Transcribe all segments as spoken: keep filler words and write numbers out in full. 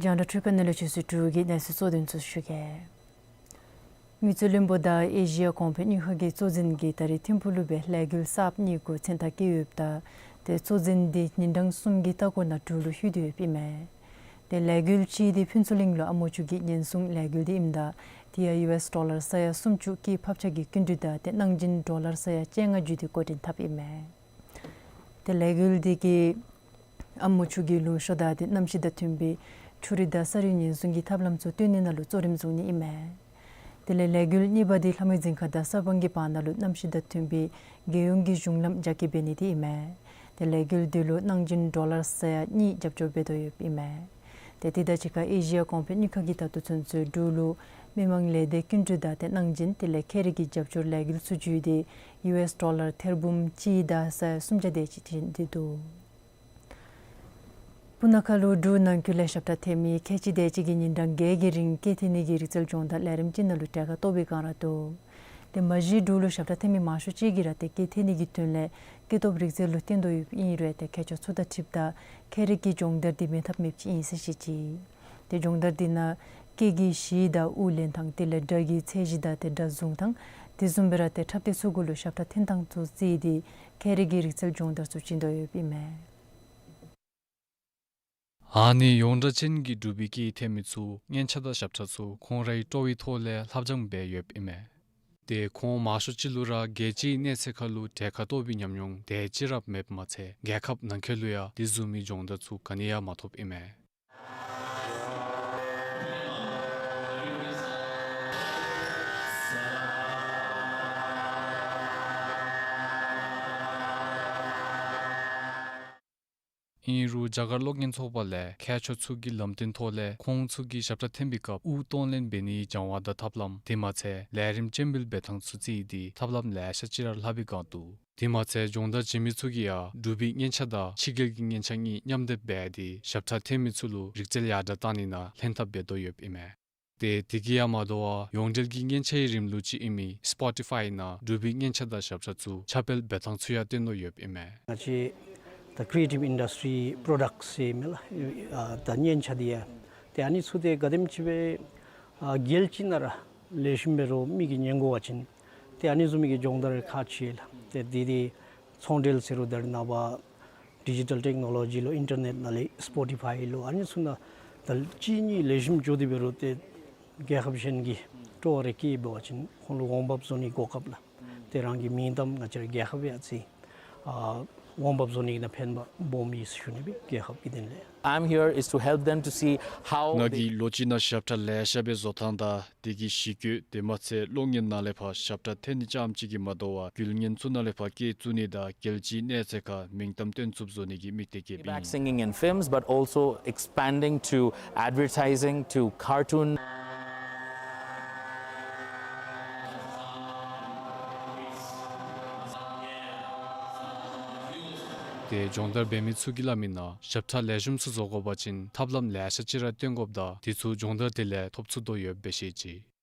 རྒྱང་བསྒྲགས་འཕྲུལ་ཁང་ནང་ལས་ཆོས་སྲིད་གྲུབ་ཀྱིས་གནས་ཚུལ་གཙོ་དོན་ཚུ་ཞུ་གེ། མི་རྩོལ་བློན་པོ་དང་ཨེ་ཤི་ཡ་གོང་འཕེལ་དངུལ་ཁང་གི་གཙོ་འཛིན་གྱིས་ད་རིས་ཐིམ་ཕུག་ལུ་སྦེ་ལས་འགུལ་གསརཔ་གཉིས་གུ་མཚན་རྟགས་བཀོད་ཡོདཔ་ད་ཏེ་གཙོ་འཛིན་འདི་ཉིན་གྲངས་གསུམ་གྱི་ལྟ་སྐོར་ནང་འབྲུག་ལུ་ལྷོད་དེ་ཡོདཔ་ཨིན་མས། ཏེ་ལས་འགུལ་གཅིག་འདི་ཕུན་ཚོགས་གླིང་ལུ་ཨ་མོ་ཆུ་གི་ཉེན་སྲུང་ལས་འགུལ་འདི་ཨིནམ་ད་དེ་ཡང་ཡུ་ཨེསི་ཌོ་ལར་ས་ཡ་སུམ་ཅུ་སྐྱེད་ཕབ་ཆག་གི་སྐྱིན་འགྲུལ་དང་ཏེ་གནང་སྦྱིན་ཌོ་ལར་ས་ཡ་བཅོ་ལྔ་བརྒྱུད་དེ་འགོ་འདྲེན་འཐབ་ཨིན་མས། ཏེ་ལས་འགུལ་འདི་གིས་ཨ་མོ་ཆུ་གི་ལུང་ཤོར་དང་ཏེ་གནམ་གཤིས་དང་མཐུན་པའི་ཆུ་རུད་དང་ས་རུད་ཉེན་སྲུང་གི་ཐབས་ལམ་ཚུ་བཏོན་ནི་ནང་ལུ་གཙོ་རིམ་བཟུང་ནི་ཨིན་མས། དེ་ལས་ལས་འགུལ་གཉིས་པ་འདི་ལྷ་མོའི་རྫིང་ཁ་དང་ས་སྤང་གི་བར་ན་ལུ་གནམ་གཤིས་དང་མཐུན་པའི་རྒྱལ་ཡོངས་ཀྱི་གཞུང་ལམ་རྒྱ་སྐྱེད་འབད་ནི་འདི་ཨིན་མས། ཏེ་ལས་འགུལ་འདི་ལུ་གནང་སྦྱིན་ཌོ་ལར་ས་ཡ་གཉིས་རྒྱབ་སྐྱོར་འབད་དོ་ཡོདཔ་ཨིན་མས། ཏེ་དེ་དང་གཅིག་ཁར་ཨེ་ཤི་ཡ་གོང་འཕེལ་དངུལ་ཁང་གིས་ད་ལྟོ་ཚུན་ཚོད་འབྲུག་ལུ་མི་མང་ལས་སྡེ་སྐྱིན་འགྲུལ་དང་ཏེ་གནང་སྦྱིན་དེ་ལས་ཁྱད་རིག་གི་རྒྱབ་སྐྱོར་ལས་འགུལ་ཚུ་བརྒྱུད་དེ་ཡུ་ཨེསི་ཌོ་ལར་ཐེར་འབུམ་གཅིག་དང་ས་ཡ་སུམ་བརྒྱ་དེ་ཅིག་བྱིན་ཏེ་འདུག། སྤུ་ན་ཁ་ལུ་འབྲུག་ནང་འཁོད་ལས་ཞབས་ཁྲ་འཐེན་མི་ཁལ་གཅིག་དེ་ཅིག་གིས་ཉིན་གྲངས་བརྒྱད་ཀྱི་རིང་སྐད་འཐེན་ནི་གི་རིག་རྩལ་སྦྱོང་བརྡར་ལས་རིམ་ཅིག་ནང་ལུ་གྲལ་ཁར་གཏོགས་པའི་བསྒང་ར་འདུག། ཏེ་མ་གཞི་འབྲུག་ལུ་ཞབས་ཁྲ་འཐེན་མི་མང་ཤོས་ཅིག་གིས་ར་ཏེ་སྐད་འཐེན་ནི་གི་དོན་ལས་སྐད་སྟོབས་རིག་རྩལ་ལུ་བརྟེན་དོ་ཡོདཔ་ཨིན་རུང་ཏེ་མཁས་མཆོག་ཚུ་དང་འཁྲིལཝ་ད་ཁྱད་རིག་གི་སྦྱོང་བརྡར་འདི་མེད་ཐབས་མེདཔ་ཅིག་ཨིན་ཟེར་བཤད་ཅི། ཏེ་སྦྱོང་བརྡར་འདི་ནང་སྐད་ཀྱི་གཞི་དང་དབུ་ལེན་ཐངས་དེ་ལས་སྒྲ་གི་ཚད་གཞི་དང་ཏེ་སྒྲ་བཟུང་ཐངས་དེ་བཟུམ་སྦེ་ར་ཏེ་འཁྲབ་སྟོན་ཚུ་གུ་ལུ་ཞབས་ཁྲ་འཐེན་ཐངས་ཚུ་བརྩིས་ཏེ་ཁྱད་རིག་གི་རིག་རྩལ་སྦྱོང་བརྡར་ཚུ་བྱིན་དོ་ཡོདཔ་ཨིན་མས། ཨ་ནི་ཡོངས་གྲགས་ཅན་གྱི་འབྲུག་པའི་སྐད་འཐེན་མི་ཚུ་སྙན་ཆ་དང་ཞབས་ཁྲ་ཚུ་ཁོང་རའི་སྤྲོ་བའི་ཐོག་ལས་ལྷབ་སྦྱང་འབད་ཡོདཔ་ཨིན་མས། ཏེ་ཁོང་མང་ཤོས་ཅིག་ལུ་ར་རྒྱལ་སྤྱིའི་གནས་ཚད་ཁར་ལུ་གྲལ་ཁར་གཏོགས་པའི་ཉམས་མྱོང་དེ་ཅིག་ར་མེདཔ་མ་ཚད་རྒྱལ་ཁབ་ནང་འཁོད་ལུ་ཡང་དེ་བཟུམ་མའི་སྦྱོང་བརྡར་ཚུ་ག་ནི་ཡང་མ་ཐོབ་ཨིན་མས། ཨིན་རུང་རྒྱ་གར་གློག་བརྙན་ཚོགས་པ་ལས་མཁས་མཆོག་ཚུ་གི་ལམ་སྟོན་ཐོག་ལས་ཁོང་ཚུ་གིས་ཞབས་ཁྲ་འཐེན་པའི་སྐབས་དབུགས་གཏོང་ལེན་འབད་ནིའི་སྦྱང་བ་དང་ཐབས་ལམ་དེ་མ་ཚད་ལས་རིམ་སྤྱན་འབུལ་འབད་ཐངས་ཚུ་བརྩིས་ཏེ་ཐབས་ལམ་ལེ་ཤ་ཅིག་ར་ལྷབ་པའི་བསྒང་འདུག། དེ་མ་ཚད་སྦྱོང་བརྡར་བྱིན་མི་ཚུ་གིས་ཡང་འབྲུག་པའི་སྙན་ཆ་དང་ཕྱི་རྒྱལ་གྱི་སྙན་ཆ་གཉིས་མཉམ་སྡེབ་འབད་དེ་ཞབས་ཁྲ་འཐེན་མི་ཚུ་ལུ་རིག་རྩལ་ཡར་དྲག་བཏང་ནི་ནང་ལྷན་ཐབས་འབད་དོ་ཡོདཔ་ཨིན་མས། ཏེ་དེ་གིས་ཡང་མ་དོ་བར་ཡོངས་འབྲེལ་གྱི་སྙན་ཆའི་རིམ་ལུགས་ཅིག་ཨིན་མི་སི་པོ་ཊི་ཕའི་ནང་འབྲུག་པའི་སྙན་ཆ་དང་ཞབས་ཁྲ་ཚུ་ཁྱབ་སྤེལ་འབད་ཐངས་ཚུ་ཡང་སྟོན་དོ་ཡོདཔ་ཨིན་མས། ང་བཅས་ད་ཀི་རི་ཨེ་ཊིབ་ཨིན་ཌསི་ཊི་རི་པྲོ་ཌག་ཊས་ཟེར་མི་ལགས། ཨ་ད་སྙན་ཆ་འདི་ཡང་ཏེ་ཨ་ནི་ཚུ་ཏེ་ག་དེམ་ཅིག་སྦེ་ཨ་རྒྱལ་སྤྱི་ནང་ར་ལེགས་ཤོམ་འབད་རུང་མི་གིས་ཉན་དགོ་པ་ཅིན་ཏེ་ཨ་ནི་བཟུམ་མའི་གི་སྦྱོང་བརྡར་ཁག་ཆེ་ལགས། ཏེ་འདི་འདི་ཚོང་འབྲེལ་ཟེར་རུང་ད་རེས་ནངས་པ་ཌི་ཇི་ཊལ་ཊེག་ནོ་ལོ་ཇི་ལུ་ཨིན་ཊར་ནེཊ་ནང་ལས་སི་པོ་ཊི་ཕའི་ལུ་ཨ་ནི་ཚུ་ནང་ད་གཅིག་གཉིས་ལེགས་ཤོམ་འགྱོ་སྟེ་འབད་རུང་ཏེ་རྒྱལ་ཁབ་གཞན་གྱི་སྤྲོ་བ་རེ་སྐྱེད་འབད་བ་ཅིན་ཁོང་ལུ་འོང་འབབ་བཟོ་ནིའི་གོ་སྐབས་ལགས། ཏེ་རང་གི་མིང་གཏམ་ང་བཅས་ར་རྒྱལ་ཁབ་ཡང་བརྩི། ཨ་འོང་འབབ་བཟོ་ནི་གི་ནང་ཕན་པ་སྦོམ་ཡོད་ཟེར་ཞུ་ནི་སྦེ་རྒྱལ་ཁབ་ཀྱི་དོན་ལས། I'm here is to help them to see how ང་they གིས་ལོ་གཅིག་ནང་ཞབས་ཁྲ་ལེ་ཤ་སྦེ་བཟོ་ཐངས་དང་དེ་གི་ཞི་རྒོལ་དེ་མ་ཚད་གློག་བརྙན་ནང་ལས་ཕར་ཞབས་ཁྲ་འཐེན་ནི་རྐྱངམ་ཅིག་གིས་མ་དོ་བར་རྒྱུན་ལྡན་ཚུ་ནང་ལས་ཕར་སྐད་བཙུགས་ནི་དང་རྒྱལ་སྤྱིའི་གནས་ཚད་ཁར་མིང་གཏམ་སྟོན་ཚུགསཔ་བཟོ་ནི་གི་དམིགས་གཏད་བསྐྱེདཔ་ཨིན། Back singing in films, but also expanding to advertising, to cartoon. ཏེ་སྦྱོང་བརྡར་འབད་མི་ཚུ་གིས་སླབ་མི་ནང་ཞབས་ཁྲ་ལེགས་ཤོམ་ཚུ་བཟོ་དགོ་པ་ཅིན་ཐབས་ལམ་ལེ་ཤ་ཅིག་ར་སྟོན་དགོཔ་དང་དེ་ཚུ་སྦྱོང་བརྡར་དེ་ལས་ཐོབ་ཚུགས་དོ་ཡོདཔ་སྦེ་བཤད་ཅི།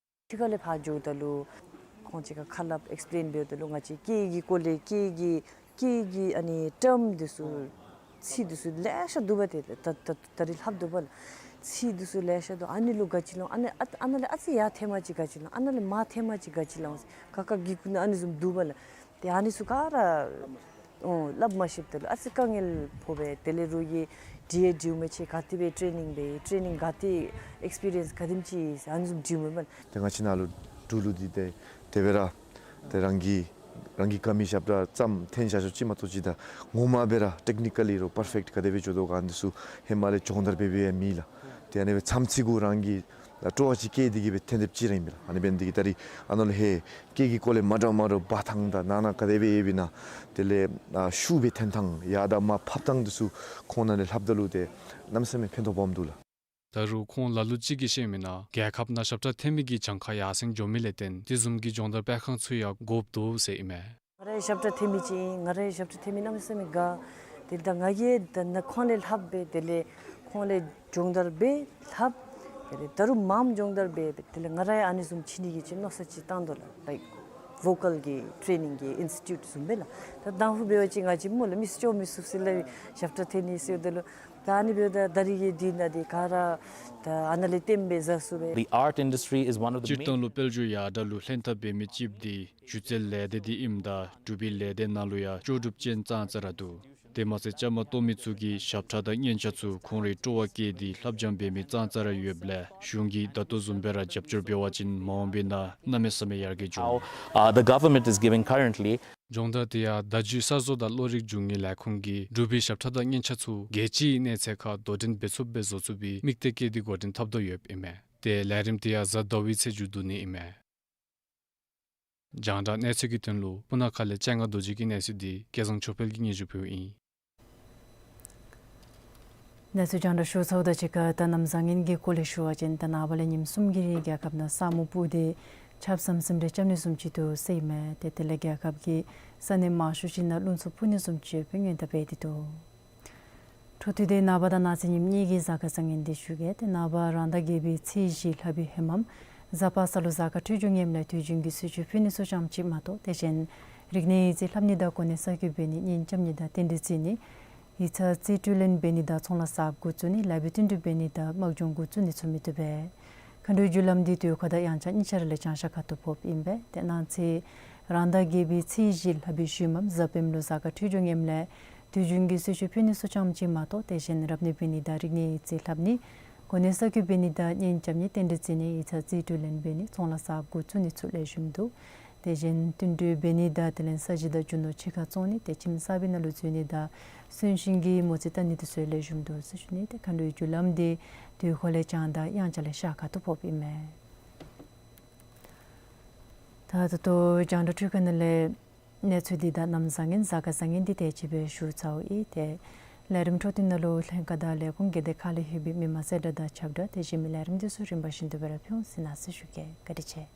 ཕྱི་ཁ་ལས་ཕར་འགྱོཝ་ད་ལུ་ཁོང་ཅིག་ཁར་ཁ་སླབ་ཨེགསི་པི་ལེན་འབདཝ་ད་ལུ་ང་བཅས་སྐད་ཀྱི་སྐོར་ལས་སྐད་ཀྱི་སྐད་ཀྱི་ཨ་ནི་ཊརམ་འདི་ཚུ་ཚིག་འདི་ཚུ་ལེ་ཤ་འདུག་པ། ཏེ་ད་ད་ད་རིས་ལྷབ་འདུག་པ་ལགས། ཚིག་འདི་ཚུ་ལེ་ཤ་འདུག། ཨ་ནི་ལུ་ག་ཅི་ལོང་། ཨ་ནི་ཨ་ཨ་ནཱ་ལས་ཨ་ཙི་ཡར་ཐལ་མ་ཅིག་ག་ཅི་ལོང་། ཨ་ནཱ་ལས་མར་ཐལ་མ་ཅིག་ག་ཅི་ལོང་། ཁ་ཁ་གི་གུ་ནང་ཨ་ནི་བཟུམ་འདུག་པ་ལགས། ཏེ་ཨ་ནི་ཚུ་ག་ར་ཨོ་སླབ་མ་ཤེསཔ་ད་ལུ་ཨ་ཙི་དཀའ་ངལ་ཕོག་པས། དེ་ལས་རོགས་ཀྱིས་འདྲིཝ་འདྲིཝ་མས། ཁྱོད་ག་དེ་སྦེ་ཊེ་ནིང་འབད་ཡི། ཊེ་ནིང་ག་དེ་ཨེགསི་པི་རི་ཡེནསི་ག་དེམ་ཅིག་ཨ་ནི་བཟུམ་འདྲིཝ་མས་པ། ཏེ་ང་བཅས་ནཱ་ལུ་འབྲུག་ལུ་འདི་ཏེ་དེ་སྦེ་ར་ཏེ་རང་གི་རང་གི་དཀའ་མི་ཞབས་ཁྲ་ཙམ་འཐེན་བཞག་ཆོག་ཅིག་མ་གཏོགས་ཅིག་ད་ངོ་མ་སྦེ་ར་ཊེག་ནི་ཀ་ལི་རོགས་པར་ཕེཀཊ་ག་དེ་སྦེ་འགྱོ་དོ་ག་ཨ་ནི་ཚུ་ཧེ་མ་ལས་སྦྱོང་བརྡར་འབད་འབདཝ་ཡང་མེད་ལགས། ཏེ་ཨ་ནི་སྦེ་མཚམས་ཚིག་གུ་རང་གི་སྤྲོ་བ་ཅིག་སྐྱེས་ཏེ་གིས་སྦེ་འཐེན་དེསཔ་ཅིག་ར་ཨིན་པས་ལགས། ཨ་ནི་འབད་ནི་འདི་གིས་ད་རིས་ཨ་ནཱ་ལུ་ཧེ་སྐད་ཀྱི་སྐོར་ལས་མ་འདྲཝ་མ་འདྲཝ་འབད་ཐངས་དང་ནང་ན་ག་དེ་སྦེ་ཡོདཔ་ཨིན་ན་དེ་ལས་ཨ་ཤུགས་སྦེ་འཐེན་ཐངས་ཡར་དང་མར་ཕབ་ཐངས་འདི་ཚུ་ཁོང་ནང་ལས་ལྷབ་ད་ལུ་ཏེ་གནམ་མེད་ས་མེད་ཕན་ཐོགས་སྦོམ་འདུག་ལགས། ད་རུང་ཁོང་ལ་ལུ་ཅིག་གིས་བཤད་མི་ནང་རྒྱལ་ཁབ་ནང་ཞབས་ཁྲ་འཐེན་མི་གི་གྱངས་ཁ་ཡར་སེང་འགྱོ་མི་ལས་བརྟེན་དེ་བཟུམ་གྱི་སྦྱོང་བརྡར་སྤེལ་ཁང་ཚུ་ཡང་དགོཔ་འདུག་ཟེར་ཨིན་མས། ང་ར་ཡང་ཞབས་ཁྲ་འཐེན་མི་ཅིག་ཨིན། ང་ར་ཡང་ཞབས་ཁྲ་འཐེན་མི་གནམ་མེད་ས་མེད་དགའ། དེ་ལས་ད་ང་གིས་ད་ནཱ་ཁོང་ལས་ལྷབ་སྦེ་དེ་ལས་ཁོང་ལས་སྦྱོང་བརྡར་འབད་ལྷབ། དེ་ལས་ད་རུང་མངམ་སྦྱོང་བརྡར་འབད་སྦེ་དེ་ལས་ང་ར་ཡང་ཨ་ནི་བཟུམ་ཅིག་ནི་གི་ཅིག་མནོ་བསམ་ཅིག་བཏང་དོ་ལགས། ལའིཀ་བོ་ཀཱལ་གྱི་ཊེ་ནིང་གི་ཨིནསི་ཊི་ཊིའུཊ་བཟུམ་སྦེ་ལགས། ད་དང་ཕུ་འབད་བ་ཅིན་ང་བཅས་སྨོ་ལགས་མི་ཚུ་སྐྱོ་མི་ཚུགས་ཟེར་སླབ་ཨིན། ཞབས་ཁྲ་འཐེན་ནི་ཟེརཝ་ད་ལུ་ད་ཨ་ནི་འབདཝ་ད་ད་རིས་ཀྱི་དུས་ནང་འདི་ག་ར་ད་ཨ་ནཱ་ལས་བརྟེན་སྦེ་བཟའ་ཚུགས་པས། The art industry is one of the main སྤྱིར་བཏང་ལུ་དཔལ་འབྱོར་ཡར་དྲག་ལུ་ལྷན་ཐབས་འབད་མི་ཅིག་འདི་སྒྱུ་རྩལ་ལས་སྡེ་འདི་ཨིནམ་ད་འབྲུག་པའི་ལས་སྡེ་ནང་ལུ་ཡང་ལྕོགས་གྲུབ་ཅན་ཙང་ཙ་ར་འདུག། དེ་མ་ཚད་བཅའ་མར་གཏོགས་མི་ཚུ་གིས་ཞབས་ཁྲ་དང་སྙན་ཆ་ཚུ་ཁོང་རའི་སྤྲོ་བ་བསྐྱེད་དེ་ལྷབ་སྦྱང་འབད་མི་ཙང་ཙ་ར་ཡོདཔ་ལས་གཞུང་གིས་ད་ལྟོ་བཟུམ་སྦེ་ར་རྒྱབ་སྐྱོར་འབད་བ་ཅིན་མ་འོངས་པའི་ནང་གནམ་མེད་ས་མེད་ཡར་རྒྱས་འགྱོ། How, uh, the government is giving currently སྦྱོང་བརྡར་དེ་ཡང་བརྡ་བརྒྱུད་གསར་བཟོ་དང་བློ་རིག་འབྱུང་བའི་ལས་ཁུངས་ཀྱིས་འབྲུག་པའི་ཞབས་ཁྲ་དང་སྙན་ཆ་ཚུ་རྒྱལ་སྤྱིའི་གནས་ཚད་ཁར་དོ་འགྲན་འབད་ཚུགསཔ་སྦེ་བཟོ་ཚུགས་པའི་དམིགས་གཏད་བསྐྱེད་དེ་འགོ་འདྲེན་འཐབ་དོ་ཡོདཔ་ཨིན་མས། ཏེ་ལས་རིམ་དེ་ཡང་གཟའ་ཟླ་བའི་ཚེས་མཇུག་བསྡུ་ནི་ཨིན་མས། རྒྱང་བསྒྲགས་གནས་ཚུལ་གྱི་དོན་ལུ་སྤུ་ན་ཁ་ལས་སྤྱན་སྔ་རྡོ་རྗེ་གི་གནས་ཚུལ་འདི་སྐལ་བཟང་ཆོས་འཕེལ་གྱིས་སྙན་ཞུ་ཕུལཝ་ཨིན། གནས་ཚུལ་རྒྱང་བསྒྲགས་ཞུ་ཚརཝ་དང་གཅིག་ཁར་ད་གནམ་བཟང་ངན་གྱི་སྐོར་ལས་ཞུ་བ་ཅིན་ད་ནངས་པ་ལས་ཉིནམ་གསུམ་གྱི་རིང་རྒྱལ་ཁབ་ནང་ས་སྨུག་སྤུབས་ཏེ་ཆརཔ་ཟམ་ཟིམ་རེ་རྐྱབ་ནི་བཟུམ་ཅིག་འདུག་ཟེར་ཨིན་མས། ཏེ་དེ་ལས་རྒྱལ་ཁབ་ཀྱི་ས་གནས་མང་ཤོས་ཅིག་ནང་རླུང་འཚུབ་འཕུ་ནི་བཟུམ་ཅིག་ཡོདཔ་སྦེ་སྔོན་བརྡ་འབད་དེ་འདུག། འཕྲོ་མཐུད་དེ་ནངས་པ་དང་གནངས་ཚེ་ཉིནམ་གཉིས་ཀྱི་གཟའ་སྐར་བཟང་ངན་འདི་ཞུ་གེ། ཏེ་ནངས་པ་རང་ཟླ་བརྒྱད་པའི་ཚེས་བཞི་ལྷག་པའི་ཧེ་མམ་གཟའ་པ་སངས་ལུ་གཟའ་སྐར་འཕྲོད་སྦྱོར་ངནམ་ལས་དུས་རྒྱུན་གྱི་གསོལ་མཆོད་ཕུལ་ནི་ཚུ་རྐྱངམ་ཅིག་མ་གཏོགས་དེ་བཞིན་རིག་གནས་ཡིག་རྩིས་ལྷབ་ནི་དང་གོ་གནས་གསར་བསྐོ་འབད་ནི་གཉེན་རྐྱབ་ནི་དང་རྟེན་འབྲེལ་བརྩི་ནི་ཡིག་ཚང་རྩིས་སྤྲོད་ལེན་འབད་ནི་དང་ཚོང་ལཱ་གསརཔ་འགོ་བཙུགས་ནི་ལཱ་འབད་བསྟུན་གྲོས་འབད་ནི་དང་དམག་སྦྱོང་འགོ་བཙུགས་ནི་ཚུ་མི་བཏུབ་པས། མཁའ་འགྲོའི་རྒྱུ་ལམ་འདི་དུས་འཁོར་དང་དབྱངས་འཆར་གཉིས་ཆ་ར་ལས་བྱང་ཤར་ཁ་ཐུག་ཕོགཔ་ཨིན་པས། ཏེ་གནངས་ཚེ་རང་ཟླ་བརྒྱད་པའི་ཚེས་བཞི་ལྷག་པའི་ཤུལ་མམ་གཟའ་སྤེནམ་ལུ་གཟའ་སྐར་འཕྲོད་སྦྱོར་ངནམ་ལས་དུས་རྒྱུན་གྱི་གསོལ་མཆོད་ཕུལ་ནི་ཚུ་རྐྱངམ་ཅིག་མ་གཏོགས་དེ་བཞིན་རབ་གནས་འབད་ནི་དང་རིག་གནས་ཡིག་རྩིས་ལྷབ་ནི་གོ་གནས་གསར་བསྐོ་འབད་ནི་དང་གཉེན་རྐྱབ་ནི་རྟེན་འབྲེལ་བརྩི་ནི་ཡིག་ཚང་རྩིས་སྤྲོད་ལེན་འབད་ནི་ཚོང་ལཱ་གསརཔ་འགོ་བཙུགས་ནི་ཚུ་ལེགས་ཤོམ་འདུག། དེ་བཞིན་བསྟུན་གྲོས་འབད་ནི་དང་དེ་ལས་ས་གཞི་དང་རྒྱུ་ནོར་ཕྱི་ཁར་བཙོང་ནི་ཏེ་ཁྱིམ་གསར་པའི་ནང་ལུ་འཛུལ་ནི་དང་གསོན་གཤིན་གྱི་མོ་རྩིས་བལྟ་ནི་དེ་ཚུ་ལེགས་ཤོམ་འདུག་ཟེར་ཞུ་ནི། ཏེ་མཁའ་འགྲོའི་རྒྱུ་ལམ་འདི་དུས་འཁོར་ལས་བྱང་དང་དབྱངས་འཆར་ལས་ཤར་ཁ་ཐུག་ཕོགཔ་ཨིན་མས། ད་ད་ལྟོ་རྒྱང་བསྒྲགས་འཕྲུལ་ཁང་ནང་ལས་གནས་ཚུལ་འདི་དང་གནམ་བཟང་ངན་གཟའ་སྐར་བཟང་ངན་འདི་དེ་ཅིག་སྦེ་ཞུ་ཚརཝ་ཨིན། ཏེ་ལས་རིམ་འཕྲོ་མཐུད་ནང་ལུ་ལྷན་ཁག་དང་ལས་ཁུངས་སྒེར་སྡེ་ཁག་ལས་ལྷོད་པའི་མི་མང་གསལ་བསྒྲགས་དང་ཁྱབ་བསྒྲགས་དེ་བཞིན་མི་ལས་རིམ་འདི་ཚུ་རིམ་པ་བཞིན་དུ་སྦེ་ར་ཕུལ་འོང་ཟེར་གནང་ཟེར་ཞུ་གེ། བཀའ་དྲིན་ཆེ།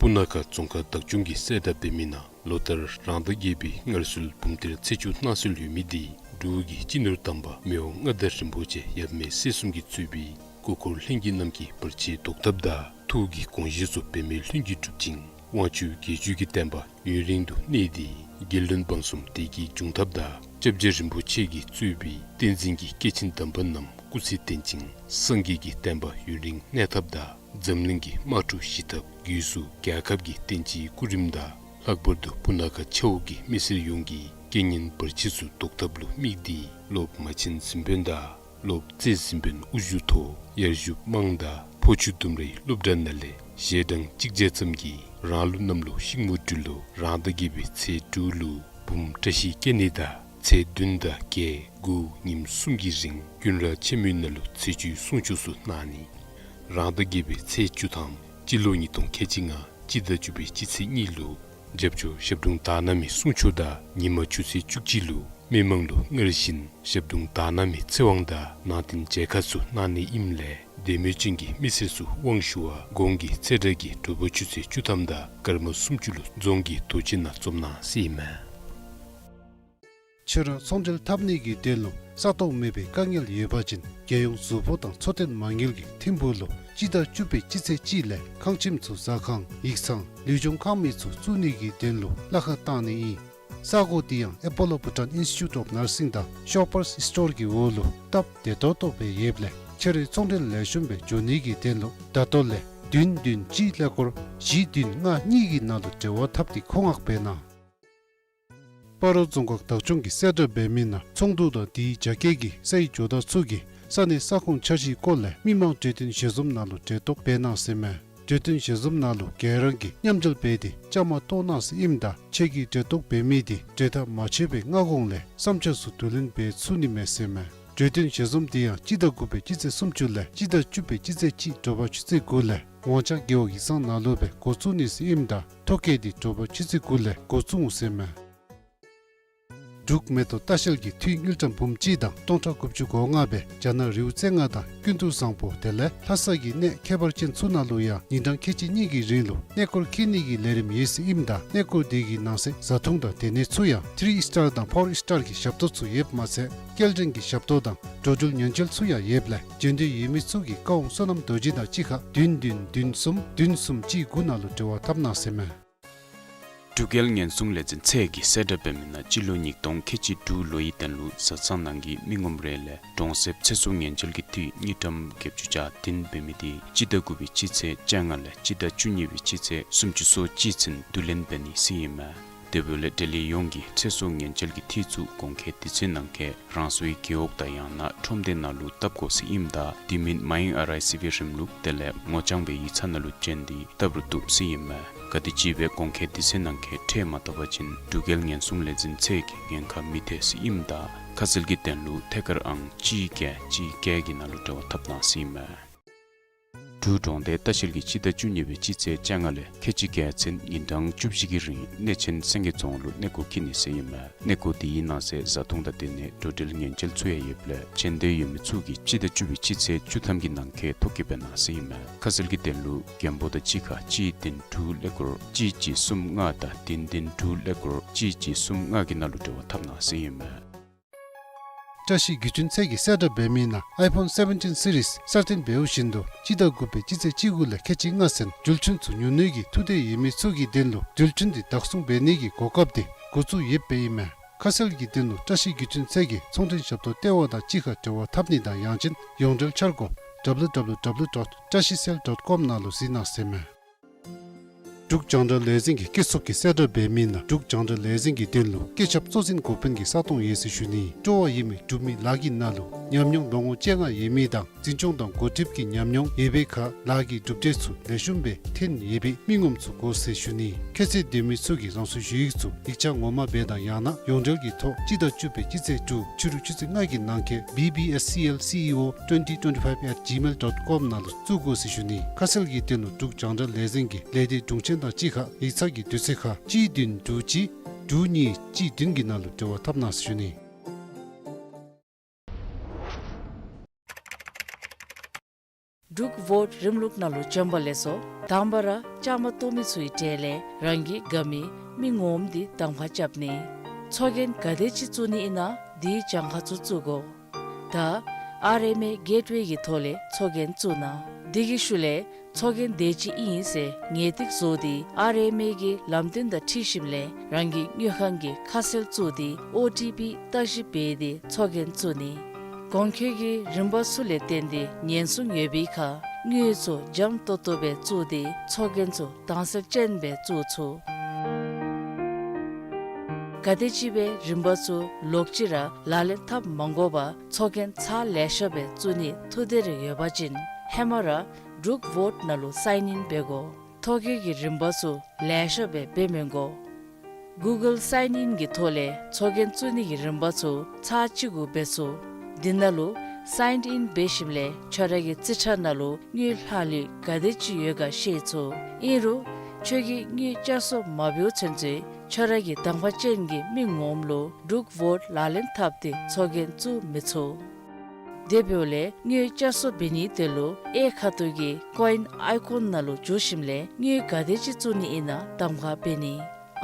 སྤུ་ན་ཁ་རྫོང་ཁག་བདག་སྐྱོང་གིས་གསལ་བསྒྲགས་འབད་མི་ནང་ལོ་ལྟར་རང་ཟླ་བརྒྱད་པའི་སྔར་སྲོལ་འབུམ་གཏེར་ཚེས་བཅུ་གནངས་སྲོལ་ཡོད་མི་འདི་འབྲུག་གི་སྤྱི་ནོར་དམ་པ་མི་དབང་མངའ་བདག་རིན་པོ་ཆེ་ཡབ་མེས་སྲས་གསུམ་གྱིས་གཙོས་པའི་སྐུ་འཁོར་ལྷན་རྒྱས་རྣམས་ཀྱི་བར་ཆད་བཟློག་ཐབས་དང་ཐུགས་ཀྱི་དགོངས་བཞེད་ཚུ་འབད་མེད་ལྷུན་གྱིས་གྲུབ་ཅིང་དབང་ཕྱུག་བརྒྱད་ཅུ་གི་བསྟན་པ་ཡུན་རིང་དུ་གནས་ཏེ་རྒྱལ་བློན་འབངས་གསུམ་བདེ་སྐྱིད་འབྱུང་ཐབས་དང་སྐྱབས་རྗེ་རིན་པོ་ཆེ་གིས་གཙོས་པའི་བསྟན་འཛིན་གྱི་སྐྱེས་ཆེན་དམ་པ་རྣམས་སྐུ་ཚེ་བརྟན་ཅིང་སངས་རྒྱས་ཀྱི་བསྟན་པ་ཡུན་རིང་གནས་ཐབས་དང་འཛམ་གླིང་གི་དམག་འཁྲུག་ཞི་ཐབས་སྒོས་སུ་རྒྱལ་ཁབ་ཀྱི་བསྟན་སྤྱིའི་སྐུ་རིམ་དང་ལྷག་པར་དུ་སྤུ་ན་ཁ་ཆ་འོག་གི་མི་སེར་ཡོངས་ཀྱི་རྐྱེན་ངན་བར་ཆད་ཚུ་བཟློག་ཐབས་ལུ་དམིགས་ཏེ་སློབ་མ་ཆེན་གཟིམ་དཔོན་དང་སློབ་རྩེ་གཟིམ་དཔོན་དབུ་བཞུགས་ཐོག་ཡར་ཞུ་དམངས་དང་ཕོ་ཆུ་ལྡུམ་རའི་སློབ་གྲྭ་ནང་ལས་ ཞལ་གྲངས་གཅིག་བརྒྱ་ཙམ་གྱིས་རང་ལུགས་གནམ་ལོ་ཤིང་མོ་སྦྲུལ་ལོ་རང་ཟླ་བརྒྱད་པའི་ཚེས་དྲུག་ལུ་བུམོ་བཀྲ་ཤིས་སྐྱེ་གནས་དང་ཚེས་བདུན་དང་བརྒྱད་དགུ་ཉིནམ་གསུམ་གྱི་རིང་ཀུན་ར་ཆེན་མོའི་ནང་ལུ་ཚེས་བཅུའི་གསུང་ཆོག་ཚུ་གནང་ནི། རང་ཟླ་བརྒྱད་པའི་ཚེས་བཅུ་ཐམ་སྤྱི་ལོ་ཉིས་སྟོང་ཁལ་གཅིག་ལྔ་སྤྱི་ཟླ་བཅུ་པའི་སྤྱི་ཚེས་གཉིས་ལུ་རྒྱབ་ཆོས་ཞབས་དྲུང་དག་སྣང་མའི་གསུང་ཆོག་དང་ཉི་མ་ཆུ་ཚོད་བཅུ་གཅིག་ལུ་མི་མང་ལུ་སྔར་བཞིན་ཞབས་དྲུང་དག་སྣང་མའི་ཚེ་དབང་དང་ནང་རྟེན་མཇལ་ཁ་ཚུ་གནང་ནི་ཨིནམ་ལས་དད་མོས་ཅན་གྱི་མི་སེར་ཚུ་དབང་ཞུ་བར་གོང་གི་ཚེས་གྲངས་ཀྱི་དྲོ་པ་ཆུ་ཚོད་བཅུ་ཐམ་དང་སྐར་མ་སུམ་ཅུ་ལུ་རྫོང་གི་རྡོ་གཅལ་ནང་འཛོམས་གནང་ཟེར་ཨིན་མས། ཁྱོད་ར་ཚོང་འབྲེལ་འཐབ་ནི་གི་དོན་ལུ་ས་སྟོང་མེད་པའི་དཀའ་ངལ་ཡོད་པ་ཅིན་རྒྱལ་ཡོངས་གཟུགས་པོ་དང་འཚོ་རྟེན་མ་དངུལ་གྱི་ཐིམ་ཕུག་ལུ་སྤྱི་ཟླ་བཅུ་པའི་སྤྱི་ཚེས་གཅིག་ལས་ཁང་ཁྱིམ་ཚུ་ཟ་ཁང་ཡིག་ཚང་ལུས་སྦྱོང་ཁང་མིག་ཚུ་བཙུགས་ནི་གི་དོན་ལུ་གླ་ཁར་བཏང་ནི་ཨིན། ས་གོ་འདི་ཡང་Apollo Bhutan Institute of Nursing དང་Shoppers Stop གི་འོག་ལུ་སྟབས་བདེ་ཏོག་ཏོ་སྦེ་ཡོདཔ་ལས་ཁྱོད་རའི་ཚོང་འབྲེལ་ལེགས་ཤོམ་སྦེ་འགྱོ་ནི་གི་དོན་ལུ་ད་ལྟོ་ལས་བདུན་བདུན་གཅིག་ཀླད་ཀོར་བཞི་བདུན་ལྔ་གཉིས་ཀྱི་ནང་ལུ་འབྲེལ་བ་འཐབ་སྟེ་མཁོ་མངགས་འབད་གནང་། སྤ་རོ་རྫོང་ཁག་བདག་སྐྱོང་གིས་གསལ་བསྒྲགས་འབད་མི་ནང་ཚོང་འདུ་དང་དེའི་རྒྱ་སྐྱེད་ཀྱི་སའི་ཇོ་བདག་ཚུ་གིས་ས་གནས་ས་ཁོངས་འཆར་གཞིའི་སྐོར་ལས་མི་མང་གྲོས་བསྟུན་ཞལ་འཛོམས་ནང་ལུ་གྲལ་གཏོགས་འབད་གནང་ཟེར་མས། གྲོས་བསྟུན་ཞལ་འཛོམས་ནང་ལུ་ག་ར་གིས་མཉམ་འབྲེལ་འབད་དེ་བཅའ་མར་གཏོགས་གནང་ཟེར་ཨིནམ་ད་ཁྱེད་ཀྱིས་གྲལ་གཏོགས་འབད་མི་དེ་གྲོས་ཐག་མ་ཆོད་པའི་སྔ་གོང་ལས་བསམ་འཆར་ཚུ་བསྡུ་ལེན་འབད་ཚུགས་ནི་མས་ཟེར་མས། གྲོས་བསྟུན་ཞལ་འཛོམས་དེ་ཡང་སྤྱི་ཟླ་དགུ་པའི་སྤྱི་ཚེས་སུམ་ཅུ་ལས་སྤྱི་ཟླ་བཅུ་པའི་སྤྱི་ཚེས་གཅིག་དྲོ་པ་ཆུ་ཚོད་དགུ་ལས་ངོ་བྱང་རྒེད་འོག་ཡིག་ཚང་ནང་ལུ་སྦེ་འགོ་བཙུགས་ནི་ཟེར་ཨིནམ་ད་ཐོ་བཀོད་དེ་དྲོ་པ་ཆུ་ཚོད་དགུ་ལས་འགོ་བཙུགས་འོང་ཟེར་མས། འབྲུག་མེ་ཏོག་ལྟ་བཤལ་གྱིས་འཐུས་དངུལ་ཀྲམ་འབུམ་གཅིག་དང་སྟོང་ཕྲག་དགུ་བཅུ་གོ་ལྔ་སྦེ་རྒྱ་ནག་རི་བོ་རྩེ་ལྔ་དང་ཀུན་ཏུ་བཟང་པོ་དེ་ལས་ལྷ་ས་གི་གནས་ཁྱད་པར་ཅན་ཚུ་ནང་ལུ་ཡང་ཉིན་གྲངས་ཁལ་གཅིག་གཉིས་ཀྱི་རིང་ལུ་གནས་སྐོར་འཁྱིད་ནི་གི་ལས་རིམ་ཡོད་ཟེར་ཨིནམ་ད་གནས་སྐོར་དེ་གི་ནང་གསེས་བཟའ་འཐུང་དང་སྡོད་གནས་ཚུ་ཡང་ཐིརི་སི་ཊར་དང་ཕོར་སི་ཊར་གྱི་ཞབས་ཏོག་ཚུ་ཡོདཔ་མ་ཚད་སྐྱེལ་འདྲེན་གྱི་ཞབས་ཏོག་དང་འགྲོ་འགྲུལ་ཉེན་བཅོལ་ཚུ་ཡང་ཡོདཔ་ལས་འབྱོན་འདོད་ཡོད་མི་ཚུ་གིས་བཀའ་དབང་བསོད་ནམས་རྡོ་རྗེ་དང་གཅིག་ཁར་བདུན་བདུན་བདུན་གསུམ་བདུན་གསུམ་གཅིག་དགུ་ནང་ལུ་འབྲེལ་བ་འཐབ་གནང་ཟེར་མས། འབྲུག་རྒྱལ་ཉེན་སྲུང་ལས་འཛིན་ཚད་ཀྱིས་གསལ་བསྒྲགས་འབད་མི་ནང་སྤྱི་ལོ་ཉིས་སྟོང་ཁལ་གཅིག་དྲུག་ལོའི་དོན་ལུ་བཟའ་ཚང་ནང་གི་མི་ངོམ་རེ་ལས་གྲོང་གསེབ་ཚེ་སྲོག་ཉེན་བཅོལ་གྱི་འཐུས་དངུལ་ཀྲམ་བརྒྱད་ཅུ་གྱ་བདུན་འབད་མི་དེ་སྤྱི་ཟླ་དགུ་པའི་སྤྱི་ཚེས་བཅོ་ལྔ་ལས་སྤྱི་ཟླ་བཅུ་གཉིས་པའི་སྤྱི་ཚེས་སུམ་ཅུ་སོ་གཅིག་ཚུན་བསྡུ་ལེན་འབད་ནི་ཟེར་ཨིན་མས། དེ་འབདཝ་ལས་འབྲེལ་ཡོད་ཡོངས་ཀྱིས་ཚེ་སྲོག་ཉེན་བཅོལ་གྱི་འཐུས་ཚུ་གོང་འཁོད་དུས་ཚོད་ནང་འཁོད་རང་སོའི་རྒེད་འོག་དང་ཡང་ན་ཁྲོམ་སྡེ་ནང་ལུ་བཏབ་དགོ་ཟེར་ཨིནམ་ད་དེ་མིན་མ་ཡེངས་ཨར་ཨའི་སི་བི་རིམ་ལུགས་དེ་ལས་ངོ་བྱང་འབད་ཡིག་ཚང་ནང་ལུ་བྱོན་ཏེ་བཏབ་རུང་བཏུབ་ཟེར་ཨིན་མས། ག་དེམ་ཅིག་སྦེ་གོང་འཁོད་དུས་ཚོད་ནང་འཁོད་ཁྲལ་མ་བཏབ་པ་ཅིན་འབྲུག་རྒྱལ་ཉེན་སྲུང་ལས་འཛིན་ཚད་ཀྱིས་ཉེན་ཁ་མི་ཐེག་ཟེར་ཨིནམ་ད་ཁ་གསལ་གྱི་དོན་ལུ་ཐད་ཀར་ཨང་གཅིག་བརྒྱད་གཅིག་བརྒྱད་ཀྱི་ནང་ལུ་འབྲེལ་བ་འཐབ་གནང་ཟེར་ཨིན་མས། འབྲུག་གྲོང་སྡེ་ལྟ་བཤལ་གྱིས་སྤྱི་ཟླ་བཅུ་གཉིས་པའི་སྤྱི་ཚེས་བཅོ་ལྔ་ལས་ཁལ་གཅིག་བརྒྱད་ཚུན་ཉིན་གྲངས་བཅུ་བཞི་གི་རིང་གནས་ཆེན་སེང་གེ་རྫོང་ལུ་གནས་སྐོར་འཁྱིད་ནི་ཟེར་ཨིན་མས། གནས་སྐོར་དེའི་ནང་གསེས་བཟའ་འཐུང་དང་སྡོད་གནས་འགྲོ་འགྲུལ་ཉེན་བཅོལ་ཚུ་ཡང་ཡོདཔ་ལས་བྱོན་འདོད་ཡོད་མི་ཚུ་གིས་སྤྱི་ཟླ་བཅུ་པའི་སྤྱི་ཚེས་བཅུ་ཐམ་གྱི་ནང་འཁོད་ཐོ་བཀོད་འབད་གནང་ཟེར་ཨིན་མས། ཁ་གསལ་གྱི་དོན་ལུ་མགོན་པོ་དང་གཅིག་ཁར་གཅིག་བདུན་དྲུག་ཀླད་ཀོར་གཅིག་གཅིག་གསུམ་ལྔ་དང་བདུན་བདུན་དྲུག་ཀླད་ཀོར་གཅིག་གཅིག་གསུམ་ལྔ་གི་ནང་ལུ་འབྲེལ་བ་འཐབ་གནང་ཟེར་ཨིན་མས། བཀྲ་ཤིས་བརྒྱུད་འཕྲིན་ཚད་ཀྱིས་གསལ་བསྒྲགས་འབད་མི་ནང་ཨའི་ཕོན་སེ་བེན་ཊིན་སི་རིས་གསར་བཏོན་འབདཝ་བཞིན་དུ་སྤྱི་ཟླ་དགུ་པའི་སྤྱི་ཚེས་བཅུ་དགུ་ལས་ཁལ་གཅིག་ལྔ་ཚུན་འགྲུལ་འཕྲིན་ཚུ་ཉོ་ནི་གི་ཐུགས་འདོད་ཡོད་མི་ཚུ་གི་དོན་ལུ་འགྲུལ་འཕྲིན་དེ་བདག་བཟུང་འབད་ནི་གི་གོ་སྐབས་དེ་འགོ་བཙུགས་ཡོདཔ་ཨིན་མས། ཁ་གསལ་གྱི་དོན་ལུ་བཀྲ་ཤིས་བརྒྱུད་འཕྲིན་ཚད་ཀྱི་ཚོང་འབྲེལ་ཞབས་ཏོག་ལྟེ་བ་དང་གཅིག་ཁར་འབྲེལ་བ་འཐབ་ནི་དང་ཡང་ཅིན་ཡོངས་འབྲེལ་འཆར་སྒོ་W W W dot trashicell dot com ནང་ལུ་གཟིགས་གནང་ཟེར་མས། འབྲུག་རྒྱང་བསྒྲགས་ལས་འཛིན་གྱི་སྐྱིད་སྡུག་གིས་གསལ་བསྒྲགས་འབད་མི་ནང་འབྲུག་རྒྱང་བསྒྲགས་ལས་འཛིན་གྱི་དོན་ལུ་སྐུ་ཚབ་གཙོ་འཛིན་འགོ་དཔོན་གྱི་ས་སྟོང་ཡོད་ཟེར་ཞུ་ནི། སྤྲོ་བ་ཡོད་མི་འབྲུག་མི་ལཱ་གི་ནང་ལུ་ཉམས་མྱོང་ལོ་ངོ་བཅོ་ལྔ་ཡོད་མི་དང་འཛིན་སྐྱོང་དང་འགོ་ཁྲིད་ཀྱི་ཉམས་མྱོང་ཡོད་པའི་ཁར་ལཱ་གི་གྲུབ་འབྲས་ཚུ་ལེགས་ཤོམ་སྦེ་ཐོན་ཡོད་པའི་མི་ངོམ་ཚུ་དགོ་ཟེར་ཞུ་ནི། ཁྱད་ཚད་ལྡན་མི་ཚུ་གིས་རང་སོའི་ཞུ་ཡིག་ཚུ་ཡིག་ཆ་ངོ་མ་སྦེ་དང་ཡང་ན་ཡོངས་འབྲེལ་གྱི་ཐོག་སྤྱི་ཟླ་བཅུ་པའི་སྤྱི་ཚེས་དྲུག་ཕྱི་རུ་ཆུ་ཚོད་ལྔ་གི་ནང་འཁོད་B B S C L C E O twenty twenty-five at gmail dot com ནང་ལུ་བཙུགས་དགོ་ཟེར་ཞུ་ནི། ཁ་གསལ་གྱི་དོན་ལུ་འབྲུག་རྒྱང་བསྒྲགས་ལས་འཛིན་གྱི་ལས་སྡེ་དྲུང་ཆེན་དང་གཅིག་ཁར་ཡིག་ཚང་གི་དུས་ཚོད་ཁར་གཅིག་བདུན་དྲུག་གཅིག་དྲུག་གཉིས་གཅིག་བདུན་གྱི་ནང་ལུ་འབྲེལ་བ་འཐབ་གནང་ཟེར་ཞུ་ནི། འབྲུག་བོཊ་རིམ་ལུགས་ནང་ལུ་བྱོན་པ་ལེགས་སོ། དང་པ་ར་བཅའ་མར་གཏོགས་མི་ཚུའི་གྲས་ལས་རང་གི་དགའ་མི་མི་ངོམ་དེ་གདམ་ཁ་རྐྱབ་ནི། ཚོགས་རྒྱན་ག་དེ་ཅིག་བཙུགས་ནི་ཨིན་ན་དེའི་གྱངས་ཁ་ཚུ་བཙུགས་དགོ། ད་ཨར་ཨེམ་ཨེ་གེཊ་ཝེ་གི་ཐོག་ལས་ཚོགས་རྒྱན་བཙུགས་གནང་། དེ་གི་ཤུལ་ལས་ཚོགས་རྒྱན་དེ་ཅིག་ཨིན་ཟེར་ངེས་ཏིག་བཟོ་སྟེ་ཨར་ཨེམ་ཨེ་གི་ལམ་སྟོན་དང་འཁྲིལ་ཞིནམ་ལས་རང་གི་དངུལ་ཁང་གི་ཁ་གསལ་བཙུགས་ཏེ་ཨོ་ཊི་པི་བརྟག་ཞིབ་འབད་དེ་ཚོགས་རྒྱན་བཙུགས་ནི། གོང་འཁོད་ཀྱི་རིམ་པ་ཚུ་ལས་བརྟེན་ཏེ་ཉེན་སྲུང་ཡོད་པའི་ཁར་དངུལ་ཚུ་འཇམ་ཏོག་ཏོ་སྦེ་བཙུགས་ཏེ་ཚོགས་རྒྱན་ཚུ་དྭངས་གསལ་ཅན་སྦེ་བཙུགས་ཚུགས། ག་དེམ་ཅིག་སྦེ་རིམ་པ་ཚུ་ལོག་ཅི་ར་ལག་ལེན་འཐབ་མ་དགོ་པར་ཚོགས་རྒྱན་ཚར་ལེ་ཤ་སྦེ་བཙུགས་ནིའི་ཐུགས་འདོད་རེ་ཡོད་པ་ཅིན་ཧེ་མ་ར་ འབྲུག་ཝོཊ་ནང་ལུ་སའིན་ཨིན་འབད་དགོ། ཐོ་བཀོད་ཀྱི་རིམ་པ་ཚུ་ལེ་ཤ་སྦེ་འབད་མི་དགོ། གུ་གཱལ་སའིན་ཨིན་གྱི་ཐོག་ལས་ཚོགས་རྒྱན་བཙུགས་ནི་གི་རིམ་པ་ཚུ་ཚར་གཅིག་གུ་འབད་ཚུགས། འདི་ནང་ལུ་སའིན་ཨིན་འབད་ཞིནམ་ལས་ཁྱོད་ར་གི་རྩིས་ཁྲ་ནང་ལུ་དངུལ་ལྷག་ལུས་ག་དེ་ཅིག་ཡོད་ག་ཤེས་ཚུགས། ཨིན་རུང་ཁྱོད་ཀྱིས་དངུལ་བསྐྱར་གསོ་མ་འབད་བ་ཚུན་ཚོད་ཁྱོད་ར་གི་དང་པ་ཅན་གྱི་མི་ངོམ་ལུ་འབྲུག་ཝོཊ་ལག་ལེན་འཐབ་སྟེ་ཚོགས་རྒྱན་བཙུགས་མི་ཚུགས། དེ་འབདཝ་ལས་དངུལ་བསྐྱར་གསོ་འབད་ནི་དེ་ལུ་གཡས་ཁ་ཐུག་གི་ཀོ་ཨིན་ཨའི་ཀོན་ནང་ལུ་འཛུལ་ཞིནམ་ལས་དངུལ་ག་དེ་ཅིག་བཙུགས་ནི་ཨིན་ན་གདམ་ཁ་འབད་ནི།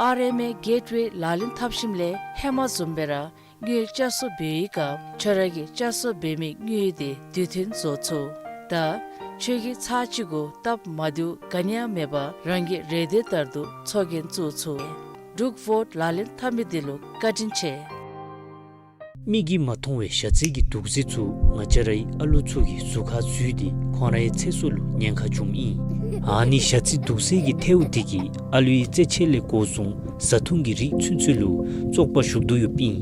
ཨར་ཨེམ་ཨེ་གེཊ་ཝེ་ལག་ལེན་འཐབ་ཞིནམ་ལས་ཧེ་མ་བཟུམ་སྦེ་ར་དངུལ་བསྐྱར་གསོ་འབད་བའི་སྐབས་ཁྱོད་ར་གིས་བསྐྱར་གསོ་འབད་མི་དངུལ་དེ་དུས་མཐུན་བཟོ་ཚུགས། ད་ཁྱོད་ཀྱིས་ཚར་གཅིག་གུ་སྟབས་མ་བདེཝ་ག་ནི་ཡང་མེད་པར་རང་གི་རེ་འདོད་ལྟར་དུ་ཚོགས་རྒྱན་བཙུགས་ཚུགས། འབྲུག་ཝོཊ་ལག་ལེན་འཐབ་མི་དེ་ལུ་བཀའ་དྲིན་ཆེ། མིག་གིས་མ་མཐོང་བའི་ཞ་རྩི་གི་དུག་རྫས་ཚུ་ང་བཅས་རའི་ཨ་ལུ་ཚུ་གི་གཟུགས་ཁར་འཛུལ་ཏེ་ཁོང་རའི་ཚེ་སྲོག་ལུ་ཉེན་ཁ་འབྱུངམ་ཨིན། ཨ་ནི་ཞ་རྩི་དུག་རྫས་ཀྱི་ཐལཝ་དེ་གིས་ཨ་ལུའི་རྩེད་ཆས་ལས་འགོ་བཟུང་བཟའ་འཐུང་གི་རིགས་ཚུན་ཚོད་ལུ་བཙོག་པ་ཞུགས་དོ་ཡོདཔ་ཨིན།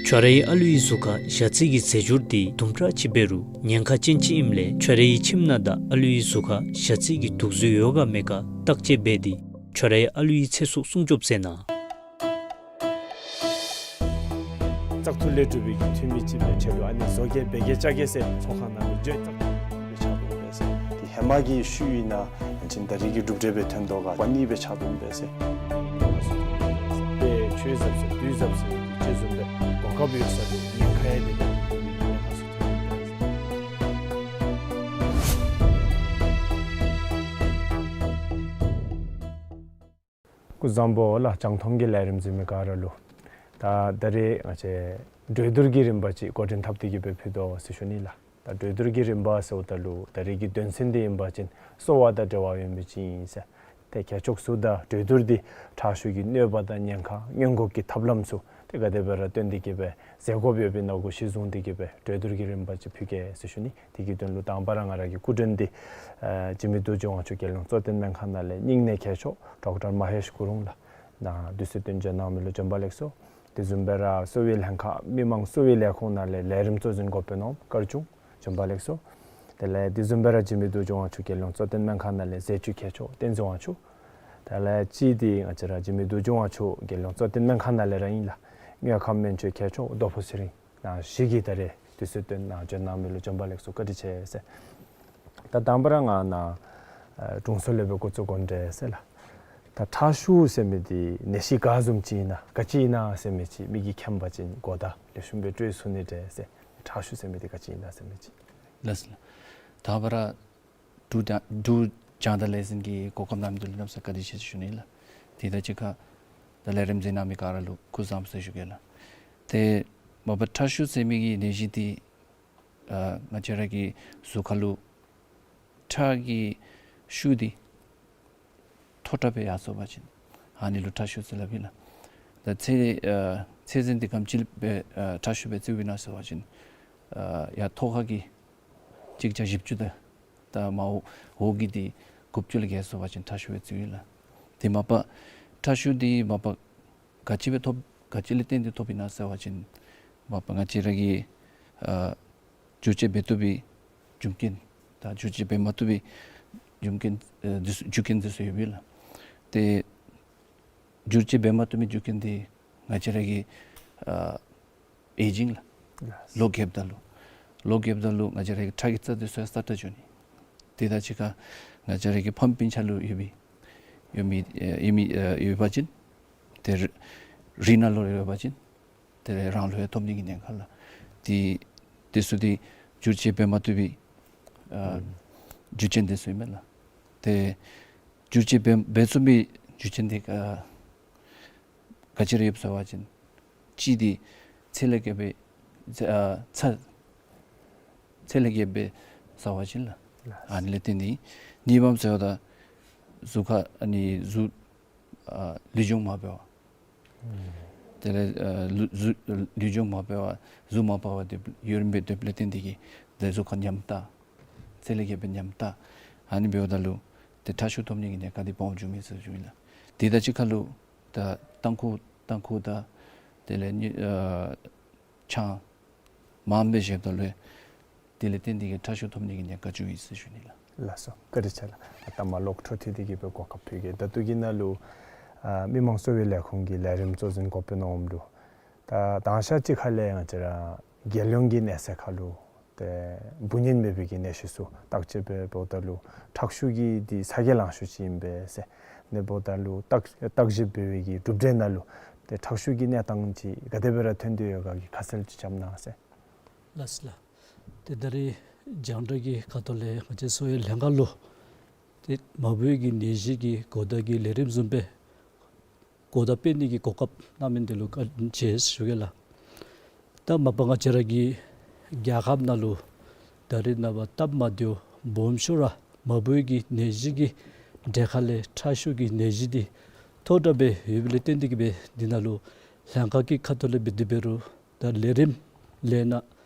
ཁྱོད་རའི་ཨ་ལུའི་གཟུགས་ཁར་ཞ་རྩི་གི་རྫས་སྦྱོར་དེ་དུམ་གྲ་ཅིག་འབད་རུང་ཉེན་ཁ་ཅན་ཅིག་ཨིནམ་ལས་ཁྱོད་རའི་ཁྱིམ་ནང་དང་ཨ་ལུའི་གཟུགས་ཁར་ཞ་རྩི་གི་དུག་རྫས་ཡོད་ག་མེད་ག་བརྟག་དཔྱད་འབད་དེ་ཁྱོད་རའི་ཨ་ལུའི་ཚེ་སྲོག་སྲུང་སྐྱོབ་མཛད་གནང་། བཙག་འཐུ་ལས་གྲུབ་པའི་གི་འཐུས་མི་ཅིག་སྦེ་ཁྱོད་ལུ་ཨ་ནི་བཟོ་བཀོད་འབད་གེ་བཅའ་གེ་ཟེར་ཚོགས་ཁང་ནང་ལུ་བརྗོད། བཙག་འཐུ་སྦེ་ཆགས་འོང་པས་ཟེར། དེ་ཧེ་མ་གི་ཤུལ་ཨིན་ན་ཅིན་ད་རེས་ཀྱི་གྲུབ་འབྲས་སྦེ་ཐོན་དོ་ག་བ་ནི་སྦེ་ཆགས་འོང་པས་ཟེར། དཔེ་ཆོས་ཟབ་ཟེར་དུས་ཟབ་ཟེར་ཅིག་བཟུམ་སྦེ་གོ་སྐབས་ཡོད་ས་ལུ་ཉེན་ཁ་ཡང་དེ་ལས་ཉེན་ཁ་སུ་ཐོན་འོང་པས་ཟེར། སྐུ་གཟུགས་བཟང་པོ་ལགས། རྒྱང་མཐོང་གི་ལས་རིམ་གཟིགས་མི་ག་ར་ལུ། ད་ད་རེས་ང་བཅས་གྲོས་བསྡུར་གྱི་རིམ་པ་ཅིག་འགོ་འདྲེན་འཐབ་སྟེ་གི་སྦེ་ཕུལ་དོ་ཟེར་ཞུ་ནི་ལགས། ད་གྲོས་བསྡུར་གྱི་རིམ་པ་ཟེརཝ་ད་ལུ་ད་རེས་ཀྱི་དོན་ཚན་འདི་ཨིན་པ་ཅིན་གསོ་བ་དང་འབྲེལ་བ་ཡོད་མི་ཅིག་ཨིན་ཟེར། ཏེ་གལ་ཆེ་ཤོས་ད་གྲོས་བསྡུར་འདི་དྲག་ཤོས་ཀྱི་གནོད་པ་དང་ཉེན་ཁ་སྔོན་འགོག་གི་ཐབས་ལམ་ཚུ་ཏེ་ག་དེ་སྦེ་ར་བཏོན་ཏེ་གི་སྦེ་མཛད་དགོཔ་ཡོདཔ་ཨིན་ན་གུ་གཞི་བཟུང་སྟེ་གི་སྦེ་གྲོས་བསྡུར་གྱི་རིམ་པ་ཅིག་ཕུལ་གེ་ཟེར་ཞུ་ནི། དེ་གི་དོན་ལུ་དང་པ་ར་ང་ར་གི་སྐུ་མགྲོན་འདི་ཨ་འཇིགས་མེད་རྡོ་རྗེ་དབང་ཕྱུག་རྒྱལ་ཡོངས་གཙོ་བསྟེན་སྨན་ཁང་ནང་ལས་སྙིང་ནད་མཁས་མཆོག་ཌོག་ཊར་མ་ཧེཤ་གུ་རུང་ལགས་ནཱ་དུས་ཚོད་བཏོན་བྱོན་གནང་མི་ལུ་བྱོན་པ་ལེགས་སོ། དེ་བཟུམ་སྦེ་ར་གསོ་བའི་ལྷན་ཁག་མི་མང་གསོ་བའི་ལས་ཁུངས་ནང་ལས་ལས་རིམ་གཙོ་འཛིན་འགོ་དཔོན་ནོར་བུ་དཀར་ཆུང་བྱོན་པ་ལེགས་སོ། དེ་ལས་དེ་བཟུམ་སྦེ་ར་འཇིགས་མེད་རྡོ་རྗེ་དབང་ཕྱུག་རྒྱལ་ཡོངས་གཙོ་བསྟེན་སྨན་ཁང་ནང་ལས་ཟས་བཅུད་མཁས་མཆོག་བསྟན་འཛིན་དབང་ཕྱུག། དེ་ལས་གཅིག་འདི་ང་བཅས་ར་འཇིགས་མེད་རྡོ་རྗེ་དབང་ཕྱུག་རྒྱལ་ཡོངས་གཙོ་བསྟེན་སྨན་ཁང་ནང་ལས་ར་ཨིན་ལགས། དངོས་ཁམས་སྨན་བཅོས་མཁས་མཆོག་རྡོ་ཕུ་ཚེ་རིང་། ནཱ་བཞི་གིས་ད་རེས་དུས་ཚོད་བཏོན་ནཱ་བྱོན་གནང་མི་ལུ་བྱོན་པ་ལེགས་སོ། བཀའ་དྲིན་ཆེ་ཟེར། ད་དང་པ་ར་ང་ནཱ་ཨ་དྲུང་འཚོ་ལས་སྦེ་འགོ་བཙུགས་དགོ་འདྲས་ཟེར་ལགས། ད་ཁྲག་ཤུགས་ཟེར་མི་འདི་ནད་གཞི་ག་བཟུམ་ཅིག་ཨིན་ན་ག་ཅི་ཨིན་ན་ཟེར་མི་ཅིག་མི་གིས་མཁྱེན་པ་ཅིན་གོ་བརྡ་ལེགས་ཤོམ་སྦེ་སྤྲོད་ཚུགས་ནི་འདྲས་ཟེར། ཁྲག་ཤུགས་ཟེར་མི་འདི་ག་ཅི་ཨིན་ན་ཟེར་མི་ཅིག། ལགས་སོ་ལགས། ད་བར་འབྲུག་རྒྱང་འབྲུག་རྒྱང་བསྒྲགས་ལས་འཛིན་གྱི་གོ་སྐབས་གནང་མི་འདི་ལུ་གནམ་ས་བཀའ་དྲིན་ཆེ་ཟེར་ཞུ་ནི་ལགས། དེ་དང་གཅིག་ཁར་ད་ལས་རིམ་གཟིགས་གནང་མི་ག་ར་ལུ་སྐུ་གཟུགས་བཟང་པོ་ཟེར་ཞུ་གེ་ལགས། ཏེ་མ་པ་ཁྲག་ཤུགས་ཟེར་མི་གི་ནད་གཞི་འདི་ཨ་ང་བཅས་ར་གི་གཟུགས་ཁར་ལུ་ཁྲག་གི་ཤུགས་འདི་མཐོ་དྲགས་སྦེ་ཡར་སོང་པ་ཅིན་ཨ་ནི་ལུ་ཁྲག་ཤུགས་ཟེར་སླབ་ཨིན་ལགས། ད་ཚད་ཨ་ཚད་འཛིན་འདི་ག་དེམ་ཅིག་སྦེ་ཨ་ཁྲག་ཤུགས་སྦེ་བརྩིཝ་ཨིན་ན་ཟེར་བ་ཅིན་ཨ་ཡར་ཐོག་ཁ་གི་གཅིག་བརྒྱ་བཞི་བཅུ་དང་ད་མར་འོག་འོག་གི་འདི་དགུ་བཅུ་ལས་བརྒལ་སོང་པ་ཅིན་ཁྲག་ཤུགས་སྦེ་བརྩིཝ་ཨིན་ལགས། དེ་མ་པ་ཁྲག་ཤུགས་འདི་མ་པ་ག་ཅི་སྦེ་ཐོབ་ག་ཅི་ལས་བརྟེན་ཏེ་ཐོབ་ཨིན་ན་ཟེར་བ་ཅིན་མ་པ་ང་བཅས་ར་གི་ཨ་བསྒྱུར་བཅོས་འབད་བཏུབ་པའི་རྒྱུ་རྐྱེན་དང་བསྒྱུར་བཅོས་འབད་མ་བཏུབ་པའི་རྒྱུ་རྐྱེན་ཨ་འདི་ཚུ་རྒྱུ་རྐྱེན་འདི་ཚུ་ཡོདཔ་ཨིན་ལགས། ཏེ་བསྒྱུར་བཅོས་འབད་མ་བཏུབ་པའི་རྒྱུ་རྐྱེན་འདི་ང་བཅས་ར་གི་ཨ་ཨེ་ཇིང་ལགས། ལོ་རྒསཔ་ད་ལུ་ལོ་རྒསཔ་ད་ལུ་ང་བཅས་ར་གི་ཁྲག་གི་རྩ་འདི་ཚུ་ཡང་སྲ་ཀྲག་འགྱོ་ནི། དེ་དང་གཅིག་ཁར་ང་བཅས་ར་གི་ཕམ་སྤུན་ཆ་ལུ་ཡོད་པའི་ཡོད་མི་ཨེ་ཡོད་མི་ཨེ་ཡོད་པ་ཅིན་ཏེ་རི་རི་ནང་ལུ་ཡོད་པ་ཅིན་ཏེ་རང་ལུ་ཡང་ཐོབ་ནི་གི་ཉེན་ཁ་ལགས། དེ་དེ་ཚུ་འདི་བསྒྱུར་བཅོས་འབད་མ་བཏུབ་པའི་ཨ་རྒྱུ་རྐྱེན་འདི་ཚུ་ཨིན་མས་ལགས། ཏེ་བསྒྱུར་བཅོས་འབད་འབད་ཚུགས་པའི་རྒྱུ་རྐྱེན་འདི་ཨ་ག་ཅི་ར་ཡོདཔ་ཟེར་བ་ཅིན་གཅིག་འདི་ཚད་ལས་བརྒལ་བའི་ཚད་ཨ་ཚད་ཚད་ལས་བརྒལ་བའི་ཟེར་བ་ཅིན་ལགས། ཨ་ནི་ལས་བརྟེན་ཏེ། གཉིས་པམ་ཟེརཝ་ད་གཟུགས་ཁར་ཨ་ནི་གཟུགས་ཨ་ལུས་སྦྱོང་མ་འབད་བར་དེ་ལས་ཨ་ལུ་གཟུགས་ལུས་སྦྱོང་མ་འབད་བར་གཟུགས་མ་སྤར་བར་སྡོད་ཡུན་རིངམོ་སྦེ་སྡོདཔ་ལས་བརྟེན་ཏེ་གིས་ཏེ་གཟུགས་ཁར་ཉམ་ཐག་ཚད་ལས་བརྒལ་བའི་ཉམ་ཐག་ཨ་ནི་འབདཝ་ད་ལུ་ཏེ་ཁྲག་ཤུགས་ཐོབ་ནི་གི་ཉེན་ཁ་འདི་སྦོམ་འབྱུངམ་ཨིན་ཟེར་ཞུཝ་ཨིན་ལགས། དེ་དང་གཅིག་ཁར་ལུ་ད་ཏམ་ཁུ་ཏམ་ཁུ་དང་དེ་ལས་ནི་ཨ་ཆང་མངམ་སྦེ་བཞེསཔ་ད་ལུ་དེ་ལས་བརྟེན་ཏེ་གིས་ཁྲག་ཤུགས་ཐོབ་ནི་གི་ཉེན་ཁ་འབྱུངམ་ཨིན་ཟེར་ཞུ་ནི་ལགས། ལགས་སོ། བཀའ་དྲིན་ཆེ་ལགས། ད་མ་ལོག་འཕྲོ་མཐུད་དེ་གི་སྦེ་གོ་སྐབས་ཕུལ་གེ། ད་ལྟོ་གི་ནང་ལུ་ཨ་མི་དམངས་གསོ་བའི་ལས་ཁུངས་ཀྱི་ལས་རིམ་གཙོ་འཛིན་འགོ་དཔོན་འོགམ་ལུ་ད་དང་ཤ་ཅིག་ཁ་ལས་ང་བཅས་ར་རྒྱལ་ཡོངས་ཀྱི་གནས་ཚད་ཁར་ལུ་ཏེ་འབུ་ནད་མེད་པའི་གི་ནད་གཞི་ཚུ་བརྟག་དཔྱད་འབདཝ་ད་ལུ་ཁྲག་ཤུགས་ཀྱི་འདི་ཚ་གྱང་ལང་ཤོས་ཅིག་ཨིན་པས་ཟེར། ཨ་ནི་འབདཝ་ད་ལུ་བརྟག་བརྟག་ཞིབ་འབད་བའི་གི་གྲུབ་འབྲས་ནང་ལུ་ཏེ་ཁྲག་ཤུགས་ཀྱི་གནས་སྟངས་ཅིག་ག་དེ་སྦེ་ར་ཐོན་ཏེ་ཡོད་ག་གི་ཁ་གསལ་ཅིག་རྐྱབ་གནང་ཟེར། ལགས་སོ་ལགས། ཏེ་ད་རེས་རྒྱང་བསྒྲགས་ཀྱི་ཁ་ཐུག་ལས་ང་བཅས་གསོ་བའི་ལྷན་ཁག་ལུ་ཏེ་མ་འབུ་གི་ནད་གཞི་གི་གོ་བརྡ་གི་ལས་རིམ་བཟུམ་སྦེ་གོ་བརྡ་སྤེལ་ནི་གི་གོ་སྐབས་གནང་མི་འདི་ལུ་བཀའ་དྲིན་ཆེ་ཞུ་གེ་ལགས། ད་མ་པ་ང་བཅས་ར་གི་རྒྱལ་ཁབ་ནང་ལུ་ད་རེས་ནངས་པ་སྟབས་མ་བདེཝ་སྦོམ་ཤོས་ར་མ་འབུ་གི་ནད་གཞི་གི་གྲས་ཁ་ལས་ཁྲག་ཤུགས་ཀྱི་ནད་གཞི་འདི་མཐོ་དྲགས་སྦེ་ཡོདཔ་ལས་བརྟེན་ཏེ་གི་སྦེ་འདི་ནང་ལུ་ལྷན་ཁག་གི་ཁ་ཐུག་ལས་འབད་དེ་འབད་རུང་ད་ལས་རིམ་ལས་སྣ་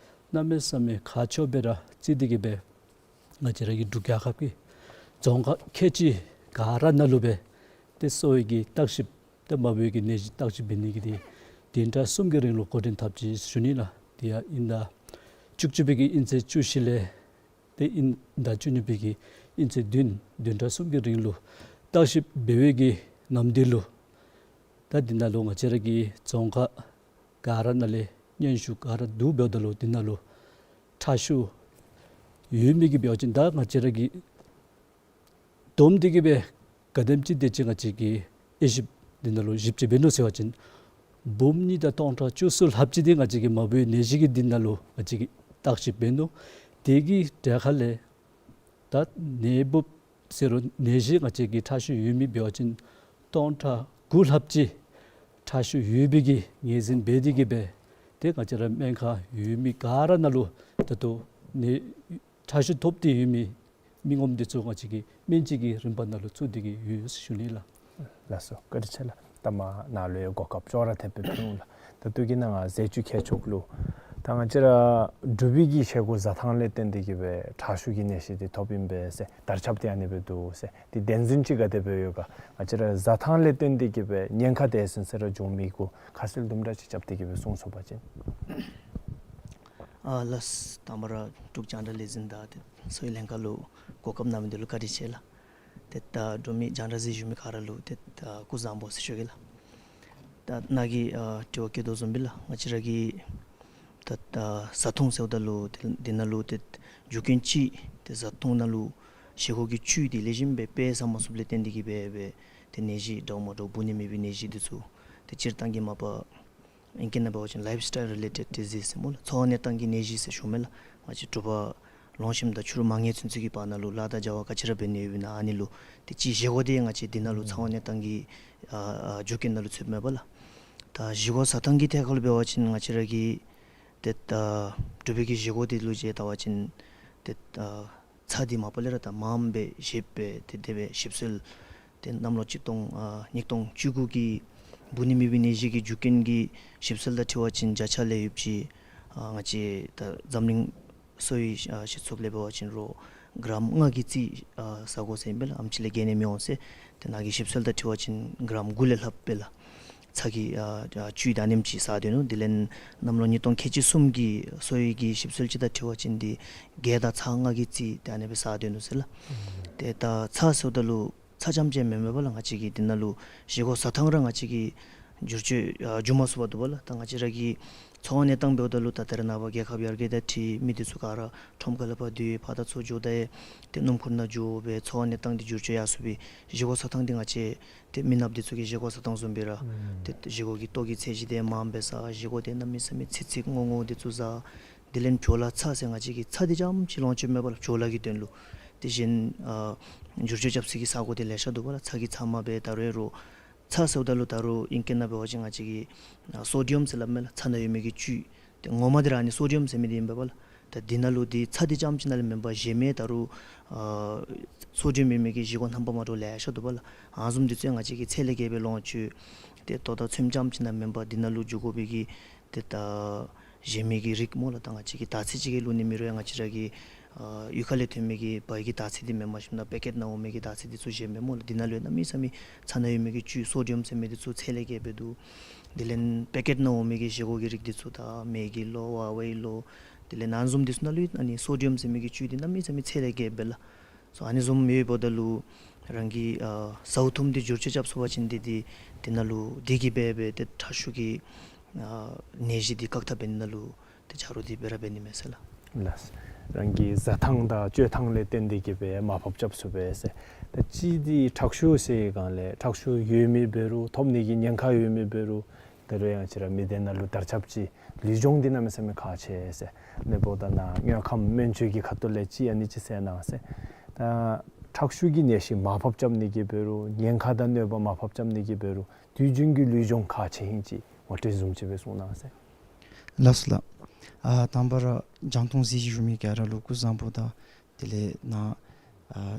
གནམ་མེད་ས་མེད་ཁག་ཆེཝ་སྦེ་ར་བརྩི་སྟེ་གི་སྦེ་ང་བཅས་ར་གི་འབྲུག་རྒྱལ་ཁབ་ཀྱི་རྫོང་ཁག་ཁལ་གཅིག་ག་ར་ནང་ལུ་སྦེ་ཏེ་གསོ་བའི་གི་བརྟག་ཞིབ་ཏེ་མ་འབུ་གི་ནད་གཞི་བརྟག་ཞིབ་འབད་ནི་གི་འདི་བདུན་ཕྲག་གསུམ་གྱི་རིང་ལུ་འགོ་འདྲེན་འཐབ་ཅི་ཞུ་ནི་ལགས། དེ་ཡང་དབྱིན་ཟླ་བཅུ་གཅིག་པའི་གི་དབྱིན་ཚེས་བཅུ་བཞི་ལས་ཏེ་དབྱིན་ཟླ་བཅུ་གཉིས་པའི་གི་དབྱིན་ཚེས་བདུན་བདུན་ཕྲག་གསུམ་གྱི་རིང་ལུ་བརྟག་ཞིབ་འབད་བའི་གི་ནམ་དུས་ལུ་ད་འདི་ནང་ལུ་ང་བཅས་ར་གི་རྫོང་ཁག་ག་ར་ནང་ལས་སྙན་ཞུ་ག་ར་བསྡུ་འབདཝ་ད་ལུ་འདི་ནང་ལུ་ཁྲག་ཤུགས་ཡོད་མི་གི་འབད་བ་ཅིན་ད་ང་བཅས་ར་གི་བསྡོམས་ཏེ་གི་སྦེ་ག་དེམ་ཅིག་དེ་ཅིག་ང་བཅས་ཀྱིས་དབྱེ་ཞིབ་འདི་ནང་ལུ་ཞིབ་དཔྱད་འབད་ནུག་ཟེར་བ་ཅིན་འབུམ་གཉིས་དང་སྟོང་ཕྲག་བཅུ་གསུམ་ལྷགཔ་ཅིག་འདི་ང་བཅས་ཀྱི་མ་འབུའི་ནད་གཞི་གི་འདི་ནང་ལུ་ང་བཅས་ཀྱིས་བརྟག་ཞིབ་འབད་ནུག། དེ་གི་གྲས་ཁ་ལས་ད་ནད་འབུཔ་ཟེར་རུང་ནད་གཞི་ང་བཅས་ཀྱི་ཁྲག་ཤུགས་ཡོད་མི་འབད་བ་ཅིན་སྟོང་ཕྲག་དགུ་ལྷགཔ་ཅིག་ཁྲག་ཤུགས་ཡོད་པའི་གི་ངོས་འཛིན་འབད་དེ་གི་སྦེ་ཏེ་ང་བཅས་ར་སྨན་ཁང་ཡོད་མི་ག་ར་ནང་ལུ་ད་ལྟོ་ནད་ཁྲག་ཤུགས་ཐོབ་སྟེ་ཡོད་མི་མི་ངོམ་འདི་ཚུ་ང་བཅས་ཀྱིས་སྨན་བཅོས་ཀྱི་རིམ་པ་ནང་ལུ་བཙུགས་ཏེ་གི་ཡོད་ཞུ་ནི་ལགས། ལགས་སོ། བཀའ་དྲིན་ཆེ་ལགས། ད་མ་ནཱ་ལུ་ཡང་གོ་སྐབས་ཅོག་ར་འཐདཔ་སྦེ་ཕུལ་འོང་ལགས། ད་ལྟོ་གི་ནང་ང་ཟས་བཅུད་ཁྱད་ཆོས་ལུ་ད་ང་བཅས་ར་འབྲུག་པའི་གི་བཞེས་སྒོ་བཟའ་ཐངས་ལས་བརྟེན་ཏེ་གི་སྦེ་ཁྲག་ཤུགས་ཀྱི་ནད་གཞི་འདི་ཐོབ་ཨིན་པས་ཟེར་དར་ཁྱབ་སྟེ་ཨ་ནི་སྦེ་འདུག་ཟེར། འདི་བདེན་རྫུན་ཅིག་ག་དེ་སྦེ་ཡོད་ག། ང་བཅས་ར་བཟའ་ཐངས་ལས་བརྟེན་ཏེ་གི་སྦེ་ཉེན་ཁ་དེ་ཚུན་ཚོད་ར་འབྱུང་མི་གུ་ཁ་གསལ་དུམ་གྲ་ཅིག་རྐྱབ་སྟེ་གི་སྦེ་གསུང་ཚུགས་པ་ཅིན། ཨ་ལགས། དང་པ་ར་འབྲུག་རྒྱང་བསྒྲགས་ལས་འཛིན་དང་ཏེ་གསོ་བའི་ལྷན་ཁག་ལུ་གོ་སྐབས་གནང་མི་འདི་ལུ་བཀའ་དྲིན་ཆེ་ལགས། ཏེ་ད་འབྲུག་མི་རྒྱང་བསྒྲགས་གཟིགས་བཞུགས་མི་ག་ར་ལུ་ཏེ་ད་སྐུ་གཟུགས་བཟང་པོ་ཟེར་ཞུ་གེ་ལགས། ད་ནཱ་གིས་ཨ་དྲི་བ་བཀོད་དོ་བཟུམ་སྦེ་ལགས། ང་བཅས་ར་གི་ད་ད་བཟའ་འཐུང་ཟེརཝ་ད་ལུ་ཏེ་འདི་ནང་ལུ་ཏེ་རྒྱུ་རྐྱེན་ཅིག་ཏེ་བཟའ་འཐུང་ནང་ལུ་བཞེས་སྒོ་གི་བཅུད་འདི་ལེགས་ཤོམ་སྦེ་དཔེ་བཟའ་མ་ཚུགསཔ་ལས་བརྟེན་ཏེ་གི་སྦེ་སྦེ་ཏེ་ནད་གཞི་འདྲཝ་མ་འདྲཝ་འབུ་ནད་མེད་པའི་ནད་གཞི་འདི་ཚུ་ཏེ་སྤྱིར་བཏང་གི་མ་པ་ཨིང་སྐད་ནང་འབད་བ་ཅིན་ལའིཕ་སི་ཊའིལ་རི་ལེ་ཊེཌ་ཌི་ཟིསི་ཟེར་སྨོ་ལགས། འཚོ་བ་གནས་སྟངས་ཀྱི་ནད་གཞི་ཟེར་ཞུཝ་མས་ལགས། ང་བཅས་དྲོ་པ་ལོངས་ཞིནམ་དང་ཕྱི་རུ་མ་ཉལ་ཚུན་ཚོད་ཀྱི་བར་ན་ལུ་ལཱ་དང་བྱ་བ་ག་ཅི་ར་འབད་ནི་ཡོདཔ་ཨིན་ན་ཨ་ནི་ལུ་ཏེ་ཅིག་བཞེས་སྒོ་འདི་ང་བཅས་འདི་ནང་ལུ་ཨུམ་འཚོ་བ་གནས་སྟངས་ཀྱི་ཨ་ཨ་རྒྱུ་རྐྱེན་ནང་ལུ་ཚུདཔ་མས་པ་ལགས། ད་བཞེས་སྒོ་བཟའ་ཐངས་ཀྱི་ཐད་ཁར་ལུ་འབད་བ་ཅིན་ང་བཅས་ར་གི་ཏེ་ད་འབྲུག་པའི་གི་བཞེས་སྒོ་འདི་ལུ་བྱས་བལྟ་བ་ཅིན་ཏེ་ད་ཚྭ་འདི་མ་པ་ལས་ར་ད་མངམ་སྦེ་བཞེས་སྦེ་ཏེ་དེ་སྦེ་ཞིབ་འཚོལ་ཏེ་གནམ་ལོ་གཅིག་སྟོང་ཨ་ཉིས་སྟོང་བཅུ་དགུ་གི་འབུ་ནད་མེད་པའི་ནད་གཞི་གི་རྒྱུ་རྐྱེན་གྱི་ཞིབ་འཚོལ་དང་འཁྲིལ་བ་ཅིན་བརྒྱ་ཆ་ལས་ཡོདཔ་ཅིག་ཨ་ང་བཅས་ད་འཛམ་གླིང་གསོ་བའི་ཨ་སྤྱི་ཚོགས་ལས་འབད་བ་ཅིན་རོགས་གྲམ་ལྔ་གི་རྩིས་ཨ་བཟའ་དགོ་ཟེར་ཨིན་པས་ལགས། ཨེམ་ཅིག་ལས་བརྒལ་ནི་མི་འོང་ཟེར། ཏེ་ནཱ་གི་ཞིབ་འཚོལ་དང་འཁྲིལ་བ་ཅིན་གྲམ་དགུ་ལས་ལྷགཔ་སྦེ་ལགས། ཚྭ་གི་ཨ་ཨ་བཅུད་ད་ཨ་ནེམ་ཅིག་བཟའ་སྡོད་ནུག། དེ་ལས་གནམ་ལོ་ཉིས་སྟོང་ཁལ་གཅིག་གསུམ་གྱི་གསོ་བའི་གི་ཞིབ་འཚོལ་ཅིག་དང་འཁྲིལ་བ་ཅིན་འདི་རྒྱ་དང་ཚྭ་ལྔ་གི་རྩིས་ཏེ་ཨ་ནི་སྦེ་བཟའ་སྡོད་ནུག་ཟེར་ལགས། ཨུམ་ཏེ་ད་ཚྭ་ཟེརཝ་ད་ལུ་ཚྭ་རྐྱངམ་ཅིག་མེན་མས་པ་ལགས། ང་བཅས་ཀྱི་འདི་ནང་ལུ་བཞེས་སྒོ་བཟའ་ཐངས་ར་ང་བཅས་ཀྱིས་བསྒྱུར་བཅོས་ཨ་འགྱོ་མ་ཚུགས་པར་འདུག་པ་ལགས། ད་ང་བཅས་ར་གི་འཚོ་བ་གནས་སྟངས་འབདཝ་ད་ལུ་ད་ད་རེས་ནངས་པ་རྒྱལ་ཁབ་ཡར་རྒྱས་དང་འཁྲིལ་མི་འདི་ཚུ་ག་ར་ཁྲོམ་ཁ་ལས་ཕར་འདི་ཕར་དང་ཚུར་འགྱོ་ད་ཡང་ཏེ་སྣུམ་འཁོར་ནང་འགྱོ་སྦེ་འཚོ་བ་གནས་སྟངས་འདི་བསྒྱུར་བཅོས་ཡར་སོང་སྦེ་བཞེས་སྒོ་བཟའ་ཐངས་འདི་ང་བཅས་ཏེ་མི་ནགཔ་འདི་ཚུ་གི་བཞེས་སྒོ་བཟའ་ཐངས་བཟུམ་སྦེ་ར་ཨུམ་ཏེ་བཞེས་སྒོ་གི་ལྟོ་གི་ཚད་གཞི་འདི་མངམ་སྦེ་བཟའ། བཞེས་སྒོ་འདི་གནམ་མེད་ས་མེད་ཚིག་ཚིག་རྔོ་རྔོ་འདི་ཚུ་བཟའ། དེ་ལས་བྲོ་ལ་ཚྭ་ཟེར་ང་བཅས་ཀྱིས་ཚྭ་འདི་རྐྱངམ་ཅིག་ལོངས་སྤྱོད་མེད་པ་ལགས། བྲོ་ལ་གི་དོན་ལུ། དེ་བཞིན་ཨ་བསྒྱུར་བཅོས་རྐྱབ་སའི་གི་ས་གོ་འདི་ལེ་ཤ་འདུག་པ་ལགས། ཚྭ་གི་ཚབ་མ་སྦེ་ད་རུང་རོགས་ཚྭ་ཟེརཝ་ད་ལུ་ད་རུང་ཨིང་སྐད་ནང་འབད་བ་ཅིན་ང་བཅས་ཀྱིས་ཨ་སོ་ཌི་ཡམ་ཟེར་སླབ་མས་ལགས། ཚྭ་ནང་ཡོད་མི་གི་བཅུད། ཏེ་ངོ་མ་འདི་ར་ཨ་ནི་སོ་ཌི་ཡམ་ཟེར་མི་འདི་ཨིན་པས་པ་ལགས། ད་འདི་ནང་ལུ་འདི་ཚྭ་འདི་རྐྱངམ་ཅིག་ནང་ལས་མེན་པར་གཞན་མི་ད་རུང་ཨ་སོ་ཌི་ཡམ་ཡོད་མི་གི་བཞེས་སྒོ་རྣམ་པ་མ་འདྲཝ་ལེ་ཤ་འདུག་པ་ལགས། ཨ་ནི་བཟུམ་འདི་ཚུ་ཡང་ང་བཅས་ཀྱིས་ཚད་ལས་བརྒལ་སྦེ་ལོངས་སྤྱོད། ཏེ་ལྟོ་དང་ཚོདམ་རྐྱངམ་ཅིག་ནང་མེན་པར་འདི་ནང་ལུ་འགྱོ་དགོ་པའི་གི་ཏེ་ད་བཞེས་མི་གི་རིགས་སྨོ་ལགས། ད་ང་བཅས་ཀྱིས་དར་ཚིལ་ཅིག་གི་བླུག་ནི་མེད་རུང་ཡང་ང་བཅས་ར་གི་ཨ་གཡུས་ཁ་ལས་ཐོན་མི་གི་བལ་གྱི་དར་ཚིལ་འདི་མེན་པར་ཞིནམ་ད་པེ་ཀེཊ་ནང་འོང་མི་གི་དར་ཚིལ་འདི་ཚུ་བཞེས་མས་སྨོ་ལགས། འདི་ནང་ལུ་ཡང་གནམ་མེད་ས་མེད་ཚྭ་ནང་ཡོད་མི་གི་བཅུད་སོ་ཌི་ཡམ་ཟེར་མི་འདི་ཚུ་ཚད་ལས་བརྒལ་སྦེ་འདུག། དེ་ལས་པེ་ཀེཊ་ནང་འོང་མི་གི་བཞེས་སྒོ་གི་རིགས་འདི་ཚུ་ད་མེ་གི་ལོ་ཝ་ཝའི་ལོ་དེ་ལས་ཨ་ནི་བཟུམ་འདི་ཚུ་ནང་ལུ་ཡང་ཨ་ནི་སོ་ཌི་ཡམ་ཟེར་མི་གི་བཅུད་འདི་གནམ་མེད་ས་མེད་ཚད་ལས་བརྒལ་སྦེ་ལགས། སོ་ཨ་ནི་བཟུམ་ཡོདཔ་ད་ལུ་རང་གིས་ཨ་ཟཝ་ཐུམ་འདི་བསྒྱུར་བཅོས་རྐྱབ་ཚུགས་པ་ཅིན་འདི་འདི་འདི་ནང་ལུ་འདི་གིས་འབད་འབད་ཏེ་ཁྲག་ཤུགས་ཀྱི་ཨ་ནད་གཞི་འདི་བཀག་ཐབས་འབད་ནི་ནང་ལུ་ཏེ་ཆ་རོགས་འདི་སྦེ་ར་འབད་ནི་མས་ཟེར་ལགས། ལགས། རང་གི་བཟའ་ཐངས་དང་སྤྱོད་ཐངས་ལས་བརྟེན་ཏེ་གིས་སྦེ་མར་ཕབ་རྐྱབ་ཚུགས་པས་ཟེར། ད་གཅིག་འདི་ཁྲག་ཤུགས་ཟེར་སྒང་ལས་ཁྲག་ཤུགས་ཡོད་མི་འབད་རུང་ཐོབ་ནི་གི་ཉེན་ཁ་ཡོད་མི་འབད་རུང་ད་རུང་ཡང་ང་བཅས་ར་མི་སྡེ་ནང་ལུ་དར་ཁྱབ་ཅིག་ལུས་སྦྱོང་འདི་གནམ་མེད་ས་མེད་ཁག་ཆེ་ཟེར། ཨ་ནི་འབདཝ་ད་ནཱ་དངོས་ཁམས་སྨན་བཅོས་ཀྱི་ཁ་ཐུག་ལས་ཅིག་ཨ་ནི་ཅིག་གསལ་གནང་ཟེར། ད་ཁྲག་ཤུགས་ཀྱི་ནད་གཞི་མར་ཕབ་རྐྱབ་ནི་གི་འབད་རུང་ཉེན་ཁ་དང་གནོད་པ་མར་ཕབ་རྐྱབ་ནི་གི་འབད་རུང་དུས་རྒྱུན་གྱི་ལུས་སྦྱོང་ཁག་ཆེ་ཧིང་ཅིག་ངོ་སྤྲོད་བཟུམ་ཅིག་སྦེ་གསུང་གནང་ཟེར། ལགས་སོ་ལགས། ཨ་དང་པ་ར་རྒྱང་མཐོང་གཟིགས་བཞུགས་མི་ག་ར་ལུ་སྐུ་གཟུགས་བཟང་པོ་དང་དེ་ལས་ནཱ་ཨ་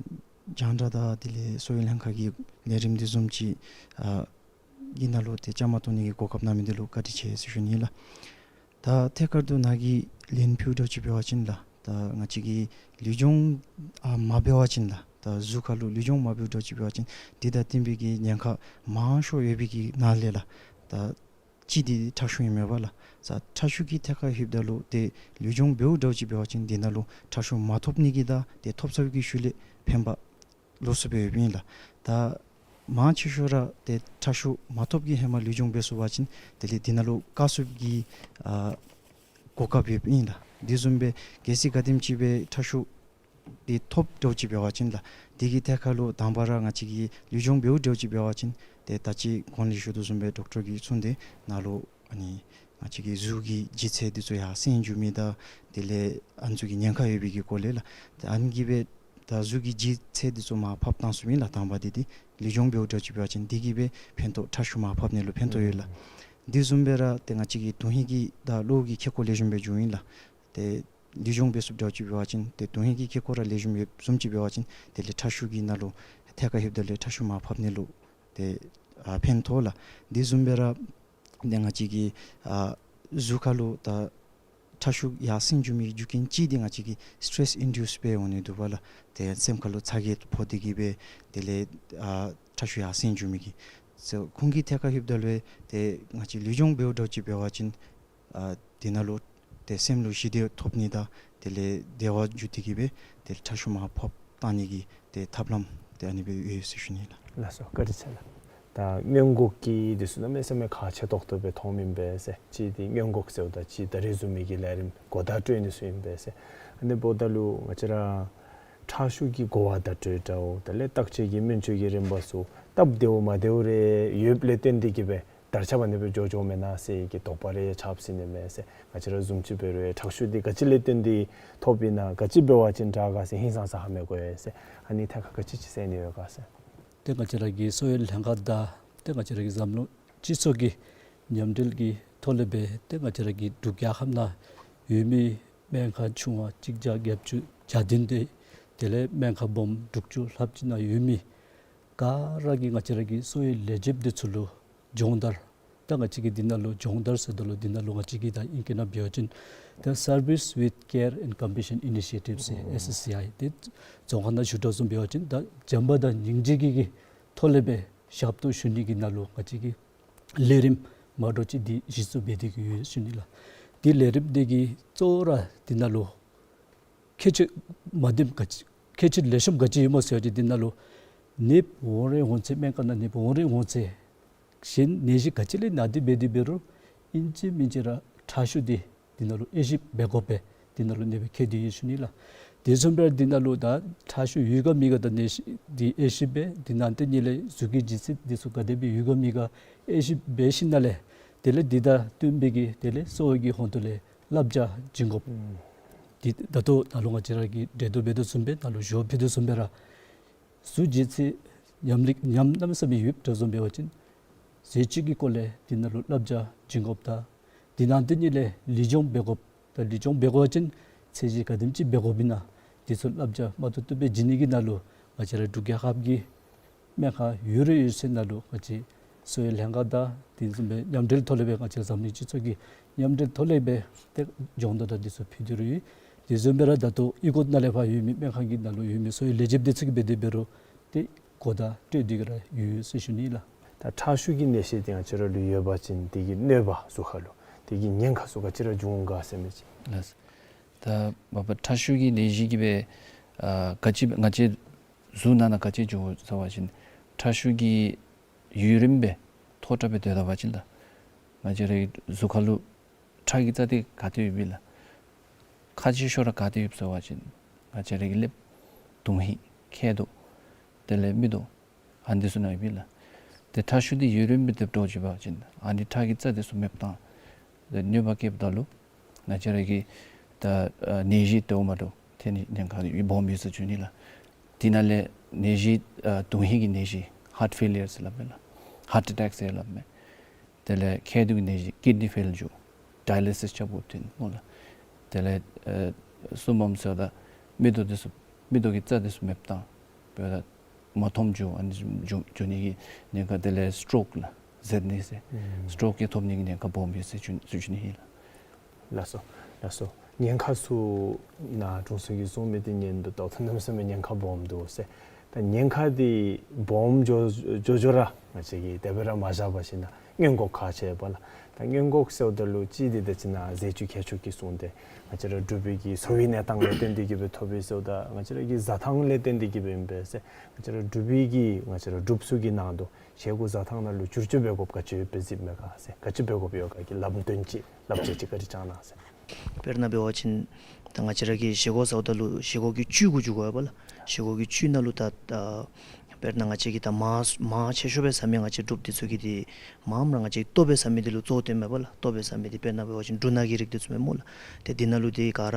རྒྱང་བསྒྲགས་དང་དེ་ལས་གསོ་བའི་ལྷན་ཁག་གི་ལས་རིམ་འདི་བཟུམ་ཅིག་ཨ་གི་ནང་ལུ་ཏེ་བཅའ་མར་གཏོགས་ནི་གི་གོ་སྐབས་གནང་མི་འདི་ལུ་བཀའ་དྲིན་ཆེ་ཟེར་ཞུ་ནི་ལགས། ད་ཐད་ཀར་དུ་ནཱ་གིས་ལན་ཕུལཝ་འདྲཝ་ཅིག་འབད་བ་ཅིན་ལགས། ད་ང་བཅས་ཀྱིས་ལུས་སྦྱོང་ཨ་མ་འབད་བ་ཅིན་ལགས། ད་གཟུགས་ཁར་ལུ་ལུས་སྦྱོང་མ་འབདཝ་འདྲཝ་ཅིག་འབད་བ་ཅིན་འདི་དང་བསྟུན་པའི་གི་ཉེན་ཁ་མང་ཤོས་ཡོད་པའི་གི་ནང་ལས་ལགས། ད་གཅིག་འདི་ཁྲག་ཤུགས་ཨིན་མས་པ་ལགས། ད་ཁྲག་ཤུགས་ཀྱི་ཐད་ཁར་ལྷོདཔ་ད་ལུ་ཏེ་ལུས་སྦྱོང་འབདཝ་འདྲཝ་ཅིག་འབད་བ་ཅིན་འདི་ནང་ལུ་ཁྲག་ཤུགས་མ་ཐོབ་ནི་གི་དང་ཏེ་ཐོབ་ཚར་བའི་གི་ཤུལ་ལས་ཕན་པ་ལོགས་སུ་སྦེ་ཡོདཔ་ཨིན་ལགས། ད་མང་ཆེ་ཤོས་ར་ཏེ་ཁྲག་ཤུགས་མ་ཐོབ་ཀྱི་ཧེ་མ་ལུས་སྦྱོང་འབད་ཚུགས་པ་ཅིན་དེ་ལས་འདི་ནང་ལུ་བཀག་ཚུགས་ཀྱི་ཨ་གོ་སྐབས་ཡོདཔ་ཨིན་ལགས། འདི་བཟུམ་སྦེ་གལ་སྲིད་ག་དེམ་ཅིག་སྦེ་ཁྲག་ཤུགས་འདི་ཐོབ་འདྲཝ་ཅིག་འབད་བ་ཅིན་ལགས། འདི་གི་ཐད་ཁར་ལུ་དང་པ་ར་ང་བཅས་ཀྱིས་ལུས་སྦྱོང་འབདཝ་འདྲཝ་ཅིག་འབད་བ་ཅིན་ཏེ་ད་ཅི་གོང་ལས་ཞུ་དོ་བཟུམ་སྦེ་ཌོག་ཊར་གྱིས་གསུངས་ཏེ་ནཱ་ལུ་ཨ་ནི་ང་བཅས་ཀྱི་གཟུགས་ཀྱི་ལྗིད་ཚད་འདི་ཚུ་ཡར་སེང་འགྱོ་མི་དང་དེ་ལས་ཨ་ནི་ཚུ་གི་ཉེན་ཁ་ཡོད་པའི་གི་སྐོར་ལས་ལགས། ཏེ་ཨ་ནི་གིས་སྦེ་ད་གཟུགས་ཀྱི་ལྗིད་ཚད་འདི་ཚུ་མར་ཕབ་བཏང་ཚུགས་མི་ལགས། དང་པ་འདི་འདི་ལུས་སྦྱོང་འབདཝ་འདྲཝ་ཅིག་འབད་བ་ཅིན་འདི་གིས་སྦེ་ཕན་ཐོགས་ཁྲག་ཤུགས་མར་ཕབ་ནི་ལུ་ཕན་ཐོགས་ཡོད་ལགས། འདི་བཟུམ་སྦེ་ར་ཏེ་ང་བཅས་ཀྱི་དོན་ཧིང་གི་དང་གློ་བོ་གི་ཁེ་ཀོ་ལེགས་ཤོམ་སྦེ་འགྱོཝ་ཨིན་ལགས། ཏེ་ལུས་སྦྱོང་འབད་ཚུགསཔ་འདྲཝ་ཅིག་འབད་བ་ཅིན་ཏེ་དོན་ཧིང་གི་ཁེ་ཀོ་ར་ལེགས་ཤོམ་ཡོདཔ་བཟུམ་ཅིག་འབད་བ་ཅིན་དེ་ལས་ཁྲག་ཤུགས་ཀྱི་ནང་ལུ་ཐད་ཁར་ལྷོདཔ་ད་ལུ་ཁྲག་ཤུགས་མར་ཕབ་ནི་ལུ་ཏེ་ཨ་ཕན་ཐོགས་ལགས། འདི་བཟུམ་སྦེ་ར་ཏེ་ང་བཅས་ཀྱི་ཨ་གཟུགས་ཁར་ལུ་ད་ཁྲག་ཤུགས་ཡར་སེང་འགྱོ་མི་རྒྱུ་རྐྱེན་གཅིག་འདི་ང་བཅས་ཀྱི་སི་ཊེ་སི་ཨིན་ཌིའུསི་སྦེ་འོང་ནི་འདུག་པ་ལགས། ཏེ་སེམས་ཁར་ལུ་ཚ་གྱང་ཕོག་སྟེ་གིས་སྦེ་དེ་ལས་ཨ་ཁྲག་ཤུགས་ཡར་སེང་འགྱོ་མི་གི། སོ་ཁོང་གི་ཐད་ཁར་ལྷོདཔ་ད་ལུ་ཏེ་ང་བཅས་ལུས་སྦྱོང་འབདཝ་འདྲཝ་ཅིག་འབད་བ་ཅིན་ཨ་དེ་ནང་ལུ་ཏེ་སེམས་ལུ་ཞི་བདེ་ཐོབ་ནི་དང་དེ་ལས་བདེ་བ་འགྱུར་ཏེ་གིས་སྦེ་ཏེ་ཁྲག་ཤུགས་མར་ཕབ་བཏང་ནི་གི་ཏེ་ཐབས་ལམ་ཏེ་ཨ་ནི་སྦེ་ཡོད་ཟེར་ཞུ་ནི་ལགས། ལགས་སོ་བཀའ་དྲིན་ཆེ་ལགས། ད་སྔོན་འགོག་གི་འདི་ཚུ་གནམ་མེད་ས་མེད་ཁག་ཆེ་ཏོག་ཏོ་སྦེ་མཐོངམ་ཨིན་པས་ཟེར། གཅིག་འདི་སྔོན་འགོག་ཟེརཝ་ད་གཅིག་ད་རེས་བཟུམ་མའི་གི་ལས་རིམ་གོ་བརྡ་སྤྲོད་ནི་ཚུ་ཨིན་པས་ཟེར། ཨ་ནི་འབདཝ་ད་ལུ་ང་བཅས་ར་ཁྲག་ཤུགས་ཀྱི་གོ་བརྡ་སྤྲོད་འདྲཝ་དེ་ལས་བརྟག་དཔྱད་ཀྱི་སྨན་བཅོས་ཀྱི་རིམ་པ་ཚུ་སྟབས་བདེཝ་མ་བདེཝ་རེ་ཡོདཔ་ལས་བརྟེན་ཏེ་གིས་སྦེ་དར་ཁྱབ་ཨ་ནི་སྦེ་འགྱོ་འགྱོཝ་མེན་ན་ཟེར་གྱི་དོགས་པ་རེ་ཆགས་སྲིད་ནི་མས་ཟེར། ང་བཅས་ར་བཟུམ་ཅིག་འབད་རུང་ཁྲག་ཤུགས་འདི་ག་ཅི་ལས་བརྟེན་ཏེ་ཐོབ་ཨིན་ན་ག་ཅི་འབད་བ་ཅིན་དྲག་ག་ཟེར་ཧིང་སངས་ས་ཧ་མི་གོ་ཡི་ཟེར། ཨ་ནི་ཐད་ཁར་ག་ཅི་ཅིག་ཟེར་ནི་ཡོད་ག་ཟེར། ཏེ་ང་བཅས་ར་གི་གསོ་བའི་ལྷན་ཁག་དང་ཏེ་ང་བཅས་ར་གི་འཛམ་གླིང་སྤྱི་ཚོགས་ཀྱི་མཉམ་འབྲེལ་གྱི་ཐོག་ལས་སྦེ་ཏེ་ང་བཅས་ར་གི་འབྲུག་རྒྱལ་ཁབ་ནང་ཡོད་མི་སྨན་ཁང་ཆུང་བ་གཅིག་བརྒྱ་བརྒྱད་ཅུ་གྱ་བདུན་ཏེ་དེ་ལས་སྨན་ཁང་སྦོམ་དྲུག་ཅུ་ལྷགཔ་ཅིག་ནང་ཡོད་མི་ག་ར་གིས་ང་བཅས་ར་གི་གསོ་བའི་ལས་བྱེདཔ་འདི་ཚུ་ལུ་སྦྱོང་བརྡར་ད་ང་བཅས་ཀྱིས་འདི་ནང་ལུ་སྦྱོང་བརྡར་ཟེརཝ་ད་ལུ་འདི་ནང་ལུ་ང་བཅས་ཀྱིས་ད་ཨིང་སྐད་ནང་འབད་བ་ཅིན་ད་Service with Care and Compassion Initiative ཟེར་ཨེསི་ཨེསི་ཨའི་ཏེ་རྫོང་ཁ་ནང་ཞུ་དོ་བཟུམ་འབད་བ་ཅིན་ད་བྱམས་པ་དང་སྙིང་རྗེ་གི་གི་ཐོག་ལས་སྦེ་ཞབས་ཏོག་ཞུ་ནི་གི་ནང་ལུ་ང་བཅས་ཀྱིས་ལས་རིམ་མ་འདྲཝ་ཅིག་འདི་གཞི་བཙུགས་འབད་དེ་གིས་ཡོད་ཟེར་ཞུ་ནི་ལགས། འདི་ལས་རིམ་འདི་གི་གཙོ་བོ་ར་འདི་ནང་ལུ་ཁྱད་ཆོས་མ་བདེཝ་ག་ཅི་ཁྱད་ཆོས་ལེགས་ཤོམ་ག་ཅི་ཡོདཔ་སྨོ་ཟེར་བ་ཅིན་འདི་ནང་ལུ་ནདཔ་འོང་རན་འོང་ཚེ་སྨན་ཁང་ནང་ནདཔ་འོང་རན་འོང་ཚེ་གཞན་ནད་གཞི་ག་ཅི་ལས་ན་སྟེ་འབད་དེ་འབད་རུང་ཨིན་ཅི་མིན་ཅི་ར་ཁྲག་ཤུགས་འདི་འདི་ནང་ལུ་དབྱེ་ཞིབ་འབད་དགོ་པས། འདི་ནང་ལུ་ནདཔ་ཁྱད་དེ་ཡོད་ཟེར་ཞུ་ནི་ལགས། དེ་བཟུམ་སྦེ་འདི་ནང་ལུ་ད་ཁྲག་ཤུགས་ཡོད་ག་མེད་ག་ད་ནད་གཞི་འདི་དབྱེ་ཞིབ་འབད། འདི་ནང་དེ་ཉིད་ལས་གཟུགས་ཀྱི་ལྗིད་ཚད་འདི་ཚུ་ག་དེ་སྦེ་ཡོད་ག་མེད་ག་དབྱེ་ཞིབ་འབད་ཞིནམ་ལས་དེ་ལས་འདི་དང་བསྟུན་པའི་གི་དེ་ལས་གསོ་བའི་གི་ཧོངས་ལས་བསླབ་བྱ་བྱིན་དགོཔ། ཨུམ། འདི་ད་ལྟོ་ནཱ་ལུ་ང་བཅས་ར་གིས་འགྲེལ་བརྡ་འབད་དོ་བཟུམ་སྦེ་ནཱ་ལུ་ཞུ་ཕུལ་དོ་བཟུམ་སྦེ་ར་གཟུགས་ལྗིད་ཚད་ཉམས་ལེགས་ཉམས་གནམ་མེད་ས་མེད་ཡོདཔ་འདྲཝ་བཟུམ་འབད་བ་ཅིན་ཟས་བཅུད་ཀྱི་སྐོར་ལས་འདི་ནང་ལུ་བསླབ་བྱ་བྱིན་དགོཔ་དང་འདི་ནང་དེ་ཉིད་ལས་ལུས་སྦྱོང་འབད་དགོཔ་དང་ལུས་སྦྱོང་འབད་དགོ་པ་ཅིན་ཚད་གཞི་ག་དེམ་ཅིག་འབད་དགོཔ་ཨིན་ན་འདི་ཚུ་བསླབ་བྱ་མ་ཏོག་ཏོ་སྦེ་བྱིན་ནི་གི་ནང་ལུ་ང་བཅས་ར་འབྲུག་རྒྱལ་ཁབ་ཀྱི་སྨན་ཁང་ཡོད་ར་ཡོད་ཚད་ནང་ལུ་ང་བཅས་གསོ་བའི་ལྷན་ཁག་དང་དེ་བཟུམ་སྦེ་མཉམ་འབྲེལ་ཐོག་ལས་སྦེ་ང་བཅས་འཛམ་གླིང་སྤྱི་ཚོགས་ཀྱི་མཉམ་འབྲེལ་ཐོག་ལས་སྦེ་ཏེ་སྦྱོང་བརྡར་དང་འདི་ཚུ་ཕུལ་ཏེ་ར་ཡོད། དེ་བཟུམ་སྦེ་ར་ད་ལྟོ་ཨི་ཀོ་ནང་ལས་ཕར་ཡོད་མི་སྨན་ཁང་གི་ནང་ལུ་ཡོད་མི་གསོ་བའི་ལས་བྱེདཔ་འདི་ཚུ་གིས་འབད་དེ་འབད་རུང་ཏེ་གོ་བརྡ་སྤྲོད་དེ་གིས་ར་ཡོད་ཟེར་ཞུ་ནི་ལགས། ད་ཁྲག་ཤུགས་ཀྱི་ནད་གཞི་འདི་ང་བཅས་ར་ལུ་ཡོད་པ་ཅིན་དེ་གི་གནོད་པ་གཟུགས་ཁར་ལུ་དེ་གི་ཉེན་ཁ་ཚུ་ག་ཅི་ར་འབྱུང་ག་ཟེར་མི་ཅིག། ལགས། ད་མ་པ་ཁྲག་ཤུགས་ཀྱི་ནད་གཞི་གིས་སྦེ་ ཨ་ག་ཅི་ང་བཅས་གཟུགས་ནང་ན་ག་ཅི་འགྱོ་ཟེར་བ་ཅིན་ཁྲག་ཤུགས་ཀྱི་ཡུན་རིངམོ་སྦེ་མཐོ་དྲགས་སྦེ་སྡོད་ད་པ་ཅིན་ལགས། ང་བཅས་རའི་གཟུགས་ཁ་ལུ་ཁྲག་གི་རྩ་འདི་ག་ཏེ་ཡོདཔ་ཨིན་ལགས། ཁག་ཆེ་ཤོས་ར་ག་ཏེ་ཡོདཔ་ཟེར་བ་ཅིན་ང་བཅས་རའི་གི་ཀླདཔ་དོན་ཧིང་མཁལ་རྡོག་དེ་ལས་མིག་ཏོ་ཨ་ནི་ཚུ་ནང་ཡོདཔ་ཨིན་ལགས། ཏེ་ཁྲག་ཤུགས་འདི་ཡུན་རིངམོ་སྦེ་སྡོད་འགྱོ་བ་ཅིན་ཨ་ནི་ཁྲག་གི་རྩ་འདི་ཚུ་མེདཔ་བཏང་། ཏེ་གནོད་པ་བཀལཝ་ད་ལུ་ང་བཅས་རའི་གི་ད་ཨ་ནད་གཞི་དེ་འོང་མ་འདྲཝ་ཐོན་ནི་ཉེན་ཁ་སྦོམ་ཡོད་ཟེར་ཞུ་ནི་ལགས། དེ་ནང་ལས་ནད་གཞི་ཨ་དོན་ཧིང་གི་ནད་གཞི་ཧཱརཊ་ཕེ་ལི་ཡར་ཟེར་སླབ་མས་ལགས། ཧཱརཊ་ཨེ་ཊེཀ་ཟེར་སླབ་མས། དེ་ལས་མཁལ་རྡོག་གི་ནད་གཞི་ཀིཌ་ནི་ཕེལ་འགྱོ། ཌའི་ལི་སིས་རྐྱབ་དགོཔ་ཐོན་སྨོ་ལགས། དེ་ལས་ཨ་གསུམ་པམ་ཟེརཝ་ད་མིག་ཏོ་འདི་ཚུ་མིག་ཏོ་གི་རྩ་འདི་ཚུ་མེདཔ་བཏང་། འབདཝ་ད་མ་མཐོངམ་འགྱོ། ཨ་ནི་འགྱོ་འགྱོ་ནི་གི་ཉེན་ཁ། དེ་ལས་སི་ཊོག་ལགས་ཟེར་ནི་ཟེར། ཨུམ་སི་ཊོག་གི་ཐོབ་ནི་གི་ཉེན་ཁ་སྦོམ་ཡོད་ཟེར་ཞུ་ཞུ་ནི་ཨིན་ལགས། ལགས་སོ། ལགས་སོ། ཉེན་ཁ་ཚུ་ནཱ་དྲུང་འཚོ་གིས་གསུངས་མི་འདི་ཉན་དོ་ད་ལྟོ་གནམ་མེད་ས་མེད་ཉེན་ཁ་སྦོམ་འདུག་ཟེར། ད་ཉེན་ཁ་འདི་སྦོམ་འགྱོ་འགྱོ་འགྱོ་ར་ང་བཅས་ཀྱིས་དེ་སྦེ་ར་མ་བཞག་པར་ཞིནམ་ལས་སྔོན་འགོག་ག་ཅི་འབད་ལགས། ད་སྔོན་འགོག་ཟེརཝ་ད་ལུ་གཅིག་འདི་ད་ཅི་ནཱ་ཟས་བཅུད་ཁྱད་ཆོས་ཀྱི་གསུངས་ཏེ་ང་བཅས་ར་འབྲུག་པའི་གི་གསོ་བའི་གནས་སྟངས་ལས་བརྟེན་ཏེ་གི་སྦེ་ཐོབ་པས་ཟེརཝ་ད་ང་བཅས་ར་གི་བཟའ་ཐངས་ལས་བརྟེན་ཏེ་གི་སྦེ་ཨིན་པས་ཟེར། ང་བཅས་ར་འབྲུག་པའི་གི་ང་བཅས་ར་འབྲུག་ཚུ་གི་ནང་དུ་བཞེས་སྒོ་བཟའ་ཐངས་ནང་ལུ་བསྒྱུར་བཅོས་འབད་དགོཔ་ག་ཅི་ཡོདཔ་སྦེ་གཟིགསཔ་མས་ག་ཟེར། ག་ཅི་འབད་དགོཔ་ཡོད་ག་གི་ལམ་སྟོན་ཅིག་བསླབ་བྱ་ཅིག་བཀའ་དྲིན་བསྐྱང་གནང་ཟེར། དཔེར་ན་འབད་བ་ཅིན་ད་ང་བཅས་ར་གིས་བཞེས་སྒོ་བཟའཝ་ད་ལུ་བཞེས་སྒོ་གི་བཅུད་གུ་འགྱུར་དགོ་པས་ལགས། བཞེས་སྒོ་གི་བཅུད་ནང་ལུ་ད་ད་དཔེར་ན་ང་བཅས་ཀྱིས་ད་མང་མང་ཆེ་ཤོས་སྦེ་ཟ་མི་ང་བཅས་འབྲུགཔ་འདི་ཚུ་གིས་འདི་མངམ་ར་ང་བཅས་ལྟོ་སྦེ་ཟ་མི་འདི་ལུ་གཙོ་བོ་བཏོན་མས་པ་ལགས། ལྟོ་སྦེ་ཟ་མི་འདི་དཔེར་ན་འབད་བ་ཅིན་འབྲུ་སྣ་གི་རིགས་འདི་ཚུ་མས་སྨོ་ལགས། ཏེ་འདི་ནང་ལུ་འདི་ག་ར་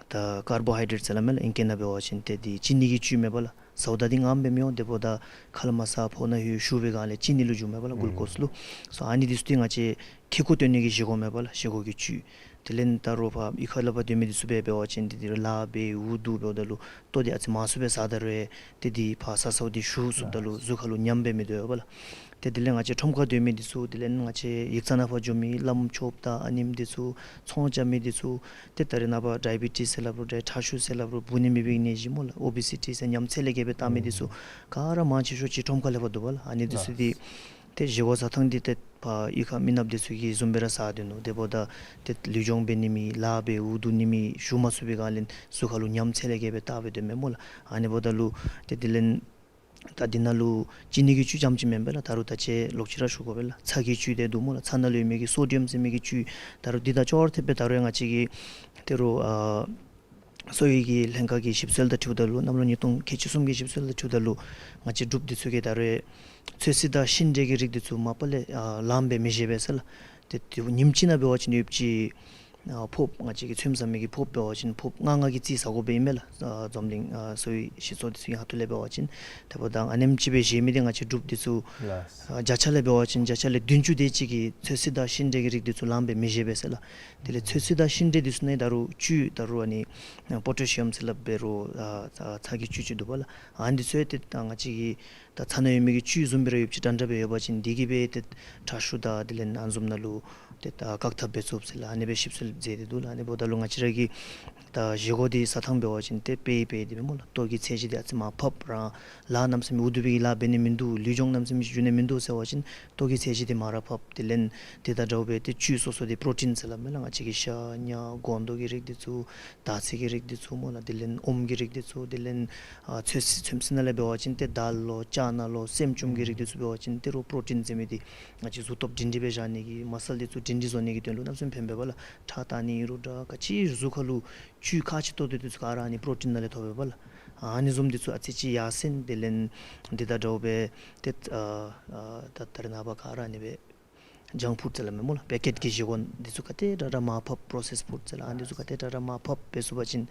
ད་ཀར་བོ་ཧའི་ཌེ་རེཊ་ཟེར་སླབ་མས་ལགས། ཨིང་སྐད་ནང་འབད་བ་ཅིན་ཏེ་འདི་ཅི་ནི་གི་བཅུད་མས་པ་ལགས། ཟཝ་ད་འདི་ངམ་སྦེ་མི་འོང་། དེ་འབདཝ་ད་ཁ་ལས་མར་ཟ་ཕོཝ་ནང་ལྷོད་ཞུ་བའི་སྒང་ལས་ཅི་ནི་ལུ་འགྱུར་མས་པ་ལགས། ཨུམ་གུ་ལུ་ཀོསི་ལུ། སོ་ཨ་ནི་འདི་ཚུ་འདི་ང་བཅས་ཁེ་ཀོ་སྟོན་ནི་གི་བཞེས་སྒོ་མས་པ་ལགས། བཞེས་སྒོ་གི་བཅུད། དེ་ལས་ད་རུང་ཕར་གཡུས་ཁ་ལས་ཕར་སྡོད་མི་འདི་ཚུ་འབད་འབད་བ་ཅིན་འདི་འདི་ར་ལཱ་འབད་འུ་སྡུག་འབདཝ་ད་ལུ་ལྟོ་འདི་ཨ་ཙི་མང་སུ་སྦེ་ཟ་ད་རུང་ཏེ་འདི་ཕར་ཟ་ཟཝ་འདི་ཞུ་ཚུགསཔ་ད་ལུ་གཟུགས་ཁ་ལུ་ཉམས་སྦེ་མི་སྡོད་པ་ལགས། ཏེ་དེ་ལས་ང་བཅས་ཁྲོམ་ཁར་སྡོད་མི་འདི་ཚུ་དེ་ལས་ང་བཅས་ཡིག་ཚང་ནང་ཕར་འགྱོ་མི་བླམ་ཆོསཔ་དང་ཨ་ནེམོ་འདི་ཚུ་ཚོང་རྐྱབ་མི་འདི་ཚུ་ཏེ་ད་རེས་ནངས་པ་ཌའི་བི་ཊིས་ཟེར་སླབ་རུང་ཏེ་ཁྲག་ཤུགས་ཟེར་སླབ་རུང་འབུ་ནི་མེད་པའི་ནད་གཞི་སྨོ་ལགས། ཨོ་བི་སི་ཊི་ཟེར་ཉམས་ཚད་ལས་བརྒལ་སྦེ་བཏང་མི་འདི་ཚུ་ག་ར་མང་ཆེ་ཤོས་ཅིག་ཁྲོམ་ཁ་ལས་ཕར་འདུག་པ་ལགས། ཨ་ནི་འདི་ཚུ་འདི་ཏེ་བཞེས་སྒོ་བཟའ་ཐངས་འདི་ཏེ་ཕར་གཡུས་ཁ་མི་ནགཔ་འདི་ཚུ་གིས་བཟུམ་སྦེ་ར་ཟ་སྡོད་ནུག། དེ་འབདཝ་ད་ཏེ་ལུས་སྦྱོང་འབད་ནི་མེད་ལཱ་འབད་འུ་སྡུག་ནི་མེད་ཞུ་མ་ཚུགས་པའི་སྒང་ལས་གཟུགས་ཁ་ལུ་ཉམས་ཚད་ལས་བརྒལ་སྦེ་བཏང་སྦེ་སྡོད་མས་སྨོ་ལགས། ཨ་ནི་འབདཝ་ད་ལུ་ཏེ་དེ་ལས་ད་འདི་ནང་ལུ་ཅི་ནི་གི་བཅུད་རྐྱངམ་ཅིག་མེན་པས་ལགས། ད་རུང་ད་ཅི་ལོག་ཅི་ར་ཞུ་དགོ་པས་ལགས། ཚྭ་གི་བཅུད་འདི་འདུག་སྨོ་ལགས། ཚྭ་ནང་ལུ་ཡོད་མི་གི་སོ་ཌི་ཡམ་ཟེར་མི་གི་བཅུད། ད་རུང་འདི་དང་ཅོག་ར་འཐདཔ་སྦེ་ད་རུང་ཡང་ང་བཅས་ཀྱི་ཏེ་རུང་ཨ་གསོ་བའི་གི་ལྷན་ཁག་གི་ཞིབ་འཚོལ་དང་འཁྲིལཝ་ད་ལུ་གནམ་ལོ་ཉིས་སྟོང་ཁལ་གཅིག་གསུམ་གྱི་ཞིབ་འཚོལ་དང་འཁྲིལཝ་ད་ལུ་ང་བཅས་འབྲུགཔ་འདི་ཚུ་གིས་ད་རུང་ཚོད་བསྲེ་དང་ཤིང་འབྲས་ཀྱི་རིགས་འདི་ཚུ་མ་པ་ལས་ཨ་ལངམ་སྦེ་མི་བཞེས་པས་ཟེར་ལགས། ཏེ་ཏེ་ཉིནམ་གཅིག་ནང་འབད་བ་ཅིན་ཡོདཔ་ཅིག་ཨ་ཕོརཔ་ང་བཅས་ཀྱིས་ཚོདམ་ཟ་མི་གི་ཕོརཔ་འབད་བ་ཅིན་ཕོརཔ་ལྔ་ལྔ་གི་རྩིས་ཟ་དགོཔ་སྦེ་ཨིན་མས་ལགས། ཨ་འཛམ་གླིང་ཨ་གསོ་བའི་སྤྱི་ཚོགས་འདི་ཚུ་གི་ཁ་ཐུག་ལས་འབད་བ་ཅིན། དེ་འབདཝ་ད་ཨ་ནེམ་ཅིག་སྦེ་བཞེས་མི་འདི་ང་བཅས་འབྲུགཔ་འདི་ཚུ་ལགས། ཨ་བརྒྱ་ཆ་ལས་འབད་བ་ཅིན་བརྒྱ་ཆ་ལས་བདུན་ཅུ་དེ་ཅིག་གིས་ཚོད་བསྲེ་དང་ཤིང་འབྲས་ཀྱི་རིགས་འདི་ཚུ་ལངམ་སྦེ་མི་བཞེས་པས་ཟེར་ལགས། དེ་ལས་ཚོད་བསྲེ་དང་ཤིང་འབྲས་འདི་ཚུ་ནང་ད་རུང་བཅུད་ད་རུང་ཨ་ནི་ཨ་པོ་ཊེ་ཤི་ཡམ་ཟེར་སླབ་འབད་རུང་ཨ་ཚྭ་ཚྭ་གི་བཅུད་ཅིག་འདུག་པ་ལགས། ཨ་ནི་འདི་ཚུ་ཡང་ཏེ་ད་ང་བཅས་ཀྱི་ད་ཚྭ་ནང་ཡོད་མི་གི་བཅུད་བཟུམ་སྦེ་ར་ཡོདཔ་ཅིག་འདྲན་འདྲ་སྦེ་ཡོད་པ་ཅིན་འདི་གིས་སྦེ་ཏེ་ཁྲག་ཤུགས་དང་དེ་ལས་ཨ་ནི་བཟུམ་ནང་ལུ་ཏེ་ད་བཀག་ཐབས་འབད་ཚུགས་ཟེར་ལགས། ཨ་ནི་སྦེ་ཞིབ་འཚོལ་མཛད་དེ་འདུག་ལགས། ཨ་ནི་འབདཝ་ད་ལུ་ང་བཅས་ར་གི་ད་བཞེས་སྒོ་འདི་ཟ་ཐངས་འབད་བ་ཅིན་ཏེ་དཔེ་དཔེ་འདི་སྦེ་སྨོ་ལགས། ལྟོ་གི་ཚད་གཞི་འདི་ཨ་ཙི་མར་ཕབ་ར་ལཱ་གནམ་མེད་ས་མེད་འུ་སྡུག་པའི་གི་ལཱ་འབད་ནི་མིན་འདུག། ལུས་སྦྱོང་གནམ་མེད་ས་མེད་ཅིག་འགྱོ་ནི་མིན་འདུག་ཟེར་བ་ཅིན་ལྟོ་གི་ཚད་གཞི་འདི་མར་ར་ཕབ། དེ་ལས་འདི་དང་འདྲཝ་སྦེ་ཏེ་བཅུད་སོ་སོ་འདི་པྲོ་ཊིན་ཟེར་སླབ་མས་ལགས། ང་བཅས་ཀྱི་ཤ་ཉ་སྒོང་རྡོག་གི་རིགས་འདི་ཚུ་དར་ཚིལ་གྱི་རིགས་འདི་ཚུ་སྨོ་ལགས། དེ་ལས་ཨོམ་གྱི་རིགས་འདི་ཚུ། དེ་ལས་ཨ་ཚོད་བསྲེ་ཚོད་བསྲེ་ནང་ལས་འབད་བ་ཅིན་ཏེ་དཱལ་ལོ་ཅ་ན་ལོ་སྲནམ་ཅུམ་གྱི་རིགས་འདི་ཚུ་འབད་བ་ཅིན་ཏེ་རུང་པྲོ་ཊིན་ཟེར་མི་འདི་ང་བཅས་གཟུགས་སྟོབས་སྒྲིང་སྒྲིང་སྦེ་བཞག་ནི་གི་མ་སཱལ་འདི་ཚུ་སྒྲིང་སྒྲིང་བཟོ་ནི་གི་དོན་ལུ་གནམ་མེད་ས་མེད་ཕན་པས་པ་ལགས། ཁྲག་བཏང་ནི་ཨིན་རུང་འདྲ་ག་ཅི་གཟུགས་ཁ་ལུ་བཅུད་ཁག་ཆེ་ཏོག་ཏོ་འདི་ཚུ་ག་ར་ཨ་ནི་པྲོ་ཊིན་ནང་ལས་ཐོབ་པས་པ་ལགས། ཨ་ནི་བཟུམ་འདི་ཚུ་ཨ་ཙི་ཅིག་ཡར་སེང་། དེ་ལས་འདི་དང་འདྲཝ་སྦེ་ཏེ་ཨ་ཨ་ད་ད་རེས་ནངས་པ་ག་ར་ཨ་ནི་སྦེ་ཇང་ཕུཌ་ཟེར་སླབ་མས་སྨོ་ལགས། པེ་ཀེཊ་ཀྱི་བཞེས་སྒོ་འདི་ཚུ་ག་དེ་དྲག་དྲག་མར་ཕབ། པྲོ་སེསཌ་ཕུཌ་ཟེར་ལགས། ཨ་ནི་ཚུ་ག་དེ་དྲག་དྲག་མར་ཕབ་འབད་ཚུགས་པ་ཅིན་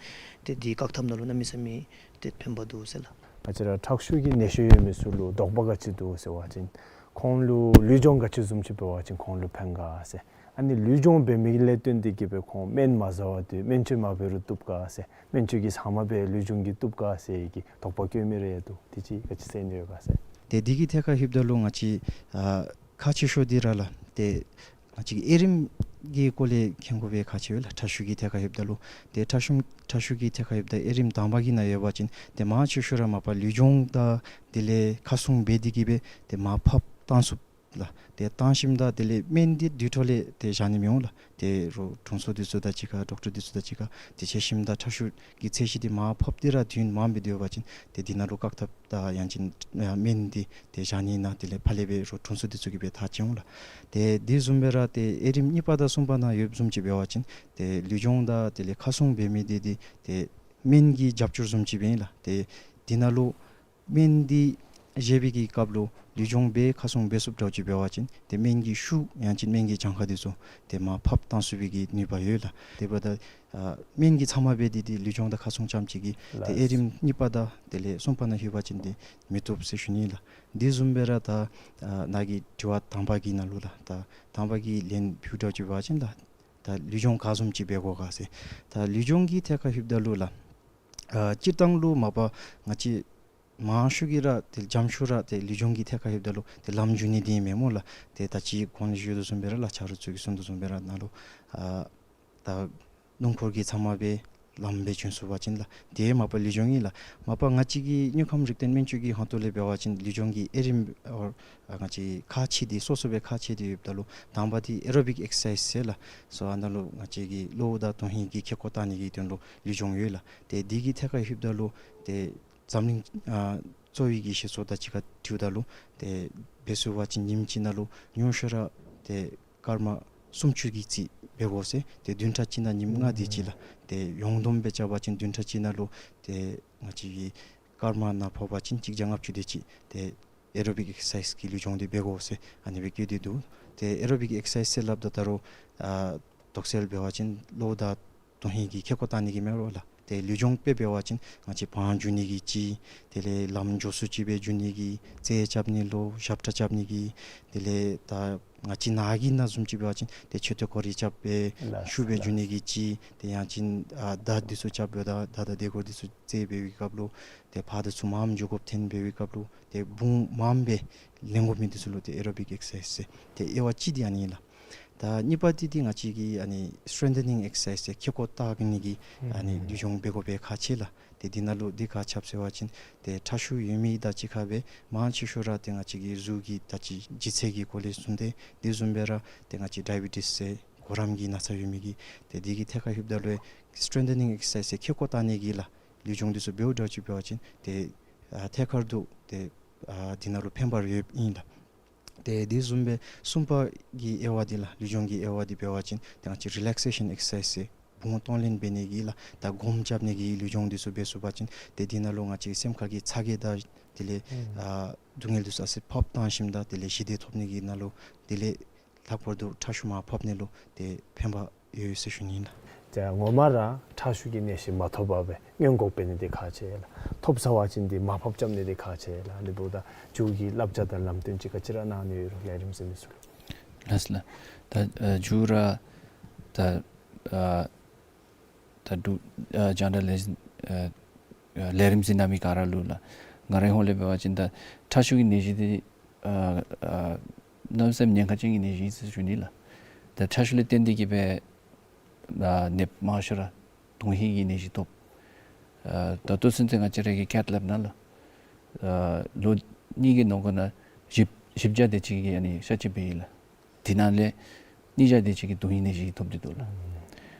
ཏེ་འདི་བཀག་ཐབས་ནང་ལུ་གནམ་མེད་ས་མེད་ཏེ་ཕན་པ་འདུག་ཟེར་ལགས། ང་བཅས་ར་ཁྲག་ཤུགས་ཀྱི་ནད་གཞི་ཡོད་མི་ཚུ་ལུ་དོགས་པ་ག་ཅི་འདུག་ཟེར་བ་ཅིན་ཁོང་ལུ་ལུས་སྦྱོང་ག་ཅི་བཟུམ་ཅིག་འབད་བ་ཅིན་ཁོང་ལུ་ཕན་ག་ཟེར། ཨ་ནི་ལུས་སྦྱོང་འབད་མི་ལས་བརྟེན་ཏེ་གིས་སྦེ་ཁོང་སྨན་མ་ཟ་བར་དུ་སྨན་བཅོས་མ་འབད་རུང་བཏུབ་ག་ཟེར། སྨན་བཅོས་ཀྱི་ཟ་མ་འབད་ལུས་སྦྱོང་གིས་བཏུབ་ག་ཟེར་གྱི་དོགས་པ་བཀོད་མི་རེ་ཡང་འདུག། དེ་ཅིག་ག་ཅི་ཟེར་ནི་ཡོད་ག་ཟེར། ཏེ་འདི་གི་ཐད་ཁར་ལྷོདཔ་ད་ལུ་ང་བཅས་ཨ་ཁག་ཆེ་ཤོས་འདི་ར་ལགས། ཏེ་ང་བཅས་ཀྱིས་དབྱེ་རིམ་གྱི་སྐོར་ལས་མཁྱེན་དགོ་པའི་ཁག་ཆེ་བས་ལགས། ཁྲག་ཤུགས་ཀྱི་ཐད་ཁར་ལྷོདཔ་ད་ལུ། ཏེ་ཁྲག་ཤུགས་ཁྲག་ཤུགས་ཀྱི་ཐད་ཁར་ལྷོདཔ་ད་དབྱེ་རིམ་དང་པ་གི་ནང་ཡོད་པ་ཅིན་ཏེ་མང་ཆེ་ཤོས་ར་མ་པ་ལུས་སྦྱོང་དང་དེ་ལས་ཁ་སྲུང་འབད་དེ་གིས་སྦེ་ཏེ་མར་ཕབ་བཏང་ཚུགསཔ། ལགས། ཏེ་བཏང་ཞིནམ་ད་དེ་ལས་སྨན་འདི་དུས་ཐོག་ལས་ཏེ་བཞག་ནི་མི་འོང་ལགས། ཏེ་རོགས་དྲུང་འཚོ་འདི་ཚུ་དང་གཅིག་ཁར་ཌོག་ཊར་འདི་ཚུ་དང་གཅིག་ཁར་ཏེ་འཕྱད་ཞིནམ་ད་ཁྲག་ཤུགས་ཀྱི་ཚད་གཞི་འདི་མར་ཕབ་སྟེ་ར་དུས་མངམ་སྦེ་སྡོད་པ་ཅིན་ཏེ་འདི་ནང་ལུ་བཀག་ཐབས་དང་ཡང་ཅིན་ཨ་སྨན་འདི་ཏེ་བཞག་ནི་ནང་དེ་ལས་ཕར་ལས་སྦེ་རོགས་དྲུང་འཚོ་འདི་ཚུ་གིས་སྦེ་ཐག་བཅད་འོང་ལགས། ཏེ་དེ་བཟུམ་སྦེ་ར་ཏེ་དབྱེ་རིམ་གཉིས་པ་དང་གསུམ་པ་ནང་ཡོདཔ་བཟུམ་ཅིག་འབད་བ་ཅིན་ཏེ་ལུས་སྦྱོང་དང་དེ་ལས་ཁ་སྲུང་འབད་མི་འདི་འདི་ཏེ་སྨན་གྱི་རྒྱབ་སྐྱོར་བཟུམ་ཅིག་སྦེ་ཨིན་ལགས། ཏེ་འདི་ནང་ལུ་སྨན་འདི་བཞེས་པའི་གི་སྐབས་ལུ་ལུས་སྦྱོང་འབད་ཁ་སྲུང་འབད་ཚུགསཔ་འདྲཝ་ཅིག་འབད་བ་ཅིན་ཏེ་སྨན་གྱི་ཤུགས་ཡང་ཅིན་སྨན་གྱི་གྱངས་ཁ་འདི་ཚུ་ཏེ་མར་ཕབ་བཏང་ཚུགས་པའི་གི་ནུས་པ་ཡོད་ལགས། དེ་འབདཝ་ད་ཨ་སྨན་གྱི་ཚབ་མ་འབད་དེ་ཏེ་ལུས་སྦྱོང་དང་ཁ་སྲུང་རྐྱངམ་ཅིག་གིས་ཏེ་ལགས། དབྱེ་རིམ་གཉིས་པ་དང་དེ་ལས་གསུམ་པ་ནང་ལྷོད་པ་ཅིན་ཏེ་མི་བཏུབ་ཟེར་ཞུ་ནི་ལགས། དེ་བཟུམ་སྦེ་ར་ད་ཨ་ནཱ་གི་དྲི་བ་དང་པ་གི་ནང་ལུ་ལགས། ད་དང་པ་གི་ལན་ཕུལཝ་འདྲཝ་ཅིག་འབད་བ་ཅིན་ལགས། ད་ལུས་སྦྱོང་ག་བཟུམ་ཅིག་འབད་དགོ་ག་ཟེར། ད་ལུས་སྦྱོང་གི་ཐད་ཁར་ལྷོདཔ་ད་ལུ་ལགས། ཨ་སྤྱིར་བཏང་ལུ་མ་པ་ང་བཅས་མང་ཤོས་ཀྱིས་ར་ཏེ་འཇམ་ཤོས་ར་ཏེ་ལུས་སྦྱོང་གི་ཐད་ཁར་ལྷོདཔ་ད་ལུ་ཏེ་ལམ་འཇུ་ནི་འདི་མེན་མོ་ལགས། ཏེ་ད་ཅི་གོང་ལུ་ཞུ་དོ་བཟུམ་སྦེ་ར་ལགས། ཆ་རོགས་ཚུ་གིས་གསུང་དོ་བཟུམ་སྦེ་ར་ནཱ་ལུ་ཨ་ད་སྣུམ་འཁོར་གྱི་ཚབ་མ་སྦེ་ལམ་སྦེ་འཇུ་ཚུགས་པ་ཅིན་ལགས། དེ་མ་པ་ལུས་སྦྱོང་ཨིན་ལགས། མ་པ་ང་བཅས་ཀྱི་དངོས་ཁམས་རིག་ལྡན་སྨན་བཅོས་ཀྱི་ཁ་ཐུག་ལས་འབད་བ་ཅིན་ལུས་སྦྱོང་གི་དབྱེ་རིམ་ཨོ་ཨ་ང་བཅས་ཁག་ཕྱེ་སྟེ་སོ་སོ་སྦེ་ཁག་ཕྱེ་སྟེ་ཡོདཔ་ད་ལུ་དང་པ་འདི་ཨེ་རོ་བིག་ཨེག་སར་སའིཛ་ཟེར་ལགས། སོ་ཨ་ནཱ་ལུ་ང་བཅས་ཀྱི་གློ་བོ་དང་དོན་ཧིང་གི་ཁེ་ཀོ་བཏང་ནི་གི་དོན་ལུ་ལུས་སྦྱོང་ཡོད་ལགས། ཏེ་འདི་གི་ཐད་ཁར་ལྷོདཔ་ད་ལུ་ཏེ་འཛམ་གླིང་ཨ་གཙོ་བོའི་གི་བཤད་སྲོལ་དང་གཅིག་ཁར་འཁྲིལཝ་ད་ལུ་ཏེ་འབད་ཚུགས་པ་ཅིན་ཉིནམ་གཅིག་ནང་ལུ་ཉུང་ཤོས་ར་ཏེ་སྐར་མ་སུམ་ཅུ་གི་རྩིས་འབད་དགོ་ཟེར། ཏེ་བདུན་ཕྲག་གཅིག་ནང་ཉིནམ་ལྔ་དེ་ཅིག་ལགས། ཏེ་ཡོངས་བསྡོམས་སྦེ་རྐྱབ་པ་ཅིན་བདུན་ཕྲག་གཅིག་ནང་ལུ་ཏེ་ང་བཅས་ཀྱི་སྐར་མ་ནང་ཕབ་པ་ཅིན་གཅིག་བརྒྱ་ལྔ་བཅུ་དེ་ཅིག་ཏེ་ཨེ་རོ་བིག་ཨེག་སར་སའིཛ་ཀྱི་ལུས་སྦྱོང་འདི་འབད་དགོ་ཟེར་ཨ་ནི་སྦེ་བཀོད་དེ་འདུག། ཏེ་ཨེ་རོ་བིག་ཨེག་སར་སའིཛ་ཟེར་སླབ་ད་ད་རུང་ཨ་དོགས་སེལ་འབད་བ་ཅིན་གློ་བོ་དང་དོན་ཧིང་གི་ཁེ་ཀོ་བཏང་ནི་གི་མེན་རོ་ལགས། ཏེ་ལུས་སྦྱོང་དཔེ་འབད་བ་ཅིན་ང་བཅས་བང་འཇུ་ནི་གི་ཅིག། དེ་ལས་ལམ་མགྱོགས་སུ་ཅིག་སྦེ་འཇུ་ནི་གི། རྩེད་རྐྱབ་ནི་ལུ་ཞབས་ཁྲ་རྐྱབ་ནི་གི། དེ་ལས་ད་ང་བཅས་ནཱ་གི་ནང་བཟུམ་ཅིག་འབད་བ་ཅིན་ཏེ་མཆོད་རྟེན་སྐོར་ར་རྐྱབ་སྦེ་ལགས་ཤུགས་སྦེ་འཇུ་ནི་གི་ཅིག། ཏེ་ཡང་ཅིན་ཨ་མདའ་འདི་ཚུ་རྐྱབ་སྦེ་ད་མདའ་དང་རྡོ་སྐོར་འདི་ཚུ་རྩེད་འབད་བའི་སྐབས་ལུ་ཏེ་ཕར་དང་ཚུར་མངམ་འགྱོ་དགོཔ་ཐོན་འབད་བའི་སྐབས་ལུ་ཏེ་བུང་མངམ་སྦེ་ལེན་དགོ་མི་འདི་ཚུ་ལུ་ཏེ་ཨེ་རོ་བིག་ཨེག་སར་སའིཛ་ཟེར། ཏེ་དབྱེ་བ་གཅིག་འདི་ཨ་ནི་ཨིན་ལགས། ད་གཉིས་པ་འདི་འདི་ང་བཅས་ཀྱི་ཨ་ནི་སི་ཊེན་ཐ་ནིང་ཨེག་སར་སའིཛ་ཟེར་ཁེ་ཀོ་བཏགས་ནི་གི་ཨ་ནི་ལུས་སྦྱོང་འབད་དགོཔ་སྦེ་ཁག་ཆེ་ལགས། ཏེ་འདི་ནང་ལུ་འདི་ག་ཅི་འབད་ཟེར་བ་ཅིན་ཏེ་ཁྲག་ཤུགས་ཡོད་མི་དང་གཅིག་ཁར་སྦེ་མང་ཆེ་ཤོས་ར་ཏེ་ང་བཅས་ཀྱི་གཟུགས་ཀྱི་ད་ཅི་ལྗིད་ཚད་ཀྱི་སྐོར་ལས་གསུངས་ཏེ་དེ་བཟུམ་སྦེ་ར་ཏེ་ང་བཅས་ཌའི་བི་ཊིས་ཟེར་གོ་རམས་ཀྱི་ན་ཚ་ཡོད་མི་གིས་ཏེ་འདི་གི་ཐད་ཁར་ལྷོདཔ་ད་ལུ་སི་ཊེན་ཐ་ནིང་ཨེག་སར་སའིཛ་ཟེར་ཁེ་ཀོ་བཏགས་ནི་གི་ལགས་ལུས་སྦྱོང་འདི་ཚུ་འབདཝ་འདྲཝ་ཅིག་འབད་བ་ཅིན་ཏེ་ཨ་ཐད་ཀར་དུ་ཏེ་ཨ་འདི་ནང་ལུ་ཕན་པ་ཡོདཔ་ཨིན་ལགས། ཏེ་དེ་བཟུམ་སྦེ་གསུམ་པ་གི་དབྱེ་བ་འདི་ལགས་ལུས་སྦྱོང་གི་དབྱེ་བ་འདི་འབད་བ་ཅིན་ཏེ་ང་བཅས་རི་ལེག་སེ་ཤཱན་ཨེག་སར་སའིཛ་ཟེར་བུང་གཏོང་ལེན་འབད་ནི་གི་ལགས་ད་སྒོམ་རྐྱབ་ནི་གི་ལུས་སྦྱོང་འདི་ཚུ་འབད་ཚུགས་པ་ཅིན་ཏེ་འདི་ནང་ལུ་ང་བཅས་སེམས་ཁ་གི་ཚ་གྱང་དང་དེ་ལས་ཨ་སྡུག་བསྔལ་འདི་ཚུ་ཨ་ཙི་ཕབ་བཏང་ཞིནམ་ད་དེ་ལས་ཞི་བདེ་ཐོབ་ནི་གི་ནང་ལུ་དེ་ལས་ལྷག་པར་དུ་ཁྲག་ཤུགས་མར་ཕབ་ནི་ལུ་ཏེ་ཕན་པ་ཡོད་ཟེར་ཞུ་ནི་ཨིན་ལགས། ཏེ་ངོ་མ་ར་ཁྲག་ཤུགས་ཀྱི་ནད་གཞི་མ་ཐོབ་པར་སྦེ་སྔོན་འགོག་འབད་ནི་འདི་ཁག་ཆེ་ལགས། ཐོབ་ཚར་བ་ཅིན་འདི་མར་ཕབ་རྐྱབ་ནི་འདི་ཁག་ཆེ་ལགས། ཨ་ནི་འབདཝ་ད་མཇུག་གི་བསླབ་བྱ་དང་ལམ་སྟོན་ཅིག་ག་ཅི་ར་གནང་ནི་ཡོད་རུང་ལས་རིམ་གཟིགས་མི་ཚུ་ལུ། ལགས་ལགས། ད་ཨ་མཇུག་ར་ད་ཨ་ད་འབྲུག་ཨ་རྒྱང་བསྒྲགས་ལས་འཛིན་ཨ་ཨ་ལས་རིམ་གཟིགས་གནང་མི་ག་ར་ལུ་ལགས་ང་རའི་ཧོངས་ལས་འབད་བ་ཅིན་ད་ཁྲག་ཤུགས་ཀྱི་ནད་གཞི་འདི་ཨ་ཨ་གནམ་མེད་ས་མེད་ཉེན་ཁ་ཅན་གྱི་ནད་གཞི་ཨིན་ཟེར་ཞུ་ནི་ལགས། ད་ཁྲག་ཤུགས་ལས་བརྟེན་ཏེ་གིས་སྦེ་ཨ་ནདཔ་མང་ཤོས་ར་དོན་ཧིང་གི་ནད་གཞི་ཐོབ། ཨ་ད་ལྟོ་ཚུན་ཚོད་ང་བཅས་ར་གི་ཀེཐ་ལེབ་ནང་ལུ་ཨ་ལོ་གཉིས་ཀྱི་ནང་འཁོད་ནང་བཞི་བཞི་བརྒྱ་དེ་ཅིག་གིས་ཨ་ནི་གཤག་བཅོས་འབད་ཡི་ལགས། དེ་ནང་ལས་ཉིས་བརྒྱ་དེ་ཅིག་གིས་དོན་ཧིང་ནད་གཞི་ཐོབ་སྟེ་འདུག་ལགས།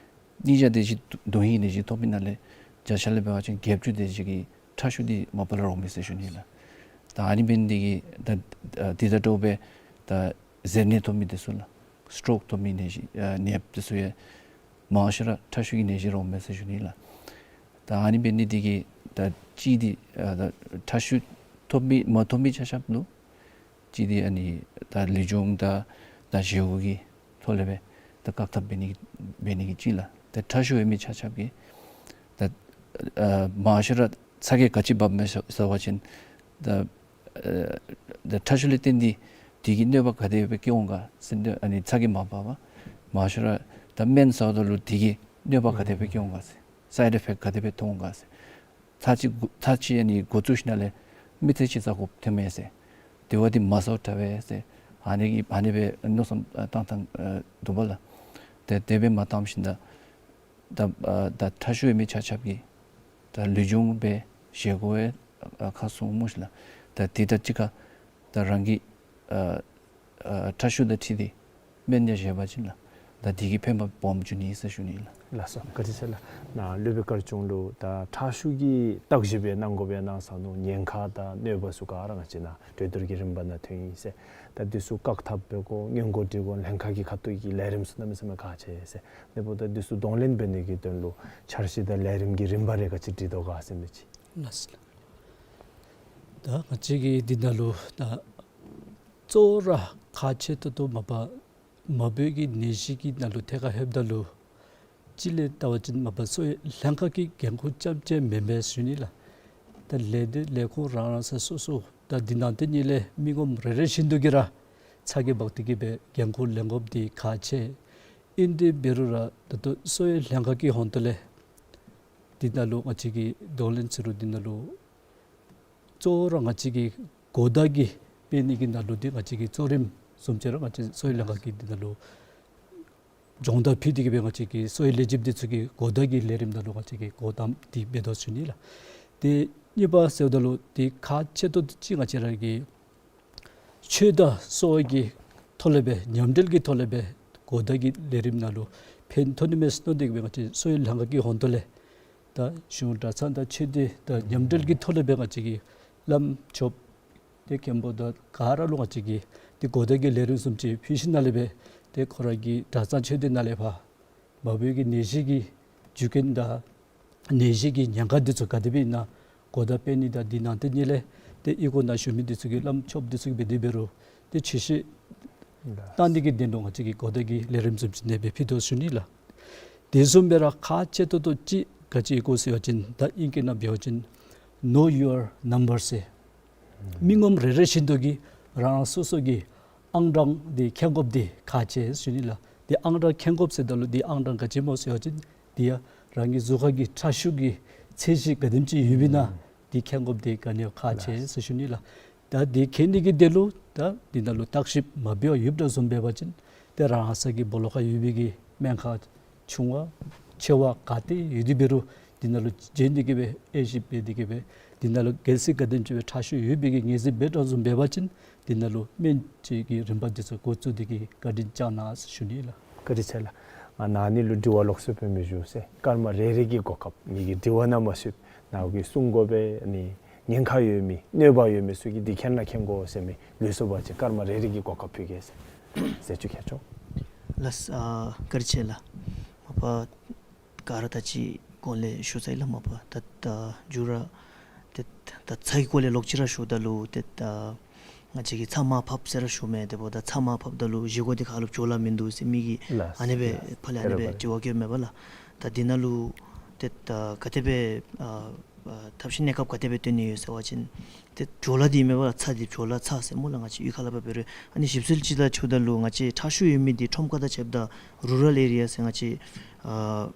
ཉིས་བརྒྱ་དེ་ཅིག་དོན་ཧིང་ནད་གཞི་ཐོབ་པའི་ནང་ལས་བརྒྱ་ཆ་ལས་འབད་བ་ཅིན་བརྒྱད་ཅུ་དེ་ཅིག་གིས་ཁྲག་ཤུགས་འདི་མ་པ་ལས་རོགས་མས་ཟེར་ཞུ་ནི་ལགས། ད་ཨ་ནི་འབད་ནི་འདི་གིས་ད་ཨ་འདི་དང་འདྲཝ་སྦེ་ད་གཟེར་ནད་ཐོབ་མི་འདི་ཚུ་ལགས་སི་ཊོག་ཐོབ་མི་ནད་གཞི་ཨ་ནདཔ་འདི་ཚུ་ཡང་མང་ཤོས་ར་ཁྲག་ཤུགས་ཀྱི་ནད་གཞི་རོགས་མས་ཟེར་ཞུ་ནི་ལགས། ད་ཨ་ནི་འབད་ནི་འདི་གིས་ད་གཅིག་འདི་ཨ་ད་ཁྲག་ཤུགས་ཐོབ་མི་མ་ཐོབ་མི་ཆ་ཁྱབ་ལུ་གཅིག་འདི་ཨ་ནི་ད་ལུས་སྦྱོང་དང་ད་བཞེས་སྒོ་གི་ཐོག་ལས་སྦེ་ད་བཀག་ཐབས་འབད་ནི་འབད་ནི་གི་གཅིག་ལགས། ད་ཁྲག་ཤུགས་ཡོད་མི་ཆ་ཁྱབ་ཀྱིས་ད་ཨ་མང་ཤོས་ར་ཚ་གྱང་ག་ཅི་འབབ་མས་ཟེར་ཟེར་བ་ཅིན་ད་ཨ་ད་ཁྲག་ཤུགས་ལས་བརྟེན་ཏེ་དེ་གིས་གནོད་པ་ག་དེ་སྦེ་བཀལ་འོང་ག་ཟེར་ཨ་ནི་ཚ་གྱང་མ་འབབ་པར་མང་ཤོས་ར་ད་སྨན་ཟཝ་ད་ལུ་དེ་གིས་གནོད་པ་ག་དེ་སྦེ་བཀལ་འོང་ག་ཟེར་སའིཌ་ཨི་ཕེཀཊ་ག་དེ་སྦེ་ཐོན་འོང་ག་ཟེར་ཚར་གཅིག་འགོ་ཚར་གཅིག་ཨ་ནི་འགོ་བཙུགས་ཞིནམ་ལས་མི་ཚེ་གཅིག་ཟ་དགོཔ་ཐོན་མས་ཟེར། དེ་བ་འདི་མ་ཟཝ་དྲག་པས་ཟེར། ཨ་ནི་གི་ཨ་ནི་སྦེ་མནོ་བསམ་ཨ་བཏང་བཏང་ཨ་འདུག་པ་ལགས། ཏེ་དེ་སྦེ་མ་བཏངམ་ཞིནམ་ད་ད་ཨ་ད་ཁྲག་ཤུགས་ཡོད་མི་ཆ་ཁྱབ་ཀྱིས་ད་ལུས་སྦྱོང་འབད་བཞེས་སྒོ་ཡང་ཨ་ཁ་སྲུང་སྨོ་ཤིག་ལགས། ད་དེ་དང་གཅིག་ཁར་ད་རང་གི་ཨ་ ཨ་ཁྲག་ཤུགས་དང་འཁྲིལ་ཏེ་སྨན་ཡང་བཞེས་པ་ཅིན་ལགས། ད་དེ་གིས་ཕན་པ་སྦོམ་འབྱུང་ནི་ཨིན་ཟེར་ཞུ་ནི་ལགས། ལགས་སོ། བཀའ་དྲིན་ཆེ་ལགས། ནཱ་སློབ་དཔོན་དཀར་ཆུང་ལུ་ད་ཁྲག་ཤུགས་ཀྱི་བརྟག་ཞིབ་སྦེ་གནང་དགོ་པས་གནང་ས་ནུག། ཉེན་ཁ་དང་གནོད་པ་ཚུ་ག་ར་ང་བཅས་ནཱ་གྲོས་བསྡུར་གྱི་རིམ་པ་ནང་ཐོན་ཡི་ཟེར། ད་འདི་ཚུ་བཀག་ཐབས་འབད་དགོ། སྔོན་འགོག་འབྲི་དགོ། ལྷན་ཁག་གི་ཁ་ཐུག་གི་ལས་རིམ་ཚུ་གནམ་མེད་ས་མེད་ཁག་ཆེ་ཟེར། དེ་འབདཝ་ད་འདི་ཚུ་གདོང་ལེན་འབད་ནི་གི་དོན་ལུ་འཆར་གཞི་དང་ལས་རིམ་གྱི་རིམ་པ་རེ་ག་ཅི་སྒྲིག་དོ་ག་ཟེར་མི་ཅིག། ལགས་སོ་ལགས། ད་ང་བཅས་ཀྱིས་འདི་ནང་ལུ་ད་གཙོ་བོ་ར་ཁག་ཆེ་ཏོག་ཏོ་མ་པ་མ་བུའི་གི་ནད་གཞི་གི་ནང་ལུ་ཐད་ཁར་ལྷོདཔ་ད་ལུ་སྤྱིར་ལས་བལྟ་བ་ཅིན་མ་པ་གསོ་བའི་ལྷན་ཁག་གི་འགན་ཁུར་རྐྱངམ་གཅིག་མེན་པས་ཞུ་ནི་ལགས། ད་ལས་སྡེ་ལས་ཁུངས་རང་རང་ས་སོ་སོ་ད་འདི་ནང་དེ་ཉིད་ལས་མི་ངོམ་རེ་རེ་བཞིན་དུ་གིས་ར་ཚ་གྱང་འབག་སྟེ་གིས་སྦེ་འགན་ཁུར་ལེན་དགོཔ་འདི་ཁག་ཆེ། ཨིན་ཏེ་འབད་རུང་ར་ད་ལྟོ་གསོ་བའི་ལྷན་ཁག་གི་ཧོངས་ཏོ་ལས་འདི་ནང་ལུ་ང་བཅས་ཀྱིས་གདོང་ལེན་ཟེར་རུང་འདི་ནང་ལུ་གཙོ་བོ་ར་ང་བཅས་ཀྱིས་གོ་བརྡ་གི་སྤེལ་ནི་གི་ནང་ལུ་འདི་ང་བཅས་ཀྱིས་གཙོ་རིམ་བཟུམ་ཅིག་ར་ང་བཅས་གསོ་བའི་ལྷན་ཁག་གིས་འདི་ནང་ལུ་སྦྱོང་བརྡར་ཕུལ་ཏེ་གིས་སྦེ་ང་བཅས་ཀྱིས་གསོ་བའི་ལས་བྱེདཔ་འདི་ཚུ་གི་གོ་བརྡ་གི་ལས་རིམ་ནང་ལུ་ང་བཅས་ཀྱིས་གོ་དམ་འདི་འབད་དོ་ཞུ་ནི་ལགས། དེ་གཉིས་པ་ཟེརཝ་ད་ལུ་འདི་ཁག་ཆེ་ཏོག་ཏོ་ཅིག་ང་བཅས་ར་གི་ཆོས་དང་གསོ་བ་གི་ཐོག་ལས་སྦེ་མཉམ་འབྲེལ་གྱི་ཐོག་ལས་སྦེ་གོ་བརྡ་གི་ལས་རིམ་ནང་ལུ་ཕན་ཐོགས་ནི་མས་མནོ་སྟེ་གིས་སྦེ་ང་བཅས་གསོ་བའི་ལྷན་ཁག་གི་ཧོངས་ཏོ་ལས་ད་གཞུང་གྲྭ་ཚང་དང་ཆོས་སྡེ་དང་མཉམ་འབྲེལ་གྱི་ཐོག་ལས་སྦེ་ང་བཅས་ཀྱིས་བླམ་ཆོསཔ་དེ་མཁན་པོ་དང་ག་ར་ལུ་ང་བཅས་ཀྱིས་དེ་གོ་བརྡ་གི་ལས་རིམ་བཟུམ་ཅིག་ཕུལ་ཞིནམ་ལས་སྦེ་དེ་ཁོ་ར་གི་གྲྭ་ཚང་ཆོས་སྡེ་ནང་ལས་ཕར་མ་བུའི་གི་ནད་གཞི་གི་རྒྱུ་རྐྱེན་དང་ནད་གཞི་གི་ཉེན་ཁ་འདི་ཚུ་ག་དེ་སྦེ་ཨིན་ན་གོ་བརྡ་སྤེལ་ནི་དང་འདི་ནང་དེ་ཉིད་ལས་དེ་གཡུས་སྒོ་ནང་བཞུགས་མི་འདི་ཚུ་གིས་བླམ་ཆོསཔ་འདི་ཚུ་གིས་འབད་དེ་འབད་རུང་དེ་ཆོས་བཤད་གནང་ནི་གི་དོན་ལུ་ང་བཅས་ཀྱིས་གོ་བརྡ་གི་ལས་རིམ་བཟུམ་ཅིག་ཨ་ནེ་སྦེ་ཕུལ་དོ་ཞུ་ནི་ལགས། དེ་བཟུམ་སྦེ་ར་ཁག་ཆེ་ཏོག་ཏོ་ཅིག་ག་ཅི་ཨིན་གོ་ཟེར་བ་ཅིན་ད་ཨིང་སྐད་ནང་འབད་བ་ཅིན་know your number ཟེར། མི་ངོམ་རེ་རེ་བཞིན་དུ་གིས་རང་རང་སོ་སོ་གི་ཨང་གྲངས་འདི་མཁྱེན་དགོཔ་འདི་ཁག་ཆེ་ཞུ་ནི་ལགས། འདི་ཨང་གྲངས་མཁྱེན་དགོཔ་ཟེརཝ་ད་ལུ་འདི་ཨང་གྲངས་ག་ཅི་སྨོ་ཟེར་བ་ཅིན་འདི་ཡང་རང་གི་གཟུགས་ཁར་གྱི་ཁྲག་ཤུགས་ཀྱི་ཚད་གཞི་ག་དེམ་ཅིག་ཡོདཔ་ཨིན་ན་འདི་མཁྱེན་དགོཔ་འདི་ག་ནི་ཡང་ཁག་ཆེ་ཟེར་ཞུ་ནི་ལགས། ད་འདི་མཁྱེན་ནི་གི་དོན་ལུ་ད་འདི་ནང་ལུ་བརྟག་ཞིབ་མ་འབད་བར་ཡོདཔ་འདྲཝ་བཟུམ་འབད་བ་ཅིན་ཏེ་རང་ས་གི་སྦོ་ལོགས་ཁར་ཡོད་པའི་གི་སྨན་ཁང་ཆུང་བ་ཆེ་བ་ག་ཏེ་ཡོད་དེ་འབད་རུང་འདི་ནང་ལུ་འབྱོན་ཏེ་གིས་སྦེ་དབྱེ་ཞིབ་འབད་དེ་གིས་སྦེ་འདི་ནང་ལུ་གལ་སྲིད་ག་དེམ་ཅིག་སྦེ་ཁྲག་ཤུགས་ཡོད་པའི་གི་ངེས་ཤེས་འབད་འདྲཝ་བཟུམ་འབད་བ་ཅིན་འདི་ནང་ལུ་སྨན་བཅོས་ཀྱི་རིམ་པ་འདི་ཚུ་འགོ་བཙུགས་ཏེ་གིས་བཀའ་དྲིན་བསྐྱང་གནང་ཟེར་ཞུ་ནི་ལགས། བཀའ་དྲིན་ཆེ་ལགས། ང་ནཱ་ནི་ལུ་དྲི་བ་ལོགས་སུ་སྤེལ་མི་ཞུ་ཟེར། སྐར་མ་རེ་རེ་གི་གོ་སྐབས་ངེ་གི་དྲི་བ་ནང་མ་ཞུགས་ནཱ་གིས་གསུང་དགོ་པས་ཨ་ནི་ཉེན་ཁ་ཡོད་མི་གནོད་པ་ཡོད་མི་ཚུ་གིས་འདི་མཁྱེན་ན་མཁྱེན་དགོ་ཟེར་མི་ལུས་སོ་བ་ཅིན་སྐར་མ་རེ་རེ་གི་གོ་སྐབས་ཕུལ་གེ་ཟེར། ཟེར་ཅིག་ཁྱེད་ཆོ། ལགས། ཨ་བཀའ་དྲིན་ཆེ་ལགས། མ་པ་ག་ར་ད་ཅི་གོང་ལས་ཞུ་ཚར་ཡི་ལགས། མ་པ་ད་ད་མཇུག་ར་ཏེ་ད་ཚ་གི་སྐོར་ལས་ལོག་ཅི་ར་ཞུཝ་ད་ལུ་ཏེ་ད་ང་བཅས་ཀྱིས་ཚྭ་མར་ཕབ་ཟེར་ར་ཞུཝ་མས། དེ་འབདཝ་ད་ཚྭ་མར་ཕབ་ད་ལུ་བཞེས་སྒོ་འདི་ཁ་ལུ་བྲོ་བ་མིན་འདུག་ཟེར་མི་གིས་ལགས། ཨ་ནེ་སྦེ་ལགས། ཕར་ལས་ཨ་ནེ་སྦེ་དྲི་བ་བཀོདཔ་མས་པ་ལགས། ད་འདི་ནང་ལུ་ཏེ་ད་ག་དེ་སྦེ་ཨ་ཨ་ཐབས་ཤེས་གནས་སྐབས་ག་དེ་སྦེ་སྟོན་ནི་ཡོད་ཟེར་བ་ཅིན་ཏེ་བྲོ་བ་འདི་མས་པ་ལགས། ཚྭ་འདི་བྲོ་བ་ཚྭ་ཟེར་སྨོ་ལགས། ང་བཅས་གཡུས་ཁ་ལས་ཕར་འབད་རུང་ཨ་ནི་ཞིབ་འཚོལ་ཅིག་ལགས་ཞུཝ་ད་ལུ་ང་བཅས་ཁྲག་ཤུགས་ཡོད་མི་འདི་ཁྲོམ་ཁ་དང་ཕྱདཔ་ད་རུ་རཱལ་ཨེ་རི་ཡ་ཟེར་ང་བཅས་ཨ་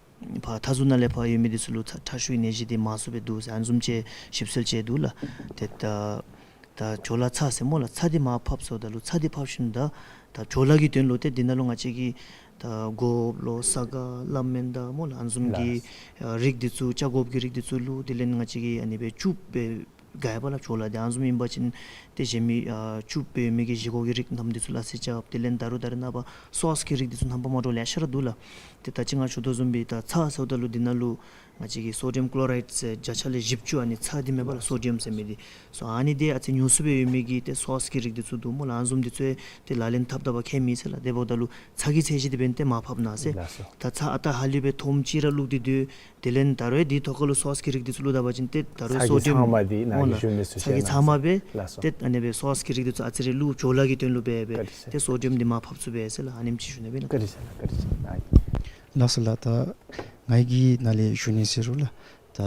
ཕར་མཐའ་ཟུར་ནང་ལས་ཕར་ཡོད་མི་འདི་ཚུ་ལུ་ཚྭ་ཁྲག་ཤུགས་ཀྱི་ནད་གཞི་འདི་མང་སུ་སྦེ་འདུག་ཟེར་ཨ་ནི་བཟུམ་ཅིག་ཞིབ་འཚོལ་ཅིག་འདུག་ལགས། ཏེ་ད་ད་བྲོ་བ་ཚྭ་ཟེར་སྨོ་ལགས། ཚྭ་འདི་མར་ཕབ་ཟེརཝ་ད་ལུ་ཚྭ་འདི་ཕབ་ཞིནམ་ད་ད་བྲོ་བ་གི་དོན་ལུ་ཏེ་འདི་ནང་ལུ་ང་བཅས་ཀྱིས་ད་སྒོགཔ་ལོ་ས་ག་ལ་མེན་ད་སྨོ་ལགས། ཨ་ནི་བཟུམ་གྱི་ལགས། ཨ་རིགས་འདི་ཚུ་ཆ་སྒོགཔ་གི་རིགས་འདི་ཚུ་བླུགས། དེ་ལས་ང་བཅས་ཀྱིས་ཨ་ནི་སྦེ་བཅུད་སྦེ་དགའ་ཡི་པ་ལགས། བྲོ་བ་འདི་ཨ་ནི་བཟུམ་ཨིན་པ་ཅིན་ཏེ་གཞན་མི་ཨ་བཅུད་སྦེ་མི་གི་བཞེས་སྒོ་གི་རིགས་རྣམས་འདི་ཚུ་ལགས་སེ་རྐྱབ། དེ་ལས་ད་རུང་ད་རེས་ནངས་པ་སོསི་གི་རིགས་འདི་ཚུ་རྣམ་པ་མ་འདྲཝ་ལེ་ཤ་ར་འདུག་ལགས། ཏེ་ད་ཅི་ང་ཞུ་དོ་བཟུམ་སྦེ་ད་ཚྭ་ཟེརཝ་ད་ལུ་འདི་ནང་ལུ་ང་བཅས་ཀྱིས་སོ་ཌི་ཡམ་ཀློ་རའིཌ་ཟེར་བརྒྱ་ཆ་ལས་བཞི་བཅུ་ཨ་ནི་ཚྭ་འདི་མས་པ་ལགས། སོ་ཌི་ཡམ་ཟེར་མི་འདི་སོ་ཨ་ནི་འདི་ཨ་ཙི་ཉུང་སུ་སྦེ་ཡོད་མི་གི་ཏེ་སོསི་གི་རིགས་འདི་ཚུ་འདུག་སྨོ་ལགས། ཨ་ནི་བཟུམ་འདི་ཚུ་ཏེ་ལག་ལེན་འཐབ་ད་པ་ཁྱད་མེད་ཟེར་ལགས། དེ་འབདཝ་ད་ལུ་ཚྭ་གི་ཚད་གཞི་འདི་འབདན་ཏེ་མར་ཕབ་གནང་ཟེར། ལགས་སོ། ད་ཚྭ་ཨ་རྟག་ཧ་ལུགས་སྦེ་ཐོམ་ཅིག་ར་བླུགས་ཏེ་སྡོད། དེ་ལས་ད་རུང་འདི་ཐོག་ཁ་ལུ་སོསི་གི་རིགས་འདི་ཚུ་བླུགས་ད་པ་ཅིན་ཏེ་ད་རུང་ཚྭ་གི་སོ་ཌི་ཡམ་ཚང་མ་འདི་ནཱ་སྨོ་གིས་ལགས། ཞུ་ནི་ཚུ་ཚྭ་གི་ཚང་མ་སྦེ། ལགས་སོ། ཏེ་ཨ་ནི་སྦེ་སོསི་གི་རིགས་འདི་ཚུ་ཨ་ཙི་རེ་བླུགས། བྲོ་བ་གི་དོན་ལུ་སྦེ་སྦེ། བཀའ་དྲིན་ཆེ། ཏེ་སོ་ཌི་ཡམ་འདི་མར་ཕབ་ཚུགས་པས་ཟེར་ལགས། ཨ་ནེམ་ཅིག་ཞུ་ནི་སྦེ་ལགས། བཀའ་དྲིན་ཆེ་ལགས། བཀའ་དྲིན་ཆེ་ལགས། ལགས་སོ་ལགས། ད་ང་གིས་ནཱ་ལས་ཞུ་ནི་ཟེར་རུང་ལགས། ད་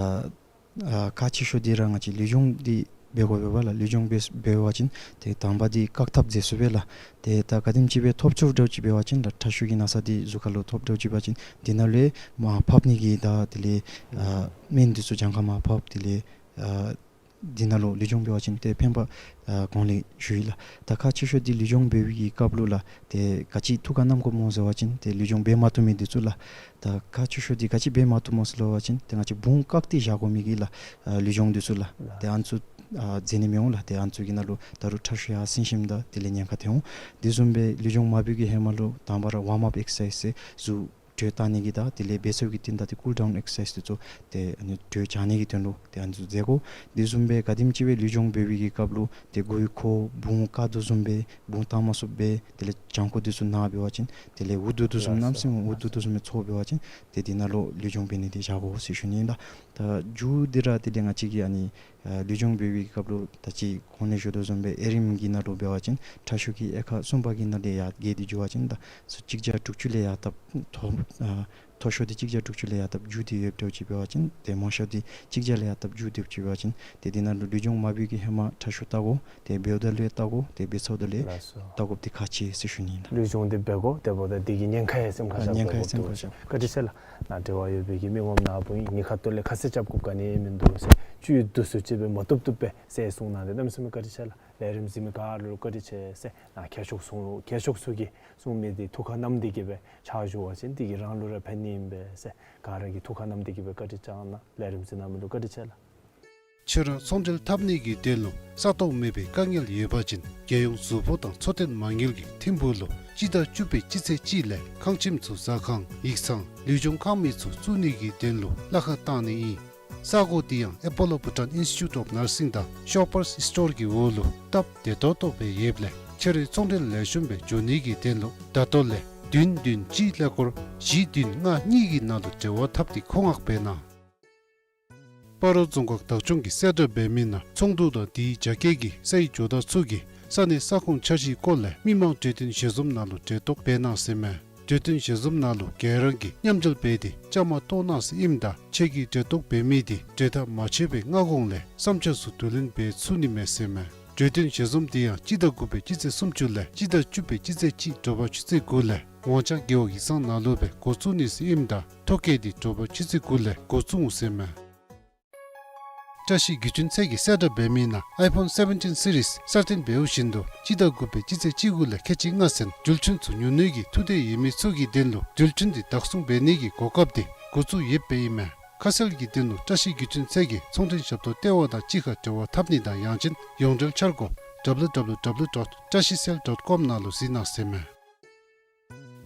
ཨ་ཁག་ཆེ་ཤོས་འདི་ར་ང་བཅས་ལུས་སྦྱོང་འདི་འབད་དགོ་པས་པ་ལགས། ལུས་སྦྱོང་འབད་འབད་བ་ཅིན་ཏེ་དང་པ་འདི་བཀག་ཐབས་མཛད་ཚུགས་པས་ལགས། ཏེ་ད་ག་དེམ་ཅིག་སྦེ་ཐོབ་ཚུགསཔ་འདྲཝ་ཅིག་འབད་བ་ཅིན་ལགས། ཁྲག་ཤུགས་ཀྱི་ན་ཚ་འདི་གཟུགས་ཁ་ལུ་ཐོབ་འདྲཝ་ཅིག་འབད་བ་ཅིན་འདི་ནང་ལུ་མར་ཕབ་ནི་གི་ད་དེ་ལས་ཨ་སྨན་འདི་ཚུ་གྱངས་ཁ་མར་ཕབ། དེ་ལས་ཨ་འདི་ནང་ལུ་ལུས་སྦྱོང་འབད་བ་ཅིན་ཏེ་ཕན་པ་ཨ་གོང་ལས་ཞུ་ཡི་ལགས། ད་ཁག་ཆེ་ཤོས་འདི་ལུས་སྦྱོང་འབད་བའི་གི་སྐབས་ལུ་ལགས། ཏེ་ག་ཅི་ཐུགས་ཁར་བསྣམ་དགོཔ་སྨོ་ཟེར་བ་ཅིན་ཏེ་ལུས་སྦྱོང་འབད་མ་བཏུབ་མི་འདི་ཚུ་ལགས། ད་ཁག་ཆེ་ཤོས་འདི་ག་ཅི་འབད་མ་བཏུབ་སྨོ་ཟེར་བ་ཅིན་ཏེ་ང་བཅས་བུང་བཀག་སྟེ་བཞག་དགོ་མི་གི་ལགས་ཨ་ལུས་སྦྱོང་འདི་ཚུ་ལགས། ལགས། ཏེ་ཨ་ནི་ཚུ་ ཨ་མཛད་ནི་མི་འོང་ལགས། ཏེ་ཨ་ནི་ཚུ་གིས་ནཱ་ལུ་ད་རུང་ཁྲག་ཤུགས་ཡར་སེང་ཞིནམ་ད་དེ་ལས་ཉེན་ཁ་ཐོན་འོང་། དེ་བཟུམ་སྦེ་ལུས་སྦྱོང་མ་འབད་བའི་གི་ཧེ་མ་ལུ་དང་པ་ར་ཝརམ་ཨཔ་ཨེག་སར་སའིཛ་ཟེར་བཟུམ་དྲོད་བཏང་ནི་གི་དང་དེ་ལས་འབད་ཚར་བའི་གི་རྟིང་བདའ་སྟེ་ཀུལ་ཌའུན་ཨེག་སར་སའིཛ་དེ་ཚུ་ཏེ་ཨ་ནི་དྲོད་འཇགས་ནི་གི་དོན་ལུ་ཏེ་ཨ་ནི་ཚུ་མཛད་དགོ། དེ་བཟུམ་སྦེ་ག་དེམ་ཅིག་སྦེ་ལུས་སྦྱོང་འབད་བའི་གི་སྐབས་ལུ་ཏེ་མགུ་ཡུ་འཁོར་བུང་བཀག་དོ་བཟུམ་སྦེ་བུང་བཏང་མ་ཚུགསཔ་སྦེ་དེ་ལས་བྱང་ཁོག་དེ་ཚུ་ནཱ་འབད་བ་ཅིན་དེ་ལས་འུ་སྡུག་དོ་བཟུམ་གནམ་མེད་ས་མེད་འུ་སྡུག་དོ་བཟུམ་སྦེ་ཚོར་འབད་བ་ཅིན་ཏེ་དེ་ནང་ལུ་ལུས་སྦྱོང་འབད་ནི་དེ་བཞག་དགོ་ཟེར་ཞུ་ནི་ཨིན་ལགས། ད་མཇུག་འདི་ར་དེ་ལས་ང་བཅས་ཀྱིས་ཨ་ནི་ཨ་ལུས་སྦྱོང་འབད་བའི་གི་སྐབས་ལུ་ད་ཅི་གོང་ལས་ཞུ་དོ་བཟུམ་སྦེ་ཨེ་རིམ་གྱི་ནང་ལུ་འབད་བ་ཅིན་ཁྲག་ཤུགས་ཀྱི་དབྱེ་ཁག་གསུམ་པ་གི་ནང་ལས་ཡར་བརྒལ་ཏེ་འགྱོ་བ་ཅིན་ད་ས་གཅིག་བརྒྱ་དྲུག་ཅུ་ལས་ཡར་བཏབ་མཐོ་ཨ་མཐོ་ཤོས་འདི་གཅིག་བརྒྱ་དྲུག་ཅུ་ལས་ཡར་བཏབ་མཇུག་སྟེ་ཡོདཔ་འདྲཝ་ཅིག་འབད་བ་ཅིན་ཏེ་མང་ཤོས་འདི་གཅིག་བརྒྱ་ལས་ཡར་བཏབ་མཇུག་སྟེ་ཡོདཔ་ཅིག་འབད་བ་ཅིན་ཏེ་དེ་ནང་ལུ་ལུས་སྦྱོང་མ་འབད་བའི་གི་ཧེ་མ་ཁྲག་ཤུགས་བལྟ་དགོ། ཏེ་འབདཝ་ད་ལུ་ཡང་བལྟ་དགོ། ཏེ་འབད་ཚརཝ་ད་ལུ་ཡང་ལགས་སོ། བལྟ་དགོཔ་འདི་ཁག་ཆེ་ཟེར་ཞུ་ནི་ཨིན་ལགས། ལུས་སྦྱོང་འདི་འབད་དགོ། དེ་འབདཝ་ད་འདི་གི་ཉེན་ཁ་ཡང་སེམས་ཁར་ཨ་བཞག་ཉེན་ཁ་ཡང་དགོཔ་སེམས་ཁར་འདུག་བཞག། བཀའ་དྲིན་ཆེ་ལགས། ནཱ་འབྲེལ་བ་ཡོད་པའི་གི་མི་ངོམ་ནཱ་བུ་ཨིན། ཉེན་ཁ་ཐོག་ལས་ཁ་གསལ་རྐྱབ་དགོཔ་ག་ནི་ཡང་མིན་འདུག་ཟེར། བཅུད་བསྡུ་སུ་ཅིག་སྦེ་མ་བཏུབ་བཏུབ་སྦེ་ཟེར་གསུངས་གནང་སྟེ་གནམ་མེད་ས་མེད་བཀའ་དྲིན་ཆེ་ལགས། ལས་རིམ་གཟིགས་མི་ག་ར་ལུ་བཀའ་དྲིན་ཆེ་ཟེར། ནཱ་མཁས་མཆོག་ཚུ་མཁས་མཆོག་ཚུ་གིས་གསུངས་མི་འདི་ཐུགས་ཁར་བསྣམས་ཏེ་གི་སྦེ་ཕྱག་ཞུ་བ་ཅིན་འདི་གིས་རང་ལུ་ར་ཕན་ནི་ཨིན་པས་ཟེར། ག་ར་གིས་ཐུགས་ཁར་བསྣམས་ཏེ་གི་སྦེ་བཀའ་དྲིན་བསྐྱང་གནང་། ལས་རིམ་གཟིགས་གནང་མི་ལུ་བཀའ་དྲིན་ཆེ་ལགས། ཁྱོད་ར་ཚོང་འབྲེལ་འཐབ་ནི་གི་དོན་ལུ་ས་སྟོང་མེད་པའི་དཀའ་ངལ་ཡོད་པ་ཅིན་རྒྱལ་ཡོངས་གཟུགས་པོ་དང་འཚོ་རྟེན་མ་དངུལ་གྱི་ཐིམ་ཕུག་ལུ་སྤྱི་ཟླ་བཅུ་པའི་སྤྱི་ཚེས་གཅིག་ལས་ཁང་ཁྱིམ་ཚུ་ཟ་ཁང་ཡིག་ཚང་ལུས་སྦྱོང་ཁང་མིག་ཚུ་བཙུགས་ནི་གི་དོན་ལུ་གླ་ཁར་བཏང་ནི་ཨིན། ས་གོ་འདི་ཡང་ཨེ་པོ་ལོ་བྷུ་ཊཱན་ཨིནསི་ཊི་ཊུཊ་ཨོཕ་ནར་སིང་དང་ཤོ་པར་སི་སི་ཊོར་གྱི་འོག་ལུ་སྟབས་བདེ་ཏོག་ཏོ་སྦེ་ཡོདཔ་ལས་ཁྱོད་རའི་ཚོང་འབྲེལ་ལེགས་ཤོམ་སྦེ་འགྱོ་ནི་གི་དོན་ལུ་ད་ལྟོ་ལས་བདུན་བདུན་གཅིག་ཀླད་ཀོར་བཞི་བདུན་ལྔ་གཉིས་ཀྱི་ནང་ལུ་འབྲེལ་བ་འཐབ་སྟེ་མཁོ་མངགས་འབད་གནང་། སྤ་རོ་རྫོང་ཁག་བདག་སྐྱོང་གིས་གསལ་བསྒྲགས་འབད་མི་ནང་ཚོང་འདུ་དང་དེའི་རྒྱ་སྐྱེད་ཀྱི་སའི་ཇོ་བདག་ཚུ་གིས་ས་གནས་ས་ཁོངས་འཆར་གཞིའི་སྐོར་ལས་མི་མང་གྲོས་བསྟུན་ཞལ་འཛོམས་ནང་ལུ་གྲལ་གཏོགས་འབད་གནང་ཟེར་མས། གྲོས་བསྟུན་ཞལ་འཛོམས་ནང་ལུ་ག་ར་གིས་མཉམ་འབྲེལ་འབད་དེ་བཅའ་མར་གཏོགས་གནང་ཟེར་ཨིནམ་ད་ཁྱེད་ཀྱིས་གྲལ་གཏོགས་འབད་མི་འདི་གྲོས་ཐག་མ་ཆོད་པའི་སྔ་གོང་ལས་བསམ་འཆར་ཚུ་བསྡུ་ལེན་འབད་ཚུགས་ནི་མས་ཟེར་མས། གྲོས་བསྟུན་ཞལ་འཛོམས་འདི་ཡང་སྤྱི་ཟླ་དགུ་པའི་སྤྱི་ཚེས་སུམ་ཅུ་ལས་སྤྱི་ཟླ་བཅུ་པའི་སྤྱི་ཚེས་གཅིག་དྲོ་པ་ཆུ་ཚོད་དགུ་ལས་ཝང་ཅང་རྒེད་འོག་ཡིག་ཚང་ནང་ལུ་སྦེ་འགོ་བཙུགས་ནི་ཟེར་ཨིནམ་ད་ཐོ་བཀོད་འདི་དྲོ་པ་ཆུ་ཚོད་དགུ་ལས་འགོ་བཙུགས་འོང་ཟེར་མས། བཀྲ་ཤིས་བརྒྱུད་འཕྲིན་ཚད་ཀྱིས་གསལ་བསྒྲགས་འབད་མི་ནང་ཨའི་ཕོན་སེ་བེན་ཊིན་སི་རིསི་གསར་བཏོན་འབདཝ་བཞིན་དུ་སྤྱི་ཟླ་དགུ་པའི་སྤྱི་ཚེས་བཅུ་དགུ་ལས་ཁལ་གཅིག་ལྔ་ཚུན་འགྲུལ་འཕྲིན་ཚུ་ཉོ་ནི་གི་ཐུགས་འདོད་ཡོད་མི་ཚུ་གི་དོན་ལུ་འགྲུལ་འཕྲིན་འདི་བདག་བཟུང་འབད་ནི་གི་གོ་སྐབས་འདི་འགོ་བཙུགས་ཡོདཔ་ཨིན་མས། ཁ་གསལ་གྱི་དོན་ལུ་བཀྲ་ཤིས་བརྒྱུད་འཕྲིན་ཚད་ཀྱི་ཚོང་འབྲེལ་ཞབས་ཏོག་ལྟེ་བ་དང་གཅིག་ཁར་འབྲེལ་བ་འཐབ་ནི་དང་ཡང་ཅིན་ཡོངས་འབྲེལ་འཆར་སྒོ་ཌབ་ལུ་ཌབ་ལུ་ཌབ་ལུ་ཌོཊ་བཀྲ་ཤིས་སེལ་ཌོཊ་ཀོམ་ནང་ལུ་གཟིགས་གནང་ཟེར་མས།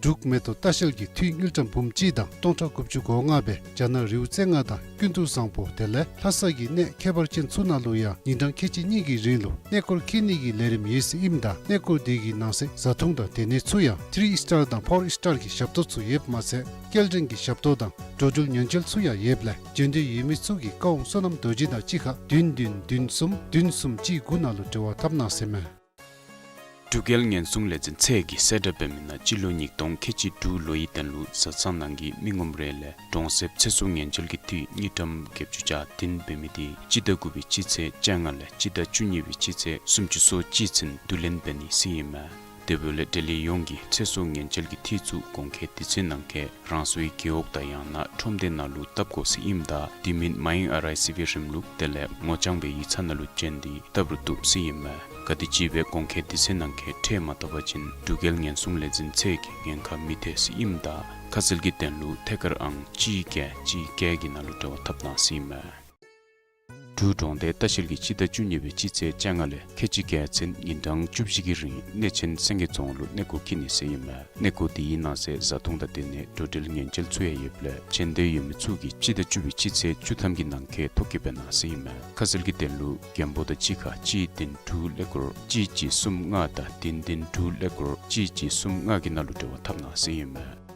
འབྲུག་མེ་ཏོག་ལྟ་བཤལ་གྱིས་འཐུས་དངུལ་ཀྲམ་འབུམ་གཅིག་དང་སྟོང་ཕྲག་དགུ་བཅུ་གོ་ལྔ་སྦེ་རྒྱ་ནག་རི་བོ་རྩེ་ལྔ་དང་ཀུན་ཏུ་བཟང་པོ་དེ་ལས་ལྷ་ས་གི་གནས་ཁྱད་པར་ཅན་ཚུ་ནང་ལུ་ཡང་ཉིན་གྲངས་ཁལ་གཅིག་གཉིས་ཀྱི་རིང་ལུ་གནས་སྐོར་འཁྱིད་ནི་གི་ལས་རིམ་ཡོད་ཟེར་ཨིནམ་ད་གནས་སྐོར་དེ་གི་ནང་གསེས་བཟའ་འཐུང་དང་སྡོད་གནས་ཚུ་ཡང་ཐི་རི་སི་ཊར་དང་ཕོར་སི་ཊར་གྱི་ཞབས་ཏོག་ཚུ་ཡོདཔ་མ་ཚད་སྐྱེལ་འདྲེན་གྱི་ཞབས་ཏོག་དང་འགྲོ་འགྲུལ་ཉེན་བཅོལ་ཚུ་ཡང་ཡོདཔ་ལས་འབྱོན་འདོད་ཡོད་མི་ཚུ་གིས་ཀ་ཝང་བསོད་ནམས་རྡོ་རྗེ་དང་གཅིག་ཁར་བདུན་བདུན་བདུན་གསུམ་བདུན་གསུམ་གཅིག་དགུ་ནང་ལུ་འབྲེལ་བ་འཐབ་གནང་ཟེར་མས། འབྲུག་རྒྱལ་ཉེན་སྲུང་ལས་འཛིན་ཚད་ཀྱིས་གསལ་བསྒྲགས་འབད་མི་ནང་སྤྱི་ལོ་ཉིས་སྟོང་ཁལ་གཅིག་དྲུག་ལོའི་དོན་ལུ་བཟའ་ཚང་ནང་གི་མི་ངོམ་རེ་ལས་གྲོང་གསེབ་ཚེ་སྲོག་ཉེན་བཅོལ་གྱི་འཐུས་དངུལ་ཀྲམ་བརྒྱད་ཅུ་གྱ་བདུན་འབད་མི་འདི་སྤྱི་ཟླ་དགུ་པའི་སྤྱི་ཚེས་བཅོ་ལྔ་ལས་སྤྱི་ཟླ་བཅུ་གཉིས་པའི་སྤྱི་ཚེས་སུམ་ཅུ་སོ་གཅིག་ཚུན་བསྡུ་ལེན་འབད་ནི་ཟེར་ཨིན་མས། དེ་འབདཝ་ལས་འབྲེལ་ཡོད་ཡོངས་ཀྱིས་ཚེ་སྲོག་ཉེན་བཅོལ་གྱི་འཐུས་ཚུ་གོང་འཁོད་དུས་ཚོད་ནང་འཁོད་རང་སོའི་རྒེད་འོག་དང་ཡང་ན་ཁྲོམ་སྡེ་ནང་ལུ་བཏབ་དགོ་ཟེར་ཨིནམ་ད་དེ་མིན་མའི་ཨར་ཨའི་སི་བི་རིམ་ལུགས་དེ་ལས་ངོ་རྐྱང་སྦེ་ཡིག་ཚང་ནང་ལུ་བྱོན་ཏེ་བཏབ་རུང་བཏུབ་ཟེར་ཨིན་མས། ག་དེམ་ཅིག་སྦེ་གོང་འཁོད་དུས་ཚོད་ནང་འཁོད་ཁྲལ་མ་བཏབ་པ་ཅིན་འབྲུག་རྒྱལ་ཉེན་སྲུང་ལས་འཛིན་ཚད་ཀྱིས་ཉེན་ཁ་མི་ཐེག་ཟེར་ཨིནམ་ད་ཁ་གསལ་གྱི་དོན་ལུ་ཐད་ཀར་ཨང་གཅིག་བརྒྱད་གཅིག་བརྒྱད་ཀྱི་ནང་ལུ་འབྲེལ་བ་འཐབ་གནང་ཟེར་ཨིན་མས། འབྲུག་གྲོང་སྡེ་ལྟ་བཤལ་གྱིས་སྤྱི་ཟླ་བཅུ་གཉིས་པའི་སྤྱི་ཚེས་བཅོ་ལྔ་ལས་ཁལ་གཅིག་བརྒྱད་ཚུན་ཉིན་གྲངས་བཅུ་བཞི་གི་རིང་གནས་ཆེན་སེང་གེ་རྫོང་ལུ་གནས་སྐོར་འཁྱིད་ནི་ཟེར་ཨིན་མས། གནས་སྐོར་དེའི་ནང་གསེས་བཟའ་འཐུང་དང་སྡོད་གནས་འགྲོ་འགྲུལ་ཉེན་བཅོལ་ཚུ་ཡང་ཡོདཔ་ལས་བྱོན་འདོད་ཡོད་མི་ཚུ་གིས་སྤྱི་ཟླ་བཅུ་པའི་སྤྱི་ཚེས་བཅུ་ཐམ་གྱི་ནང་འཁོད་ཐོ་བཀོད་འབད་གནང་ཟེར་ཨིན་མས། ཁ་གསལ་གྱི་དོན་ལུ་རྒན་པོ་དང་གཅིག་ཁར་གཅིག་བདུན་དྲུག་ཀླད་ཀོར་གཅིག་གཅིག་གསུམ་ལྔ་དང་བདུན་བདུན་དྲུག་ཀླད་ཀོར་གཅིག་གཅིག་གསུམ་ལྔ་གི་ནང་ལུ་འབྲེལ་བ་འཐབ་གནང་ཟེར་ཨིན་མས།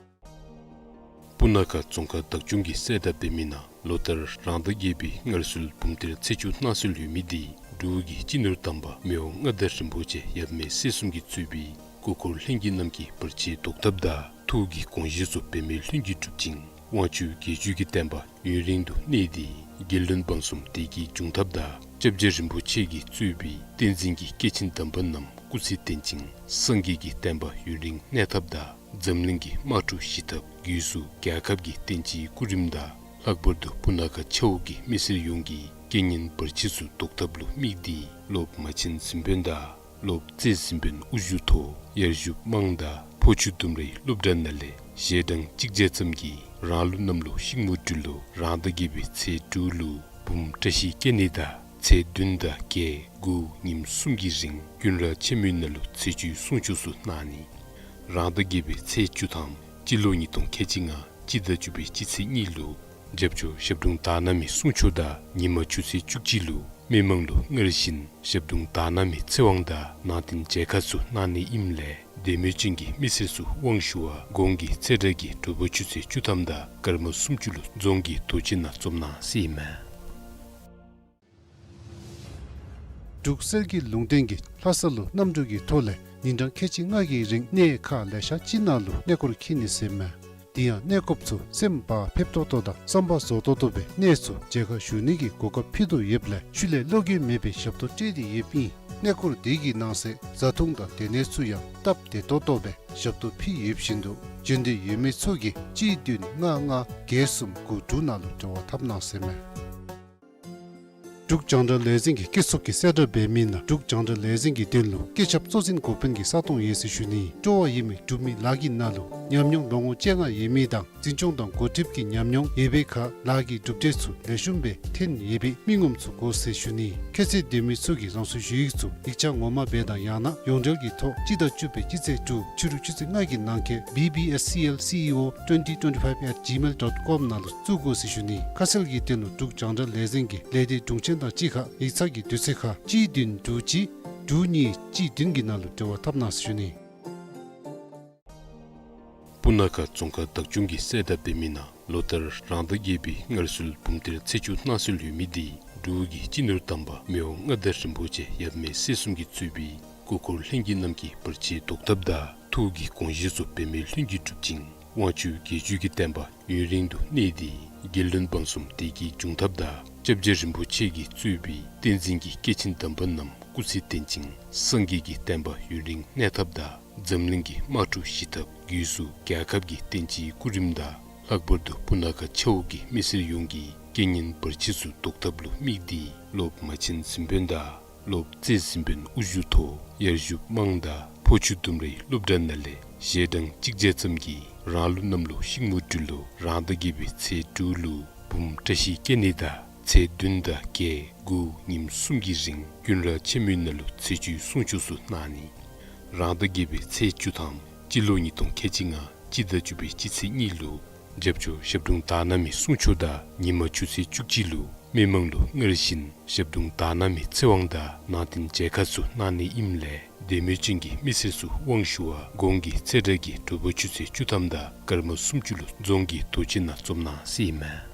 སྤུ་ན་ཁ་རྫོང་ཁག་བདག་སྐྱོང་གིས་གསལ་བསྒྲགས་འབད་མི་ནང་ལོ་ལྟར་རང་ཟླ་བརྒྱད་པའི་སྔར་སྲོལ་འབུམ་གཏེར་ཚེས་བཅུ་གནངས་ཚེ་ལུས་མི་འདི་འབྲུག་གི་སྤྱི་ནོར་དམ་པ་མི་དབང་མངའ་བདག་རིན་པོ་ཆེ་ཡབ་མེས་སྲས་གསུམ་གྱིས་གཙོས་པའི་སྐུ་འཁོར་ལྷན་རྒྱས་རྣམས་ཀྱིས་བར་ཆད་བཟློག་ཐབས་དང་ཐུགས་ཀྱི་དགོངས་བཞེད་ཚུ་འབད་མེད་ལྷུན་གྱིས་གྲུབ་ཅིང་དབང་ཕྱུག་རྒྱལ་བརྒྱུད་ཀྱི་བསྟན་པ་ཡུན་རིང་དུ་གནས་ཏེ་རྒྱལ་བློན་འབངས་གསུམ་བདེ་སྐྱིད་འབྱུང་ཐབས་དང་སྐྱབས་རྗེ་རིན་པོ་ཆེ་གིས་གཙོས་པའི་བསྟན་འཛིན་གྱི་སྐྱེས་ཆེན་དམ་པ་རྣམས་སྐུ་ཚེ་བརྟན་ཅིང་སངས་རྒྱས་ཀྱི་བསྟན་པ་ཡུན་རིང་གནས་ཐབས་དང་འཛམ་གླིང་གི་དམག་འཁྲུག་ཞི་ཐབས་སྒོས་སུ་རྒྱལ་ཁབ་ཀྱི་བསྟན་སྤྱིའི་སྐུ་རིམ་དང་ལྷག་པར་དུ་སྤུ་ན་ཁ་ཆ་འོག་གི་མི་སེར་ཡོངས་ཀྱི་རྐྱེན་ངན་བར་ཆད་ཚུ་བཟློག་ཐབས་ལུ་དམིགས་ཏེ་སློབ་མ་ཆེན་གཟིམ་དཔོན་དང་སློབ་རྩེ་གཟིམ་དཔོན་དབུ་བཞུགས་ཐོག་ཡར་ཞུ་དམངས་དང་ཕོ་ཆུ་ལྡུམ་རའི་སློབ་གྲྭ་ནང་ལས་ཞལ་གྲངས་གཅིག་བརྒྱ་ཙམ་གྱིས་རང་ལུགས་གནམ་ལོ་ཤིང་མོ་སྦྲུལ་ལོ་རང་ཟླ་བརྒྱད་པའི་ཚེས་དྲུག་ལུ་འབུམ་བཀྲ་ཤིས་སྐྱེ་ནི་དང་ ཚེས་བདུན་དང་བརྒྱད་དགུ་ཉིནམ་གསུམ་གྱི་རིང་དགུན་ར་ཆེན་མོའི་ནང་ལུ་ཚེས་བཅུའི་གསུང་ཆོག་ཚུ་གནང་ནི། རང་ཟླ་བརྒྱད་པའི་ཚེས་བཅུ་ཐམ་སྤྱི་ལོ་ཉིས་སྟོང་ཁལ་གཅིག་ལྔ་སྤྱི་ཟླ་བཅུ་པའི་སྤྱི་ཚེས་གཉིས་ལུ་རྒྱབ་ཕྱོགས་ཞབས་དྲུང་དར་ནག་མའི་གསུང་ཆོག་དང་ཉིན་མ་ཆུ་ཚོད་བཅུ་གཅིག་ལུ་མི་མང་ལུ་སྔར་བཞིན་ཞབས་དྲུང་དར་ནག་མའི་ཚེ་དབང་དང་ནང་རྟེན་མཇལ་ཁ་ཚུ་གནང་ནི་ཨིནམ་ལས་དད་མོས་ཅན་གྱི་མི་སེར་ཚུ་དབང་ཞུ་བར་གོང་གི་ཚེས་གྲངས་ཀྱི་དྲོ་པ་ཆུ་ཚོད་བཅུ་ཐམ་དང་སྐར་མ་སུམ་ཅུ་ལུ་རྫོང་གི་རྡོ་གཅལ་ནང་འཛོམས་གནང་ཟེར་ཨིན་མས། འབྲུག་གསེར་གྱི་ལུང་བསྟན་གྱིས་ལྷ་ས་ལུ་གནམ་གྲུ་གི་ཐོག་ལས་ཉིན་གྲངས་ཁལ་གཅིག་ལྔ་གི་རིང་གནས་ཁག་ལེ་ཤ་ཅིག་ནང་ལུ་གནས་སྐོར་འཁྱིད་ནི་ཟེར་མས། དེ་ཡང་གནས་སྐོརཔ་ཚུ་སེམས་བག་ཕེབས་ཏོག་ཏོ་དང་བསམ་པ་རྫོགས་ཏོག་ཏོ་སྦེ་གནས་ཚུ་མཇལ་ཁ་ཞུ་ནི་གི་གོ་སྐབས་ཕུལ་དོ་ཡོདཔ་ལས་ཤུལ་ལས་བློ་འགྱོད་མེད་པའི་ཞབས་ཏོག་སྤྲོད་དེ་ཡོདཔ་ཨིན། གནས་སྐོར་དེ་གི་ནང་གསེས་བཟའ་འཐུང་དང་སྡོད་གནས་ཚུ་ཡང་སྟབས་བདེ་ཏོག་ཏོ་སྦེ་ཞབས་ཏོག་ཕུལ་ཡོདཔ་བཞིན་དུ་འབྱོན་འདོད་ཡོད་མི་ཚུ་གིས་གཅིག་བདུན་ལྔ་ལྔ་བརྒྱད་གསུམ་དགུ་དྲུག་ནང་ལུ་འབྲེལ་བ་འཐབ་གནང་ཟེར་མས། འབྲུག་རྒྱང་བསྒྲགས་ལས་འཛིན་གྱི་སྐྱེ་སྲོག་གི་གསལ་བསྒྲགས་འབད་མི་ནང་འབྲུག་རྒྱང་བསྒྲགས་ལས་འཛིན་གྱི་དོན་ལུ་སྐུ་ཚབ་གཙོ་འཛིན་འགོ་དཔོན་གྱི་ས་སྟོང་ཡོད་ཟེར་ཞུ་ནི། སྤྲོ་བ་ཡོད་མི་འབྲུག་མི་ལཱ་གི་ནང་ལུ་ཉམས་མྱོང་ལོ་ངོ་བཅོ་ལྔ་ཡོད་མི་དང་འཛིན་སྐྱོང་དང་འགོ་ཁྲིདཔ་གི་ཉམས་མྱོང་ཡོད་པའི་ཁར་ལཱ་གི་གྲུབ་འབྲས་ཚུ་ལེགས་ཤོམ་སྦེ་ཐོན་ཡོད་པའི་མི་ངོམ་ཚུ་དགོ་ཟེར་ཞུ་ནི། ཁྱད་ཚད་ལྡན་མི་ཚུ་གིས་རང་སོའི་ཞུ་ཡིག་ཚུ་ཡིག་ཆ་ངོ་མ་སྦེ་དང་ཡང་ན་ཡོངས་འབྲེལ་གྱི་ཐོག་སྤྱི་ཟླ་བཅུ་པའི་སྤྱི་ཚེས་དྲུག་ཕྱི་རུ་ཆུ་ཚོད་ལྔ་གི་ནང་འཁོད་B B S C L C E O twenty twenty-five at gmail dot com ནང་ལུ་བཙུགས་དགོ་ཟེར་ཞུ་ནི། ཁ་གསལ་གྱི་དོན་ལུ་འབྲུག་རྒྱང་བསྒྲགས་ལས་འཛིན་གྱི་ལས་སྡེ་དྲུང་ཆེན་དང་གཅིག་ཁར་ཡིག་ཚང་གི་དུས་ཚོད་ཁར་གཅིག་བདུན་དྲུག་གཅིག་དྲུག་གཉིས་གཅིག་བདུན་གྱི་ནང་ལུ་འབྲེལ་བ་འཐབ་གནང་ཟེར་ཞུ་ནི། སྤུ་ན་ཁ་རྫོང་ཁག་བདག་སྐྱོང་གི་གསལ་བསྒྲགས་འབད་མི་ནང་ལོ་ལྟར་རང་ཟླ་བརྒྱད་པའི་སྔར་སྲོལ་འབུམ་གཏེར་ཚེས་བཅུ་གནང་སྲོལ་ཡོད་མི་དེ་འབྲུག་གི་སྤྱི་ནོར་དམ་པ་མི་དབང་མངའ་བདག་རིན་པོ་ཆེ་ཡབ་མེས་སྲས་གསུམ་གྱིས་གཙོས་པའི་སྐུ་འཁོར་ལྷན་རྒྱས་རྣམས་ཀྱིས་བར་ཆད་བཟློག་ཐབས་དང་ཐུགས་ཀྱི་དགོངས་བཞེད་ཚུ་འབད་མེད་ལྷུན་གྱིས་གྲུབ་ཅིང་དབང་ཕྱུག་རྒྱལ་བརྒྱུད་ཀྱི་བསྟན་པ་ཡུན་རིང་དུ་གནས་ཏེ་རྒྱལ་བློན་འབངས་གསུམ་བདེ་སྐྱིད་འབྱུང་ཐབས་དང་སྐྱབས་རྗེ་རིན་པོ་ཆེ་གིས་གཙོས་པའི་བསྟན་འཛིན་གྱི་སྐྱེས་ཆེན་དམ་པ་རྣམས་སྐུ་ཚེ་བརྟན་ཅིང་སངས་རྒྱས་ཀྱི་བསྟན་པ་ཡུན་རིང་གནས་ཐབས་དང་འཛམ་གླིང་གི་དམག་འཁྲུག་ཞི་ཐབས་སྒོས་སུ་རྒྱལ་ཁབ་ཀྱི་བསྟན་སྤྱིའི་སྐུ་རིམ་དང་ལྷག་པར་དུ་སྤུ་ན་ཁ་ཆ་འོག་གི་མི་སེར་ཡོངས་ཀྱི་རྐྱེན་ངན་བར་ཆད་ཚུ་བཟློག་ཐབས་ལུ་དམིགས་ཏེ་སློབ་མ་ཆེན་གཟིམ་དཔོན་དང་སློབ་རྩེ་གཟིམ་དཔོན་དབུ་བཞུགས་ཐོག་ཡར་ཞུ་དམངས་དང་ཕོ་ཆུ་ལྡུམ་རའི་སློབ་གྲྭ་ནང་ལས་ཞལ་གྲངས་གཅིག་བརྒྱ་ཙམ་གྱིས་རང་ལུགས་གནམ་ལོ་ཤིང་མོ་སྦྲུལ་ལོ་རང་ཟླ་བརྒྱད་པའི་ཚེས་དྲུག་ལུ་འབུམ་བཀྲ་ཤིས་སྐྱེ་གནས་དང་ཚེས་བདུན་དང་བརྒྱད་དགུ་ཉིནམ་གསུམ་གྱི་རིང་དགུན་ར་ཆེན་མོའི་ནང་ལུ་ཚེས་བཅུའི་གསུང་ཆོག་ཚུ་གནང་ནི། རང་ཟླ་བརྒྱད་པའི་ཚེས་བཅུ་ཐམ་སྤྱི་ལོ་ཉིས་སྟོང་ཁལ་གཅིག་ལྔ་སྤྱི་ཟླ་བཅུ་པའི་སྤྱི་ཚེས་གཉིས་ལུ་རྒྱབ་ཕྱོགས་ཞབས་དྲུང་དར་ནག་མའི་གསུང་ཆོག་དང་ཉིན་མ་ཆུ་ཚོད་བཅུ་གཅིག་ལུ་མི་མང་ལུ་སྔར་བཞིན་ཞབས་དྲུང་དར་ནག་མའི་ཚེ་དབང་དང་ནང་རྟེན་མཇལ་ཁ་ཚུ་གནང་ནི་ཨིནམ་ལས་དད་མོས་ཅན་གྱི་མི་སེར་ཚུ་དབང་ཞུ་བར་གོང་གི་ཚེས་གྲངས་ཀྱི་དྲོ་པ་ཆུ་ཚོད་བཅུ་ཐམ་དང་སྐར་མ་སུམ་ཅུ་ལུ་རྫོང་གི་རྡོ་གཅལ་ནང་འཛོམས་གནང་ཟེར་ཨིན་མས།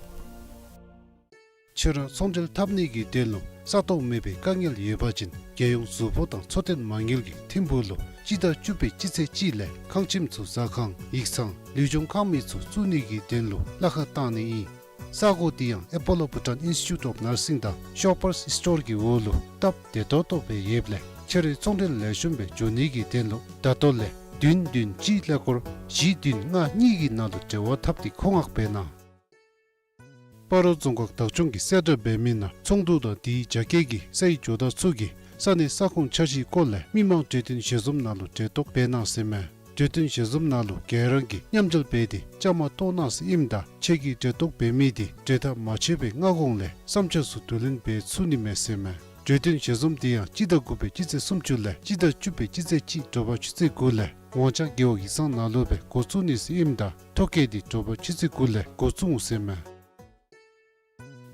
ཕྱི་རོལ་ཚོང་འབྲེལ་འཐབ་ནི་གི་དོན་ལུ་ས་སྟོང་མེད་པའི་དཀའ་ངལ་ཡོད་པ་ཅིན་རྒྱལ་ཡོངས་གཟུགས་པོ་དང་འཚོ་རྟེན་མ་དངུལ་གྱི་ཐིམ་ཕུག་ལུ་སྤྱི་ཟླ་བཅུ་པའི་སྤྱི་ཚེས་གཅིག་ལས་ཁང་ཁྱིམ་ཚུ་ཟ་ཁང་ཡིག་ཚང་ལུས་སྦྱོང་ཁང་མིག་ཚུ་བཙུགས་ནི་གི་དོན་ལུ་གླ་ཁར་བཏང་ནི་ཨིན། ས་གོ་དེ་ཡང་Apollo Bhutan Institute of Nursing དང་Shoppers Stop གི་འོག་ལུ་སྟབས་བདེ་ཏོག་ཏོ་སྦེ་ཡོདཔ་ལས་ཕྱི་རོལ་ཚོང་འབྲེལ་ལེགས་ཤོམ་སྦེ་འགྱོ་ནི་གི་དོན་ལུ་ད་ལྟོ་ལས་བདུན་བདུན་གཅིག་ཀླད་ཀོར་བཞི་བདུན་ལྔ་གཉིས་ཀྱི་ནང་ལུ་འབྲེལ་བ་འཐབ་སྟེ་མཁོ་མངགས་འབད་གནང་། སྤ་རོ་རྫོང་ཁག་བདག་སྐྱོང་གི་གསལ་བསྒྲགས་འབད་མི་ནང་ཚོགས་འདུ་དང་དེའི་རྒྱ་སྐྱེད་ཀྱི་སའི་ཇོ་བདག་ཚུ་གིས་ས་གནས་ས་ཁོངས་འཆར་གཞིའི་སྐོར་ལས་མི་མང་གྲོས་བསྟུན་ཞལ་འཛོམས་ནང་ལུ་གྲལ་གཏོགས་འབད་གནང་ཟེར་མས། གྲོས་བསྟུན་ཞལ་འཛོམས་ནང་ལུ་ག་ར་གིས་མཉམ་འབྲེལ་འབད་དེ་བཅའ་མར་གཏོགས་གནང་ཟེར་ཨིནམ་ད་ཁྱེད་ཀྱིས་གྲལ་གཏོགས་འབད་མི་དེ་གྲོས་ཐག་མ་ཆོད་པའི་སྔ་གོང་ལས་བསམ་འཆར་ཚུ་བསྡུ་ལེན་འབད་ཚུགས་ནི་མས་ཟེར་མས། གྲོས་བསྟུན་ཞལ་འཛོམས་དེ་ཡང་སྤྱི་ཟླ་དགུ་པའི་སྤྱི་ཚེས་སུམ་ཅུ་ལས་སྤྱི་ཟླ་བཅུ་པའི་སྤྱི་ཚེས་གཅིག་དྲོ་པ་ཆུ་ཚོད་དགུ་ལས་ཝང་ཅང་རྒེད་འོག་ཡིག་ཚང་ནང་ལུ་སྦེ་འགོ་བཙུགས་ནི་ཟེར་ཨིནམ་ད་ཐོ་བཀོད་དེ་དྲོ་པ་ཆུ་ཚོད་དགུ་ལས་འགོ་བཙུགས་འོང་ཟེར་མས།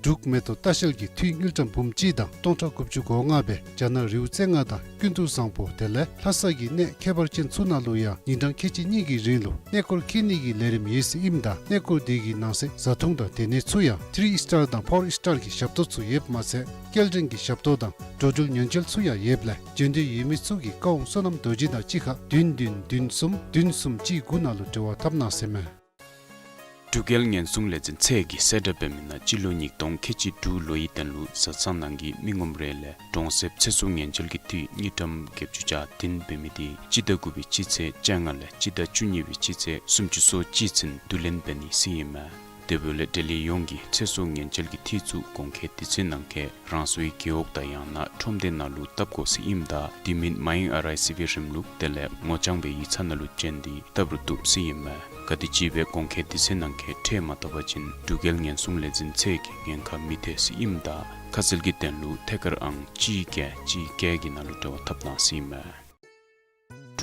འབྲུག་མེ་ཏོག་ལྟ་བཤལ་གྱིས་འཐུས་དངུལ་ཀྲམ་འབུམ་གཅིག་དང་སྟོང་ཕྲག་དགུ་བཅུ་གོ་ལྔ་སྦེ་རྒྱ་ནག་རི་བོ་རྩེ་ལྔ་དང་ཀུན་ཏུ་བཟང་པོ་དེ་ལས་ལྷ་ས་གི་གནས་ཁྱད་པར་ཅན་ཚུ་ནང་ལུ་ཡང་ཉིན་གྲངས་ཁལ་གཅིག་གཉིས་ཀྱི་རིང་ལུ་གནས་སྐོར་འཁྱིད་ནི་གི་ལས་རིམ་ཡོད་ཟེར་ཨིནམ་ད་གནས་སྐོར་དེ་གི་ནང་གསེས་བཟའ་འཐུང་དང་སྡོད་གནས་ཚུ་ཡང་ཐི་རི་སི་ཊར་དང་ཕོར་སི་ཊར་གྱི་ཞབས་ཏོག་ཚུ་ཡོདཔ་མ་ཚད་སྐྱེལ་འདྲེན་གྱི་ཞབས་ཏོག་དང་འགྲོ་འགྲུལ་ཉེན་བཅོལ་ཚུ་ཡང་ཡོདཔ་ལས་འབྱོན་འདོད་ཡོད་མི་ཚུ་གིས་ཀ་ཝང་བསོད་ནམས་རྡོ་རྗེ་དང་གཅིག་ཁར་བདུན་བདུན་བདུན་གསུམ་བདུན་གསུམ་གཅིག་དགུ་ནང་ལུ་འབྲེལ་བ་འཐབ་གནང་ཟེར་མས། འབྲུག་རྒྱལ་ཉེན་སྲུང་ལས་འཛིན་ཚད་ཀྱི་གསལ་བསྒྲགས་འབད་མི་ནང་སྤྱི་ལོ་ཉིས་སྟོང་ཁལ་གཅིག་དྲུག་ལོའི་དོན་ལུ་བཟའ་ཚང་ནང་གི་མི་ངོམ་རེ་ལས་གྲོང་གསེབ་ཚེ་སྲོག་ཉེན་བཅོལ་གྱི་འཐུས་དངུལ་ཀྲམ་བརྒྱད་ཅུ་གྱ་བདུན་འབད་མི་དེ་སྤྱི་ཟླ་དགུ་པའི་སྤྱི་ཚེས་བཅོ་ལྔ་ལས་སྤྱི་ཟླ་བཅུ་གཉིས་པའི་སྤྱི་ཚེས་སུམ་ཅུ་སོ་གཅིག་ཚུན་བསྡུ་ལེན་འབད་ནི་ཟེར་ཨིན་མས། དེ་འབདཝ་ལས་འབྲེལ་ཡོད་ཡོངས་ཀྱིས་ཚེ་སྲོག་ཉེན་བཅོལ་གྱི་འཐུས་ཚུ་གོང་འཁོད་དུས་ཚོད་ནང་འཁོད་རང་སོའི་རྒེད་འོག་དང་ཡང་ན་ཁྲོམ་སྡེ་ནང་ལུ་བཏབ་དགོ་ཟེར་ཨིནམ་ད་དེ་མིན་མ་ཡེངས་ཨར་ཨའི་སི་བི་རིམ་ལུགས་དེ་ལས་ངོ་རྐྱང་སྦེ་ཡིག་ཚང་ནང་ལུ་བྱོན་ཏེ་བཏབ་རུང་བཏུབ་ཟེར་ཨིན་མས། ག་དེམ་ཅིག་སྦེ་གོང་འཁོད་དུས་ཚོད་ནང་འཁོད་ཁྲལ་མ་བཏབ་པ་ཅིན་འབྲུག་རྒྱལ་ཉེན་སྲུང་ལས་འཛིན་ཚད་ཀྱིས་ཉེན་ཁ་མི་ཐེག་ཟེར་ཨིནམ་ད་ཁ་གསལ་གྱི་དོན་ལུ་ཐད་ཀར་ཨང་གཅིག་བརྒྱད་གཅིག་བརྒྱད་ཀྱི་ནང་ལུ་འབྲེལ་བ་འཐབ་གནང་ཟེར་ཨིན་མས།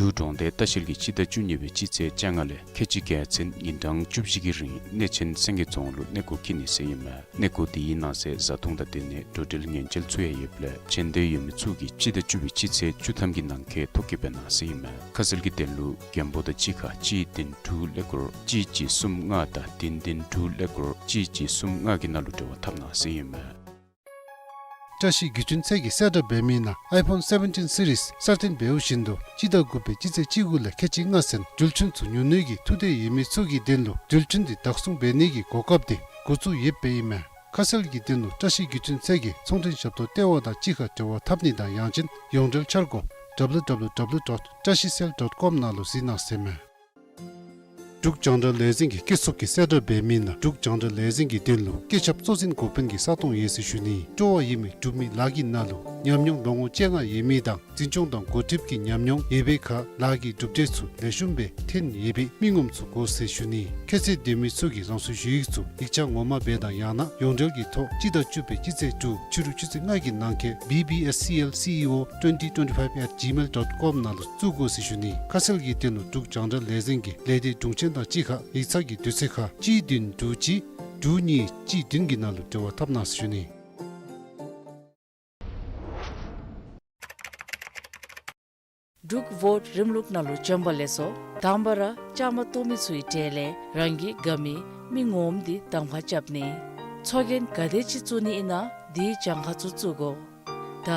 འབྲུག་གྲོང་རྡལ་ལྟ་བཤལ་གྱིས་སྤྱི་ཟླ་བཅུ་གཉིས་པའི་སྤྱི་ཚེས་བཅོ་ལྔ་ལས་ཁལ་གཅིག་བརྒྱ་ཚུན་ཉིན་གྲངས་བཅུ་བཞི་གི་རིང་གནས་ཆེན་སེང་གེ་རྫོང་ལུ་གནས་སྐོར་འཁྱིད་ནི་ཟེར་ཨིན་མས། གནས་སྐོར་དེའི་ནང་གསེས་བཟའ་འཐུང་དང་དེ་ནི་འགྲོ་འགྲུལ་ཉེས་འགེལ་ཚུ་ཡང་ཡོདཔ་ལས་བྱོན་འདོད་ཡོད་མི་ཚུ་གིས་སྤྱི་ཟླ་བཅུ་པའི་སྤྱི་ཚེས་བཅུ་ཐམ་གྱི་ནང་འཁོད་ཐོ་བཀོད་འབད་གནང་ཟེར་ཨིན་མས། ཁ་གསལ་གྱི་དོན་ལུ་མགོན་པོ་དང་གཅིག་ཁར་གཅིག་བདུན་དྲུག་ཀླད་ཀོར་གཅིག་གཅིག་གསུམ་ལྔ་དང་བདུན་བདུན་དྲུག་ཀླད་ཀོར་གཅིག་གཅིག་གསུམ་ལྔ་གི་ནང་ལུ་འབྲེལ་བ་འཐབ་གནང་ཟེར་ཨིན་མས། བཀྲ་ཤིས་བརྒྱུད་འཕྲིན་ཚད་ཀྱིས་གསལ་བསྒྲགས་འབད་མི་ནང་ཨའི་ཕོན་སེ་བེན་ཊིན་སི་རིསི་གསར་བཏོན་འབདཝ་བཞིན་དུ་སྤྱི་ཟླ་དགུ་པའི་སྤྱི་ཚེས་བཅུ་དགུ་ལས་ཁལ་གཅིག་ལྔ་ཚུན་འགྲུལ་འཕྲིན་ཚུ་ཉོ་ནི་གི་ཐུགས་འདོད་ཡོད་མི་ཚུ་གི་དོན་ལུ་འགྲུལ་འཕྲིན་དེ་བདག་བཟུང་འབད་ནི་གི་གོ་སྐབས་དེ་འགོ་བཙུགས་ཡོདཔ་ཨིན་མས། ཁ་གསལ་གྱི་དོན་ལུ་བཀྲ་ཤིས་བརྒྱུད་འཕྲིན་ཚད་ཀྱི་ཚོང་མགྲོན་ཞབས་ཏོག་ལྟེ་བ་དང་གཅིག་ཁར་འབྲེལ་བ་འཐབ་ནི་དང་ཡང་ཅིན་ཡོངས་འབྲེལ་འཆར་སྒོ་W W W dot trashicell dot com ནང་ལུ་གཟིགས་གནང་ཟེར་ཨིན་མས། འབྲུག་རྒྱང་བསྒྲགས་ལས་འཛིན་གྱི་སྐྱིད་སྡུག་གི་གསལ་བསྒྲགས་འབད་མི་ནང་འབྲུག་རྒྱང་བསྒྲགས་ལས་འཛིན་གྱི་དོན་ལུ་སྐུ་ཚབ་གཙོ་འཛིན་འགོ་དཔོན་གྱི་ས་སྟོང་ཡོད་ཟེར་ཞུ་ནི། སྤྲོ་བ་ཡོད་མི་འབྲུག་མི་ལཱ་གི་ནང་ལུ་ཉམས་མྱོང་ལོ་ངོ་བཅོ་ལྔ་ཡོད་མི་དང་འཛིན་སྐྱོང་དང་འགོ་ཁྲིདཔ་གི་ཉམས་མྱོང་ཡོད་པའི་ཁར་ལཱ་གི་གྲུབ་འབྲས་ཚུ་ལེགས་ཤོམ་སྦེ་ཐོན་ཡོད་པའི་མི་ངོམ་ཚུ་དགོ་ཟེར་ཞུ་ནི། ཁྱད་ཚད་ལྡན་མི་ཚུ་གིས་རང་སོའི་ཞུ་ཡིག་ཚུ་ཡིག་ཆ་ངོ་མ་སྦེ་དང་ཡང་ན་ཡོངས་འབྲེལ་གྱི་ཐོག་སྤྱི་ཟླ་བཅུ་པའི་སྤྱི་ཚེས་དྲུག་ཕྱི་རུ་ཆུ་ཚོད་ལྔ་གི་ནང་འཁོད་B B S C L C E O twenty twenty-five at gmail dot com ནང་ལུ་བཙུགས་དགོ་ཟེར་ཞུ་ནི། ཁ་གསལ་གྱི་དོན་ལུ་འབྲུག་རྒྱང་བསྒྲགས་ལས་འཛིན་གྱི་ལས་སྡེ་དྲུང་ཆེན་དང་གཅིག་ཁར་ཡིག་ཚང་གི་དུས་ཚོད་ཁར་གཅིག་བདུན་དྲུག་གཅིག་དྲུག་གཉིས་གཅིག་བདུན་གྱི་ནང་ལུ་འབྲེལ་བ་འཐབ་གནང་ཟེར་ཞུ་ནི། འབྲུག་ཝོཊ་རིམ་ལུགས་ནང་ལུ་བྱོན་པ་ལེགས་སོ། དང་པ་ར་བཅའ་མར་གཏོགས་མི་ཚུའི་གྲས་ལས་རང་གི་དགའ་མི་མི་ངོམ་དེ་གདམ་ཁ་རྐྱབ་ནི། ཚོགས་རྒྱན་ག་དེ་ཅིག་བཙུགས་ནི་ཨིན་ན་དེའི་གྱངས་ཁ་ཚུ་བཙུགས་དགོ། ད་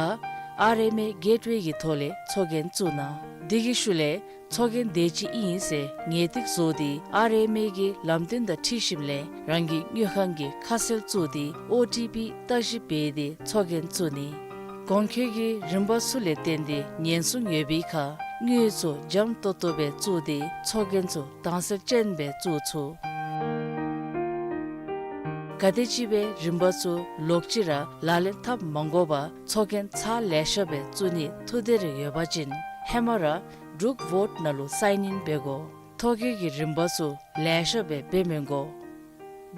ཨར་ཨེམ་ཨེ་གེཊ་ཝེ་གི་ཐོག་ལས་ཚོགས་རྒྱན་བཙུགས་གནང་། དེ་གི་ཤུལ་ལས་ཚོགས་རྒྱན་དེ་ཅིག་ཨིན་ཟེར་ངེས་ཏིག་བཟོ་སྟེ་ཨར་ཨེམ་ཨེ་གི་ལམ་སྟོན་དང་འཁྲིལ་ཞིནམ་ལས་རང་གི་དངུལ་ཁང་གི་ཁ་གསལ་བཙུགས་ཏེ་ཨོ་ཊི་པི་བརྟག་ཞིབ་འབད་དེ་ཚོགས་རྒྱན་བཙུགས་ནི། གོང་འཁོད་ཀྱི་རིམ་པ་ཚུ་ལས་བརྟེན་ཏེ་ཉེན་སྲུང་ཡོད་པའི་ཁར་དངུལ་ཚུ་འཇམ་ཏོང་ཏོ་སྦེ་བཙུགས་ཏེ་ཚོགས་རྒྱན་ཚུ་དྭངས་གསལ་ཅན་སྦེ་བཙུགས་ཚུགས། ག་དེམ་ཅིག་སྦེ་རིམ་པ་ཚུ་ལོག་ཅི་ར་ལག་ལེན་འཐབ་མ་དགོ་པར་ཚོགས་རྒྱན་ཚར་ལེ་ཤ་སྦེ་བཙུགས་ནིའི་ཐུགས་འདོད་རེ་ཡོད་པ་ཅིན་ཧེ་མ་ར་འབྲུག་ཝོཊ་ནང་ལུ་སའིན་ཨིན་འབད་དགོ། ཐོ་བཀོད་ཀྱི་རིམ་པ་ཚུ་ལེ་ཤ་སྦེ་འབད་མི་དགོ།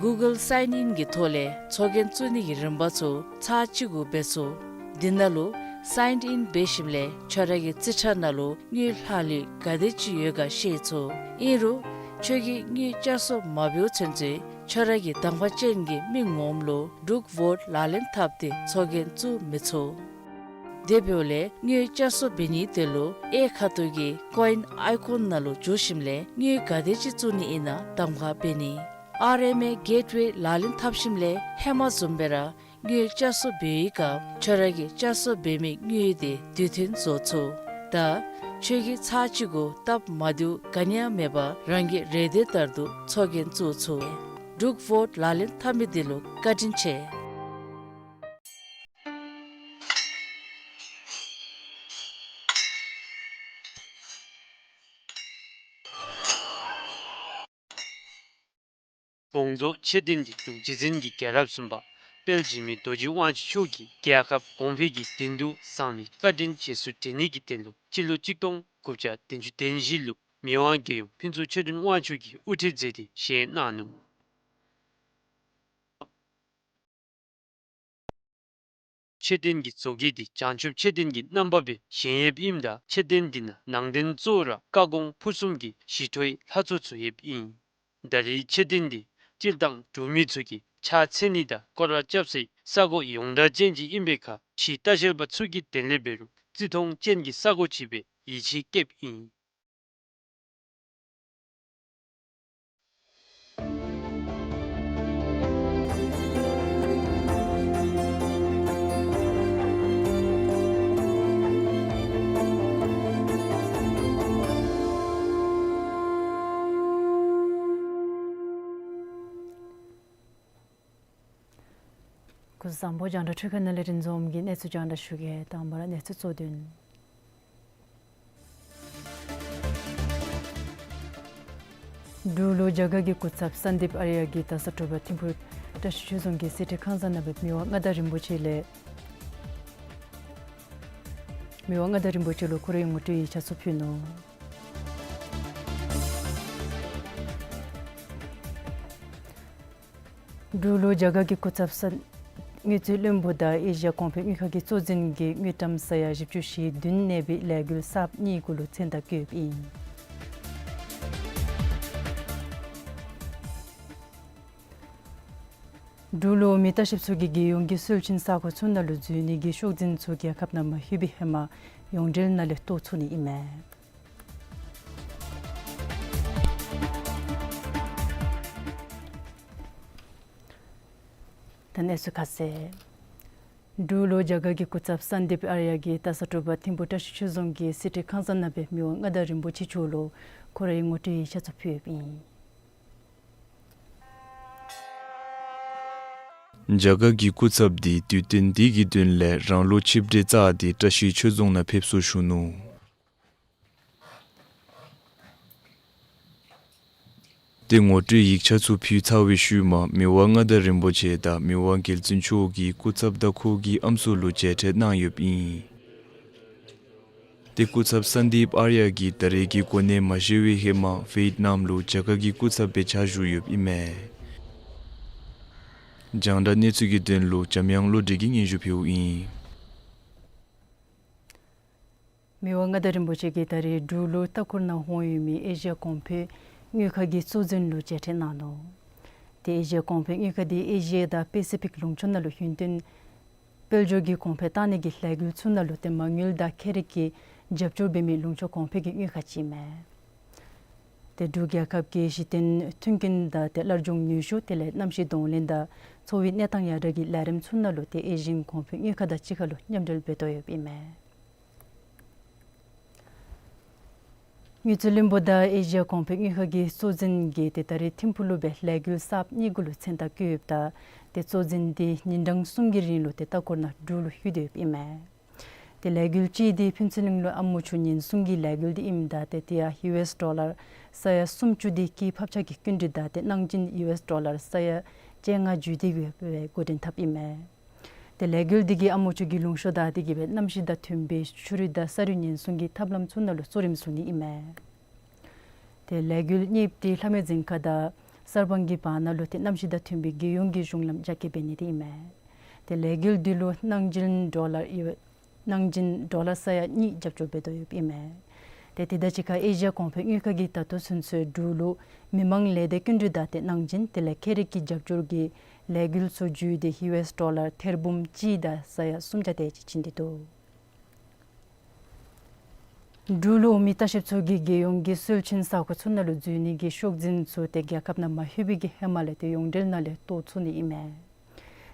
གུ་གཱལ་སའིན་ཨིན་གྱི་ཐོག་ལས་ཚོགས་རྒྱན་བཙུགས་ནི་གི་རིམ་པ་ཚུ་ཚར་གཅིག་གུ་འབད་ཚུགས། དེ་ནང་ལུ་སའིན་ཨིན་འབད་ཞིནམ་ལས་ཁྱོད་ར་གི་རྩིས་ཁྲ་ནང་ལུ་དངུལ་ལྷག་ལུས་ག་དེ་ཅིག་ཡོད་ག་ཤེས་ཚུགས། ཨིན་རུང་ཁྱོད་ཀྱིས་དངུལ་བསྐྱར་གསོ་མ་འབདཝ་ཚུན་ཚོད་ཁྱོད་ར་གི་གདམ་ཁ་ཅན་གྱི་མི་ངོམ་ལུ་འབྲུག་ཝོཊ་ལག་ལེན་འཐབ་སྟེ་ཚོགས་རྒྱན་བཙུགས་མི་ཚུགས། དེ་འབདཝ་ལས་དངུལ་བསྐྱར་གསོ་འབད་ནིའི་དོན་ལུ་གཡས་ཁ་ཐུག་གི་ཀོ་ཨིན་ཨའི་ཀོན་ནང་ལུ་འཛུལ་ཞིནམ་ལས་དངུལ་ག་དེ་ཅིག་བཙུགས་ནི་ཨིན་ན་གདམ་ཁ་འབད་ནི། ཨར་ཨེམ་ཨེ་གེཊ་ཝེ་ལག་ལེན་འཐབ་ཞིནམ་ལས་ཧེ་མ་བཟུམ་སྦེ་ར་དངུལ་བསྐྱར་གསོ་འབད་བའི་སྐབས་ཁྱོད་ར་གིས་བསྐྱར་གསོ་འབད་མི་དངུལ་དེ་དུས་མཐུན་བཟོ་ཚུགས། ད་ཁྱོད་ཀྱིས་ཚར་གཅིག་གུ་སྟབས་མ་བདེཝ་ག་ནི་ཡང་མེད་པར་རང་གི་རེ་འདོད་ལྟར་དུ་ཚོགས་རྒྱན་བཙུགས་ཚུགས། འབྲུག་ཝོཊ་ལག་ལེན་འཐབ་མི་དེ་ལུ་བཀའ་དྲིན་ཆེ། དགོངས་རྫོགས་མཆོད་རྟེན་འདི་འབྲུག་རྗེ་བཙུན་གྱི་རྒྱལ་རབས་གསུམ་པ་དཔལ་འཇིགས་མེད་རྡོ་རྗེ་དབང་ཕྱུག་མཆོག་གིས་རྒྱལ་ཁབ་གོང་འཕེལ་གྱི་དོན་དུ་བསང་ནི་བཀའ་དྲིན་རྗེས་སུ་དྲན་ནི་གི་དོན་ལུ་སྤྱི་ལོ་གཅིག་སྟོང་དགུ་བརྒྱ་བདུན་ཅུ་དོན་བཞི་ལུ་མི་དབང་རྒྱལ་ཡུམ་ཕུན་ཚོགས་ཆོས་སྒྲོན་དབང་ཕྱུག་གིས་དབུ་ཁྲིད་མཛད་དེ་བཞེངས་གནང་ནུག། མཆོད་རྟེན་གྱི་བཟོ་བཀོད་འདི་བྱང་ཆུབ་མཆོད་རྟེན་གྱི་རྣམ་པ་སྦེ་བཞེངས་ཡོདཔ་ཨིནམ་ད་མཆོད་རྟེན་འདི་ནང་ནང་རྟེན་གཙོ་བོ་ར་བཀའ་དགོངས་ཕུར་གསུམ་གྱི་ཞི་ཁྲོའི་ལྷ་ཚོགས་ཚུ་ཡོདཔ་ཨིན། ད་རེས་མཆོད་རྟེན་འདི་སྤྱིར་བཏང་འབྲུག་མི་ཚུ་གིས་ཕྱག་འཚལ་ནི་དང་སྐོར་ར་རྐྱབ་སའི་ས་གོ་ཡོངས་གྲགས་ཅན་ཅིག་ཨིན་པའི་ཁར་ཕྱི་ལྟ་བཤལ་པ་ཚུ་གི་དོན་ལས་འབད་རུང་བརྩི་མཐོང་ཅན་གྱི་ས་གོ་ཅིག་སྦེ་ཡིད་ཆེས་བསྐྱེདཔ་ཨིན། སྐུ་གཟུགས་བཟང་པོ། རྒྱང་བསྒྲགས་འཕྲུལ་ཁང་ནང་ལས་རིན་འཛོམས་ཀྱིས་གནས་ཚུལ་རྒྱང་བསྒྲགས་ཞུ་གེ། དང་པ་ར་གནས་ཚུལ་གཙོ་དོན། འབྲུག་ལུ་རྒྱ་གར་གྱི་སྐུ་ཚབ་སན་དིབ་ཨར་ཡ་གིས་ད་ས་དྲོ་པ་ཐིམ་ཕུག་བཀྲ་ཤིས་ཆོས་རྫོང་གི་གསེར་ཁྲི་ཁང་བཟང་ནང་སྦེ་མི་དབང་མངའ་བདག་རིན་པོ་ཆེ་ལས་མི་དབང་མངའ་བདག་རིན་པོ་ཆེ་ལུ་ཁོ་རའི་ངོ་སྤྲོད་ཡིག་ཆ་ཚུ་ཕུལ་ནུག། འབྲུག་ལུ་རྒྱ་གར་གྱི་སྐུ་ཚབ་ས་དངུལ་རྩིས་བློན་པོ་དང་ཨེ་ཤི་ཡ་གོང་འཕེལ་དངུལ་ཁང་གི་གཙོ་འཛིན་གྱིས་དངུལ་ཀྲམ་ས་ཡ་བཞི་བཅུ་ཞེ་བདུན་གནས་པའི་ལས་འགུལ་གསརཔ་གཉིས་གུ་ལུ་མཚན་རྟགས་བཀོདཔ་ཨིན། འབྲུག་ལུ་མི་ལྟ་བཤལཔ་ཚུ་གིས་རྒྱལ་ཡོངས་ཀྱི་སྲོལ་ཆེན་ས་ཁོངས་ཚུ་ནང་ལུ་འཛུལ་ནི་གི་ཤོག་འཛིན་ཚུ་རྒྱལ་ཁབ་ནང་མ་ལྷོད་པའི་ཧེ་མ་ཡོངས་འབྲེལ་ནང་ལས་གཏོགས་ཚུགས་ནི་ཨིན་མས། ད་གནས་ཚུལ་ཁ་གསལ། འབྲུག་ལུ་རྒྱ་གར་གྱི་སྐུ་ཚབ་སན་དིབ་ཨརྱ་གིས་ད་ས་ཊོ་པ་ཐིམ་ཕུ་བཀྲ་ཤིས་ཆོས་རྫོང་གི་སི་ཊི་ཁང་གསར་ནང་སྦེ་མི་དབང་མངའ་བདག་རིན་པོ་ཆེ་མཆོག་ལུ་ཁོ་རའི་ངོ་སྤྲོད་ཡིག་ཆ་ཚུ་ཕུལཝ་ཨིན། རྒྱ་གར་གྱི་སྐུ་ཚབ་འདི་དུས་སྟོན་འདི་གི་དོན་ལས་རང་ལུགས་ཆིབས་གྲལ་བཅར་ཏེ་བཀྲ་ཤིས་ཆོས་རྫོང་ནང་ཕེབས་བསུ་ཞུ་ནུག། ཏེ་ངོ་སྤྲོད་ཡིག་ཆ་ཚུ་ཕུལ་ཚར་བའི་ཤུལ་མ་མི་དབང་མངའ་བདག་རིན་པོ་ཆེ་དང་མི་དབང་རྒྱལ་བཙུན་མཆོག་གིས་སྐུ་ཚབ་དང་ཁོ་གི་ཨམ་སྲུ་ལུ་མཇལ་འཕྲད་གནང་ཡོདཔ་ཨིན། ཏེ་སྐུ་ཚབ་སན་དིབ་ཨརྱ་གིས་ད་རེས་ཀྱི་གོ་གནས་མ་བཞེས་པའི་ཧེ་མ་ཝེཊ་ནམ་ལུ་རྒྱ་གར་གྱི་སྐུ་ཚབ་སྦེ་ཕྱག་ཞུ་ཡོདཔ་ཨིན་མས། རྒྱང་བསྒྲགས་གནས་ཚུལ་གྱི་དོན་ལུ་འཇམ་དབྱངས་བློ་གྲོས་ཀྱིས་སྙན་ཞུ་ཕུལཝ་ཨིན། མི་དབང་མངའ་བདག་རིན་པོ་ཆེ་གིས་ད་རེས་འབྲུག་ལུ་ལྟ་སྐོར་ནང་ལྷོད་ཡོད་མི་ཨེ་ཤི་ཡ་གོང་འཕེལ་དངུལ་ཁང་གི་གཙོ་འཛིན་ལུ་མཇལ་འཕྲད་གནང་ནུག། ཏེ་ཨེ་ཤི་ཡ་གོང་འཕེལ་དངུལ་ཁང་འདི་ཨེ་ཤི་ཡ་དང་པེ་སི་ཕིག་ལུང་ཕྱོགས་ནང་ལུ་ཡུན་བརྟན་དཔལ་འབྱོར་གྱི་གོང་འཕེལ་གཏང་ནི་གི་ལས་འགུལ་ཚུ་ནང་ལུ་ཏེ་མ་དངུལ་དང་ཁེ་རིག་གི་རྒྱབ་སྐྱོར་འབད་མི་ལུང་ཕྱོགས་གོང་འཕེལ་གྱི་དངུལ་ཁང་ཅིག་ཨིན་མས། ཏེ་འབྲུག་རྒྱལ་ཁབ་ཀྱི་གཞི་རྟེན་མཐུན་རྐྱེན་དང་ཏེ་སླར་འབྱུང་ནུས་ཤུགས་དེ་ལས་གནམ་གཤིས་གདོང་ལེན་དང་འཚོ་བའི་གནས་སྟངས་ཡར་དྲག་གི་ལས་རིམ་ཚུ་ནང་ལུ་ཏེ་ཨེ་ཤི་ཡན་གོང་འཕེལ་དངུལ་ཁང་དང་གཅིག་ཁར་ལུ་མཉམ་འབྲེལ་འབད་དོ་ཡོདཔ་ཨིན་མས། དངུལ་རྩིས་བློན་པོ་དང་ཨེ་ཤི་ཡ་གོང་འཕེལ་དངུལ་ཁང་གི་གཙོ་འཛིན་གྱིས་ཏེ་ད་རེས་ཐིམ་ཕུག་ལུ་སྦེ་ལས་འགུལ་གསརཔ་གཉིས་གུ་ལུ་མཚན་རྟགས་བཀོདཔ་ད་ཏེ་གཙོ་འཛིན་འདི་ཉིན་གྲངས་གསུམ་གྱི་རིང་ལུ་ཏེ་ལྟ་སྐོར་ནང་འབྲུག་ལུ་ལྷོད་དེ་ཡོདཔ་ཨིན་མས། ཏེ་ལས་འགུལ་གཅིག་འདི་ཕུན་ཚོགས་གླིང་ལུ་ཨ་མོ་ཆུ་ཉེན་སྲུང་གི་ལས་འགུལ་འདི་ཨིནམ་ད་ཏེ་དེ་ཡང་ཡུ་ཨེས་ཌོ་ལར་ས་ཡ་སུམ་ཅུ་འདི་སྐྱེད་ཕབ་ཆག་གི་སྐྱིན་འགྲུལ་དང་ཏེ་གནང་སྦྱིན་ཡུ་ཨེས་ཌོ་ལར་ས་ཡ་བཅོ་ལྔ་བརྒྱུད་དེ་གིས་སྦེ་འགོ་འདྲེན་འཐབ་ཨིན་མས། ཏེ་ལས་འགུལ་འདི་གིས་ཨ་མོ་ཆུ་གི་ལུང་ཤོར་དང་འདི་གིས་སྦེ་གནམ་གཤིས་དང་མཐུན་པའི་ཆུ་རུད་དང་ས་རུད་ཉེན་སྲུང་གི་ཐབས་ལམ་ཚུ་ནང་ལུ་གཙོ་རིམ་བཟུང་ནི་ཨིན་མས། ཏེ་ལས་འགུལ་གཉིསཔ་འདི་ལྷ་མོའི་རྫིང་ཁ་དང་གསར་སྤང་གི་བར་ན་ལུ་ཏེ་གནམ་གཤིས་དང་མཐུན་པའི་རྒྱལ་ཡོངས་ཀྱི་གཞུང་ལམ་རྒྱ་སྐྱེད་འབད་ནི་འདི་ཨིན་མས། ཏེ་ལས་འགུལ་འདི་ལུ་གནང་སྦྱིན་ཌོ་ལར་ཡོད་གནང་སྦྱིན་ཌོ་ལར་ས་ཡ་གཉིས་རྒྱབ་སྐྱོར་འབད་དོ་ཡོདཔ་ཨིན་མས། ཏེ་དེ་དང་གཅིག་ཁར་ཨེ་ཤི་ཡ་གོང་འཕེལ་དངུལ་ཁང་གིས་ད་ལྟོ་ཚུན་ཚོད་འབྲུག་ལུ་མི་མང་ལས་སྡེ་སྐྱིན་འགྲུལ་དང་ཏེ་གནང་སྦྱིན་དེ་ལས་ཁེ་རིག་གི་རྒྱབ་སྐྱོར་གྱི་ལས་འགུལ་ཚུ་བརྒྱུད་དེ་ཡུ་ཨེས་ཌོ་ལར་ཐེར་འབུམ་གཅིག་དང་ས་ཡ་སུམ་བརྒྱ་དེ་ཅིག་བྱིན་ཏེ་འདུག། འབྲུག་ལུ་མི་ལྟ་བཤལཔ་ཚུ་གིས་རྒྱལ་ཡོངས་ཀྱི་སྲོལ་ཆེན་ས་ཁོངས་ཚུ་ནང་ལུ་འཛུལ་ནི་གི་ཤོག་འཛིན་ཚུ་ཏེ་རྒྱལ་ཁབ་ནང་མ་ལྷོད་པའི་གི་ཧེ་མ་ལས་ཏེ་ཡོངས་འབྲེལ་ནང་ལས་གཏོགས་ཚུགས་ནི་ཨིན་མས།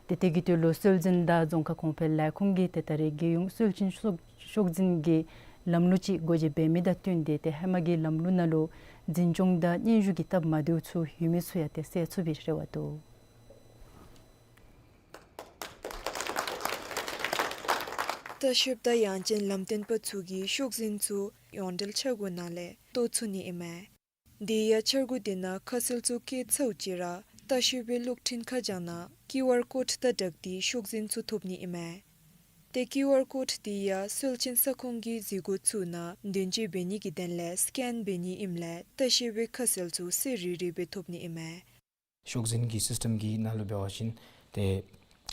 ཏེ་དེ་གི་དོན་ལུ་སྲོལ་འཛིན་དང་རྫོང་ཁ་གོང་འཕེལ་ལས་ཁུངས་ཀྱིས་ཏེ་ད་རེས་རྒྱལ་ཡོངས་སྲོལ་ཆེན་ཤོག་ཤོག་འཛིན་གྱི་ལམ་ལུགས་ཅིག་འགོ་འབྱེད་འབད་མི་དང་བསྟུན་ཏེ་ཏེ་ཧེ་མ་གི་ལམ་ལུགས་ནང་ལུ་འཛིན་སྐྱོང་དང་སྙན་ཞུ་གི་སྟབས་མ་བདེཝ་ཚུ་ཡོད་མི་ཚུ་ཡང་ཏེ་སེལ་ཚུགས་པའི་རེ་བ་འདུག། ལྟ་བཤལཔ་དང་ཡང་ཅིན་ལམ་སྟོན་པ་ཚུ་གིས་ཤོག་འཛིན་ཚུ་ཡོངས་འབྲེལ་འཆར་སྒོ་ནང་ལས་གཏོགས་ཚུགས་ནི་ཨིན་མས། དེ་ཡང་འཆར་སྒོ་དེ་ནང་ཁ་གསལ་ཚུ་བཀོད་ཚརཝ་ཅིག་ར་ལྟ་བཤལ་པའི་གློག་འཕྲིན་ཁ་བྱང་ནང་ཀིའུ་ཨར་ཀོཌ་དང་སྦྲགས་ཏེ་ཤོག་འཛིན་ཚུ་ཐོབ་ནི་ཨིན་མས། ཏེ་ཀིའུ་ཨར་ཀོཌ་དེ་ཡང་སྲོལ་ཆེན་ས་ཁོངས་ཀྱི་གཟིགས་སྒོ་ཚུ་ནང་དོན་གཅོད་འབད་ནི་གི་དོན་ལས་སི་ཀེན་འབད་ནི་ཨིནམ་ལས་ལྟ་བཤལ་པའི་ཁ་གསལ་ཚུ་གསལ་རི་རི་སྦེ་ཐོབ་ནི་ཨིན་མས། ཤོག་འཛིན་གྱི་སིསི་ཊེམ་གྱི་ནང་ལུ་འབད་བ་ཅིན་ཏེ་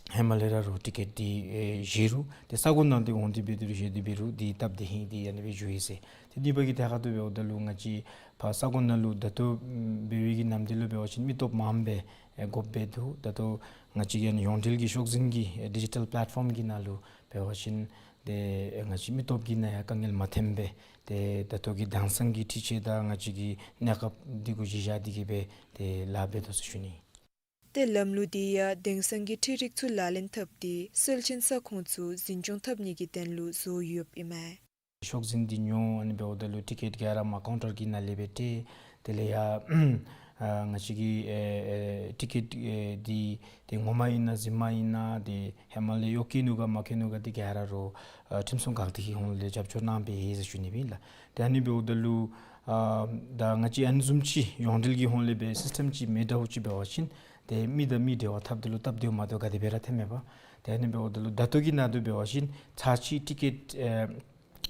ཧེ་མ་ལས་ར་རུང་ཊི་ཀེཊ་འདི་ཨེ་བཞེས་རུང་ཏེ་ས་གོ་ནང་ཏེ་འོང་སྟེ་འབད་དེ་རུང་བཞེས་ཏེ་འབད་རུང་འདི་སྟབས་བདེ་ཧིང་འདི་ཨ་ནི་སྦེ་བཞུགས་ཡི་ཟེར། ཏེ་གཉིས་པ་གི་ཐད་ཁར་ལྟ་བུ་འབདཝ་ད་ལུ་ང་བཅས་ཕར་ས་གོ་ནང་ལུ་ད་ལྟོ་འབད་བའི་གི་ནམ་དུས་ལུ་འབད་བ་ཅིན་མི་སྟོབས་མངམ་སྦེ་ཨེ་དགོཔ་སྦེ་འདུག། ད་ལྟོ་ང་བཅས་ཀྱི་ཡོངས་འབྲེལ་གྱི་ཤོག་འཛིན་གྱི་ཨེ་ཌི་ཇི་ཊལ་པེ་ལེཊ་ཕོམ་གྱི་ནང་ལུ་འབད་བ་ཅིན་ཏེ་ཨེ་ང་བཅས་མི་སྟོབས་ཀྱི་ནང་ཡང་དཀའ་ངལ་མ་ཐོནམ་སྦེ་ཏེ་ད་ལྟོ་གི་དེང་སང་གི་འཕྲུལ་ཆས་དང་ང་བཅས་ཀྱི་གནས་སྐབས་འདི་གུ་གཞི་བཞག་སྟེ་གིས་སྦེ་ཏེ་ལཱ་འབད་དོ་ཟེར་ཞུ་ནི། ཏེ་ལམ་ལུགས་འདི་ཡང་དེང་སང་གི་འཕྲུལ་རིག་ཚུ་ལག་ལེན་འཐབ་སྟེ་སྲོལ་ཆེན་ས་ཁོངས་ཚུ་འཛིན་སྐྱོང་འཐབ་ནི་གི་དོན་ལུ་བཟོ་ཡོདཔ་ཨིན་མས། ཤོག་འཛིན་འདི་ཉོ་ཨ་ནི་འབདཝ་ད་ལུ་ཊི་ཀེཊ་ག་ར་མར་ཀའུན་ཊར་གྱི་ནང་ལས་སྦེ་སྤྲོད། དེ་ལས་ཡང་ཨ་ང་བཅས་ཀྱི་ཨེ་ཨེ་ཊི་ཀེཊ་ཨེ་འདི་ཏེ་ངོ་མ་ཨིན་ན་རྫུན་མ་ཨིན་ན་ཏེ་ཧེ་མ་ལས་གཡོག་བཀོལ་ནུག་ག་མ་བཀོལ་ནུག་ག་འདི་ག་ར་རུང་ཨ་ཁྲིམས་སྲུང་འགག་སྡེ་གི་ཧོངས་ལས་རྒྱབ་སྐྱོར་གནང་སྦེ་ཡོད་ཟེར་ཞུ་ནི་སྦེ་ཨིན་ལགས། ཏེ་ཨ་ནི་འབདཝ་ད་ལུ་ཨ་ད་ང་བཅས་ཨ་ནི་བཟུམ་ཅིག་ཡོངས་འབྲེལ་གྱི་ཧོངས་ལས་སྦེ་སིསི་ཊེམ་ཅིག་མེད་དྲགས་ཅིག་འབད་བ་ཅིན་ཏེ་མི་དང་མི་འབྲེལ་བ་འཐབ་ད་ལུ་སྟབས་བདེཝ་མ་བདེཝ་ག་དེ་སྦེ་ར་ཐོནམ་མས་པ། ཏེ་ཨ་ནི་འབདཝ་ད་ལུ་ད་ལྟོ་གི་ནང་དུ་འབད་བ་ཅིན་ཚར་གཅིག་ཊི་ཀེཊ་ཨེ་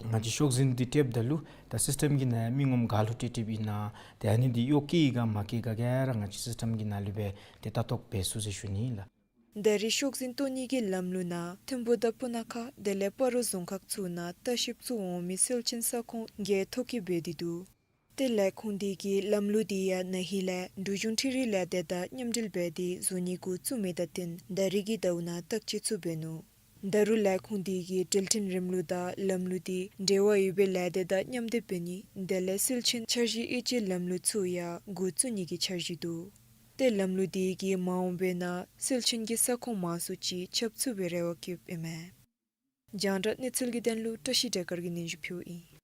ང་བཅས་ཤོག་འཛིན་འདི་སྤྲོདཔ་ད་ལུ་ད་སིསི་ཊེམ་གྱི་ནང་མི་ངོམ་ག་ལུ་སྤྲོད་སྤྲོདཔ་ཨིན་ན་ཏེ་ཨ་ནི་འདི་གཡོག་བཀོལ་ཡི་ག་མ་བཀོལ་ཡི་ག་ག་ར་ང་བཅས་སིསི་ཊེམ་གྱི་ནང་ལུ་སྦེ་ཏེ་ལྟ་རྟོག་འབད་ཚུགས་ཟེར་ཞུ་ནི་ལགས། ད་རེས་ཤོག་འཛིན་བཏོན་ནི་གི་ལམ་ལུགས་ནང་ཐིམ་ཕུ་དང་སྤུ་ན་ཁ་དེ་ལས་སྤ་རོ་རྫོང་ཁག་ཚུ་ནང་ལྟ་བཤལཔ་ཚུ་འོང་མི་སེལ་ཆེན་ས་ཁོངས་བརྒྱད་ཐོ་བཀོད་འབད་དེ་འདུག། ཏེ་ལས་ཁུངས་འདི་གིས་ལམ་ལུགས་འདི་ཡང་ན་ཧིང་ལས་འབྲུག་གཞུང་འཕྲུལ་རིག་ལས་སྡེ་དང་མཉམ་འབྲེལ་འབད་དེ་བཟོ་ནི་འགོ་བཙུགས་མི་དང་བསྟུན་ད་རེས་ཀྱི་ཟླཝ་ནང་བརྟག་དཔྱད་ཚུ་འབད་ནུག། ད་རུང་ལས་ཁུངས་འདི་གིས་འགྲུལ་འཕྲིན་རིམ་ལུགས་དང་ལམ་ལུགས་འདི་འབྲེལ་བ་ཡོད་པའི་ལས་སྡེ་དང་མཉམ་འདེགས་འབད་ནི་དེ་ལས་སེལ་ཆེན་འཆར་གཞི་དབྱེ་དཔྱད་ལམ་ལུགས་ཚུ་ཡང་འགོ་བཙུགས་ནི་གི་འཆར་གཞི་འདུག། ཏེ་ལམ་ལུགས་འདི་གིས་མ་འོངས་པའི་ནང་སེལ་ཆེན་གྱི་ས་ཁོངས་མང་སུ་ཅིག་ཁྱབ་ཚུགས་པའི་རེ་བ་བསྐྱེདཔ་ཨིན་མས། རྒྱང་བསྒྲགས་གནས་ཚུལ་གྱི་དོན་ལུ་བཀྲ་ཤིས་སྒྲོལ་དཀར་གྱིས་སྙན་ཞུ་ཕུལཝ་ཨིན།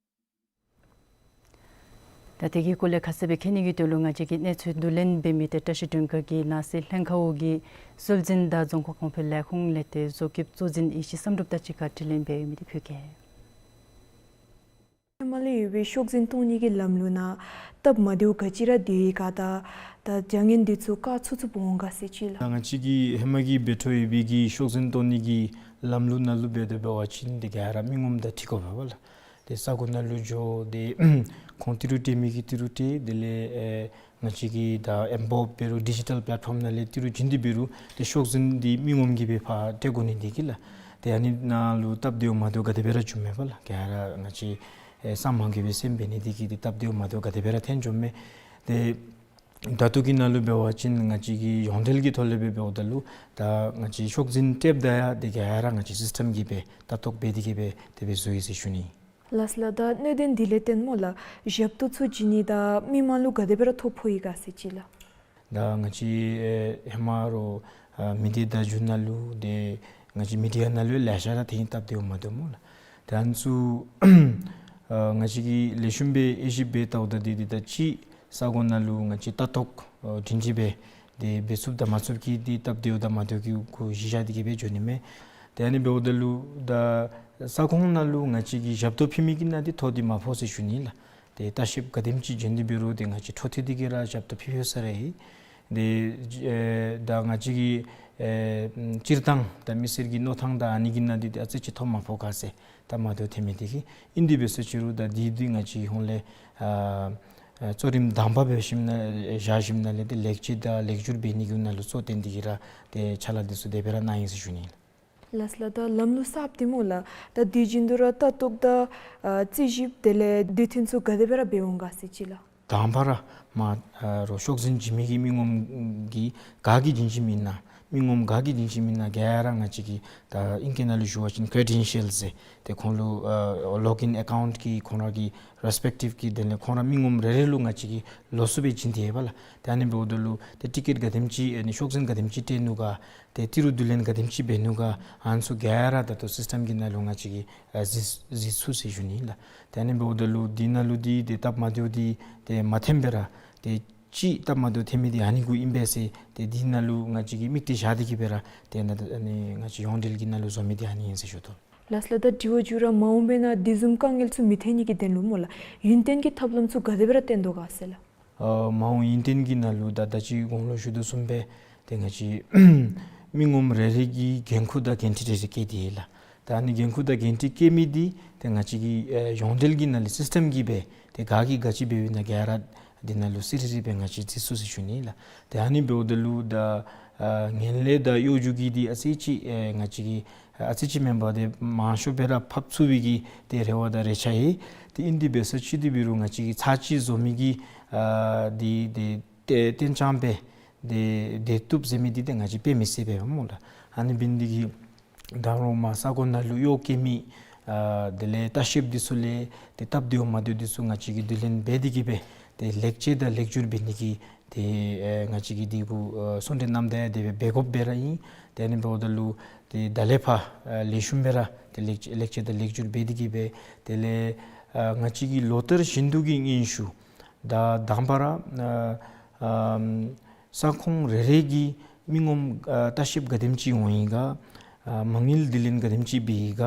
ད་དེ་གི་སྐོར་ལས་ཁ་གསལ་སྦེ་མཁྱེན་ནི་གི་དོན་ལུ་ང་བཅས་ཀྱི་གནས་ཚུལ་བསྡུ་ལེན་འབད་མི་ཏེ་བཀྲ་ཤིས་སྒྲོལ་དཀར་གྱིས་ནང་སྲིད་ལྷན་ཁག་འོག་གི་སྲོལ་འཛིན་དང་རྫོང་ཁ་གོང་འཕེལ་ལས་ཁུངས་ལས་ཏེ་བཟོ་བཀོདཔ་གཙོ་འཛིན་ཡེ་ཤེས་བསམ་གྲུབ་དང་གཅིག་ཁར་དྲི་ལན་འབད་མི་འདི་ཕུལ་གེ། ཧེ་མ་ལས་ཡོད་པའི་ཤོག་འཛིན་བཏོན་ནི་གི་ལམ་ལུགས་ནང་སྟབས་མ་བདེཝ་ག་ཅི་ར་འདུག་ག་དང་ད་བྱ་ངན་འདི་ཚུ་བཀག་ཚུགས་ཚུགསཔ་འོང་ག་ཟེར་ཅིག་ལགས། ང་བཅས་ཀྱིས་ཧེ་མ་གི་འབད་འཕྲོ་ཡོད་པའི་གི་ཤོག་འཛིན་བཏོན་ནི་གི་ལམ་ལུགས་ནང་ལུ་འབད་དེ་འབད་བ་ཅིན་ཏེ་ག་ར་མི་ངོམ་དང་འཁྲིལ་དགོཔ་འབདཝ་ལས་ཏེ་ས་གོ་ནང་ལུ་འགྱོ་སྟེ་ཁོང་ཏི་རུ་སྤྲོད་མི་གིས་ཏི་རུ་སྤྲོད། དེ་ལས་ཨེ་ང་བཅས་ཀྱིས་ད་ཨེམ་བོབ་འབད་རུང་ཌི་ཇི་ཊལ་པེ་ལེཊ་ཕོམ་ནང་ལས་ཏི་རུ་བྱིན་ཏེ་འབད་རུང་ཏེ་ཤོག་འཛིན་འདི་མི་ངོམ་གྱིས་སྦེ་ཕར་སྤྲོད་དགོ་ནི་འདི་གིས་ལགས། ཏེ་ཨ་ནི་ནང་ལུ་སྟབས་བདེཝ་མ་བདེཝ་ག་དེ་སྦེ་ར་བྱུངམ་མས་པ་ལགས། ག་ར་ང་བཅས་ཨེ་སམ་མང་གིས་སྦེ་སེམས་འབད་ནི་འདི་གིས་ཏེ་སྟབས་བདེཝ་མ་བདེཝ་ག་དེ་སྦེ་ར་ཐོན་བྱུངམ་མས། ཏེ་ད་ལྟོ་གི་ནང་ལུ་འབད་བ་ཅིན་ང་བཅས་ཀྱིས་ཡོངས་འབྲེལ་གྱི་ཐོག་ལས་སྦེ་འབདཝ་ད་ལུ་ད་ང་བཅས་ཤོག་འཛིན་སྤྲོདཔ་ད་ཡང་ཏེ་ག་ར་ང་བཅས་སིསི་ཊེམ་གྱིས་སྦེ་ལྟ་རྟོག་འབད་དེ་གིས་སྦེ་དེ་སྦེ་བཟོ་ཡི་ཟེར་ཞུ་ནི། ལགས་ལགས། ད་གནད་དོན་འདི་ལས་བརྟེན་སྨོ་ལགས་ཞབས་ཏོག་ཚུ་བྱིན་ནི་དང་མི་མང་ལུ་ག་དེ་སྦེ་ར་ཐོ་ཕོག་ཡི་ག་ཟེར་ཅིག་ལགས། ད་ང་བཅས་ཨེ་ཧེ་མ་རོགས་ཨ་མི་སྡེ་བརྡ་བརྒྱུད་ནང་ལུ་ཏེ་ང་བཅས་མི་ཌི་ཡ་ནང་ལུ་ལེ་ཤ་ར་ཐོན་ཡི། སྟབས་བདེཝ་མ་བདེཝ་སྨོ་ལགས། ད་ཨ་ནི་ཚུ་ཨ་ང་བཅས་ཀྱིས་ལེགས་ཤོམ་སྦེ་དབྱེ་ཞིབ་འབད་བལྟཝ་ད་འདི་འདི་ད་ཅིག་ས་གོ་ནང་ལུ་ང་བཅས་ལྟ་རྟོག་ཨ་སྒྲིང་སྒྲི་སྦེ་ཏེ་འབད་ཚུགསཔ་དང་མ་ཚུགསཔ་ཀྱི་འདི་སྟབས་བདེཝ་དང་མ་བདེཝ་གི་སྐོར་གཞི་བཞག་སྟེ་གིས་སྦེ་འགྱོ་ནི་མས། ཏེ་ཨ་ནི་འབདཝ་ད་ལུ་ད་ས་ཁོངས་ནང་ལུ་ང་བཅས་ཀྱིས་ཞབས་ཏོག་ཕུལ་མི་གི་ནང་འདི་ཐོ་འདི་མ་ཕོག་ཟེར་ཞུ་ནི་ལགས། ཏེ་ལྟ་བཤལཔ་ག་དེམ་ཅིག་བྱོན་ཏེ་འབད་རུང་ཏེ་ང་བཅས་འཕྲོ་མཐུད་དེ་གིས་ར་ཞབས་ཏོག་ཕུལ་ཕུལཝ་ས་ར་ཨིན། ཏེ་ཨེ་ད་ང་བཅས་ཀྱི་ཨེ་སྤྱིར་བཏང་ད་མི་སེར་གྱི་མནོ་ཐངས་དང་ཨ་ནི་གི་ནང་འདི་ཏེ་ཨ་ཙི་ཅིག་ཐོ་མ་ཕོག་ག་ཟེར་ད་མ་བདེཝ་ཐོན་མི་འདི་གིས་ཨིན། དེ་འབད་ས་ཅིག་རུང་ད་འདི་འདི་ང་བཅས་ཧོང་ལས་ཨ་ཨ་གཙོ་རིམ་དང་པ་འབད་ཞིནམ་ལས་བཞག་ཞིནམ་ལས་ཏེ་ལེགས་བཅོས་དང་ལེགས་བསྒྱུར་འབད་ནི་གི་ནང་ལུ་གཙོ་བཏོན་ཏེ་གིས་ར་ཏེ་ཕྱག་ལཱ་འདི་ཚུ་དེ་སྦེ་ར་གནང་ཡི་ཟེར་ཞུ་ནི་ཨིན། ལགས་ལགས། ད་ལམ་ལུགས་གསརཔ་འདི་སྨོ་ལགས། ད་དེ་བཞིན་དུ་ར་ལྟ་རྟོག་དང་ཨ་རྩིས་ཞིབ་དེ་ལས་སྡེ་ཚན་ཚུ་ག་དེ་སྦེ་ར་འབད་འོང་ག་ཟེར་ཅིག་ལགས། དང་པ་ར་མ་ཨ་རོགས་ཤོག་འཛིན་བྱིན་མི་གི་མི་ངོམ་གིས་ག་གིས་བྱིན་བྱིནམ་ཨིན་ན་མི་ངོམ་ག་གིས་བྱིན་བྱིནམ་ཨིན་ན་ག་ར་ང་བཅས་ཀྱིས་ད་ཨིང་སྐད་ནང་ལུ་ཞུ་བ་ཅིན་ཀེ་རེ་ཌེན་ཤཱལསི་ཟེར་ཏེ་ཁོང་ལུ་ཨ་ལོག་ཨིན་ཨེ་ཀའུནཊ་གི་ཁོང་ར་གི་རེས་པེག་ཊིབ་གི་དེ་ལས་ཁོང་ར་མི་ངོམ་རེ་རེ་ལུ་ང་བཅས་ཀྱིས་ལོགས་སུ་སྦེ་བྱིན་ཏེ་ཡོདཔ་ལགས། ཏེ་ཨ་ནི་འབདཝ་ད་ལུ་ཏེ་ཊི་ཀེཊ་ག་དེམ་ཅིག་ཨ་ནི་ཤོག་འཛིན་ག་དེམ་ཅིག་སྤྲོད་ནུག་ག་ཏེ་ཏི་རུ་བསྡུ་ལེན་ག་དེམ་ཅིག་འབད་ནུག་ག་ཨ་ནི་ཚུ་ག་ར་ད་ལྟོ་སིསི་ཊེམ་གི་ནང་ལུ་ང་བཅས་ཀྱིས་ཨ་གཟིགས་གཟིགས་ཚུགས་ཟེར་ཞུ་ནི་ལགས། ཏེ་ཨ་ནི་འབདཝ་ད་ལུ་འདི་ནང་ལུ་འདི་ཏེ་སྟབས་མ་བདེཝ་འདི་ཏེ་མ་ཐོན་པར་ར་ཏེ་ཅིག་སྟབས་མ་བདེཝ་ཐོན་མི་འདི་ཨ་ནི་གུ་ཨིན་པས་ཟེར་ཏེ་འདི་ནང་ལུ་ང་བཅས་ཀྱིས་དམིགས་གཏད་བཞག་སྟེ་གིས་སྦེ་ར་ཏེ་ཨ་ནི་ང་བཅས་ཡོངས་འབྲེལ་གྱི་ནང་ལུ་བཟོ་མི་འདི་ཨ་ནི་ཨིན་ཟེར་ཞུ་དོ། ལགས་ལགས། ད་དྲི་བ་མཇུག་ར་མ་འོངས་པའི་ནང་འདི་བཟུམ་དཀའ་ངལ་ཚུ་མི་ཐོན་ནི་གི་དོན་ལུ་སྨོ་ལགས་ཡུན་བརྟན་གྱི་ཐབས་ལམ་ཚུ་ག་དེ་སྦེ་ར་བཏོན་དོ་ག་ཟེར་ལགས། ཨ་མ་འོངས་ཡུན་བརྟན་གྱི་ནང་ལུ་ད་ད་ཅི་གོང་ལུ་ཞུ་དོ་བཟུམ་སྦེ་ཏེ་ང་བཅས་མི་ངོམ་རེ་རེ་གིས་འགན་ཁུར་དང་འགན་འཁྲི་རེ་རེ་བཀལ་ཏེ་ཡོད་ལགས། ད་ཨ་ནི་འགན་ཁུར་དང་འགན་འཁྲི་བཀལ་མི་འདི་ཏེ་ང་བཅས་ཀྱི་ཨེ་ཡོངས་འབྲེལ་གྱི་ནང་ལས་སིསི་ཊེམ་གྱིས་སྦེ་ཏེ་ག་གིས་ག་ཅི་འབདཝ་ཨིན་ན་ག་ར་འདི་ནང་ལུ་གསལ་རི་རི་སྦེ་ང་བཅས་གཟིགས་ཚུགས་ཟེར་ཞུ་ནི་ལགས། ཏེ་ཨ་ནི་འབདཝ་ད་ལུ་ད་ཨ་ངན་ལྷད་དང་གཡོ་སྒྱུ་གི་འདི་ཨ་ཙི་ཅིག་ཨེ་ང་བཅས་ཀྱིས་ཨ་ཙི་ཅིག་མེན་པར་ཏེ་མང་ཤོས་སྦེ་ར་ཕབ་ཚུགས་པའི་གི་ཏེ་རེ་བ་དང་རེ་ཆ་ཡོད། ཏེ་ཨིན་དེ་འབད་ས་ཅིག་འདི་འབད་རུང་ང་བཅས་ཀྱིས་ཚར་གཅིག་བཟོ་མི་གི་ཨ་འདི་འདི་ཏེ་གཏན་འཇགས་སྦེ་ཏེ་སྡོད་བཏུབ་ཟེར་མི་འདི་ཏེ་ང་བཅས་དཔེ་མི་སྲིད་པས་སྨོ་ལགས། ཨ་ནི་འབད་ནི་འདི་གིས་ད་རུང་མར་ས་གོ་ནང་ལུ་གཡོག་བཀོལ་མི་ཨ་དེ་ལས་ལྟ་བཤལཔ་འདི་ཚུ་ལས་ཏེ་སྟབས་བདེཝ་མ་བདེཝ་འདི་ཚུ་ང་བཅས་ཀྱིས་བསྡུ་ལེན་འབད་དེ་གིས་སྦེ་ཏེ་ལེགས་བཅོས་དང་ལེགས་བསྒྱུར་འབད་ནི་གི་ཏེ་ཨེ་ང་བཅས་ཀྱིས་འདི་གུ་ཨ་གསུང་གྲོས་གནངམ་ད་ཡང་དེ་སྦེ་འབད་དགོཔ་སྦེ་ར་ཨིན། ཏེ་ཨ་ནི་འབདཝ་ད་ལུ་ཏེ་ད་ལས་ཕར་ཨ་ལེགས་ཤོམ་སྦེ་ར་ཏེ་ལེགས་ལེགས་བཅོས་དང་ལེགས་བསྒྱུར་འབད་དེ་གིས་སྦེ་དེ་ལས་ཨ་ང་བཅས་ཀྱི་ལོ་ལྟར་བཞིན་དུ་གི་སྙན་ཞུ་ད་དང་པ་ར་ཨ་ཨམ་ས་ཁོངས་རེ་རེ་གི་མི་ངོམ་ཨ་ལྟ་བཤལཔ་ག་དེམ་ཅིག་འོང་ཡི་ག་ཨ་མ་དངུལ་བསྡུ་ལེན་ག་དེམ་ཅིག་འབད་ཡི་ག་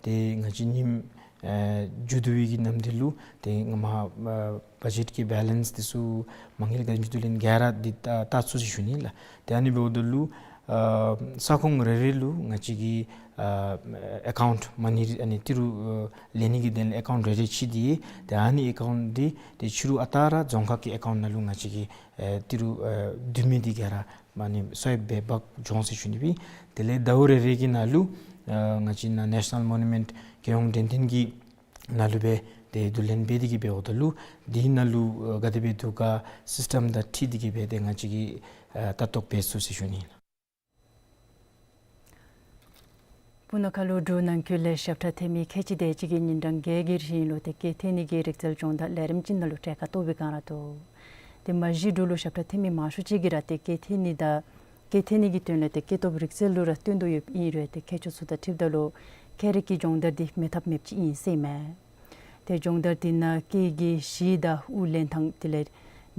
ཏེ་ང་བཅས་ཉིནམ་ཨ་མཇུག་བསྡུ་བའི་གི་ནམ་དུས་ལུ་ཏེ་ང་མ་ཨ་བ་ཇེཊ་གི་བེ་ལེནསི་འདི་ཚུ་མ་དངུལ་ག་དེམ་ཅིག་བསྡུ་ལེན་ག་ར་འདི་ལྟ་ལྟ་ཚུགས་ཟེར་ཞུ་ནི་ལགས། ཏེ་ཨ་ནི་འབདཝ་ད་ལུ་ ཨ་ས་ཁོངས་རེ་རེ་ལུ་ང་བཅས་ཀྱི་ཨ་ཨེ་ཀའུནཊ་མ་ཎི་ཨ་ནི་ཏི་རུ་ཨ་ལེན་ནི་གི་དོན་ལས་ཨེ་ཀའུནཊ་རེ་རེ་ཅིག་འདི་ཏེ་ཨ་ནི་ཨེ་ཀའུནཊ་འདི་ཏེ་ཕྱི་རུ་ཨ་རྟག་ར་རྫོང་ཁག་གི་ཨེ་ཀའུནཊ་ནང་ལུ་ང་བཅས་ཀྱི་ཨེ་ཏི་རུ་ཨེ་བསྡུ་མི་འདི་ག་ར་མ་ཎི་སོ་ཡོདཔ་སྦེ་འབག་འགྱོ་འོང་ཟེར་ཞུ་ནི་སྦེ། དེ་ལས་ཟླཝ་རེ་རེ་གི་ནང་ལུ་ཨ་ང་བཅས་ནཱ་ནེ་ཤ་ནཱལ་མོ་ནུ་མེནཊ་རྒྱལ་ཡོངས་དྲན་རྟེན་གྱི་ནང་ལུ་སྦེ་ཏེ་བསྡུ་ལེན་འབད་དེ་གི་སྦེ་འོངམ་ད་ལུ་འདི་ནང་ལུ་ཨ་ག་དེ་སྦེ་འདུག་ག་སིསི་ཊམ་དང་འཁྲིལ་ཏེ་གི་སྦེ་ཏེ་ང་བཅས་ཀྱིས་ཨ་ལྟ་རྟོག་འབད་ཚུགས་ཟེར་ཞུ་ནི་ཨིན། སྤུ་ན་ཁ་ལུ་འབྲུག་ནང་འཁོད་ལས་ཞབས་ཁྲ་འཐེན་མི་ཁལ་གཅིག་དེ་ཅིག་གིས་ཉིན་གྲངས་བརྒྱད་ཀྱི་རིང་ལུ་ཏེ་སྐད་འཐེན་ནི་གི་རིག་རྩལ་སྦྱོང་བརྡར་ལས་རིམ་ཅིག་ནང་ལུ་གྲལ་ཁར་གཏོགས་པའི་སྒང་ར་འདུག། ཏེ་མ་གཞི་འབྲུག་ལུ་ཞབས་ཁྲ་འཐེན་མི་མང་ཤོས་ཅིག་གིས་ར་ཏེ་སྐད་འཐེན་ནི་དང་སྐད་འཐེན་ནི་གི་དོན་ལས་ཏེ་སྐད་སྟོབས་རིག་རྩལ་ལུ་ར་བརྟེན་དོ་ཡོདཔ་ཨིན་རུང་ཏེ་མཁས་མཆོག་ཚུ་དང་འཁྲིལཝ་ད་ལུ་ཁྱད་རིག་གི་སྦྱོང་བརྡར་འདི་མེད་ཐབས་མེདཔ་ཅིག་ཨིན་ཟེར་ཨིན་མས། ཏེ་སྦྱོང་བརྡར་འདི་ནང་སྐད་ཀྱི་གཞི་དང་དབུགས་ལེན་ཐངས་དེ་ལས་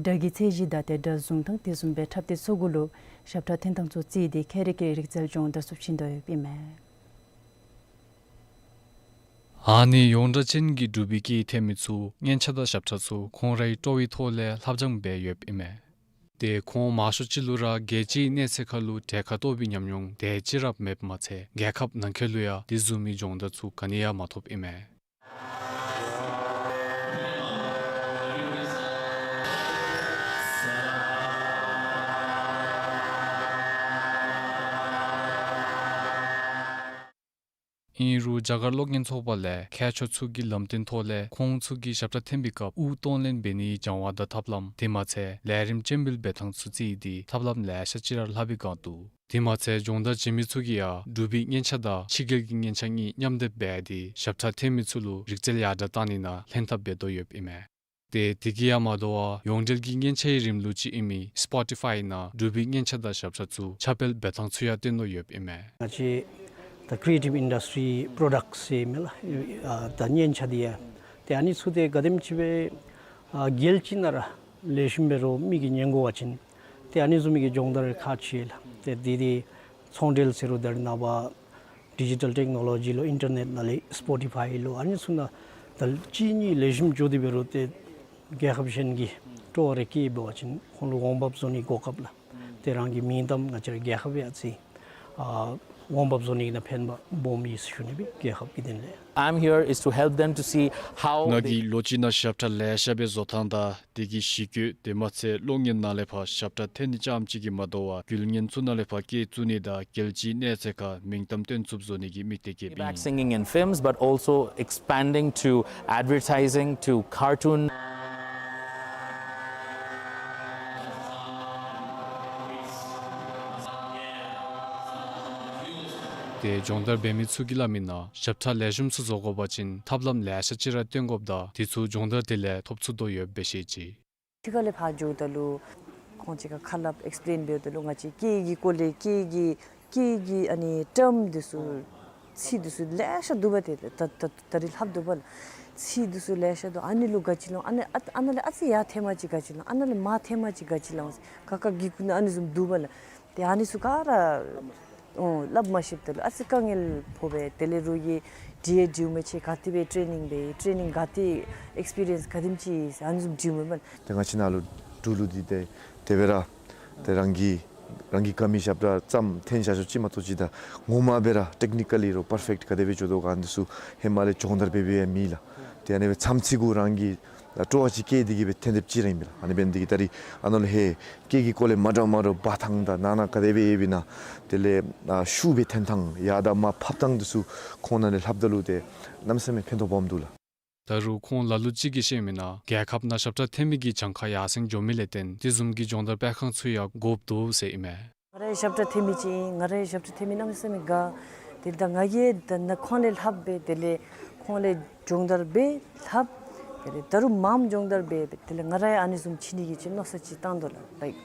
སྒྲ་གི་ཚད་གཞི་དང་ཏེ་སྒྲ་བཟུང་ཐངས་དེ་བཟུམ་སྦེ་འཁྲབ་སྟེ་ཚུ་གུ་ལུ་ཞབས་ཁྲ་འཐེན་ཐངས་ཚུ་རྩིས་ཏེ་ཁྱད་རིག་གི་རིག་རྩལ་སྦྱོང་བརྡར་ཚུ་བྱིན་དོ་ཡོདཔ་ཨིན་མས། ཨ་ནི་ཡོངས་གྲགས་ཅན་གྱི་འབྲུག་པའི་སྐད་འཐེན་མི་ཚུ་སྙན་ཆ་དང་ཞབས་ཁྲ་ཚུ་ཁོང་རའི་སྤྲོ་བའི་ཐོག་ལས་ལྷབ་སྦྱང་འབད་ཡོདཔ་ཨིན་མས། ཏེ་ཁོང་མང་ཤོས་ཅིག་ལུ་ར་རྒྱལ་སྤྱིའི་གནས་ཚད་ཁར་ལུ་གྲལ་ཁར་གཏོགས་པའི་ཉམས་མྱོང་དེ་ཅིག་ར་མེདཔ་མ་ཚད་རྒྱལ་ཁབ་ནང་འཁོད་ལུ་ཡང་དེ་བཟུམ་མའི་སྦྱོང་བརྡར་ཚུ་ག་ནི་ཡང་མ་ཐོབ་ཨིན་མས། ཨིན་རུང་རྒྱ་གར་གློག་བརྙན་ཚོགས་པ་ལས་མཁས་མཆོག་ཚུ་གིས་ལམ་སྟོན་ཐོག་ལས་ཁོང་ཚུ་གིས་ཞབས་ཁྲ་འཐེན་པའི་སྐབས་དབུགས་གཏོང་ལེན་འབད་ནིའི་སྦྱང་བ་དང་ཐབས་ལམ་དེ་མ་ཚད་ལས་རིམ་སྤྱན་འབུལ་འབད་ཐངས་ཚུ་རྩིས་ཏེ་ཐབས་ལམ་ལེ་ཤ་ཅིག་ར་ལྷབ་པའི་སྒང་འདུག། དེ་མ་ཚད་སྦྱོང་བརྡར་བྱིན་མི་ཚུ་གིས་ཡང་འབྲུག་པའི་སྙན་ཆ་དང་ཕྱི་རྒྱལ་གྱི་སྙན་ཆ་གཉིས་མཉམ་སྡེབ་འབད་དེ་ཞབས་ཁྲ་འཐེན་མི་ཚུ་ལུ་རིག་རྩལ་ཡར་དྲག་བཏང་ནི་ནང་ལྷན་ཐབས་འབད་དོ་ཡོདཔ་ཨིན་མས། ཏེ་དེ་གིས་ཡང་མ་དོ་བར་ཡོངས་འབྲེལ་གྱི་སྙན་ཆའི་རིམ་ལུགས་ཅིག་ཨིན་མི་སི་པོ་ཊི་ཕའི་ནང་འབྲུག་པའི་སྙན་ཆ་དང་ཞབས་ཁྲ་ཚུ་ཁྱབ་སྤེལ་འབད་ཐངས་ཚུ་ཡང་སྟོན་དོ་ཡོདཔ་ཨིན་མས། ང་བཅས་ད་ཀི་རི་ཨེ་ཊིབ་ཨིན་ཌསི་ཊི་རི་པྲོ་ཌཀཊ་ཟེར་མི་ལགས། ཨ་ད་སྙན་ཆ་འདི་ཡང་ཏེ་ཨ་ནི་ཚུ་ཏེ་ག་དེམ་ཅིག་སྦེ་ཨ་རྒྱལ་སྤྱི་ནང་ར་ལེགས་ཤོམ་འབད་རུང་མི་གིས་ཉན་དགོ་པ་ཅིན་ཏེ་ཨ་ནི་བཟུམ་མའི་གི་སྦྱོང་བརྡར་ཁག་ཆེ་ལགས། ཏེ་འདི་འདི་ཚོང་འབྲེལ་ཟེར་རུང་ད་རེས་ནངས་པ་ཌི་ཇི་ཊལ་ཊེག་ནོ་ལོ་ཇི་ལུ་ཨིན་ཊར་ནེཊ་ནང་ལས་སི་པོ་ཊི་ཕའི་ལུ་ཨ་ནི་ཚུ་ནང་ད་གཅིག་གཉིས་ལེགས་ཤོམ་འགྱོ་སྟེ་འབད་རུང་ཏེ་རྒྱལ་ཁབ་གཞན་གྱི་སྤྲོ་བ་རེ་བསྐྱེད་འབད་བ་ཅིན་ཁོང་ལུ་འོང་འབབ་བཟོ་ནི་གོ་སྐབས་ལགས། ཏེ་རང་གི་མིང་གཏམ་ང་བཅས་ར་རྒྱལ་ཁབ་ཡང་ཅིག་ཨ་འོང་འབབ་བཟོ་ནི་གི་ནང་ཕན་པ་སྦོམ་ཨིན་ཟེར་ཞུ་ནི་སྦེ་རྒྱལ་ཁབ་ཀྱི་དོན་ལས། I'm here is to help them to see how ང་they གིས་ལོ་གཅིག་ནང་ཞབས་ཁྲ་ལེ་ཤ་སྦེ་བཟོ་ཐངས་དང་དེ་གི་གཞི་བཀོད་དེ་མ་ཚད་གློག་བརྙན་ནང་ལས་ཕར་ཞབས་ཁྲ་འཐེན་ནི་རྐྱངམ་ཅིག་གིས་མ་དོ་བར་རྒྱུན་ལྡན་ཚུ་ནང་ལས་ཕར་སྐད་བཙུགས་ནི་དང་རྒྱལ་སྤྱིའི་གནས་ཚད་ཁར་མིང་གཏམ་སྟོན་ཚུགསཔ་བཟོ་ནི་གི་དམིགས་གཏད་བསྐྱེདཔ་ཨིན། Back singing in films, but also expanding to advertising, to cartoon. ཏེ་སྦྱོང་བརྡར་འབད་མི་ཚུ་གིས་སླབ་མི་ནང་ཞབས་ཁྲ་ལེགས་ཤོམ་ཚུ་བཟོ་དགོ་པ་ཅིན་ཐབས་ལམ་ལེ་ཤ་ཅིག་ར་སྟོན་དགོཔ་དང་དེ་ཚུ་སྦྱོང་བརྡར་དེ་ལས་ཐོབ་ཚུགས་དོ་ཡོདཔ་སྦེ་བཤད་ཅི། ཕྱི་ཁ་ལས་ཕར་འགྱོཝ་ད་ལུ་ཁོང་ཅིག་ཁར་ཁ་སླབ་ཨེགསི་པི་རི་ཡེནསི་འབདཝ་ད་ལུ་ང་བཅས་སྐད་ཀྱི་སྐོར་ལས་སྐད་ཀྱི་སྐད་ཀྱི་ཨ་ནི་ཊརམ་འདི་ཚུ་ཚིག་འདི་ཚུ་ལེ་ཤ་འདུག་པ། ཏེ་ད་ད་ད་རིས་ལྷབ་འདུག་པ་ལགས། ཚིག་འདི་ཚུ་ལེ་ཤ་འདུག། ཨ་ནི་ལུ་ག་ཅི་ལོ་ཨ་ནི་ཨ་ཨ་ནཱ་ལས་ཨ་ཙི་ཡར་འཐེན་པ་ཅིན་ག་ཅི་ལོ་ཨ་ནཱ་ལས་མར་འཐེན་པ་ཅིན་ག་ཅི་ལོ་ཟེར་ཁ་ཁ་གི་གུ་ནང་ཨ་ནི་བཟུམ་འདུག་པ་ལགས། ཏེ་ཨ་ནི་ཚུ་ག་ར་ཨོ་སླབ་མ་ཤེསཔ་ད་ལུ་ཨ་ཙི་དཀའ་ངལ་ཕོག་པས། དེ་ལས་རོགས་ཀྱིས་དྲི་ཡང་དྲིཝ་མས། ཁྱོད་ག་དེ་སྦེ་ཊེ་ནིང་འབད་ཡི། ཊེ་ནིང་ག་དེ་ཨེགསི་པི་རི་ཡེནསི་ག་དེམ་ཅིག་ཨ་ནི་བཟུམ་དྲིཝ་མས་པ་ལགས། ཏེ་ང་བཅས་ནཱ་ལུ་འབྲུག་ལུ་འདི་ཏེ་དེ་སྦེ་ར་ཏེ་རང་གི་རང་གི་དགའ་མི་ཞབས་ཁྲ་ཙམ་འཐེན་བཞག་ཆོག་ཅིག་མ་གཏོགས་ཅིག་ད་ངོ་མ་སྦེ་ར་ཊེག་ནི་ཀ་ལི་རོགས་པར་ཕེཀཊ་ག་དེ་སྦེ་འགྱོ་དོ་ག་འདི་ཚུ་ཧེ་མ་ལས་སྦྱོང་བརྡར་འབད་འབདཝ་ཡང་མེད་ལགས། ཏེ་ཨ་ནི་སྦེ་མཚམས་ཚིག་གུ་རང་གིས་སྤྲོ་བ་ཅིག་སྐྱེས་ཏེ་གི་སྦེ་འཐེན་དེས་ཅིག་ར་ཨིན་པས་ལགས། ཨ་ནི་འབད་ནི་འདི་གིས་ད་རིས་ཨ་ནཱ་ལུ་ཧེ་སྐད་ཀྱི་སྐོར་ལས་མ་འདྲཝ་མ་འདྲཝ་འབག་ཐངས་དང་ནང་ན་ག་དེ་སྦེ་ཡོདཔ་ཨིན་ན་དེ་ལས་ཨ་ཤུགས་སྦེ་འཐེན་ཐངས་ཡར་དང་མར་ཕབ་ཐངས་འདི་ཚུ་ཁོང་ནང་ལས་ལྷབ་ད་ལུ་ཏེ་གནམ་མེད་ས་མེད་ཕན་ཐོགས་སྦོམ་འདུག་ལགས། ད་རུང་ཁོང་ལ་ལུ་ཅིག་གིས་བཤད་མི་ནང་རྒྱལ་ཁབ་ནང་ཞབས་ཁྲ་འཐེན་མི་གི་གྱངས་ཁ་ཡར་སེང་འགྱོ་མི་ལས་བརྟེན་དེ་བཟུམ་གྱི་སྦྱོང་བརྡར་སྤེལ་ཁང་ཚུ་ཡང་དགོཔ་འདུག་ཟེར་ཨིན་མས། ང་ར་ཡང་ཞབས་ཁྲ་འཐེན་མི་ཅིག་ཨིན། ང་ར་ཡང་ཞབས་ཁྲ་འཐེན་མི་གནམ་མེད་ས་མེད་དགའ། དེ་ལས་ད་ང་གིས་ད་ནཱ་ཁོང་ལས་ལྷབ་སྦེ་དེ་ལས་ཁོང་ལས་སྦྱོང་བརྡར་འབད་ལྷབ། དེ་ལས་ད་རུང་མངམ་སྦྱོང་བརྡར་འབད་དེ་ལས་ང་ར་ཡང་ཨ་ནི་བཟུམ་བྱིན་ནི་གི་ཅིག་མནོ་བསམ་ཅིག་བཏང་དོ་ལགས། ལའིཀ་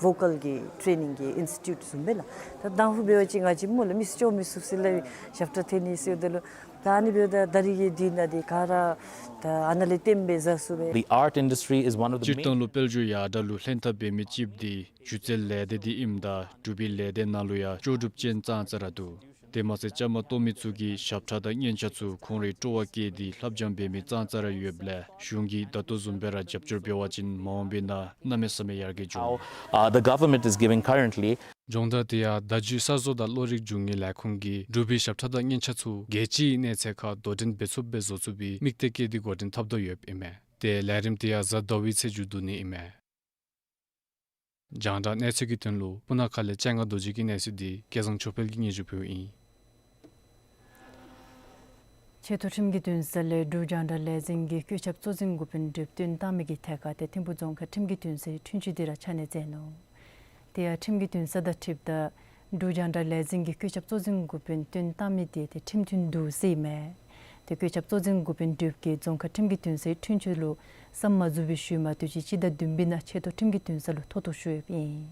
བོ་ཀཱལ་གྱི་ཊེ་ནིང་གི་ཨིནསི་ཊི་ཊིའུཊ་བཟུམ་སྦེ་ལགས། ད་དང་ཕུ་འབད་བ་ཅིན་ང་བཅས་མོ་ལགས་མི་སྐྱོ་མི་ཚུགས་ཟེར་སླབ་ཨིན། ཞབས་ཁྲ་འཐེན་ནི་ཟེརཝ་ད་ལུ་ད་ཨ་ནི་འབདཝ་ད་ད་རིས་ཀྱི་དུས་ནང་འདི་ག་ར་ད་ཨ་ནཱ་ལས་བརྟེན་སྦེ་བཟའ་ཚུགས་པས། The art industry is one of the main སྤྱིར་བཏང་ལུ་དཔལ་འབྱོར་ཡར་དྲག་ལུ་ལྷན་ཐབས་འབད་མི་ཅིག་འདི་སྒྱུ་རྩལ་ལས་སྡེ་འདི་ཨིནམ་ད་འབྲུག་པའི་ལས་སྡེ་ནང་ལུ་ཡང་ལྕོགས་གྲུབ་ཅན་ཙང་ཙ་ར་འདུག། དེ་མ་ཚད་བཅའ་མར་གཏོགས་མི་ཚུ་གིས་ཞབས་ཁྲ་དང་སྙན་ཆ་ཚུ་ཁོང་རའི་སྤྲོ་བ་བསྐྱེད་དེ་ལྷབ་སྦྱང་འབད་མི་ཙང་ཙ་ར་ཡོདཔ་ལས་གཞུང་གིས་ད་ལྟོ་བཟུམ་སྦེ་ར་རྒྱབ་སྐྱོར་འབད་བ་ཅིན་མ་འོངས་པའི་ནང་གནམ་མེད་ས་མེད་ཡར་རྒྱས་འགྱོ། How, uh, the government is giving currently. སྦྱོང་བརྡར་དེ་ཡང་བརྡ་བརྒྱུད་གསར་བཟོ་དང་གློག་རིག་རྒྱུ་དངོས་ལས་ཁུངས་ཀྱིས་འབྲུག་པའི་ཞབས་ཁྲ་དང་སྙན་ཆ་ཚུ་རྒྱལ་སྤྱིའི་གནས་ཚད་ཁར་དོ་འགྲན་འབད་ཚུགསཔ་སྦེ་བཟོ་ཚུགས་པའི་དམིགས་གཏད་བསྐྱེད་དེ་འགོ་འདྲེན་འཐབ་དོ་ཡོདཔ་ཨིན་མས། ཏེ་ལས་རིམ་དེ་ཡང་གཟའ་ཟླ་བའི་ཚེས་མཇུག་བསྡུ་ནི་ཨིན་མས། རྒྱང་བསྒྲགས་གནས་ཚུལ་གྱི་དོན་ལུ་སྤུ་ན་ཁ་ལས་སྤྱན་སྔ་རྡོ་རྗེ་གི་གནས་ཚུལ་འདི་སྐལ་བཟང་ཆོས་འཕེལ་གྱིས་སྙན་ཞུ་ཕུལཝ་ཨིན། ཆེ་མཐོ་ཁྲིམས་ཀྱི་འདུན་ས་ལས་འབྲུག་རྒྱང་བསྒྲགས་ལས་འཛིན་གྱི་བཀོད་ཁྱབ་གཙོ་འཛིན་འགོ་དཔོན་འདེམས་ཐོན་བཏང་མི་གི་ཐད་ཁར་ཏེ་ཐིམ་ཕུག་རྫོང་ཁག་ཁྲིམས་ཀྱི་འདུན་སའི་འཁྲུན་ཆོད་འདི་ར་ཆ་གནས་མཛད་ནུག། དེ་ཡང་ཁྲིམས་ཀྱི་འདུན་ས་དང་འཁྲིལཝ་ད་འབྲུག་རྒྱང་བསྒྲགས་ལས་འཛིན་གྱི་བཀོད་ཁྱབ་གཙོ་འཛིན་འགོ་དཔོན་འདེམས་ཐོན་བཏང་མི་དེ་ཏེ་ཁྲིམས་མཐུན་འདུག་ཟེར་ཨིན་མས། ཏེ་བཀོད་ཁྱབ་གཙོ་འཛིན་འགོ་དཔོན་འདེམས་ཀྱིས་རྫོང་ཁག་ཁྲིམས་ཀྱི་འདུན་སའི་འཁྲུན་ཆོད་ལུ་བསམ་མ་ཚུགས་པའི་ཤུལ་མ་དུས་ཅི་སྤྱི་ཟླ་བདུན་པའི་ནང་ཆེ་མཐོ་ཁྲིམས་ཀྱི་འདུན་ས་ལུ་མཐོ་གཏུགས་ཞུ་ཡོདཔ་ཨིན།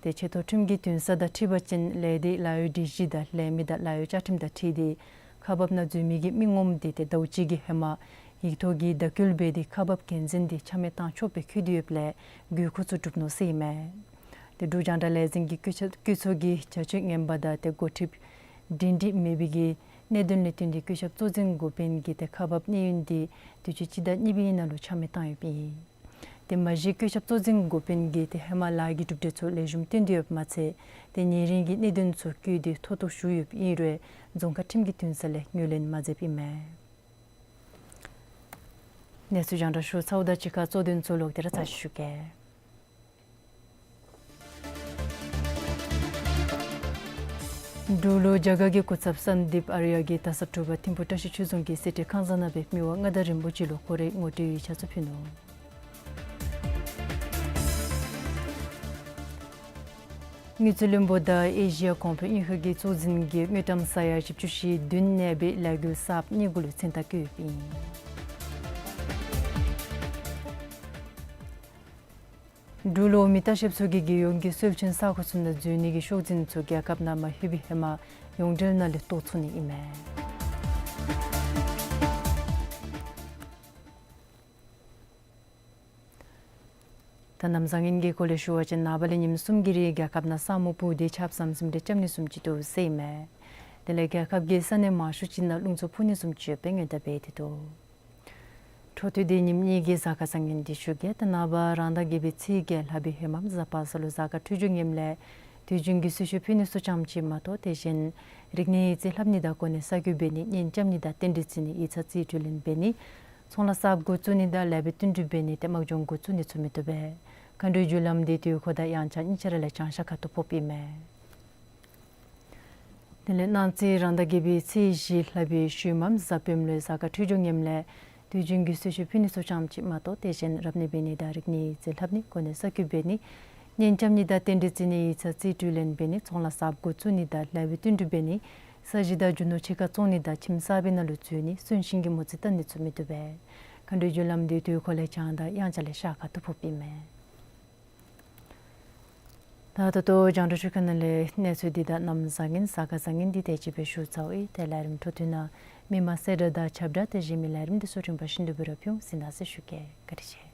ཏེ་ཆེ་མཐོ་ཁྲིམས་ཀྱི་འདུན་ས་དང་འཁྲིལ་བ་ཅིན་ལས་སྡེའི་ལཱ་གཡོག་སྒྲིག་གཞི་དང་ལས་མི་དང་ལཱ་གཡོག་བཅའ་ཁྲིམས་དང་འཁྲིལ་ཏེ་ཁག་འབག་ནང་འཛུལ་མི་གི་མི་ངོམ་དེ་ཏེ་ཟླཝ་གཅིག་གི་ཧེ་མ་ཡིག་ཐོག་གི་བརྡ་བསྐུལ་འབད་དེ་ཁག་འབག་འགན་འཛིན་དེ་ཆ་མེད་བཏང་ཆོགཔ་སྦེ་བཀོད་དེ་ཡོདཔ་ལས་དགོས་མཁོ་ཚུ་གྲུབ་ནུག་ཟེར་ཨིན་མས། ཏེ་འབྲུག་རྒྱང་བསྒྲགས་ལས་འཛིན་གྱི་བཀོད་ཁྱབ་བཀོད་ཚོགས་ཀྱི་བྱ་སྤྱོད་ངན་པ་དང་ཏེ་འགོ་ཁྲིདཔ་སྒྲིང་སྒྲི་མེད་པའི་གི་གནད་དོན་ལས་བརྟེན་ཏེ་བཀོད་ཁྱབ་གཙོ་འཛིན་འགོ་དཔོན་གྱིས་ཏེ་ཁག་འབག་གནས་ཡུན་དེ་དུས་ཅི་སྤྱི་ཟླ་གཉིས་པའི་ནང་ལུ་ཆ་མེད་བཏང་ཡོདཔ་ཨིན། ཏེ་མ་གཞི་བཀོད་ཁྱབ་གཙོ་འཛིན་འགོ་དཔོན་གྱིས་ཏེ་ཧེ་མ་ལཱ་གི་གྲུབ་འབྲས་ཚུ་ལེགས་ཤོམ་སྟོན་ཏེ་ཡོདཔ་མ་ཚད་ཏེ་ཉེ་རིང་གི་གནད་དོན་ཚུ་བཀོད་དེ་མཐོ་གཏུགས་ཞུ་ཡོདཔ་ཨིན་རུང་རྫོང་ཁག་ཁྲིམས་ཀྱི་འདུན་ས་ལས་ངོས་ལེན་མ་མཛདཔ་ཨིན་མས། གནས་ཚུལ་རྒྱང་བསྒྲགས་ཞུ་ཚརཝ་དང་གཅིག་ཁར་གཙོ་དོན་ཚུ་ལོག་སྟེ་ར་ཚར་ཞུ་གེ། འབྲུག་ལུ་རྒྱ་གར་གྱི་སྐུ་ཚབ་སན་དིབ་ཨར་ཡ་གིས་ད་ས་དྲུག་པ་ཐིམ་ཕུག་བཀྲ་ཤིས་ཆོས་རྫོང་གི་གསེར་ཁྲི་ཁང་བཟང་ནང་སྦེ་མི་དབང་མངའ་བདག་རིན་པོ་ཆེ་ལུ་ཁོ་རའི་ངོ་སྤྲོད་ཡིག་ཆ་ཚུ་ཕུལ་ནུག། དངུལ་རྩིས་བློན་པོ་དང་ཨེ་ཤི་ཡ་གོང་འཕེལ་དངུལ་ཁང་གི་གཙོ་འཛིན་གྱིས་དངུལ་ཀྲམ་ས་ཡ་བཞི་བཅུ་ཞེ་བདུན་གནས་པའི་ལས་འགུལ་གསརཔ་གཉིས་གུ་ལུ་མཚན་རྟགས་བཀོད་ཡོདཔ་ཨིན། འབྲུག་ལུ་མི་ལྟ་བཤལཔ་ཚུ་གིས་རྒྱལ་ཡོངས་ཀྱི་སྲོལ་ཆེན་ས་ཁོངས་ཚུ་ནང་འཛུལ་ནི་གི་ཤོག་འཛིན་ཚུ་རྒྱལ་ཁབ་ནང་མ་ལྷོད་པའི་ཧེ་མ་ཡོངས་འབྲེལ་ནང་ལས་བཏོག་ཚུགས་ནི་ཨིན་མས། ད་གནམ་བཟང་ངན་གྱི་སྐོར་ལས་ཞུ་བ་ཅིན་ནངས་པ་ལས་ཉིནམ་གསུམ་གྱི་རིང་རྒྱལ་ཁབ་ནང་ས་སྨུག་སྤུབས་ཏེ་ཆརཔ་ཟམ་ཟིམ་རེ་རྐྱབ་ནི་བཟུམ་ཅིག་འདུག་ཟེར་ཨིན་མས། དེ་ལས་རྒྱལ་ཁབ་ཀྱི་ས་གནས་མང་ཤོས་ཅིག་ནང་རླུང་འཚུབ་འཕུ་ནི་བཟུམ་ཅིག་ཡོདཔ་སྦེ་སྔོན་བརྡ་འབད་དེ་འདུག། འཕྲོ་མཐུད་དེ་ཉིནམ་གཉིས་ཀྱི་གཟའ་སྐར་བཟང་ངན་འདི་ཞུ་གེ། ད་ནངས་པ་རང་ཟླ་བརྒྱད་པའི་ཚེས་བརྒྱད་ལྷག་པའི་ཧེ་མ་གཟའ་པ་སངས་ལུ་གཟའ་སྐར་འཕྲོད་སྦྱོར་ངནམ་ལས་དུས་རྒྱུན་གྱི་གསོལ་མཆོད་ཕུལ་ནི་ཚུ་ཙམ་ཅིག་མ་གཏོགས་དེ་བཞིན་རིག་གནས་ཡིག་རྩིས་ལྷབ་ནི་དང་གོ་གནས་གསར་བསྐོ་འབད་ནི་གཉེན་རྐྱབ་ནི་དང་རྟེན་འབྲེལ་བརྩི་ནི་ཡིག་ཚང་རྩིས་སྤྲོད་ལེན་འབད་ནི་ཚོང་ལཱ་གསརཔ་འགོ་བཙུགས་ནི་དང་ལེགས་པའི་བསྟུན་གྲོས་འབད་ནི་དང་དམག་སྦྱོང་འགོ་བཙུགས་ནི་ཚུ་མི་བཏུབ་པས། མཁའ་འགྲོའི་རྒྱུ་ལམ་འདི་དུས་འཁོར་དང་དབྱངས་འཆར་གཉིས་ཆ་ར་ལས་བྱང་ཤར་ཁ་ཐུག་ཕོགཔ་ཨིན་མས། དེ་ལས་གནངས་ཚེ་རང་ཟླ་བརྒྱད་པའི་ཚེས་བཞི་ལྷག་པའི་ཤུལ་མམ་གཟའ་སྤེནམ་ལུ་གཟའ་སྐར་འཕྲོད་སྦྱོར་ངནམ་ལས་དུས་རྒྱུན་གྱི་གསོལ་མཆོད་ཕུལ་ནི་ཚུ་ཙམ་ཅིག་མ་གཏོགས་དེ་བཞིན་རབ་གནས་འབད་ནི་དང་རིག་གནས་ཡིག་རྩིས་ལྷབ་ནི་གོ་གནས་གསར་བསྐོ་འབད་ནི་གཉེན་རྐྱབ་ནི་དང་རྟེན་འབྲེལ་བརྩི་ནི་ཡིག་ཚང་རྩིས་སྤྲོད་ལེན་འབད་ནི་ཚོང་ལཱ་གསརཔ་འགོ་བཙུགས་ནི་དང་ལེགས་པའི་བསྟུན་གྲོས་འབད་ནི་ས་གཞི་དང་རྒྱུ་ནོར་ཕྱེད་ཀ་བཙོང་ནི་དང་ཁྱིམ་གསར་པའི་ནང་ལུ་འཛུལ་ནི་གསོན་གཤིན་གྱི་མོ་རྩིས་བཏབ་ནི་ཚུ་མི་བཏུབ་པས། མཁའ་འགྲོའི་རྒྱུ་ལམ་འདི་དུས་འཁོར་ལས་བྱང་དང་དབྱངས་འཆར་ལས་ཤར་ཁ་ཐུག་ཕོགཔ་ཨིན་མས། ད་ད་ལྟོ་རྒྱང་བསྒྲགས་ཚུ་ཁ་ནང་ལས་གནས་ཚུལ་འདི་དང་གནམ་བཟང་ངན་གཟའ་སྐར་བཟང་ངན་འདི་དེ་ཅིག་སྦེ་ཞུ་ཚརཝ་ཨིན། ཏེ་ལས་རིམ་འཕྲོ་མཐུད་ནང་མི་མང་གསལ་བསྒྲགས་དང་ཁྱབ་བསྒྲགས་དེ་བཞིན་མི་ལས་རིམ་འདི་ཚུ་རིམ་པ་བཞིན་དུ་སྦེ་ར་ཕུལ་འོང་ཟེར་གནང་ཟེར་ཞུ་གེ། བཀའ་དྲིན་ཆེ།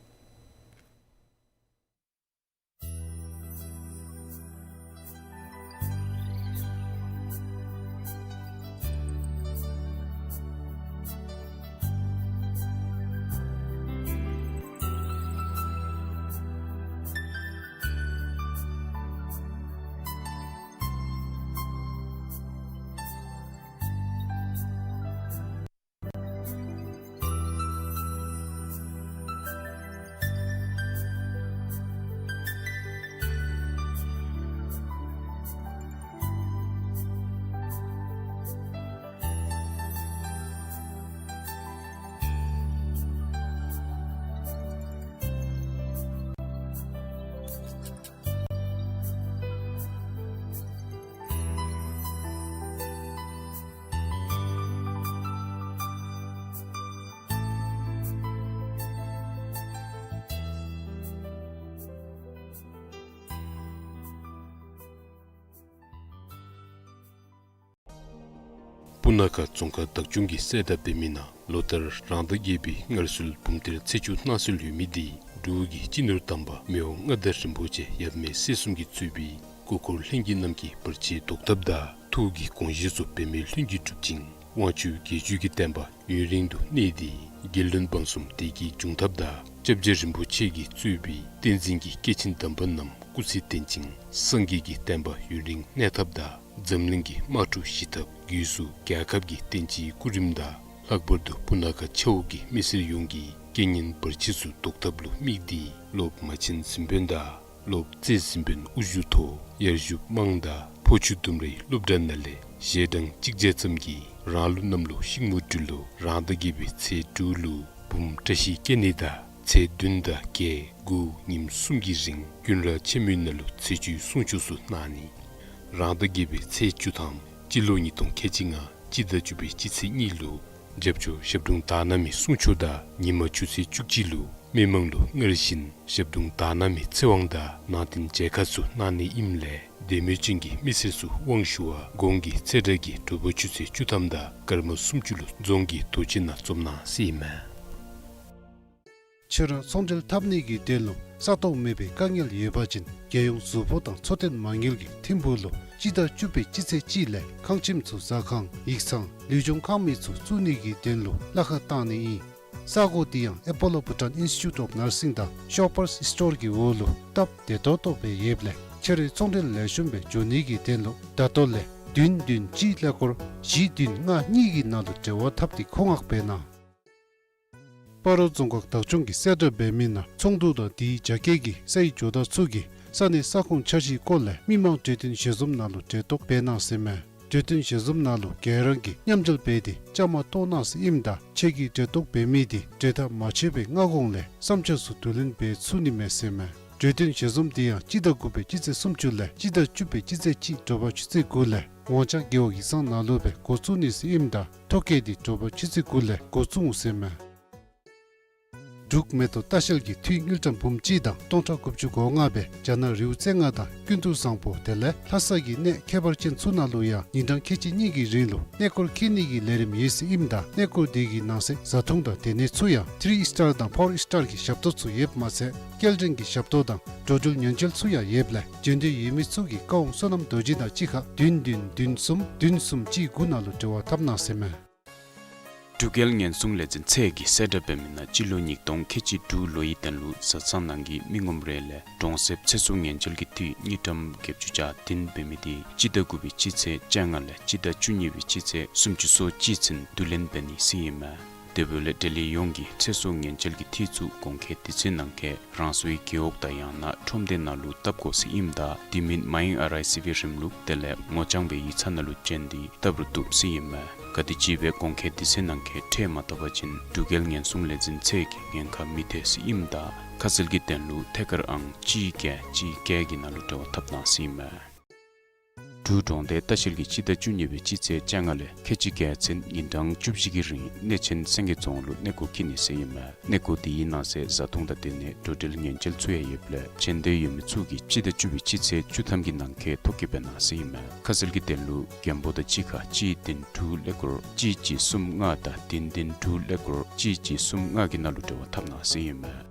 སྤུ་ན་ཁ་རྫོང་ཁག་བདག་སྐྱོང་གིས་གསལ་བསྒྲགས་འབད་མི་ནང་ལོ་ལྟར་རང་ཟླ་བརྒྱད་པའི་སྔར་སྲོལ་འབུམ་གཏེར་ཚེས་བཅུ་གནངས་ཚེ་ལུས་མི་འདི་འབྲུག་གི་སྤྱི་ནོར་དམ་པ་མི་དབང་མངའ་བདག་རིན་པོ་ཆེ་ཡབ་མེས་སྲས་གསུམ་གྱིས་གཙོས་པའི་སྐུ་འཁོར་ལྷན་རྒྱས་རྣམས་ཀྱི་བར་ཆད་བཟློག་ཐབས་དང་ཐུགས་ཀྱི་དགོངས་བཞེད་ཚུ་འབད་མེད་ལྷུན་གྱིས་གྲུབ་ཅིང་དབང་ཕྱུག་རྒྱལ་བརྒྱུད་ཀྱི་བསྟན་པ་ཡུན་རིང་དུ་གནས་ཏེ་རྒྱལ་བློན་འབངས་གསུམ་བདེ་སྐྱིད་འབྱུང་ཐབས་དང་སྐྱབས་རྗེ་རིན་པོ་ཆེ་གིས་གཙོས་པའི་བསྟན་འཛིན་གྱི་སྐྱེས་ཆེན་དམ་པ་རྣམས་ སྐུ་ཚེ་བརྟན་ཅིང་སངས་རྒྱས་ཀྱི་བསྟན་པ་ཡུན་རིང་གནས་ཐབས་དང་འཛམ་གླིང་གི་དམག་འཁྲུག་ཞི་ཐབས། སྒོས་སུ་རྒྱལ་ཁབ་ཀྱི་བསྟན་སྤྱིའི་སྐུ་རིམ་དང་ལྷག་པར་དུ་སྤུ་ན་ཁ་ཆ་འོག་གི་མི་སེར་ཡོངས་ཀྱི་རྐྱེན་ངན་བར་ཆད་ཚུ་བཟློག་ཐབས་ལུ་དམིགས་ཏེ་སློབ་མ་ཆེན་གཟིམ་དཔོན་དང་སློབ་རྩེ་གཟིམ་དཔོན་དབུ་བཞུགས་ཐོག་ཡར་ཞུ་དམངས་དང་ཕོ་ཆུ་ལྡུམ་རའི་སློབ་གྲྭ་ནང་ལས་ཞལ་གྲངས་གཅིག་བརྒྱ་ཙམ་གྱིས་རང་ལུགས་གནམ་ལོ་ཤིང་མོ་སྦྲུལ་ལོ་རང་ཟླ་བརྒྱད་པའི་ཚེས་དྲུག་ལུ་བུམོ་བཀྲ་ཤིས་སྐྱེ་གནས་དང་ཚེས་བདུན་དང་བརྒྱད་དགུ་ཉིནམ་གསུམ་གྱི་རིང་ཀུན་ར་ཆེན་མོའི་ནང་ལུ་ཚེས་བཅུའི་གསུང་ཆོག་ཚུ་གནང་ནི། རང་ཟླ་བརྒྱད་པའི་ཚེས་བཅུ་ཐམ་སྤྱི་ལོ་ཉིས་སྟོང་ཁལ་གཅིག་ལྔ་སྤྱི་ཟླ་བཅུ་པའི་སྤྱི་ཚེས་གཉིས་ལུ་རྒྱབ་ཆོས་ཞབས་དྲུང་དར་ནག་མའི་གསུང་ཆོག་དང་ཉིན་མ་ཆུ་ཚོད་བཅུ་གཅིག་ལུ་མི་མང་ལུ་སྔར་བཞིན་ཞབས་དྲུང་དར་ནག་མའི་ཚེ་དབང་དང་ནང་རྟེན་མཇལ་ཁ་ཚུ་གནང་ནི་ཨིནམ་ལས་དད་མོས་ཅན་གྱི་མི་སེར་ཚུ་དབང་ཞུ་བར་གོང་གི་ཚེས་གྲངས་ཀྱི་དྲོ་པ་ཆུ་ཚོད་བཅུ་ཐམ་དང་སྐར་མ་སུམ་ཅུ་ལུ་རྫོང་གི་རྡོ་གཅལ་ནང་འཛོམས་གནང་ཟེར་ཨིན་མས། ཕྱི་རུ་ཚོང་འབྲེལ་འཐབ་ནི་གི་དོན་ལུ་ས་སྟོང་མེད་པའི་དཀའ་ངལ་ཡོད་པ་ཅིན་རྒྱལ་ཡོངས་གཟུགས་པོ་དང་འཚོ་རྟེན་མ་དངུལ་གྱི་ཐིམ་ཕུག་ལུ་སྤྱི་ཟླ་བཅུ་པའི་སྤྱི་ཚེས་གཅིག་ལས་ཁང་ཁྱིམ་ཚུ་ཟ་ཁང་ཡིག་ཚང་ལུས་སྦྱོང་ཁང་མིག་ཚུ་བཙུགས་ནི་གི་དོན་ལུ་གླ་ཁར་བཏང་ནི་ཨིན། ས་གོ་འདི་ཡང་ཨེ་པོ་ལོ་བྷུ་ཊཱན་ཨིན་སི་ཊི་ཊུཊ་ཨོཕ་ནར་སིང་དང་ཤོ་པར་སི་སི་ཊོར་གྱི་འོག་ལུ་སྟབས་བདེ་ཏོག་ཏོ་སྦེ་ཡོདཔ་ལས་ཕྱི་རུ་ཚོང་འབྲེལ་ལེགས་ཤོམ་སྦེ་འགྱོ་ནི་གི་དོན་ལུ་ད་ལྟོ་ལས་བདུན་བདུན་གཅིག་ཀླད་ཀོར་བཞི་བདུན་ལྔ་གཉིས་ཀྱི་ནང་ལུ་འབྲེལ་བ་འཐབ་སྟེ་མཁོ་མངགས་འབད་གནང་། སྤ་རོ་རྫོང་ཁག་བདག་སྐྱོང་གིས་གསལ་བསྒྲགས་འབད་མི་ནང་ཚོགས་འདུ་དང་དེའི་རྒྱ་སྐྱེད་ཀྱི་སའི་ཇོ་བདག་ཚུ་གིས་ས་གནས་ས་ཁོངས་འཆར་གཞིའི་སྐོར་ལས་མི་མང་གྲོས་བསྟུན་ཞལ་འཛོམས་ནང་ལུ་གྲལ་གཏོགས་འབད་གནང་ཟེར་མས། གྲོས་བསྟུན་ཞལ་འཛོམས་ནང་ལུ་ག་ར་གིས་མཉམ་འབྲེལ་འབད་དེ་བཅའ་མར་གཏོགས་གནང་ཟེར་ཨིནམ་ད་ཁྱེད་ཀྱིས་གྲལ་གཏོགས་འབད་མི་དེ་གྲོས་ཐག་མ་ཆོད་པའི་སྔ་གོང་ལས་བསམ་འཆར་ཚུ་བསྡུ་ལེན་འབད་ཚུགས་ནི་མས་ཟེར་མས། གྲོས་བསྟུན་ཞལ་འཛོམས་དེ་ཡང་སྤྱི་ཟླ་དགུ་པའི་སྤྱི་ཚེས་སུམ་ཅུ་ལས་སྤྱི་ཟླ་བཅུ་པའི་སྤྱི་ཚེས་གཅིག་དྲོ་པ་ཆུ་ཚོད་དགུ་ལས་ཝང་ཅང་རྒེད་འོག་ཡིག་ཚང་ནང་ལུ་སྦེ་འགོ་བཙུགས་ནི་ཟེར་ཨིནམ་ད་ཐོ་བཀོད་དེ་དྲོ་པ་ཆུ་ཚོད་དགུ་ལས་འགོ་བཙུགས་འོང་ཟེར་མས། འབྲུག་མེ་ཏོག་ལྟ་བཤལ་གྱིས་འཐུས་དངུལ་ཀྲམ་འབུམ་གཅིག་དང་སྟོང་ཕྲག་དགུ་བཅུ་གོ་ལྔ་སྦེ་རྒྱ་ནག་རི་བོ་རྩེ་ལྔ་དང་ཀུན་ཏུ་བཟང་པོ་དེ་ལས་ལྷ་ས་གི་གནས་ཁྱད་པར་ཅན་ཚུ་ནང་ལུ་ཡང་ཉིན་གྲངས་ཁལ་གཅིག་གཉིས་ཀྱི་རིང་ལུ་གནས་སྐོར་འཁྱིད་ནི་གི་ལས་རིམ་ཡོད་ཟེར་ཨིནམ་ད་གནས་སྐོར་དེ་གི་ནང་གསེས་བཟའ་འཐུང་དང་སྡོད་གནས་ཚུ་ཡང་ཐི་རི་སི་ཊར་དང་ཕོར་སི་ཊར་གྱི་ཞབས་ཏོག་ཚུ་ཡོདཔ་མ་ཚད་སྐྱེལ་འདྲེན་གྱི་ཞབས་ཏོག་དང་འགྲོ་འགྲུལ་ཉེན་བཅོལ་ཚུ་ཡང་ཡོདཔ་ལས་འབྱོན་འདོད་ཡོད་མི་ཚུ་གིས་བཀའ་དབང་བསོད་ནམས་རྡོ་རྗེ་དང་གཅིག་ཁར་བདུན་བདུན་བདུན་གསུམ་བདུན་གསུམ་གཅིག་དགུ་ནང་ལུ་འབྲེལ་བ་འཐབ་གནང་ཟེར་མས། འབྲུག་རྒྱལ་ཉེན་སྲུང་ལས་འཛིན་ཚད་ཀྱིས་གསལ་བསྒྲགས་འབད་མི་ནང་སྤྱི་ལོ་ཉིས་སྟོང་ཁལ་གཅིག་དྲུག་ལོའི་དོན་ལུ་བཟའ་ཚང་ནང་གི་མི་ངོམ་རེ་ལས་གྲོང་གསེབ་ཚེ་སྲོག་ཉེན་བཅོལ་གྱི་འཐུས་དངུལ་ཀྲམ་བརྒྱད་ཅུ་གྱ་བདུན་འབད་མི་དེ་སྤྱི་ཟླ་དགུ་པའི་སྤྱི་ཚེས་བཅོ་ལྔ་ལས་སྤྱི་ཟླ་བཅུ་གཉིས་པའི་སྤྱི་ཚེས་སུམ་ཅུ་སོ་གཅིག་ཚུན་བསྡུ་ལེན་འབད་ནི་ཟེར་ཨིན་མས། དེ་འབདཝ་ལས་འབྲེལ་ཡོད་ཡོངས་ཀྱིས་ཚེ་སྲོག་ཉེན་བཅོལ་གྱི་འཐུས་ཚུ་གོང་འཁོད་དུས་ཚོད་ནང་འཁོད་རང་སོའི་རྒེད་འོག་དང་ཡང་ན་ཁྲོམ་སྡེ་ནང་ལུ་བཏབ་དགོ་ཟེར་ཨིནམ་ད་དེ་མིན་མ་ཡེངས་ཨར་ཨའི་སི་བི་རིམ་ལུགས་དེ་ལས་ངོ་རྐྱང་སྦེ་ཡིག་ཚང་ནང་ལུ་བྱོན་ཏེ་བཏབ་རུང་བཏུབ་ཟེར་ཨིན་མས། ག་དེམ་ཅིག་སྦེ་གོང་འཁོད་དུས་ཚོད་ནང་འཁོད་ཁྲལ་མ་བཏབ་པ་ཅིན་འབྲུག་རྒྱལ་ཉེན་སྲུང་ལས་འཛིན་ཚད་ཀྱིས་ཉེན་ཁ་མི་ཐེག་ཟེར་ཨིནམ་ད་ཁ་གསལ་གྱི་དོན་ལུ་ཐད་ཀར་ཨང་གཅིག་བརྒྱད་གཅིག་བརྒྱད་ཀྱི་ནང་ལུ་འབྲེལ་བ་འཐབ་གནང་ཟེར་ཨིན་མས། འབྲུག་གྲོང་སྡེ་ལྟ་བཤལ་གྱིས་སྤྱི་ཟླ་བཅུ་གཉིས་པའི་སྤྱི་ཚེས་བཅོ་ལྔ་ལས་ཁལ་གཅིག་བརྒྱད་ཚུན་ཉིན་གྲངས་བཅུ་བཞི་གི་རིང་གནས་ཆེན་སེང་གེ་རྫོང་ལུ་གནས་སྐོར་འཁྱིད་ནི་ཟེར་ཨིན་མས། གནས་སྐོར་དེའི་ནང་གསེས་བཟའ་འཐུང་དང་སྡོད་གནས་འགྲོ་འགྲུལ་ཉེན་བཅོལ་ཚུ་ཡང་ཡོདཔ་ལས་བྱོན་འདོད་ཡོད་མི་ཚུ་གིས་སྤྱི་ཟླ་བཅུ་པའི་སྤྱི་ཚེས་བཅུ་ཐམ་གྱི་ནང་འཁོད་ཐོ་བཀོད་འབད་གནང་ཟེར་ཨིན་མས། ཁ་གསལ་གྱི་དོན་ལུ་མགོན་པོ་དང་གཅིག་ཁར་གཅིག་བདུན་དྲུག་ཀླད་ཀོར་གཅིག་གཅིག་གསུམ་ལྔ་དང་བདུན་བདུན་དྲུག་ཀླད་ཀོར་གཅིག་གཅིག་གསུམ་ལྔ་གི་ནང་ལུ་འབྲེལ་བ་འཐབ་གནང་ཟེར་ཨིན་མས།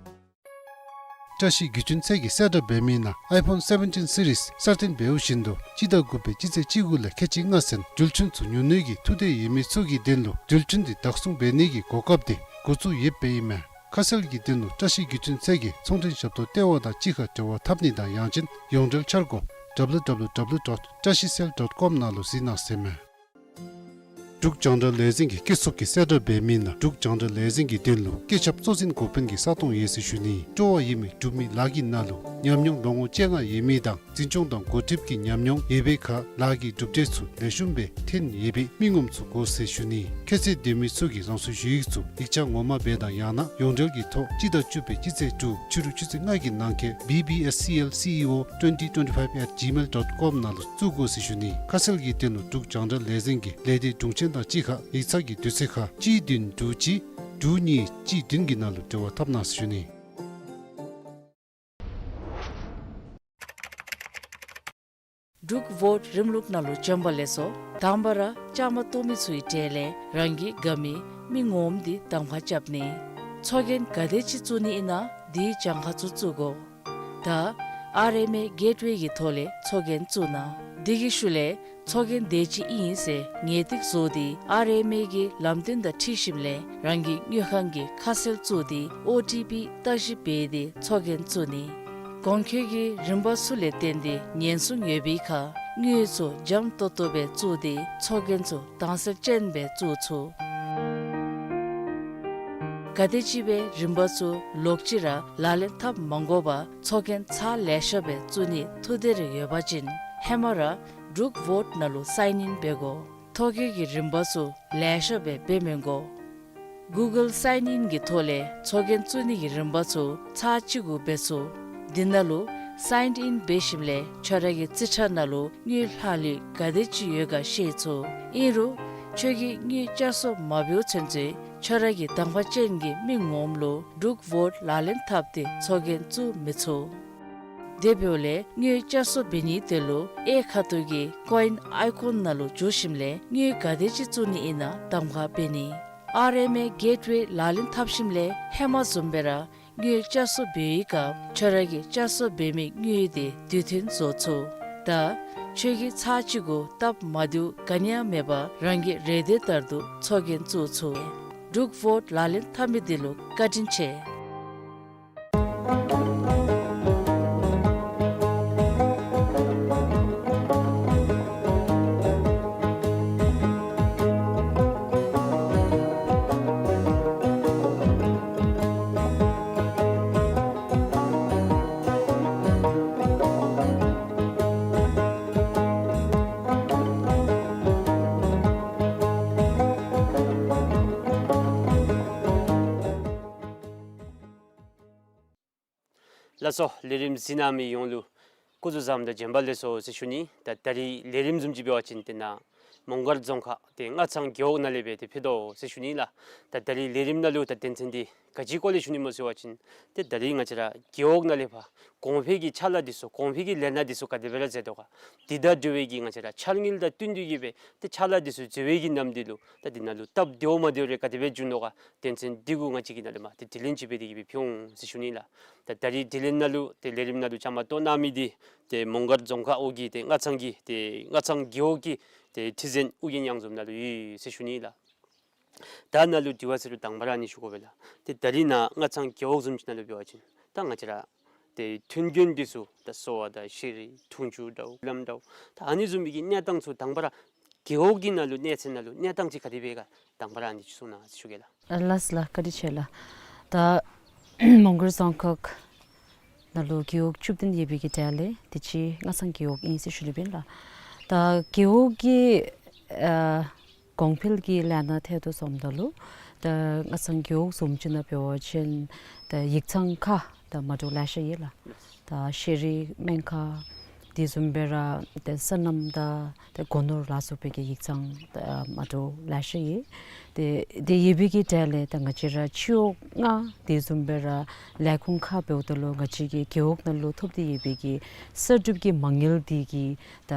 བཀྲ་ཤིས་བརྒྱུད་འཕྲིན་ཚད་ཀྱིས་གསལ་བསྒྲགས་འབད་མི་ནང་ཨའི་ཕོན་སེ་བེན་ཊིན་སི་རིསི་གསར་བཏོན་འབདཝ་བཞིན་དུ་སྤྱི་ཟླ་དགུ་པའི་སྤྱི་ཚེས་བཅུ་དགུ་ལས་ཁལ་གཅིག་ལྔ་ཚུན་འགྲུལ་འཕྲིན་ཚུ་ཉོ་ནི་གི་ཐུགས་འདོད་ཡོད་མི་ཚུ་གི་དོན་ལུ་འགྲུལ་འཕྲིན་དེ་བདག་བཟུང་འབད་ནི་གི་གོ་སྐབས་དེ་འགོ་བཙུགས་ཡོདཔ་ཨིན་མས། ཁ་གསལ་གྱི་དོན་ལུ་བཀྲ་ཤིས་བརྒྱུད་འཕྲིན་ཚད་ཀྱི་ཚོང་འབྲེལ་ཞབས་ཏོག་ལྟེ་བ་དང་གཅིག་ཁར་འབྲེལ་བ་འཐབ་ནི་དང་ཡང་ཅིན་ཡོངས་འབྲེལ་འཆར་སྒོ་ཌབ་ལུ་ཌབ་ལུ་ཌབ་ལུ་ཌོཊ་བཀྲ་ཤིས་སེལ་ཌོཊ་ཀོམ་ནང་ལུ་གཟིགས་གནང་ཟེར་མས། འབྲུག་རྒྱང་བསྒྲགས་ལས་འཛིན་གྱི་སྐྱེད་ཚོགས་ཀྱིས་གསལ་བསྒྲགས་འབད་མི་ནང་འབྲུག་རྒྱང་བསྒྲགས་ལས་འཛིན་གྱི་དོན་ལུ་སྐུ་ཚབ་གཙོ་འཛིན་འགོ་དཔོན་གྱི་ས་སྟོང་ཡོད་ཟེར་ཞུ་ནི། སྤྲོ་བ་ཡོད་མི་འབྲུག་མི་ལཱ་གི་ནང་ལུ་ཉམས་མྱོང་ལོ་ངོ་བཅོ་ལྔ་ཡོད་མི་དང་འཛིན་སྐྱོང་དང་འགོ་ཁྲིདཔ་གི་ཉམས་མྱོང་ཡོད་པའི་ཁར་ལཱ་གི་གྲུབ་འབྲས་ཚུ་ལེགས་ཤོམ་སྦེ་ཐོན་ཡོད་པའི་མི་ངོམ་ཚུ་དགོ་ཟེར་ཞུ་ནི། ཁྱད་ཚད་ལྡན་མི་ཚུ་གིས་རང་སོའི་ཞུ་ཡིག་ཚུ་ཡིག་ཆ་ངོ་མ་སྦེ་དང་ཡང་ན་ཡོངས་འབྲེལ་གྱི་ཐོག་སྤྱི་ཟླ་བཅུ་པའི་སྤྱི་ཚེས་དྲུག་ཕྱི་རུ་ཆུ་ཚོད་ལྔ་གི་ནང་འཁོད་B B S C L C E O twenty twenty-five at gmail dot com ནང་ལུ་བཙུགས་དགོ་ཟེར་ཞུ་ནི། ཁ་གསལ་གྱི་དོན་ལུ་འབྲུག་རྒྱང་བསྒྲགས་ལས་འཛིན་གྱི་ལས་སྡེ་དྲུང་ཆེན་དང་གཅིག་ཁར་ཡིག་ཚང་གི་དུས་ཚོད་ཁར་གཅིག་བདུན་དྲུག་གཅིག་དྲུག་གཉིས་གཅིག་བདུན་གྱི་ནང་ལུ་འབྲེལ་བ་འཐབ་གནང་ཟེར་ཞུ་ནི། འབྲུག་བོཊ་རིམ་ལུགས་ནང་ལུ་བྱོན་པ་ལེགས་སོ། དང་པ་ར་བཅའ་མར་གཏོགས་མི་ཚུའི་གྲས་ལས་རང་གི་དགའ་མི་མི་ངོམ་དེ་གདམ་ཁ་རྐྱབ་ནི། ཚོགས་རྒྱན་ག་དེ་ཅིག་བཙུགས་ནི་ཨིན་ན་དེའི་གྱངས་ཁ་ཚུ་བཙུགས་དགོ། ད་ཨར་ཨེམ་ཨེ་གེཊ་ཝེ་གི་ཐོག་ལས་ཚོགས་རྒྱན་བཙུགས་གནང་། དེ་གི་ཤུལ་ལས་ཚོགས་རྒྱན་དེ་ཅིག་ཨིན་ཟེར་ངེས་ཏིག་བཟོ་སྟེ་ཨར་ཨེམ་ཨེ་གི་ལམ་སྟོན་དང་འཁྲིལ་ཞིནམ་ལས་རང་གི་དངུལ་ཁང་གི་ཁ་གསལ་བཙུགས་ཏེ་ཨོ་ཊི་པི་བརྟག་ཞིབ་འབད་དེ་ཚོགས་རྒྱན་བཙུགས་ནི། གོང་འཁོད་ཀྱི་རིམ་པ་ཚུ་ལས་བརྟེན་ཏེ་ཉེན་སྲུང་ཡོད་པའི་ཁར་དངུལ་ཚུ་འཇམ་ཏོང་ཏོ་སྦེ་བཙུགས་ཏེ་ཚོགས་རྒྱན་ཚུ་དྭངས་གསལ་ཅན་སྦེ་བཙུགས་ཚུགས། ག་དེམ་ཅིག་སྦེ་རིམ་པ་ཚུ་ལོག་ཅི་ར་ལག་ལེན་འཐབ་མ་དགོ་པར་ཚོགས་རྒྱན་ཚར་ལེ་ཤ་སྦེ་བཙུགས་ནིའི་ཐུགས་འདོད་རེ་ཡོད་པ་ཅིན་ཧེ་མ་ར་འབྲུག་ཝོཊ་ནང་ལུ་སའིན་ཨིན་འབད་དགོ། ཐོ་བཀོད་ཀྱི་རིམ་པ་ཚུ་ལེ་ཤ་སྦེ་འབད་མི་དགོ། གུ་གཱལ་སའིན་ཨིན་གྱི་ཐོག་ལས་ཚོགས་རྒྱན་བཙུགས་ནི་གི་རིམ་པ་ཚུ་ཚར་གཅིག་གུ་འབད་ཚུགས། འདི་ནང་ལུ་སའིན་ཨིན་འབད་ཞིནམ་ལས་ཁྱོད་ར་གི་རྩིས་ཁྲ་ནང་ལུ་དངུལ་ལྷག་ལུས་ག་དེམ་ཅིག་ཡོད་ག་ཤེས་ཚུགས། ཨིན་རུང་ཁྱོད་ཀྱིས་དངུལ་བསྐྱར་གསོ་མ་འབདཝ་ཚུན་ཚོད་ཁྱོད་ར་གི་དང་པ་ཅན་གྱི་མིང་ངོམ་ལུ་འབྲུག་ཝོཊ་ལག་ལེན་འཐབ་སྟེ་ཚོགས་རྒྱན་བཙུགས་མི་ཚུགས། དེ་འབདཝ་ལས་དངུལ་བསྐྱར་གསོ་འབད་ནི་དེ་ལུ་གཡས་ཁ་ཐུག་གི་ཀོ་ཨིན་ཨའི་ཀོན་ནང་ལུ་འཛུལ་ཞིནམ་ལས་དངུལ་ག་དེམ་ཅིག་བཙུགས་ནི་ཨིན་ན་གདམ་ཁ་འབད་ནི། ཨར་ཨེམ་ཨེ་གེཊ་ཝེ་ལག་ལེན་འཐབ་ཞིནམ་ལས་ཧེ་མ་བཟུམ་སྦེ་ར་དངུལ་བསྐྱར་གསོ་འབད་བའི་སྐབས་ཁྱོད་ར་གིས་བསྐྱར་གསོ་འབད་མི་དངུལ་དེ་དུས་མཐུན་བཟོ་ཚུགས། ད་ཁྱོད་ཀྱིས་ཚར་གཅིག་གུ་སྟབས་མ་བདེཝ་ག་ནི་ཡང་མེད་པར་རང་གི་རེ་འདོད་ལྟར་དུ་ཚོགས་རྒྱན་བཙུགས་ཚུགས། འབྲུག་ཝོཊ་ལག་ལེན་འཐབ་མི་འདི་ལུ་བཀའ་དྲིན་ཆེ། ལགས་སོ། ལས་རིམ་གཟིགས་གནང་མི་ཡོངས་ལུ་སྐུ་གཟུགས་བཟང་དང་བྱོན་པ་ལེགས་སོ་ཟེར་ཞུ་ནི། ད་ད་རིས་ལས་རིམ་བཟུམ་ཅིག་འབད་བ་ཅིན་ཏེ་ནཱ་མོང་སྒར་རྫོང་ཁག་ཏེ་སྔ་ཚང་རྒེད་འོག་ནང་ལས་སྦེ་ཏེ་ཕུལ་དོ་ཟེར་ཞུ་ནི་ལགས། ད་ད་རིས་ལས་རིམ་ནང་ལུ་ད་དོན་ཚན་འདི་ག་ཅིའི་སྐོར་ལས་ཞུ་ནི་སྨོ་ཟེར་བ་ཅིན་ཏེ་ད་རིས་ང་བཅས་ར་རྒེད་འོག་ནང་ལས་ཕར་གོང་འཕེལ་གྱི་ཕྱག་ལཱ་འདི་ཚུ་གོང་འཕེལ་གྱི་ལས་སྣ་འདི་ཚུ་ག་དེ་སྦེ་ར་མཛད་དོ་ག། འདི་དང་འབྲེལ་བའི་གི་ང་བཅས་ར་འཆར་དངུལ་དང་བསྟུན་ཏེ་གི་སྦེ་ཏེ་ཕྱག་ལཱ་འདི་ཚུ་མཛད་པའི་གི་ནམ་དུས་ལུ་ད་འདི་ནང་ལུ་སྟབས་བདེཝ་མ་བདེཝ་རེ་ག་དེ་སྦེ་འབྱུང་དོ་ག། དོན་ཚན་འདི་གུ་ང་བཅས་ཀྱིས་ནཱ་ལས་མར་ཏེ་དྲི་ལན་ཅིག་འབད་དེ་གི་སྦེ་ཕུལ་འོང་ཟེར་ཞུ་ནི་ལགས། ད་ད་རིས་དྲི་ལན་ནང་ལུ་ཏེ་ལས་རིམ་ནང་ལུ་བཅའ་མར་གཏོགས་གནང་མི་འདི་ཏེ་མོང་སྒར་རྫོང་ཁག་འོག་གི་ཏེ་སྔ་ཚང་གི་ཏེ་སྔ་ཚང་རྒེད་འོག་གི་ཏེ་ཁྲི་འཛིན་ཨོ་རྒྱན་གཡང་འཛོམས་ནཱ་ལུ་ཡོད་ཟེར་ཞུ་ནི་ལགས། ད་ནཱ་ལུ་དྲི་བ་ཟེར་རུང་དང་པ་ར་ཨ་ནི་ཞུ་དགོ་པས་ལགས། ཏེ་ད་རིས་ནཱ་སྔ་ཚང་རྒེད་འོག་བཟུམ་ཅིག་ནང་ལུ་འབད་བ་ཅིན་ད་ང་བཅས་ར་ཏེ་མཐུན་རྐྱེན་འདི་ཚུ་ད་གསོ་བ་དང་ཤེས་རིག་འཐུང་ཆུ་འདྲཝ་ལམ་འདྲཝ་ད་ཨ་ནི་བཟུམ་མའི་གི་གནས་སྟངས་ཚུ་དང་པ་ར་རྒེད་འོག་གི་ནང་ལུ་གནས་ཚད་ནང་ལུ་གནས་སྟངས་ཅིག་ག་དེ་སྦེ་ག་དང་པ་ར་ཨ་ནི་ཅིག་གསུང་གནང་ཟེར་ཞུ་གེ་ལགས། ཨ་ལགས་ལགས། བཀའ་དྲིན་ཆེ་ལགས། ད་མོང་སྒར་རྫོང་ཁག་ནང་ལུ་རྒེད་འོག་བཅུ་བདུན་ཡོད་པའི་གི་གྲས་ལས་དེ་ཅིག་སྔ་ཚང་རྒེད་འོག་ཨིན་ཟེར་ཞུ་ནི་ཨིན་ལགས། ད་རྒེད་འོག་གི་ཨ་གོང་འཕེལ་གྱི་ལས་སྣ་ཐད་དུ་བཟུམ་ད་ལུ་ད་སྔ་ཚང་རྒེད་འོག་བཟུམ་ཅིག་ནང་འབད་བ་ཅིན་ད་ཡིག་ཚང་ཁག་ད་མ་འདྲཝ་ལེ་ཤ་ཡོད་ལགས། ད་ཤེས་རིག་སྨན་ཁང་དེ་བཟུམ་སྦེ་ར་ཏེ་སོ་ནམ་དང་ཏེ་སྒོ་ནོར་ལ་སོགས་པའི་གི་ཡིག་ཚང་ད་མ་འདྲཝ་ལེ་ཤ་ཡོད། ཏེ་དེ་ཡོད་པའི་གི་གྲས་ལས་ད་ང་བཅས་ར་སྤྱི་འོག་ལྔ་དེ་བཟུམ་སྦེ་ར་ལས་ཁུངས་ཁག་འབདཝ་ད་ལུ་ང་བཅས་ཀྱི་རྒེད་འོག་ནང་ལུ་ཐོབ་སྟེ་ཡོད་པའི་གི་གསར་སྒྲུབ་ཀྱི་མ་དངུལ་འདི་གིས་ད་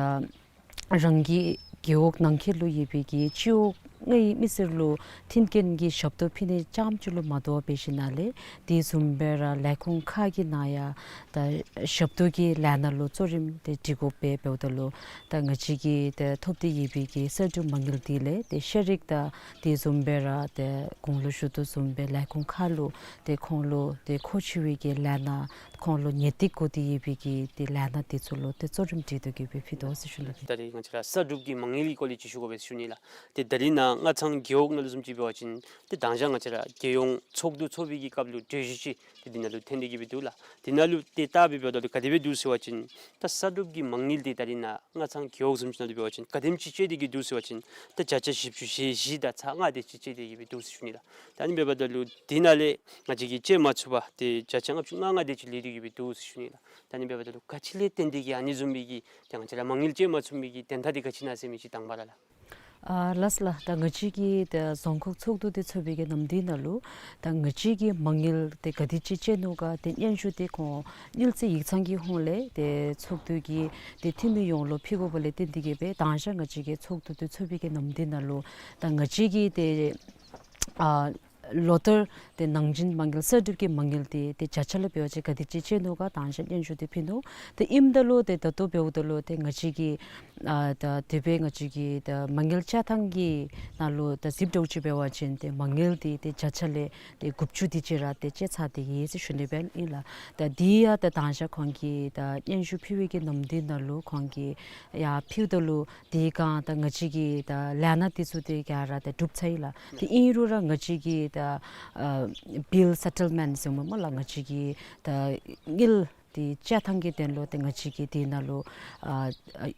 རང་གི་རྒེད་འོག་ནང་འཁོད་ལུ་ཡོད་པའི་གི་སྤྱི་འོག་ལྔའི་མི་སེར་ལུ་མཐུན་རྐྱེན་གྱི་ཞབས་ཏོག་ཕུལ་ནི་རྐྱངམ་ཅིག་ལུ་མ་དོ་བར་འབད་ཞིནམ་ལས་དེ་བཟུམ་སྦེ་ར་ལས་ཁུངས་ཁག་གི་ནང་ཡང་ད་ཞབས་ཏོག་གི་ལས་སྣ་ལུ་གཙོ་རིམ་ཏེ་སྒྲིག་དགོཔ་སྦེ་འབདཝ་ད་ལུ་ད་ང་བཅས་ཀྱིས་ཏེ་ཐོབ་སྟེ་ཡོད་པའི་གི་གསར་སྒྲུབ་མ་དངུལ་འདི་ལས་ཏེ་ཤེས་རིག་དང་དེ་བཟུམ་སྦེ་ར་ཏེ་གོང་ལུ་ཞུ་དོ་བཟུམ་སྦེ་ལས་ཁུངས་ཁག་ལུ་ཏེ་ཁོང་ལུ་ཏེ་མཁོ་ཆེ་བའི་གི་ལས་སྣ་ཁོང་ལུ་གཉེར་སྒྲིག་དགོ་སྟེ་ཡོད་པའི་གི་ཏེ་ལས་སྣ་དེ་ཚུ་ལུ་ཏེ་གཙོ་རིམ་སྒྲིག་སྟེ་གི་སྦེ་ཕུལ་དོ་ཟེར་ཞུ་ནི་ཨིན། ད་རིས་ང་བཅས་ར་གསར་སྒྲུབ་ཀྱི་མ་དངུལ་གྱི་སྐོར་ལས་ཅིག་ཞུ་དགོ་པས་ཟེར་ཞུ་ནི་ལགས། ཏེ་ད་རིས་ནཱ་སྔ་ཚང་རྒེད་འོག་ནང་ལུ་བཟུམ་ཅིག་འབད་བ་ཅིན་ཏེ་དང་ཞག་ང་བཅས་ར་རྒྱལ་ཡོངས་ཚོགས་འདུ་ཚོགས་པའི་གི་སྐབས་ལུ་གྲོས་གཞི་ཅིག་ཏེ་འདི་ནང་ལུ་ཐོན་ཏེ་གི་སྦེ་འདུག་ལགས། འདི་ནང་ལུ་ཏེ་བལྟ་སྦེ་འབདཝ་ད་ལུ་ག་དེ་སྦེ་འདུག་ཟེར་བ་ཅིན་ད་གསར་སྒྲུབ་ཀྱི་མ་དངུལ་འདི་ད་རིས་ནཱ་སྔ་ཚང་རྒེད་འོག་བཟུམ་ཅིག་ནང་ལུ་འབད་བ་ཅིན་ག་དེམ་ཅིག་བཅད་དེ་གི་འདུག་ཟེར་བ་ཅིན་ད་བརྒྱ་ཆ་བཞི་བཅུ་ཞེ་བཞི་དང་ཚག་ལྔ་དེ་ཅིག་བཅད་དེ་གི་སྦེ་འདུག་ཟེར་ཞུ་ནི་ལགས། ད་ཨ་ནི་འབདཝ་ད་ལུ་འདི་ནང་ལས་ང་བཅས་ཀྱིས་བཅད་མ་ཚུགས་པར་ཏེ་བརྒྱ་ཆ་ལྔ་བཅུ་ང་ལྔ་དེ་ཅིག་ལུས་ཏེ་གི་སྦེ་འདུག་ཟེར་ཞུ་ནི་ལགས། ད་ཨ་ནི་འབདཝ་ད་ལུ་ག་ཅི་ལས་བརྟེན་ཏེ་གི་ཨ་ནི་བཟུམ་མའི་གི་ཏེ་ང་བཅས་ར་མ་དངུལ་བཅད་མ་ཚུགས་མི་གི་དོན་དག་འདི་ག་ཅི་ཨིན་ན་ཟེར་མི་ཅིག་དང་པ་ར་ལགས། ཨ་ལགས་ལགས། ད་ང་བཅས་ཀྱིས་ད་རྫོང་ཁག་ཚོགས་འདུ་འདི་ཚོགས་པའི་གི་ནམ་དུས་ནང་ལུ་ད་ང་བཅས་ཀྱིས་མ་དངུལ་འདི་ག་དེ་ཅིག་བཅད་ནུག་ག་ཏེ་སྙན་ཞུ་འདི་ཁོང་དངུལ་རྩིས་ཡིག་ཚང་གི་ཧོངས་ལས་ཏེ་ཚོགས་འདུ་གི་ཏེ་འཐུས་མི་ཡོངས་ལུ་ཕུལ་དགོཔ་ལས་བརྟེན་ཏེ་གི་སྦེ་དང་ཞག་ང་བཅས་ཀྱིས་ཚོགས་འདུ་འདི་ཚོགས་པའི་གི་ནམ་དུས་ནང་ལུ་ད་ང་བཅས་ཀྱིས་ཏེ་ཨ་ ལོ་ལྟར་ཏེ་ནང་འཛིང་མ་དངུལ་གསར་སྒྲུབ་ཀྱི་མ་དངུལ་འདི་ཏེ་བརྒྱ་ཆ་ལས་འབད་བ་ཅིན་ག་དེ་ཅིག་བཅད་ནུག་ག་དང་ཅིག་སྙན་ཞུ་འདི་ཕུལ་ནུག། ཏེ་ཨིནམ་ད་ལུ་ཏེ་ད་ལྟོ་འབདཝ་ད་ལུ་ཏེ་ང་བཅས་ཀྱི་ཨ་ད་དེ་སྦེ་ང་བཅས་ཀྱི་ད་མ་དངུལ་བཅད་ཐངས་ཀྱི་ནང་ལུ་ད་གཟིགས་དོ་ཅིག་འབད་བ་ཅིན་ཏེ་མ་དངུལ་འདི་ཏེ་བརྒྱ་ཆ་ལས་ཏེ་དགུ་བཅུ་དེ་ཅིག་ར་ཏེ་བཅད་ཚར་ཏེ་ཡོད་ཟེར་ཞུ་ནི་སྦེ་ཨིན་ལགས། ད་འདི་ཡང་ད་དང་ཅིག་ཁོང་གིས་ད་སྙན་ཞུ་ཕུལ་བའི་གི་ནམ་དུས་ནང་ལུ་ཁོང་གིས་ཡར་ཕུལཝ་ད་ལུ་དེ་སྒང་ད་ང་བཅས་ཀྱི་ད་ལས་སྣ་འདི་ཚུ་ཏེ་ག་ར་ད་གྲུབ་ཚར་ཡི་ལགས། ཏེ་ཨིན་རུང་ར་ང་བཅས་ཀྱི་ད་ཨ་བིལ་སེ་ཊལ་མེནཊ་ཟེར་སྨོ་ལགས། ང་བཅས་ཀྱི་ད་དངུལ་འདི་བཅད་ཐངས་ཀྱི་དོན་ལུ་ཏེ་ང་བཅས་ཀྱི་དེ་ནང་ལུ་ཨ་ཨ་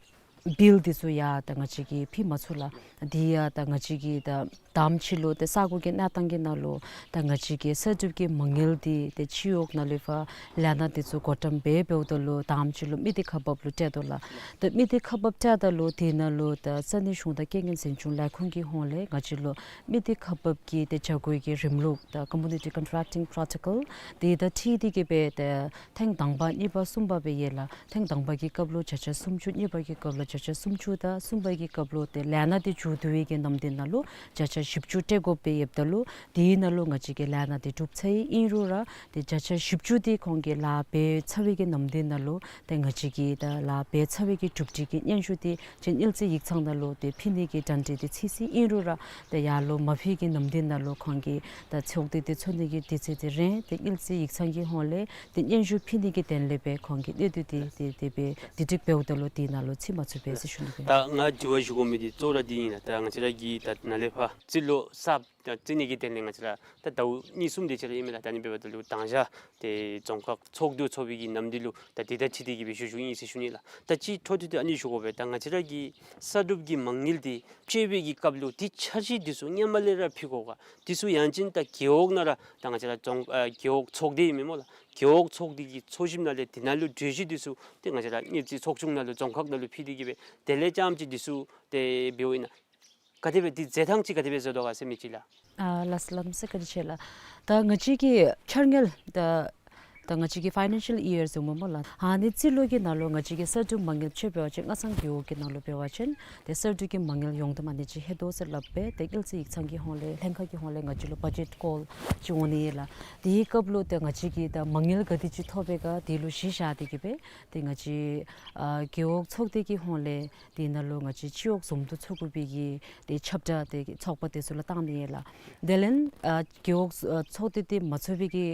བིལ་འདི་ཚུ་ཡང་ད་ང་བཅས་ཀྱིས་ཕུལ་མ་ཚུགས་ལགས། དེ་ཡང་ད་ང་བཅས་ཀྱི་ད་དང་པ་ཅིག་ལུ་ཏེ་ས་གོ་གི་གནས་སྟངས་ཀྱི་ནང་ལུ་ད་ང་བཅས་ཀྱི་གསར་སྒྲུབ་ཀྱི་མ་དངུལ་འདི་ཏེ་ཕྱི་འོག་ནང་ལུ་ཕར་ལས་སྣ་འདི་ཚུ་མགོ་འདྲེན་འབད་འབདཝ་ད་ལུ་དང་པ་ཅིག་ལུ་དམིགས་གཏད་ཁག་འབགཔ་ལུ་སྤྲོད་དོ་ལགས། ཏེ་དམིགས་གཏད་ཁག་འབགཔ་སྤྲོདཔ་ད་ལུ་དེ་ནང་ལུ་ད་ས་གནས་གཞུང་དང་རྐྱེན་ངན་སེལ་སྐྱོང་ལས་ཁུངས་ཀྱི་ཧོངས་ལས་ང་བཅས་ལུ་དམིགས་གཏད་ཁག་འབགཔ་གི་ཏེ་བྱ་སྒོ་གི་རིམ་ལུགས་ད་Community Contracting Protocol འདི་དང་འཁྲིལ་ཏེ་གི་སྦེ་ཏེ་ཐེངས་དང་པ་གཉིས་པ་གསུམ་པ་སྦེ་ཡོད་ལགས། ཐེངས་དང་པ་གི་སྐབས་ལུ་བརྒྱ་ཆ་སུམ་ཅུ། གཉིས་པ་གི་སྐབས་ལུ་བརྒྱ་ཆ་སུམ་ཅུ་དང་གསུམ་པ་གི་སྐབས་ལུ་ཏེ་ལས་སྣ་འདི་མཇུག་བསྡུ་བའི་གི་ནམ་དུས་ནང་ལུ་བརྒྱ་ཆ་བཞི་བཅུ་སྤྲོད་དགོཔ་སྦེ་ཡོདཔ་ད་ལུ་དེ་ནང་ལུ་ང་བཅས་ཀྱི་ལས་སྣ་འདི་གྲུབ་ཚར་ཡི། ཨིན་རུང་ར་ཏེ་བརྒྱ་ཆ་བཞི་བཅུ་འདི་ཁོང་གིས་ལཱ་འབད་ཚར་བའི་གི་ནམ་དུས་ནང་ལུ་ཏེ་ང་བཅས་ཀྱིས་ད་ལཱ་འབད་ཚར་བའི་གི་གྲུབ་འབྲས་ཀྱི་སྙན་ཞུ་འདི་ཅིག་དངུལ་རྩིས་ཡིག་ཚང་ནང་ལུ་ཏེ་ཕུལ་ནི་གི་གྲ་སྒྲིག་འདི་ཚར་ཅི། ཨིན་རུང་ར་ཏེ་ཡར་ལུ་མ་ཕུལ་གྱི་ནམ་དུས་ནང་ལུ་ཁོང་གིས་ད་ཚོགས་སྡེ་འདི་ཚོགས་ནི་གི་དུས་ཚོད་འདི་རན། ཏེ་དངུལ་རྩིས་ཡིག་ཚང་གི་ཧོངས་ལས་ཏེ་སྙན་ཞུ་ཕུལ་ནི་གི་དོན་ལས་སྦེ་ཁོང་གིས་གནད་དོན་འདི་ཏེ་དེ་སྦེ་དེ་སྒྲིག་འབདཝ་ད་ལུ་དེ་ནང་ལུ་ཚུད་མ་ཚུགས་པས་ཟེར་ཞུ་ནི་སྦེ། ད་ང་དྲི་བ་ཞུ་དགོ་མི་འདི་གཙོ་བོ་ར་འདི་ཨིན་ལགས། ད་ང་བཅས་ར་གིས་ད་ནཱ་ལས་ཕར་རྩིས་ལོ་གསརཔ་ད་རྩི་ནི་གི་དོན་ལས་ང་བཅས་ར་ད་ཟླཝ་གཉིས་གསུམ་དེ་ཅིག་ར་ཨིན་མས་ལགས། ད་ཨ་ནི་འབདཝ་ད་ལུ་དང་ཞག་ཏེ་རྫོང་ཁག་ཚོགས་འདུ་ཚོགས་པའི་གི་ནམ་དུས་ལུ་ད་དེ་དང་འཁྲིལ་ཏེ་གི་སྦེ་ཞུ་ཞུཝ་ཨིན་ཟེར་ཞུ་ནི་ལགས། ད་ཅིག་འཕྲོ་མཐུད་དེ་ཨ་ནི་ཞུ་དགོ་པས། ད་ང་བཅས་ར་གི་གསར་སྒྲུབ་ཀྱི་མ་དངུལ་འདི་སྤྲོད་པའི་གི་སྐབས་ལུ་འདི་འཆར་གཞི་འདི་ཚུ་སྔོན་མ་ལས་ར་ཕུལ་དགོ་ག། འདི་ཚུ་ཡང་ཅིན་ད་རྒེད་འོག་ནང་ར་ད་ང་བཅས་ར་རྫོང་ཨ་རྒེད་འོག་ཚོགས་སྡེ་ཨིན་མས་སྨོ་ལགས། རྒེད་འོག་ཚོགས་སྡེ་གི་ཚོགས་ཞིབ་ནང་ལས་དེ་ནང་ལུ་གྲོས་གཞི་འདི་ཚུ་ཏེ་ང་བཅས་ར་དངུལ་རྩིས་ཚོགས་ཆུང་ནང་ལུ་རྫོང་ཁག་ནང་ལུ་ཕུལ་ཏེ་གི་སྦེ་དེ་ལས་རྐྱངམ་ཅིག་འདི་ཚུ་ཏེ་འབདཝ་ཨིན་ན་ག་དེ་སྦེ་འདི་མཛད་ཐངས་ཅིག་ག་དེ་སྦེ་མཛད་དོ་ག་ཟེར་མི་ཅིག་ལགས། ཨ་ལགས་སོ་ལགས། མི་སེར་བཀའ་དྲིན་ཆེ་ལགས། ད་ང་བཅས་ཀྱི་འཆར་དངུལ་ད་ད་ང་བཅས་ཀྱི་ཕའི་ནན་ཤལ་ཡར་ཟེར་སྨོ་སྨོ་ལགས། ཨ་ནི་རྩིས་ལོ་གི་ནང་ལུ་ང་བཅས་ཀྱི་གསར་སྒྲུབ་མ་དངུལ་ཕྱེ་འབད་བ་ཅིན་སྔ་ཚང་རྒེད་འོག་གི་ནང་ལུ་འབད་བ་ཅིན་ཏེ་གསར་སྒྲུབ་ཀྱི་མ་དངུལ་ཡོངས་བསྡོམས་ཨ་ནི་ཅིག་ལྷོད་དོ་ཟེར་སླབ་སྦེ་ཏེ་དངུལ་རྩིས་ཡིག་ཚང་གི་ཧོངས་ལས་ལྷན་ཁག་གི་ཧོངས་ལས་ང་བཅས་ལུ་བ་ཇེཊ་ཀོལ་ཅིག་འོང་ནི་ཨིན་ལགས། དེའི་སྐབས་ལུ་ཏེ་ང་བཅས་ཀྱིས་ད་མ་དངུལ་ག་དེ་ཅིག་ཐོབ་པས་ག་དེ་ལུ་གཞི་བཞག་སྟེ་གི་སྦེ་ཏེ་ང་བཅས་ཨ་རྒེད་འོག་ཚོགས་སྡེ་གི་ཧོངས་ལས་དེ་ནང་ལུ་ང་བཅས་ཕྱི་འོག་འཛོམས་འདུ་ཚོགས་དགོ་པའི་གི་ཏེ་ཁྱབ་བསྒྲགས་ཏེ་ཚོགས་པ་དེ་ཚུ་ལུ་བཏང་ནི་ཨིན་ལགས། དེ་ལས་ཨ་རྒེད་འོག་ཨ་ཚོགས་སྡེ་འདི་མ་ཚོགས་པའི་གི་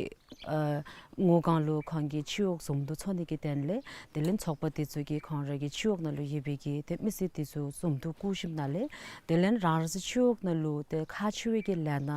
ཨ་སྔོན་སྒང་ལུ་ཁོང་གིས་ཕྱི་འོག་འཛོམས་འདུ་ཚོགས་ནི་གི་དོན་ལས་དེ་ལས་ཚོགས་པ་དེ་ཚུ་གིས་ཁོང་ར་གི་ཕྱི་འོག་ནང་ལུ་ཡོད་པའི་གི་ཏེ་མི་སེར་དེ་ཚུ་འཛོམས་འདུ་བསྐུལ་ཞིནམ་ལས་དེ་ལས་རང་རང་སོའི་ཕྱི་འོག་ནང་ལུ་ཏེ་ཁག་ཆེ་བའི་གི་ལས་སྣ་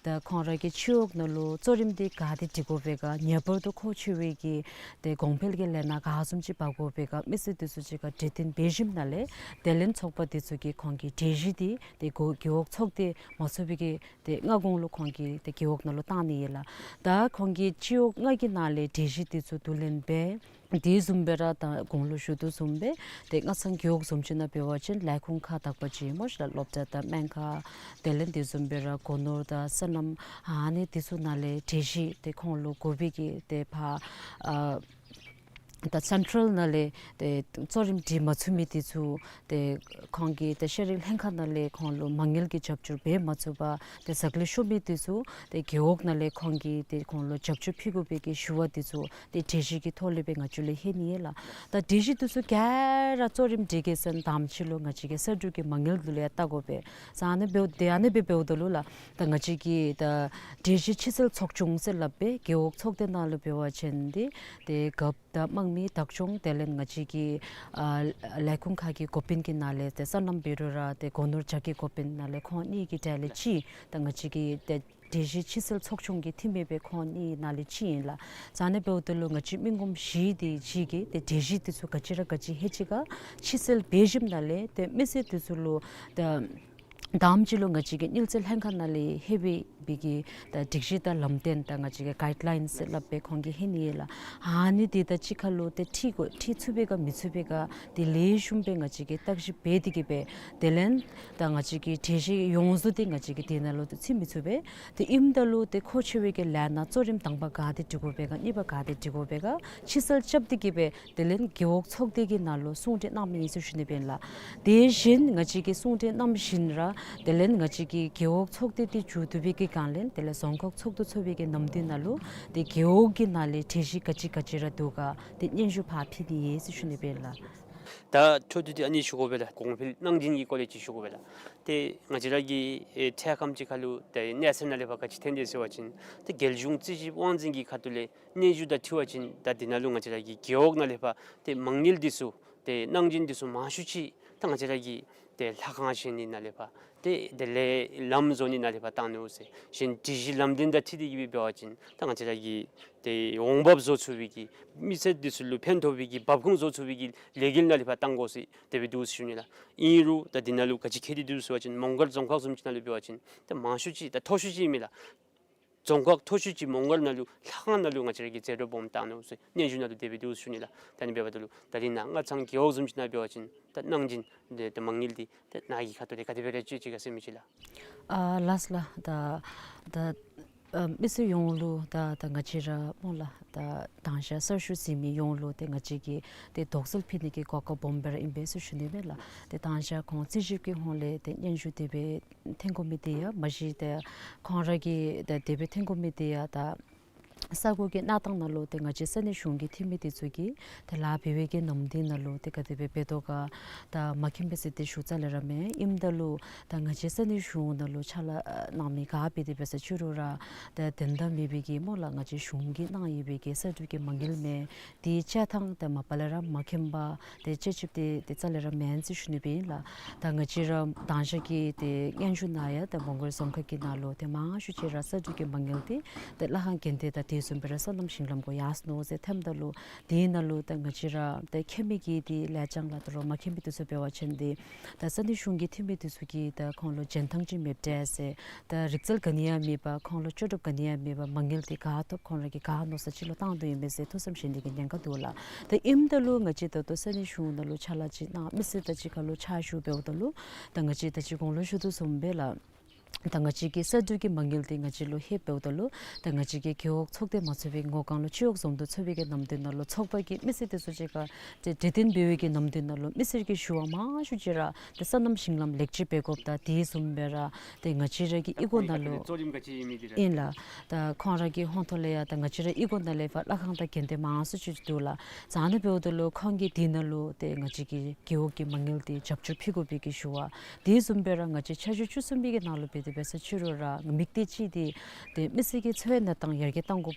ད་ཁོང་ར་གི་ཕྱི་འོག་ནང་ལུ་གཙོ་རིམ་འདི་ག་ཏེ་སྒྲིག་དགོ་པས་ག། ངེས་པར་དུ་མཁོ་ཆེ་བའི་གི་ཏེ་གོང་འཕེལ་གྱི་ལས་སྣ་ག་བཟུམ་ཅིག་འབག་དགོ་པས་ག། མི་སེར་དེ་ཚུ་གཅིག་ཁར་གྲོས་བསྟུན་འབད་ཞིནམ་ལས་དེ་ལས་ཚོགས་པ་དེ་ཚུ་གིས་ཁོང་གི་གྲོས་གཞི་འདི་ཏེ་རྒེད་འོག་ཚོགས་སྡེ་མ་ཚོགས་པའི་གི་ཏེ་སྔ་གོང་ལུ་ཁོང་གིས་ཏེ་རྒེད་འོག་ནང་ལུ་བཏང་ནི་ཨིན་ལགས། ད་ཁོང་གིས་ཕྱི་འོག་ལྔ་གི་ནང་ལས་གྲོས་གཞི་དེ་ཚུ་བསྡུ་ལེན་འབད། དེ་བཟུམ་སྦེ་ར་ད་གོང་ལུ་ཞུ་དོ་བཟུམ་སྦེ་ཏེ་སྔ་ཚང་རྒེད་འོག་བཟུམ་ཅིག་ནང་འབད་བ་ཅིན་ལས་ཁུངས་ཁག་དག་པ་ཅིག་སྨོ་ཤ་ལགས། སློབ་གྲྭ་དང་སྨན་ཁང་དེ་ལས་དེ་བཟུམ་སྦེ་ར་སྒོ་ནོར་དང་སོ་ནམ་ཨ་ནི་དེ་ཚུ་ནང་ལས་གྲོས་གཞི་ཏེ་ཁོང་ལུ་དགོ་པའི་གི་ཏེ་ཕར་ཨ་ད་སེན་ཊཱལ་ནང་ལས་ཏེ་གཙོ་རིམ་སྒྲིག་མ་ཚུགས་མི་དེ་ཚུ་ཏེ་ཁོང་གིས་ཏེ་ཤེས་རིག་ལྷན་ཁག་ནང་ལས་ཁོང་ལུ་མ་དངུལ་གྱི་རྒྱབ་སྐྱོར་འབད་མ་ཚུགས་པར་ཏེ་ཟ་ལེ་ཤོར་མི་དེ་ཚུ་ཏེ་རྒེད་འོག་ནང་ལས་ཁོང་གིས་ཏེ་ཁོང་ལུ་རྒྱབ་སྐྱོར་ཕུལ་དགོ་པའི་གི་ཞུ་བ་དེ་ཚུ་ཏེ་གྲོས་གཞི་གི་ཐོག་ལས་སྦེ་ང་བཅས་ལུ་ལྷོད་ནི་ཨིན་ལགས། ད་གྲོས་གཞི་དེ་ཚུ་ག་ར་གཙོ་རིམ་སྒྲིག་གེ་ཟེར་ན་དང་པ་ཅིག་ལུ་ང་བཅས་ཀྱི་གསར་སྒྲུབ་ཀྱི་མ་དངུལ་ལུ་ལས་བལྟ་དགོ་པས། ཨ་ནི་འབདཝ་ད་ཨ་ནི་སྦེ་འབདཝ་ད་ལུ་ལགས་ད་ང་བཅས་ཀྱི་ད་གྲོས་གཞི་ཕྱིར་སེལ་ཚོགས་ཆུང་ཟེར་སླབ་པའི་རྒེད་འོག་ཚོགས་སྡེ་ནང་ལུ་འབད་བ་ཅིན་འདི་ཏེ་རྒཔོ་དང་དམངས་མི་བདག་སྐྱོང་དེ་ལས་ང་བཅས་ཀྱི་ཨ་ལས་ཁུངས་ཁག་གི་འགོ་དཔོན་གྱི་ནང་ལས་ཏེ་སོ་ནམ་འབད་རུང་ར་ཏེ་སྒོ་ནོར་བྱ་དགའི་འགོ་དཔོན་ནང་ལས་ཁོང་གཉིས་ཀྱི་གྲས་ལས་གཅིག་ད་ང་བཅས་ཀྱི་ཏེ་གྲོས་གཞི་ཕྱིར་སེལ་ཚོགས་ཆུང་གི་འཐུས་མི་སྦེ་ཁོང་གཉིས་ནང་ལས་གཅིག་ཨིན་ལགས། ཨ་ནི་འབདཝ་ད་ལུ་ང་བཅས་མི་ངོམ་བཞི་དེ་ཅིག་གིས་ཏེ་གྲོས་གཞི་དེ་ཚུ་ག་ཅི་ར་ག་ཅི་ལྷོད་ཅི་ག་ཕྱིར་སེལ་འབད་ཞིནམ་ལས་ཏེ་མི་སེར་དེ་ཚུ་ལུ་ད་དང་པ་ཅིག་ལུ་ང་བཅས་ཀྱི་དངུལ་རྩིས་ལྷན་ཁག་ནང་ལས་ལྷོད་པའི་པའི་གི་ད་སྒྲིག་གཞི་དང་ལམ་སྟོན་དང་ང་བཅས་ཀྱི་གའིཌ་ལའིནསི་ཟེར་སླབ་པའི་ཁོང་གིས་ལྷོད་ནི་ཨིན་ལགས། ཨ་ནི་དེ་དང་གཅིག་ཁར་ལུ་ཏེ་འཁྲིལ་དགོ་འཁྲིལ་ཚུགས་པས་ག་མི་ཚུགས་པས་ག་དེ་ལེགས་ཤོམ་སྦེ་ང་བཅས་ཀྱིས་བརྟག་ཞིབ་འབད་དེ་གི་སྦེ་དེ་ལས་ད་ང་བཅས་ཀྱི་གྲོས་གཞི་ཡོངས་སུ་ཏེ་ང་བཅས་ཀྱིས་དེ་ནང་ལུ་ཏེ་ཚུད་མི་ཚུགས་པས། ཏེ་ཨིནམ་ད་ལུ་ཏེ་མཁོ་ཆེ་བའི་གི་ལས་སྣ་གཙོ་རིམ་དང་པ་ག་ཏེ་སྒྲིག་དགོ་པས་ག་གཉིས་པ་ག་ཏེ་སྒྲིག་དགོ་པས་ག་ཕྱིར་སེལ་རྐྱབ་སྟེ་གི་སྦེ་དེ་ལས་རྒེད་འོག་ཚོགས་སྡེ་གི་ནང་ལུ་གསུང་གྲོས་གནང་མི་ཨིན་ཟེར་ཞུ་ནི་སྦེ་ཨིན་ལགས། དེ་བཞིན་ང་བཅས་ཀྱིས་གསུང་གྲོས་གནང་བཞིན་ར་ དེ་ལས་ང་བཅས་ཀྱི་རྒེད་འོག་ཚོགས་སྡེ་འདི་མཇུག་བསྡུ་བའི་གི་སྒང་ལས་དེ་ལས་རྫོང་ཁག་ཚོགས་འདུ་ཚོགས་པའི་གི་ནམ་དུས་ནང་ལུ་ཏེ་རྒེད་འོག་གི་ནང་ལས་གྲོས་གཞི་ག་ཅི་ག་ཅི་ར་འདུག་ག་ཏེ་སྙན་ཞུ་ཕར་ཕུལ་ནི་ཡོད་ཟེར་ཞུ་ནི་སྦེ་ལགས། ད་འཕྲོ་མཐུད་དེ་ཨ་ནི་ཞུ་དགོ་པས་ལགས། གོང་འཕེལ་གནང་སྦྱིན་གྱི་སྐོར་ལས་ཅིག་ཞུ་དགོ་པས་ལགས། ཏེ་ང་བཅས་ར་གི་ཨེ་འཕྲལ་ཁམས་ཅིག་ཁར་ལུ་ཏེ་གནས་ཚུལ་ནང་ལས་ཕར་ག་ཅི་ཐོན་དེས་ཟེར་བ་ཅིན་ཏེ་རྒྱལ་གཞུང་རྩིས་ཞིབ་དབང་འཛིན་གྱི་ཁ་ཐུག་ལས་སྙན་ཞུ་དང་འཁྲིལ་བ་ཅིན་ད་འདི་ནང་ལུ་ང་བཅས་ར་གི་རྒེད་འོག་ནང་ལས་ཕར་ཏེ་མ་དངུལ་འདི་ཚུ་ཏེ་གནང་སྦྱིན་འདི་ཚུ་མང་ཤོས་ཅིག་ད་ང་བཅས་ར་གི་ཏེ་ལྷ་ཁང་བཞེངས་ནི་ནང་ལས་ཕར་ཏེ་དེ་ལས་ལམ་བཟོ་ནི་ནང་ལས་ཕར་བཏང་ནུག་ཟེར། གཞན་སྒྲིག་གཞི་ལམ་སྟོན་དང་འཁྲིལ་ཏེ་གི་སྦེ་འབད་བ་ཅིན་ད་ང་བཅས་ར་གི་ཏེ་འོང་འབབ་བཟོ་ཚུགས་པའི་གི་མི་སེར་འདི་ཚུ་ལུ་ཕན་ཐོགས་པའི་གི་འབབ་ཁུངས་བཟོ་ཚུགས་པའི་གི་ལས་འགུལ་ནང་ལས་ཕར་བཏང་དགོ་ཟེར་དེ་སྦེ་འདུག་ཟེར་ཞུ་ནི་ལགས། ཨིན་རུང་ད་འདི་ནང་ལུ་ག་ཅི་ཁྱད་དེ་འདུག་ཟེར་བ་ཅིན་མོང་སྒར་རྫོང་ཁག་བཟུམ་ཅིག་ནང་ལུ་འབད་བ་ཅིན་ད་མང་ཤོས་ཅིག་ད་མཐོ་ཤོས་ཅིག་ཨིན་མས་ལགས། རྫོང་ཁག་མཐོ་ཤོས་ཅིག་མོང་སྒར་ནང་ལུ་ལྷ་ཁང་ནང་ལུ་ང་བཅས་ར་གི་རྩེ་རོ་སྦོམ་བཏང་ནུག་ཟེར་སྙན་ཞུ་ནང་ལུ་དེ་སྦེ་འདུག་ཟེར་ཞུ་ནི་ལགས། ད་ཨ་ནི་འབདཝ་ད་ལུ་ད་རིས་ནཱ་སྔ་ཚང་རྒེད་འོག་བཟུམ་ཅིག་ནང་འབད་བ་ཅིན་ད་གནང་སྦྱིན་དེ་ཏེ་མ་དངུལ་འདི་ཏེ་ནཱ་གི་ཁ་ཐུག་ལས་ག་དེ་སྦེ་རེ་སྤྱོད་ཅི་ག་ཟེར་མི་ཅིག་ལགས། ཨ་ལགས་ལགས། ད་ད་ཨ་མི་སེར་ཡོངས་ལུ་ད་ད་ང་བཅས་ར་སྨོ་ལགས། ད་དང་ཞག་གསར་ཞུ་གཟིགས་མི་ཡོངས་ལུ་ཏེ་ང་བཅས་ཀྱིས་ཏེ་དོགས་སེལ་ཕུལ་ནི་གི་གོ་སྐབས་སྦོམ་སྦེ་ར་ཨིན་པས་ཟེར་ཞུ་ནི་སྦེ་ལགས། ཏེ་དང་ཞག་ཁོང་རྩིས་ཞིབ་ཀྱི་ཧོངས་ལས་ཏེ་སྙན་ཞུ་དེ་སྦེ་འཐོན་དགོ་མི་དེ་ཡང་མ་གཞི་ཏེ་ཁོང་ར་གིས་ཏེ་དེ་སྦེ་འཐོན་དགོ་མི་དེ་ཡང་ད་ས་གོ་གི་གནས་སྟངས་ནང་ལུ་ཏེ་ང་བཅས་ས་གནས་གཞུང་གི་འཐུས་མི་དེ་ཚུ་གིས་ཏེ་ལཱ་འབད་བའི་གི་ནམ་དུས་ནང་ལུ་ཏེ་ག་དེ་སྦེ་འབད་དོ་ག་ད་མ་མཁྱེན་པས་ཟེར་ཏེ་ཞུ་རྩ་ལས་ར་མེད། ཨིནམ་ད་ལུ་ད་ང་བཅས་ས་གནས་གཞུང་ནང་ལུ་ཕྱག་ལཱ་གནང་མི་ག་འབད་དེ་འབད་ས་ཅི་རུང་ར་ད་དོན་དག་མེད་པའི་གི་སྨོ་ལགས། ང་བཅས་གཞུང་གིས་གནང་ཡོད་པའི་གི་གསར་དུ་གི་མ་དངུལ་མས། དེ་སྤྱོད་ཐངས་དེ་མ་པ་ལས་ར་མ་མཁྱེན་པར་ཏེ་སྤྱོད་ཅིག་ཏེ་ཏེ་རྩ་ལས་ར་མེན་ཟེར་ཞུ་ནི་སྦེ་ཨིན་ལགས། ད་ང་བཅས་ར་དང་ཞག་གི་ཏེ་སྙན་ཞུ་ནང་ཡང་ཏེ་མོང་སྒར་རྫོང་ཁག་གི་ནང་ལུ་ཏེ་མང་ཤོས་ཅིག་ར་གསར་དུ་གི་མ་དངུལ་དེ་ཏེ་ལྷ་ཁང་དགོན་སྡེ་དང་དེ་བཟུམ་སྦེ་ར་སོ་ནམ་ཞིང་ལམ་གུ་ཡར་སོ་ནུག་ཟེར་ཐོནམ་ད་ལུ་དེ་ནང་ལུ་ད་ང་བཅས་ར་ཏེ་མཁྱེན་མི་གིས་ཏེ་ལེགས་བྱང་ལགས། ད་རུང་མ་མཁྱེན་མི་དེ་ཚུ་འབད་བ་ཅིན་ཏེ་ད་ས་གནས་གཞུང་གི་འཐུས་མི་དེ་ཚུ་གིས་ད་ཁོང་ལུ་འཇོན་ཐང་ཅིག་མེདཔ་འདྲས་ཟེར། ད་རིག་རྩལ་ག་ནི་ཡང་མེད་པར་ཁོང་ལུ་ལྕོགས་གྲུབ་ག་ནི་ཡང་མེད་པར་མ་དངུལ་དེ་ག་ཐོབ་ཁོང་ར་གིས་ག་མནོ་ས་ཅིག་ལུ་བཏང་དོ་ཨིན་མས་ཟེར་ཐུགས་བསམ་བཞེས་ནི་གི་ཉེན་ཁ་འདུག་ལགས། ད་ཨིནམ་ད་ལུ་ང་བཅས་ད་ལྟོ་ས་གནས་གཞུང་ནང་ལུ་ཕྱག་ལཱ་ཅིག་གནང་མི་སེར་དང་གཅིག་ཁར་ལུ་ཕྱག་ཞུ་འབདཝ་ད་ལུ་ད་ང་བཅས་ད་ཅི་གོང་ལུ་ཞུ་དོ་བཟུམ་སྦེ་ལགས། ད་ང་བཅས་ཀྱི་གསར་དུ་གི་མ་དངུལ་དེ་ང་བཅས་ལུ་ལྷོདཔ་འབདཝ་ད་ལུ་ད་ང་བཅས་ཀྱི་རྒེད་འོག་ཚོགས་སྡེ་མ་ཚོགས་པའི་ངོ་གང་ལུ་སྤྱི་འོག་འཛོམས་འདུ་ཚོགས་པའི་གི་ནམ་དུས་ནང་ལུ་ཚོགས་པ་གི་མི་སེར་དེ་ཚུ་གཅིག་ཁར་ཏེ་གྲོས་བསྟུན་འབད་བའི་གི་ནམ་དུས་ནང་ལུ་མི་སེར་གྱི་ཞུ་བ་མང་ཤོས་ཅིག་ར་ཏེ་སོ་ནམ་ཞིང་ལམ་ལེགས་བཅོས་འབད་དགོཔ་དང་དེ་བཟུམ་སྦེ་ར་ཏེ་ང་བཅས་ར་གི་གཡུས་སྒོ་ནང་ལུ་ཨིན་ལགས། ད་ཁོང་ར་གི་ཧོང་ཐོག་ལས་ཡང་ད་ང་བཅས་ར་གཡུས་སྒོ་ནང་ལས་ཕར་ལྷ་ཁང་དང་དགོན་སྡེ་མང་སུ་ཅིག་འདུག་ལགས། ཨ་ནི་འབདཝ་ད་ལུ་ཁོང་གིས་དེ་ནང་ལུ་ཏེ་ང་བཅས་ཀྱི་རྒེད་འོག་གི་མ་དངུལ་དེ་རྒྱབ་སྐྱོར་ཕུལ་དགོ་པའི་གི་ཞུ་བ། དེ་བཟུམ་སྦེ་ར་ང་བཅས་ཆར་ཞོ་བཅུ་གསུམ་པའི་གི་ནང་ལུ་འབད་དེ་འབད་ས་ཅི་རུང་ར་དམིགས་གཏད་ཅིག་དེ་ཏེ་མི་སེར་གྱི་འཚོ་བའི་གནས་སྟངས་ཡར་རྒྱས་གཏང་དགོ་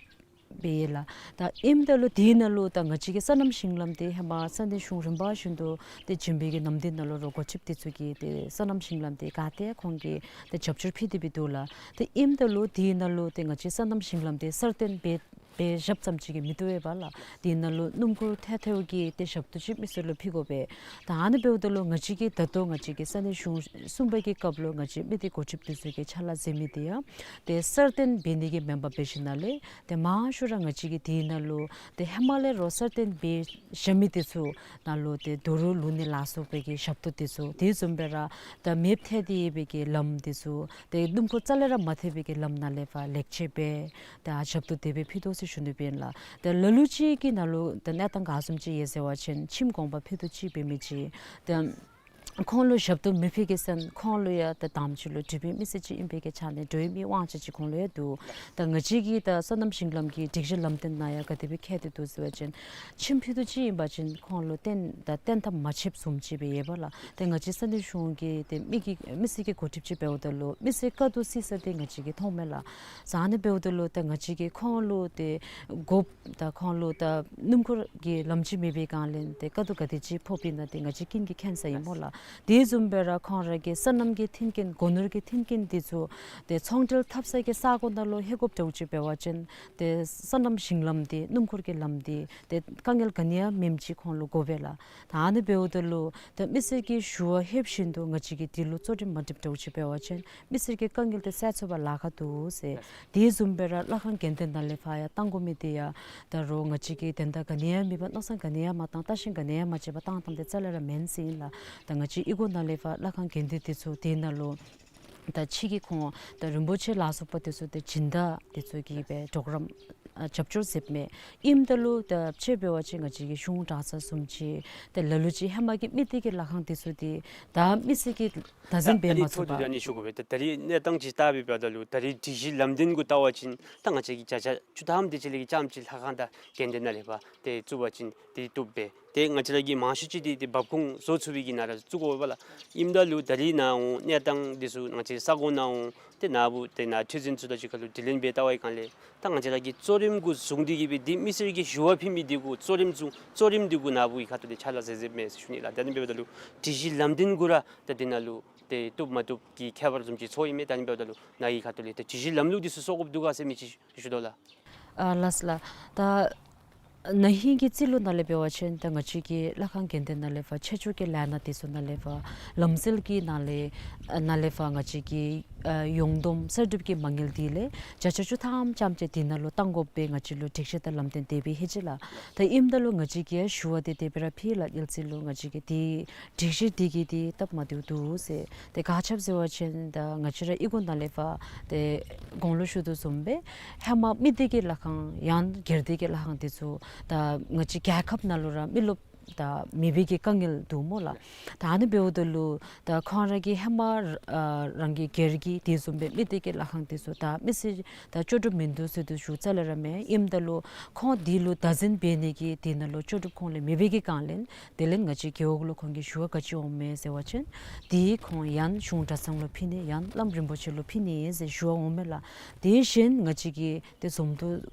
པས་ལགས། ད་ཨིནམ་ད་ལུ་དེ་ནང་ལུ་ད་ང་བཅས་ཀྱི་སོ་ནམ་ཞིང་ལམ་དེ་ཧེ་མ་ས་གནས་གཞུང་རིམ་པ་བཞིན་དུ་ཏེ་བྱིན་པའི་གི་ནམ་དུས་ནང་ལུ་རོགས་འགོ་ཁྲིདཔ་དེ་ཚུ་གིས་ཏེ་སོ་ནམ་ཞིང་ལམ་དེ་ག་ཏེ་ཁོང་གིས་ཏེ་རྒྱབ་སྐྱོར་ཕུལ་ཏེ་སྦེ་འདུག་ལགས། ཏེ་ཨིནམ་ད་ལུ་དེ་ནང་ལུ་ཏེ་ང་བཅས་སོ་ནམ་ཞིང་ལམ་དེ་གསར་བཏོན་འབད་འབད་བཞགཔ་ཙམ་ཅིག་གིས་མི་བཏུབ་པས་ལགས། དེ་ནང་ལུ་སྣུམ་འཁོར་ཐལ་ཐལཝ་གི་ཏེ་ཞབས་ཏོག་ཅིག་མི་སེར་ལུ་ཕུལ་དགོ་པས། ད་ཨ་ནི་འབདཝ་ད་ལུ་ང་བཅས་ཀྱིས་ད་ལྟོ་ང་བཅས་ཀྱི་ས་གནས་གཞུང་གསུམ་པ་གི་སྐབས་ལུ་ང་བཅས་མི་སྡེ་འགོ་ཁྲིདཔ་དེ་ཚུ་གིས་ཕྱག་ལཱ་མཛད་མི་དེ་ཡང་ཏེ་གསར་བཏོན་འབད་ནི་གི་མེན་པར་འབད་ཞིནམ་ལས་ཏེ་མང་ཤོས་ར་ང་བཅས་ཀྱིས་དེ་ནང་ལུ་ཏེ་ཧེ་མ་ལས་རོགས་གསར་བཏོན་འབད་བཞག་མི་དེ་ཚུ་ནང་ལུ་ཏེ་རྡོ་རུག་བླུག་ནི་ལ་སོགས་པའི་གི་ཞབས་ཏོག་དེ་ཚུ་དེ་བཟུམ་སྦེ་ར་ད་མེདཔ་ཐལ་ཏེ་ཡོད་པའི་གི་ལམ་དེ་ཚུ་ཏེ་སྣུམ་འཁོར་རྩ་ལས་ར་མ་ཐལ་བའི་གི་ལམ་ནང་ལས་ཕར་ལེགས་བཅོས་འབད་ད་ཞབས་ཏོག་དེ་སྦེ་ཕུལ་དོ་ཟེར་ཞུ་ནི་སྦེ་ཨིན་ལགས། ད་ལ་ལུ་ཅིག་གི་ནང་ལུ་ད་གནས་སྟངས་ག་བཟུམ་ཅིག་ཡོད་ཟེར་བ་ཅིན་ཁྱིམ་གུང་པ་ཕུད་རྡོག་གཅིག་འབད་མི་ཅིག་ད་ཁོང་ལུ་ཞབས་ཏོག་མི་ཕུལ་གེ་ཟེར་ན་ཁོང་ལུ་ཡང་ད་དམ་ཅིག་ལུ་འབྲུག་པའི་མི་སེར་ཅིག་ཨིན་པའི་གི་ཆ་ནས་འགྲོ་བའི་མི་དབང་ཆ་ཅིག་ཁོང་ལུ་ཡང་འདུག། ད་ང་བཅས་ཀྱི་ད་སོ་ནམ་ཞིང་ལམ་གྱི་སྒྲིག་གཞི་ལམ་སྟོན་ནང་ཡང་ག་དེ་སྦེ་འཁོད་དེ་འདུག་ཟེར་བ་ཅིན་ཁྱིམ་ཕུད་རྡོག་གཅིག་ཨིན་པ་ཅིན་ཁོང་ལུ་བཏོན་ད་བཏོན་ཐབས་མ་ཆོགཔ་བཟུམ་ཅིག་སྦེ་ཡོདཔ་ལགས། ཏེ་ང་བཅས་ས་གནས་གཞུང་གི་ཏེ་མི་གི་མི་སེར་གྱི་འགོ་ཁྲིདཔ་ཅིག་འབདཝ་ད་ལུ་མི་སེར་དཀའ་སྡུག་བསུ་ས་དེ་ང་བཅས་ཀྱིས་མཐོང་མས་ལགས། ཨ་ནི་འབདཝ་ད་ལུ་ད་ང་བཅས་ཀྱིས་ཁོང་ལུ་ཏེ་དགོཔ་ད་ཁོང་ལུ་ད་སྣུམ་འཁོར་གྱི་ལམ་ཅིག་མེད་པའི་སྒང་ལས་ཏེ་དཀའ་སྡུག་ག་དེ་ཅིག་ཕོགཔ་ཨིན་ན་ཏེ་ང་བཅས་ཀུན་གྱིས་མཁྱེན་ས་ཨིན་སྨོ་ལགས། དེ་བཟུམ་སྦེ་ར་ཁོང་ར་གི་སོ་ནམ་གྱི་མཐུན་རྐྱེན་སྒོ་ནོར་གྱི་མཐུན་རྐྱེན་དེ་ཚུ་ཏེ་ཚོང་འབྲེལ་འཐབ་ས་གི་ས་གོ་ནང་ལུ་ལྷོད་དགོཔ་འདྲཝ་ཅིག་འབད་བ་ཅིན་ཏེ་སོ་ནམ་ཞིང་ལམ་དེ་སྣུམ་འཁོར་གྱི་ལམ་དེ་ཏེ་དཀའ་ངལ་ག་ནི་ཡང་མེནམ་ཅིག་ཁོང་ལུ་དགོ་པས་ལགས། ད་ཨ་ནི་འབདཝ་ད་ལུ་ད་མི་སེར་གྱི་ཞུ་བ་ལྷོདཔ་བཞིན་དུ་ང་བཅས་ཀྱིས་དེ་ལུ་གཙོ་སྒྲིག་མ་སྒྲིགཔ་འདྲཝ་ཅིག་འབད་བ་ཅིན་མི་སེར་གྱི་དཀའ་ངལ་དེ་སེལ་ཚུགས་པར་ལཱ་ཁག་འདུག་ཟེར། དེ་བཟུམ་སྦེ་ར་ལྷ་ཁང་དགོན་སྡེ་ནང་ལས་ཕར་ཡང་བཏང་དགོ་མི་དེ་ཡང་ད་རུང་ང་བཅས་ཀྱིས་དོན་དག་ག་ནི་ཡང་མེད་པར་མནོ་བསམ་ག་ནི་ཡང་མ་བཏང་ལྟ་ཞིབ་ག་ནི་ཡང་མ་བྱས་པར་བཏང་བཏངམ་དེ་རྩ་ལས་ར་མེན་ཟེར་ཨིན་ལགས། ད་ང་བཅས་གཡུས་སྒོ་ནང་ལས་ཕར་ལྷ་ཁང་དགོན་སྡེ་དེ་ཚུ་དེ་ནང་ལུ་ད་ཕྱི་གི་ཁོང་ད་རིན་པོ་ཆེ་ལ་སོགས་པ་དེ་ཚུ་ཏེ་སྦྱིན་བདག་དེ་ཚུ་གིས་སྦེ་གྲོགས་རམ་ ཨ་རྒྱབ་སྐྱོར་མཛདཔ་མས། ཨིནམ་ད་ལུ་ད་ཕྱེ་འབད་བ་ཅིན་ང་བཅས་ཀྱི་གཞུང་གྲྭ་ཚང་བཟུམ་ཅིག་ཏེ་ལ་ལུ་ཅིག་ཧེ་མ་གི་མི་སྡེ་གི་ལྷ་ཁང་འདི་ཚུ་འདི་ད་མི་སེར་གྱིས་བདག་འཛིན་འབད་མ་ཚུགས་པར། ད་ཨ་ནི་ཐོག་ཏུ་ཨ་ནི་ཞུ་དགོ་པས། ད་ད་རིས་གནས་སྟངས་ཅིག་བལྟ་སྦེ་འབདཝ་ད་ལུ་ད་རིས་སྒྲིག་གཞི་ལམ་སྟོན་གུ་བལྟ་བ་ཅིན་ད་ང་བཅས་ཀྱིས་བརྒྱ་ཆ་བཅུ་ཐམ་དེ་ཅིག་ལས་ཀྱི་ཙམ་ཅིག་ལྷ་ཁང་དང་དགོན་སྡེ་ནང་ལས་ཕར་ཏེ་བཙུགས་པ་ཅིན་ཏེ་བཏུབ་པས། ཏེ་ང་བཅས་ར་གིས་མང་ཤོས་ཅིག་འདི་ཏེ་འབབ་ཁུངས་བཟོ་ཚུགས་པའི་གི་ནང་ར་བཙུགས་དགོ་པས་ལགས། ཨིནམ་ད་ལུ་ད་རིས་ནཱ་འོང་གནས་སྟངས་འདི་ཚུ་ང་བཅས་ས་གོ་ནང་འོང་ཏེ་ནཱ་བུ་ཏེ་ནཱ་ཁྲི་འཛིན་ཚུ་དང་གཅིག་ཁར་ལུ་དྲི་ལན་འབད་བལྟ་བའི་སྒང་ལས་ད་ང་བཅས་ར་གི་གཙོ་རིམ་གུ་བཟུང་སྟེ་གིས་སྦེ་འདི་མི་སེར་གྱིས་ཞུ་བ་ཕུལ་མི་འདི་གུ་གཙོ་རིམ་བཟུང་གཙོ་རིམ་འདི་གུ་ནཱ་བུ་གི་ཁ་ཐུག་ལས་ཕྱག་ལཱ་མཛད་མཛདཔ་མས་ཟེར་ཞུ་ནི་ལགས། ད་ཨ་ནི་འབདཝ་ད་ལུ་སྒྲིག་གཞི་ལམ་སྟོན་གུ་ར་ད་འདི་ནང་ལུ་ཏེ་བཏུབ་མ་བཏུབ་ཀྱི་ཁྱད་པར་བཟུམ་ཅིག་ཚོར་ཨིན་མས། ད་ཨ་ནི་འབདཝ་ད་ལུ་ནཱ་གི་ཁ་ཐུག་ལས་ཏེ་སྒྲིག་གཞི་ལམ་ལུགས་འདི་ཚུ་བཟོ་དགོཔ་འདུག་ག་ཟེར་མི་ཅིག་ཞུ་དོ་ལགས། ཨ་ལགས་སོ་ལགས། ད་ན་ཧིང་གི་རྩིས་ལོ་ནང་ལས་འབད་བ་ཅིན་ད་ང་བཅས་ཀྱི་ལྷ་ཁང་དགོན་སྡེ་ནང་ལས་ཕར་ཆེད་སྦྱོར་གྱི་ལས་སྣ་འདི་ཚུ་ནང་ལས་ཕར་ལམ་སྲོལ་གྱི་ནང་ལས་ཨ་ནང་ལས་ཕར་ང་བཅས་ཀྱི་ཨ་ཡོངས་བསྡོམས་གསར་སྒྲུབ་ཀྱི་མ་དངུལ་འདི་ལས་བརྒྱ་ཆ་བཅུ་ཐམ་ཙམ་ཅིག་འདི་ནང་ལུ་གཏང་དགོ་པའི་ང་བཅས་ལུ་སྒྲིག་གཞི་དང་ལམ་སྟོན་དེ་སྦེ་ཧེ་ཅི་ལགས། ད་ཨིནམ་ད་ལུ་ང་བཅས་ཀྱིས་ཞུ་བ་འདི་དེ་སྦེ་ར་ཕུལ་ལགས། ཨེལ་སི་ལུ་ང་བཅས་ཀྱིས་འདི་སྒྲིག་གཞི་འདི་གིས་འདི་སྟབས་མ་བདེཝ་འདུག་ཟེར། ཏེ་ག་ཅི་སྦེ་ཟེར་བ་ཅིན་ད་ང་བཅས་ར་གཡུས་སྒོ་ནང་ལས་ཕར་ཏེ་གོང་ལུ་ཞུ་དོ་བཟུམ་སྦེ་ཧེ་མ་མི་སྡེ་གི་ལྷ་ཁང་ཡང་སྒེར་སྡེ་གི་ལྷ་ཁང་འདི་ཚུ་ད་ང་བཅས་རྒྱལ་ཁབ་ནང་ལུ་ར་མི་རློབས་ད་མེད་པའི་གི་དཀའ་ངལ་འདུག་སྨོ་ལགས། ད་ཨ་ནི་འབདཝ་ད་ལུ་ད་ཁོང་ར་གིས་ཧེ་མ་ཨ་རང་གི་སྒེར་གྱི་དེ་བཟུམ་སྦེ་མི་སྡེ་གི་ལྷ་ཁང་འདི་ཚུ་ད་མི་སེར་ད་ལྕོགས་གྲུབ་མིན་འདུག་ཟེར་དེ་ཞུ་ས་ལས་ར་མེད། ཨིནམ་ད་ལུ་ཁོང་འདི་ལུ་བདག་འཛིན་འབད་ནི་གི་དེ་ནང་ལུ་ལྕོགས་གྲུབ་ཁོང་ལས་མེད་པའི་གི་སྒང་ལས་དེ་ལས་ང་བཅས་རྒེད་འོག་ལུ་ཁོང་གིས་ཞུ་བ་ག་ཅི་འོང་མས་ཟེར་བ་ཅིན་དེ་ཁོང་ཡང་གཞུང་གྲྭ་ཚང་ལུ་ཕུལ་ནི་ཡང་བླམ་རིན་པོ་ཆེ་ལུ་ཕུལ་ནི་ཟེར་ཞུ་བ་འོང་མས་ལགས། དེ་བཞིན་ང་བཅས་ཀྱིས་ཏེ་འཛོམས་འདུ་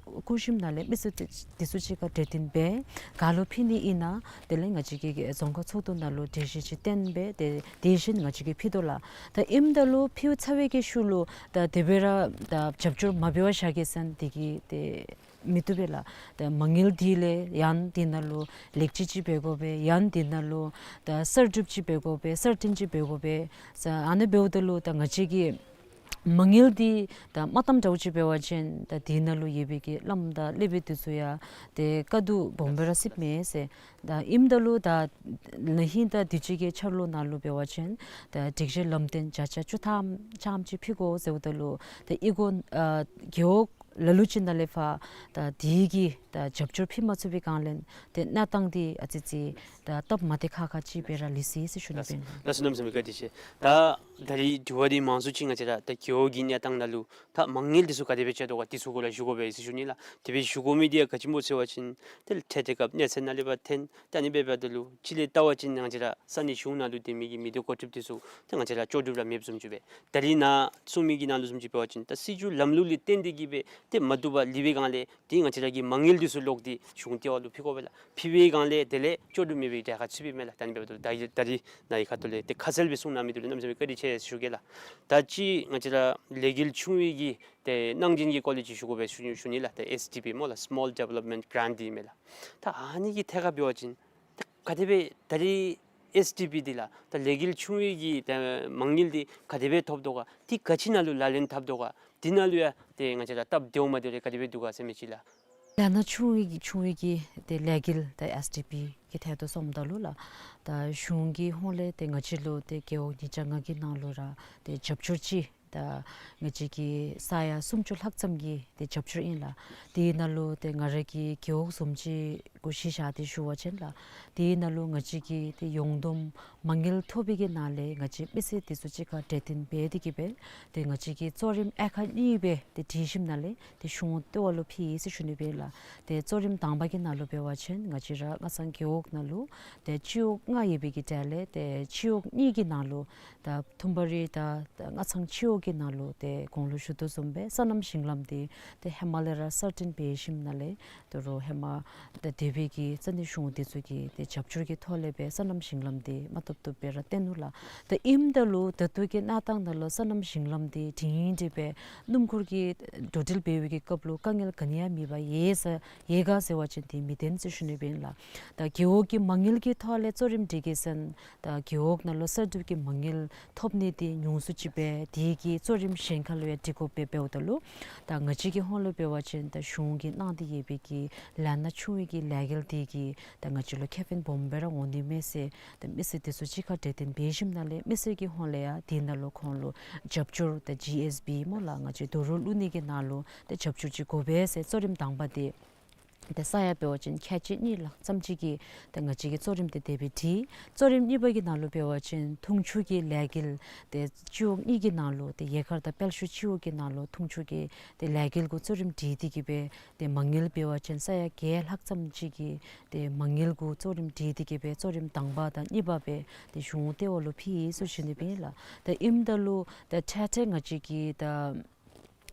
སྐུ་གཤིམ་ནང་ལས་མི་སེར་དེ་ཚུ་གཅིག་ཁར་གྲོས་བསྟུན་འབད་ག་ལུ་ཕུལ་ནི་ཨིན་ན་དེ་ལས་ང་བཅས་ཀྱི་རྫོང་ཁག་ཚོགས་འདུ་ནང་ལུ་གྲོས་གཞི་ཅིག་བཏོན་སྦེ་ཏེ་དེ་བཞིན་ང་བཅས་ཀྱིས་ཕུལ་དོ་ལགས། ད་ཨིནམ་ད་ལུ་ཕུལ་ཚར་བའི་གི་ཤུལ་ལུ་ད་དེ་སྦེ་ར་ད་རྒྱབ་སྐྱོར་མ་འབད་བར་བཞག་གེ་ཟེར་ན་དེ་གིས་ཏེ་མི་བཏུབ་པས་ལགས། ད་མ་དངུལ་འདི་ལས་ཡང་འདི་ནང་ལུ་ལེགས་བཅོས་ཅིག་འབད་དགོ་པས། ཡང་འདི་ནང་ལུ་ད་གསར་སྒྲུབ་ཅིག་འབད་དགོ་པས། གསར་བཏོན་ཅིག་འབད་དགོ་པས་ཟེར། ཨ་ནི་འབདཝ་ད་ལུ་ད་ང་བཅས་ཀྱིས་མ་དངུལ་འདི་ད་མ་བཏངམ་འདྲཝ་ཅིག་འབད་བ་ཅིན་ད་འདི་ནང་ལུ་ཡོད་པའི་གི་བླམ་དང་སློབ་དཔོན་འདི་ཚུ་ཡང་ཏེ་དཀའ་སྡུག་སྦོམ་སྦེ་ར་སྲིདཔ་མས་ཟེར། ད་ཨིནམ་ད་ལུ་ད་ན་ཧིང་ད་དུས་ཅི་གི་འཆར་ལོ་ནང་ལུ་འབད་བ་ཅིན་ད་སྒྲིག་གཞི་ལམ་སྟོན་བརྒྱ་ཆ་བཅུ་ཐམ་ཙམ་ཅིག་ཕུལ་དགོ་ཟེརཝ་ད་ལུ་ད་གཡུས་སྒོ་ཨ་རྒེད་འོག་ལ་ལུ་ཅིག་ནང་ལས་ཕར་ད་དེ་གི་ད་རྒྱབ་སྐྱོར་ཕུལ་མ་ཚུགས་པའི་སྒང་ལས་ཏེ་གནས་སྟངས་འདི་ཨ་ཙི་ཙི་ད་སྟབས་མ་བདེ་ཁག་ཁ་ཅིག་སྦེ་ར་ལུས་སོ་ཡི་ཟེར་ཞུ་ནི་ཨིན། ལགས་སོ། གནམ་མེད་ས་མེད་བཀའ་དྲིན་ཆེ། ད་ད་རིས་དྲི་བ་འདི་མང་སུ་ཅིག་ང་བཅས་ར་ད་རྒེད་འོག་གི་གནས་སྟངས་ནང་ལུ་ད་མ་དངུལ་འདི་ཚུ་ག་དེ་སྦེ་སྤྱོད་དོ་ག་འདི་ཚུ་གུ་ར་ཞུ་དགོ་པས་ཟེར་ཞུ་ནི་ལགས། དེ་སྦེ་ཞུ་དགོ་མི་འདི་ཡང་ག་ཅི་སྨོ་ཟེར་བ་ཅིན་ཏེ་འཕྲལ་འཕྲལ་སྐབས་གནས་ཚད་ནང་ལས་ཕར་འཐོན། ད་ཨ་ནི་འབདཝ་ད་ལུ་གཅིག་ལས་བལྟ་བ་ཅིན་ང་བཅས་ར་ས་གནས་གཞུང་ནང་ལུ་སྡོད་མི་གི་མི་སྡེ་འགོ་ཁྲིདཔ་འདི་ཚུ་ཏེ་ང་བཅས་ར་ལྕོགས་གྲུབ་ར་མེདཔ་བཟུམ་ཅིག་སྦེ། ད་རིས་ནཱ་གསུང་མི་གི་ནང་ལུ་བཟུམ་ཅིག་འབད་བ་ཅིན་ད་སྲིད་བྱུས་ལམ་ལུགས་ལས་བརྟེན་ཏེ་གིས་སྦེ་ཏེ་མ་བཏུབ་པར་ལུས་པའི་སྒང་ལས་ཏེ་ང་བཅས་ར་གི་མ་དངུལ་འདི་ཚུ་ལོག་སྟེ་གཞུང་ལྟེ་བ་ལུ་ཕུལ་དགོ་པས་ལགས། ཕུལ་བའི་སྒང་ལས་དེ་ལས་ལྕོགས་གྲུབ་མེད་པའི་གྲལ་ཁར་ཚུད་པས་མས་ལགས། ད་ཨ་ནི་འབདཝ་ད་ད་རིས་ད་རིས་ནཱ་གི་ཁ་ཐུག་ལས་ཏེ་ཁ་གསལ་སྦེ་གསུང་གནང་མི་འདི་ལུ་གནམ་མེད་ས་མེད་བཀའ་དྲིན་ཆེ་ཟེར་ཞུ་གེ་ལགས། ད་ཅི་ང་བཅས་ར་ལས་འགུལ་ཆུང་བའི་གི་ཏེ་གནང་སྦྱིན་གྱི་སྐོར་ལས་ཅིག་ཞུ་དགོ་པས་ཞུ་ཞུ་ནི་ལགས། ཏེ་ཨེསི་ཌི་པི་སྨོ་ལགས། Small Development Grant འདི་མས་ལགས། ད་ཨ་ནི་གི་ཐད་ཁར་འབད་བ་ཅིན་ད་ག་དེ་སྦེ་ད་རིས་ཨེསི་ཌི་པི་འདི་ལགས་ད་ལས་འགུལ་ཆུང་བའི་གི་ད་མ་དངུལ་འདི་ག་དེ་སྦེ་ཐོབ་དོ་ག། འདི་ག་ཅི་ནང་ལུ་ལག་ལེན་འཐབ་དོ་ག། འདི་ནང་ལུ་ཡང་ཏེ་ང་བཅས་ར་སྟབས་བདེཝ་མ་བདེཝ་རེ་ག་དེ་སྦེ་འདུག་ག་ཟེར་མི་ཅིག་ལགས། ལས་སྣ་ཆུང་བའི་གི་ཆུང་བའི་གི་ཏེ་ལས་འགུལ་ད་ཨེསི་ཌི་པི་གི་ཐད་དུ་སོངམ་ད་ལུ་ལགས། ད་གཞུང་གི་ཧོངས་ལས་ཏེ་ང་བཅས་ལུ་ཏེ་རྒེད་འོག་ཉིས་བརྒྱ་ལྔ་གི་ནང་ལུ་ར་ཏེ་རྒྱབ་སྐྱོར་ཅིག་ད་ང་བཅས་ཀྱི་ས་ཡ་སུམ་ཅུ་ལྷག་ཙམ་གྱི་ཏེ་རྒྱབ་སྐྱོར་ཨིན་ལགས། དེ་ནང་ལུ་ཏེ་ང་ར་གི་རྒེད་འོག་བཟུམ་ཅིག་གུ་གཞི་བཞག་སྟེ་ཞུ་བ་ཅིན་ལགས། དེ་ནང་ལུ་ང་བཅས་ཀྱི་ཏེ་ཡོངས་བསྡོམས་མ་དངུལ་ཐོབ་པའི་གི་ནང་ལས་ང་བཅས་མི་སེར་དེ་ཚུ་གཅིག་ཁར་གྲོས་བསྟུན་འབད་དེ་གིས་སྦེ་ཏེ་ང་བཅས་ཀྱི་གཙོ་རིམ་དབྱེ་ཁག་གཉིས་སྦེ་ཏེ་སྒྲིག་གཞི་ནང་ལས་ཏེ་གཞུང་ལྟེ་བ་ལུ་ཕུལ་ཡི་ཟེར་ཞུ་ནི་སྦེ་ལགས། ཏེ་གཙོ་རིམ་དང་པ་གི་ནང་ལུ་འབད་བ་ཅིན་ང་བཅས་ར་སྔ་ཚང་རྒེད་འོག་ནང་ལུ་ཏེ་སྤྱི་འོག་ལྔ་ཡོད་པའི་གི་གྲས་ལས་ཏེ་སྤྱི་འོག་གཉིས་ཀྱི་ནང་ལུ་ད་ཐུམ་པ་རི་དང་སྔ་ཚང་སྤྱི་འོག་གི་ནང་ལུ་ཏེ་གོང་ལུ་ཞུ་དོ་བཟུམ་སྦེ་སོ་ནམ་ཞིང་ལམ་འདི་ཏེ་ཧེ་མ་ལས་ར་གསར་བཏོན་འབད་ཞིནམ་ལས་ད་རུང་ཧེ་མ་ད་དེ་སྦེ་གི་ས་གནས་གཞུང་འདི་ཚུ་གི་ཏེ་རྒྱབ་སྐྱོར་གྱི་ཐོག་ལས་སྦེ་སོ་ནམ་ཞིང་ལམ་འདི་མ་བཏུབ་བཏུབ་སྦེ་ར་བཏོན་ནུག་ལགས། ད་ཨིནམ་ད་ལུ་ད་ལྟོ་གི་གནས་སྟངས་ནང་ལུ་སོ་ནམ་ཞིང་ལམ་འདི་སྒྲིང་སྒྲི་སྦེ་སྣུམ་འཁོར་གྱི་འགྲོ་འགྲུལ་འབད་བའི་གི་སྐབས་ལུ་དཀའ་ངལ་ག་ནི་ཡང་མེད་པར་ཡོད་ཟེར་ཡོད་ག་ཟེར་བ་ཅིན་འདི་མི་བདེན་ཟེར་ཞུ་ནི་སྦེ་ཨིན་ལགས། ད་རྒེད་འོག་གི་མ་དངུལ་གྱི་ཐོག་ལས་གཙོ་རིམ་སྒྲིག་གེ་ཟེར་ན་ད་རྒེད་འོག་ནང་ལུ་གསར་སྒྲུབ་ཀྱི་མ་དངུལ་ཐོབ་ནི་འདི་ཉུང་སུ་ཅིག་སྦེ་དེ་གི་ གི་གཙོ་རིམ་གཞན་ཁ་ལུ་ཡང་སྒྲིག་དགོ་པས། འབདཝ་ད་ལུ་ད་ང་བཅས་ཀྱི་ཧོངས་ལུ་འབད་བ་ཅིན་ད་གཞུང་གིས་གནང་སྟེ་ཡོད་པའི་གི་ལས་སྣ་ཆུང་བའི་གི་ལས་འགུལ་འདི་གིས་ད་ང་བཅས་ལུ་ཁེ་ཕན་སྦོམ་སྦེ་ར་འོང་ནི་མས་ཟེར། ད་མི་སེར་འདི་ཚུ་གཅིག་ཁར་གྲོས་བསྟུན་འབད་ཞིནམ་ལས་མི་སེར་གྱི་ཧོངས་ལས་ཡང་འདི་ནང་ལུ་ཁོང་ལུ་རྒྱབ་སྐྱོར་ད་ཇི་ཨེསི་བི་སྨོ་ལགས། ང་བཅས་རྡོ་རུག་བླུག་ནི་གི་ནང་ལུ་ད་རྒྱབ་སྐྱོར་ཅིག་དགོ་པས་ཟེར་གཙོ་རིམ་དང་པ་འདི་ཏེ་ས་ཡ་འབད་བ་ཅིན་ཁལ་གཅིག་གཉིས་ལྷག་ཙམ་ཅིག་གི་ཏེ་ང་བཅས་ཀྱིས་གཙོ་རིམ་འདི་དེ་སྦེ་སྒྲིག། གཙོ་རིམ་གཉིས་པ་གི་ནང་ལུ་འབད་བ་ཅིན་འཐུང་ཆུ་གི་ལས་འགུལ་ཏེ་སྤྱི་འོག་གཉིས་ཀྱི་ནང་ལུ་ཏེ་ཡལ་གར་དང་དཔལ་ཤུལ་སྤྱི་འོག་གི་ནང་ལུ་འཐུང་ཆུ་གི་ཏེ་ལས་འགུལ་གུ་གཙོ་རིམ་སྒྲིག་སྟེ་གི་སྦེ་ཏེ་མ་དངུལ་འབད་བ་ཅིན་ས་ཡ་བརྒྱད་ལྷག་ཙམ་ཅིག་གི་ཏེ་མ་དངུལ་གུ་གཙོ་རིམ་སྒྲིག་སྟེ་གི་སྦེ་གཙོ་རིམ་དང་པ་དང་གཉིས་པ་སྦེ་ཏེ་གཞུང་ལྟེ་བ་ལུ་ཕུལ་ཡི་ཟེར་ཞུ་ནི་སྦེ་ཨིན་ལགས། ད་ཨིནམ་ད་ལུ་ད་འཕྲལ་འཕྲལ་ང་བཅས་ཀྱི་ད་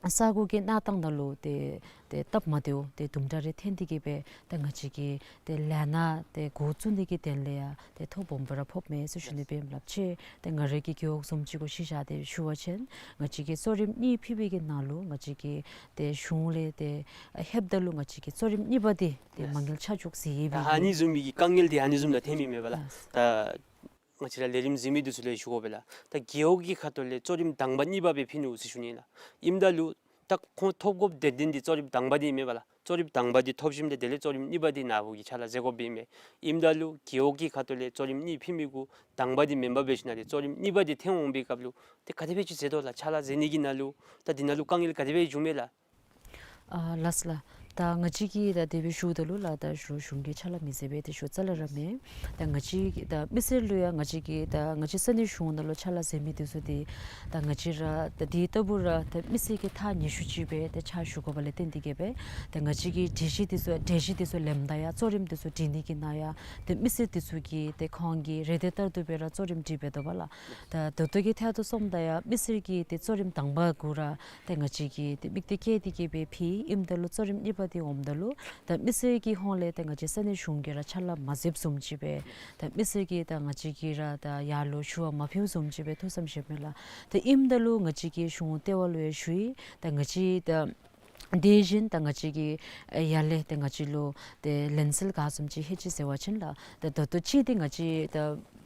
ས་གོ་གི་གནས་སྟངས་ནང་ལུ་ཏེ་ཏེ་སྟབས་མ་བདེཝ་ཏེ་དུམ་གྲ་རེ་ཐོན་ཏེ་གི་སྦེ་ད་ང་བཅས་ཀྱི་ཏེ་ལས་སྣ་ཏེ་འགོ་བཙུགས་ནི་གི་དོན་ལས་ཡང་ཏེ་ཐོ་སྦོམ་སྦེ་ར་ཕོགཔ་མས་ཟེར་ཞུ་ནི་སྦེ་ཨིན་ལགས། ཅིག་ཏེ་ང་རའི་གི་རྒེད་འོག་བཟུམ་ཅིག་གུ་གཞི་བཞག་སྟེ་ཞུ་བ་ཅིན་ང་བཅས་ཀྱིས་གཙོ་རིམ་གཉིས་ཕུལ་བའི་གི་ནང་ལུ་ང་བཅས་ཀྱིས་ཏེ་གཞུང་ལས་ཏེ་ལྷོདཔ་ད་ལུ་ང་བཅས་ཀྱིས་གཙོ་རིམ་གཉིས་པ་འདི་ཏེ་མ་དངུལ་ཆ་འཇོག་ཟེར་ཡོད་པའི་ཨ་ནི་བཟུམ་མའི་གི་དཀའ་ངལ་འདི་ཨ་ནི་བཟུམ་ལུ་ཐོན་མི་མས་པ་ལགས། ད་ང་བཅས་ར་ལས་རིམ་གཟིགས་མི་འདི་ཚུ་ལུ་ཞུ་དགོ་པས་ལགས། ད་རྒེད་འོག་གི་ཁ་ཐུག་ལས་གཙོ་རིམ་དང་པ་གཉིས་པ་སྦེ་ཕུལ་ནུག་ཟེར་ཞུ་ནི་ལགས། ཨིནམ་ད་ལུ་ད་ཁོང་ཐོབ་དགོཔ་དེ་འདི་གཙོ་རིམ་དང་པ་འདི་མེན་པ་ལགས། གཙོ་རིམ་དང་པ་འདི་ཐོབ་ཞིནམ་ལས་དེ་ལས་གཙོ་རིམ་གཉིས་པ་འདི་ནཱ་བུ་གིས་ཕྱག་ལཱ་མཛད་དགོཔ་ཨིན་མས། ཨིནམ་ད་ལུ་རྒེད་འོག་གི་ཁ་ཐུག་ལས་གཙོ་རིམ་གཉིས་ཕུལ་མི་གུ་དང་པ་འདི་མེན་པར་འབད་ཞིནམ་ལས་གཙོ་རིམ་གཉིས་པ་འདི་ཐོན་འོང་པའི་སྐབས་ལུ་ཏེ་ག་དེ་སྦེ་ཅིག་མཛད་དོ་ལགས། ཕྱག་ལཱ་མཛད་ནི་གི་ནང་ལུ་ད་འདི་ནང་ལུ་དཀའ་ངལ་ག་དེ་སྦེ་བྱུངམ་མས་ལགས། ཨ་ལགས་ལགས། ད་ང་བཅས་ཀྱིས་ད་དེ་སྦེ་ཞུཝ་ད་ལུ་ལགས་ད་གཞུང་གཞུང་གི་ཕྱག་ལཱ་མི་མཛད་པས་ཏེ་ཞུ་རྩ་ལས་ར་མེན། ད་ང་བཅས་ཀྱིས་ད་མི་སེར་ལུ་ཡང་ང་བཅས་ཀྱིས་ད་ང་བཅས་ས་གནས་གཞུང་ནང་ལུ་ཕྱག་ལཱ་མཛད་མི་འདི་ཚུ་འདི་ད་ང་བཅས་ར་ད་འདི་ལྟ་བུ་ར་ད་མི་སེར་གྱི་ཐག་ཉེ་ཤོས་ཅིག་སྦེ་ད་ཕྱག་ཞུ་དགོཔ་ལས་བརྟེན་ཏེ་གི་སྦེ་ད་ང་བཅས་ཀྱིས་གྲོས་གཞི་འདི་ཚུ་གྲོས་གཞི་འདི་ཚུ་ལེནམ་ད་ཡང་གཙོ་རིམ་འདི་ཚུ་སྒྲིག་ནི་གི་ནང་ཡང་ད་མི་སེར་འདི་ཚུ་གིས་ད་ཁོང་གི་རེ་འདོད་ལྟར་དུ་སྦེ་ར་གཙོ་རིམ་སྒྲིག་འབད་དོ་བ་ལགས། ད་ད་ལྟོ་གི་ཐད་དུ་སོངམ་ད་ཡང་མི་སེར་གྱིས་ད་གཙོ་རིམ་དང་པ་གུ་ར་ད་ང་བཅས་ཀྱིས་ད་དམིགས་གཏད་བསྐྱེད་དེ་གི་སྦེ་ཕུལ། ཨིནམ་ད་ལུ་གཙོ་རིམ་གཉིས་པ་འདི་འོངམ་ད་ལུ་ད་མི་སེར་གྱི་ཧོངས་ལས་ད་ང་བཅས་ས་གནས་གཞུང་གིས་ར་ཕྱག་ལཱ་མ་མཛདཔ་བཟུམ་ཅིག་སྦེ་ད་མི་སེར་གྱིས་ད་ང་བཅས་ཀྱིས་ར་ད་ཡར་ལུ་ཞུ་བ་མ་ཕུལཝ་བཟུམ་ཅིག་སྦེ་ཐུགས་བསམ་བཞེསཔ་མས་ལགས། ད་ཨིནམ་ད་ལུ་ང་བཅས་ཀྱིས་གཞུང་ལྟེ་བ་ལུ་ཡང་ཞུ་ཡི། ད་ང་བཅས་ད་དེ་བཞིན་ད་ང་བཅས་ཀྱིས་ཨ་ཡར་ལས་ད་ང་བཅས་ལུ་ད་ལན་གསལ་ག་བཟུམ་ཅིག་ལྷོད་ཅི་ཟེར་བ་ཅིན་ལགས། ད་ད་ལྟོ་ཅིག་འདི་ང་བཅས་ད་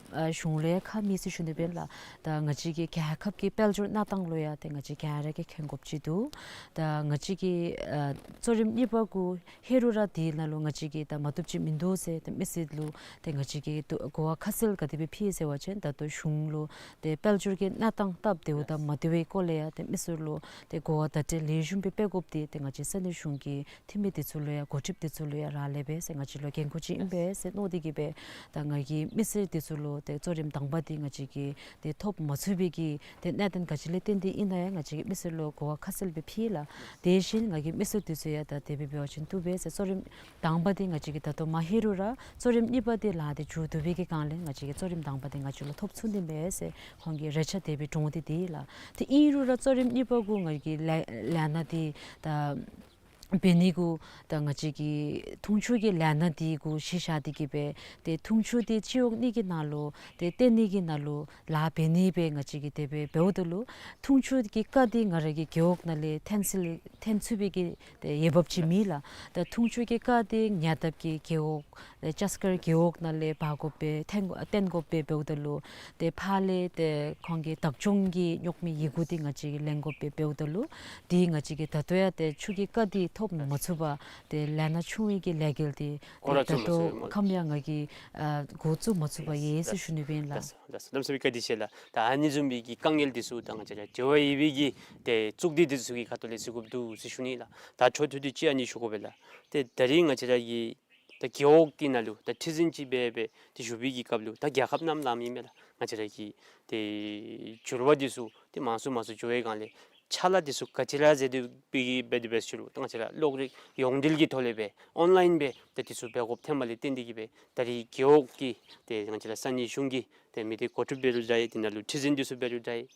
ཨ་གཞུང་ལས་ཁ་མེད་ཟེར་ཞུ་ནི་སྦེ་ལགས། ད་ང་བཅས་ཀྱི་རྒྱལ་ཁབ་ཀྱི་དཔལ་འབྱོར་གནས་སྟངས་ལུ་ཡང་ད་ང་བཅས་ག་ར་གིས་མཁྱེན་དགོཔ་ཅིག་འདུག། ད་ང་བཅས་ཀྱི་ཨ་གཙོ་རིམ་གཉིས་པ་གུ་ལྷོད་རུང་ར་འདི་ནང་ལུ་ང་བཅས་ཀྱིས་ད་མ་བཏུབ་ཅིག་མིན་འདུག་ཟེར་ད་མི་སེར་ལུ་ད་ང་བཅས་ཀྱིས་ད་གོ་བ་ཁ་གསལ་ག་དེ་སྦེ་ཕུལ་ཡི་ཟེར་བ་ཅིན་ད་ལྟོ་གཞུང་ལུ་ད་དཔལ་འབྱོར་གྱི་གནས་སྟངས་སྟབས་བདེཝ་དང་མ་བདེ་བའི་སྐོར་ལས་ཡང་ད་མི་སེར་ལུ་ད་གོ་བ་བརྡ་སྤྲོད་ལེགས་ཤོམ་སྦེ་སྤེལ་དགོཔ་འདི་ད་ང་བཅས་ས་གནས་གཞུང་གི་འཐུས་མི་འདི་ཚུ་ལུ་ཡང་འགོ་ཁྲིདཔ་འདི་ཚུ་ལུ་ཡང་རག་ལས་པས་ཟེར་ང་བཅས་ལུ་འགན་ཁུར་ཅིག་ཨིན་པས་ཟེར་མནོ་སྟེ་གི་སྦེ་ད་ང་གིས་མི་སེར་འདི་ཚུ་ལུ་ད་གཙོ་རིམ་དང་པ་འདི་ང་བཅས་ཀྱིས་ད་ཐོབ་མ་ཚུགས་པའི་གི་ད་གནད་དོན་ག་ཅི་ལས་བརྟེན་ཏེ་ཨིན་ན་ཡང་ང་བཅས་ཀྱིས་མི་སེར་ལུ་གོ་བ་ཁ་གསལ་སྦེ་ཕུལ་ལགས། དེ་བཞིན་ང་གིས་མི་སེར་འདི་ཚུ་ཡང་ད་དེ་སྦེ་འབད་བ་ཅིན་བཏུབ་པས་ཟེར། གཙོ་རིམ་དང་པ་འདི་ང་བཅས་ཀྱིས་ད་ལྟོ་མ་ལྷོད་རུང་ར་གཙོ་རིམ་གཉིས་པ་འདི་ལཱ་འདི་མཇུག་བསྡུ་བའི་གི་སྒང་ལས་ང་བཅས་ཀྱིས་གཙོ་རིམ་དང་པ་འདི་ང་བཅས་ལུ་ཐོབ་ཚུགས་ནི་མས་ཟེར་ཁོང་གིས་རེ་ཆ་དེ་སྦེ་བསྐྱེད་དེ་ཏེ་ལགས། ཏེ་ཨིན་རུང་ར་གཙོ་རིམ་གཉིས་པ་གུ་ང་གིས་ལས་ལས་སྣ་འདི་ད་འབད་ནི་གུ་ད་ང་བཅས་ཀྱིས་འཐུང་ཆུ་གི་ལས་སྣ་འདི་གུ་གཞི་བཞག་སྟེ་གི་སྦེ་ཏེ་འཐུང་ཆུ་འདི་སྤྱི་འོག་གཉིས་ཀྱི་ནང་ལུ་ཏེ་བཏོན་ནི་གི་ནང་ལུ་ལཱ་འབད་ནི་སྦེ་ང་བཅས་ཀྱིས་དེ་སྦེ་འབདཝ་ད་ལུ་འཐུང་ཆུ་གི་རྐ་འདི་ང་ར་གི་རྒེད་འོག་ནང་ལས་ཐོན་སྲིད་ཐོན་ཚུགས་པའི་གི་ཏེ་འོས་འབབ་ཅིག་མེད་ལགས། ད་འཐུང་ཆུ་གི་རྐ་འདི་ཉེ་འདབས་ཀྱི་རྒེད་འོག་ལས་ལྕགས་མཁར་རྒེད་འོག་ནང་ལས་འབག་དགོ་པས་ཐོན་བཏོན་དགོ་པས། འབདཝ་ད་ལུ་ཏེ་ཕར་ལས་ཏེ་ཁོང་གི་བདག་སྐྱོང་གི་རྙོག་མི་ཡི་གུ་འདི་ང་བཅས་ཀྱིས་ལེན་དགོ་པས། འབདཝ་ད་ལུ་འདི་ང་བཅས་ཀྱིས་ད་ལྟོ་ཡང་ཏེ་ཆུ་གི་རྐ་འདི་ཐོབ་མ་ཚུགས་པར་ཏེ་ལས་སྣ་ཆུང་བའི་གི་ལས་འགུལ་འདི་འགོ་ར་ཏེ་ད་བཙུགས་མ་ལྟོ་ཚུགས་པས། ཁམས་ཡང་ང་གིས་ཨ་འགོ་བཙུགས་མ་ཚུགས་པར་ཡོད་ཟེར་ཞུ་ནི་སྦེ་ཨིན་ལགས། ལགས་སོ། ལགས་སོ། གནམ་མེད་ས་མེད་བཀའ་དྲིན་ཆེ་ལགས། ད་ཨ་ནི་བཟུམ་མའི་གི་དཀའ་ངལ་འདི་ཚུ་དང་ང་བཅས་ར་འབྲེལ་བ་ཡོད་པའི་གི་ཏེ་གཙུག་སྡེ་འདི་ཚུ་གི་ཁ་ཐུག་ལས་གཟིགས་དགོཔ་འདུག་ཟེར་ཞུ་ནི་ལགས། ད་ཆོག་ཐུབ་ཐུབ་ཅིག་ཨ་ནི་ཞུ་དགོ་པས་ལགས། ཏེ་ད་རིས་ང་བཅས་ར་གི་ད་རྒེད་འོག་གི་ནང་ལུ་ད་ཁྲི་འཛིན་ཅིག་འབད་སྦེ་ཏེ་བཞུགས་པའི་གི་སྐབས་ལུ་ད་རྒྱལ་ཁབ་ནང་ལུ་ཨིན་མས་ལགས། ང་བཅས་ར་གི་ཏེ་འགྱུར་བ་འདི་ཚུ་ཏེ་མང་སུ་མང་སུ་འགྱོ་བའི་སྒང་ལས་ཕྱག་ལཱ་འདི་ཚུ་ག་ཅི་ར་མཛད་དེ་འབད་གི་འབད་དེ་འབད་ཞུ་རུང་ད་ང་བཅས་ར་གློག་རིག་ཡོངས་འབྲེལ་གྱི་ཐོག་ལས་སྦེ་ཨོན་ལཱའིན་སྦེ་ཏེ་འདི་ཚུ་འབད་དགོཔ་ཐོནམ་ལས་བརྟེན་ཏེ་གི་སྦེ་ད་རིས་རྒེད་འོག་གི་ཏེ་ང་བཅས་ར་ས་གནས་གཞུང་གི་ཏེ་མི་སྡེ་འགོ་ཁྲིདཔ་འབད་རུང་འདྲ་ཡི། དེ་ནང་ལུ་ཁྲི་འཛིན་འདི་ཚུ་འབད་རུང་འདྲ་ཡི།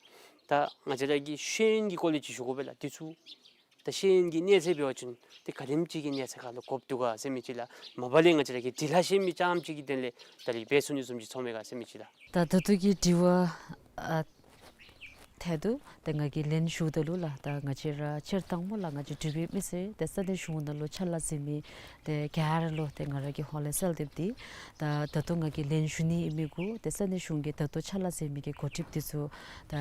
ད་ང་བཅས་ར་གི་ཤེས་ཡོན་གྱི་སྐོར་ལས་ཅིག་ཞུ་དགོ་པས་ལགས། འདི་ཚུ་ད་ཤེས་ཡོན་གྱི་གནས་ཚད་འབད་བ་ཅིན་ཏེ་ག་དེམ་ཅིག་གི་གནས་ཚད་ཁར་ལུ་དགོཔ་འདུག་ག་ཟེར་མི་ཅིག་ལགས། མ་པ་ལས་ང་བཅས་ར་གི་འབྲི་ལྷག་ཤེས་མི་རྐྱངམ་ཅིག་གི་དོན་ལས་ད་རིས་འབད་ཚུགས་ནི་བཟུམ་ཅིག་ཚོར་མས་ག་ཟེར་མི་ཅིག་ལགས། ད་ད་ལྟོ་གི་དྲི་བ་ཨ་ ཐད་དུ་ཏེ་ང་གིས་ལན་ཞུཝ་ད་ལུ་ལགས། ད་ང་བཅས་ར་སྤྱིར་བཏང་སྨོ་ལགས། ང་བཅས་འབྲུག་པའི་མི་སེར་ཏེ་ས་གནས་གཞུང་ནང་ལུ་ཕྱག་ལཱ་མཛད་མི་ཏེ་ག་ར་ལུ་ཏེ་ང་ར་གིས་ཧོངས་ལས་གསལ་འདེབས་འདི། ད་ད་ལྟོ་ང་གིས་ལན་ཞུ་ནི་ཨིན་མི་གུ་ཏེ་ས་གནས་གཞུང་གི་ད་ལྟོ་ཕྱག་ལཱ་མཛད་མི་གི་འགོ་ཁྲིདཔ་འདི་ཚུ་ད་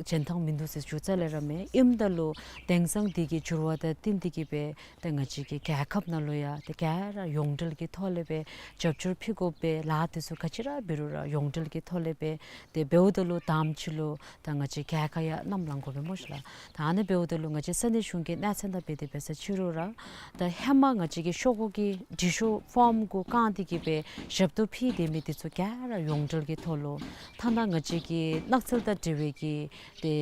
གཞན་དང་མིན་འདུག་ཟེར་ཞུ་རྩ་ལས་ར་མེད། ཨིནམ་ད་ལུ་དེང་སང་འདི་གི་འགྱུར་བ་དང་བསྟུན་ཏེ་གིས་སྦེ་ཏེ་ང་བཅས་ཀྱི་རྒྱལ་ཁབ་ནང་ལུ་ཡང་ཏེ་ག་ར་ཡོངས་འབྲེལ་གྱི་ཐོག་ལས་སྦེ་རྒྱབ་སྐྱོར་ཕུལ་དགོ་པའི་ལཱ་འདི་ཚུ་ག་ཅི་ར་འབད་རུང་ར་ཡོངས་འབྲེལ་གྱི་ཐོག་ལས་སྦེ་ཏེ་འབདཝ་ད་ལུ་དང་པ་ཅིག་ལུ་ད་ང་བཅས་རྒྱལ་ཁ་ཡང་བསྣམས་ལང་དགོ་པས་སྨོ་ཤིག་ལགས། ད་ཨ་ནི་འབདཝ་ད་ལུ་ང་བཅས་ས་གནས་གཞུང་གི་གནས་ཚད་ནང་འབད་དེ་འབད་ས་ཅིག་རུང་ར་ད་ཧེ་མ་ང་བཅས་ཀྱི་ཤོག་གུ་གི་འབྲི་ཤོག་ཕོརམ་གུ་བཀང་སྟེ་གིས་སྦེ་ཞབས་ཏོག་ཕུལ་སྡོད་མི་འདི་ཚུ་ག་ར་ཡོངས་འབྲེལ་གྱི་ཐོག་ལུ་ཐ་ན་ང་བཅས་ཀྱི་ནགས་ཚལ་དང་འབྲེལ་བའི་གི་ཏེ་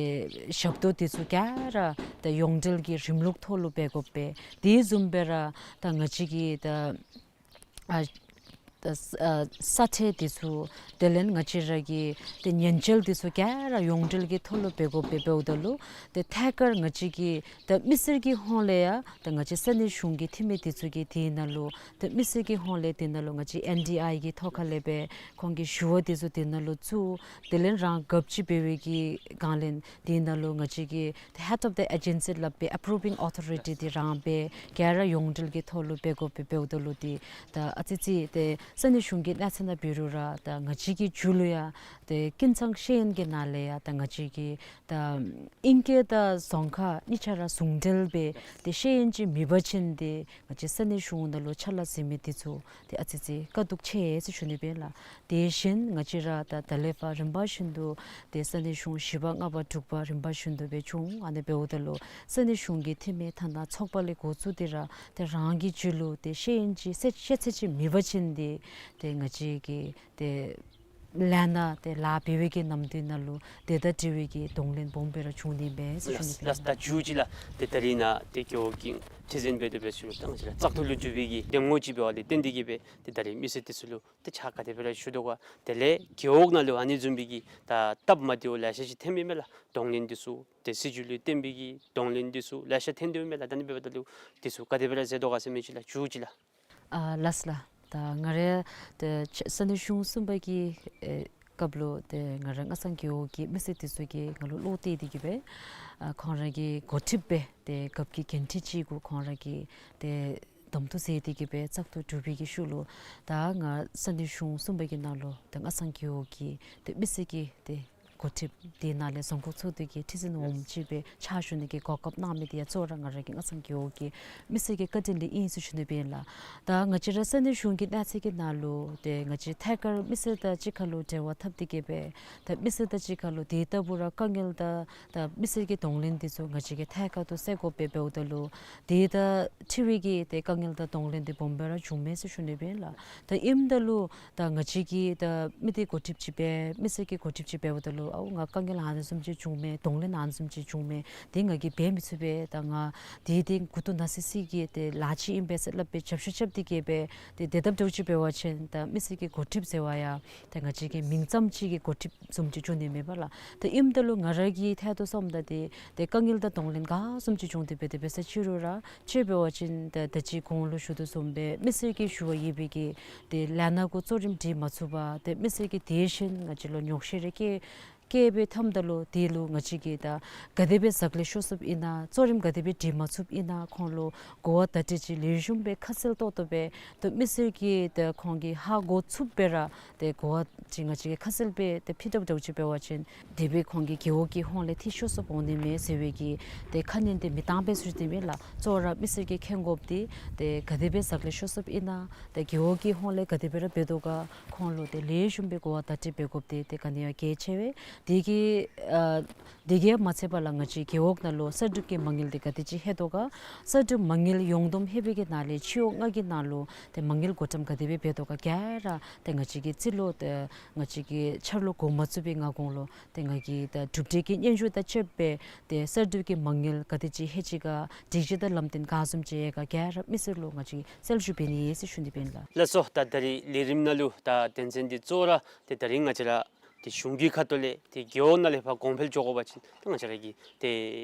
ཞབས་ཏོག་འདི་ཚུ་ག་ར་ཏེ་ཡོངས་འབྲེལ་གྱི་རིམ་ལུགས་ཐོག་ལུ་འབད་དགོ་པས། དེ་བཟུམ་སྦེ་ར་ད་ང་བཅས་ཀྱི་ད་ཨ་ད་ཨ་ས་ཁྲལ་འདི་ཚུ་དེ་ལས་ང་བཅས་ར་གི་ཏེ་ཉེན་བཅོལ་འདི་ཚུ་ག་ར་ཡོངས་འབྲེལ་གྱི་ཐོག་ལུ་འབད་དགོ་པས། འབདཝ་ད་ལུ་ཏེ་ཐད་ཀར་ང་བཅས་ཀྱི་ད་མི་སེར་གྱི་ཧོངས་ལས་ཡང་ད་ང་བཅས་ས་གནས་གཞུང་གི་འཐུས་མི་འདི་ཚུ་གིས་དེ་ནང་ལུ་ཏེ་མི་སེར་གྱི་ཧོངས་ལས་དེ་ནང་ལུ་ང་བཅས་ཨེན་ཌི་ཨའི་གི་ཐོག་ཁ་ལས་སྦེ་ཁོང་གི་ཞུ་བ་འདི་ཚུ་དེ་ནང་ལུ་བཙུགས། དེ་ལས་རང་གབ་ཅིག་འབད་བའི་གི་སྒང་ལས་དེ་ནང་ལུ་ང་བཅས་ཀྱི་ད་ཧེཌ་ཨོཕ་ད་ཨེ་ཇེན་སི་སླབ་པའི་ཨེ་པུ་རུབ་བིང་ཨོ་ཐོ་རི་ཊི་འདི་རང་སྦེ་ག་ར་ཡོངས་འབྲེལ་གྱི་ཐོག་ལུ་འབད་དགོ་པས། འབདཝ་ད་ལུ་ཏེ་ད་ཨ་ཙི་ཙི་ཏེ་ས་གནས་གཞུང་གི་གནས་ཚད་ནང་འབད་རུང་ར་ད་ང་བཅས་ཀྱི་མཇུག་ལུ་ཡང་ཏེ་ཀུན་ཚང་ཤེས་ཡོན་གྱི་ནང་ལས་ཡང་ད་ང་བཅས་ཀྱི་ད་ཨིང་སྐད་དང་རྫོང་ཁ་གཉིས་ཆ་ར་ཟུང་འབྲེལ་སྦེ་ཏེ་ཤེས་ཡོན་ཅིག་མེད་པ་ཅིན་ཏེ་ང་བཅས་ས་གནས་གཞུང་ནང་ལུ་ཕྱག་ལཱ་མཛད་མི་འདི་ཚུ་ཏེ་ཨ་ཙི་ཙི་དཀའ་སྡུག་ཆེ་ཟེར་ཞུ་ནི་སྦེ་ལགས། དེ་བཞིན་ང་བཅས་ར་ད་ད་ལས་ཕར་རིམ་པ་བཞིན་དུ་ཏེ་ས་གནས་གཞུང་བཞི་པ་ལྔ་པ་དྲུག་པ་རིམ་པ་བཞིན་དུ་སྦེ་བྱུང་། ཨ་ནི་འབདཝ་ད་ལུ་ས་གནས་གཞུང་གི་འཐུས་མི་ཐ་ན་ཚོགས་པ་ལས་འགོ་བཙུགས་ཏེ་ར་ཏེ་རང་གི་རྒྱུད་ལུ་ཏེ་ཤེས་ཡོན་ཅིག་ཤེས་ཤེས་ཚད་ཅིག་མེད་པ་ཅིན་ཏེ་ཏེ་ང་བཅས་ཀྱི་ཏེ་ལས་སྣ་ཏེ་ལཱ་འབད་བའི་གི་ནམ་དུས་ནང་ལུ་དེ་དང་འབྲེལ་བའི་གི་གདོང་ལེན་སྦོམ་སྦེ་ར་བྱུང་ནི་མས་ཟེར་ཞུ་ནི་ལགས། ལགས་ད་མཇུག་ཅིག་ལགས། ཏེ་ད་རིས་ནཱ་ཏེ་རྒེད་འོག་གི་ཁྲི་འཛིན་འབད་དེ་འབད་ཞུ་ད་ང་བཅས་ར་བཙག་འཐུ་ལུ་འགྱུར་བའི་གི་ཏེ་ངོ་ཅིག་འབད་བ་ལས་བརྟེན་ཏེ་གིས་སྦེ་ཏེ་ད་རིས་མི་སེར་འདི་ཚུ་ལུ་ཏེ་ཕྱག་ག་དེ་སྦེ་ར་ཞུ་དོ་ག། དེ་ལས་རྒེད་འོག་ནང་ལུ་ཨ་ནི་བཟུམ་སྦེ་གི་ད་སྟབས་མ་བདེཝ་ལེ་ཤ་ཅིག་ཐོནམ་མས་ལགས། གདོང་ལེན་འདི་ཚུ་ཏེ་སྲིད་བྱུས་ལུ་བརྟེན་པའི་གི་གདོང་ལེན་འདི་ཚུ་ལེ་ཤ་ཐོན་དོ་མས་ལགས། ད་ཨ་ནི་འབདཝ་ད་ལུ་འདི་ཚུ་ག་དེ་སྦེ་ར་མཛད་དོ་ག་ཟེར་མི་ཅིག་ལགས། མཇུག་ཅིག་ལགས། ཨ་ལགས་ལགས། ད་ང་རའི་ཏེ་ཆ་ས་གནས་གཞུང་གསུམ་པ་གི་ཨེ་སྐབས་ལུ་ཏེ་ང་རའི་སྔ་ཚང་རྒེད་འོག་གི་མི་སེར་འདི་ཚུ་གིས་ང་ལུ་བློ་གཏད་དེ་གིས་སྦེ་ཨ་ཁོང་ར་གི་འགོ་ཁྲིདཔ་སྦེ་ཏེ་རྒཔོ་གི་འགན་འཁྲི་ཅིག་གུ་ཁོང་ར་གིས་ཏེ་གདམ་འཐུ་མཛད་དེ་གིས་སྦེ་བཙག་འཐུ་གྲུབ་པའི་གི་ཤུལ་ལུ་ད་ང་ས་གནས་གཞུང་གསུམ་པ་གི་ནང་ལུ་ཏེ་སྔ་ཚང་རྒེད་འོག་གི་ཏེ་མི་སེར་གྱི་ཏེ་འགོ་ཁྲིདཔ་དེ་ནང་ལས་རྫོང་ཁག་ཚོགས་འདུ་གི་ཁྲི་འཛིན་འོགམ་ཅིག་སྦེ་ཕྱག་ཞུ་ནི་གི་གོ་སྐབས་གནང་མི་དེ་ཡང་གཙོ་བོ་ར་ང་ར་གི་སྔ་ཚང་རྒེད་འོག་གི་མི་སེར་གྱི་བཀའ་དྲིན་ལས་ཨིན་ཟེར་ཞུ་ནི་སྦེ་ཨིན་ལགས། ད་ང་བཅས་ར་ས་གནས་གཞུང་གི་གནས་ཚད་ཀྱི་ནང་ལུ་ཏེ་ང་བཅས་ཐད་ཀར་མི་སེར་དང་གཅིག་ཁར་ལུ་འབྲེལ་བ་འཐབ་སྟེ་གིས་སྦེ་ད་མི་སེར་དང་གཅིག་ཁར་ལུ་དེ་ལྟ་བུ་ར་དཀའ་ངལ་དང་ད་མི་སེར་གྱི་གདོང་ལེན་འདི་ཚུ་ང་བཅས་ཀྱིས་ཐད་ཀར་དུ་སེལ་དགོ་པས། འབདཝ་ད་ལུ་དེ་དང་འཁྲིལ་བའི་གི་ཏེ་དཀའ་ངལ་དང་གདོང་ལེན་འདི་སྦོམ་སྦེ་ར་བྱུངམ་མས་ཟེར་ཞུ་ནི་སྦེ་ཨིན་ལགས། ད་ཨིནམ་ད་ལུ་ད་ང་བཅས་ཀྱིས་ད་མི་སྡེ་འགོ་ཁྲིདཔ་ཅིག་འབད་མི་སེར་གྱི་འགོ་ཁྲིདཔ་ཅིག་འབདཝ་ད་ལུ་ཨའུ་ང་དཀའ་ངལ་ཨ་ནི་བཟུམ་ཅིག་བྱུངམ་མས། གདོང་ལེན་ཨ་ནི་བཟུམ་ཅིག་བྱུངམ་མས། དེ་ང་གིས་འབད་མི་ཚུགས་པས། ད་ང་དེ་དེ་མགུ་ཏོ་ན་སི་སི་གི་ཏེ་ལཱ་ཅིག་ཨིན་པས་ཟེར་སླབ་སྦེ་རྒྱབ་བཤུད་རྐྱབ་སྟེ་གིས་སྦེ་ཏེ་དེ་སླབ་འདྲཝ་ཅིག་འབད་བ་ཅིན་ད་མི་སེར་གྱི་འགོ་ཁྲིདཔ་ཟེར་བ་ཡང་ད་ང་བཅས་ཀྱི་མིང་ཙམ་ཅིག་གི་འགོ་ཁྲིདཔ་བཟུམ་ཅིག་འགྱོ་ནི་མས་པ་ལགས། ད་ཨིནམ་ད་ལུ་ང་ར་གི་ཐད་དུ་སོངམ་ད་ཏེ་ཏེ་དཀའ་ངལ་དང་གདོང་ལེན་ག་བཟུམ་ཅིག་བྱུང་སྟེ་འབད་དེ་འབད་ས་ཅིག་རུང་ར་ཅིག་འབད་བ་ཅིན་ད་ད་ཅི་གོང་ལུ་ཞུ་དོ་བཟུམ་སྦེ་མི་སེར་གྱི་ཞུ་བ་ཡོད་པའི་གི་ཏེ་ལས་སྣ་གུ་གཙོ་རིམ་སྒྲིག་མ་ཚུགས་པར་ཏེ་མི་སེར་གྱིས་དེ་བཞིན་ང་བཅས་ལུ་ཉོགས་བཤད་རེ་བཀལ་བཀལ་སྦེ་འཐོནམ་ད་ལུ་དེ་ལུ་ང་བཅས་ཀྱིས་ད་ག་དེ་སྦེ་ཟག་ལས་ཤོར་སོཔ་ཨིན་ན་གཙོ་རིམ་ག་དེ་སྦེ་སྒྲིག་མ་ཚུགསཔ་ཨིན་ན་ཁོང་ལུ་གོ་བ་བརྡ་སྤྲོད་ཅིག་ལེགས་ཤོམ་སྦེ་ཁ་གསལ་ཏོག་ཏོ་སྦེ་ཏེ་མི་སེར་གྱིས་ཏེ་ཁོང་གིས་ཧ་གོ་ཚུགསཔ་སྦེ་ར་ཏེ་གོ་བ་ཅིག་ང་བཅས་ཀྱིས་ཁ་གསལ་སྦེ་ཏེ་ཕུལ་ཐབས་འདྲཝ་ཅིག་འབད་བ་ཅིན་དེ་སྦེ་ཁོང་གི་རྒེད་འོག་གི་ཧོངས་ལས་འཐུས་ཤོར་སོཔ་འོང་ནི་མས་ཟེར་བའི་གི་ཏེ་ཁ་ཉན་འདི་མི་བཏང་པས་ཟེར་ཞུ་ནི་སྦེ་ཨིན་ལགས། གཙོ་བོ་ར་མི་སེར་གྱིས་མཁྱེན་དགོཔ་འདི་ཏེ་ག་དེ་སྦེ་ཟག་ལས་ཤོར་སོཔ་ཨིན་ན་ཏེ་རྒེད་འོག་གི་ཧོངས་ལས་ག་དེ་སྦེ་ར་འབད་དོ་ག་ཁོང་ལུ་ཏེ་ལེགས་ཤོམ་སྦེ་གོ་བ་བརྡ་སྤྲོད་འབད་དགོཔ་འདི་ཏེ་ག་ནི་ཡང་གལ་ཆེ་བས། དེ་གིས་ཨ་དེ་གིས་མ་ཚད་པར་ལགས་ང་བཅས་རྒེད་འོག་ནང་ལུ་གསར་སྒྲུབ་ཀྱི་མ་དངུལ་འདི་ག་དེ་ཅིག་ལྷོད་དོ་ག་གསར་སྒྲུབ་མ་དངུལ་ཡོངས་བསྡོམས་ལྷོད་པའི་གི་ནང་ལས་སྤྱི་ཡོངས་ལྔ་གི་ནང་ལུ་ཏེ་མ་དངུལ་བགོ་བཀྲམ་ག་དེ་སྦེ་འབད་དོ་ག་ག་ར་ཏེ་ང་བཅས་ཀྱིས་རྩིས་ལོ་ཏེ་ང་བཅས་ཀྱི་འཆར་ལོ་འགོ་མ་བཙུགས་པའི་སྔ་གོང་ལུ་ཏེ་ང་གིས་ད་གྲུབ་འབྲས་ཀྱི་སྙན་ཞུ་དང་བཅསཔ་སྦེ་ཏེ་གསར་སྒྲུབ་ཀྱི་མ་དངུལ་ག་དེ་ཅིག་ལྷོད་ཅི་ག་སྒྲིག་གཞི་དང་ལམ་སྟོན་ག་བཟུམ་ཅིག་ཡོད་ག་ག་ར་མི་སེར་ལུ་ང་བཅས་ཀྱིས་གསལ་ཞུ་འབད་ནི་ཨིན་ཟེར་ཞུ་ནི་སྦེ་ཨིན་ལགས། ལགས་སོ། ད་ད་རིས་ལས་རིམ་ནང་ལུ་ད་དོན་ཚན་འདི་གཙོ་བོ་ར་ཏེ་ད་རིས་ང་བཅས་ར་ཏེ་གཞུང་གི་ཁ་ཐུག་ལས་ཏེ་རྒེད་འོག་ནང་ལས་ཕར་གོང་འཕེལ་འགྱོ་དགོ་པ་ཅིན་ཏེ་ང་བཅས་ར་གིས་ཏེ་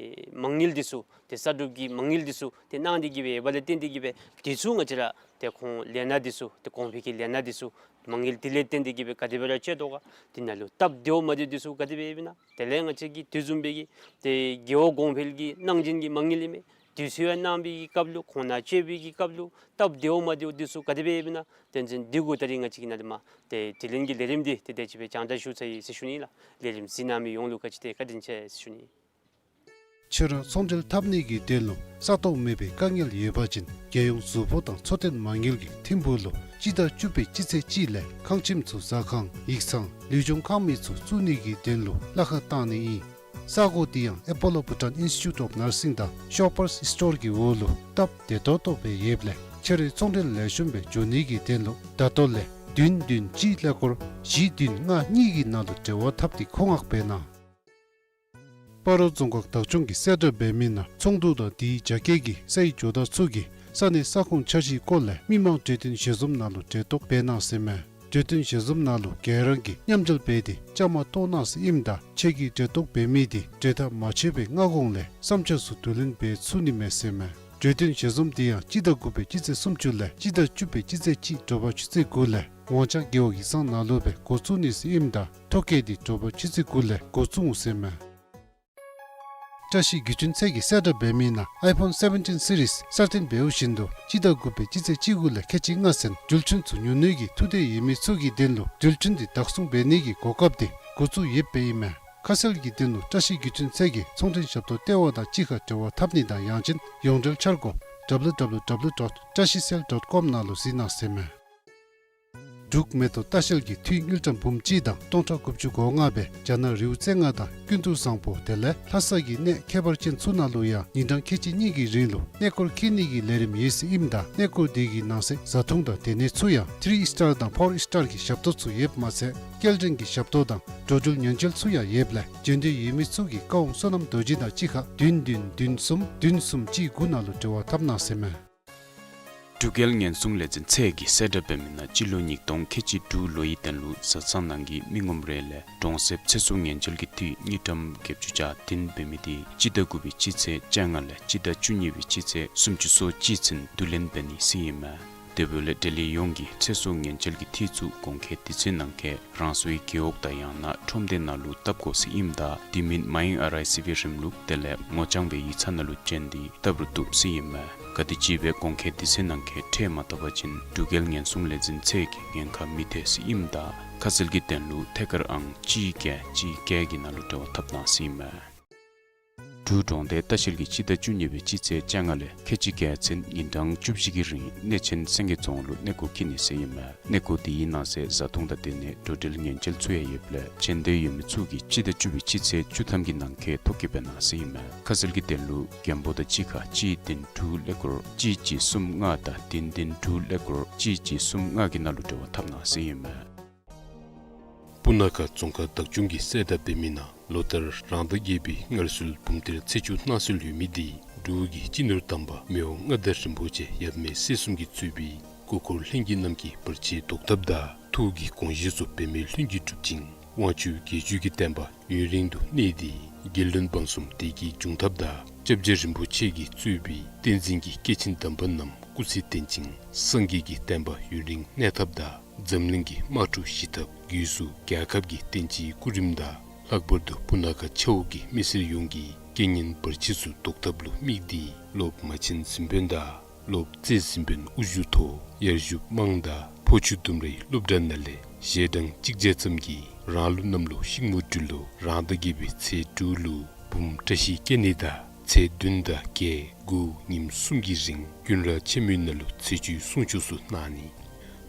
མ་དངུལ་འདི་ཚུ་ཏེ་གསར་སྒྲུབ་ཀྱི་མ་དངུལ་འདི་ཚུ་ཏེ་གནང་སྟེ་གིས་སྦེ་ཡོདཔ་ལས་བརྟེན་ཏེ་གིས་སྦེ་འདི་ཚུ་ང་བཅས་ར་ཏེ་ཁོང་ལས་སྣ་འདི་ཚུ་ཏེ་གོང་འཕེལ་གྱི་ལས་སྣ་འདི་ཚུ་ མ་དངུལ་དེ་ལས་བརྟེན་ཏེ་གི་སྦེ་ག་དེ་སྦེ་ར་སྤྱོད་དོ་ག། དེ་ནང་ལུ་སྟབས་བདེཝ་མ་བདེཝ་འདི་ཚུ་ག་དེ་སྦེ་ཡོདཔ་ཨིན་ན། དེ་ལས་ང་བཅས་ཀྱིས་དུས་བཟུམ་སྦེ་གི་ཏེ་རྒེད་འོག་གོང་འཕེལ་གྱི་གནང་སྦྱིན་གྱི་མ་དངུལ་ཨིན་མས། དུས་ཚོད་ཡང་གནང་བའི་གི་སྐབས་ལུ་ཁོང་ནང་སྤྱོད་པའི་གི་སྐབས་ལུ་སྟབས་བདེཝ་མ་བདེཝ་འདི་ཚུ་ག་དེ་སྦེ་ཡོདཔ་ཨིན་ན། དོན་ཚན་འདི་གུ་ད་རིས་ང་བཅས་ཀྱིས་ནཱ་ལས་མར་ཏེ་དྲི་ལན་གྱི་ལས་རིམ་འདི་ཏེ་དེ་ཅིག་སྦེ་སྦྱང་བརྡར་ཞུ་ཚར་ཡི་ཟེར་ཞུ་ནི་ལགས། ལས་རིམ་གཟིགས་གནང་མི་ཡོངས་ལུ་བཀའ་དྲིན་ཆེ་ཟེར་ཞུ་ནི། ཁྱོད་ར་ཚོང་འབྲེལ་འཐབ་ནི་གི་དོན་ལུ་ས་སྟོང་མེད་པའི་དཀའ་ངལ་ཡོད་པ་ཅིན་རྒྱལ་ཡོངས་གཟུགས་པོ་དང་འཚོ་རྟེན་མ་དངུལ་གྱི་ཐིམ་ཕུག་ལུ་སྤྱི་ཟླ་བཅུ་པའི་སྤྱི་ཚེས་གཅིག་ལས་ཁང་ཁྱིམ་ཚུ་ཟ་ཁང་ཡིག་ཚང་ལུས་སྦྱོང་ཁང་མིག་ཚུ་བཙུགས་ནི་གི་དོན་ལུ་གླ་ཁར་བཏང་ནི་ཨིན། ས་གོ་འདི་ཡང་Apollo Bhutan Institute of Nursing དང་Shoppers Stores གི་འོག་ལུ་སྟབས་བདེ་ཏོག་ཏོ་སྦེ་ཡོདཔ་ལས་ཁྱོད་རའི་ཚོང་འབྲེལ་ལེགས་ཤོམ་སྦེ་འགྱོ་ནི་གི་དོན་ལུ་ད་ལྟོ་ལས་བདུན་བདུན་གཅིག་ཀླད་ཀོར་བཞི་བདུན་ལྔ་གཉིས་ཀྱི་ནང་ལུ་འབྲེལ་བ་འཐབ་སྟེ་མཁོ་མངགས་འབད་གནང་། སྤ་རོ་རྫོང་ཁག་བདག་སྐྱོང་གི་གསལ་བསྒྲགས་འབད་མི་ནང་ཚོགས་འདུ་དང་དེའི་རྒྱ་སྐྱེད་ཀྱི་སའི་ཇོ་བདག་ཚུ་གིས་ས་གནས་ས་ཁོངས་འཆར་གཞིའི་སྐོར་ལས་མི་མང་གྲོས་བསྟུན་ཞལ་འཛོམས་ནང་ལུ་གྲལ་གཏོགས་འབད་གནང་ཟེར་མས། གྲོས་བསྟུན་ཞལ་འཛོམས་ནང་ལུ་ག་ར་གིས་མཉམ་འབྲེལ་འབད་དེ་བཅའ་མར་གཏོགས་གནང་ཟེར་ཨིནམ་ད་ཁྱེད་ཀྱིས་གྲལ་གཏོགས་འབད་མི་དེ་གྲོས་ཐག་མ་ཆོད་པའི་སྔ་གོང་ལས་བསམ་འཆར་ཚུ་བསྡུ་ལེན་འབད་ཚུགས་ནི་མས་ཟེར་མས། གྲོས་བསྟུན་ཞལ་འཛོམས་དེ་ཡང་སྤྱི་ཟླ་དགུ་པའི་སྤྱི་ཚེས་སུམ་ཅུ་ལས་སྤྱི་ཟླ་བཅུ་པའི་སྤྱི་ཚེས་གཅིག་དྲོ་པ་ཆུ་ཚོད་དགུ་ལས་ཝང་ཅང་རྒེད་འོག་ཡིག་ཚང་ནང་ལུ་སྦེ་འགོ་བཙུགས་ནི་ཟེར་ཨིནམ་ད་ཐོ་བཀོད་དེ་དྲོ་པ་ཆུ་ཚོད་དགུ་ལས་འགོ་བཙུགས་འོང་ཟེར་མས། བཀྲ་ཤིས་བརྒྱུད་འཕྲིན་ཚད་ཀྱི་གསལ་བསྒྲགས་འབད་མི་ནང་iPhone seventeen series གསར་བཏོན་འབདཝ་བཞིན་དུ་སྤྱི་ཟླ་དགུ་པའི་སྤྱི་ཚེས་བཅུ་དགུ་ལས་ཁལ་གཅིག་ལྔ་ཚུན་འགྲུལ་འཕྲིན་ཚུ་ཉོ་ནི་གི་ཐུགས་འདོད་ཡོད་མི་ཚུ་གི་དོན་ལུ་འགྲུལ་འཕྲིན་དེ་བདག་བཟུང་འབད་ནི་གི་གོ་སྐབས་དེ་འགོ་བཙུགས་ཡོདཔ་ཨིན་མས། ཁ་གསལ་གྱི་དོན་ལུ་བཀྲ་ཤིས་བརྒྱུད་འཕྲིན་ཚད་ཀྱི་ཚོང་འབྲེལ་ཞབས་ཏོག་ལྟེ་བ་དང་གཅིག་ཁར་འབྲེལ་བ་འཐབ་ནི་དང་ཡང་ཅིན་ཡོངས་འབྲེལ་འཆར་སྒོ་www dot trashicell dot com ནང་ལུ་གཟིགས་གནང་ཟེར་མས། འབྲུག་མེ་ཏོག་ལྟ་བཤལ་གྱིས་འཐུས་དངུལ་ཀྲམ་འབུམ་གཅིག་དང་སྟོང་ཕྲག་དགུ་བཅུ་གོ་ལྔ་སྦེ་རྒྱ་ནག་རི་བོ་རྩེ་ལྔ་དང་ཀུན་ཏུ་བཟང་པོ་དེ་ལས་ལྷ་ས་གི་གནས་ཁྱད་པར་ཅན་ཚུ་ནང་ལུ་ཡང་ཉིན་གྲངས་ཁལ་གཅིག་གཉིས་ཀྱི་རིང་ལུ་གནས་སྐོར་འཁྱིད་ནི་གི་ལས་རིམ་ཡོད་ཟེར་ཨིནམ་ད་གནས་སྐོར་དེ་གི་ནང་གསེས་བཟའ་འཐུང་དང་སྡོད་གནས་ཚུ་ཡང་ཐིརི་སི་ཊར་དང་ཕོར་སི་ཊར་གྱི་ཞབས་ཏོག་ཚུ་ཡོདཔ་མ་ཚད་སྐྱེལ་འདྲེན་གྱི་ཞབས་ཏོག་དང་འགྲོ་འགྲུལ་ཉེན་བཅོལ་ཚུ་ཡང་ཡོདཔ་ལས་འབྱོན་འདོད་ཡོད་མི་ཚུ་གིས་བཀའ་དབང་བསོད་ནམས་རྡོ་རྗེ་དང་གཅིག་ཁར་བདུན་བདུན་བདུན་གསུམ་བདུན་གསུམ་གཅིག་དགུ་ནང་ལུ་འབྲེལ་བ་འཐབ་གནང་ཟེར་མས། འབྲུག་རྒྱལ་ཉེན་སྲུང་ལས་འཛིན་ཚད་ཀྱི་གསལ་བསྒྲགས་འབད་མི་ནང་སྤྱི་ལོ་ཉིས་སྟོང་ཁལ་གཅིག་དྲུག་ལོའི་དོན་ལུ་བཟའ་ཚང་ནང་གི་མི་ངོམ་རེ་ལས་གྲོང་གསེབ་ཚེ་སྲོག་ཉེན་བཅོལ་གྱི་འཐུས་དངུལ་ཀྲམ་བརྒྱད་ཅུ་གྱ་བདུན་འབད་མི་དེ་སྤྱི་ཟླ་དགུ་པའི་སྤྱི་ཚེས་བཅོ་ལྔ་ལས་སྤྱི་ཟླ་བཅུ་གཉིས་པའི་སྤྱི་ཚེས་སུམ་ཅུ་སོ་གཅིག་ཚུན་བསྡུ་ལེན་འབད་ནི་ཟེར་ཨིན་མས། དེ་འབདཝ་ལས་འབྲེལ་ཡོད་ཡོངས་ཀྱིས་ཚེ་སྲོག་ཉེན་བཅོལ་གྱི་འཐུས་ཚུ་གོང་འཁོད་དུས་ཚོད་ནང་འཁོད་རང་སོའི་རྒེད་འོག་དང་ཡང་ན་ཁྲོམ་སྡེ་ནང་ལུ་བཏབ་དགོ་ཟེར་ཨིནམ་ད་དེ་མིན་མ་ཡེངས་ཨར་ཨའི་སི་བི་རིམ་ལུགས་དེ་ལས་ངོ་རྐྱང་སྦེ་ཡིག་ཚང་ནང་ལུ་བྱོན་ཏེ་བཏབ་རུང་བཏུབ་ཟེར་ཨིན་མས། ག་དེམ་ཅིག་སྦེ་གོང་འཁོད་དུས་ཚོད་ནང་འཁོད་ཁྲལ་མ་བཏབ་པ་ཅིན་འབྲུག་རྒྱལ་ཉེན་སྲུང་ལས་འཛིན་ཚད་ཀྱིས་ཉེན་ཁ་མི་ཐེག་ཟེར་ཨིནམ་ད་ཁ་གསལ་གྱི་དོན་ལུ་ཐད་ཀར་ཨང་གཅིག་བརྒྱད་གཅིག་བརྒྱད་ཀྱི་ནང་ལུ་འབྲེལ་བ་འཐབ་གནང་ཟེར་ཨིན་མས། འབྲུག་གྲོང་སྡེ་ལྟ་བཤལ་གྱིས་སྤྱི་ཟླ་བཅུ་གཉིས་པའི་སྤྱི་ཚེས་བཅོ་ལྔ་ལས་ཁལ་གཅིག་བརྒྱད་ཚུན་ཉིན་གྲངས་བཅུ་བཞི་གི་རིང་གནས་ཆེན་སེང་གེ་རྫོང་ལུ་གནས་སྐོར་འཁྱིད་ནི་ཟེར་ཨིན་མས། གནས་སྐོར་དེའི་ནང་གསེས་བཟའ་འཐུང་དང་སྡོད་གནས་འགྲོ་འགྲུལ་ཉེན་བཅོལ་ཚུ་ཡང་ཡོདཔ་ལས་བྱོན་འདོད་ཡོད་མི་ཚུ་གིས་སྤྱི་ཟླ་བཅུ་པའི་སྤྱི་ཚེས་བཅུ་ཐམ་གྱི་ནང་འཁོད་ཐོ་བཀོད་འབད་གནང་ཟེར་ཨིན་མས། ཁ་གསལ་གྱི་དོན་ལུ་རྒྱང་འབོར་དང་གཅིག་ཁར་གཅིག་བདུན་དྲུག་ཀླད་ཀོར་གཅིག་གཅིག་གསུམ་ལྔ་དང་བདུན་བདུན་དྲུག་ཀླད་ཀོར་གཅིག་གཅིག་གསུམ་ལྔ་གི་ནང་ལུ་འབྲེལ་བ་འཐབ་གནང་ཟེར་ཨིན་མས། སྤུ་ན་ཁ་རྫོང་ཁག་བདག་སྐྱོང་གི་གསལ་བསྒྲགས་འབད་མི་ནང་ལོ་ལྟར་རང་ཟླ་བརྒྱད་པའི་སྔར་སྲོལ་བུམ་གཏེར་ཚེས་བཅུ་གནང་སྲོལ་ཡོད་མི་དེ་འབྲུག་གི་སྤྱི་ནོར་དམ་པ་མི་དབང་མངའ་བདག་རིན་པོ་ཆེ་ཡབ་མེས་སྲས་གསུམ་གྱིས་གཙོས་པའི་སྐུ་འཁོར་ལྷན་རྒྱས་རྣམས་ཀྱིས་བར་ཆད་བཟློག་ཐབས་དང་ཐུགས་ཀྱི་དགོངས་བཞེད་ཚུ་འབད་མེད་ལྷུན་གྱིས་གྲུབ་ཅིང་དབང་ཕྱུག་རྒྱལ་བརྒྱུད་ཀྱི་བསྟན་པ་ཡུན་རིང་དུ་གནས་ཏེ་རྒྱལ་བློན་འབངས་གསུམ་བདེ་སྐྱིད་འབྱུང་ཐབས་དང་སྐྱབས་རྗེ་རིན་པོ་ཆེ་གིས་གཙོས་པའི་བསྟན་འཛིན་གྱི་སྐྱེས་ཆེན་དམ་པ་རྣམས་སྐུ་ཚེ་བརྟན་ཅིང་སངས་རྒྱས་ཀྱི་བསྟན་པ་ཡུན་རིང་གནས་ཐབས་དང་འཛམ་གླིང་གི་དམག་འཁྲུག་ཞི་ཐབས་སྒོས་སུ་རྒྱལ་ཁབ་ཀྱི་བསྟན་སྤྱིའི་སྐུ་རིམ་དང་ལྷག་པར་དུ་སྤུ་ན་ཁ་ཆབ་འོག་གི་མི་སེར་ཡོངས་ཀྱི་རྐྱེན་ངན་བར་ཆད་ཚུ་བཟློག་ཐབས་ལུ་དམིགས་ཏེ་སློབ་མ་ཆེན་གཟིམ་དཔོན་དང་སློབ་རྩེ་གཟིམ་དཔོན་དབུ་བཞུགས་ཐོག་ཡར་ཞུ་དམངས་དང་ཕོ་ཆུ་ལྡུམ་རའི་སློབ་གྲྭ་ནང་ལས་ཞལ་གྲངས་གཅིག་བརྒྱ་ཙམ་གྱིས་རང་ལུགས་གནམ་ལོ་ཤིང་མོ་སྦྲུལ་ལོ་རང་ཟླ་བརྒྱད་པའི་ཚེས་དྲུག་ལུ་འབུམ་བཀྲ་ཤིས་སྐྱེ་གནས་དང་ཚེས་བདུན་དང་བརྒྱད་དགུ་ཉིནམ་གསུམ་གྱི་རིང་ཀུན་ར་ཆེན་མོའི་ནང་ལུ་ཚེས་བཅུའི་གསུང་ཆོག་ཚུ་གནང་ནི།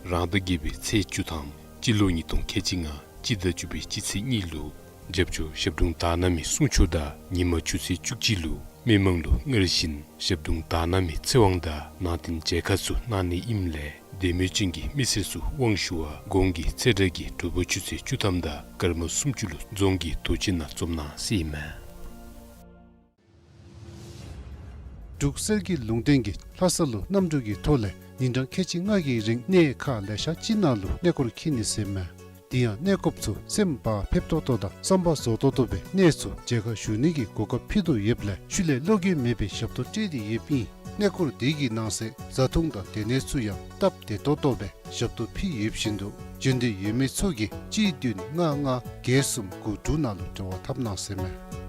རང་ཟླ་བརྒྱད་པའི་ཚེས་བཅུ་ཐམ་སྤྱི་ལོ་ཉིས་སྟོང་ཁལ་གཅིག་ལྔ་སྤྱི་ཟླ་བཅུ་པའི་སྤྱི་ཚེས་གཉིས་ལུ་རྒྱབ་ཆོས་ཞབས་དྲུང་དར་ནག་མའི་གསུང་ཆོག་དང་ཉིན་མ་ཆུ་ཚོད་བཅུ་གཅིག་ལུ་མི་མང་ལུ་སྔར་བཞིན་ཞབས་དྲུང་དར་ནག་མའི་ཚེ་དབང་དང་ནང་རྟེན་མཇལ་ཁ་ཚུ་གནང་ནི་ཨིནམ་ལས་དད་མོས་ཅན་གྱི་མི་སེར་ཚུ་དབང་ཞུ་བར་གོང་གི་ཚེས་གྲངས་ཀྱི་དྲོ་པ་ཆུ་ཚོད་བཅུ་ཐམ་དང་སྐར་མ་སུམ་ཅུ་ལུ་རྫོང་གི་རྡོ་གཅལ་ནང་འཛོམས་གནང་ཟེར་ཨིན་མས། འབྲུག་གསེར་གྱི་ལུང་བསྟན་གྱིས་ལྷ་ས་ལུ་གནམ་གྲུ་གི་ཐོག་ལས་ཉིན་གྲངས་ཁལ་གཅིག་ལྔ་གི་རིང་གནས་ཁག་ལེ་ཤ་ཅིག་ནང་ལུ་གནས་སྐོར་འཁྱིད་ནི་ཟེར་མས། དེ་ཡང་གནས་སྐོརཔ་ཚུ་སེམས་བག་ཕེབས་ཏོག་ཏོ་དང་བསམ་པ་རྫོགས་ཏོག་ཏོ་སྦེ་གནས་ཚུ་མཇལ་ཁ་ཞུ་ནི་གི་གོ་སྐབས་ཕུལ་དོ་ཡོདཔ་ལས་ཤུལ་ལས་བློ་འགྱོད་མེད་པའི་ཞབས་ཏོག་སྤྲོད་དེ་ཡོདཔ་ཨིན། གནས་སྐོར་དེ་གི་ནང་གསེས་བཟའ་འཐུང་དང་སྡོད་གནས་ཚུ་ཡང་སྟབས་བདེ་ཏོག་ཏོ་སྦེ་ཞབས་ཏོག་ཕུལ་ཡོདཔ་བཞིན་དུ་འབྱོན་འདོད་ཡོད་མི་ཚུ་གིས་གཅིག་བདུན་ལྔ་ལྔ་བརྒྱད་གསུམ་དགུ་དྲུག་ནང་ལུ་འབྲེལ་བ་འཐབ་གནང་ཟེར་མས།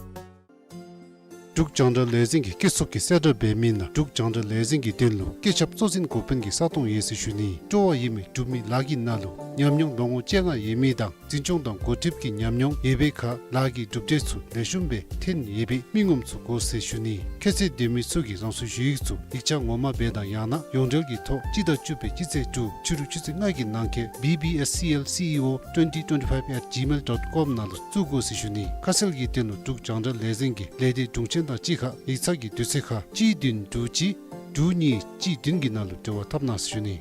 འབྲུག་རྒྱང་བསྒྲགས་ལས་འཛིན་གྱི་སྐྱེ་ཚུལ་གྱི་གསལ་བསྒྲགས་འབད་མི་ནང་འབྲུག་རྒྱང་བསྒྲགས་ལས་འཛིན་གྱི་དོན་ལུ་བཀོད་ཁྱབ་གཙོ་འཛིན་འགོ་དཔོན་གྱི་ས་སྟོང་ཡོད་ཟེར་ཞུ་ནི། སྤྲོ་བ་ཡོད་མི་འབྲུག་མི་ལཱ་གི་ནང་ལུ་ཉམས་མྱོང་ལོ་ངོ་བཅོ་ལྔ་ཡོད་མི་དང་འཛིན་སྐྱོང་དང་འགོ་ཁྲིདཔ་གི་ཉམས་མྱོང་ཡོད་པའི་ཁར་ལཱ་གི་གྲུབ་འབྲས་ཚུ་ལེགས་ཤོམ་སྦེ་ཐོན་ཡོད་པའི་མི་ངོམ་ཚུ་དགོ་ཟེར་ཞུ་ནི། ཁྱད་ཚད་ལྡན་མི་ཚུ་གིས་རང་སོའི་ཞུ་ཡིག་ཚུ་ཡིག་ཆ་ངོ་མ་སྦེ་དང་ཡང་ན་ཡོངས་འབྲེལ་གྱི་ཐོག་སྤྱི་ཟླ་བཅུ་པའི་སྤྱི་ཚེས་དྲུག་ཕྱི་རུ་ཆུ་ཚོད་ལྔ་གི་ནང་འཁོད་B B S C L C E O twenty twenty-five at gmail dot com ནང་ལུ་བཙུགས་དགོ་ཟེར་ཞུ་ནི། ཁ་གསལ་གྱི་དོན་ལུ་འབྲུག་རྒྱང་བསྒྲགས་ལས་འཛིན་གྱི་ལས་སྡེ་དྲུང་ཆེན་དང་གཅིག་ཁར་ཡིག་ཚང་གི་དུས་ཚོད་ཁར་གཅིག་བདུན་དྲུག་གཅིག་དྲུག་གཉིས་གཅིག་བདུན་གྱི་ནང་ལུ་འབྲེལ་བ་འཐབ་གནང་ཟེར་ཞུ་ནི།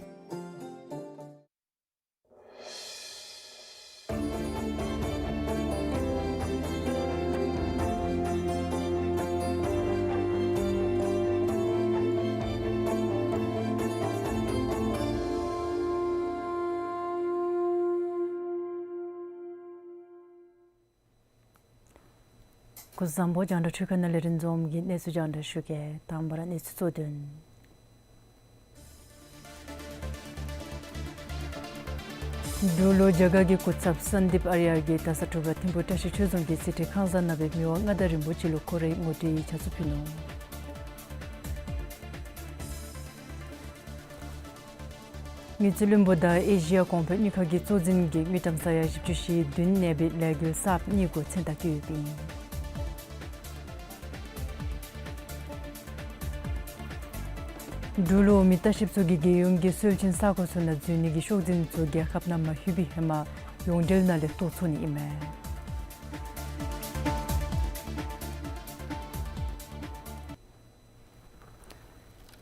སྐུ་གཟུགས་བཟང་པོ། རྒྱང་བསྒྲགས་འཕྲུལ་ཁང་ནང་ལས་རིན་འཛོམས་ཀྱིས་གནས་ཚུལ་རྒྱང་བསྒྲགས་ཞུ་གེ། དང་པ་ར་གནས་ཚུལ་གཙོ་དོན། འབྲུག་ལུ་རྒྱ་གར་གྱི་སྐུ་ཚབ་སན་དིབ་ཨརྱ་གིས་ད་ས་དྲོ་པ་ཐིམ་ཕུ་བཀྲ་ཤིས་ཆོས་རྫོང་གི་གསེར་ཁྲི་ཁང་བཟང་ནང་སྦེ་མི་དབང་མངའ་བདག་རིན་པོ་ཆེ་ལུ་ཁོ་རའི་ངོ་སྤྲོད་ཡིག་ཆ་ཚུ་ཕུལ་ནུག། དངུལ་རྩིས་བློན་པོ་དང་ཨེ་ཤི་ཡ་གོང་འཕེལ་དངུལ་ཁང་གི་གཙོ་འཛིན་གྱིས་དངུལ་ཀྲམ་ས་ཡ་བཞི་བཅུ་ཞེ་བདུན་གནས་པའི་ལས་འགུལ་གསརཔ་གཉིས་འགོ་མཚན་རྟགས་བཀོད་ཡོདཔ་ཨིན། འབྲུག་ལུ་འོང་མི་ལྟ་བཤལཔ་ཚུ་གིས་རྒྱལ་ཡོངས་ཀྱི་སྲོལ་ཆེན་ས་ཁོངས་ཚུ་ནང་འཛུལ་ནི་གི་ཤོག་འཛིན་ཚུ་རྒྱལ་ཁབ་ནང་མ་ལྷོད་པའི་ཧེ་མ་ཡོངས་འབྲེལ་ནང་ལས་བཏོག་ཚུགས་ནི་ཨིན་མས།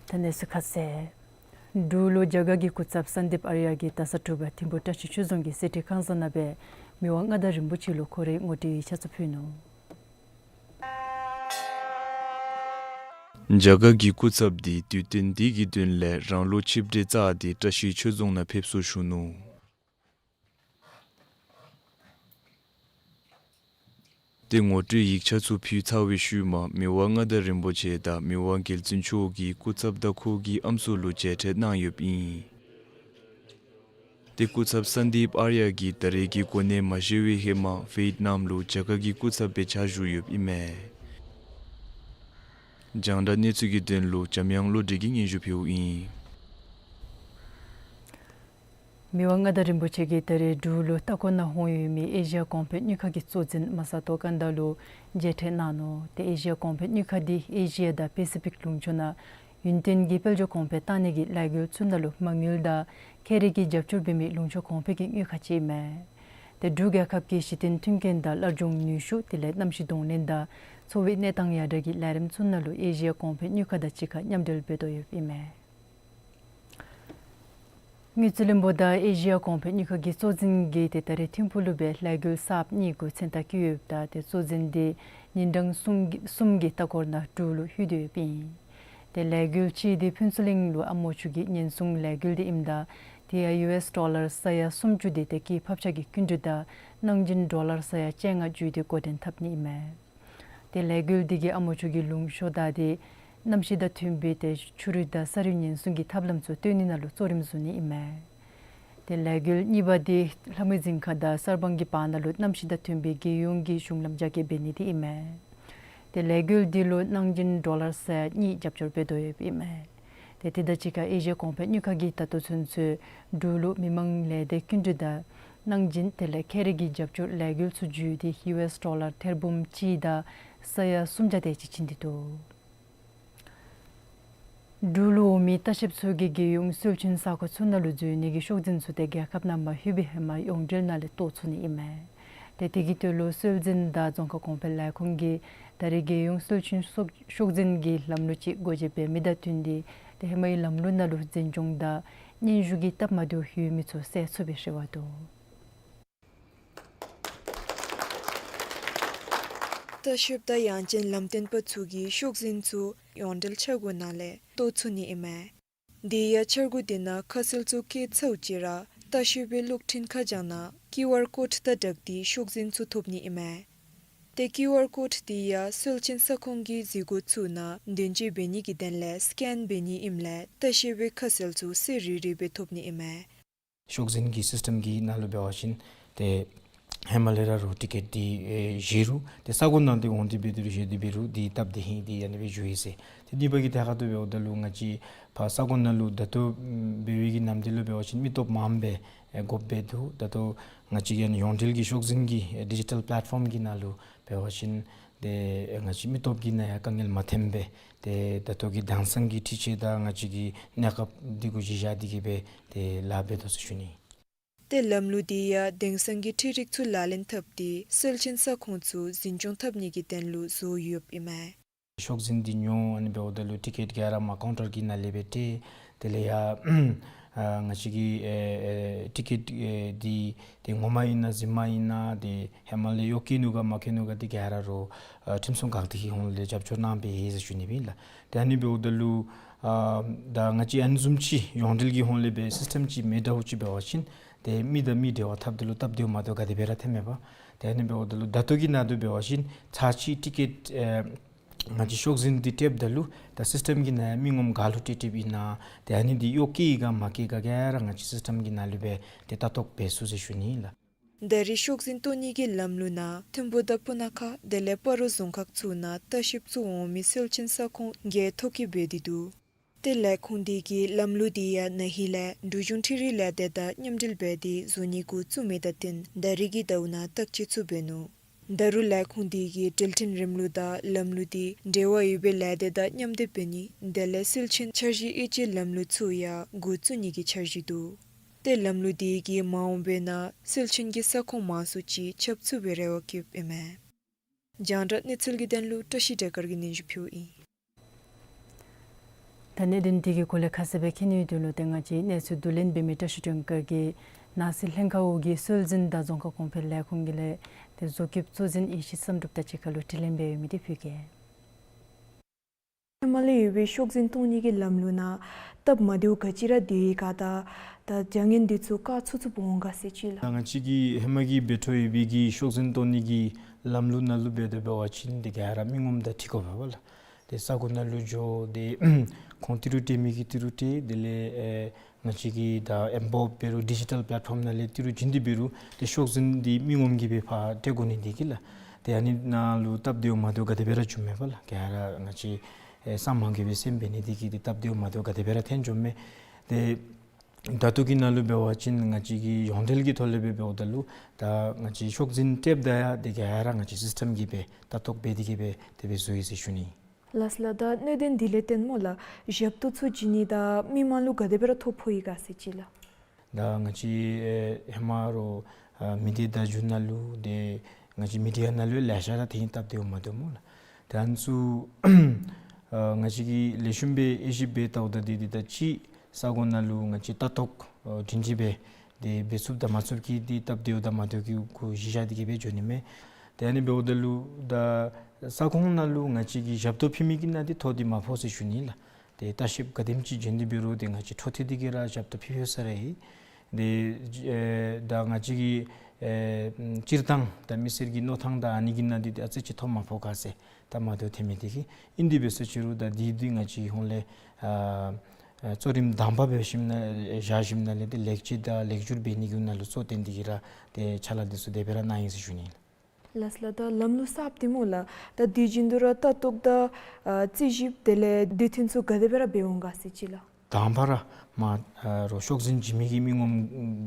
ད་གནས་ཚུལ་ཁ་གསལ། འབྲུག་ལུ་རྒྱ་གར་གྱི་སྐུ་ཚབ་སན་དིབ་ཨརྱ་གིས་ད་ས་དྲོ་པ་ཐིམ་ཕུ་བཀྲ་ཤིས་ཆོས་རྫོང་གི་གསེར་ཁྲི་ཁང་བཟང་ནང་སྦེ་མི་དབང་མངའ་བདག་རིན་པོ་ཆེ་ལུ་ཁོ་རའི་ངོ་སྤྲོད་ཡིག་ཆ་ཚུ་ཕུལ་ནུག། རྒྱ་གར་གྱི་སྐུ་ཚབ་འདི་དུས་སྟོན་འདི་གི་དོན་ལས་རང་ལུགས་ཆིབས་གྲལ་བཅར་ཏེ་བཀྲ་ཤིས་ཆོས་རྫོང་ནང་ཕེབས་བསུ་ཞུ་ནུག། ཏེ་ངོ་སྤྲོད་ཡིག་ཆ་ཚུ་ཕུལ་ཚར་བའི་ཤུལ་མ་མི་དབང་མངའ་བདག་རིན་པོ་ཆེ་དང་མི་དབང་རྒྱལ་བཙུན་མཆོག་གིས་སྐུ་ཚབ་དང་ཁོ་གི་ཨམ་སྲུ་ལུ་མཇལ་འཕྲད་གནང་ཡོདཔ་ཨིན། ཏེ་སྐུ་ཚབ་སན་དིབ་ཨརྱ་གིས་ད་རེས་ཀྱི་གོ་གནས་མ་བཞེས་པའི་ཧེ་མ་ཝེཊ་ནམ་ལུ་རྒྱ་གར་གྱི་སྐུ་ཚབ་སྦེ་ཕྱག་ཞུ་ཡོདཔ་ཨིན་མས། རྒྱང་བསྒྲགས་གནས་ཚུལ་གྱི་དོན་ལུ་འཇམ་དབྱངས་བློ་གྲོས་ཀྱིས་སྙན་ཞུ་ཕུལཝ་ཨིན། མི་དབང་མངའ་བདག་རིན་པོ་ཆེ་གིས་ད་རེས་འབྲུག་ལུ་ལྟ་སྐོར་ནང་ལྷོང་ཡོད་མི་ཨེ་ཤི་ཡ་གོང་འཕེལ་དངུལ་ཁང་གི་གཙོ་འཛིན་མ་ས་ཏོ་ཀན་ད་ལུ་མཇལ་འཕྲད་གནང་ནུག། ཏེ་ཨེ་ཤི་ཡ་གོང་འཕེལ་དངུལ་ཁང་འདི་ཨེ་ཤི་ཡ་དང་པེ་སི་ཕིག་ལུང་ཕྱོགས་ནང་ཡུན་བརྟན་གྱི་དཔལ་འབྱོར་གོང་འཕེལ་བཏང་ནི་གི་ལས་འགུལ་ཚུ་ནང་ལུ་མ་དངུལ་དང་ཁེ་རིག་གི་རྒྱབ་སྐྱོར་འབད་མི་ལུང་ཕྱོགས་གོང་འཕེལ་གྱི་དངུལ་ཁང་ཅིག་ཨིན་མས། ཏེ་འབྲུག་རྒྱལ་ཁབ་ཀྱི་གཞི་རྟེན་མཐུན་རྐྱེན་དང་སླར་འབྱུང་ནུས་ཤུགས་དེ་ལས་གནམ་གཤིས་གདོང་ལེན་དང་འཚོ་བའི་གནས་སྟངས་ཡར་དྲག་གི་ལས་རིམ་ཚུ་ནང་ལུ་ཨེ་ཤི་ཡ་གོང་འཕེལ་དངུལ་ཁང་དང་གཅིག་ཁར་མཉམ་འབྲེལ་འབད་དོ་ཡོདཔ་ཨིན་མས། དངུལ་རྩིས་བློན་པོ་དང་ཨེ་ཤི་ཡ་གོང་འཕེལ་དངུལ་ཁང་གི་གཙོ་འཛིན་གྱིས་ཏེ་ད་རེས་ཐིམ་ཕུག་ལུ་སྦེ་ལས་འགུལ་གསརཔ་གཉིས་འགོ་མཚན་རྟགས་བཀོད་ཡོདཔ་ད་ཏེ་གཙོ་འཛིན་འདི་ཉིན་གྲངས་གསུམ་གྱི་གསུམ་གྱི་ལྟ་སྐོར་ནང་འབྲུག་ལུ་ལྷོད་དེ་ཡོདཔ་ཨིན། ཏེ་ལས་འགུལ་གཅིག་འདི་ཕུན་ཚོགས་གླིང་ལུ་ཨ་མོ་ཆུ་གི་ཉེན་སྲུང་ལས་འགུལ་འདི་ཨིནམ་ད་དེ་ཡང་ཡུ་ཨེསི་ཌོ་ལར་ས་ཡ་སུམ་ཅུ་འདི་དེ་གི་ཕབ་ཆག་གི་སྐྱིན་འགྲུལ་དང་གནང་སྦྱིན་ཌོ་ལར་ས་ཡ་བཅོ་ལྔ་བརྒྱུད་དེ་འགོ་འདྲེན་འཐབ་ནི་ཨིན་མས། ཏེ་ལས་འགུལ་འདི་གིས་ཨ་མོ་ཆུ་གི་ལུང་ཤོར་དང་དེ་གནམ་གཤིས་དང་མཐུན་པའི་ཏེ་ཆུ་རུད་དང་ས་རུད་ཉེན་སྲུང་གི་ཐབས་ལམ་ཚུ་བཏོན་ནི་ནང་ལུ་གཙོ་རིམ་བཟུང་ནི་ཨིན་མས། ཏེ་ལས་འགུལ་གཉིས་པ་འདི་ལྷ་མོའི་རྫིང་ཁ་དང་གསར་སྤང་གི་བར་ན་ལུ་གནམ་གཤིས་དང་མཐུན་པའི་རྒྱལ་ཡོངས་ཀྱི་གཞུང་ལམ་རྒྱ་སྐྱེད་འབད་ནི་འདི་ཨིན་མས། ཏེ་ལས་འགུལ་འདི་ལུ་གནང་སྦྱིན་ཌོ་ལར་ས་ཡ་གཉིས་རྒྱབ་སྐྱོར་འབད་དོ་ཡོདཔ་ཨིན་མས། ཏེ་དེ་དང་གཅིག་ཁར་ཨེ་ཤི་ཡ་གོང་འཕེལ་དངུལ་ཁང་གིས་ད་ལྟོ་ཚུན་ཚོད་འབྲུག་ལུ་མི་མང་ལས་སྡེ་སྐྱིན་འགྲུལ་དང་གནང་སྦྱིན་དེ་ལས་ཁེ་རིག་གི་རྒྱབ་སྐྱོར་ལས་འགུལ་ཚུ་བརྒྱུད་དེ་ཡུ་ཨེསི་ཌོ་ལར་ཐེར་འབུམ་གཅིག་དང་ས་ཡ་སུམ་བརྒྱ་དེ་ཅིག་བྱིན་ཏེ་འདུག། འབྲུག་ལུ་འོང་མི་ལྟ་བཤལཔ་ཚུ་གིས་རྒྱལ་ཡོངས་སྲོལ་ཆེན་ས་ཁོངས་ཚུ་ནང་ལུ་འཛུལ་ནི་གི་ཤོག་འཛིན་ཚུ་དེ་རྒྱལ་ཁབ་ནང་མ་ལྷོད་པའི་ཧེ་མ་ཡོངས་འབྲེལ་ནང་ལས་བཏོག་ཚུགས་ནི་ཨིན་མས། ཏེ་དེ་གི་དོན་ལུ་སྲོལ་འཛིན་དང་རྫོང་ཁ་གོང་འཕེལ་ལས་ཁུངས་ཀྱིས་ད་རེས་རྒྱལ་ཡོངས་སྲོལ་ཆེན་ཤོག་ཤོག་འཛིན་གྱི་ལམ་ལུགས་ཅིག་སྒོ་འབྱེད་འབད་མི་དང་བསྟུན་ཏེ་ཏེ་ཧེ་མའི་ལམ་ལུགས་ནང་ལུ་འཛིན་སྐྱོང་དང་སྙན་ཞུ་གི་སྟབས་མ་བདེཝ་ཡོད་མི་ཚུ་སེལ་ཚུགས་པའི་རེ་བ་འདུག། ལྟ་བཤལཔ་དང་ཡང་ཅིན་ལམ་སྟོན་པ་ཚུ་གིས་ཤོག་འཛིན་ཚུ་ཡོངས་འབྲེལ་འཆར་སྒོ་ནང་ལས་བཏོག་ཚུགས་ནི་ཨིན་མས། དེ་ཡང་འཆར་སྒོ་དེ་ནང་ཁ་གསལ་ཚུ་བཀོད་ཚརཝ་ཅིག་ར་ལྟ་བཤལ་པའི་གློག་འཕྲིན་ཁ་བྱང་ནང་ཀིའུ་ཨར་ཀོཌ་དང་སྦྲགས་ཏེ་ཤོག་འཛིན་ཚུ་ཐོབ་ནི་ཨིན་མས། ཏེ་ཀིའུ་ཨར་ཀོཌ་འདི་ཡང་སེལ་ཆེན་ས་ཁོངས་ཀྱི་གཟིགས་སྒོ་ཚུ་ནང་དོན་གཅོད་འབད་ནི་གི་དོན་ལས་སི་ཀེན་འབད་ནི་ཨིནམ་ལས་ལྟ་བཤལ་པའི་ཁ་གསལ་ཚུ་གསལ་རི་རི་སྦེ་ཐོབ་ནི་ཨིན་མས། ཤོག་འཛིན་གྱི་སིསི་ཊེམ་གྱི་ནང་ལུ་འབད་བ་ཅིན་ཏེ་ཧེ་མ་ལས་ར་རུང་ཊི་ཀེཊ་འདི་ཨེ་བཞེས་རུང་ཏེ་ས་གོ་ནང་འདི་འོང་སྟེ་འབད་དེ་རུང་བཞེས་ཏེ་འབད་རུང་འདི་སྟབས་བདེ་ཧིང་འདི་ཨ་ནི་སྦེ་བཞུགས་ཡི་ཟེར། ཏེ་གཉིས་པ་གི་ཐད་ཁར་དུ་འབདཝ་ད་ལུ་ང་བཅས་ཕར་ས་གོ་ནང་ལུ་ད་ལྟོ་འབད་བའི་གི་ནམ་དུས་ལུ་འབད་བ་ཅིན་མི་སྟོབས་མངམ་སྦེ་ཨེ་དགོཔ་སྦེ་འདུག། ད་ལྟོ་ང་བཅས་ཀྱི་ཨ་ནི་ཡོངས་འབྲེལ་གྱི་ཤོག་འཛིན་གྱི་ཨེ་ཌི་ཇི་ཊལ་པེ་ལེཊ་ཕོམ་གྱི་ནང་ལུ་འབད་བ་ཅིན་ཏེ་ང་བཅས་མི་སྟོབས་ཀྱི་ནང་ཡང་དཀའ་ངལ་མ་ཐོནམ་སྦེ་ཏེ་ད་ལྟོ་གི་དེང་སང་གི་འཕྲུལ་ཆས་དང་ང་བཅས་ཀྱི་གནས་སྐབས་འདི་གུ་གཞི་བཞག་སྟེ་གི་སྦེ་ཏེ་ལཱ་འབད་དོ་ཟེར་ཞུ་ནི། ཏེ་ལམ་ལུགས་འདི་ཡང་དེང་སང་གི་འཕྲུལ་རིག་ཚུ་ལག་ལེན་འཐབ་སྟེ་སེལ་ཆེན་ས་ཁོངས་ཚུ་འཛིན་སྐྱོང་འཐབ་ནི་གི་དོན་ལུ་བཟོ་ཡོདཔ་ཨིན་མས། ཤོག་འཛིན་འདི་ཉོ་ཨ་ནི་འབདཝ་ད་ལུ་ཊི་ཀེཊ་ག་ར་མར་ཀའུན་ཊར་གྱི་ནང་ལས་སྦེ་སྤྲོད། དེ་ལས་ཡང་ཨ་ང་བཅས་ཀྱི་ཨེ་ཨེ་ཊི་ཀེཊ་ཨེ་འདི་ཏེ་ངོ་མ་ཨིན་ན་རྫུན་མ་ཨིན་ན་ཏེ་ཧེ་མ་ལས་གཡོག་བཀོལ་ནུག་ག་མ་བཀོལ་ནུག་ག་འདི་ག་ར་རུང་ཨ་ཁྲིམས་སྲུང་འགག་སྡེ་གི་ཧོངས་ལས་རྒྱབ་སྐྱོར་གནང་སྦེ་ཡོད་ཟེར་ཞུ་ནི་ཨིན་ལགས། ཏེ་ཨ་ནི་འབདཝ་ད་ལུ་ཨ་ད་ང་བཅས་ཨ་ནི་བཟུམ་ཅིག་ཡོངས་འབྲེལ་གྱི་ཧོངས་ལས་སྦེ་སིསི་ཊེམ་ཅིག་མེདཔ་འདྲཝ་ཅིག་འབད་བ་ཅིན་ཏེ་མི་དང་མི་འབྲེལ་བ་འཐབ་ད་ལུ་སྟབས་བདེཝ་མ་བདེཝ་ག་དེ་སྦེ་ར་ཐོནམ་མས་པ། ཏེ་ཨ་ནི་འབདཝ་ད་ལུ་ད་ལྟོ་གི་ནང་དུ་འབད་བ་ཅིན་ཚར་གཅིག་ཊི་ཀེཊ་ཨེ་ང་བཅས་ཤོག་འཛིན་འདི་སྤྲོདཔ་ད་ལུ་ད་སིསི་ཊེམ་གྱི་ནང་ཡང་མི་ངོམ་ག་ལུ་སྤྲོད་སྤྲོདཔ་ཨིན་ན་ཏེ་ཨ་ནི་འདི་གཡོག་བཀོལ་ག་མ་བཀོལ་ག་ག་ར་ང་བཅས་སིསི་ཊེམ་གྱི་ནང་ལུ་སྦེ་ཏེ་ལྟ་རྟོག་འབད་ཚུགས་ཟེར་ཞུ་ནི་ཨིན་ལགས། ད་རེས་ཤོག་འཛིན་བཏོན་ནི་གི་ལམ་ལུགས་ནང་ཐིམ་ཕུག་དང་སྤུ་ན་ཁ་དེ་ལས་སྤ་རོ་རྫོང་ཁག་ཚུ་ནང་ལྟ་བཤལཔ་ཚུ་འོང་མི་སེལ་ཆེན་ས་ཁོངས་བརྒྱད་ཐོ་བཀོད་འབད་དེ་འདུག། ཏེ་ལས་ཁུངས་འདི་གིས་ལམ་ལུགས་འདི་ཡང་ན་ཧིང་ལས་འབྲུག་གཞུང་འཕྲུལ་རིག་ལས་སྡེ་དང་མཉམ་འབྲེལ་འབད་དེ་བཟོ་ནི་འགོ་བཙུགས་མི་དང་བསྟུན་ད་རེས་ཀྱི་ཟླཝ་ནང་བརྟག་དཔྱད་ཚུ་འབད་ནུག། ད་རུང་ལས་ཁུངས་འདི་གིས་འགྲུལ་འཕྲིན་རིམ་ལུགས་དང་ལམ་ལུགས་འདི་འབྲེལ་བ་ཡོད་པའི་ལས་སྡེ་དང་མཉམ་འདེགས་འབད་ནི་དེ་ལས་སེལ་ཆེན་འཆར་གཞི་དབྱེ་དཔྱད་ལམ་ལུགས་ཚུ་ཡང་འགོ་བཙུགས་ནི་གི་འཆར་གཞི་འདུག། ཏེ་ལམ་ལུགས་འདི་གིས་མ་འོངས་པའི་ནང་སེལ་ཆེན་གྱི་ས་ཁོངས་མང་སུ་ཅིག་ཁྱབ་ཚུགས་པའི་རེ་བ་བསྐྱེདཔ་ཨིན་མས། རྒྱང་བསྒྲགས་གནས་ཚུལ་གྱི་དོན་ལུ་བཀྲ་ཤིས་སྒྲོལ་དཀར་གྱིས་སྙན་ཞུ་ཕུལཝ་ཨིན། ད་གནད་དོན་འདི་གི་སྐོར་ལས་ཁ་གསལ་སྦེ་མཁྱེན་ནིའི་དོན་ལུ་ཏེ་ང་བཅས་གནས་ཚུལ་བསྡུ་ལེན་འབད་མི་བཀྲ་ཤིས་སྒྲོལ་དཀར་གྱིས་ནང་སྲིད་ལྷན་ཁག་འོག་གི་སྲོལ་འཛིན་དང་རྫོང་ཁ་གོང་འཕེལ་ལས་ཁུངས་ཀྱི་ལས་ཏེ་བཟོ་བཀོདཔ་གཙོ་འཛིན་ཡེ་ཤེས་བསམ་གྲུབ་དང་གཅིག་ཁར་ལུ་དྲི་ལན་འབད་མི་འདི་ཕུལ་གེ། ཧེ་མ་ལས་ཡོད་པའི་ཤོག་འཛིན་བཏོན་ནི་གི་ལམ་ལུགས་ནང་སྟབས་མ་བདེཝ་ག་ཅི་ར་འདུག་ག་དང་ད་བྱ་ངན་འདི་ཚུ་བཀག་ཚུགས་ཚུགསཔ་འོང་ག་ཟེར་ཅིག་ལགས། ད་ང་བཅས་ཀྱི་ཧེ་མ་གི་འབད་འཕྲོ་ཡོད་པའི་གི་ཤོག་འཛིན་བཏོན་ནི་གི་ལམ་ལུགས་ནང་ལུ་འབད་དེ་འབད་བ་ཅིན་ཏེ་ག་ར་མི་ངོམ་དང་འཁྲིལ་དགོ་པས་ལགས། ཏེ་ས་གོ་ནང་ལུ་འགྱོ་སྟེ་ཁོང་ཏི་རུ་སྤྲོད་མི་གིས་ཏི་རུ་སྤྲོད། དེ་ལས་ཨེ་ང་བཅས་ཀྱི་ད་ཨེམ་བོབ་འབད་རུང་ཌི་ཇི་ཊལ་པེ་ལེཊ་ཕོམ་ནང་ལས་ཏི་རུ་བྱིན་ཏེ་འབད་རུང་ཏེ་ཤོག་འཛིན་འདི་མི་ངོམ་གྱིས་སྦེ་ཕར་སྤྲོད་དགོ་ནི་འདི་གིས་ལགས། ཏེ་ཨ་ནི་ནང་ལུ་སྟབས་བདེཝ་མ་བདེཝ་ག་དེ་སྦེ་ར་བྱུངམ་མས་པ་ལགས། ག་ར་ང་བཅས་ཨེ་སེམས་མ་དགའ་བའི་སེམས་འབད་ནི་འདི་གིས་ཏེ་སྟབས་བདེཝ་མ་བདེཝ་ག་དེ་སྦེ་ར་ཐོན་བྱུངམ་མས། ཏེ་ད་ལྟོ་གི་ནང་ལུ་འབད་བ་ཅིན་ང་བཅས་ཀྱི་ཡོངས་འབྲེལ་གྱི་ཐོག་ལས་སྦེ་འབདཝ་ད་ལུ་ད་ང་བཅས་ཤོག་འཛིན་སྤྲོདཔ་ད་ཡང་ཏེ་ག་ར་ང་བཅས་སིསི་ཊེམ་གྱིས་སྦེ་ལྟ་རྟོག་འབད་དེ་གི་སྦེ་དེ་སྦེ་བཟོ་ཡི་ཟེར་ཞུ་ནི། ལགས་ལགས། ད་གནད་དོན་འདི་ལས་བརྟེན་སྨོ་ལགས་ཞབས་ཏོག་ཚུ་བྱིན་ནི་དང་མི་མང་ལུ་ག་དེ་སྦེ་ར་ཐོ་ཕོག་ཡི་ག་ཟེར་ཅིག་ལགས། ད་ང་བཅས་ཨེ་ཧེ་མ་རོགས་ཨ་མི་སྡེ་བརྡ་བརྒྱུད་ནང་ལུ་ཏེ་ང་བཅས་མི་ཌི་ཡ་ནང་ལུ་ལེ་ཤ་ར་ཐོན་ཡི་སྟབས་བདེཝ་མ་བདེཝ་སྨོ་ལགས། ད་ཨ་ནི་ཚུ་ཨ་ང་བཅས་ཀྱིས་ལེགས་ཤོམ་སྦེ་དབྱེ་ཞིབ་འབད་བལྟཝ་ད་འདི་འདི་ད་ཅིག་ས་གོ་ནང་ལུ་ང་བཅས་ལྟ་རྟོག་ཨ་སྒྲིང་སྒྲི་སྦེ་ཏེ་འབད་ཚུགསཔ་དང་མ་ཚུགསཔ་ཀྱི་འདི་སྟབས་བདེཝ་དང་མ་བདེཝ་གི་གུ་གཞི་བཞག་སྟེ་གི་སྦེ་འགྱོ་ནི་མས། ཏེ་ཨ་ནི་འབདཝ་ད་ལུ་ད་ས་ཁོངས་ནང་ལུ་ང་བཅས་ཀྱིས་ཞབས་ཏོག་ཕུལ་མི་གི་ནང་འདི་ཐོ་འདི་མ་ཕོག་ཟེར་ཞུ་ནི་ལགས། ཏེ་ལྟ་བཤལཔ་ག་དེམ་ཅིག་བྱོན་ཏེ་འབད་རུང་ཏེ་ང་བཅས་འཕྲོ་མཐུད་དེ་གི་ར་ཞབས་ཏོག་ཕུལ་ཕུལ་ས་ར་ཡོད། ཏེ་ཨེ་ད་ང་བཅས་ཀྱི་ཨེ་སྤྱིར་བཏང་ད་མི་སེར་གྱི་མནོ་ཐངས་དང་ཨ་ནི་གི་ནང་འདི་ཏེ་ཨ་ཙི་ཅིག་ཐོ་མ་ཕོག་ག་ཟེར་སྟབས་མ་བདེཝ་ཐོན་མི་འདི་གིས། ཨིན་དེ་འབད་ཟེར་ཅི་རུང་ད་འདི་འདི་ང་བཅས་ཧོངས་ལས་ཨ་ཨ་གཙོ་རིམ་དང་པ་འབད་ཞིནམ་ལས་བཞག་ཞིནམ་ལས་ཏེ་ལེགས་བཅོས་དང་ལེགས་བསྒྱུར་འབད་ནི་གི་ནང་ལུ་གཙོ་བཏོན་ཏེ་གི་ར་ཏེ་ཕྱག་ལཱ་འདི་ཚུ་དེ་སྦེ་ར་གནང་ཡི་ཟེར་ཞུ་ནི། ལགས་ལགས། ད་ལམ་ལུགས་གསརཔ་འདི་སྨོ་ལགས། ད་དེ་བཞིན་དུ་ར་ལྟ་རྟོག་དང་ཨ་རྩིས་ཞིབ་དེ་ལས་དེ་ཐོན་ཚུ་ག་དེ་སྦེ་ར་འབད་འོང་ག་ཟེར་ཅིག་ལགས། དང་པ་ར་མ་ཨ་རོགས་ཤོག་འཛིན་བྱིན་མི་གི་མི་ངོམ་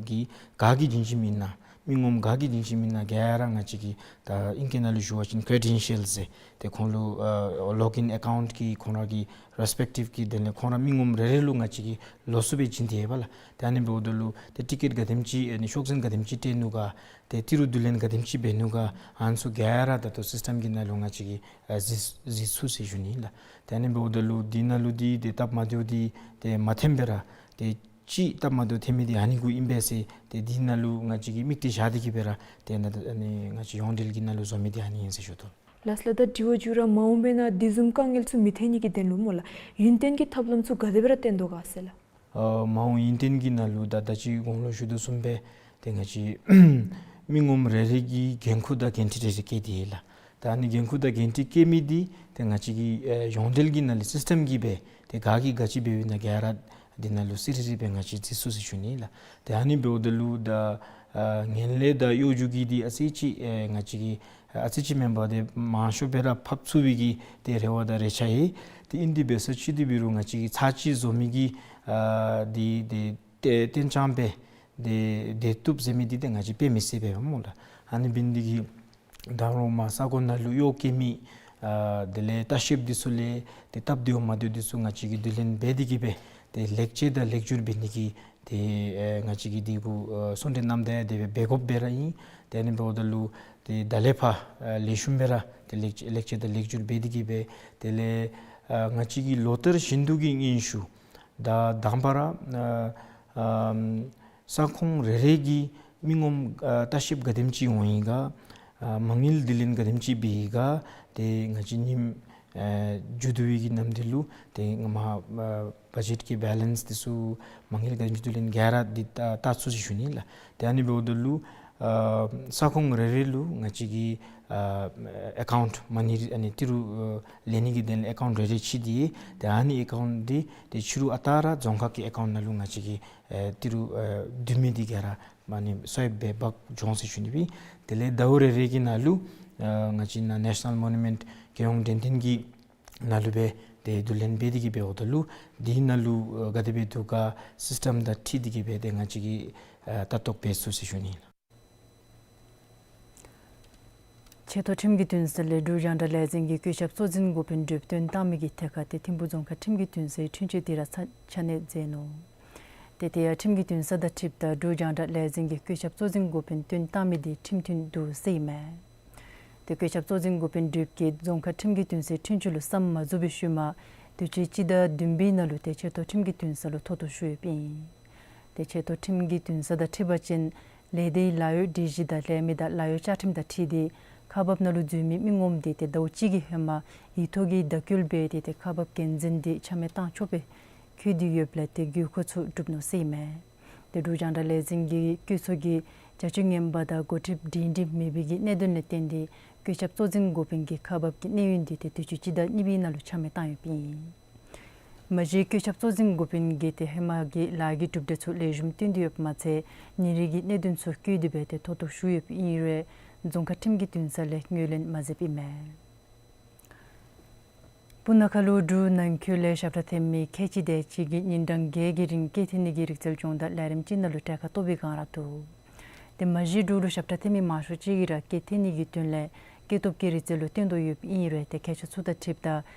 གྱིས་ག་གིས་བྱིན་བྱིནམ་ཨིན་ན་མི་ངོམ་ག་གིས་བྱིན་བྱིནམ་ཨིན་ན་ག་ར་ང་བཅས་ཀྱིས་ད་ཨིང་སྐད་ནང་ལུ་ཞུ་བ་ཅིན་ཀེ་རེ་ཌེན་ཤཱལ་ཟེར་ཏེ་ཁོང་ལུ་ཨ་ལོག་ཨིན་ཨེ་ཀའུནཊ་གི་ཁོང་ར་གི་རེས་པེག་ཊིབ་ཀྱི་དེ་ལས་ཁོང་ར་མི་ངོམ་རེ་རེ་ལུ་ང་བཅས་ཀྱིས་ལོགས་སུ་སྦེ་བྱིན་ཏེ་ཡོད་པ་ལགས། ཏེ་ཨ་ནི་འབདཝ་ད་ལུ་ཏེ་ཊི་ཀེཊ་ག་དེམ་ཅིག་ཨ་ནི་ཤོག་འཛིན་ག་དེམ་ཅིག་སྤྲོད་ནུག་ག་ཏེ་ཏི་རུ་བསྡུ་ལེན་ག་དེམ་ཅིག་འབད་ནུག་ག་ཨ་ནི་ཚུ་ག་ར་ད་ལྟོ་སིསི་ཊེམ་གྱི་ནང་ལུ་ང་བཅས་ཀྱིས་ཨ་གཟིགས་གཟིགས་ཚུགས་ཟེར་ཞུ་ནི་ལགས། ཏེ་ཨ་ནི་འབདཝ་ད་ལུ་འདི་ནང་ལུ་འདི་ཏེ་སྟབས་མ་བདེཝ་འདི་ཏེ་མ་ཐོན་པར་ཏེ་ཅིག་སྟབས་མ་བདེཝ་ཐོན་མི་འདི་ཨ་ནི་གུ་ཨིན་པས་ཟེར་ཏེ་འདི་ནང་ལུ་ང་བཅས་ཀྱིས་དམིགས་གཏད་བཞག་སྟེ་གི་སྦེ་ར་ཏེ་ཨ་ནི་ང་བཅས་ཡོངས་འབྲེལ་གྱི་ནང་ལུ་བཟོ་མི་འདི་ཨ་ནི་ཨིན་ཟེར་ཞུ་དོ། ལགས་ལགས། ད་དྲི་བ་མཇུག་ར་མ་འོངས་པའི་ནང་དེ་བཟུམ་དཀའ་ངལ་ཚུ་མི་ཐོན་ནི་གི་དོན་ལུ་སྨོ་ལགས་ཡུན་བརྟན་གྱི་ཐབས་ལམ་ཚུ་ག་དེ་སྦེ་ར་བཏོན་དོ་ག་ཟེར་ལགས། ཨ་མ་འོངས་ཡུན་བརྟན་གྱི་ནང་ལུ་ད་ད་ཅི་གོང་ལུ་ཞུ་དོ་བཟུམ་སྦེ་ཏེ་ང་བཅས་མི་ངོམ་རེ་རེ་གི་འགན་ཁུར་དང་འགན་འཁྲི་རེ་རེ་བཀལ་ཏེ་ལགས། ད་ཨ་ནི་འགན་ཁུར་དང་འགན་འཁྲི་བཀལ་མི་འདི་ཏེ་ང་བཅས་ཀྱི་ཨེ་ཡོངས་འབྲེལ་གྱི་ནང་ལས་སིསི་ཊེམ་གྱིས་སྦེ་ཏེ་ག་གིས་ག་ཅི་འབདཝ་ཨིན་ན་ག་ར་འདི་ནང་ལུ་གསལ་ཏེ་ར་སྦེ་ང་བཅས་བརྩི་ཚུགས་ཟེར་ཞུ་ནི་ལགས། ཏེ་ཨ་ནི་འབདཝ་ད་ལུ་ད་ཨ་ངན་ལྷད་དང་གཡོ་སྒྱུ་གི་འདི་ཨ་ཙི་ཅིག་ཨེ་ང་བཅས་ཀྱིས་ཨ་ཙི་ཅིག་མེན་པར་ཏེ་མང་ཤོས་སྦེ་ར་ཕབ་ཚུགས་པའི་གི་ཏེ་རེ་བ་དང་རེ་ཆ་ཡོད། ཏེ་ཨིན་དེ་འབད་ས་ཅིག་དེ་འབད་རུང་ང་བཅས་ཀྱིས་ཚར་གཅིག་བཟོ་མི་གི་ཨ་འདི་འདི་ཏེ་གཏན་འཇགས་སྦེ་ཏེ་སྡོད་བཏུབ་ཟེར་མི་འདི་ཏེ་ང་བཅས་དཔེ་མི་སྲིད་པས་སྨོ་ལགས། ཨ་ནི་འབད་ནི་འདི་གིས་ད་རུང་མར་ས་གོ་ནང་ལུ་གཡོག་བཀོལ་མི་ཨ་དེ་ལས་ལྟ་བཤལཔ་འདི་ཚུ་ལས་ཏེ་སྟབས་བདེཝ་མ་བདེཝ་འདི་ཚུ་ང་བཅས་ཀྱིས་བསྡུ་ལེན་འབད་དེ་གིས་སྦེ་ཏེ་ལེགས་བཅོས་དང་ལེགས་བསྒྱུར་འབད་ནི་གི་ཏེ་ཨེ་ང་བཅས་ཀྱིས་འདི་གུ་ཨ་གསུང་གྲོས་གནངམ་ད་ཡང་དེ་སྦེ་འབད་དགོཔ་སྦེ་ར་ཨིན། ཏེ་ཨ་ནི་འབདཝ་ད་ལུ་ཏེ་ད་ལས་ཕར་ཨ་ལེགས་ཤོམ་སྦེ་ར་ཏེ་ལེགས་ལེགས་བཅོས་དང་ལེགས་བསྒྱུར་འབད་དེ་གིས་སྦེ་དེ་ལས་ཨ་ང་བཅས་ཀྱི་ལོ་ལྟར་བཞིན་དུ་གི་སྙན་ཞུ་ད་དང་པ་ར་ཨ་ཨམ་ས་ཁོངས་རེ་རེ་གི་མི་ངོམ་ཨ་ལྟ་བཤལཔ་ག་དེམ་ཅིག་འོང་ཡི་ག་ཨ་མ་དངུལ་བསྡུ་ལེན་ག་དེམ་ཅིག་འབད་ཡི་ག་ཏེ་ང་བཅས་ཉིནམ་ཨེ་མཇུག་བསྡུ་བའི་གི་ནམ་དུས་ལུ་ཏེ་ང་མ་ཨ་བ་ཇེཊ་གི་བེ་ལེནསི་འདི་ཚུ་མ་དངུལ་ག་དེམ་ཅིག་བསྡུ་ལེན་ག་ར་འདི་ཨ་བལྟ་ཚུགས་ཟེར་ཞུ་ནི་ལགས། ཏེ་ཨ་ནི་འབདཝ་ད་ལུ་ཨ་ས་ཁོངས་རེ་རེ་ལུ་ང་བཅས་ཀྱི་ཨ་ཨེ་ཀའུནཊ་མ་ནི་ཨ་ནི་ཏི་རུ་ཨ་ལེན་ནི་གི་དོན་ལས་ཨེ་ཀའུནཊ་རེ་རེ་ཅིག་འདི་ཏེ་ཨ་ནི་ཨེ་ཀའུནཊ་འདི་ཏེ་ཕྱི་རུ་ཨ་རྟག་ར་རྫོང་ཁག་གི་ཨེ་ཀའུནཊ་ནང་ལུ་ང་བཅས་ཀྱིས་ཨེ་ཏི་རུ་ཨེ་བསྡུ་མི་འདི་ག་ར་མ་ནི་སོ་ཡོདཔ་སྦེ་འབག་འགྱོ་འོང་ཟེར་ཞུ་ནི་སྦེ། དེ་ལས་ཟླཝ་རེ་རེ་གི་ནང་ལུ་ཨ་ང་བཅས་ནཱ་ནེ་ཤ་ནཱལ་མོ་ནུ་མེནཊ་རྒྱལ་ཡོངས་དྲན་རྟེན་གྱི་ནང་ལུ་སྦེ་ཏེ་བསྡུ་ལེན་འབད་དེ་གིས་འབདཝ་ད་ལུ་འདི་ནང་ལུ་ཨ་ག་དེ་སྦེ་འདུག་ག་སིསི་ཊེམ་དང་འཁྲིལ་ཏེ་གིས་སྦེ་ཏེ་ང་བཅས་ཀྱིས་ཨ་ལྟ་རྟོག་འབད་ཚུགས་ཟེར་ཞུ་ནི་ལགས། ཆེ་མཐོ་ཁྲིམས་ཀྱི་འདུན་ས་ལས་འབྲུག་རྒྱང་བསྒྲགས་ལས་འཛིན་གྱི་བཀོད་ཁྱབ་གཙོ་འཛིན་འགོ་དཔོན་གྲུབ་བཏོན་བཏང་མི་གི་ཐད་ཁར་ཏེ་ཐིམ་ཕུག་རྫོང་ཁག་ཁྲིམས་ཀྱི་འདུན་སའི་འཁྲུན་ཆོད་འདི་ར་ཚ་ཆ་གནས་མཛད་ནུག། ཏེ་དེ་ཡང་ཁྲིམས་ཀྱི་འདུན་ས་དང་འཁྲིལཝ་ད་འབྲུག་རྒྱང་བསྒྲགས་ལས་འཛིན་གྱི་བཀོད་ཁྱབ་གཙོ་འཛིན་འགོ་དཔོན་བཏོན་བཏང་མི་འདི་ཁྲིམས་མཐུན་འདུག་ཟེར་ཨིན་མས། ཏེ་བཀོད་ཁྱབ་གཙོ་འཛིན་འགོ་དཔོན་གྲུབ་ཀྱིས་རྫོང་ཁག་ཁྲིམས་ཀྱི་འདུན་སའི་འཁྲུན་ཆོད་ལུ་བསམ་མ་རྫོགས་པའི་ཤུལ་མ་དུས་ཅི་སྤྱི་ཟླ་བདུན་པའི་ནང་ལུ་ཏེ་ཆེ་མཐོ་ཁྲིམས་ཀྱི་འདུན་ས་ལུ་ཐོ་གཏོགས་ཞུ་ཡོདཔ་ཨིན། ཏེ་ཆེ་མཐོ་ཁྲིམས་ཀྱི་འདུན་ས་དང་འཁྲིལ་བ་ཅིན་ལས་སྡེའི་ལཱ་གཡོག་སྒྲིག་གཞི་དང་ལས་མི་དང་ལཱ་གཡོག་བཅའ་ཁྲིམས་དང་འཁྲིལ་ཏེ་ཁག་འབག་ནང་ལུ་འཛུལ་མི་མི་ངོམ་འདི་ཏེ་ཟླཝ་གཅིག་གི་ཧེ་མ་ཡིག་ཐོག་གི་བརྡ་བསྐུལ་འབད་དེ་ཏེ་ཁག་འབག་འགན་འཛིན་འདི་ཆ་མེད་བཏང་ཆོགཔ་སྦེ་བཀོད་དེ་ཡོདཔ་ལས་ཏེ་དགོས་མཁོ་ཚུ་གྲུབ་ནུག་ཟེར་ཨིན་མས། ཏེ་འབྲུག་རྒྱང་བསྒྲགས་ལས་འཛིན་གྱི་བཀོད་ཚོགས་ཀྱི་བྱ་སྤྱོད་ངན་པ་དང་འགོ་ཁྲིདཔ་སྒྲིང་སྒྲི་མེད་པའི་གི་གནད་དོན་ལས་བརྟེན་ཏེ་བཀོད་ཁྱབ་གཙོ་འཛིན་འགོ་དཔོན་གྱིས་ཁག་འབག་གི་གནས་ཡུན་འདི་ཏེ་དུས་ཅི་སྤྱི་ཟླ་གཉིས་པའི་ནང་ལུ་ཆ་མེད་བཏང་ཡོདཔ་ཨིན། མ་གཞི་བཀོད་ཁྱབ་གཙོ་འཛིན་འགོ་དཔོན་གྱིས་ཏེ་ཧེ་མ་གི་ལཱ་གི་གྲུབ་འབྲས་ཚུ་ལེགས་ཤོམ་སྟོན་ཏེ་ཡོདཔ་མ་ཚད་ཉིན་རེ་གི་གནད་དོན་ཚུ་བཀོད་དེ་སྦེ་ཏེ་ཐོ་གཏོགས་ཞུ་ཡོདཔ་ཨིན་རུང་རྫོང་ཁག་ཁྲིམས་ཀྱི་འདུན་ས་ལས་ངོས་ལེན་མ་མཛདཔ་ཨིན་མས། སྤུ་ན་ཁ་ལུ་འབྲུག་ནང་འཁོད་ལས་ཞབས་ཁྲ་འཐེན་མི་ཁལ་གཅིག་དེ་ཅིག་གིས་ཉིན་གྲངས་བརྒྱད་ཀྱི་རིང་སྐད་འཐེན་ནི་གི་རིག་རྩལ་སྦྱོང་བརྡར་ལས་རིམ་ཅིག་ནང་ལུ་གྲལ་ཁར་གཏོགས་པའི་སྒང་ར་འདུག། ཏེ་མ་གཞི་འབྲུག་ལུ་ཞབས་ཁྲ་འཐེན་མི་མང་ཤོས་ཅིག་གིས་ར་སྐད་འཐེན་ནི་གི་དོན་ལས་སྐད་སྟོབས་ཀྱི་རིག་རྩལ་ལུ་བརྟེན་དོ་ཡོདཔ་ཨིན་རུང་ཏེ་སྐད་ཆ་ཚུ་དང་འཁྲིལཝ་ད་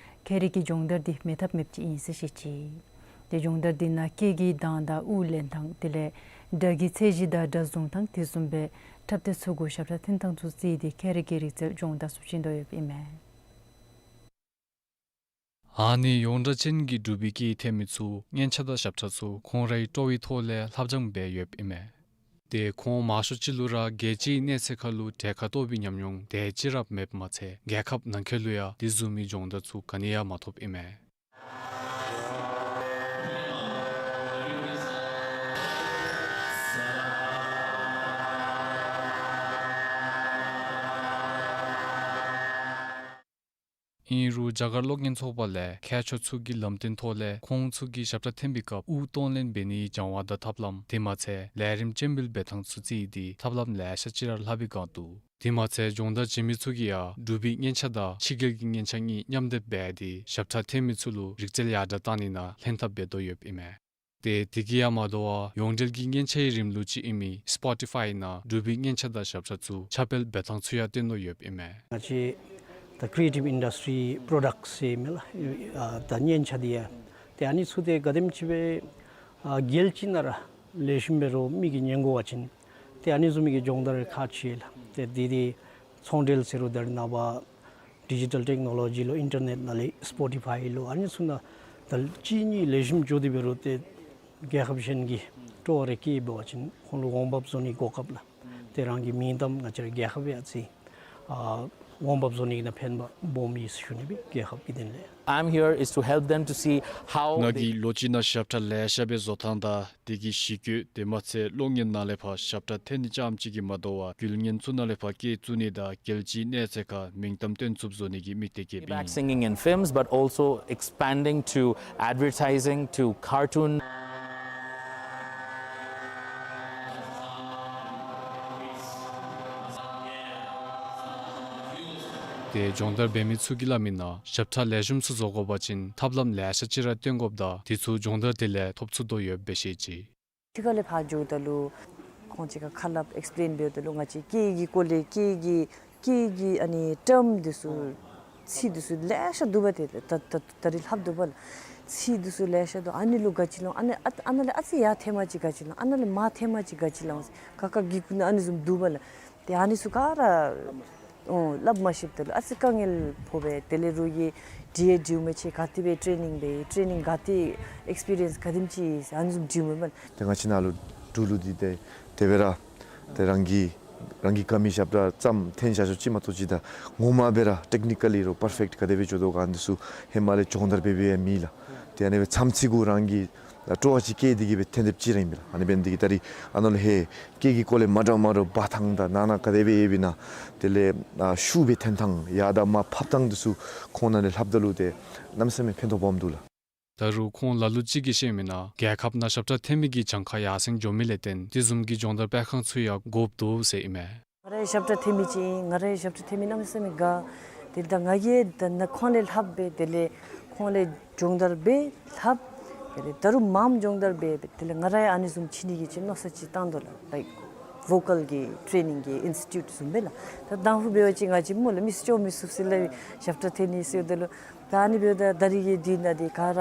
ཁྱད་རིག་གི་སྦྱོང་བརྡར་འདི་མེད་ཐབས་མེདཔ་ཅིག་ཨིན་ཟེར་བཤད་ཅི། ཏེ་སྦྱོང་བརྡར་འདི་ནང་སྐད་ཀྱི་གདངས་དང་དབུགས་ལེན་ཐངས་དེ་ལས་སྒྲ་གི་ཚད་གཞི་དང་སྒྲ་བཟུང་ཐངས་དེ་བཟུམ་སྦེ་འཁྲབ་སྟོན་ཚུ་གུ་ཞབས་ཁྲ་འཐེན་ཐངས་ཚུ་བརྩིས་ཏེ་ཁྱད་རིག་གི་རིག་རྩལ་སྦྱོང་བརྡར་ཚུ་བྱིན་དོ་ཡོདཔ་ཨིན་མས། ཨ་ནི་ཡོངས་གྲགས་ཅན་གྱི་འབྲུག་པའི་སྐད་འཐེན་མི་ཚུ་སྙན་ཆ་དང་ཞབས་ཁྲ་ཚུ་ཁོང་རའི་སྤྲོ་བའི་ཐོག་ལས་ལྷབ་སྦྱང་འབད་ཡོདཔ་ཨིན་མས། ཏེ་ཁོང་མང་ཤོས་ཅིག་ལུ་ར་རྒྱལ་སྤྱིའི་གནས་ཚད་ཁར་ལུ་གྲལ་ཁར་གཏོགས་པའི་ཉམས་མྱོང་དེ་ཅིག་ར་མེདཔ་མ་ཚད་རྒྱལ་ཁབ་ནང་འཁོད་ལུ་ཡང་དེ་བཟུམ་མའི་སྦྱོང་བརྡར་ཚུ་ག་ནི་ཡང་མ་ཐོབ་ཨིན་མས། ཨིན་རུང་རྒྱ་གར་གློག་བརྙན་ཚོགས་པ་ལས་མཁས་མཆོག་ཚུ་གི་ལམ་སྟོན་ཐོག་ལས་ཁོང་ཚུ་གིས་ཞབས་ཁྲ་འཐེན་པའི་སྐབས་དབུགས་གཏོང་ལེན་འབད་ནིའི་སྦྱང་བ་དང་ཐབས་ལམ་དེ་མ་ཚད་ལས་རིམ་སྤྱན་འབུལ་འབད་ཐངས་ཚུ་བརྩིས་ཏེ་ཐབས་ལམ་ལེ་ཤ་ཅིག་ར་ལྷབ་པའི་སྒང་འདུག། དེ་མ་ཚད་སྦྱོང་བརྡར་བྱིན་མི་ཚུ་གིས་ཡང་འབྲུག་པའི་སྙན་ཆ་དང་ཕྱི་རྒྱལ་གྱི་སྙན་ཆ་གཉིས་མཉམ་སྡེབ་འབད་དེ་ཞབས་ཁྲ་འཐེན་མི་ཚུ་ལུ་རིག་རྩལ་ཡར་དྲག་བཏང་ནི་ནང་ལྷན་ཐབས་འབད་དོ་ཡོདཔ་ཨིན་མས། ཏེ་དེ་གིས་ཡང་མ་དོ་བར་ཡོངས་འབྲེལ་གྱི་སྙན་ཆའི་རིམ་ལུགས་ཅིག་ཨིན་མི་སི་པོ་ཊི་ཕའི་ནང་འབྲུག་པའི་སྙན་ཆ་དང་ཞབས་ཁྲ་ཚུ་ཁྱབ་སྤེལ་འབད་ཐངས་ཚུ་ཡང་སྟོན་དོ་ཡོདཔ་ཨིན་མས། ང་བཅས་ད་ཀི་རི་ཨེ་ཊིབ་ཨིན་ཌསི་ཊི་རི་པྲོ་ཌག་ཊས་ཟེར་མི་ལགས། ཨ་ད་སྙན་ཆ་འདི་ཡང་ཏེ་ཨ་ནི་ཚུ་ཏེ་ག་དེམ་ཅིག་སྦེ་ཨ་རྒྱལ་སྤྱི་ནང་ར་ལེགས་ཤོམ་འབད་རུང་མི་གིས་ཉན་དགོ་པ་ཅིན་ཏེ་ཨ་ནི་བཟུམ་མའི་གི་སྦྱོང་བརྡར་ཁག་ཆེ་ལགས། ཏེ་འདི་འདི་ཚོང་འབྲེལ་ཟེར་རུང་ད་རེས་ནངས་པ་ཌི་ཇི་ཊལ་ཊེཀ་ནོ་ལོ་ཇི་ལུ་ཨིན་ཊར་ནེཊ་ནང་ལས་སི་པོ་ཊི་ཕའི་ལུ་ཨ་ནི་ཚུ་ནང་ད་གཅིག་གཉིས་ལེགས་ཤོམ་འགྱོ་སྟེ་འབད་རུང་ཏེ་རྒྱལ་ཁབ་གཞན་གྱིས་སྤྲོ་བ་རེ་བསྐྱེད་འབད་བ་ཅིན་ཁོང་ལུ་འོང་འབབ་བཟོ་ནིའི་གོ་སྐབས་ལགས། ཏེ་རང་གི་མིང་གཏམ་ང་བཅས་ར་རྒྱལ་ཁབ་ཡང་བརྩི་ཨ་ འོང་འབབ་བཟོ་ནི་གི་ནང་ཕན་པ་སྦོམ་ཨིན་ཟེར་ཞུ་ནི་སྦེ་རྒྱལ་ཁབ་ཀྱི་དོན་ལས། I'm here is to help them to see how ང་they གིས་ལོ་གཅིག་ནང་ཞབས་ཁྲ་ལེ་ཤ་སྦེ་བཟོ་ཐངས་དང་དེ་གི་གཞི་བཀོད་དེ་མ་ཚད་གློག་བརྙན་ནང་ལས་ཕར་ཞབས་ཁྲ་འཐེན་ནི་རྐྱངམ་ཅིག་གིས་མ་དོ་བར་རྒྱུ་རྐྱེན་ཚུ་ནང་ལས་ཕར་སྐད་བཙུགས་ནི་དང་རྒྱལ་སྤྱིའི་གནས་ཚད་ཁར་མིང་གཏམ་སྟོན་ཚུགསཔ་བཟོ་ནི་གི་དམིགས་གཏད་བསྐྱེདཔ་ཨིན། Singing in films, but also expanding to advertising, to cartoon. ཏེ་སྦྱོང་བརྡར་འབད་མི་ཚུ་གིས་སླབ་མིའི་ནང་ཞབས་ཁྲ་ལེགས་ཤོམ་ཚུ་བཟོ་དགོ་པ་ཅིན་ཐབས་ལམ་ལེ་ཤ་ཅིག་ར་སྟོན་དགོཔ་དང་དེ་ཚུ་སྦྱོང་བརྡར་དེ་ལས་ཐོབ་ཚུགས་དོ་ཡོདཔ་སྦེ་བཤད་ཅི། ཕྱི་ཁ་ལས་ཕར་འགྱོཝ་ད་ལུ་ཁོང་ཅིག་ཁར་ཁ་སླབ་ཨེགསི་པི་ལེན་འབདཝ་ད་ལུ་ང་བཅས་སྐད་ཀྱི་སྐོར་ལས་སྐད་ཀྱི་སྐད་ཀྱི་ཨ་ནི་ཊརམ་འདི་ཚུ་ཚིག་འདི་ཚུ་ལེ་ཤ་འདུག་པ། ཏེ་ད་ད་ད་རིས་ལྷབ་འདུག་པ་ལགས། ཚིག་འདི་ཚུ་ལེ་ཤ་འདུག། ཨ་ནི་ལུ་ག་ཅི་ལོང་། ཨ་ནི་ཨ་ཨ་ནཱ་ལས་ཨ་ཙི་ཡར་འཐེན་པ་ཅིན་ག་ཅི་ལོང་། ཨ་ནཱ་ལས་མར་འཐེན་པ་ཅིན་ག་ཅི་ལོང་། ཁ་ཁ་གི་གུ་ནང་ཨ་ནི་བཟུམ་འདུག་པ་ལགས། ཏེ་ཨ་ནི་ཚུ་ག་ར་ཨོ་སླབ་མ་ཤེསཔ་ད་ལུ་ཨ་ཙི་དཀའ་ངལ་ཕོག་པས། དེ་ལས་རོགས་ཀྱིས་འདྲིཝ་འདྲིཝ་མས། ཁྱོད་ག་དེ་སྦེ་ཊེ་ནིང་འབད་ཡི། ཊེ་ནིང་ག་དེ་ཨེགསི་པི་རི་ཡེནསི་ག་དེམ་ཅིག་ཨ་ནི་བཟུམ་འདྲིཝ་མས་པ། ཏེ་ང་བཅས་ནཱ་ལུ་འབྲུག་ལུ་འདི་ཏེ་དེ་སྦེ་ར་ཏེ་རང་གི་རང་གི་དགའ་མི་ཞབས་ཁྲ་ཙམ་འཐེན་བཞག་ཆོག་ཅིག་མ་གཏོགས་ཅིག་ད་ངོ་མ་སྦེ་ར་ཊེག་ནི་ཀ་ལི་རོགས་པར་ཕེཀཊ་ག་དེ་སྦེ་འགྱོ་དོ་ག་འདི་ཚུ་ཧེ་མ་ལས་སྦྱོང་བརྡར་འབད་འབད་ཡང་མེད་ལགས། ཏེ་ཨ་ནི་སྦེ་མཚམས་ཚིག་གུ་རང་གི་སྤྲོ་བ་ཅིག་སྐྱེས་ཏེ་གིས་སྦེ་འཐེན་དེམ་ཅིག་ར་ཨིན་པས་ལགས། ཨ་ནི་འབད་ནི་འདི་གིས་ད་རིས་ཨ་ནཱ་ལུ་ཧེ་སྐད་ཀྱི་སྐོར་ལས་མ་འདྲཝ་མ་འདྲཝ་འབད་ཐངས་དང་ནང་ན་ག་དེ་སྦེ་ཡོདཔ་ཨིན་ན། དེ་ལས་ཨ་ཤུགས་སྦེ་འཐེན་ཐངས་ཡར་དང་མར་ཕབ་ཐངས་འདི་ཚུ་ཁོང་ནང་ལས་ལྷབ་ད་ལུ་ཏེ་གནམ་མེད་ས་མེད་ཕན་ཐོགས་སྦོམ་འདུག་ལགས། ད་རུང་ཁོང་ལ་ལུ་ཅིག་གིས་བཤད་མིའི་ནང་རྒྱལ་ཁབ་ནང་ཞབས་ཁྲ་འཐེན་མི་གི་གྱངས་ཁ་ཡར་སེང་འགྱོ་མི་ལས་བརྟེན་དེ་བཟུམ་གྱི་སྦྱོང་བརྡར་སྤེལ་ཁང་ཚུ་ཡང་དགོཔ་འདུག་ཟེར་ཨིན་མས། ང་ར་ཡང་ཞབས་ཁྲ་འཐེན་མི་ཅིག་ཨིན། ང་ར་ཡང་ཞབས་ཁྲ་འཐེན་མི་གནམ་མེད་ས་མེད་དགའ། དེ་ད་ང་གིས་ད་ནཱ་ཁོང་ལས་ལྷབ་སྦེ་དེ་ལས་ཁོང་ལས་སྦྱོང་བརྡར་འབད་ལྷབ། དེ་ལས་ད་རུང་མངམ་སྦྱོང་བརྡར་འབད་དེ་ལས་ང་ར་ཡང་ཨ་ནི་བཟུམ་ཅིག་ནི་གི་ཅིག་མནོ་བསམ་ཅིག་བཏང་དོ་ལགས། ལའིཀ་ཝོ་ཀཱལ་གྱི་ཊེ་ནིང་གི་ཨིནསི་ཊི་ཊིའུཊ་བཟུམ་སྦེ་ལགས། ད་དང་ཕུ་འབད་བ་ཅིན་ང་བཅས་སྨོ་ལགས་མི་ཚུ་སྐྱོ་མི་ཚུགས་ཟེར་ལགས། ཞབས་ཁྲ་འཐེན་ནི་ཟེརཝ་ད་ལུ་ད་ཨ་ནི་འབདཝ་ད་ད་རིས་ཀྱི་དུས་ནང་འདི་ག་ར་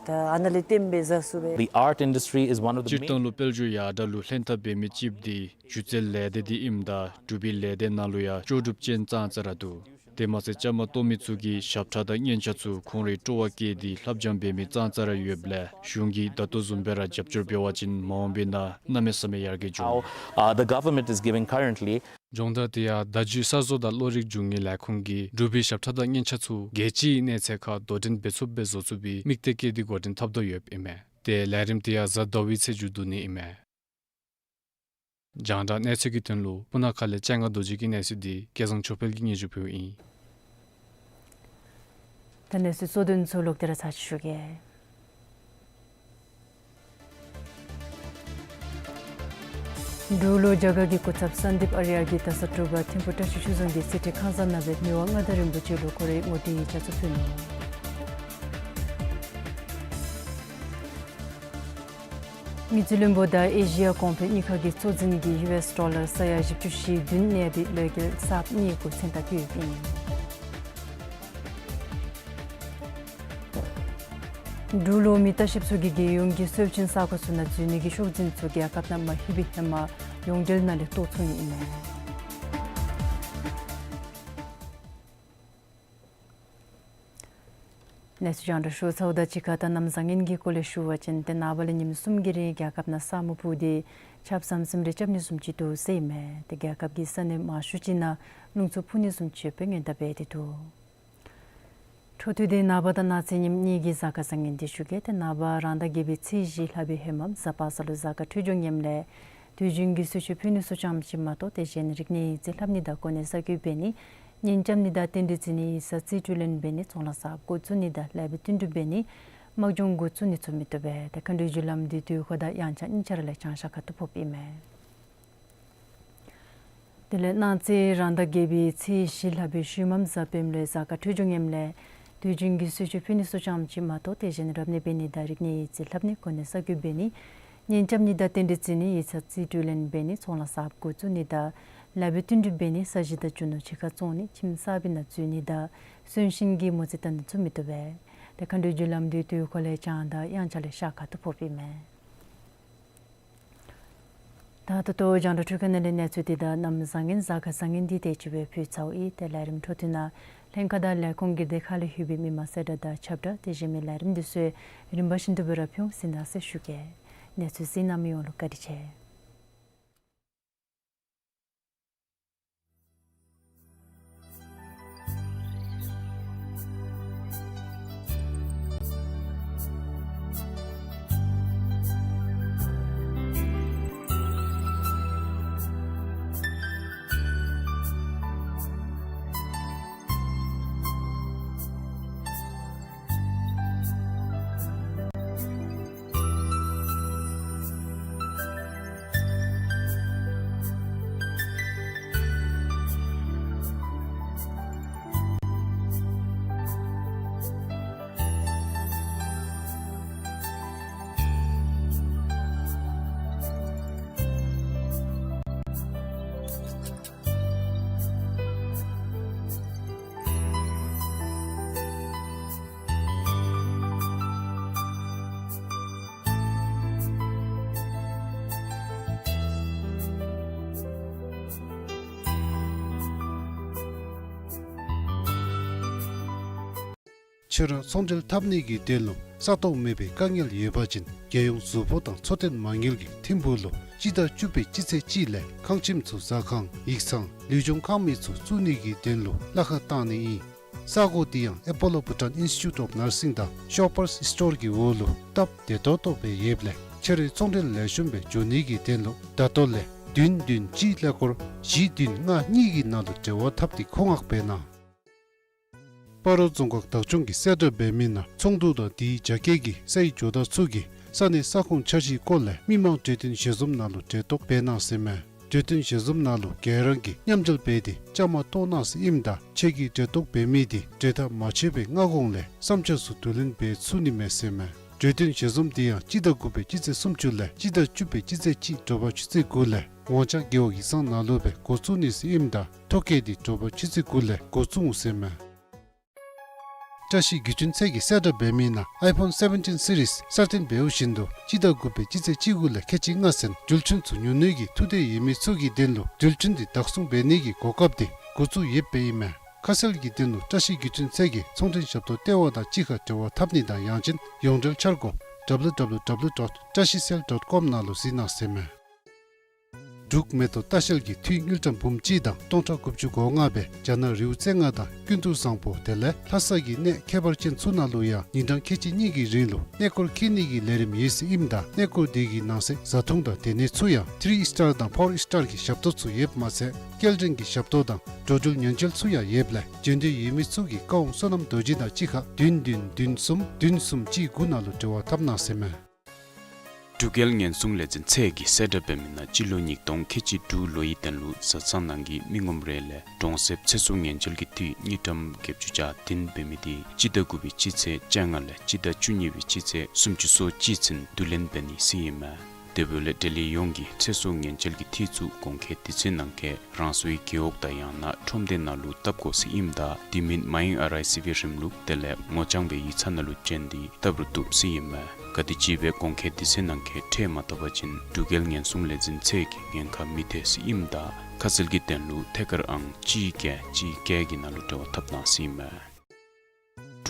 ད་ཨ་ནཱ་ལས་བརྟེན་སྦེ་བཟའ་ཚུགས་པས། The art industry is one of the main སྤྱིར་བཏང་ལུ་དཔལ་འབྱོར་ཡར་དྲགས་ལུ་ལྷན་ཐབས་འབད་མི་ཅིག་འདི་སྒྱུ་རྩལ་ལས་སྡེ་འདི་ཨིནམ་ད་འབྲུག་པའི་ལས་སྡེ་ནང་ལུ་ཡང་ལྕོགས་གྲུབ་ཅན་ཙང་ཙ་ར་འདུག། དེ་མ་ཚད་བཅའ་མར་གཏོགས་མི་ཚུ་གིས་ཞབས་ཁྲ་དང་སྙན་ཆ་ཚུ་ཁོང་རའི་སྤྲོ་བ་བསྐྱེད་དེ་ལྷབ་སྦྱང་འབད་མི་ཙང་ཙ་ར་ཡོདཔ་ལས་གཞུང་གིས་ད་ལྟོ་བཟུམ་སྦེ་ར་རྒྱབ་སྐྱོར་འབད་བ་ཅིན་མ་འོངས་པའི་ནང་གནམ་མེད་ས་མེད་ཡར་རྒྱས་འགྱོ། How, uh, the government is giving currently. སྦྱོང་བརྡར་དེ་ཡང་བརྡ་བརྒྱུད་གསར་བཟོ་དང་གློག་རིག་འབྱུང་བའི་ལས་ཁུངས་ཀྱིས་འབྲུག་པའི་ཞབས་ཁྲ་དང་སྙན་ཆ་ཚུ་རྒྱལ་སྤྱིའི་གནས་ཚད་ཁར་དོ་འགྲན་འབད་ཚུགསཔ་སྦེ་བཟོ་ཚུགས་པའི་དམིགས་གཏད་བསྐྱེད་དེ་འགོ་འདྲེན་འཐབ་དོ་ཡོདཔ་ཨིན་མས། ཏེ་ལས་རིམ་དེ་ཡང་གཟའ་ཟླ་བའི་ཚེས་མཇུག་བསྡུ་ནི་ཨིན་མས། རྒྱང་བསྒྲགས་གནས་ཚུལ་གྱི་དོན་ལུ་སྤུ་ན་ཁ་ལས་སྤྱན་སྔ་རྡོ་རྗེ་གི་གནས་ཚུལ་འདི་སྐལ་བཟང་ཆོས་འཕེལ་གྱིས་སྙན་ཞུ་ཕུལཝ་ཨིན། ད་གནས་ཚུལ་གཙོ་དོན་ཚུ་ལོག་སྟེ་ར་ཚར་གཅིག་ཞུ་གེ། འབྲུག་ལུ་རྒྱ་གར་གྱི་སྐུ་ཚབ་སན་དིབ་ཨརྱ་གིས་ད་ས་དྲོ་པ་ཐིམ་ཕུ་བཀྲ་ཤིས་ཆོས་རྫོང་གི་རྩེ་ཁྲི་ཁང་བཟང་ནང་སྦེ་མི་དབང་མངའ་བདག་རིན་པོ་ཆེ་ལུ་ཁོ་རའི་ངོ་བསྟོད་ཡིག་ཆ་ཚུ་ཕུལ་ནུག། མི་རྩིས་བློན་པོ་དང་ཨེ་ཤི་ཡ་གོང་འཕེལ་གཉིས་ཀ་གི་གཙོ་འཛིན་གྱིས་ཡུ་ཨེསི་ཌོ་ལར་ས་ཡ་བཞི་བཅུ་ཞེ་བདུན་གནས་པའི་ལོ་རྒྱུས་གསརཔ་གཉིས་གུ་མཚན་རྟགས་བཀོད་ཡོདཔ་ཨིན། འབྲུག་ལུ་མི་ལྟ་བཤལཔ་ཚུ་གིས་རྒྱལ་ཡོངས་ཀྱི་སྲོལ་ཆེན་ས་ཁོངས་ཚུ་ནང་འཛུལ་ནི་གི་ཤོག་འཛིན་ཚུ་རྒྱལ་ཁབ་ནང་མ་ལྷོད་པའི་ཧེ་མ་ཡོངས་འབྲེལ་ནང་ལས་བཏོག་ཚུགས་ནི་ཨིན་མས། གནས་ཚུལ་རྒྱང་བསྒྲགས་ཞུ་ཚརཝ་དང་གཅིག་ཁར་ད་གནམ་བཟང་ངན་གྱི་སྐོར་ལས་ཞུ་བ་ཅིན་ཏེ་ནངས་པ་ལས་ཉིནམ་གསུམ་གྱི་རིང་རྒྱལ་ཁབ་ནང་ས་སྨུག་ཕུབ་སྟེ་ཆརཔ་ཟམ་ཟིམ་རེ་རྐྱབ་ནི་བཟུམ་ཅིག་འདུག་ཟེར་ཨིན་མས། ཏེ་རྒྱལ་ཁབ་ཀྱི་ས་གནས་མང་ཤོས་ཅིག་ནང་རླུང་འཚུབ་འཕུ་ནི་བཟུམ་ཅིག་ཡོདཔ་སྦེ་སྔོན་བརྡ་འབད་དེ་འདུག། འཕྲོ་མཐུད་དེ་ནངས་པ་དང་གནངས་ཚེ་ཉིནམ་གཉིས་ཀྱི་གཟའ་སྐར་བཟང་ངན་འདི་ཞུ་གེ། ཏེ་ནངས་པ་རང་ཟླ་བརྒྱད་པའི་ཚེས་བཞི་ལྷག་པའི་ཧེ་མ་གཟའ་པ་སངས་ལུ་གཟའ་སྐར་འཕྲོད་སྦྱོར་ངནམ་ལས་དུས་རྒྱུན་གྱི་གསོལ་མཆོད་ཕུལ་ནི་ཚུ་ཙམ་ཅིག་མ་གཏོགས་དེ་གཞན་རིག་གནས་ཡིག་རྩིས་ལྷབ་ནི་དང་གོ་གནས་གསར་བསྐོ་འབད་ནི་གཉེན་རྐྱབ་ནི་དང་རྟེན་འབྲེལ་བརྩི་ནི་ཡིག་ཚང་རྩིས་སྤྲོད་ལེན་འབད་ནི་ཚོང་ལཱ་གསརཔ་འགོ་བཙུགས་ནི་དང་ལེགས་པའི་བསྟུན་གྲོས་འབད་ནི་དམག་སྦྱོང་འགོ་བཙུགས་ནི་ཚུ་མི་བཏུབ་པས། ཏེ་མཁའ་འགྲོའི་རྒྱུ་ལམ་འདི་དུས་འཁོར་དང་དབྱངས་འཆར་གཉིས་ཆ་ར་ལས་བྱང་ཤར་ཁ་ཐུག་ཕོགཔ་ཨིན་མས། དེ་ལས་གནངས་ཚེ་རང་ཟླ་བརྒྱད་པའི་ཚེས་བཞི་ལྷག་པའི་ཤུལ་མམ་གཟའ་སྤེནམ་ལུ་གཟའ་སྐར་འཕྲོད་སྦྱོར་ངནམ་ལས་དུས་རྒྱུན་གྱི་གསོལ་མཆོད་ཕུལ་ནི་ཚུ་ཙམ་ཅིག་མ་གཏོགས་དེ་གཞན་རབ་གནས་འབད་ནི་དང་རིག་གནས་ཡིག་རྩིས་ལྷབ་ནི་གོ་གནས་གསར་བསྐོ་འབད་ནི་གཉེན་རྐྱབ་ནི་དང་རྟེན་འབྲེལ་བརྩི་ནི་ཡིག་ཚང་རྩིས་སྤྲོད་ལེན་འབད་ནི་ཚོང་ལཱ་གསརཔ་འགོ་བཙུགས་ནི་དང་ལེགས་པའི་བསྟུན་གྲོས་འབད་ནི་ས་གཞི་དང་རྒྱུ་ནོར་ཕྱི་ཁར་བཙོང་ནི་ཁྱིམ་གསར་པའི་ནང་འཛུལ་ནི་དང་གསོན་གཤིན་གྱི་མོ་རྩིས་བལྟ་ནི་ཚུ་མི་བཏུབ་པས། ཏེ་མཁའ་འགྲོའི་རྒྱུ་ལམ་འདི་དུས་འཁོར་ལས་བྱང་དང་དབྱངས་འཆར་ལས་ཤར་ཁ་ཐུག་ཕོགཔ་ཨིན་མས། ད་ད་ལྟོ་རྒྱང་བསྒྲགས་འཕྲུལ་ཁང་ནང་ལས་གནས་ཚུལ་འདི་དང་གནམ་བཟང་ངན་གཟའ་སྐར་བཟང་ངན་འདི་དེ་ཅིག་སྦེ་ཕུལ་ཚརཝ་ཨིན། ཏེ་ལས་རིམ་འཕྲོ་མཐུད་ནང་ལྷན་ཁག་དང་ལས་ཁུངས་ཀྱི་སྡེ་ཁག་ལས་ལྷོད་པའི་མི་མང་གསལ་བསྒྲགས་དང་ཁྱབ་བསྒྲགས་དེ་བཞིན་མི་ལས་རིམ་འདི་ཚུ་རིམ་པ་བཞིན་དུ་སྦེ་ར་ཕུལ་འོང་ཟེར་གནང་ཟེར་ཞུ་གེ། གནས་ཚུལ་གཟིགས་གནང་མི་ཡོངས་ལུ་བཀའ་དྲིན་ཆེ། ཁྱོད་ར་ཚོང་འབྲེལ་འཐབ་ནི་གི་དོན་ལུ་ས་སྟོང་མེད་པའི་དཀའ་ངལ་ཡོད་པ་ཅིན་རྒྱལ་ཡོངས་གཟུགས་པོ་དང་འཚོ་རྟེན་མ་དངུལ་གྱི་ཐིམ་ཕུག་ལུ་སྤྱི་ཟླ་བཅུ་པའི་སྤྱི་ཚེས་གཅིག་ལས་ཁང་ཁྱིམ་ཚུ་ཟ་ཁང་ཡིག་ཚང་ལུས་སྦྱོང་ཁང་མིག་ཚུ་བཙུགས་ནི་གི་དོན་ལུ་གླ་ཁར་བཏང་ནི་ཨིན། ས་གོ་འདི་ཡང་Apollo Bhutan Institute of Nursing དང་Shoppers Stores གི་འོག་ལུ་སྟབས་བདེ་ཏོག་ཏོ་སྦེ་ཡོདཔ་ལས་ཁྱོད་རའི་ཚོང་འབྲེལ་ལེགས་ཤོམ་སྦེ་འགྱོ་ནི་གི་དོན་ལུ་ད་ལྟོ་ལས་བདུན་བདུན་གཅིག་ཀླད་ཀོར་བཞི་བདུན་ལྔ་གཉིས་ཀྱི་ནང་ལུ་འབྲེལ་བ་འཐབ་སྟེ་མཁོ་མངགས་འབད་གནང་། སྤ་རོ་རྫོང་ཁག་བདག་སྐྱོང་གི་གསལ་བསྒྲགས་འབད་མི་ནང་ཚོང་འདུ་དང་དེའི་རྒྱ་སྐྱེད་ཀྱི་སའི་ཇོ་བདག་ཚུ་གིས་ས་གནས་ས་ཁོངས་འཆར་གཞིའི་སྐོར་ལས་མི་མང་གྲོས་བསྟུན་ཞལ་འཛོམས་ནང་ལུ་གྲལ་གཏོགས་འབད་གནང་ཟེར་མས། གྲོས་བསྟུན་ཞལ་འཛོམས་ནང་ལུ་ག་ར་གིས་མཉམ་འབྲེལ་འབད་དེ་བཅའ་མར་གཏོགས་གནང་ཟེར་ཨིནམ་ད་ཁྱོད་ཀྱིས་གྲལ་གཏོགས་འབད་མི་དེ་གྲོས་ཐག་མ་ཆོད་པའི་སྔ་གོང་ལས་བསམ་འཆར་ཚུ་བསྡུ་ལེན་འབད་ཚུགས་ནི་མས་ཟེར་མས། གྲོས་བསྟུན་ཞལ་འཛོམས་དེ་ཡང་སྤྱི་ཟླ་དགུ་པའི་སྤྱི་ཚེས་སུམ་ཅུ་ལས་སྤྱི་ཟླ་བཅུ་པའི་སྤྱི་ཚེས་གཅིག་དྲོ་པ་ཆུ་ཚོད་དགུ་ལས་ཝང་ཅང་རྒེད་འོག་ཡིག་ཚང་ནང་ལུ་སྦེ་འགོ་བཙུགས་ནི་ཟེར་ཨིནམ་ད་ཐོ་བཀོད་དེ་དྲོ་པ་ཆུ་ཚོད་དགུ་ལས་འགོ་བཙུགས་འོང་ཟེར་མས། བཀྲ་ཤིས་བརྒྱུད་འཕྲིན་ཚད་ཀྱི་གསལ་བསྒྲགས་འབད་མི་ནང་iPhone seventeen series གསར་བཏོན་འབདཝ་བཞིན་དུ་སྤྱི་ཟླ་དགུ་པའི་སྤྱི་ཚེས་གཅིག་དགུ་ལས་ཁལ་གཅིག་ལྔ་ཚུན་འགྲུལ་འཕྲིན་ཚུ་ཉོ་ནི་གི་ཐུགས་འདོད་ཡོད་མི་ཚུ་གི་དོན་ལུ་འགྲུལ་འཕྲིན་དེ་བདག་བཟུང་འབད་ནི་གི་གོ་སྐབས་དེ་འགོ་བཙུགས་ཡོདཔ་སྦེ་ཨིན་མས། ཁ་གསལ་གྱི་དོན་ལུ་བཀྲ་ཤིས་བརྒྱུད་འཕྲིན་ཚད་ཀྱི་ཚོང་འབྲེལ་ཞབས་ཏོག་ལྟེ་བ་དང་གཅིག་ཁར་འབྲེལ་བ་འཐབ་ནི་དང་ཡང་ཅིན་ཡོངས་འབྲེལ་འཆར་སྒོ་W W W dot trashicell dot com ནང་ལུ་གཟིགས་གནང་ཟེར་མས། འབྲུག་མེ་ཏོག་ལྟ་བཤལ་གྱིས་འཐུས་དངུལ་ཀྲམ་འབུམ་གཅིག་དང་སྟོང་ཕྲག་དགུ་བཅུ་གོ་ལྔ་སྦེ་རྒྱ་ནག་རི་བོ་རྩེ་ལྔ་དང་ཀུན་ཏུ་བཟང་པོ་དེ་ལས་ལྷ་ས་གི་གནས་ཁྱད་པར་ཅན་ཚུ་ནང་ལུ་ཡང་ཉིན་གྲངས་ཁལ་གཅིག་གཉིས་ཀྱི་རིང་ལུ་གནས་སྐོར་འཁྱིད་ནི་གི་ལས་རིམ་ཡོད་ཟེར་ཨིནམ་ད་གནས་སྐོར་དེ་གི་ནང་གསེས་བཟའ་འཐུང་དང་སྡོད་གནས་ཚུ་ཡང་ཐི་རི་ཨིས་ཊར་དང་ཕོར་ཨིས་ཊར་གྱི་ཞབས་ཏོག་ཚུ་ཡོདཔ་མ་ཚད་སྐྱེལ་འདྲེན་གྱི་ཞབས་ཏོག་དང་འགྲོ་འགྲུལ་ཉེན་བཅོལ་ཚུ་ཡང་ཡོདཔ་ལས་འབྱོན་འདོད་ཡོད་མི་ཚུ་གིས་བཀའ་དབང་བསོད་ནམས་རྡོ་རྗེ་དང་གཅིག་ཁར་བདུན་བདུན་བདུན་གསུམ་བདུན་གསུམ་གཅིག་དགུ་ནང་ལུ་འབྲེལ་བ་འཐབ་གནང་ཟེར་མས། འབྲུག་རྒྱལ་ཉེན་སྲུང་ལས་འཛིན་ཚད་ཀྱི་གསལ་བསྒྲགས་འབད་མི་ནང་སྤྱི་ལོ་ཉིས་སྟོང་ཁལ་གཅིག་དྲུག་ལོའི་དོན་ལུ་བཟའ་ཚང་ནང་གི་མི་ངོམ་རེ་ལས་གྲོང་གསེབ་ཚེ་སྲོག་ཉེན་བཅོལ་གྱི་འཐུས་དངུལ་ཀྲམ་བརྒྱད་ཅུ་གྱ་བདུན་འབད་མི་དེ་སྤྱི་ཟླ་དགུ་པའི་སྤྱི་ཚེས་བཅོ་ལྔ་ལས་སྤྱི་ཟླ་བཅུ་གཉིས་པའི་སྤྱི་ཚེས་སུམ་ཅུ་སོ་གཅིག་ཚུན་བསྡུ་ལེན་འབད་ནི་ཟེར་ཨིན་མས། དེ་འབདཝ་ལས་འབྲེལ་ཡོད་ཡོངས་ཀྱིས་ཚེ་སྲོག་ཉེན་བཅོལ་གྱི་འཐུས་ཚུ་གོང་འཁོད་དུས་ཚོད་ནང་འཁོད་རང་སོའི་རྒེད་འོག་དང་ཡང་ན་ཁྲོམ་སྡེ་ནང་ལུ་བཏབ་དགོ་ཟེར་ཨིནམ་ད་དེ་མིན་མཱ་ཡེངས་ཨར་ཨའི་སི་བི་རིམ་ལུགས་དེ་ལས་ངོ་རྐྱང་སྦེ་ཡིག་ཚང་ནང་ལུ་བྱོན་ཏེ་བཏབ་རུང་བཏུབ་ཟེར་ཨིན་མས། ག་དེམ་ཅིག་སྦེ་གོང་འཁོད་དུས་ཚོད་ནང་འཁོད་འཕྲོད་མ་བཏབ་པ་ཅིན་འབྲུག་རྒྱལ་ཉེན་སྲུང་ལས་འཛིན་ཚད་ཀྱིས་ཉེན་ཁ་མི་ཐེག་ཟེར་ཨིནམ་ད་ཁ་གསལ་གྱི་དོན་ལུ་ཐད་ཀར་ཨང་གཅིག་བརྒྱད་གཅིག་བརྒྱད་ཀྱི་ནང་ལུ་འབྲེལ་བ་འཐབ་གནང་ཟེར་ཨིན་མས།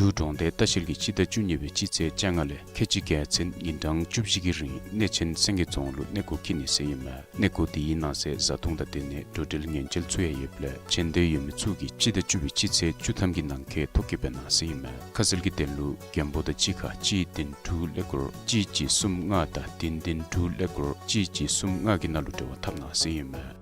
འབྲུག་གྲོང་སྡེ་ལྟ་བཤལ་གྱིས་སྤྱི་ཟླ་བཅུ་གཉིས་པའི་སྤྱི་ཚེས་བཅོ་ལྔ་ལས་ཁལ་གཅིག་བརྒྱད་ཚུན་ཉིན་གྲངས་བཅུ་བཞི་གི་རིང་གནས་ཆེན་སེང་གེ་རྫོང་ལུ་གནས་སྐོར་འཁྱིད་ནི་ཟེར་ཨིན་མས། གནས་སྐོར་དེའི་ནང་གསེས་བཟའ་འཐུང་དང་སྡོད་གནས་འགྲོ་འགྲུལ་ཉེན་བཅོལ་ཚུ་ཡང་ཡོདཔ་ལས་བྱོན་འདོད་ཡོད་མི་ཚུ་གིས་སྤྱི་ཟླ་བཅུ་པའི་སྤྱི་ཚེས་བཅུ་ཐམ་གྱི་ནང་འཁོད་ཐོ་བཀོད་འབད་གནང་ཟེར་ཨིན་མས། ཁ་གསལ་གྱི་དོན་ལུ་རྒན་པོ་དང་གཅིག་ཁར་གཅིག་བདུན་དྲུག་ཀླད་ཀོར་གཅིག་གཅིག་གསུམ་ལྔ་དང་བདུན་བདུན་དྲུག་ཀླད་ཀོར་གཅིག་གཅིག་གསུམ་ལྔ་གི་ནང་ལུ་འབྲེལ་བ་འཐབ་གནང་ཟེར་ཨིན་མས།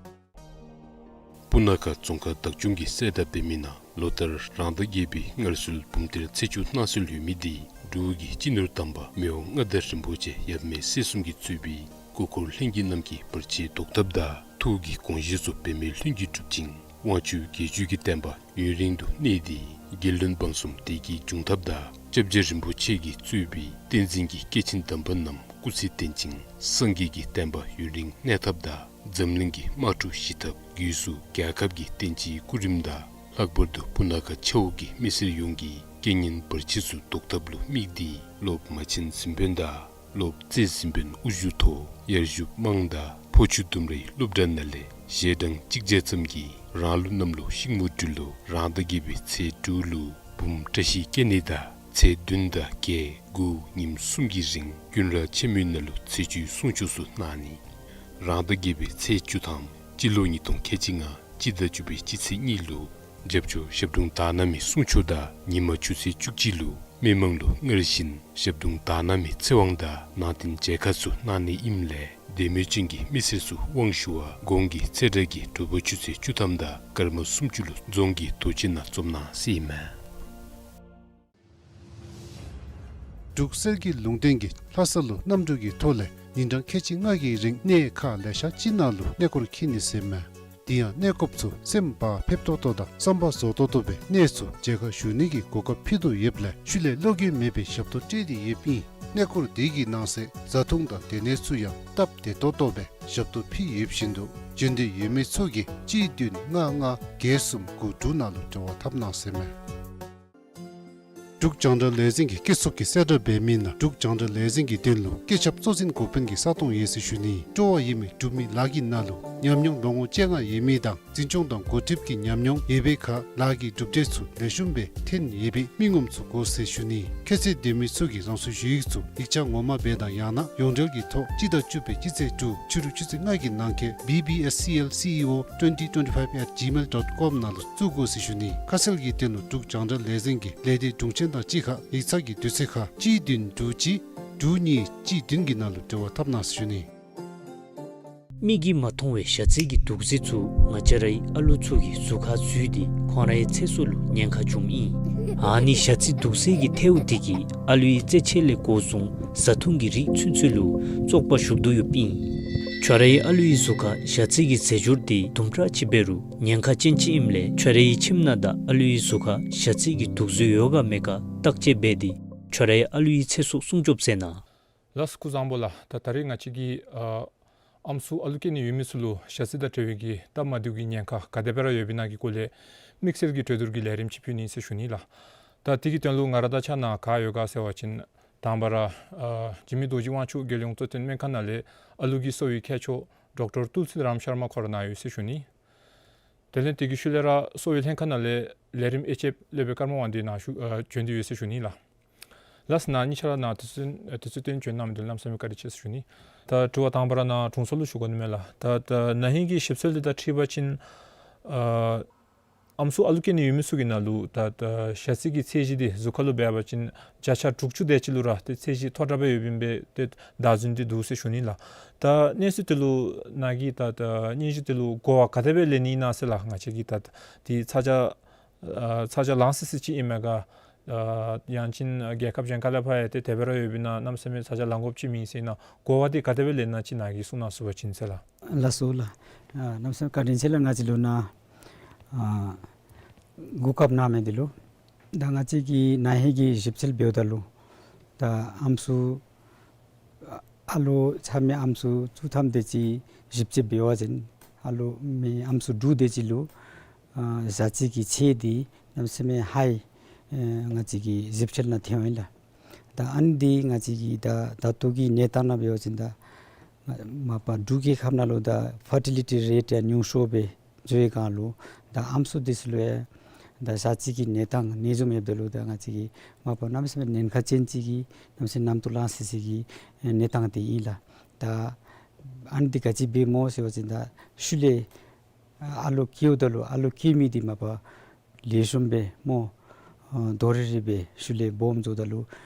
སྤུ་ན་ཁ་རྫོང་ཁག་བདག་སྐྱོང་གི་གསལ་བསྒྲགས་འབད་མི་ནང་ལོ་ལྟར་རང་ཟླ་བརྒྱད་པའི་སྔར་སྲོལ་འབུམ་སྡེར་ཚེས་བཅུ་གནང་སྲོལ་ཡོད་མི་དེ་འབྲུག་གི་སྤྱི་ནོར་དམ་པ་མི་དབང་མངའ་བདག་རིན་པོ་ཆེ་ཡབ་མེས་སྲས་གསུམ་གྱིས་གཙོས་པའི་སྐུ་འཁོར་ལྷན་རྒྱས་རྣམས་ཀྱིས་བར་ཆད་བཟློག་ཐབས་དང་ཐུགས་ཀྱི་དགོངས་བཞེད་ཚུ་འབད་མེད་ལྷུན་གྱིས་གྲུབ་ཅིང་དབང་ཕྱུག་རྒྱལ་བརྒྱུད་ཀྱི་བསྟན་པ་ཡུན་རིང་དུ་གནས་ཏེ་རྒྱལ་བློན་འབངས་གསུམ་བདེ་སྐྱིད་འབྱུང་ཐབས་དང་སྐྱབས་རྗེ་རིན་པོ་ཆེ་གིས་གཙོས་པའི་བསྟན་འཛིན་གྱི་སྐྱེས་ཆེན་དམ་པ་རྣམས་སྐུ་ཚེ་བརྟན་ཅིང་སངས་རྒྱས་ཀྱི་བསྟན་པ་ཡུན་རིང་གནས་ཐབས་དང་འཛམ་གླིང་གི་དམག་འཁྲུག་ཞི་ཐབས་སྒོས་སུ་རྒྱལ་ཁབ་ཀྱི་བསྟན་སྤྱིའི་སྐུ་རིམ་དང་ལྷག་པར་དུ་སྤུ་ན་ཁ་ཆ་འོག་གི་མི་སེར་ཡོངས་ཀྱི་རྐྱེན་ངན་བར་ཆད་ཚུ་བཟློག་ཐབས་ལུ་དམིགས་ཏེ་སློབ་མ་ཆེན་གཟིམ་དཔོན་དང་སློབ་རྩེ་གཟིམ་དཔོན་དབུ་བཞུགས་ཐོག་ཡར་ཞུ་དམངས་དང་ཕོ་ཆུ་ལྡུམ་རའི་སློབ་གྲྭ་ནང་ལས་ཞལ་གྲངས་གཅིག་བརྒྱ་ཙམ་གྱིས་རང་ལུགས་གནམ་ལོ་ཤིང་མོ་སྦྲུལ་ལོ་རང་ཟླ་བརྒྱད་པའི་ཚེས་དྲུག་ལུ་འབུམ་བཀྲ་ཤིས་སྐྱེ་གནས་དང་ཚེས་བདུན་དང་བརྒྱད་དགུ་ཉིནམ་གསུམ་གྱི་རིང་ཀུན་ར་ཆེན་མོའི་ནང་ལུ་ཚེས་བཅུའི་གསུང་ཆོག་ཚུ་གནང་ནི། རང་ཟླ་བརྒྱད་པའི་ཚེས་བཅུ་ཐམ་སྤྱི་ལོ་ཉིས་སྟོང་ཁལ་གཅིག་ལྔ་སྤྱི་ཟླ་བཅུ་པའི་སྤྱི་ཚེས་གཉིས་ལུ་རྒྱབ་ཆོག་ཞབས་དྲུང་དར་ནག་མའི་གསུང་ཆོག་དང་ཉིན་མ་ཆུ་ཚོད་བཅུ་གཅིག་ལུ་མི་མང་ལུ་སྔར་བཞིན་ཞབས་དྲུང་དར་ནག་མའི་ཚེ་དབང་དང་ནང་རྟེན་མཇལ་ཁ་ཚུ་གནང་ནི་ཨིནམ་ལས་དད་མོས་ཅན་གྱི་མི་སེར་ཚུ་དབང་ཞུ་བར་དགོང་གི་ཚེས་གྲངས་ཀྱི་དྲོ་པ་ཆུ་ཚོད་བཅུ་ཐམ་དང་སྐར་མ་སུམ་ཅུ་ལུ་རྫོང་གི་རྡོ་གཅལ་ནང་འཛོམས་གནང་ཟེར་ཨིན་མས། འབྲུག་གསེར་གྱི་ལུང་བསྟན་གྱིས་ལྷ་ས་ལུ་གནམ་གྲུ་གི་ཐོག་ལས་ཉིན་གྲངས་ཁལ་གཅིག་ལྔ་གི་རིང་གནས་ཁག་ལེ་ཤ་ཅིག་ནང་ལུ་གནས་སྐོར་འཁྱིད་ནི་ཟེར་མས། དེ་ཡང་གནས་སྐོརཔ་ཚུ་སེམས་བག་ཕེབས་ཏོག་ཏོ་དང་བསམ་པ་རྫོགས་ཏོག་ཏོ་སྦེ་གནས་ཚུ་མཇལ་ཁ་ཞུ་ནི་གི་གོ་སྐབས་ཕུལ་དོ་ཡོདཔ་ལས་ཤུལ་ལས་བློ་འགྱོད་མེད་པའི་ཞབས་ཏོག་སྤྲོད་དེ་ཡོདཔ་ཨིན། གནས་སྐོར་དེ་གི་ནང་གསེས་བཟའ་འཐུང་དང་སྡོད་གནས་ཚུ་ཡང་སྟབས་བདེ་ཏོག་ཏོ་སྦེ་ཞབས་ཏོག་ཕུལ་ཡོདཔ་བཞིན་དུ་འབྱོན་འདོད་ཡོད་མི་ཚུ་གིས་གཅིག་བདུན་ལྔ་ལྔ་བརྒྱད་གསུམ་དགུ་དྲུག་ནང་ལུ་འབྲེལ་བ་འཐབ་གནང་ཟེར་མས། འབྲུག་རྒྱང་བསྒྲགས་ལས་འཛིན་གྱིས་སྐྱིད་གསོ་གི་གསལ་བསྒྲགས་འབད་མི་ནང་འབྲུག་རྒྱང་བསྒྲགས་ལས་འཛིན་གྱི་དོན་ལུ་སྐུ་ཚབ་གཙོ་འཛིན་འགོ་དཔོན་གྱི་ས་སྟོང་ཡོད་ཟེར་ཞུ་ནི། སྤྲོ་བ་ཡོད་མི་འབྲུག་མི་ལཱ་གི་ནང་ལུ་ཉམས་མྱོང་ལོ་ངོ་བཅོ་ལྔ་ཡོད་མི་དང་འཛིན་སྐྱོང་དང་འགོ་ཁྲིདཔ་གི་ཉམས་མྱོང་ཡོད་པའི་ཁར་ལཱ་གི་གྲུབ་འབྲས་ཚུ་ལེགས་ཤོམ་སྦེ་ཐོན་ཡོད་པའི་མི་ངོམ་ཚུ་དགོ་ཟེར་ཞུ་ནི། ཁྱད་ཚད་ལྡན་མི་ཚུ་གིས་རང་སོའི་ཞུ་ཡིག་ཚུ་ཡིག་ཆ་ངོ་མ་སྦེ་དང་ཡང་ན་ཡོངས་འབྲེལ་གྱི་ཐོག་སྤྱི་ཟླ་བཅུ་པའི་སྤྱི་ཚེས་དྲུག་ཕྱི་རུ་ཆུ་ཚོད་ལྔ་གི་ནང་འཁོད་B B S C L C E O twenty twenty-five at gmail dot com ནང་ལུ་བཙུགས་དགོ་ཟེར་ཞུ་ནི། ཁ་གསལ་གྱི་དོན་ལུ་འབྲུག་རྒྱང་བསྒྲགས་ལས་འཛིན་གྱི་ལས་སྡེ་དྲུང་ཆེན་དང་གཅིག་ཁར་ཡིག་ཚང་གི་དུས་ཚོད་ཁར་གཅིག་བདུན་དྲུག་གཅིག་དྲུག་གཉིས་གཅིག་བདུན་གྱི་ནང་ལུ་འབྲེལ་བ་འཐབ་གནང་ཟེར་ཞུ་ནི། མིག་གིས་མ་མཐོང་བའི་ཞ་རྩི་གི་དུག་རྫས་ཚུ་ང་བཅས་རའི་ཨ་ལུ་ཚུ་གི་གཟུགས་ཁར་འཛུལ་ཏེ་ཁོང་རའི་ཚེ་སྲོག་ལུ་ཉེན་ཁ་འབྱུངམ་ཨིན། ཨ་ནི་ཞ་རྩི་དུག་རྫས་ཀྱི་ཐལཝ་དེ་གིས་ཨ་ལུའི་རྩེད་ཆས་ལས་འགོ་བཟུང་བཟའ་འཐུང་གི་རིགས་ཚུན་ཚོད་ལུ་བཙོག་པ་ཞུགས་དོ་ཡོདཔ་ཨིན། ཁྱོད་རའི་ཨ་ལུའི་གཟུགས་ཁར་ཞ་རྩི་གི་རྫས་སྦྱོར་དེ་དུམ་གྲ་ཅིག་འབད་རུང་ཉེན་ཁ་ཅན་ཅིག་ཨིནམ་ལས་ཁྱོད་རའི་ཁྱིམ་ནང་དང་ཨ་ལུའི་གཟུགས་ཁར་ཞ་རྩི་གི་དུག་རྫས་ཡོད་ག་མེད་ག་བརྟག་དཔྱད་འབད་དེ་ཁྱོད་རའི་ཨ་ལུའི་ཚེ་སྲོག་སྲུང་སྐྱོབ་མཛད་གནང་། ལགས་སོ། སྐུ་གཟུགས་བཟང་པོ་ལགས། ད་ད་རེས་ང་བཅས་ཀྱིས་ཨ་ཨམ་སྲུ་ཨ་ལུ་སྐྱེ་ནི་ཡོད་མི་ཚུ་ལུ་ཞ་རྩི་དང་འབྲེལ་བའི་གི་སྟབས་མ་བདེཝ་གི་ཉེན་ཁ་ག་དེ་སྦེ་ར་ཡོདཔ་ཨིན་ན་གི་སྐོར་ལས་དམིགས་བསལ་གྱི་གྲོས་བསྡུར་གྱི་ལས་རིམ་ཅིག་ཕུལ་ནི་ཟེར་ཞུ་ནི་ལགས། ད་དེ་གི་དོན་ལུ་ང་ར་དང་གཅིག་ཁར་ག་ཡོད་ག་ཟེར་བ་ཅིན་དང་པ་ར་ཨ་འཇིགས་མེད་རྡོ་རྗེ་དབང་ཕྱུག་རྒྱལ་ཡོངས་གཙོ་བསྟེན་སྨན་ཁང་ནང་ལས་ཨ་ལུ་གི་གསོ་བའི་མཁས་མཆོག་ཌོག་ཊར་ཏུལ་སི་རམ་ཤར་མ་ཁོ་ར་ནཱ་ཡོད་ཟེར་ཞུ་ནི། དེ་ལས་དེ་གི་ཤུལ་ལས་ར་གསོ་བའི་ལྷན་ཁག་ནང་ལས་ལས་རིམ་དབྱེ་འབྱེདཔ་སློབ་དཔོན་ཀརྨ་དབང་འདུས་ནཱ་ཞུ་ཨ་བྱོན་ཏེ་ཡོད་ཟེར་ཞུ་ནི་ལགས། ལགས་སོ། ནཱ་གཉིས་ཆ་ར་ནཱ་དུས་ཚོད་ཨ་དུས་ཚོད་བཏོན་བྱོན་གནང་མི་འདི་ལུ་གནམ་མེད་ས་མེད་བཀའ་དྲིན་ཆེ་ཟེར་ཞུ་ནི། ད་དྲི་བ་དང་པ་ར་ནཱ་དྲུང་འཚོ་ལུ་ཞུ་དགོ་ནི་མས་ལགས། ད་ད་ན་ཧིང་གི་ཞིབ་འཚོལ་འདི་དང་འཁྲིལ་བ་ཅིན་ཨ་ཨམ་སྲུ་ཨ་ལུ་སྐྱེ་ནི་ཡོད་མི་ཚུ་གི་ནང་ལུ་ད་ད་ཞ་རྩི་གི་ཚད་གཞི་འདི་གཟུགས་ཁར་ལུ་འབད་བ་ཅིན་བརྒྱ་ཆ་དྲུག་ཅུ་དེ་ཅིག་ལུ་ར་ཏེ་ཚད་གཞི་མཐོ་དྲགས་སྦེ་ཡོདཔ་ཨིན་པས། ཏེ་བདའ་ཟུན་འདི་འདུག་ཟེར་ཞུ་ནི་ལགས། ད་གནས་ཚུལ་འདི་ལུ་ནཱ་གིས་ད་ད་སྙན་ཞུ་འདི་ལུ་གོ་བ་ག་དེ་སྦེ་ལེན་ནི་ཨིན་ན་ཟེར་ལགས། ང་བཅས་ཀྱིས་ད་འདི་ཚ་གྱང་ཨ་ཚ་གྱང་ལང་སི་སི་ཅིག་ཨིན་མས་ག། ཨ་ཡང་ཅིན་རྒྱལ་ཁབ་གཞན་ཁ་ལས་ཕར་ཡང་ཏེ་དེ་སྦེ་ར་ཡོདཔ་ཨིན་ན་གནམ་མེད་ས་མེད་ཚ་གྱང་ལང་དགོཔ་ཅིག་མེད་ཟེར་ན་གོ་བ་འདི་ག་དེ་སྦེ་ལེན་ན་ཅིག་ནཱ་གིས་གསུང་གནང་ཚུགས་པ་ཅིན་ཟེར་ལགས། ལགས་སོ་ལགས། ཨ་གནམ་མེད་ས་མེད་བཀའ་དྲིན་ཆེ་ལགས། ང་བཅས་ལུ་ནཱ་ཨ་གོ་སྐབས་གནང་མི་འདི་ལུ། ད་ང་བཅས་ཀྱིས་ན་ཧིང་གི་ཞིབ་འཚོལ་འབདཝ་ད་ལུ་ད་ཨམ་སྲུ་ཨ་ལུ་ཆ་མེད་ཨམ་སྲུ་བཅུ་ཐམ་དེ་ཅིག་ཞིབ་དཔྱད་འབད་བ་ཅིན་ཨ་ལུ་མི་ཨམ་སྲུ་དྲུག་དེ་ཅིག་ལུ་ཨ་ཞ་རྩི་གི་ཚད་འདི་གནམ་མེད་ས་མེད་ཧའི་ཨེ་ང་བཅས་ཀྱི་ཞིབ་འཚོལ་ནང་ཐོན་ཡི་ལགས། ད་ཨ་ནི་འདི་ང་བཅས་ཀྱི་ད་ད་ལྟོ་གི་གནས་སྟངས་ནང་འབད་བ་ཅིན་ད་མ་པ་འབྲུག་རྒྱལ་ཁབ་ནང་ལུ་ད་ཕར་ཊི་ལི་ཊི་རེཊ་ཡང་ཉུང་ཤོས་སྦེ་འགྱོ་བའི་སྒང་ལུ་ད་ཨམ་སྲུ་འདི་ཚུ་ལུ་ཡང་ད་ཞ་རྩི་གི་གནས་སྟངས་ནད་འབྱུང་ཡོདཔ་ད་ལུ་ད་ང་བཅས་ཀྱི་མ་པ་གནམ་མེད་ས་མེད་ཉེན་ཁ་ཅན་ཅིག་གི་གནམ་མེད་ས་མེད་གནམ་དུག་ལང་སི་སི་གི་གནས་སྟངས་འདི་ཨིན་ལགས། ད་ཨ་ནི་འདི་ག་ཅི་འབད་སྨོ་ཟེར་བ་ཅིན་ད་ཤུལ་ལས་ཨ་ལུ་སྐྱེཝ་ད་ལུ་ཨ་ལུ་སྐྱེ་མི་འདི་མ་པ་ལེགས་ཤོམ་སྦེ་སྨོ། ཨ་དོ་རི་རི་སྦེ་ཤུལ་ལས་སྦོམ་འགྱོཝ་ད་ལུ་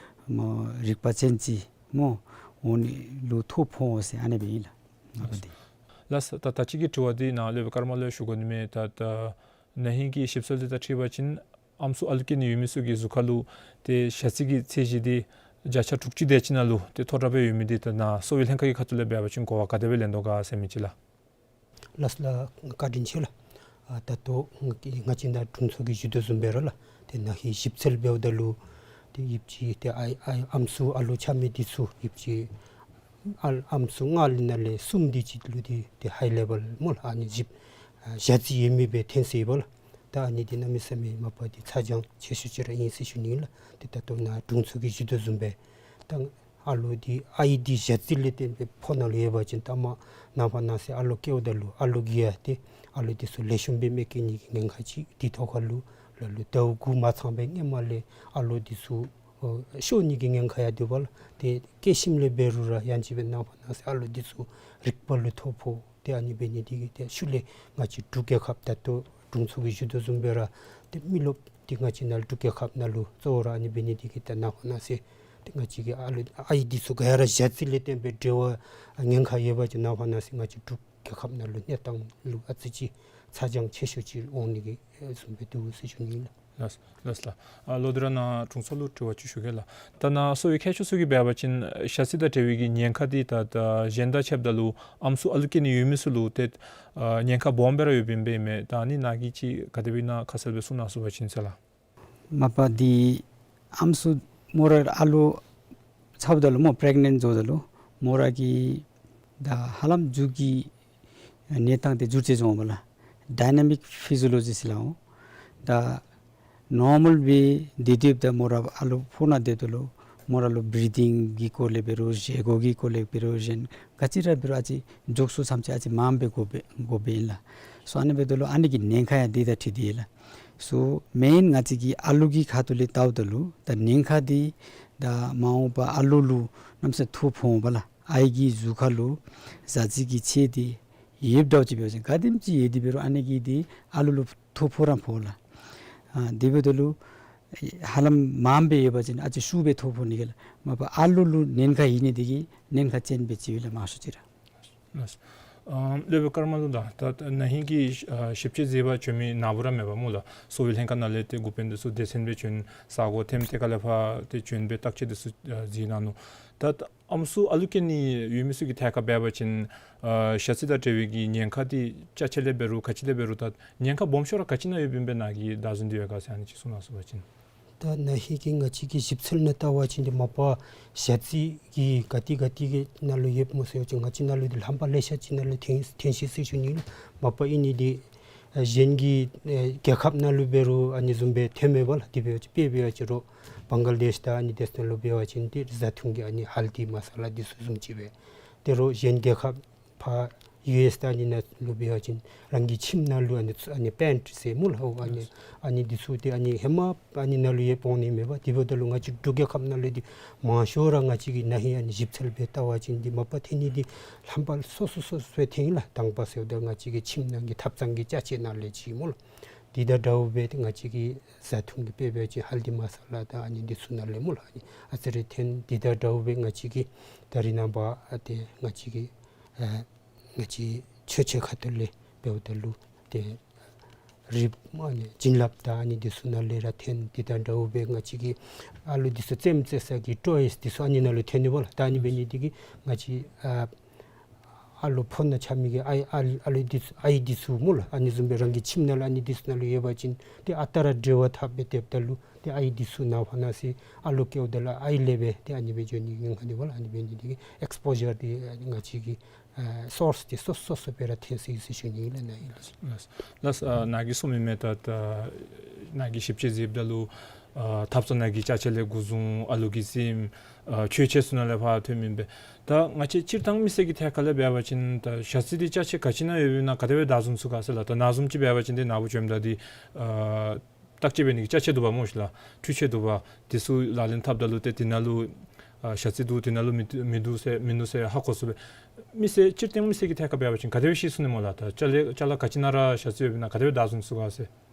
སྨོ་རིག་པ་ཅན་ཅིག་སྨོ་འོང་ནི་ལུ་ཐོ་ཕོག་འོང་ཟེར་ཨ་ནི་སྦེ་ཨིན་ལགས། ཨ་ནི་སྦེ་འདི། ལགས་སོ། ད་ད་ཅི་གི་དྲི་བ་འདི་ནཱ་སློབ་དཔོན་ཀརྨ་ལུ་ཞུ་དགོ་ནི་མས། ད་ད་ན་ཧིང་གི་ཞིབ་འཚོལ་འདི་དང་འཁྲིལ་བ་ཅིན་ཨམ་སྲུ་ཨ་ལུ་སྐྱེ་ནི་ཡོད་མི་ཚུ་གི་གཟུགས་ཁར་ལུ་ཏེ་ཞ་རྩི་གི་ཚད་གཞི་འདི་བརྒྱ་ཆ་དྲུག་ཅུ་དེ་ཅིག་ནང་ལུ་ཏེ་མཐོ་དྲགས་སྦེ་ཡོད་མི་འདི་ད་ནཱ་གསོ་བའི་ལྷན་ཁག་གི་ཁ་ཐུག་ལས་འབད་བ་ཅིན་གོ་བ་ག་དེ་སྦེ་ལེན་དོ་ག་ཟེར་མི་ཅིག་ལགས། ལགས་སོ་ལགས། བཀའ་དྲིན་ཆེ་ལགས། ཨ་ད་ལྟོ་ང་བཅས་ནཱ་དྲུང་འཚོ་གིས་ཞུ་དོ་བཟུམ་སྦེ་ར་ལགས། ཏེ་ན་ཧིང་ཞིབ་འཚོལ་འབདཝ་ད་ལུ་ཏེ་ཡོདཔ་ཅིག་ཏེ་ཨའི་ཨའི་ཨམ་སྲུ་ཨ་ལུ་ཆ་མེད་འདི་ཚུ་ཡོདཔ་ཅིག་ཨ་ཨམ་སྲུ་ལྔ་ལས་ནང་ལས་གསུམ་དེ་ཅིག་ལུ་འདི་ཏེ་ཧའི་ལེ་བཱལ་སྨོ་ལགས། ཨ་ནི་ཞིབ་ཨ་ཞ་རྩི་ཡོད་མི་སྦེ་ཐོན་སོ་ཡི་པ་ལགས། ད་ཨ་ནི་འདི་གནམ་མེད་ས་མེད་མ་པ་འདི་ཚ་གྱང་ཆེ་ཤོས་ཅིག་ར་ཨིན་ཟེར་ཞུ་ནི་ལགས། ཏེ་ད་ལྟོ་ནཱ་དྲུང་འཚོ་གིས་ཞུ་དོ་བཟུམ་སྦེ་ད་ཨ་ལུ་འདི་ཨའི་འདི་ཞ་རྩི་ལས་བརྟེན་སྦེ་ཕོ་ནང་ལུ་ཡོད་པ་ཅིན་ད་མ་ནངས་པ་གནངས་ཚེ་ཨ་ལུ་སྐྱེཝ་ད་ལུ་ཨ་ལུ་གིས་ཡང་ཏེ་ཨ་ལུ་འདི་ཚུ་ལེགས་ཤོམ་སྦེ་མི་སྐྱེ་ནི་གི་ཉེན་ཁ་ཅིག། དེ་ཐོག་ཁར་ལུ་ལ་ལུ་ཟླཝ་དགུ་མ་ཚང་པའི་སྔོན་མ་ལས་ཨ་ལུ་འདི་ཚུ་ཨ་ཤོར་ནི་གི་ཉེན་ཁ་ཡང་འདུག་པ་ལགས། ཏེ་སྐྱེ་ཞིནམ་ལས་འབད་རུང་ར་ཡང་ཅིན་སྦེ་ནངས་པ་གནངས་ཚེ་ཨ་ལུ་འདི་ཚུ་རིག་པ་ལུ་ཐོ་ཕོག། ཏེ་ཨ་ནི་འབད་ནི་འདི་གིས་ཏེ་ཤུལ་ལས་ང་བཅས་འབྲུག་རྒྱལ་ཁབ་ད་ལྟོ་དྲུང་འཚོ་གིས་ཞུ་དོ་བཟུམ་སྦེ་ར་ཏེ་མི་རློབས་འདི་ང་བཅས་ནཱ་འབྲུག་རྒྱལ་ཁབ་ནང་ལུ་གཙོ་བོ་ར་ཨ་ནི་འབད་ནི་འདི་གིས་ད་ནངས་པ་གནངས་ཚེ་ཏེ་ང་བཅས་ཀྱི་ཨ་ལུ་ཨའི་འདི་ཚུ་ག་ར་ཞ་རྩི་ལས་བརྟེན་སྦེ་འབྲེལ་བ་ཉེན་ཁ་ཡོད་པ་ཅིན་ནངས་པ་གནངས་ཚེ་ང་བཅས་འབྲུག་རྒྱལ་ཁབ་ནང་ལུ་གནས་སྟངས་ལུ་ཨ་ཙི་ཅིག་ཚ་གྱང་ཆེ་ཤོས་ཅིག་འོང་ནི་གི་བཟུམ་སྦེ་འདུག་ཟེར་ཞུ་ནི་ལགས། ལགས་ལགས་ལགས། ཨ་ལོ་དེ་ར་ནཱ་དྲུང་འཚོ་ལུ་དྲི་བ་ཅིག་ཞུ་གེ་ལགས། ད་ནཱ་གསོ་བའི་མཁས་མཆོག་ཚུ་གིས་འབད་བ་ཅིན་ཞ་རྩི་དང་འབྲེལ་བའི་གི་ཉེན་ཁ་འདི་ད་ད་གཞན་དང་ཕྱདཔ་ད་ལུ་ཨམ་སྲུ་ཨ་ལུ་སྐྱེ་ནི་ཡོད་མི་ཚུ་ལུ་ཏེ་ཨ་ཉེན་ཁ་སྦོམ་སྦེ་ར་ཡོདཔ་ཨིན་པས་མས། ད་ཨ་ནི་ནཱ་གིས་ཅིག་ག་དེ་སྦེ་ཨིན་ན་ཁ་གསལ་སྦེ་གསུང་གནང་ཚུགས་པ་ཅིན་ཟེར་ལགས། མ་པ་འདི་ཨམ་སྲུ་མོ་ར་ཨ་ལུ་ཚཝ་ད་ལུ་སྨོ་པི་རེག་ནེནཊ་འགྱོཝ་ད་ལུ་མོ་ར་གི་ད་ཧ་ལམ་མཇུག་གི་གནས་སྟངས་འདི་འགྱུར་བཅོས་འབྱུང་བ་ལགས། ཌའི་ནེ་མིཀ་ཕི་ཟི་ཡོ་ལོ་ཇི་ཟེར་སླབ་འོང་། ད་ ནོར་མཱལ་སྦེ་སྡོད་སྡོདཔ་ད་མོ་ར་ཨ་ལུ་ཕོ་ནང་སྡོདཔ་ད་ལུ་མོ་ར་ལུ་བི་རི་དིང་གི་སྐོར་ལས་འབད་རུང་བཞེས་སྒོ་གི་སྐོར་ལས་འབད་རུང་གཞན་ག་ཅི་ར་འབད་རུང་ཨ་ཙི་འཇུག་ཚུགས་ཙམ་ཅིག་ཨ་ཙི་མངམ་སྦེ་དགོ་པས་དགོ་པས་ཨིན་ལགས། སོ་ཨ་ནི་འབདཝ་ད་ལུ་ཨ་ནི་གི་ཉེན་ཁ་ཡང་འདི་དང་འཁྲིལ་ཏེ་ཨིན་ལགས། སོ་མེན་ང་བཅས་ཀྱི་ཨ་ལུ་གི་ཁ་ཐུག་ལས་བལྟཝ་ད་ལུ་ད་ཉེན་ཁ་འདི་ད་མ་འོངས་པ་ཨ་ལུ་ལུ་གནམ་མེད་ས་མེད་ཐོ་ཕོག་འོང་པས་ལགས། ཨའི་གི་གཟུགས་ཁར་ལུ་ཟ་ཟི་གི་ཚད་འདི་ཡོདཔ་འདྲཝ་ཅིག་འབད་བ་ཅིན་ག་དེམ་ཅིག་ཡོད་དེ་འབད་རུང་ཨ་ནི་གིས་འདི་ཨ་ལུ་ལུ་ཐོ་ཕོག་ར་ཕོག་ལགས། ཨ་དེ་འབདཝ་ད་ལུ་ཧ་ལམ་མངམ་སྦེ་ཡོད་པ་ཅིན་ཨ་ཙི་ཤུགས་སྦེ་ཐོ་ཕོག་ནི་གི་ལགས། མ་པ་ཨ་ལུ་ལུ་ཉེན་ཁ་ཡོད་ནི་འདི་གིས་ཉེན་ཁ་ཅན་སྦེ་བརྩིཝ་ལགས་མང་ཤོས་ཅིག་ར། ལགས། ཨམ་སློབ་དཔོན་ཀརྨ་ལུ་ད་ད་ན་ཧིང་གི་ཨ་ཞིབ་དཔྱད་མཛད་པར་བྱོན་མི་ནཱ་བུ་ར་མེད་པ་སྨོ་ལགས། གསོ་བའི་ལྷན་ཁག་ནང་ལས་ཏེ་འགོ་དཔོན་འདི་ཚུ་སྡེ་ཚན་སྦེ་བྱོན་ས་སྒོ་ཐེམ་ཏེ་ག་ལས་ཕར་ཏེ་བྱོན་སྦེ་བརྟག་དཔྱད་འདི་ཚུ་ཨ་མཛད་གནང་ནུག། ད་ཨམ་སྲུ་ཨ་ལུ་སྐྱེ་ནི་ཡོད་མི་ཚུ་གི་ཐད་ཁར་འབད་བ་ཅིན་ཨ་ཞ་རྩི་དང་འབྲེལ་བའི་གི་ཉེན་ཁ་འདི་ཅ་ཆས་ལས་འབད་རུང་ག་ཅི་ལས་འབད་རུང་ད་ཉེན་ཁ་སྦོམ་ཤོས་ར་ག་ཅི་ནང་ཡོདཔ་ཨིན་པས་ནཱ་གིས་བདའ་ཟུན་འདི་ཡོད་ག་ཟེར་ཨ་ནི་ཅིག་གསུང་གནང་ཚུགས་པ་ཅིན། ད་ན་ཧིང་གི་ང་བཅས་ཀྱི་ཞིབ་འཚོལ་ནང་བལྟ་བ་ཅིན་འདི་མ་པ་ཞ་རྩི་གི་ག་ཏེ་ག་ཏེ་གི་ནང་ལུ་ཡོདཔ་སྨོ་ཟེར་བ་ཅིན་ང་བཅས་ནང་ལུ་འདི་ལྷམ་པ་ལེ་ཤ་ཅིག་ནང་ལུ་ཐོན་ཐོན་ཅི་ཟེར་ཞུ་ནི་ལགས། མ་པ་ཨིན་ནི་འདི་ཨ་གཞན་གྱི་ཨ་རྒྱལ་ཁབ་ནང་ལུ་འབད་རུང་ཨ་ནི་བཟུམ་སྦེ་ཐོནམ་མས་པ་ལགས། དེ་འབད་བ་ཅིན་དཔེ་འབད་བ་ཅིན་རོགས་བང་ག་ལ་དེཤ་དང་ཨ་ནི་དེ་ཚུ་ནང་ལུ་འབད་བ་ཅིན་འདི་བཟའ་འཐུང་གི་ཨ་ནི་ཧལ་དི་མ་ས་ལ་འདི་ཚུ་བཟུམ་ཅིག་སྦེ་ཏེ་རོགས་གཞན་རྒྱལ་ཁབ་ཕར་ཡུ་ཨེས་དང་ཨ་ནི་ནང་ལུ་འབད་བ་ཅིན་རང་གི་ཁྱིམ་ནང་ལུ་ཨ་ནི་ཚུ་ཨ་ནི་པེནཊ་ཟེར་སྨོ་ལགས། ཨོ་ཨ་ནི་ཨ་ནི་འདི་ཚུ་ཏེ་ཨ་ནི་ཧེ་མ་ཨ་ནི་ནང་ལུ་ཡང་འོང་ནི་མས་པ། དེ་འབདཝ་ད་ལུ་ང་བཅས་འབྲུག་རྒྱལ་ཁབ་ནང་ལུ་འདི་མང་ཤོས་ར་ང་བཅས་ཀྱི་ན་ཧིང་ཨ་ནི་ཞིབ་འཚོལ་འབད་བལྟ་བ་ཅིན་འདི་མ་པ་ཐོན་ནི་འདི་ལྷམ་པ་སོ་སོ་སོ་སོ་སྦེ་ཐོན་ལགས། དང་པ་ཟེརཝ་ད་ང་བཅས་ཀྱི་ཁྱིམ་ནང་གི་ཐབ་ཚང་གི་ཅ་ཆས་ནང་ལས་ཅིག་སྨོ་ལགས། དེ་དང་འདྲཝ་སྦེ་ཏེ་ང་བཅས་ཀྱི་བཟའ་འཐུང་གི་དཔེ་འབད་བ་ཅིན་ཧལ་དི་མ་ས་ལ་དང་ཨ་ནི་འདི་ཚུ་ནང་ལས་སྨོ་ལགས། ཨ་ནི་ཨ་ཙི་རེ་ཐོན། དེ་དང་འདྲཝ་སྦེ་ང་བཅས་ཀྱི་ད་རེས་ནངས་པ་ཨ་ཏེ་ང་བཅས་ཀྱི་ཨ་ང་བཅས་མཆོད་ཆས་ཁ་ཐུག་ལས་འབདཝ་ད་ལུ་ཏེ་རིལ་བུ་ཨ་ནི་བྱིན་རླབས་དང་ཨ་ནི་འདི་ཚུ་ནང་ལས་ར་ཐོན། དེ་དང་འདྲཝ་སྦེ་ང་བཅས་ཀྱི་ཨ་ལུ་འདི་ཚུ་རྩེདམོ་རྩེ་ས་གི་ཊོའིས་འདི་ཚུ་ཨ་ནི་ནང་ལུ་ཐོན་ནི་པ་ལགས། ད་ཨ་ནི་འབད་ནི་འདི་གིས་ང་བཅས་ཨ་ཨ་ལུ་ཕོ་ནང་ཆགས་མི་གི་ཨའི་ཨ་ཨ་ལུ་འདི་ཚུ་ཨའི་འདི་ཚུ་སྨོ་ལགས། ཨ་ནི་བཟུམ་སྦེ་རང་གི་ཁྱིམ་ནང་ལུ་ཨ་ནི་འདི་ཚུ་ནང་ལུ་ཡོད་པ་ཅིན་ཏེ་ཨ་རྟག་ར་འབྲེལ་བ་འཐབ་སྦེ་སྡོདཔ་ད་ལུ་ཏེ་ཨའི་འདི་ཚུ་ནང་ཕར་ནང་སེ་ཨ་ལུ་སྐྱེཝ་ད་ལུ་ཨའི་ལས་སྦེ་ཏེ་ཨ་ནི་སྦེ་འགྱོ་ནི་ཉེན་ཁ་འདུག་པ་ལགས། ཨ་ནི་འབད་ནི་འདི་གིས་ཨེགསི་པོ་ཞར་འདི་ང་བཅས་ཀྱི་ཨ་སོརསི་འདི་སོ་སོ་སོ་སྦེ་ར་ཐོན་སོ་ཡི་ཟེར་ཞུ་ནི་ཨིན་ལགས། ནཱ་ཨིན་ལགས། ལགས། ལགས། ཨ་ནཱ་གིས་གསུངས་མི་མས། ད་ད་ནཱ་གིས་ཞིབ་དཔྱད་མཛདཔ་ད་ལུ་ཨ་ཐབ་ཚང་ནང་གི་ཅ་ཆས་ལས་འགོ་བཟུང་ཨ་ལུ་གི་རྩེདམོ་ཨ་མཆོད་ཆས་ཚུ་ནང་ལས་ཕར་ཐོན་མི་མས། ད་ང་བཅས་སྤྱིར་བཏང་མི་སེར་གྱི་ཐད་ཁར་ལས་འབད་བ་ཅིན་ད་ཞ་རྩི་འདི་ཅ་ཆས་ག་ཅི་ནང་ཡོདཔ་ཨིན་ན་ག་དེ་སྦེ་བདའ་བཟུང་ཚུགས་ག་ཟེར་ལགས། ད་ནཱ་བཟུམ་ཅིག་འབད་བ་ཅིན་ཏེ་ནཱ་བུ་བྱོནམ་ད་འདི་ཨ་བརྟག་དཔྱད་འབད་ནི་གི་ཅ་ཆས་འདུག་པ་སྨོ་ཤིག་ལགས། འཕྲུལ་ཆས་འདུག་པ། འདི་ཚུ་ལག་ལེན་འཐབ་ད་ལུ་ཏེ་འདི་ནང་ལུ་ཨ་ཞ་རྩི་འདུག་འདི་ནང་ལུ་མི་འདུག་མི་འདུག་ཟེར་མི་འདུག་ཟེར་ཧ་གོ་ཚུགས་པས། མི་སེར་སྤྱིར་བཏང་མི་སེར་གྱི་ཐད་ཁར་འབད་བ་ཅིན་ག་དེ་སྦེ་ཤེས་ཚུགས་ནི་སྨོ་ལགས། ད་ཅ་ལ་ཅ་ལ་ག་ཅི་ནང་ར་ཞ་རྩི་ཡོདཔ་ཨིན་ན་ག་དེ་སྦེ་བདའ་བཟུང་ཚུགས་ག་ཟེར།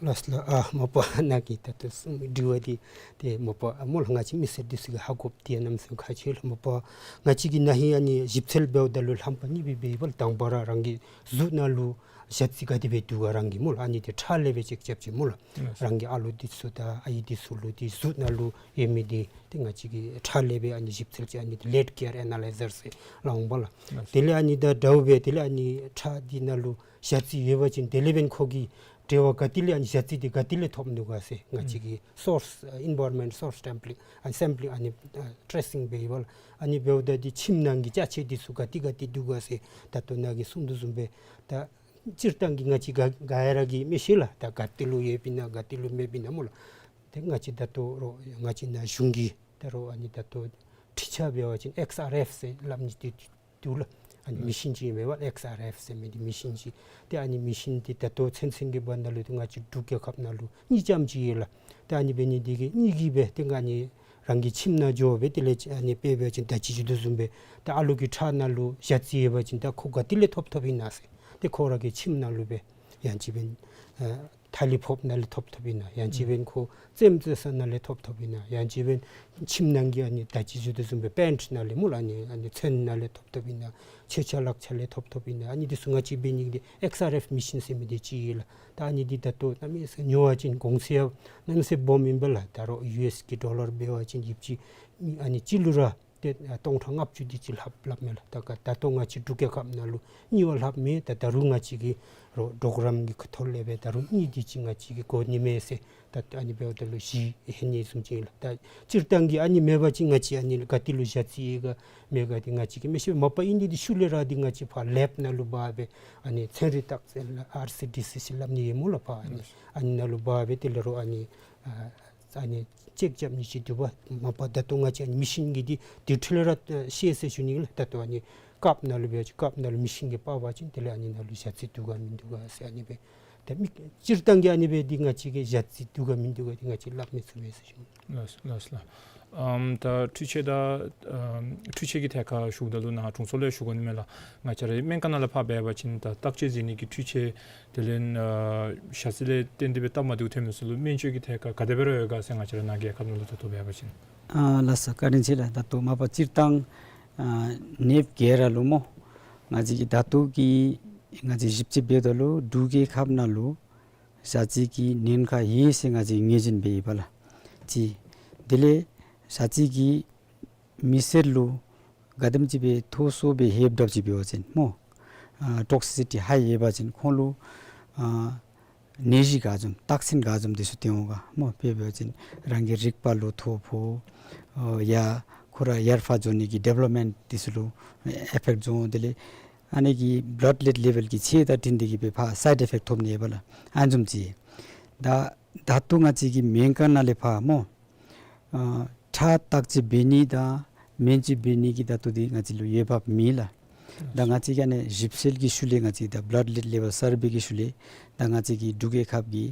ལགས་ལགས། ཨ་མ་པ་ནཱ་གི་ད་ལྟོ་གསུངས་མི་དྲི་བ་འདི་ཏེ་མ་པ་ཨ་སྨོ་ལགས། ང་བཅས་མི་སེར་འདི་ཚུ་གིས་ཧ་གོ་སྟེ་གནམ་མེད་ས་མེད་ཁག་ཆེ་ལགས། མ་པ་ང་བཅས་ཀྱིས་ན་ཧིང་ཨ་ནི་ཞིབ་འཚོལ་འབདཝ་ད་ལུ་ལྷམ་པ་གཉིས་སྦེ་འབདཝ་ལགས། དང་པ་ར་རང་གི་གཟུགས་ནང་ལུ་ཞ་རྩི་ག་དེ་སྦེ་འདུག་ག་རང་གི་སྨོ་ལགས། ཨ་ནི་འདི་ཁྲག་ལས་སྦེ་ཅེཀ་རྐྱབ་ཅི་སྨོ་ལགས། ལགས། རང་གི་ཨ་ལུ་འདི་ཚུ་དང་ཨའི་འདི་ཚུ་ལུ་འདི་གཟུགས་ནང་ལུ་ཡོད་མི་འདི་ཏེ་ང་བཅས་ཀྱིས་ཁྲག་ལས་སྦེ་ཨ་ནི་ཞིབ་འཚོལ་ཅིག་ཨ་ནི་འདི་ལེཌ་ཀེར་ཨེ་ན་ལའི་ཛར་ཟེར་སླབ་འོང་པ་ལགས། ལགས། དེ་ལས་ཨ་ནི་ད་འདྲཝ་སྦེ་དེ་ལས་ཨ་ནི་ཁྲག་འདི་ནང་ལུ་ཞ་རྩི་ཡོད་པ་ཅིན་དེ་ལས་འབདན་ཁོ་གི་འབྲེལ་བ་ག་ཏེ་ལས་ཨ་ནི་ཞ་རྩི་འདི་ག་ཏེ་ལས་ཐོབ་ནུག་ག་ཟེར་ང་བཅས་ཀྱིས་སོརསི་ཨ་ཨེན་བཱ་རོན་མེནཊ་སོརསི་སེམ་པི་ལིང་ཨ་ནི་སེམ་པི་ལིང་ཨ་ནི་ཨ་ཊེ་སིང་འབད་ཡི་པ་ལགས། ཨ་ནི་འབདཝ་ད་འདི་ཁྱིམ་ནང་གི་ཅ་ཆས་འདི་ཚུ་ག་ཏེ་ག་ཏེ་འདུག་ག་ཟེར་ད་ལྟོ་ནཱ་གིས་གསུངས་དོ་བཟུམ་སྦེ་ད་སྤྱིར་བཏང་གི་ང་བཅས་ག་ག་ཡ་ར་གིས་མི་ཤེས་ལགས། ད་ག་ཏེ་ལུ་ཡོདཔ་ཨིན་ན་ག་ཏེ་ལུ་མེདཔ་ཨིན་ན་སྨོ་ལགས། ཏེ་ང་བཅས་ད་ལྟོ་རོགས་ང་བཅས་ནཱ་གཞུང་གི་ད་རོགས་ཨ་ནི་ད་ལྟོ་འཕྲུལ་ཆས་འབད་བ་ཅིན་ཨེགསི་ཨར་ཨེཕ་ཟེར་སླབ་ནི་འདི་འདུག་ལགས། ཨ་ནི་མེ་ཤིན་ཅིག་ཨིན་པས་པ། ཨེགསི་ཨར་ཨེཕ་ཟེར་མི་འདི་མེ་ཤིན་ཅིག། ཏེ་ཨ་ནི་མེ་ཤིན་འདི་ད་ལྟོ་ཚུན་ཚོད་ཀྱི་བར་ན་ལུ་ཏེ་ང་བཅས་འབྲུག་རྒྱལ་ཁབ་ནང་ལུ་གཉིས་ཙམ་ཅིག་ཡོད་ལགས། ཏེ་ཨ་ནི་འབད་ནི་འདི་གིས་གཉིས་ཀྱིས་སྦེ་ཏེ་ང་ནི་རང་གི་ཁྱིམ་ནང་འགྱོ་སྦེ་དེ་ལས་ཨ་ནི་དཔེ་འབད་བ་ཅིན་ད་ཅི་ཞུ་དོ་བཟུམ་སྦེ་ཏེ་ཨ་ལུ་གི་ཁྲག་ནང་ལུ་ཞ་རྩི་ཡོད་པ་ཅིན་ད་ཁོ་ག་ཏེ་ལས་ཐོབ་ཐོབ་ཨིན་ན་ཟེར་ཏེ་ཁོ་ར་གི་ཁྱིམ་ནང་ལུ་སྦེ་ཡང་ཅིན་འབདན་ཨ་ཐ་ལི་ཕོགཔ་ནང་ལས་ཐོབ་ཐོབ་ཨིན་ན། ཡང་ཅིན་འབདན་ཁོ་རྩེདམོ་རྩེ་ས་ནང་ལས་ཐོབ་ཐོབ་ཨིན་ན། ཡང་ཅིན་འབདན་ཁྱིམ་ནང་གི་ཨ་ནི་ད་ཅི་ཞུ་དོ་བཟུམ་སྦེ་པེནཊ་ནང་ལས་སྨོ་ལགས། ཨ་ནི་ཨ་ནི་ཚོན་ནང་ལས་ཐོབ་ཐོབ་ཨིན་ན། མཆོད་ཆས་ལག་ཆས་ལས་ཐོབ་ཐོབ་ཨིན་ན། ཨ་ནི་འདི་ཚུ་ང་བཅས་འབད་ནི་འདི་ཨེགསི་ཨར་ཨེཕ་མེ་ཤིན་ཟེར་མི་འདི་ཅིག་ཡོད་ལགས། ད་ཨ་ནི་འདི་ད་ལྟོ་གནམ་མེད་ས་མེད་ཉོ་བ་ཅིན་གོང་ཚད་ཡང་གནམ་མེད་ས་མེད་སྦོམ་ཨིན་པས་ལགས། ད་རོགས་ཡུ་ཨེསི་གི་ཌོ་ལར་འབད་བ་ཅིན་ཡོདཔ་ཅིག་ཨ་ནི་གཅིག་ལུ་ར་ ཏེ་ཨ་སྟོང་ཕྲག་ལྔ་བཅུ་དེ་ཅིག་ལྷགཔ་སླབ་མས་ལགས། ད་ག་ད་ལྟོ་ང་བཅས་འབྲུག་རྒྱལ་ཁབ་ནང་ལུ་གཉིས་པ་ལྷགཔ་མས། ད་ད་རུང་ང་བཅས་ཀྱིས་རོགས་གྲོགས་རམ་གྱི་ཁ་ཐུག་ལས་སྦེ་ད་རུང་གཉིས་དེ་ཅིག་ང་བཅས་ཀྱིས་དགོ་ནི་མས་ཟེར། ད་ཨ་ནི་འབདཝ་ད་ལུ་བཞི་ལྷོད་ནི་བཟུམ་ཅིག་ལགས། ད་སྤྱིར་བཏང་གི་ཨ་ནི་མེད་པ་ཅིན་ང་བཅས་ཨ་ནི་ག་ཏེ་ལུ་ཞ་རྩི་ཡོད་ག་མེད་ག་འདི་ང་བཅས་ཀྱིས་མི་ཤེས། མ་པ་ཨིན་ནི་འདི་ཤུལ་ལས་ར་འདི་ང་བཅས་ཕར་ལེབ་ནང་ལུ་འབག་སྦེ་ཨ་ནི་ཚན་རིག་རྟགས་ཅན་ལགས་ཨར་སི་ཌི་སི་ཟེར་སླབ་ནི་ཡོད་སྨོ་ལགས། ཕར་ཨ་ནི་ཨ་ནི་ནང་ལུ་འབག་སྦེ་དེ་ལས་རོགས་ཨ་ནི་ཨ་ཨ་ནི་ཅེཀ་རྐྱབ་ནི་ཅིག་འདུག་པ། མ་པ་ད་ལྟོ་ང་བཅས་ཨ་ནི་མི་ཤིན་གྱི་འདི་དེ་འཕྲལ་ར་ཨ་ཤེས་ཟེར་ཞུ་ནི་ལགས། ད་ལྟོ་ཨ་ནི་ཀབ་ནང་ལུ་འབད་བ་ཅིན་ཀབ་ནང་ལུ་མི་ཤིན་གྱིས་འབག་པ་ཅིན་དེ་ལས་ཨ་ནི་ནང་ལུ་ཞ་རྩི་འདུག་ག་མིན་འདུག་ག་ཟེར་ཨ་ནི་སྦེ། ད་མི་སྤྱིར་བཏང་གི་ཨ་ནི་སྦེ་འདི་ང་བཅས་ཀྱིས་ཞ་རྩི་འདུག་ག་མིན་འདུག་ག་འདི་ང་བཅས་སླབ་མི་ཚུགས་པས་ཟེར་ཞུ་ནི། ལགས་ལགས་ལགས། ཨམ་ད་འཕྲུལ་ཆས་དང་ཨམ་འཕྲུལ་ཆས་ཀྱི་ཐད་ཁར་ཞུཝ་ད་ལུ་ནཱ་དྲུང་འཚོ་ལས་ཞུ་དགོ་ནི་མས་ལགས། ང་བཅས་རའི་སྨན་ཁང་ནང་ལས་ཕར་འབད་བ་ཅིན་ད་བརྟག་དཔྱད་མཛད་ནི་གི་འཕྲུལ་ཆས་དེ་ལས་ཨ་ཞ་རྩི་ལས་བརྟེན་ཏེ་སྦེ་སྟབས་མ་བདེཝ་ཐོན་མི་ཚུ་ལུ་སྨན་བཅོས་ཀྱི་ཐད་ཁར་ག་དེ་སྦེ་ར་ཡོད་ག་ཟེར་ང་བཅས་ར་ནཱ་རྒྱལ་ཁབ་ནང་ལུ་ད་ལྟོ་འབད་བ་ཅིན། ཨ་ལགས་སོ། བཀའ་དྲིན་ཆེ་ལགས། ད་ལྟོ་མ་པ་སྤྱིར་བཏང་ཨ་ནདཔ་ག་ར་ལུ་སྨོ། ང་བཅས་ཀྱིས་ད་ལྟོ་གི་ང་བཅས་ཞིབ་དཔྱད་འབདཝ་ད་ལུ་འབྲུག་རྒྱལ་ཁབ་ནང་ལུ་ཞ་རྩི་གི་ཉེན་ཁ་ཡོད་ཟེར་ང་བཅས་ངེས་ཅན་སྦེ་ཡོད་པ་ལགས། གཅིག། དེ་ལས་ཞ་རྩི་གིས་མི་སེར་ལུ་ག་དེམ་ཅིག་སྦེ་ཐོ་སོ་སྦེ་ལྷོདཔ་འདྲཝ་ཅིག་འབད་བ་ཅིན་སྨོ། ཨ་ཊོག་སི་སི་ཊི་ཧའི་ཡོད་པ་ཅིན་ཁོང་ལུ་ཨ་ནད་གཞི་ག་བཟུམ་རྟགས་མཚན་ག་བཟུམ་འདི་ཚུ་སྟོན་འོང་ག་སྨོ། དཔེ་འབད་བ་ཅིན་རང་གི་རིག་པ་ལུ་ཐོ་ཕོག། ཨ་ཡ་ཁོ་ར་ཡར་ཕར་འགྱོ་ནི་གི་ཌི་ཝེ་ལོབ་མེནཊ་འདི་ཚུ་ལུ་ཨེ་ཕེཀཊ་འགྱོ་འོང་། དེ་ལས་ཨ་ནི་གི་བླཌ་ལེཌ་ལེ་བཱལ་གྱི་ཆེ་དང་འཁྲིལ་ཏེ་གིས་སྦེ་ཕར་སའིཌ་ཨེ་ཕེཀཊ་ཐོབ་ནི་ཡོད་པ་ལགས། ཨ་ནི་བཟུམ་ཅིག། ད་ད་ལྟོ་ང་བཅས་ཀྱི་སྨན་ཁང་ནང་ལས་ཕར་སྨོ། ཨ་ཁྲག་བརྟག་དཔྱད་འབད་ནི་དང་སྨན་བཅོས་འབད་ནི་གི་ད་ལྟོ་འདི་ང་བཅས་ལུ་འོས་འབབ་མེད་ལགས། ད་ང་བཅས་ཀྱིས་ཨ་ནི་ཞིབ་འཚོལ་གྱི་ཤུལ་ལས་ང་བཅས་ཀྱིས་ད་བླཌ་ལེཌ་ལེ་བཱལ་སར་བྷེ་གི་ཤུལ་ལས་ད་ང་བཅས་ཀྱི་འབྲུག་རྒྱལ་ཁབ་ཀྱི་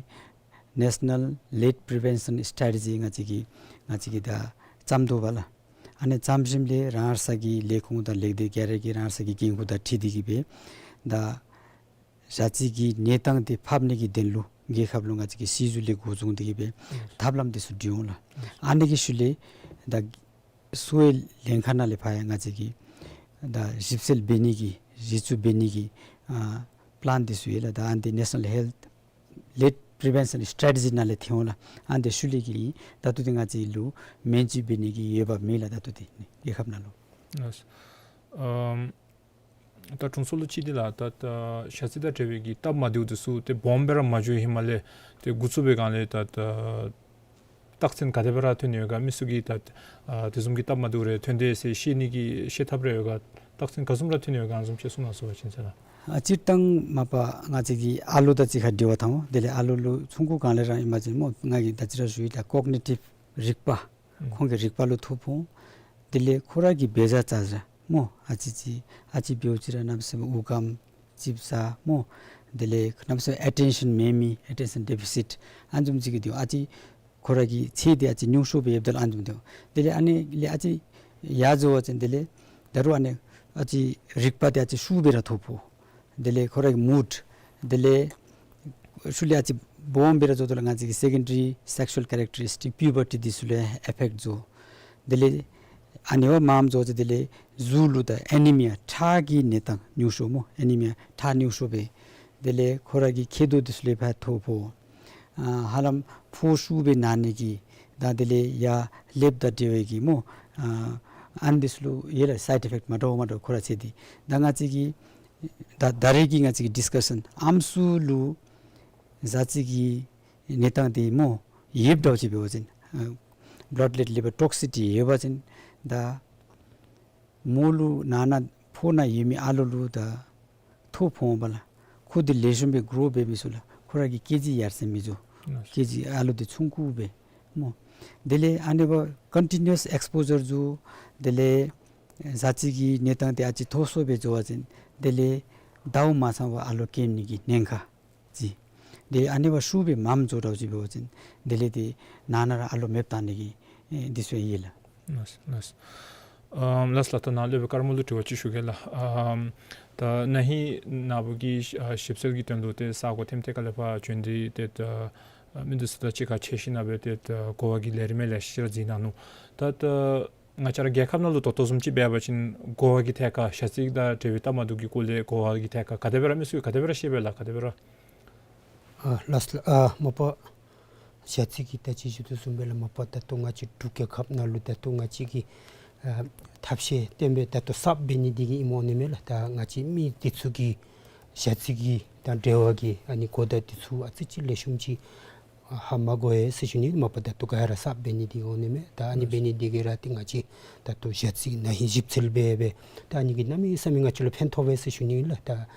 ནེ་ཤ་ནཱལ་ལེཌ་པི་རི་ཝེན་ཤཱན་སི་ཊེ་རེ་ཊི་ང་བཅས་ཀྱིས་ང་བཅས་ཀྱིས་ད་བརྩམ་དོ་བ་ལགས། ཨ་ནི་བརྩམ་ཞིནམ་ལས་རང་སོའི་གི་ལས་ཁུངས་དང་ལེགས་སྡུད་ག་ར་གིས་རང་སོའི་གི་འགན་ཁུར་དང་འཁྲིལ་ཏེ་གིས་སྦེ་ད་ཞ་རྩི་གི་གནས་སྟངས་འདི་ཕབ་ནི་གི་དོན་ལུ་རྒྱལ་ཁབ་ལུ་ང་བཅས་ཀྱིས་སྲིད་ཞུ་ལས་འགོ་བཟུང་སྟེ་གིས་སྦེ་ཐབས་ལམ་འདི་ཚུ་བསྒྲིགས་འོང་ལགས། ཨ་ནི་གི་ཤུལ་ལས་ད་གསོ་བའི་ལྷན་ཁག་ནང་ལས་ཕར་ཡང་ང་བཅས་ཀྱིས་ད་ཞིབ་འཚོལ་འབད་ནི་གི་རི་ཚུ་འབད་ནི་གི་ཨ་པི་ལཱན་འདི་ཚུ་ཡོད་ལགས། ད་ཨ་ནི་འདི་ནེ་ཤ་ནཱལ་ཧེལཐ་ལེཌ་པི་རི་ཝེན་ཤཱན་སི་ཊེ་རེ་ཊི་ནང་ལས་ཐོན་འོང་ལགས། ཨ་ནི་འདི་ཤུལ་ལས་ཀྱི་ད་ལྟོ་འདི་ང་བཅས་ལུ་སྨན་བཅོས་འབད་ནི་གི་འོས་འབབ་མེད་ལགས། ད་ལྟོ་འདི་རྒྱལ་ཁབ་ནང་ལུ། ལགས། ཨམ་ད་དྲུང་འཚོ་ལུ་ཅིག་འདི་ལགས། ད་ད་ཞ་རྩི་དང་འབྲེལ་བའི་གི་སྟབས་མ་བདེཝ་འདི་ཚུ་ཏེ་སྦོམ་སྦེ་ར་མ་འགྱོ་ཧེ་མ་ལས་ཏེ་འགོ་བཙུགས་པའི་སྒང་ལས་ད་ད་རྟགས་མཚན་ག་དེ་སྦེ་ར་ཐོན་ཡོད་ག། མི་ཚུ་གིས་ད་ཨ་དེ་བཟུམ་གྱི་སྟབས་མ་བདེཝ་རེ་ཐོན་དེས་ཟེར་ཤེས་ནི་གི་ཤེས་ཐབས་རེ་ཡོད་ག། རྟགས་མཚན་ག་བཟུམ་ར་ཐོན་ཡོད་ག། ཨ་ནི་བཟུམ་ཅིག་གསུང་གནང་ཟེར་བ་ཅིན་ཟེར་ན། ཨ་སྤྱིར་བཏང་མ་པ་ང་བཅས་ཀྱི་ཨ་ལོ་དང་གཅིག་ཁར་འབྲེལ་བ་འཐབ་འོང་། དེ་ལས་ཨ་ལོ་ལུ་ཆུང་ཀུ་སྒང་ལས་ར་ཨིན་པ་ཅིན་སྨོ་ང་གིས་ད་ཅི་ར་ཞུ་ཡི། ད་ཀོག་ནི་ཊིབ་རིག་པ་ཨུམ་ཁོང་གི་རིག་པ་ལུ་ཐོ་ཕོག། དེ་ལས་ཁོ་ར་གི་འབད་བཞག་བྱ་བཞག་སྨོ་ཨ་ཙི་ཅིག་ཨ་ཙི་འབདཝ་ཅིག་ར་གནམ་མེད་ས་མེད་དབུགས་སྐམ་ཅིག་ཟ་སྨོ། དེ་ལས་གནམ་མེད་ས་མེད་ཨེ་ཊེན་ཤཱན་མེད་མི་ཨེ་ཊེན་ཤཱན་ཌེ་ཕི་སིཊ་ཨ་ནི་བཟུམ་ཅིག་གི་འདུག། ཨ་ཙི་ཁོ་ར་གི་ཚད་འདི་ཨ་ཙི་ཉུང་ཤོས་སྦེ་ཡོདཔ་ད་ལུ་ཨ་ནི་བཟུམ་འདུག། དེ་ལས་ཨ་ནི་ལས་ཨ་ཙི་ཡར་འགྱོ་བ་ཅིན་དེ་ལས་ད་རུང་ཨ་ནི་ཨ་ཙི་རིག་པ་འདི་ཨ་ཙི་ཤུགས་སྦེ་ར་ཐོ་ཕོག། དེ་ལས་ཁོ་ར་གི་མུཌ། དེ་ལས་ཤུལ་ལས་ཨ་ཙི་སྦོམ་སྦེ་ར་འགྱོཝ་ད་ལུ་ང་བཅས་ཀྱི་སེ་ཀེན་ཌ་རི་སེག་ཤུ་ཝཱལ་ཀེ་རེག་ཊ་རི་སི་ཊིཀ་པིའུ་བར་ཊི་འདི་ཚུ་ལུ་ཡང་ཨེ་ཕེཀཊ་འགྱོ། དེ་ལས་ཨ་ནི་བ་མངམ་འགྱོ་ཅི། དེ་ལས་གཟུགས་ལུ་ད་ཨེ་ནི་མི་ཡ་ཁྲག་གི་གནས་སྟངས་ཉུང་ཤོས་སྨོ། ཨེ་ནི་མི་ཡ་ཁྲག་ཉུང་ཤོས་སྦེ། དེ་ལས་ཁོ་ར་གི་མཁལ་རྡོག་འདི་ཚུ་ལུ་ཡང་ཕར་ཐོ་ཕོག། ཨ་ཧ་ལམ་ཕོཝ་ཤུགས་སྦེ་ན་ནི་གི་དང་དེ་ལས་ཡར་ལེབ་དང་འབྲེལ་བའི་གི་སྨོ། ཨ་ཨ་ནི་འདི་ཚུ་ལུ་ཡོད་ལགས་སའིཌ་ཨེ་ཕེཀཊ་མ་འདྲཝ་མ་འདྲཝ་ཁོ་ར་ཚད་འདི། ད་ང་བཅས་ཀྱི་ད་ད་རེས་ཀྱི་ང་བཅས་ཀྱི་ཌིསི་ཀ་ཤཱན་ཨམ་སྲུ་ལུ་ཞ་རྩི་གི་གནས་སྟངས་འདི་སྨོ་ཡོདཔ་འདྲཝ་ཅིག་འབད་བ་ཅིན་ཨ་བླཌ་ལེཌ་ལེ་བཱལ་ཊོག་སི་སི་ཊི་ཡོད་པ་ཅིན་ད་མོ་ལུ་ནང་ན་ཕོཝ་ནང་ཡོད་མི་ཨ་ལོ་ལུ་ད་ཐོ་ཕོག་འོང་པ་ལགས། ཁོ་འདི་ལེགས་ཤོམ་སྦེ་གྲོཝ་འབད་མི་ཚུགས་ལགས། ཁོ་ར་གི་སྐྱེ་རྫས་ཡར་སེང་མི་འགྱོ། ལགས། སྐྱེ་རྫས་ཨ་ལོ་འདི་ཆུང་ཀུ་སྦེ་སྨོ། དེ་ལས་ཨ་ནི་བ་ཀོན་ཊི་ནིའུ་ཨེསི་ཨེགསི་པོ་ཞར་འགྱོ། དེ་ལས་ཞ་རྩི་གི་གནས་སྟངས་འདི་ཨ་ཙི་ཐོ་སོ་སྦེ་འགྱོ་བ་ཅིན་དེ་ལས་ཟླཝ་མ་ཚང་བར་ཨ་ལོ་སྐྱེ་ནི་གི་ཉེན་ཁ་ཅིག། དེ་ཨ་ནི་བ་ཤུགས་སྦེ་མངམ་འགྱོ་འདྲཝ་ཅིག་འབད་བ་ཅིན་དེ་ལས་དེ་ནང་ན་ར་ཨ་ལོ་མེདཔ་བཏང་ནི་གི་ཨེ་འདི་ཚུ་ཡོད་ལགས། ལགས་ལགས། ཨམ་ལགས་ལགས། ད་ནཱ་སློབ་དཔོན་དཀར་མོ་ལུ་དྲི་བ་ཅིག་ཞུ་གེ་ལགས། ཨམ་ད་ན་ཧིང་ནཱ་བུ་གིས་ཨ་ཞིབ་འཚོལ་གྱི་དོན་ལུ་ཏེ་ས་གོ་ཐེམ་ཐེ་ཁ་ལས་ཕར་བྱོན་ཏེ་ཏེ་ད་ཨ་མི་འདི་ཚུ་དང་གཅིག་ཁར་ཕྱད་ཞིནམ་ལས་ཏེ་ད་གོ་བ་གི་ལས་རིམ་ལེ་ཤ་ཅིག་ར་མཛད་གནང་ནུག། ད་ད་ང་བཅས་ར་རྒྱལ་ཁབ་ནང་ལུ་ད་ལྟོ་བཟུམ་ཅིག་འབད་བ་ཅིན་གོ་བ་གི་ཐད་ཁར་ཞ་རྩི་དང་འབྲེལ་བའི་སྟབས་མ་བདེཝ་གི་སྐོར་ལས་གོ་བ་གི་ཐད་ཁར་ག་དེ་སྦེ་ར་མི་ཚུ་ག་དེ་སྦེ་ར་ཤེས་པས་ལགས། ག་དེ་སྦེ་ར། ཨ་ལགས་ལགས། ཨ་མ་པ་ཞ་རྩི་གི་ད་ཅི་ཞུ་དོ་བཟུམ་སྦེ་ལགས། མ་པ་ད་ལྟོ་ང་བཅས་འབྲུག་རྒྱལ་ཁབ་ནང་ལུ་ད་ལྟོ་ང་བཅས་ཀྱི་ ཨ་ཐབས་ཤེས་བཏོན་སྦེ་ད་ལྟོ་གསརཔ་འབད་ནི་འདི་གིས་ཨིནམ་འོང་ནི་མས་ལགས། ད་ང་བཅས་མི་འདི་ཚུ་གི་ཞ་རྩི་གི་དང་འབྲེལ་བ་གི་ཨ་ནི་གོ་བརྡ་འདི་ཚུ་ཨ་ཙི་ཅིག་ལེགས་ཤོམ་ཅིག་ཨ་ཧ་མ་གོ་ཡི་ཟེར་ཞུ་ནི། མ་པ་ད་ལྟོ་ག་ར་གསརཔ་འབད་ནི་འདི་འོང་ནི་མས། ད་ཨ་ནི་འབད་ནི་འདི་གིས་ར་ཏེ་ང་བཅས་ད་ལྟོ་ཞ་རྩི་ན་ཧིང་ཞིབ་འཚོལ་འབད་སྦེ་ད་ཨ་ནི་གིས་གནམ་མེད་ས་མེད་ང་བཅས་ལུ་ཕན་ཐོགས་པས་ཟེར་ཞུ་ནི་ལགས། ད་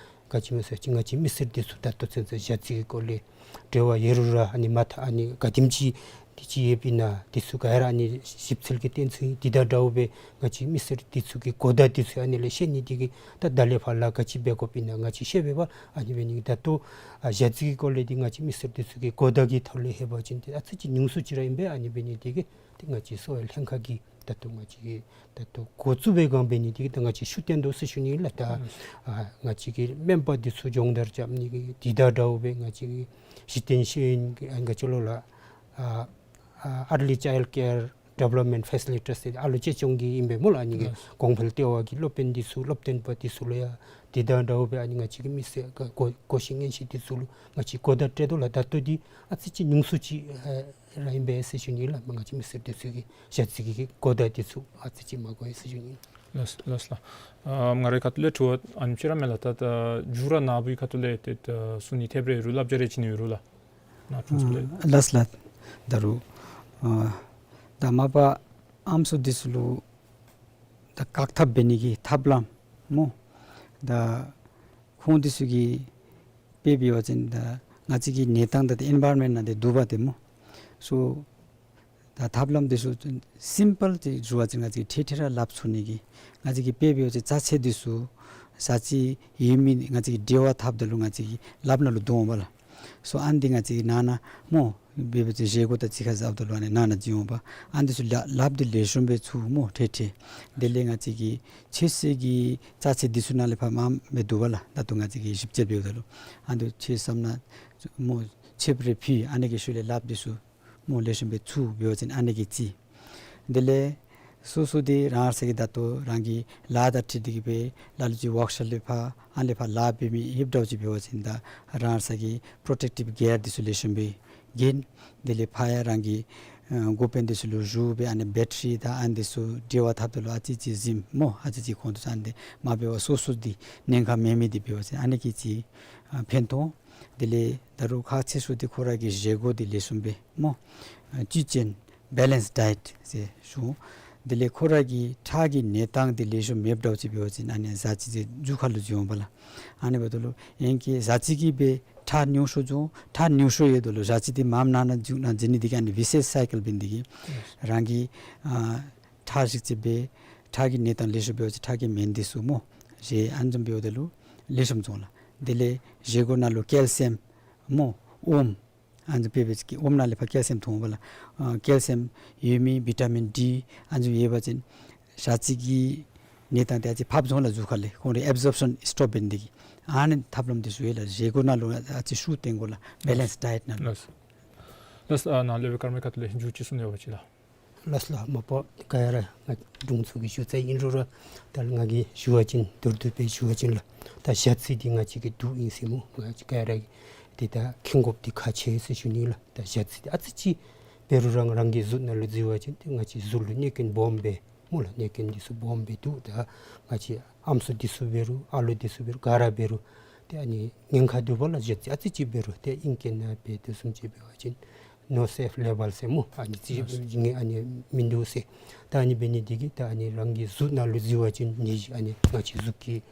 ག་ཅི་སྨོ་ཟེར་བ་ཅིན་ང་བཅས་མི་སེར་འདི་ཚུ་ད་ལྟོ་ཚུན་ཚོད་ཞ་རྩི་གི་སྐོར་ལས་འབྲེལ་བ་ཡོད་རུང་ར་ཨ་ནི་མ་མཐའ་ཨ་ནི་ག་དེམ་ཅིག་འདི་ཅིག་ཡོདཔ་ཨིན་ན་འདི་ཚུ་ག་ར་ཨ་ནི་ཞིབ་འཚོལ་གྱི་སྟེང་ཚུ་འདི་དང་འདྲཝ་སྦེ་ང་བཅས་མི་སེར་འདི་ཚུ་གི་གོ་བརྡ་འདི་ཚུ་ཨ་ནི་ལས་ཤེས་ནི་འདི་གིས་ད་ད་ལས་ཕར་ལཱ་ག་ཅི་འབད་དགོཔ་ཨིན་ན་ང་བཅས་ཤེས་པས་པ། ཨ་ནི་འབད་ནི་ད་ལྟོ་ཨ་ཞ་རྩི་གི་སྐོར་ལས་འདི་ང་བཅས་མི་སེར་འདི་ཚུ་གི་གོ་བརྡ་གི་ཐོག་ལས་ལྷོད་པ་ཅིན་ཏེ་ཨ་ཙི་ཅིག་ཉུང་སུ་ཅིག་ར་ཨིན་པས། ཨ་ནི་འབད་ནི་འདི་གིས་ཏེ་ང་བཅས་གསོ་བའི་ལྷན་ཁག་གིས་ད་ལྟོ་ང་བཅས་ད་ལྟོ་འགོ་བཙུགས་པའི་སྒང་འབད་ནི་འདི་གིས་ད་ང་བཅས་ཤུགས་བཏོན་དོ་ཟེར་ཞུ་ནི་ལགས། ད་ཨ་ང་བཅས་ཀྱི་སྨན་པ་འདི་ཚུ་སྦྱོང་བརྡར་རྐྱབ་ནི་གི་འདི་དང་འདྲཝ་སྦེ་ང་བཅས་ཀྱི་གཞི་རྟེན་ཤེས་ཡོན་གྱི་ཨ་ང་བཅས་ལོག་ལགས་ཨ་ཨ་early child care development facilitators ཟེར་ཨ་ལོ་གཅེས་སྐྱོང་གི་ཨིན་པས་སྨོ་ལགས། ཨ་ནི་གི་གོང་འཕེལ་ལྟེ་བ་གི་སློབ་དཔོན་འདི་ཚུ་སློབ་སྟོན་པ་འདི་ཚུ་ལུ་ཡང་འདི་དང་འདྲཝ་སྦེ་ཨ་ནི་ང་བཅས་ཀྱི་མི་སེར་ག་གོ་གོ་ཤེས་ཉན་ཤེས་འདི་ཚུ་ལུ་ང་བཅས་གོ་བརྡ་སྤྲོད་དོ་ལགས། ད་ལྟོ་འདི་ཨ་ཙི་ཅིག་ཉུང་སུ་ཅིག་ཨ་ར་ཨིན་པས་ཟེར་ཞུ་ནི་ལགས། ང་བཅས་མི་སེར་འདི་ཚུ་གི་ཞ་རྩི་གི་གོ་བརྡ་འདི་ཚུ་ཨ་ཙི་ཅིག་མ་གོ་ཡི་ཟེར་ཞུ་ནི། ལགས་ལགས་ལགས། ཨ་ང་རའི་ཁ་ཐུག་ལས་དྲི་བ་ཨ་ནེམ་ཅིག་ར་མས་ལགས། ད་ད་མཇུག་ར་ནཱ་བུའི་ཁ་ཐུག་ལས་ཏེ་ད་གསུང་ནི་ཐེབས་རེ་ཡོད་རུང་བསླབ་བྱ་རེ་བྱིན་ནི་ཡོད་རུང་ལགས། ནཱ་དྲུང་འཚོ་ལས། ཨ་ལགས་ལགས། ད་རུང་ཨ་ད་མ་པ་ཨམ་སྲུ་འདི་ཚུ་ལུ་ད་བཀག་ཐབས་འབད་ནི་གི་ཐབས་ལམ་སྨོ། ད་ཁོང་འདི་ཚུ་གིས་དཔེ་འབད་བ་ཅིན་ད་ང་བཅས་ཀྱི་གནས་སྟངས་ད་ཏེ་ཨེན་བཱའི་རོན་མེནཊ་ནང་ཏེ་འདུག་པ་ཏེ་སྨོ། སོ་ད་ཐབས་ལམ་འདི་ཚུ་སིམ་པཱལ་ཅིག་ཞུ་བ་ཅིན་ང་བཅས་ཀྱིས་ཐད་ཐད་ར་སླབ་ཚུགས་ནི་གི་ང་བཅས་ཀྱིས་དཔེ་འབད་བ་ཅིན་ཅ་ཆས་འདི་ཚུ་ཞ་རྩི་ཡོད་མེད་ང་བཅས་ཀྱིས་འབྲེལ་བ་འཐབ་ད་ལུ་ང་བཅས་ཀྱི་ལགཔ་ནང་ལུ་བརྡུང་འོང་པ་ལགས། སོ་ཨ་ནི་འདི་ང་བཅས་ཀྱིས་ནང་ན་སྨོ་འབད་བ་ཅིན་བཞེས་སྒོ་དང་གཅིག་ཁར་འཛོམས་ད་ལུ་ཨ་ནི་ནང་ན་བྱིན་འོང་པ། ཨ་ནི་འདི་ཚུ་ལག་ལགཔ་འདི་ལེགས་ཤོམ་སྦེ་ཚུ་སྨོ་ཐད་ཐད། དེ་ལས་ང་བཅས་ཀྱི་ཆོས་སྲིད་ཀྱི་ཅ་ཆས་འདི་ཚུ་ནང་ལས་ཕར་མངམ་སྦེ་འདུག་པ་ལགས། ད་ལྟོ་ང་བཅས་ཀྱིས་ཞིབ་དཔྱད་འབདཝ་ད་ལུ་ཨ་ནི་འདི་ཚུ་ཆོས་བསམ་ན་སྨོ་ཆིབས་རེ་ཕུལ། ཨ་ནི་གི་ཤུལ་ལས་ལགཔ་འདི་ཚུ་སྨོ་ལེགས་ཤོམ་སྦེ་ཚུ་འབད་བ་ཅིན་ཨ་ནི་གི་གཅིག། དེ་ལས་སོ་སོ་འདི་རང་ས་གི་ད་ལྟོ་རང་གི་ལཱ་དང་འཁྲིལ་ཏེ་གི་སྦེ་ལ་ལུ་ཅིག་ཝརཀ་ཤོབ་ལས་ཕར་ཨ་ནི་ལས་ཕར་ལཱ་འབད་མི་ཡོདཔ་འདྲཝ་ཅིག་འབད་བ་ཅིན་ད་རང་ས་གི་པྲོ་ཊེཀ་ཊིབ་གིར་འདི་ཚུ་ལེགས་ཤོམ་སྦེ་གྱོན། དེ་ལས་ཕར་ཡང་རང་གི་ཨ་འགོ་དཔོན་འདི་ཚུ་ལུ་ཞུ་སྦེ་ཨ་ནི་བེ་ཊ་རི་དང་ཨ་ནི་འདི་ཚུ་འབྲེལ་བ་འཐབ་ད་ལུ་ཨ་ཙི་ཅིག་གཟིམ་སྨོ། ཨ་ཙི་ཅིག་ཁོང་དུ་ཚང་སྟེ་མ་འབད་བར་སོ་སོ་འདི་ཉེན་ཁ་མེད་མི་འདི་འབད་བ་ཅིན་ཨ་ནི་གི་ཅིག་ཨ་ཕན་ཐོགས། དེ་ལས་ད་རུང་ཁག་ཆེ་ཤོས་འདི་ཁོ་ར་གི་བཞེས་སྒོ་འདི་ལེགས་ཤོམ་སྦེ་སྨོ། ཨ་བཅུད་ཅན་བེ་ལེནསི་ཌའེཊ་ཟེར་ཞུ། དེ་ལས་ཁོ་ར་གི་ཁྲག་གི་གནས་སྟངས་འདི་ལེགས་ཤོམ་མེདཔ་འདྲཝ་ཅིག་འབད་བ་ཅིན་ཨ་ནི་ཞ་རྩི་འདི་མཇུག་ཁ་ལུ་འགྱོ་འོང་པ་ལགས། ཨ་ནི་འབདཝ་ད་ལུ་ཨིན་གྱི་ཞ་རྩི་གིས་སྦེ་ཁྲག་ཉུང་ཤོས་འགྱོ། ཁྲག་ཉུང་ཤོས་ཡོད་ད་ལུ་ཞ་རྩི་འདི་མངམ་ནང་ན་མཇུག་ནང་འགྱོ་ནི་འདི་གིས་ཨ་ནི་ཝི་ཤེསི་སའི་ཀལ་འབད་ནི་འདི་གིས་རང་གི་ཨ་ཁྲག་ཞིབ་དཔྱད་འབད། ཁྲག་གི་གནས་སྟངས་ལེགས་ཤོམ་འབད་བ་ཅིན་ཁྲག་གི་སྨན་འདི་ཚུ་སྨོ་བཞེས། ཨ་ནི་བཟུམ་འབདཝ་ད་ལུ་ལེགས་ཤོམ་འགྱོ་འོང་ལགས། དེ་ལས་བཞེས་སྒོ་ནང་ལུ་ཀེལ་ཤི་ཡམ་སྨོ་ཨོམ་ཨ་ནི་བཟུམ་འབད་བ་ཅིན་གི་ཨོམ་ནང་ལས་ཕར་ཀེལ་ཤི་ཡམ་ཐོན་འོང་པ་ལགས། ཨ་ཀེལ་ཤི་ཡམ་ཡོད་མི་བི་ཊ་མིན་ཌི་ཨ་ནི་བཟུམ་ཡོད་པ་ཅིན་ཞ་རྩི་གི་གནས་སྟངས་འདི་ཨ་ཙི་ཕབ་འགྱོ་འོང་ལགས། མཇུག་ཁ་ལས་ཁོང་རའི་ཨེབ་ཟོརབ་ཤཱན་སི་ཊོབ་འབད་ནི་འདི་གིས་ཨ་ནི་ཐབས་ལམ་འདི་ཚུ་ཡོད་ལགས། བཞེས་སྒོ་ནང་ལུ་ཨ་ཙི་ཤུགས་བཏོན་དགོ་ལགས། བེ་ལེནསི་ཌའེཊ་ནང་ལུ། ལགས་ལགས། ཨ་ནཱ་ལས་སྦེ་ཀརྨ་ཁ་ཐུག་ལས་མཇུག་ཅིག་གསུང་ནི་ཡོད་པ་ཅིན་ལགས། ལགས་ལགས། མ་པ་ག་ར་ང་དྲུང་འཚོ་གིས་ཞུ་ཚར་ཨིན་རུང་ར་ད་ང་གིས་ཞུ་བ་ཅིན་མདོར་བསྡུས་སྦེ་ཞུ་བ་ཅིན་ལགས། ད་ཞ་རྩི་འདི་ང་བཅས་ཀྱི་དུག་ཨིན་ཟེར་སྨོ། ང་བཅས་ག་ར་གིས་འདི་ད་མཁྱེན་དགོཔ་འདི་ཁག་ཆེ་ཟེར་ཞུ་ནི་ལགས། ད་ཞ་རྩི་འདི་ཨ་ཙི་ཅིག་འབད་རུང་རང་རང་གི་གཟུགས་ནང་ལུ་འཛུལ་བ་ཅིན་ཏེ་ང་བཅས་གཟུགས་ལུ་གནོད་སྐྱོན་སྦོམ་སྦེ་སྨོ་ལགས། གནོད་སྐྱོན་འདི་ཚུ་སྦོམ་སྦེ་འདུག། ད་ང་བཅས་ཨམ་སྲུ་འདི་ཚུ་འབད་རུང་ཨ་ལོ་འདི་ཚུ་འབད་རུང་ག་ར་འབད་རུང་ཏེ་ཨ་ནི་ཉེན་ཁ་འདུག་པ་ལགས། ཞ་རྩི་ཨ་ཙི་ཅིག་འབད་རུང་ཏེ་ཨིང་སྐད་ནང་འབད་དོ་བཟུམ་ཅིག་འབད་བ་ཅིན་ནོ་སེཕ་ལེ་བཱལ་ཟེར་སྨོ། ཨ་ནི་ཅིག་ཨ་ནི་མིན་འདུག་ཟེར། ད་ཨ་ནི་འབད་ནི་འདི་གིས་ད་ཨ་ནི་རང་གི་གཟུགས་ནང་ལུ་འཛུལ་བ་ཅིན་ནད་གཞི་ཨ་ནི་ང་བཅས་གཟུགས་ཀྱི་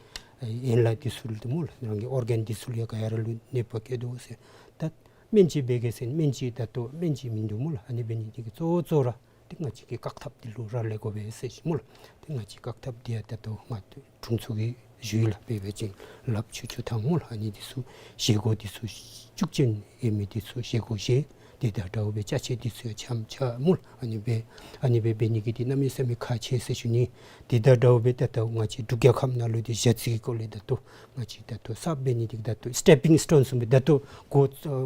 ཨ་ཡན་ལག་འདི་ཚུ་ལུ་ཏེ་སྨོ་ལགས། རང་གི་ཨོར་གཱན་འདི་ཚུ་ལུ་ཡང་ག་ར་ལུ་གནོད་པ་བཀལ་དོ་ཟེར། ད་སྨན་ཅིག་འབད་གེ་ཟེར་སྨན་ཅིག་ད་ལྟོ་སྨན་ཅིག་མིན་འདུག་སྨོ་ལགས། ཨ་ནི་འབད་ནི་འདི་གིས་གཙོ་བོ་གཙོ་བོ་ར་ཏེ་ང་བཅས་ཀྱིས་བཀག་ཐབས་འདི་ལུ་རག་ལས་དགོ་པས་ཟེར་ཞུ་སྨོ་ལགས། ཏེ་ང་བཅས་བཀག་ཐབས་འདི་ཡང་ད་ལྟོ་ང་དྲུང་འཚོ་གིས་ཞུ་ཡི་ལགས། འབད་བ་ཅིན་ལགཔ་ཆུ་ཆུ་བཏང་སྨོ་ལགས། ཨ་ནི་འདི་ཚུ་བཞེས་སྒོ་འདི་ཚུ་བཅུད་ཅན་ཡོད་མི་འདི་ཚུ་བཞེས་སྒོ་བཞེས། འདི་དང་འདྲཝ་སྦེ་ཅ་ཆས་འདི་ཚུ་ཡང་འཆམ་འཆམ་སྨོ་ལགས། ཨ་ནི་སྦེ་ཨ་ནི་སྦེ་འབད་ནི་གིས་འདི་གནམ་མེད་ས་མེད་ཁག་ཆེ་ཟེར་ཞུ་ནི། འདི་དང་འདྲཝ་སྦེ་ད་ལྟོ་ང་བཅས་འབྲུག་རྒྱལ་ཁབ་ནང་ལུ་འདི་ཞ་རྩི་གི་སྐོར་ལས་ད་ལྟོ་ང་བཅས་ད་ལྟོ་གསརཔ་འབད་ནི་འདི་ད་ལྟོ་སི་ཊེ་པིང་སི་ཊོན་བཟུམ་སྦེ་ད་ལྟོ་གོ་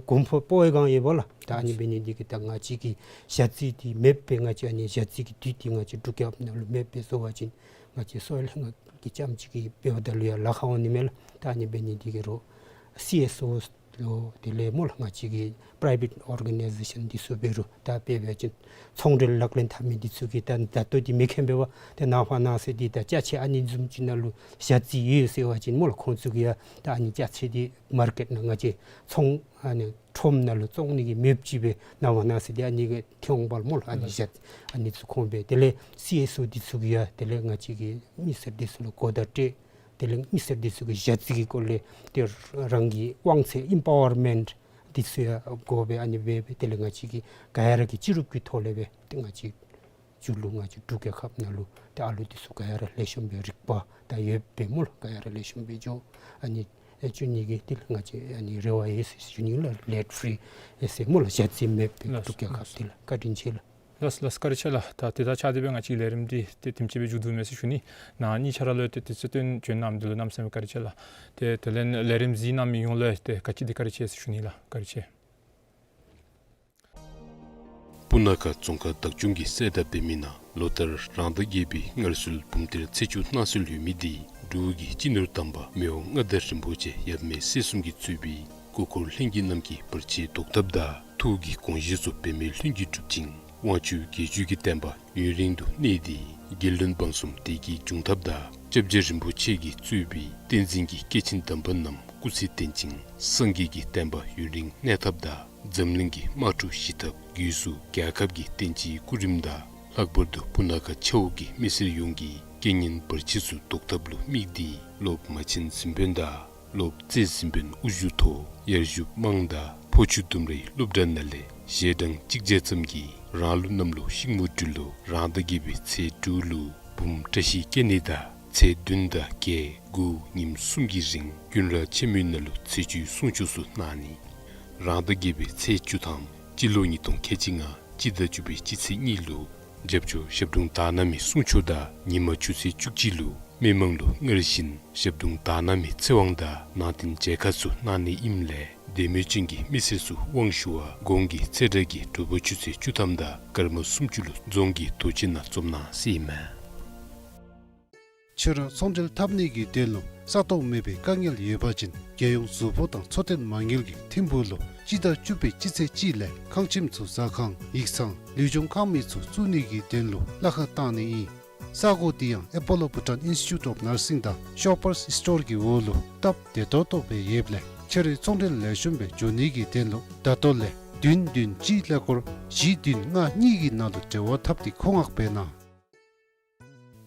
གོམ་པ་སྤོ་བའི་སྒང་ཡོད་པ་ལགས། ད་ཨ་ནི་འབད་ནི་འདི་གིས་ད་ང་བཅས་ཀྱི་ཞ་རྩི་འདི་མེདཔ་སྦེ་ང་བཅས་ཨ་ནི་ཞ་རྩི་གི་དུག་འདི་ང་བཅས་འབྲུག་རྒྱལ་ཁབ་ནང་ལུ་མེདཔ་སྦེ་བཟོ་བ་ཅིན་ང་བཅས་གསོ་བའི་ལྷན་ཁག་གི་རྐྱངམ་ཅིག་གིས་འབདཝ་ད་ལུ་ཡང་ལཱ་ཁག་འོང་ནི་མས་ལགས། ད་ཨ་ནི་འབད་ནི་འདི་གིས་རོགས་སི་ཨེསི་ཨོ་ ལོ་དེ་ལས་སྨོ་ལགས་ང་བཅས་ཀྱི་པ་རའི་ཝེཊ་ཨོར་ག་ནའི་ཟེ་ཤཱན་འདི་ཚུ་འབད་རུང་ད་དཔེ་འབད་བ་ཅིན་ཚོང་འབྲེལ་ལག་ལེན་འཐབ་མི་འདི་ཚུ་གིས་ད་ད་ལྟོ་འདི་མེ་མཁན་འབད་བ་ཏེ་ནངས་པ་གནངས་ཚེ་འདི་ད་ཅ་ཆས་ཨ་ནི་བཟུམ་ཅིག་ནང་ལུ་བཞག་རྩིས་ཡོད་ཟེར་བ་ཅིན་སྨོ་ལགས་ཁོང་ཚུ་གིས་ཡང་ད་ཨ་ནི་ཅ་ཆས་འདི་མར་ཀེཊ་ནང་ང་བཅས་ཚོང་ཨ་ནི་ཁྲོམ་ནང་ལུ་བཙོང་ནི་གི་མེདཔ་ཅིག་སྦེ་ནངས་པ་གནངས་ཚེ་འདི་ཨ་ནི་གི་ཐོན་འོང་པ་ལགས་སྨོ་ལགས། ཨ་ནི་བཞག་ཨ་ནི་ཚུ་ཁོང་སྦེ་དེ་ལས་སི་ཨེསི་ཨོ་འདི་ཚུ་གིས་ཡང་དེ་ལས་ང་བཅས་ཀྱི་མི་སེར་འདི་ཚུ་ལུ་གོ་བརྡ་སྤྲོད། དེ་ལས་མི་སེར་འདི་ཚུ་གི་བཞག་རྩིས་ཀྱི་སྐོར་ལས་ཏེ་རང་གི་དབང་ཚད་ཨིམ་པ་ཝར་མེནཊ་འདི་ཚུ་ཡང་དགོ་པས། ཨ་ནི་སྦེ་སྦེ་དེ་ལས་ང་བཅས་ཀྱིས་ག་ཡ་ར་གི་སྤྱི་རུབ་ཀྱི་ཐོག་ལས་སྦེ་ཏེ་ང་བཅས་མཇུག་ལུ་ང་བཅས་འབྲུག་རྒྱལ་ཁབ་ནང་ལུ་ཏེ་ཨ་ལུ་འདི་ཚུ་ག་ཡ་ར་ལེགས་ཤོམ་སྦེ་རིག་པ་དང་ཡོདཔ་སྦེ་སྨོ་ལགས་ག་ཡ་ར་ལེགས་ཤོམ་སྦེ་འགྱོ་ཨ་ནི་ཨེ་བཅུག་ནི་གི་དེ་ལས་ང་བཅས་ཨ་ནི་རེ་བ་ཡོད་ཟེར་ཞུ་ནི་ལགས། ལེཊ་ཕི་རི་ཨེ་ཟེར་སྨོ་ལགས་བཞག་རྩིས་མེདཔ་སྦེ་ལགས་འབྲུག་རྒྱལ་ཁབ་འདི་ལགས། བཀའ་དྲིན་ཆེ་ལགས། ལགས་ལགས་བཀའ་དྲིན་ཆེ་ལགས། ད་དེ་དང་ཆ་སྟེ་སྦེ་ང་བཅས་ལས་རིམ་འདི་ཏེ་དེམ་ཅིག་སྦེ་མཇུག་བསྡུ་མས་ཟེར་ཞུ་ནི། ནཱ་གཉིས་ཆ་ར་ལུ་ཏེ་དུས་ཚོད་བཏོན་བྱོན་གནང་མི་འདི་ལུ་གནམ་མེད་ས་མེད་བཀའ་དྲིན་ཆེ་ལགས། ཏེ་དེ་ལས་ལས་རིམ་གཟིགས་གནང་མི་ཡོངས་ལུ་ཏེ་ག་ཅི་འདི་བཀའ་དྲིན་ཆེ་ཟེར་ཞུ་ནི་ལགས། བཀའ་དྲིན་ཆེ། སྤུ་ན་ཁ་རྫོང་ཁག་བདག་སྐྱོང་གིས་གསལ་བསྒྲགས་འབད་མི་ནང་ལོ་ལྟར་རང་ཟླ་བརྒྱད་པའི་སྔར་སྲོལ་འབུམ་སྡེར་ཚེས་བཅུ་གནངས་ཚེ་ལུས་མི་འདི་འབྲུག་གི་སྤྱི་ནོར་དམ་པ་མི་དབང་མངའ་བདག་རིན་པོ་ཆེ་ཡབ་མེས་སྲས་གསུམ་གྱིས་གཙོས་པའི་སྐུ་འཁོར་ལྷན་རྒྱས་རྣམས་ཀྱིས་བར་ཆད་བཟློག་ཐབས་དང་ཐུགས་ཀྱི་དགོངས་བཞེད་ཚུ་འབད་མེད་ལྷུན་གྱིས་གྲུབ་ཅིང་དབང་ཕྱུག་རྒྱལ་བརྒྱུད་ཀྱི་བསྟན་པ་ཡུན་རིང་དུ་གནས་ཏེ་རྒྱལ་བློན་འབངས་གསུམ་བདེ་སྐྱིད་འབྱུང་ཐབས་དང་སྐྱབས་རྗེ་རིན་པོ་ཆེ་གིས་གཙོས་པའི་བསྟན་འཛིན་གྱི་སྐྱེས་ཆེན་དམ་པ་རྣམས་སྐུ་ཚེ་བརྟན་ཅིང་སངས་རྒྱས་ཀྱི་བསྟན་པ་ཡུན་རིང་གནས་ཐབས་དང་འཛམ་གླིང་གི་དམག་འཁྲུག་ཞི་ཐབས་སྒོས་སུ་རྒྱལ་ཁབ་ཀྱི་བསྟན་སྤྱིའི་སྐུ་རིམ་དང་ལྷག་པར་དུ་སྤུ་ན་ཁ་ཆ་འོག་གི་མི་སེར་ཡོངས་ཀྱི་རྐྱེན་ངན་བར་ཆད་ཚུ་བཟློག་ཐབས་ལུ་དམིགས་ཏེ་སློབ་མ་ཆེན་གཟིམ་དཔོན་དང་སློབ་རྩེ་གཟིམ་དཔོན་དབུ་བཞུགས་ཐོག་ཡར་ཞུ་དམངས་དང་ཕོ་ཆུ་ལྡུམ་རའི་སློབ་གྲྭ་ནང་ལས་ཞལ་གྲངས་གཅིག་བརྒྱ་ཙམ་གྱིས་རང་ལུགས་གནམ་ལོ་ཤིང་མོ་སྦྲུལ་ལོ་རང་ཟླ་བརྒྱད་པའི་ཚེས་དྲུག་ལུ་འབུམ་བཀྲ་ཤིས་སྐྱེ་གནས་དང་ཚེས་བདུན་དང་བརྒྱད་དགུ་ཉིནམ་གསུམ་གྱི་རིང་ཀུན་ར་ཆེན་མོའི་ནང་ལུ་ཚེས་བཅུའི་གསུང་ཆོག་ཚུ་གནང་ནི། རང་ཟླ་བརྒྱད་པའི་ཚེས་བཅུ་ཐམ་སྤྱི་ལོ་ཉིས་སྟོང་ཁལ་གཅིག་ལྔ་སྤྱི་ཟླ་བཅུ་པའི་སྤྱི་ཚེས་གཉིས་ལུ་རྒྱབ་ཆོག་ཞབས་དྲུང་དར་ནག་མའི་གསུང་ཆོག་དང་ཉིན་མ་ཆུ་ཚོད་བཅུ་གཅིག་ལུ་མི་མང་ལུ་སྔར་བཞིན་ཞབས་དྲུང་དར་ནག་མའི་ཚེ་དབང་དང་ནང་རྟེན་མཇལ་ཁ་ཚུ་གནང་ནི་ཨིནམ་ལས་དད་མོས་ཅན་གྱི་མི་སེར་ཚུ་དབང་ཞུ་བར་གོང་གི་ཚེས་གྲངས་ཀྱི་དྲོ་པ་ཆུ་ཚོད་བཅུ་ཐམ་དང་སྐར་མ་སུམ་ཅུ་ལུ་རྫོང་གི་དོས་སྐྱེལ་ནང་འཛོམས་གནང་ཟེར་ཨིན་མས། ཁྱེད་རང་ཚོང་འབྲེལ་འཐབ་ནི་གི་དོན་ལུ་ས་སྟོང་མེད་པའི་དཀའ་ངལ་ཡོད་པ་ཅིན་རྒྱལ་ཡོངས་གཟུགས་པོ་དང་འཚོ་རྟེན་མ་དངུལ་གྱི་ཐིམ་ཕུག་ལུ་སྤྱི་ཟླ་བཅུ་པའི་སྤྱི་ཚེས་གཅིག་ལས་ཁང་ཁྱིམ་ཚུ་ཟ་ཁང་ཡིག་ཚང་ལུས་སྦྱོང་ཁང་མིག་ཚུ་བཙུགས་ནི་གི་དོན་ལུ་གླ་ཁར་བཏང་ནི་ཨིན། ས་གོ་འདི་ཡང་ཨེ་པོ་ལོ་བྷུ་ཊཱན་ཨིནས་ཊི་ཊུཊ་ཨོཕ་ནར་སིང་དང་ཤོ་པར་སི་སི་ཊོར་གྱི་འོག་ལུ་སྟབས་བདེ་ཏོག་ཏོ་སྦེ་ཡོདཔ་ལས་ཁྱེད་རའི་ཚོང་འབྲེལ་ལེགས་ཤོམ་སྦེ་འགྱོ་ནི་གི་དོན་ལུ་ད་ལྟོ་ལས་བདུན་བདུན་གཅིག་ཀླད་ཀོར་བཞི་བདུན་ལྔ་གཉིས་ཀྱི་ནང་ལུ་འབྲེལ་བ་འཐབ་སྟེ་མཁོ་མངགས་འབད་གནང་།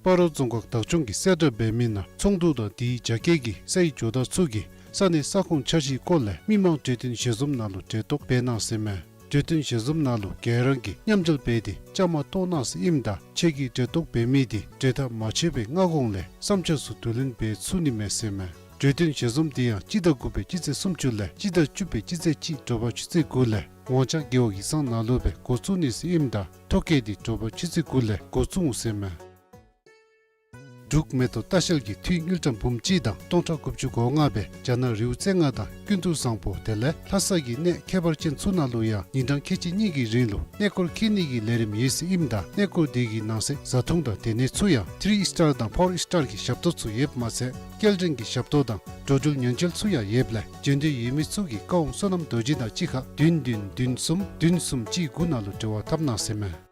སྤ་རོ་རྫོང་ཁག་བདག་སྐྱོང་གིས་གསལ་བསྒྲགས་འབད་མི་ནང་ཚོང་འདུ་དང་དེའི་རྒྱ་སྐྱེད་ཀྱི་སའི་ཇོ་བདག་ཚུ་གིས་ས་གནས་ས་ཁོངས་འཆར་གཞིའི་སྐོར་ལས་མི་མང་གྲོས་བསྟུན་ཞལ་འཛོམས་ནང་ལུ་གྲལ་གཏོགས་འབད་གནང་ཟེར་མས། གྲོས་བསྟུན་ཞལ་འཛོམས་ནང་ལུ་ག་ར་གིས་མཉམ་འབྲེལ་འབད་དེ་བཅའ་མར་གཏོགས་གནང་ཟེར་ཨིནམ་ད་ཁྱེད་ཀྱིས་གྲལ་གཏོགས་འབད་མི་དེ་གྲོས་ཐག་མ་ཆོད་པའི་སྔ་གོང་ལས་བསམ་འཆར་ཚུ་བསྡུ་ལེན་འབད་ཚུགས་ནི་མས་ཟེར་མས། གྲོས་བསྟུན་ཞལ་འཛོམས་དེ་ཡང་སྤྱི་ཟླ་དགུ་པའི་སྤྱི་ཚེས་སུམ་ཅུ་ལས་སྤྱི་ཟླ་བཅུ་པའི་སྤྱི་ཚེས་གཅིག་དྲོ་པ་ཆུ་ཚོད་དགུ་ལས་ཝང་ཅང་རྒེད་འོག་ཡིག་ཚང་ནང་ལུ་སྦེ་འགོ་བཙུགས་ནི་ཟེར་ཨིནམ་ད་ཐོ་བཀོད་དེ་དྲོ་པ་ཆུ་ཚོད་དགུ་ལས་འགོ་བཙུགས་འོང་ཟེར་མས། འབྲུག་མེ་ཏོག་ལྟ་བཤལ་གྱི་འཐུས་དངུལ་ཀྲམ་འབུམ་གཅིག་དང་སྟོང་ཕྲག་དགུ་བཅུ་གོ་ལྔ་སྦེ་རྒྱ་ནག་རི་བོ་རྩེ་ལྔ་དང་ཀུན་ཏུ་བཟང་པོ་དེ་ལས་ལྷ་ས་གི་གནས་ཁྱད་པར་ཅན་ཚུ་ནང་ལུ་ཡང་ཉིན་གྲངས་ཁལ་གཅིག་གཉིས་ཀྱི་རིང་ལུ་གནས་སྐོར་འཁྱིད་ནི་གི་ལས་རིམ་ཡོད་ཟེར་ཨིནམ་ད་གནས་སྐོར་དེ་གི་ནང་གསེས་བཟའ་འཐུང་དང་སྡོད་གནས་ཚུ་ཡང་ཐི་རི་སི་ཊར་དང་ཕོར་སི་ཊར་གྱི་ཞབས་ཏོག་ཚུ་ཡོདཔ་མ་ཚད་སྐྱེལ་འདྲེན་གྱི་ཞབས་ཏོག་དང་འགྲོ་འགྲུལ་ཉེན་བཅོལ་ཚུ་ཡང་ཡོདཔ་ལས་བྱོན་འདོད་ཡོད་མི་ཚུ་གིས་བཀའ་དབང་བསོད་ནམས་རྡོ་རྗེ་དང་གཅིག་ཁར་བདུན་བདུན་བདུན་གསུམ་བདུན་གསུམ་གཅིག་དགུ་ནང་ལུ་འབྲེལ་བ་འཐབ་གནང་ཟེར་མས།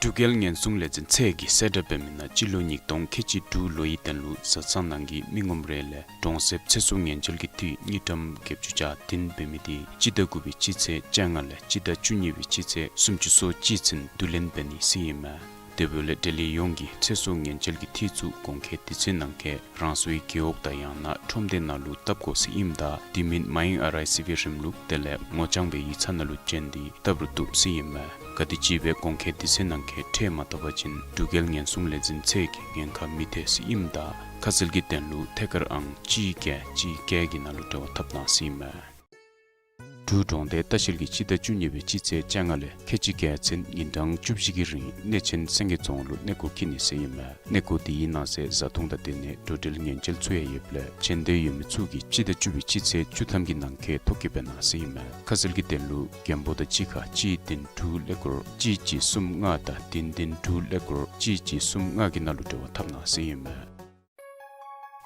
འབྲུག་རྒྱལ་ཉེན་སྲུང་ལས་འཛིན་ཚད་ཀྱིས་གསལ་བསྒྲགས་འབད་མི་ནང་སྤྱི་ལོ་ཉིས་སྟོང་ཁལ་གཅིག་དྲུག་ལོའི་དོན་ལུ་བཟའ་ཚང་ནང་གི་མི་ངོམ་རེ་ལས་གྲོང་གསེབ་ཚེ་སྲོག་ཉེན་བཅོལ་གྱི་འཐུས་དངུལ་ཀྲམ་བརྒྱད་ཅུ་གྱ་བདུན་འབད་མི་དེ་སྤྱི་ཟླ་དགུ་པའི་སྤྱི་ཚེས་བཅོ་ལྔ་ལས་སྤྱི་ཟླ་བཅུ་གཉིས་པའི་སྤྱི་ཚེས་སུམ་ཅུ་སོ་གཅིག་ཚུན་བསྡུ་ལེན་འབད་ནི་ཟེར་ཨིན་མས། དེ་འབདཝ་ལས་འབྲེལ་ཡོད་ཡོངས་ཀྱིས་ཚེ་སྲོག་ཉེན་བཅོལ་གྱི་འཐུས་ཚུ་གོང་འཁོད་དུས་ཚོད་ནང་འཁོད་རང་སོའི་རྒེད་འོག་དང་ཡང་ན་ཁྲོམ་སྡེ་ནང་ལུ་བཏབ་དགོ་ཟེར་ཨིནམ་ད་དེ་མིན་མའི་ཨར་ཨའི་སི་བི་རིམ་ལུགས་དེ་ལས་ངོ་རྐྱང་སྦེ་ཡིག་ཚང་ནང་ལུ་བྱོན་ཏེ་བཏབ་རུང་བཏུབ་ཟེར་ཨིན་མས། ག་དེམ་ཅིག་སྦེ་གོང་འཁོད་དུས་ཚོད་ནང་འཁོད་ཁྲལ་མ་བཏབ་པ་ཅིན་འབྲུག་རྒྱལ་ཉེན་སྲུང་ལས་འཛིན་ཚད་ཀྱིས་ཉེན་ཁ་མི་ཐེག་ཟེར་ཨིནམ་ད་ཁ་གསལ་གྱི་དོན་ལུ་ཐད་ཀར་ཨང་གཅིག་བརྒྱད་གཅིག་བརྒྱད་ཀྱི་ནང་ལུ་འབྲེལ་བ་འཐབ་གནང་ཟེར་ཨིན་མས། འབྲུག་གྲོང་སྡེ་ལྟ་བཤལ་གྱིས་སྤྱི་ཟླ་བཅུ་གཉིས་པའི་སྤྱི་ཚེས་བཅོ་ལྔ་ལས་ཁལ་གཅིག་བརྒྱད་ཚུན་ཉིན་གྲངས་བཅུ་བཞི་གི་རིང་གནས་ཆེན་སེང་གེ་རྫོང་ལུ་གནས་སྐོར་འཁྱིད་ནི་ཟེར་ཨིན་མས། གནས་སྐོར་དེའི་ནང་གསེས་བཟའ་འཐུང་དང་སྡོད་གནས་འགྲོ་འགྲུལ་ཉེན་བཅོལ་ཚུ་ཡང་ཡོདཔ་ལས་བྱོན་འདོད་ཡོད་མི་ཚུ་གིས་སྤྱི་ཟླ་བཅུ་པའི་སྤྱི་ཚེས་བཅུ་ཐམ་གྱི་ནང་འཁོད་ཐོ་བཀོད་འབད་གནང་ཟེར་ཨིན་མས། ཁ་གསལ་གྱི་དོན་ལུ་རྒན་པོ་དང་གཅིག་ཁར་གཅིག་བདུན་དྲུག་ཀླད་ཀོར་གཅིག་གཅིག་གསུམ་ལྔ་དང་བདུན་བདུན་དྲུག་ཀླད་ཀོར་གཅིག་གཅིག་གསུམ་ལྔ་གི་ནང་ལུ་འབྲེལ་བ་འཐབ་གནང་ཟེར་ཨིན་མས།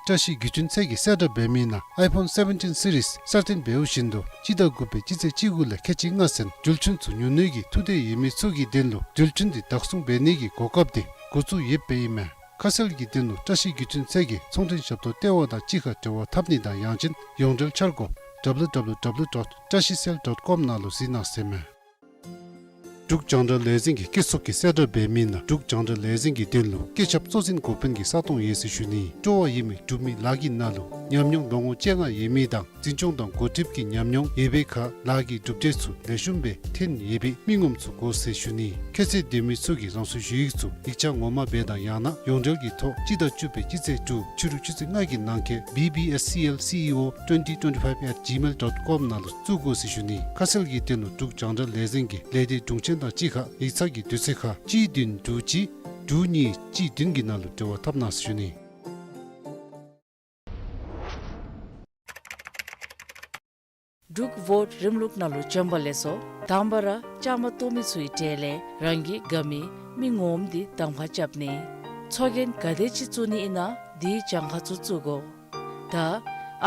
བཀྲ་ཤིས་བརྒྱུད་འཕྲིན་ཚད་ཀྱི་གསལ་བསྒྲགས་འབད་མི་ནང་ཨའི་ཕོན་སེ་བེན་ཊིན་སི་རིསི་གསར་བཏོན་འབདཝ་བཞིན་དུ་སྤྱི་ཟླ་དགུ་པའི་སྤྱི་ཚེས་བཅུ་དགུ་ལས་ཁལ་གཅིག་ལྔ་ཚུན་འགྲུལ་འཕྲིན་ཚུ་ཉོ་ནི་གི་ཐུགས་འདོད་ཡོད་མི་ཚུ་གི་དོན་ལུ་འགྲུལ་འཕྲིན་འདི་བདག་བཟུང་འབད་ནི་གི་གོ་སྐབས་འདི་འགོ་བཙུགས་ཡོདཔ་ཨིན་མས། ཁ་གསལ་གྱི་དོན་ལུ་བཀྲ་ཤིས་བརྒྱུད་འཕྲིན་ཚད་ཀྱི་ཚོང་མགྲོན་ཞབས་ཏོག་ལྟེ་བ་དང་གཅིག་ཁར་འབྲེལ་བ་འཐབ་ནི་དང་ཡང་ཅིན་ཡོངས་འབྲེལ་འཆར་སྒོ་W W W dot trashicell dot com ནང་ལུ་གཟིགས་གནང་ཟེར་མས། འབྲུག་རྒྱང་བསྒྲགས་ལས་འཛིན་གྱི་སྐྱིད་སྡུག་གི་གསལ་བསྒྲགས་འབད་མི་ནང་འབྲུག་རྒྱང་བསྒྲགས་ལས་འཛིན་གྱི་དོན་ལུ་སྐད་ཁྱབ་གཙོ་འཛིན་འགོ་དཔོན་གྱི་ས་སྟོང་ཡོད་ཟེར་ཞུ་ནི། སྤྲོ་བ་ཡོད་མི་འབྲུག་མི་ལཱ་གི་ནང་ལུ་ཉམས་མྱོང་ལོ་ངོ་བཅོ་ལྔ་ཡོད་མི་དང་འཛིན་སྐྱོང་དང་འགོ་ཁྲིདཔ་གི་ཉམས་མྱོང་ཡོད་པའི་ཁར་ལཱ་གི་གྲུབ་འབྲས་ཚུ་ལེགས་ཤོམ་སྦེ་ཐོན་ཡོད་པའི་མི་ངོམ་ཚུ་དགོ་ཟེར་ཞུ་ནི། ཁྱད་ཚད་ལྡན་མི་ཚུ་གིས་རང་སོའི་ཞུ་ཡིག་ཚུ་ཡིག་ཆ་ངོ་མ་སྦེ་དང་ཡང་ན་ཡོངས་འབྲེལ་གྱི་ཐོག་སྤྱི་ཟླ་བཅུ་པའི་སྤྱི་ཚེས་དྲུག་ཕྱི་རུ་ཆུ་ཚོད་ལྔ་གི་ནང་འཁོད་B B S C L C E O twenty twenty-five at gmail dot com ནང་ལུ་བཙུགས་དགོ་ཟེར་ཞུ་ནི། ཁ་གསལ་གྱི་དོན་ལུ་འབྲུག་རྒྱང་བསྒྲགས་ལས་འཛིན་གྱི་ལས་སྡེ་དྲུང་ཆེན་དང་གཅིག་ཁར་ཡིག་ཚང་གི་དུས་ཚོད་ཁར་གཅིག་བདུན་དྲུག་གཅིག་དྲུག་གཉིས་གཅིག་བདུན་གྱི་ནང་ལུ་འབྲེལ་བ་འཐབ་གནང་ཟེར་ཞུ་ནི། འབྲུག་བོཊ་རིམ་ལུགས་ནང་ལུ་བྱོན་པ་ལེགས་སོ། དང་པ་ར་བཅའ་མར་གཏོགས་མི་ཚུའི་གྲས་ལས་རང་གི་དགའ་མི་མི་ངོམ་འདི་གདམ་ཁ་རྐྱབ་ནི། ཚོགས་རྒྱན་ག་དེ་ཅིག་བཙུགས་ནི་ཨིན་ན་དེའི་གྱངས་ཁ་ཚུ་བཙུགས་དགོ། ད་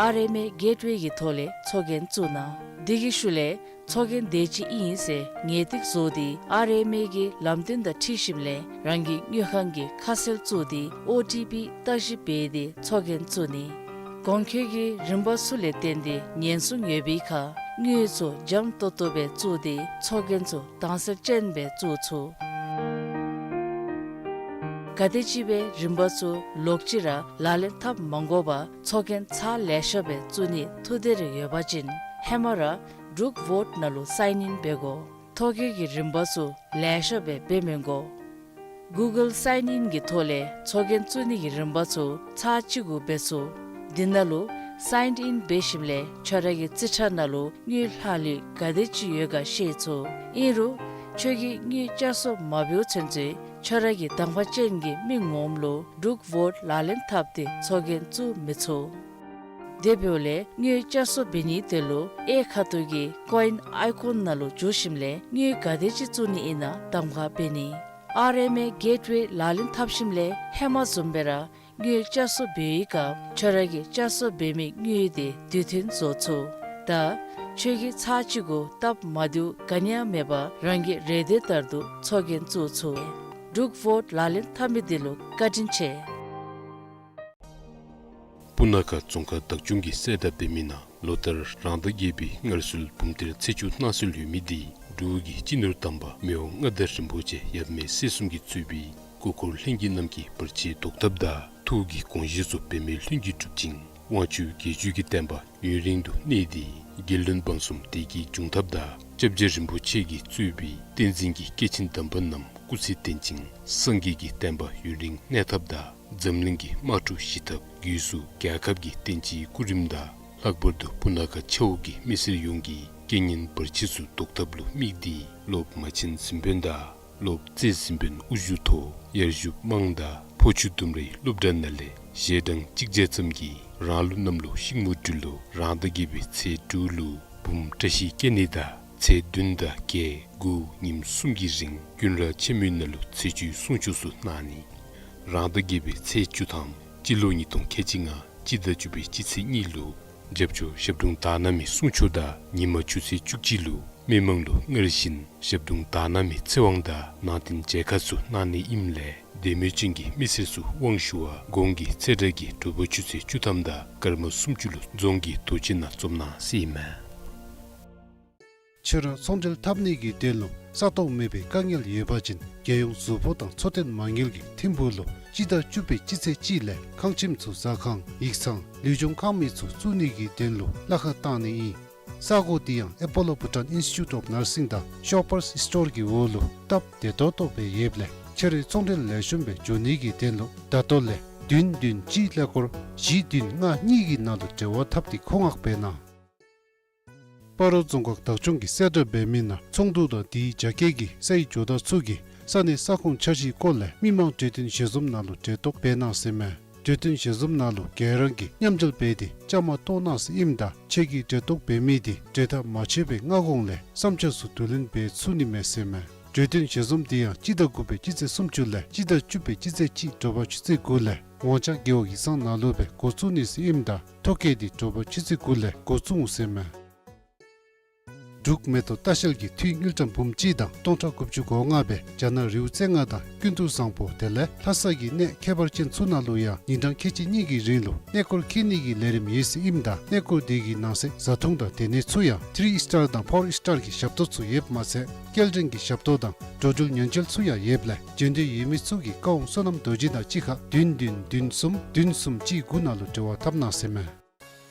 ཨར་ཨེམ་ཨེ་གེཊ་ཝེ་གི་ཐོག་ལས་ཚོགས་རྒྱན་བཙུགས་གནང་། དེ་གི་ཤུལ་ལས་ཚོགས་རྒྱན་དེ་ཅིག་ཨིན་ཟེར་ངེས་ཏིག་བཟོ་སྟེ་ཨར་ཨེམ་ཨེ་གི་ལམ་སྟོན་དང་འཁྲིལ་ཞིནམ་ལས་རང་གི་དངུལ་ཁང་གི་ཁ་གསལ་བཙུགས་ཏེ་ཨོ་ཊི་པི་བརྟག་ཞིབ་འབད་དེ་ཚོགས་རྒྱན་བཙུགས་ནི། གོང་འཁོད་ཀྱི་རིམ་པ་ཚུ་ལས་བརྟེན་ཏེ་ཉེན་སྲུང་ཡོད་པའི་ཁར་དངུལ་ཚུ་འཇམ་ཏོང་ཏོ་སྦེ་བཙུགས་ཏེ་ཚོགས་རྒྱན་ཚུ་དྭངས་གསལ་ཅན་སྦེ་བཙུགས་ཚུགས། ག་དེ་ཅིག་སྦེ་རིམ་པ་ཚུ་ལོག་ཅི་ར་ལག་ལེན་འཐབ་མ་དགོ་པར་ཚོགས་རྒྱན་ཚར་ལེ་ཤ་སྦེ་བཙུགས་ནི་ཐུགས་འདོད་རེ་ཡོད་པ་ཅིན་ཧེ་མ་ར་འབྲུག་བོཊ་ནང་ལུ་སའིན་ཨིན་འབད་དགོ། ཐོ་བཀོད་ཀྱི་རིམ་པ་ཚུ་ལེ་ཤ་སྦེ་འབད་མི་དགོ། གུ་གཱལ་སའིན་ཨིན་གྱི་ཐོག་ལས་ཚོགས་རྒྱན་བཙུགས་ནི་གི་རིམ་པ་ཚུ་ཚར་གཅིག་གུ་འབད་ཚུགས། འདི་ནང་ལུ་སའིན་ཨིན་འབད་ཞིནམ་ལས་ཁྱོད་ར་གི་རྩིས་ཁྲ་ནང་ལུ་དངུལ་ལྷག་ལུས་ག་དེ་ཅིག་ཡོད་ག་ཤེས་ཚུགས། ཨིན་རུང་ཁྱོད་ཀྱིས་དངུལ་བསྐྱར་གསོ་མ་འབདཝ་ཚུན་ཚོད་ཁྱོད་ར་གི་གདམ་ཁ་ཅན་གྱི་མི་ངོམ་ལུ་འབྲུག་བོཊ་ལག་ལེན་འཐབ་སྟེ་ཚོགས་རྒྱན་བཙུགས་མི་ཚུགས། དེ་འབདཝ་ལས་དངུལ་བསྐྱར་གསོ་འབད་ནིའི་དོན་ལུ་གཡས་ཁ་ཐུག་གི་ཀོ་ཨིན་ཨའི་ཀོན་ནང་ལུ་འཛུལ་ཞིནམ་ལས་དངུལ་ག་དེ་ཅིག་བཙུགས་ནི་ཨིན་ན་གདམ་ཁ་འབད་ནི། ཨར་ཨེམ་ཨེ་གེཊ་ཝེ་ལག་ལེན་འཐབ་ཞིནམ་ལས་ཧེ་མ་བཟུམ་སྦེ་ར་དངུལ་བསྐྱར་གསོ་འབད་བའི་སྐབས་ཁྱོད་ར་གི་བསྐྱར་གསོ་འབད་མི་དངུལ་དེ་དུས་མཐུན་བཟོ་ཚུགས། ད་ཁྱོད་ཀྱིས་ཚར་གཅིག་གུ་སྟབས་མ་བདེཝ་ག་ནི་ཡང་མེད་པར་རང་གི་རེ་འདོད་ལྟར་དུ་ཚོགས་རྒྱན་བཙུགས་ཚུགས། འབྲུག་བོཊ་ལག་ལེན་འཐབ་མི་འདི་ལུ་བཀའ་དྲིན་ཆེ། སྤུ་ན་ཁ་རྫོང་ཁག་བདག་སྐྱོང་གིས་གསལ་བསྒྲགས་འབད་མི་ནང་ལོ་ལྟར་རང་ཟླ་བརྒྱད་པའི་སྔར་སྲོལ་འབུམ་གཏེར་ཚེས་བཅུ་གནང་སྲོལ་ཡོད་མི་འདི་འབྲུག་གི་སྤྱི་ནོར་དམ་པ་མི་དབང་མངའ་བདག་རིན་པོ་ཆེ་ཡབ་མེས་སྲས་གསུམ་གྱིས་གཙོས་པའི་སྐུ་འཁོར་ལྷན་རྒྱས་རྣམས་ཀྱིས་བར་ཆད་བཟློག་ཐབས་དང་ཐུགས་ཀྱི་དགོངས་བཞེད་ཚུ་འབད་མི་ལྷུན་གྱིས་གྲུབ་ཅིང་དབང་ཕྱུག་བརྒྱད་ཅུ་གི་བསྟན་པ་ཡུན་རིང་དུ་གནས་ཏེ་རྒྱལ་བློན་འབངས་གསུམ་བདེ་སྐྱིད་འབྱུང་ཐབས་དང་སྐྱབས་རྗེ་རིན་པོ་ཆེ་གིས་གཙོས་པའི་བསྟན་འཛིན་གྱི་སྐྱེས་ཆེན་དམ་པ་རྣམས་སྐུ་ཚེ་བརྟན་ཅིང་སངས་རྒྱས་ཀྱི་བསྟན་པ་ཡུན་རིང་གནས་ཐབས་དང་འཛམ་གླིང་གི་དམག་འཁྲུག་ཞི་ཐབས་སྒོས་སུ་རྒྱལ་ཁབ་ཀྱི་བསྟན་སྤྱིའི་སྐུ་རིམ་དང་ལྷག་པར་དུ་སྤུ་ན་ཁ་ཆ་འོག་གི་མི་སེར་ཡོངས་ཀྱི་རྐྱེན་ངན་བར་ཆད་ཚུ་བཟློག་ཐབས་ལུ་དམིགས་ཏེ་སློབ་མ་ཆེན་གཟིམ་དཔོན་དང་སློབ་རྩེ་གཟིམ་དཔོན་དབུ་བཞུགས་ཐོག་ཡར་ཞུ་དམངས་དང་ཕོ་ཆུ་ལྡུམ་རའི་སློབ་གྲྭ་ནང་ལས་ཞལ་གྲངས་གཅིག་བརྒྱ་ཙམ་གྱིས་རང་ལུགས་གནམ་ལོ་ཤིང་མོ་སྦྲུལ་ལོ་རང་ཟླ་བརྒྱད་པའི་ཚེས་དྲུག་ལུ་འབུམ་བཀྲ་ཤིས་སྐྱེ་གནས་དང་ཚེས་བདུན་དང་བརྒྱད་དགུ་ཉིནམ་གསུམ་གྱི་རིང་ཀུན་ར་ཆེན་མོའི་ནང་ལུ་ཚེས་བཅུའི་གསུང་ཆོག་ཚུ་གནང་ནི། རང་ཟླ་བརྒྱད་པའི་ཚེས་བཅུ་ཐམ་སྤྱི་ལོ་ཉིས་སྟོང་ཁལ་གཅིག་ལྔ་སྤྱི་ཟླ་བཅུ་པའི་སྤྱི་ཚེས་གཉིས་ལུ་རྒྱབ་ཆོག་ཞབས་དྲུང་དར་ནག་མའི་གསུང་ཆོག་དང་ཉིན་མ་ཆུ་ཚོད་བཅུ་གཅིག་ལུ་མི་མང་ལུ་སྔར་བཞིན་ཞབས་དྲུང་དར་ནག་མའི་ཚེ་དབང་དང་ནང་རྟེན་མཇལ་ཁ་ཚུ་གནང་ནི་ཨིནམ་ལས་དད་མོས་ཅན་གྱི་མི་སེར་ཚུ་དབང་ཞུ་བར་གོང་གི་ཚེས་གྲངས་ཀྱི་དྲོ་པ་ཆུ་ཚོད་བཅུ་ཐམ་དང་སྐར་མ་སུམ་ཅུ་ལུ་རྫོང་གི་རྡོ་གཅལ་ནང་འཛོམས་གནང་ཟེར་ཨིན་མས། ཁྱོད་ར་ཚོང་འབྲེལ་འཐབ་ནི་གི་དོན་ལུ་ས་སྟོང་མེད་པའི་དཀའ་ངལ་ཡོད་པ་ཅིན་རྒྱལ་ཡོངས་གཟུགས་པོ་དང་འཚོ་རྟེན་མ་དངུལ་གྱི་ཐིམ་ཕུག་ལུ་སྤྱི་ཟླ་བཅུ་པའི་སྤྱི་ཚེས་གཅིག་ལས་ཁང་ཁྱིམ་ཚུ་ཟ་ཁང་ཡིག་ཚང་ལུས་སྦྱོང་ཁང་མིག་ཚུ་བཙུགས་ནི་གི་དོན་ལུ་གླ་ཁར་བཏང་ནི་ཨིན། ས་གོ་འདི་ཡང་ཨེ་པོ་ལོ་བྷུ་ཊཱན་ཨིན་སི་ཊི་ཊུཊ་ཨོཕ་ནར་སིང་དང་ཤོ་པར་སི་སི་ཊོར་གྱི་འོག་ལུ་སྟབས་བདེ་ཏོག་ཏོ་སྦེ་ཡོདཔ་ལས་ཁྱོད་རའི་ཚོང་འབྲེལ་ལེགས་ཤོམ་སྦེ་འགྱོ་ནི་གི་དོན་ལུ་ད་ལྟོ་ལས་བདུན་བདུན་གཅིག་ཀླད་ཀོར་བཞི་བདུན་ལྔ་གཉིས་ཀྱི་ནང་ལུ་འབྲེལ་བ་འཐབ་སྟེ་མཁོ་མངགས་འབད་གནང་། སྤ་རོ་རྫོང་ཁག་བདག་སྐྱོང་གིས་གསལ་བསྒྲགས་འབད་མི་ནང་ཚོགས་འདུ་དང་དེའི་རྒྱ་སྐྱེད་ཀྱི་སའི་ཇོ་བདག་ཚུ་གིས་ས་གནས་ས་ཁོངས་འཆར་གཞིའི་སྐོར་ལས་མི་མང་གྲོས་བསྟུན་ཞལ་འཛོམས་ནང་ལུ་གྲལ་གཏོགས་འབད་གནང་ཟེར་མས། གྲོས་བསྟུན་ཞལ་འཛོམས་ནང་ལུ་ག་ར་གིས་མཉམ་འབྲེལ་འབད་དེ་བཅའ་མར་གཏོགས་གནང་ཟེར་ཨིནམ་ད་ཁྱེད་ཀྱིས་གྲལ་གཏོགས་འབད་མི་དེ་གྲོས་ཐག་མ་ཆོད་པའི་སྔ་གོང་ལས་བསམ་འཆར་ཚུ་བསྡུ་ལེན་འབད་ཚུགས་ནི་མས་ཟེར་མས། གྲོས་བསྟུན་ཞལ་འཛོམས་དེ་ཡང་སྤྱི་ཟླ་དགུ་པའི་སྤྱི་ཚེས་སུམ་ཅུ་ལས་སྤྱི་ཟླ་བཅུ་པའི་སྤྱི་ཚེས་གཅིག་དྲོ་པ་ཆུ་ཚོད་དགུ་ལས་ཝང་ཅང་རྒེད་འོག་ཡིག་ཚང་ནང་ལུ་སྦེ་འགོ་བཙུགས་ནི་ཟེར་ཨིནམ་ད་ཐོ་བཀོད་འདི་དྲོ་པ་ཆུ་ཚོད་དགུ་ལས་འགོ་བཙུགས་འོང་ཟེར་མས། འབྲུག་མེ་ཏོག་ལྟ་བཤལ་གྱི་འཐུས་དངུལ་ཀྲམ་འབུམ་གཅིག་དང་སྟོང་ཕྲག་དགུ་བཅུ་གོ་ལྔ་སྦེ་རྒྱ་ནག་རི་བོ་རྩེ་ལྔ་དང་ཀུན་ཏུ་བཟང་པོ་དེ་ལས་ལྷ་ས་གི་གནས་ཁྱད་པར་ཅན་ཚུ་ནང་ལུ་ཡང་ཉིན་གྲངས་ཁལ་གཅིག་གཉིས་ཀྱི་རིང་ལུ་གནས་སྐོར་འཁྱིད་ནི་གི་ལས་རིམ་ཡོད་ཟེར་ཨིནམ་ད་གནས་སྐོར་དེ་གི་ནང་གསེས་བཟའ་འཐུང་དང་སྡོད་གནས་ཚུ་ཡང་ཐི་རི་ཨིས་ཊར་དང་ཕོར་ཨིས་ཊར་གྱི་ཞབས་ཏོག་ཚུ་ཡོདཔ་མ་ཚད་སྐྱེལ་འདྲེན་གྱི་ཞབས་ཏོག་དང་འགྲོ་འགྲུལ་ཉེན་བཅོལ་ཚུ་ཡང་ཡོདཔ་ལས་འབྱོན་འདོད་ཡོད་མི་ཚུ་གིས་བཀའ་དབང་བསོད་ནམས་རྡོ་རྗེ་དང་གཅིག་ཁར་བདུན་བདུན་བདུན་གསུམ་བདུན་གསུམ་གཅིག་དགུ་ནང་ལུ་འབྲེལ་བ་འཐབ་གནང་ཟེར་མས།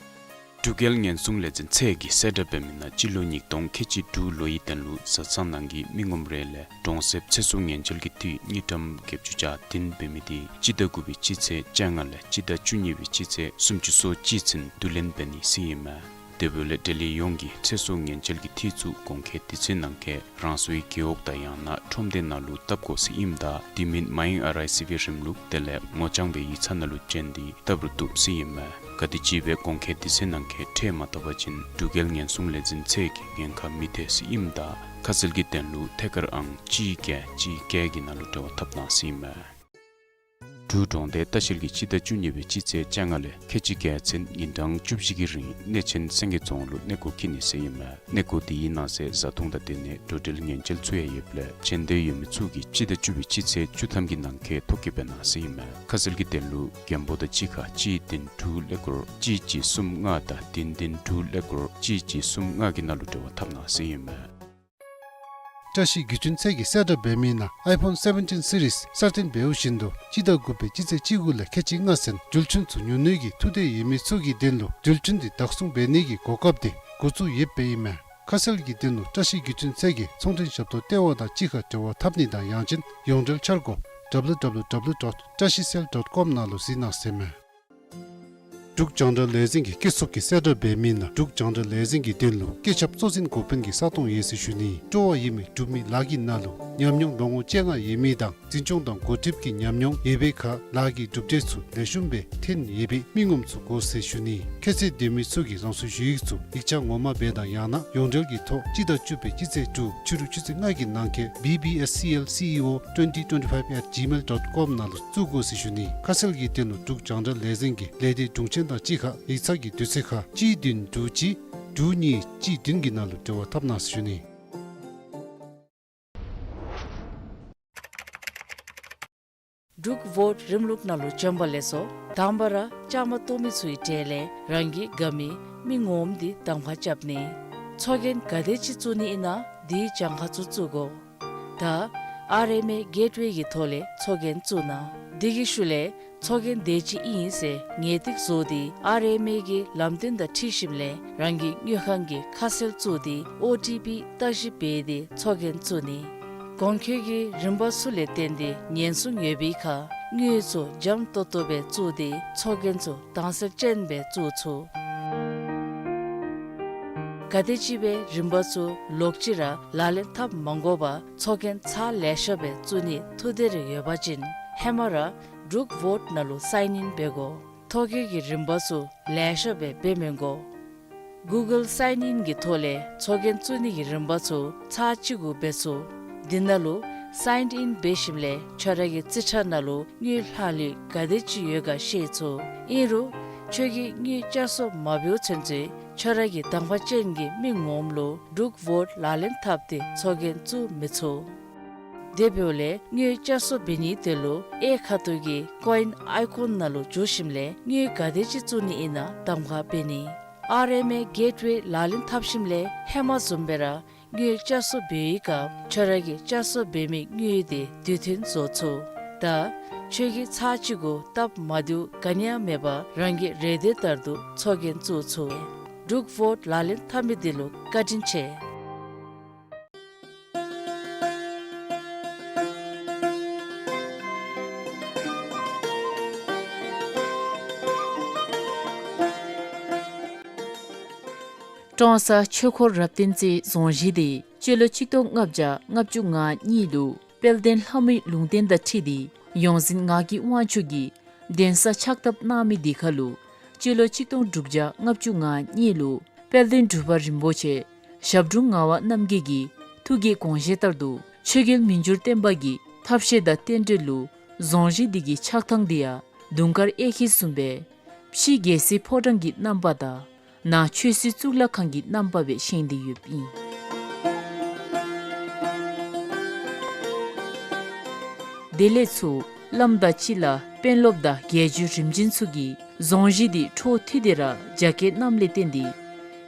འབྲུག་རྒྱལ་ཉེན་སྲུང་ལས་འཛིན་ཚད་ཀྱིས་གསལ་བསྒྲགས་འབད་མི་ནང་སྤྱི་ལོ་ཉིས་སྟོང་ཁལ་གཅིག་དྲུག་ལོའི་དོན་ལུ་བཟའ་ཚང་ནང་གི་མི་ངོམ་རེ་ལས་གྲོང་གསེབ་ཚེ་སྲོག་ཉེན་བཅོལ་གྱི་འཐུས་དངུལ་ཀྲམ་བརྒྱད་ཅུ་གྱ་བདུན་འབད་མི་དེ་སྤྱི་ཟླ་དགུ་པའི་སྤྱི་ཚེས་བཅོ་ལྔ་ལས་སྤྱི་ཟླ་བཅུ་གཉིས་པའི་སྤྱི་ཚེས་སུམ་ཅུ་སོ་གཅིག་ཚུན་བསྡུ་ལེན་འབད་ནི་ཟེར་ཨིན་མས། དེ་འབདཝ་ལས་འབྲེལ་ཡོད་ཡོངས་ཀྱིས་ཚེ་སྲོག་ཉེན་བཅོལ་གྱི་འཐུས་ཚུ་གོང་འཁོད་དུས་ཚོད་ནང་འཁོད་རང་སོའི་རྒེད་འོག་དང་ཡང་ན་ཁྲོམ་སྡེ་ནང་ལུ་བཏབ་དགོ་ཟེར་ཨིནམ་ད་དེ་མིན་མའི་ཨར་ཨའི་སི་བི་རིམ་ལུགས་དེ་ལས་ངོ་རྐྱང་སྦེ་ཡིག་ཚང་ནང་ལུ་བྱོན་ཏེ་བཏབ་རུང་བཏུབ་ཟེར་ཨིན་མས། ག་དེམ་ཅིག་སྦེ་གོང་འཁོད་དུས་ཚོད་ནང་འཁོད་ཁྲལ་མ་བཏབ་པ་ཅིན་འབྲུག་རྒྱལ་ཉེན་སྲུང་ལས་འཛིན་ཚད་ཀྱིས་ཉེན་ཁ་མི་ཐེག་ཟེར་ཨིནམ་ད་ཁ་གསལ་གྱི་དོན་ལུ་ཐད་ཀར་ཨང་གཅིག་བརྒྱད་གཅིག་བརྒྱད་ཀྱི་ནང་ལུ་འབྲེལ་བ་འཐབ་གནང་ཟེར་ཨིན་མས། འབྲུག་གྲོང་སྡེ་ལྟ་བཤལ་གྱིས་སྤྱི་ཟླ་བཅུ་གཉིས་པའི་སྤྱི་ཚེས་བཅོ་ལྔ་ལས་ཁལ་གཅིག་བརྒྱད་ཚུན་ཉིན་གྲངས་བཅུ་བཞི་གི་རིང་གནས་ཆེན་སེང་གེ་རྫོང་ལུ་གནས་སྐོར་འཁྱིད་ནི་ཟེར་ཨིན་མས། གནས་སྐོར་དེའི་ནང་གསེས་བཟའ་འཐུང་དང་སྡོད་གནས་འགྲོ་འགྲུལ་ཉེན་བཅོལ་ཚུ་ཡང་ཡོདཔ་ལས་བྱོན་འདོད་ཡོད་མི་ཚུ་གིས་སྤྱི་ཟླ་བཅུ་པའི་སྤྱི་ཚེས་བཅུ་ཐམ་གྱི་ནང་འཁོད་ཐོ་བཀོད་འབད་གནང་ཟེར་ཨིན་མས། ཁ་གསལ་གྱི་དོན་ལུ་རྒྱང་འབོར་དང་གཅིག་ཁར་གཅིག་བདུན་དྲུག་ཀླད་ཀོར་གཅིག་གཅིག་གསུམ་ལྔ་དང་བདུན་བདུན་དྲུག་ཀླད་ཀོར་གཅིག་གཅིག་གསུམ་ལྔ་གི་ནང་ལུ་འབྲེལ་བ་འཐབ་གནང་ཟེར་ཨིན་མས། བཀྲ་ཤིས་བརྒྱུད་འཕྲིན་ཚད་ཀྱིས་གསལ་བསྒྲགས་འབད་མི་ནང་ཨའི་ཕོན་སེ་བེན་ཊིན་སི་རིསི་གསར་བཏོན་འབདཝ་བཞིན་དུ་སྤྱི་ཟླ་དགུ་པའི་སྤྱི་ཚེས་བཅུ་དགུ་ལས་ཁལ་གཅིག་ལྔ་ཚུན་འགྲུལ་འཕྲིན་ཚུ་ཉོ་ནི་གི་ཐུགས་འདོད་ཡོད་མི་ཚུ་གི་དོན་ལུ་འགྲུལ་འཕྲིན་དེ་བདག་བཟུང་འབད་ནི་གི་གོ་སྐབས་དེ་འགོ་བཙུགས་ཡོདཔ་ཨིན་མས། ཁ་གསལ་གྱི་དོན་ལུ་བཀྲ་ཤིས་བརྒྱུད་འཕྲིན་ཚད་ཀྱིས་ཚོང་མགྲོན་ཞབས་ཏོག་ལྟེ་བ་དང་གཅིག་ཁར་འབྲེལ་བ་འཐབ་ནི་དང་ཡང་ཅིན་ཡོངས་འབྲེལ་འཆར་སྒོ་W W W dot trashicell dot com ནང་ལུ་གཟིགས་གནང་ཟེར་མས། འབྲུག་རྒྱང་བསྒྲགས་ལས་འཛིན་གྱི་སྐྱིད་གསོག་གིས་གསལ་བསྒྲགས་འབད་མི་ནང་འབྲུག་རྒྱང་བསྒྲགས་ལས་འཛིན་གྱི་དོན་ལུ་སྐུ་ཚབ་གཙོ་འཛིན་འགོ་དཔོན་གྱི་ས་སྟོང་ཡོད་ཟེར་ཞུ་ནི། སྤྲོ་བ་ཡོད་མི་འབྲུག་མི་ལཱ་གི་ནང་ལུ་ཉམས་མྱོང་ལོ་ངོ་བཅོ་ལྔ་ཡོད་མི་དང་འཛིན་སྐྱོང་དང་འགོ་ཁྲིདཔ་གི་ཉམས་མྱོང་ཡོད་པའི་ཁར་ལཱ་གི་གྲུབ་འབྲས་ཚུ་ལེགས་ཤོམ་སྦེ་ཐོན་ཡོད་པའི་མི་ངོམ་ཚུ་དགོ་ཟེར་ཞུ་ནི། ཁྱད་ཚད་ལྡན་མི་ཚུ་གིས་རང་སོའི་ཞུ་ཡིག་ཚུ་ཡིག་ཆ་ངོ་མ་སྦེ་དང་ཡང་ན་ཡོངས་འབྲེལ་གྱི་ཐོག་སྤྱི་ཟླ་བཅུ་པའི་སྤྱི་ཚེས་དྲུག་ཕྱི་རུ་ཆུ་ཚོད་ལྔ་གི་ནང་འཁོད B B S C L C E O twenty twenty-five at gmail dot com ནང་ལུ་བཙུགས་དགོ་ཟེར་ཞུ་ནི། ཁ་གསལ་གྱི་དོན་ལུ་འབྲུག་རྒྱང་བསྒྲགས་ལས་འཛིན་གྱི་ལས་སྡེ་དྲུང་ཆེན་དང་གཅིག་ཁར་ཡིག་ཚང་གི་དུས་ཚོད་ཁར་གཅིག་བདུན་དྲུག་གཅིག་དྲུག་གཉིས་གཅིག་བདུན་གྱི་ནང་ལུ་འབྲེལ་བ་འཐབ་གནང་ཟེར་ཞུ་ནི། འབྲུག་བོཊ་རིམ་ལུགས་ནང་ལུ་བྱོན་པ་ལེགས་སོ། དང་པ་ར་བཅའ་མར་གཏོགས་མི་ཚུའི་གྲས་ལས་རང་གི་དགའ་མི་མི་ངོམ་དེ་གདམ་ཁ་རྐྱབ་ནི། ཚོགས་རྒྱན་ག་དེ་ཅིག་བཙུགས་ནི་ཨིན་ན་དེའི་གྱངས་ཁ་ཚུ་བཙུགས་དགོ། ད་ཨར་ཨེམ་ཨེ་གེཊ་ཝེ་གི་ཐོག་ལས་ཚོགས་རྒྱན་བཙུགས་གནང་། དེ་གི་ཤུལ་ལས་ཚོགས་རྒྱན་དེ་ཅིག་ཨིན་ཟེར་ངེས་ཏིག་བཟོ་སྟེ་ཨར་ཨེམ་ཨེ་གི་ལམ་སྟོན་དང་འཁྲིལ་ཞིནམ་ལས་རང་གི་དངུལ་ཁང་གི་ཁ་གསལ་བཙུགས་ཏེ་ཨོ་ཊི་པི་བརྟག་ཞིབ་འབད་དེ་ཚོགས་རྒྱན་བཙུགས་ནི། གོང་འཁོད་ཀྱི་རིམ་པ་ཚུ་ལས་བརྟེན་ཏེ་ཉེན་སྲུང་ཡོད་པའི་ཁར་དངུལ་ཚུ་འཇམ་ཏོག་ཏོ་སྦེ་བཙུགས་ཏེ་ཚོགས་རྒྱན་ཚུ་དྭངས་གསལ་ཅན་སྦེ་བཙུགས་ཚུགས། ག་དེམ་ཅིག་སྦེ་རིམ་པ་ཚུ་ལོག་ཅི་ར་ལག་ལེན་འཐབ་མ་དགོ་པར་ཚོགས་རྒྱན་ཚར་ལེ་ཤ་སྦེ་བཙུགས་ནིའི་ཐུགས་འདོད་རེ་ཡོད་པ་ཅིན་ཧེ་མ་ར་འབྲུག་བོཊ་ནང་ལུ་སའིན་ཨིན་འབད་དགོ། ཐོ་བཀོད་ཀྱི་རིམ་པ་ཚུ་ལེ་ཤ་སྦེ་འབད་མི་དགོ། གུ་གཱལ་སའིན་ཨིན་གྱི་ཐོག་ལས་ཚོགས་རྒྱན་བཙུགས་ནི་གི་རིམ་པ་ཚུ་ཚར་གཅིག་གུ་འབད་ཚུགས། དེ་ནང་ལུ་སའིན་ཨིན་འབད་ཞིནམ་ལས་ཁྱོད་ར་གི་རྩིས་ཁྲ་ནང་ལུ་དངུལ་ལྷག་ལུས་ག་དེ་ཅིག་ཡོད་ག་ཤེས་ཚུགས། ཨིན་རུང་ཁྱོད་ཀྱིས་དངུལ་བསྐྱར་གསོ་མ་འབདཝ་ཚུན་ཚོད་ཁྱོད་ར་གི་གདམ་ཁ་ཅན་གྱི་མི་ངོམ་ལུ་འབྲུག་བོཊ་ལག་ལེན་འཐབ་སྟེ་ཚོགས་རྒྱན་བཙུགས་མི་ཚུགས། དེ་འབདཝ་ལས་དངུལ་བསྐྱར་གསོ་འབད་ནིའི་དོན་ལུ་གཡས་ཁ་ཐུག་གི་ཀོ་ཨིན་ཨའི་ཀོན་ནང་ལུ་འཛུལ་ཞིནམ་ལས་དངུལ་ག་དེ་ཅིག་བཙུགས་ནི་ཨིན་ན་གདམ་ཁ་འབད་ནི། ཨར་ཨེམ་ཨེ་གེཊ་ཝེ་ལག་ལེན་འཐབ་ཞིནམ་ལས་ཧེ་མ་བཟུམ་སྦེ་ར་དངུལ་བསྐྱར་གསོ་འབད་བའི་སྐབས་ཁྱོད་ར་གིས་བསྐྱར་གསོ་འབད་མི་དངུལ་དེ་དུས་མཐུན་བཟོ་ཚུགས། ད་ཁྱོད་ཀྱིས་ཚར་གཅིག་གུ་སྟབས་མ་བདེཝ་ག་ནི་ཡང་མེད་པར་རང་གི་རེ་འདོད་ལྟར་དུ་ཚོགས་རྒྱན་བཙུགས་ཚུགས། འབྲུག་བོཊ་ལག་ལེན་འཐབ་མི་དེ་ལུ་བཀའ་དྲིན་ཆེ། ཀྲོང་གསར་ཆོས་འཁོར་རབ་བརྟན་རྩེ་རྫོང་གཞིས་དེ་སྤྱི་ལོ་ཆིག་སྟོང་ལྔ་བརྒྱ་ལྔ་བཅུ་ང་གཉིས་ལུ་དཔལ་ལྡན་ལྷ་མོའི་ལུང་བསྟན་དང་འཁྲིལ་ཏེ་ཡོངས་འཛིན་ངག་གི་དབང་ཕྱུག་གིས་གདན་ས་ཕྱག་བཏབ་གནང་མི་དེ་ཁར་ལུ་སྤྱི་ལོ་ཆིག་སྟོང་དྲུག་བརྒྱ་ལྔ་བཅུ་ང་གཉིས་ལུ་དཔལ་ལྡན་འབྲུག་པ་རིན་པོ་ཆེ་ཞབས་དྲུང་ངག་དབང་རྣམ་རྒྱལ་གྱི་ཐུགས་ཀྱི་དགོངས་བཞེད་ལྟར་དུ་ ཆོས་རྒྱལ་མི་འགྱུར་བརྟན་པ་གི་ཐབས་ཤེས་དང་རྟེན་འབྲེལ་ལུ་རྫོང་གཞི་འདི་གི་ཆགས་ཐངས་འདི་ཡང་དུང་དཀར་གཡས་འཁྱིལ་བཟུམ་སྦེ་ཕྱི་རྒྱལ་སྲིད་ཕོ་བྲང་གི་རྣམ་པ་དང་ནང་ཆོས་སྲིད་གཙུག་ལག་ཁང་གི་རྣམ་པ་སྦེ་བཞེངས་ཏེ་ཡོདཔ་ཨིན། དེ་ལས་ཚུར་བླམ་དང་གཅིག་ཁར་དཔོན་སློབ་དང་རྒྱལ་བརྒྱུད་རིམ་བྱོན་ཚུ་གིས་རྫོང་གཞི་འདི་འཕྲོ་མཐུད་དེ་ར་རྒྱ་བསྐྱེད་གནངམ་ལས་བརྟེན་ཏེ་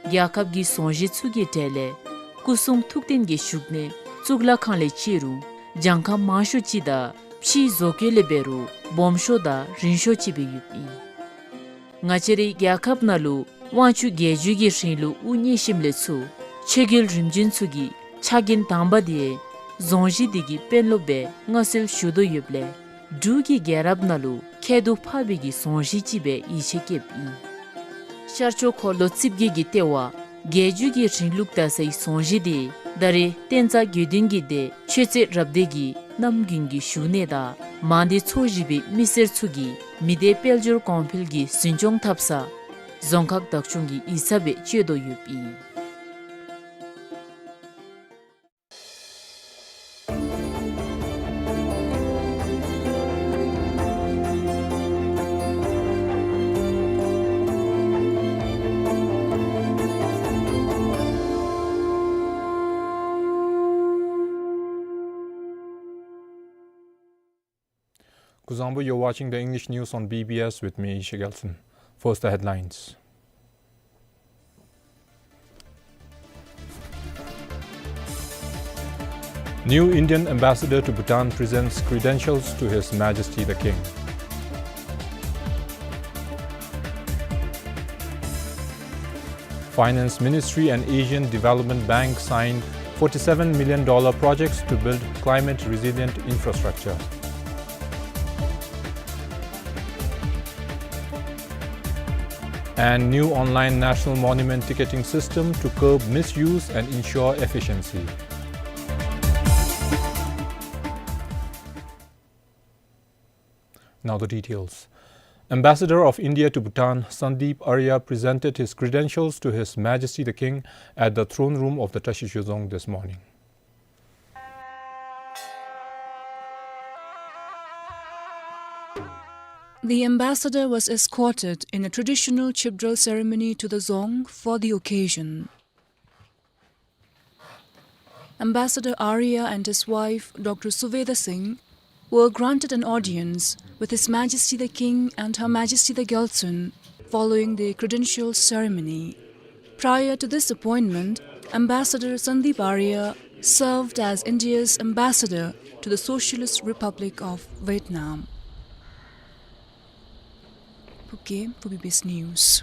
རྒྱལ་ཁབ་ཀྱི་རྫོང་གཞི་ཚུ་གི་གྲས་ལས་སྐུ་གསུང་ཐུགས་རྟེན་གྱི་བཞུགས་གནས་གཙུག་ལག་ཁང་ལས་བརྩི་རུང་གྱངས་ཁ་མང་ཤོས་ཅིག་དང་ཕྱིའི་བཟོ་བཀོད་ལས་འབད་རུང་སྦོམ་ཤོས་དང་རིང་ཤོས་ཅིག་སྦེ་ཡོདཔ་ཨིན། ང་བཅས་རའི་རྒྱལ་ཁབ་ནང་ལུ་དབང་ཕྱུག་རྒྱལ་བརྒྱུད་ཀྱི་རིང་ལུགས་དབུ་བརྙེས་ཞིནམ་ལས་ཚུར་ཆོས་རྒྱལ་རིམ་བྱོན་ཚུ་གིས་ཕྱག་འགན་དང་པ་འདི་རྫོང་གཞི་འདི་གི་དཔོན་སློབ་སྦེ་མངའ་གསོལ་ཞུ་དོ་ཡོདཔ་ལས་འབྲུག་གི་རྒྱལ་རབས་ནང་ལུ་ཁྱད་དུ་འཕགས་པའི་གི་རྫོང་གཞི་ཅིག་སྦེ་ཡིད་ཆེས་བསྐྱེདཔ་ཨིན། ཤར་ཕྱོགས་འཁོར་ལོ་རྩིབས་བརྒྱད་ཀྱི་ལྟེ་བ་རྒྱལ་བརྒྱུད་ཀྱི་རིང་ལུགས་དར་སའི་རྫོང་གཞི་འདི་ད་རེས་བསྟན་རྩ་དགེ་འདུན་གྱི་སྡེ་ཆོས་རྩེ་རབ་སྡེ་གི་རྣམ་རྒྱུན་གྱི་བཞུགས་གནས་དང་མང་སྡེ་ཚོ་བཞི་པའི་མི་སེར་ཚུ་གིས་མི་སྡེ་དཔལ་འབྱོར་གོང་འཕེལ་གྱི་འཛིན་སྐྱོང་འཐབ་ས་རྫོང་ཁག་བདག་སྐྱོང་གི་ཡིག་ཚང་སྦེ་སྤྱོད་དོ་ཡོདཔ་ཨིན། Kuzuzangpo, you're watching the English news on B B S with me, Isha Gelson. First, the headlines. New Indian ambassador to Bhutan presents credentials to His Majesty the King. Finance Ministry and Asian Development Bank signed forty-seven million dollar projects to build climate resilient infrastructure. And new online national monument ticketing system to curb misuse and ensure efficiency. Now the details. Ambassador of India to Bhutan, Sandeep Arya, presented his credentials to His Majesty the King at the throne room of the Tashi Chudzong this morning. The ambassador was escorted in a traditional chibdral ceremony to the dzong for the occasion. Ambassador Arya and his wife, Doctor Suveda Singh, were granted an audience with His Majesty the King and Her Majesty the Gyaltsuen following the credential ceremony. Prior to this appointment, Ambassador Sandeep Arya served as India's ambassador to the Socialist Republic of Vietnam. Phuket, for B B S News.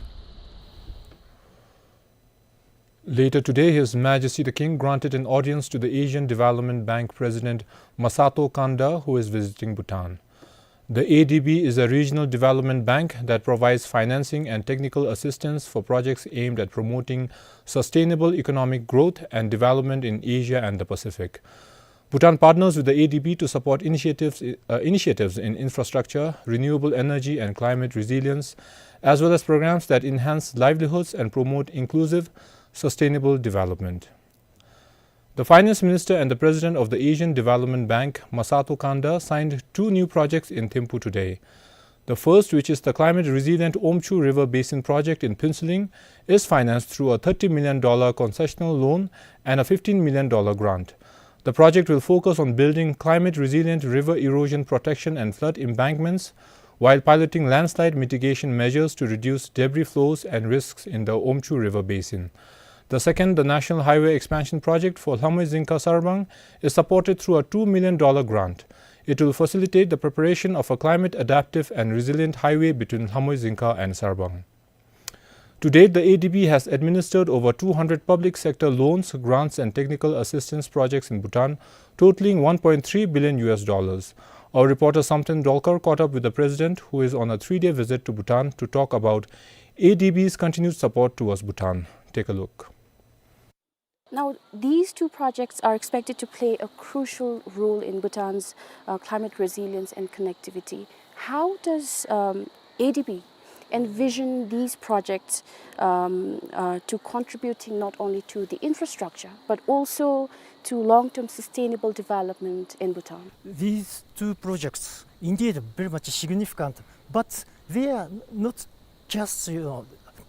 Later today, His Majesty the King granted an audience to the Asian Development Bank President Masato Kanda, who is visiting Bhutan. The A D B is a regional development bank that provides financing and technical assistance for projects aimed at promoting sustainable economic growth and development in Asia and the Pacific. Bhutan partners with the A D B to support initiatives, uh, initiatives in infrastructure, renewable energy, and climate resilience, as well as programs that enhance livelihoods and promote inclusive, sustainable development. The Finance Minister and the President of the Asian Development Bank, Masato Kanda, signed two new projects in Thimphu today. The first, which is the climate resilient Omchu River Basin project in Phuentsholing, is financed through a thirty million dollar concessional loan and a fifteen million dollar grant. The project will focus on building climate resilient river erosion protection and flood embankments while piloting landslide mitigation measures to reduce debris flows and risks in the Omchu River Basin. The second, the National Highway Expansion Project for Lhamwe Dzingkha Sarbang, is supported through a two million dollar grant. It will facilitate the preparation of a climate adaptive and resilient highway between Lhamwe Dzingkha and Sarbang. To date, the A D B has administered over two hundred public sector loans, grants, and technical assistance projects in Bhutan, totaling one point three billion U S dollars. Our reporter Samten Dolkar caught up with the president, who is on a three-day visit to Bhutan, to talk about A D B's continued support towards Bhutan. Take a look. Now, these two projects are expected to play a crucial role in Bhutan's, uh, climate resilience and connectivity. How does, um, A D B envision these projects, um, uh, to contributing not only to the infrastructure, but also to long-term sustainable development in Bhutan? These two projects indeed very much significant, but they are not just, you know,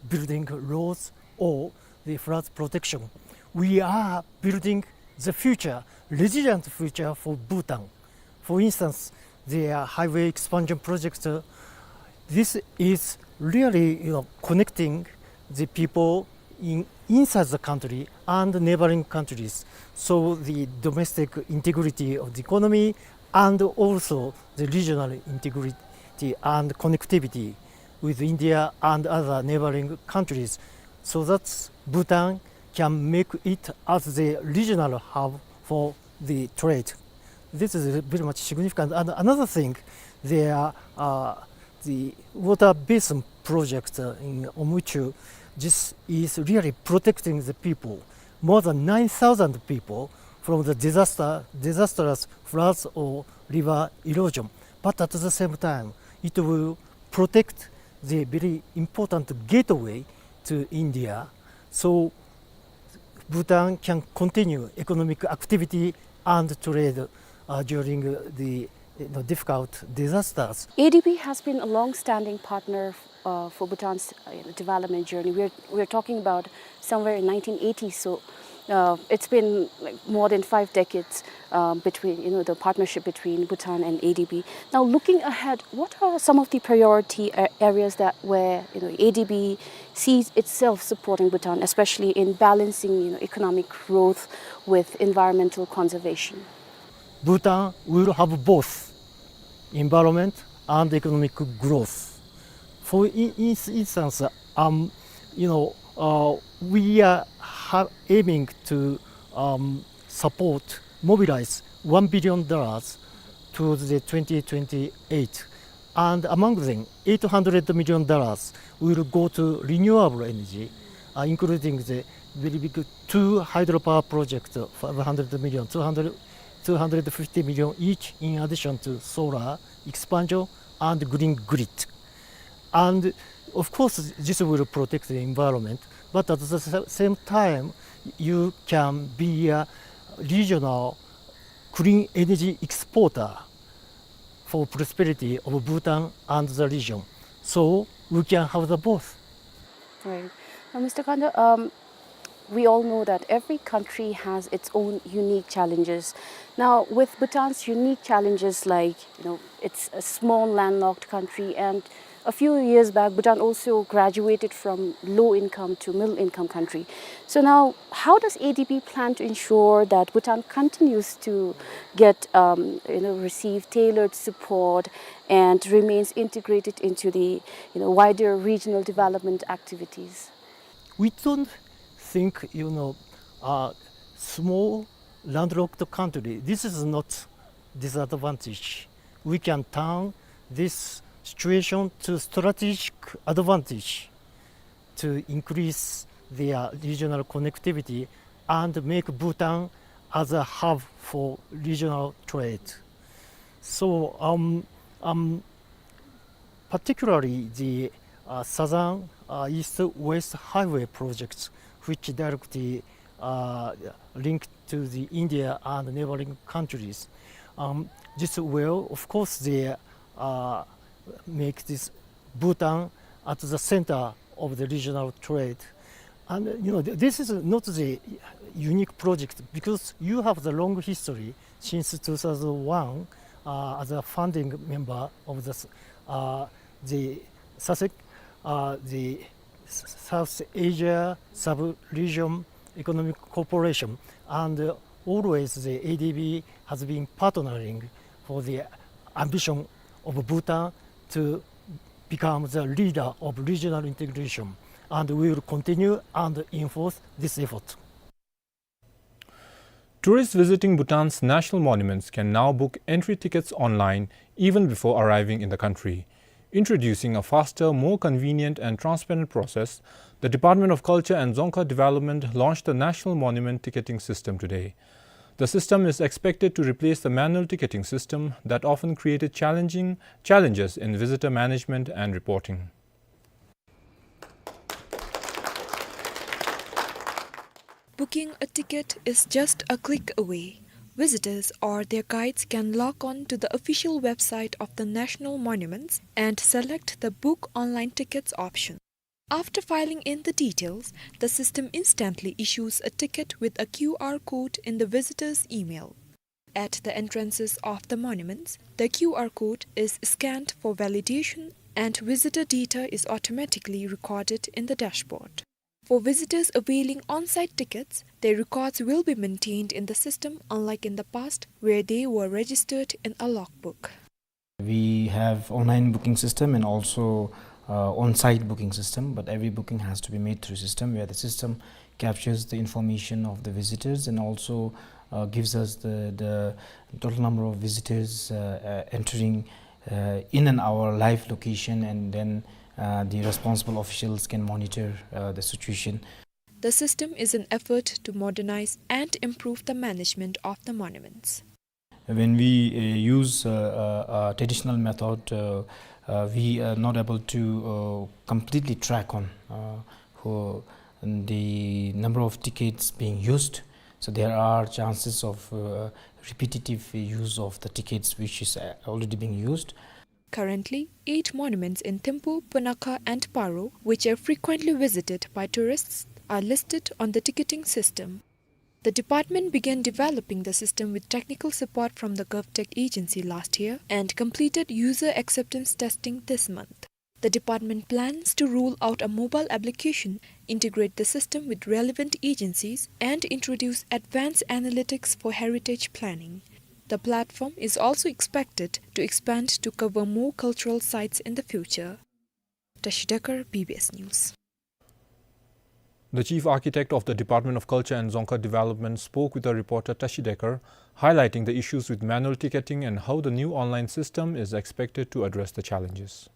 building roads or the flood protection. We are building the future, resilient future for Bhutan. For instance, the highway expansion project, uh, this is really, you know, connecting the people in, inside the country and neighboring countries. So the domestic integrity of the economy and also the regional integrity and connectivity with India and other neighboring countries, so that Bhutan can make it as the regional hub for the trade. This is very much significant. And another thing, there are, uh, the water basin project, uh, in Omuichu. This is really protecting the people, more than nine thousand people, from the disaster, disastrous floods or river erosion. But at the same time, it will protect the very important gateway to India. So Bhutan can continue economic activity and trade, uh, during, uh, the, you know, difficult disasters. A D B has been a long-standing partner, uh, for Bhutan's, uh, you know, development journey. We're, we're talking about somewhere in nineteen eighty, so, uh, it's been, like, more than five decades, um, between, you know, the partnership between Bhutan and A D B. Now, looking ahead, what are some of the priority a-, areas that where, you know, A D B sees itself supporting Bhutan, especially in balancing, you know, economic growth with environmental conservation? Bhutan will have both environment and economic growth. For in, in instance, um, you know, uh, we are ha-, aiming to, um, support, mobilize one billion dollars to the twenty twenty-eight. And among them, eight hundred million dollars will go to renewable energy, uh, including the very big two hydropower projects, uh, five hundred million, two hundred, two hundred fifty million each, in addition to solar expansion and green grid. And of course, this will protect the environment, but at the sa-, same time, you can be a regional clean energy exporter for prosperity of Bhutan and the region. So we can have the both. Right. Now, Mister Kanda, um, we all know that every country has its own unique challenges. Now, with Bhutan's unique challenges, like, you know, it's a small landlocked country, and a few years back, Bhutan also graduated from low income to middle income country. So now, how does A D B plan to ensure that Bhutan continues to get, um, you know, receive tailored support and remains integrated into the, you know, wider regional development activities? We don't think, you know, a small landlocked country, this is not disadvantage. We can turn this situation to strategic advantage to increase their regional connectivity and make Bhutan as a hub for regional trade. So, um, um, particularly the, uh, southern, uh, east-west highway projects, which directly, uh, link to the India and neighboring countries. Um, this will, of course, the, uh, make this Bhutan at the center of the regional trade. And, uh, you know, th-, this is not the unique project, because you have the long history since two thousand one, uh, as a founding member of the s-, uh, the SASEC, uh, the S-, South Asia Sub-Region Economic Cooperation, and, uh, always the A D B has been partnering for the ambition of Bhutan to become the leader of regional integration, and we will continue and enforce this effort. Tourists visiting Bhutan's national monuments can now book entry tickets online even before arriving in the country. Introducing a faster, more convenient and transparent process, the Department of Culture and Dzongkha Development launched the National Monument Ticketing System today. The system is expected to replace the manual ticketing system that often created challenging, challenges in visitor management and reporting. Booking a ticket is just a click away. Visitors or their guides can log on to the official website of the National Monuments and select the Book Online Tickets option. After filling in the details, the system instantly issues a ticket with a Q R code in the visitor's email. At the entrances of the monuments, the Q R code is scanned for validation and visitor data is automatically recorded in the dashboard. For visitors availing on-site tickets, their records will be maintained in the system, unlike in the past where they were registered in a logbook. We have online booking system and also, uh, on-site booking system, but every booking has to be made through system, where the system captures the information of the visitors and also, uh, gives us the, the total number of visitors, uh, uh, entering, uh, in an hour live location, and then, uh, the responsible officials can monitor, uh, the situation. The system is an effort to modernize and improve the management of the monuments. When we, uh, use, uh, uh, uh, traditional method, uh, uh, we are not able to, uh, completely track on, uh, who, the number of tickets being used. So there are chances of, uh, repetitive use of the tickets which is, uh, already being used. Currently, eight monuments in Thimphu, Punakha and Paro, which are frequently visited by tourists, are listed on the ticketing system. The department began developing the system with technical support from the GovTech agency last year and completed user acceptance testing this month. The department plans to roll out a mobile application, integrate the system with relevant agencies, and introduce advanced analytics for heritage planning. The platform is also expected to expand to cover more cultural sites in the future. Tashi Dekar, B B S News. The chief architect of the Department of Culture and Dzongkha Development spoke with our reporter Tashi Dekar, highlighting the issues with manual ticketing and how the new online system is expected to address the challenges.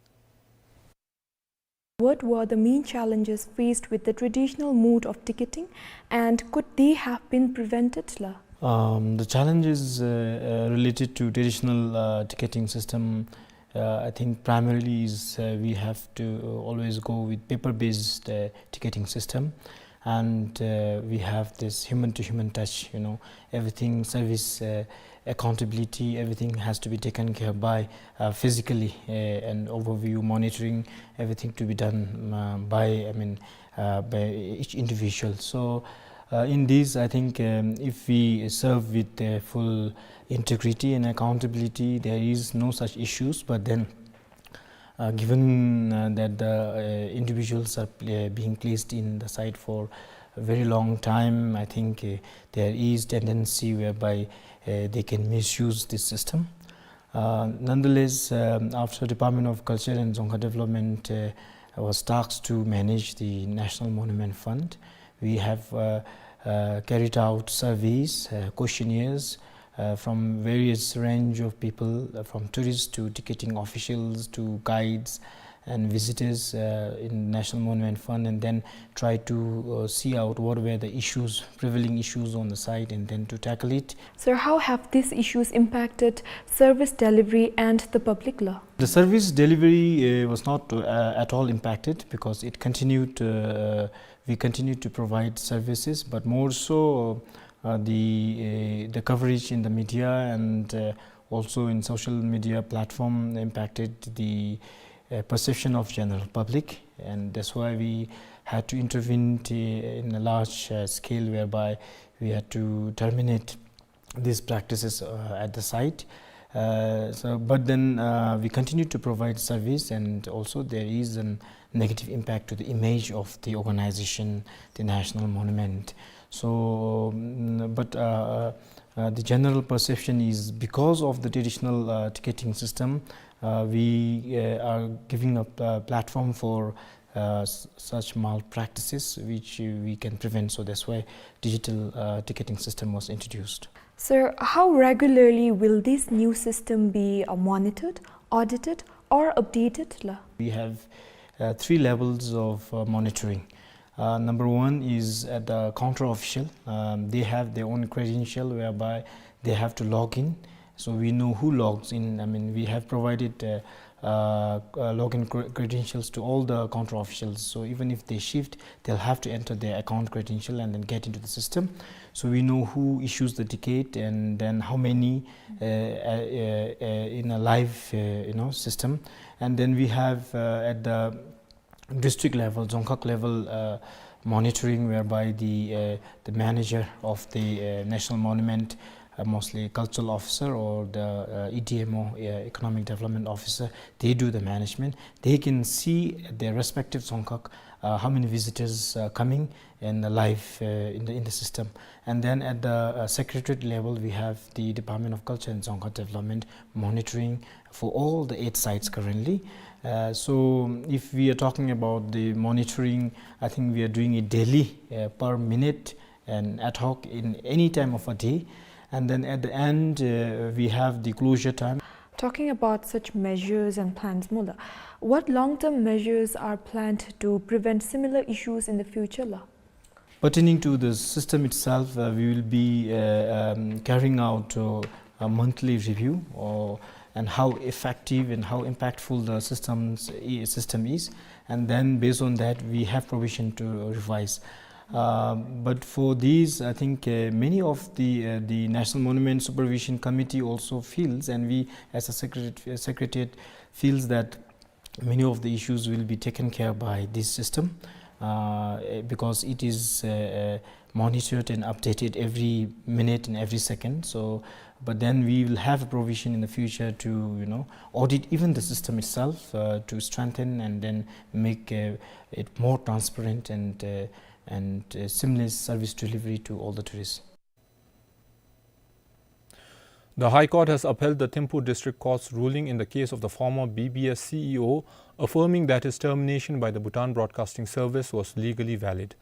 What were the main challenges faced with the traditional mode of ticketing, and could they have been prevented, la? Um, the challenges, uh, uh, related to traditional, uh, ticketing system, uh, I think primarily is, uh, we have to always go with paper-based, uh, ticketing system, and, uh, we have this human-to-human touch. You know, everything, service, uh, accountability, everything has to be taken care by, uh, physically, uh, and overview, monitoring, everything to be done, uh, by, I mean, uh, by each individual. So, uh, in this, I think, um, if we serve with, uh, full integrity and accountability, there is no such issues. But then, uh, given, uh, that the, uh, individuals are pla- being placed in the site for a very long time, I think, uh, there is tendency whereby, uh, they can misuse this system. Uh, nonetheless, um, after Department of Culture and Dzongkha Development, uh, was tasked to manage the National Monument Fund, we have, uh, uh, carried out surveys, uh, questionnaires, uh, from various range of people, uh, from tourists to ticketing officials to guides and visitors, uh, in National Monument Fund, and then try to, uh, see out what were the issues, prevailing issues on the site, and then to tackle it. Sir, how have these issues impacted service delivery and the public, la? The service delivery, uh, was not, uh, at all impacted because it continued, uh, we continued to provide services, but more so, uh, the, uh, the coverage in the media and, uh, also in social media platform impacted the, uh, perception of general public, and that's why we had to intervene, uh, in a large, uh, scale, whereby we had to terminate these practices, uh, at the site. Uh, so, but then, uh, we continue to provide service, and also there is a negative impact to the image of the organization, the National Monument. So, mm, but, uh, uh, the general perception is because of the traditional, uh, ticketing system, uh, we, uh, are giving a, uh, platform for, uh, s- such malpractices which, uh, we can prevent. So that's why digital, uh, ticketing system was introduced. Sir, how regularly will this new system be, uh, monitored, audited, or updated, la? We have, uh, three levels of, uh, monitoring. Uh, number one is at the counter official. Um, they have their own credential whereby they have to log in So we know who logs in. I mean, we have provided, uh, uh, uh, login cre-, credentials to all the counter officials. So even if they shift, they'll have to enter their account credential and then get into the system. So we know who issues the ticket and then how many, uh, uh, uh, uh, in a live, uh, you know, system. And then we have, uh, at the district level, Dzongkhag level, uh, monitoring, whereby the, uh, the manager of the, uh, national monument, uh, mostly cultural officer, or the, uh, E D M O, uh, economic development officer, they do the management. They can see their respective Dzongkhag, uh, how many visitors are coming in the live, uh, in the, in the system. And then at the, uh, secretariat level, we have the Department of Culture and Dzongkhag Development monitoring for all the eight sites currently. Uh, so if we are talking about the monitoring, I think we are doing it daily, uh, per minute and ad hoc in any time of a day. And then at the end, uh, we have the closure time. Talking about such measures and plans, Mullah, what long-term measures are planned to prevent similar issues in the future, la? Pertaining to the system itself, uh, we will be, uh, um, carrying out, uh, a monthly review, or, and how effective and how impactful the systems i-, system is, and then based on that, we have provision to revise. Uh, but for these, I think, uh, many of the, uh, the National Monument Supervision Committee also feels, and we as a secret-, uh, secretariat feels that many of the issues will be taken care by this system, uh, eh, because it is, uh, uh, monitored and updated every minute and every second. So, but then we will have a provision in the future to, you know, audit even the system itself, uh, to strengthen and then make, uh, it more transparent and, uh, and, uh, seamless service delivery to all the tourists. The High Court has upheld the Thimphu District Court's ruling in the case of the former B B S C E O, affirming that his termination by the Bhutan Broadcasting Service was legally valid.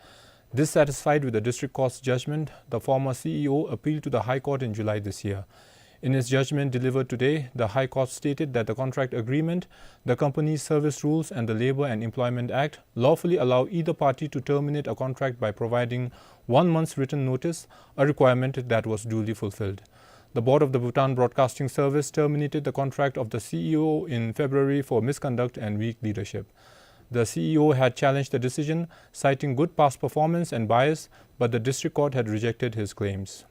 Dissatisfied with the District Court's judgment, the former C E O appealed to the High Court in July this year. In its judgment delivered today, the High Court stated that the contract agreement, the company's service rules, and the Labor and Employment Act lawfully allow either party to terminate a contract by providing one month's written notice, a requirement that was duly fulfilled. The board of the Bhutan Broadcasting Service terminated the contract of the C E O in February for misconduct and weak leadership. The C E O had challenged the decision, citing good past performance and bias, but the district court had rejected his claims.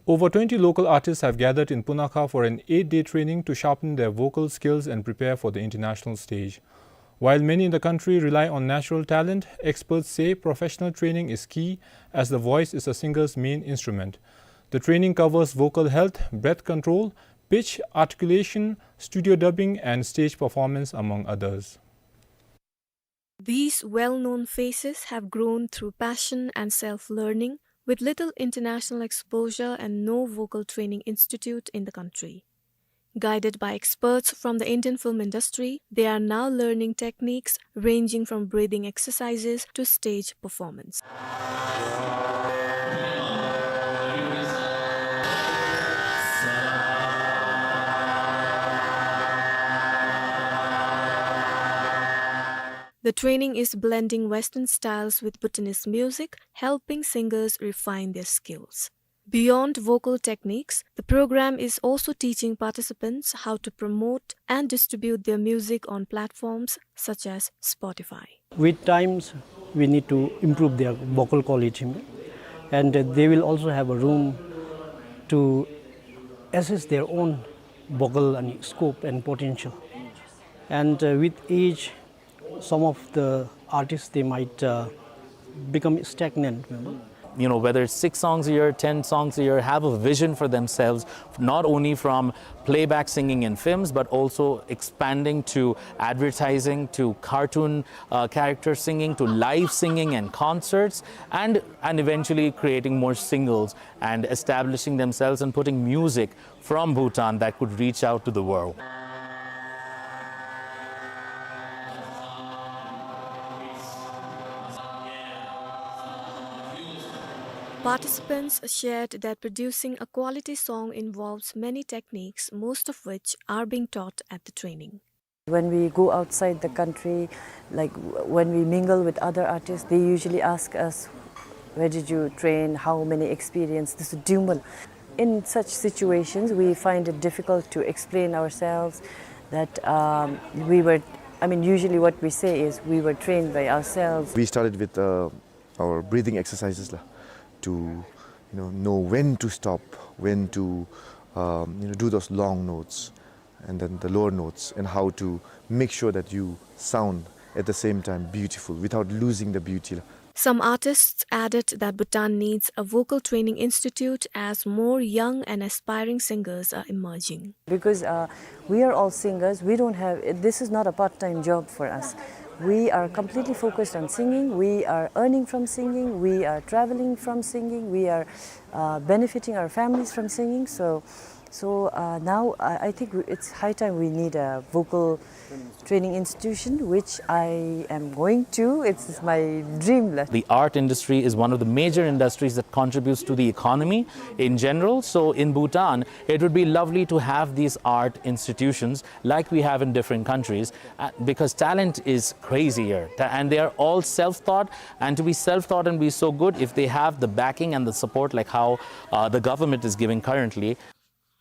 Over twenty local artists have gathered in Punakha for an eight-day training to sharpen their vocal skills and prepare for the international stage. While many in the country rely on natural talent, experts say professional training is key, as the voice is a singer's main instrument. The training covers vocal health, breath control, pitch, articulation, studio dubbing, and stage performance, among others. These well-known faces have grown through passion and self-learning, with little international exposure and no vocal training institute in the country. Guided by experts from the Indian film industry, they are now learning techniques ranging from breathing exercises to stage performance. The training is blending Western styles with Bhutanese music, helping singers refine their skills. Beyond vocal techniques, the program is also teaching participants how to promote and distribute their music on platforms such as Spotify. With times, we need to improve their vocal quality, and they will also have a room to assess their own vocal and scope and potential. And, uh, with age, some of the artists, they might, uh, become stagnant, remember? You know, whether it's six songs a year, ten songs a year, have a vision for themselves, not only from playback singing in films, but also expanding to advertising, to cartoon, uh, character singing, to live singing and concerts, and, and eventually creating more singles and establishing themselves and putting music from Bhutan that could reach out to the world. Participants shared that producing a quality song involves many techniques, most of which are being taught at the training. When we go outside the country, like, w-, when we mingle with other artists, they usually ask us, "Where did you train? How many experience?" This is Dumal. In such situations, we find it difficult to explain ourselves that, um, we were, I mean, usually what we say is, "We were trained by ourselves." We started with, uh, our breathing exercises la, to, you know, know when to stop, when to, um, you know, do those long notes, and then the lower notes, and how to make sure that you sound at the same time beautiful without losing the beauty la. Some artists added that Bhutan needs a vocal training institute as more young and aspiring singers are emerging. Because, uh, we are all singers, we don't have, this is not a part-time job for us. We are completely focused on singing, we are earning from singing, we are traveling from singing, we are, uh, benefiting our families from singing. So, so, uh, now I, I think we, it's high time we need a vocal training institution, which I am going to. It's my dream la. The art industry is one of the major industries that contributes to the economy in general. So in Bhutan, it would be lovely to have these art institutions like we have in different countries, uh, because talent is crazy here. Tha-, and they are all self-taught, and to be self-taught and be so good, if they have the backing and the support like how, uh, the government is giving currently.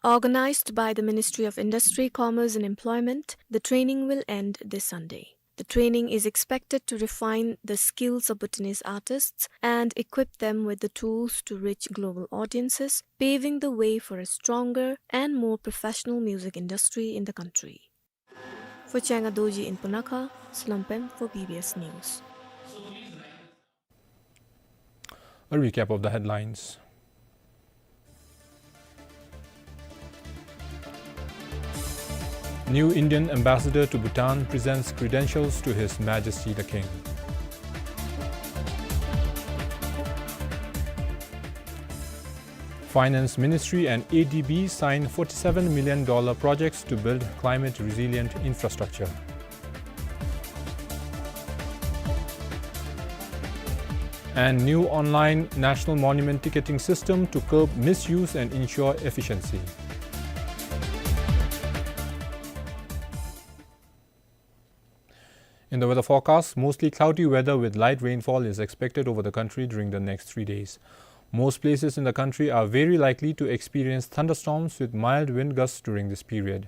Organized by the Ministry of Industry, Commerce and Employment, the training will end this Sunday. The training is expected to refine the skills of Bhutanese artists and equip them with the tools to reach global audiences, paving the way for a stronger and more professional music industry in the country. For Changa Dorji in Punakha, Slom Pem for B B S News. A recap of the headlines. New Indian ambassador to Bhutan presents credentials to His Majesty the King. Finance Ministry and A D B sign forty-seven million dollar projects to build climate resilient infrastructure. And new online national monument ticketing system to curb misuse and ensure efficiency. In the weather forecast, mostly cloudy weather with light rainfall is expected over the country during the next three days. Most places in the country are very likely to experience thunderstorms with mild wind gusts during this period.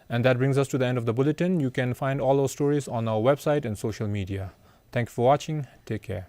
And that brings us to the end of the bulletin. You can find all our stories on our website and social media. Thank you for watching. Take care.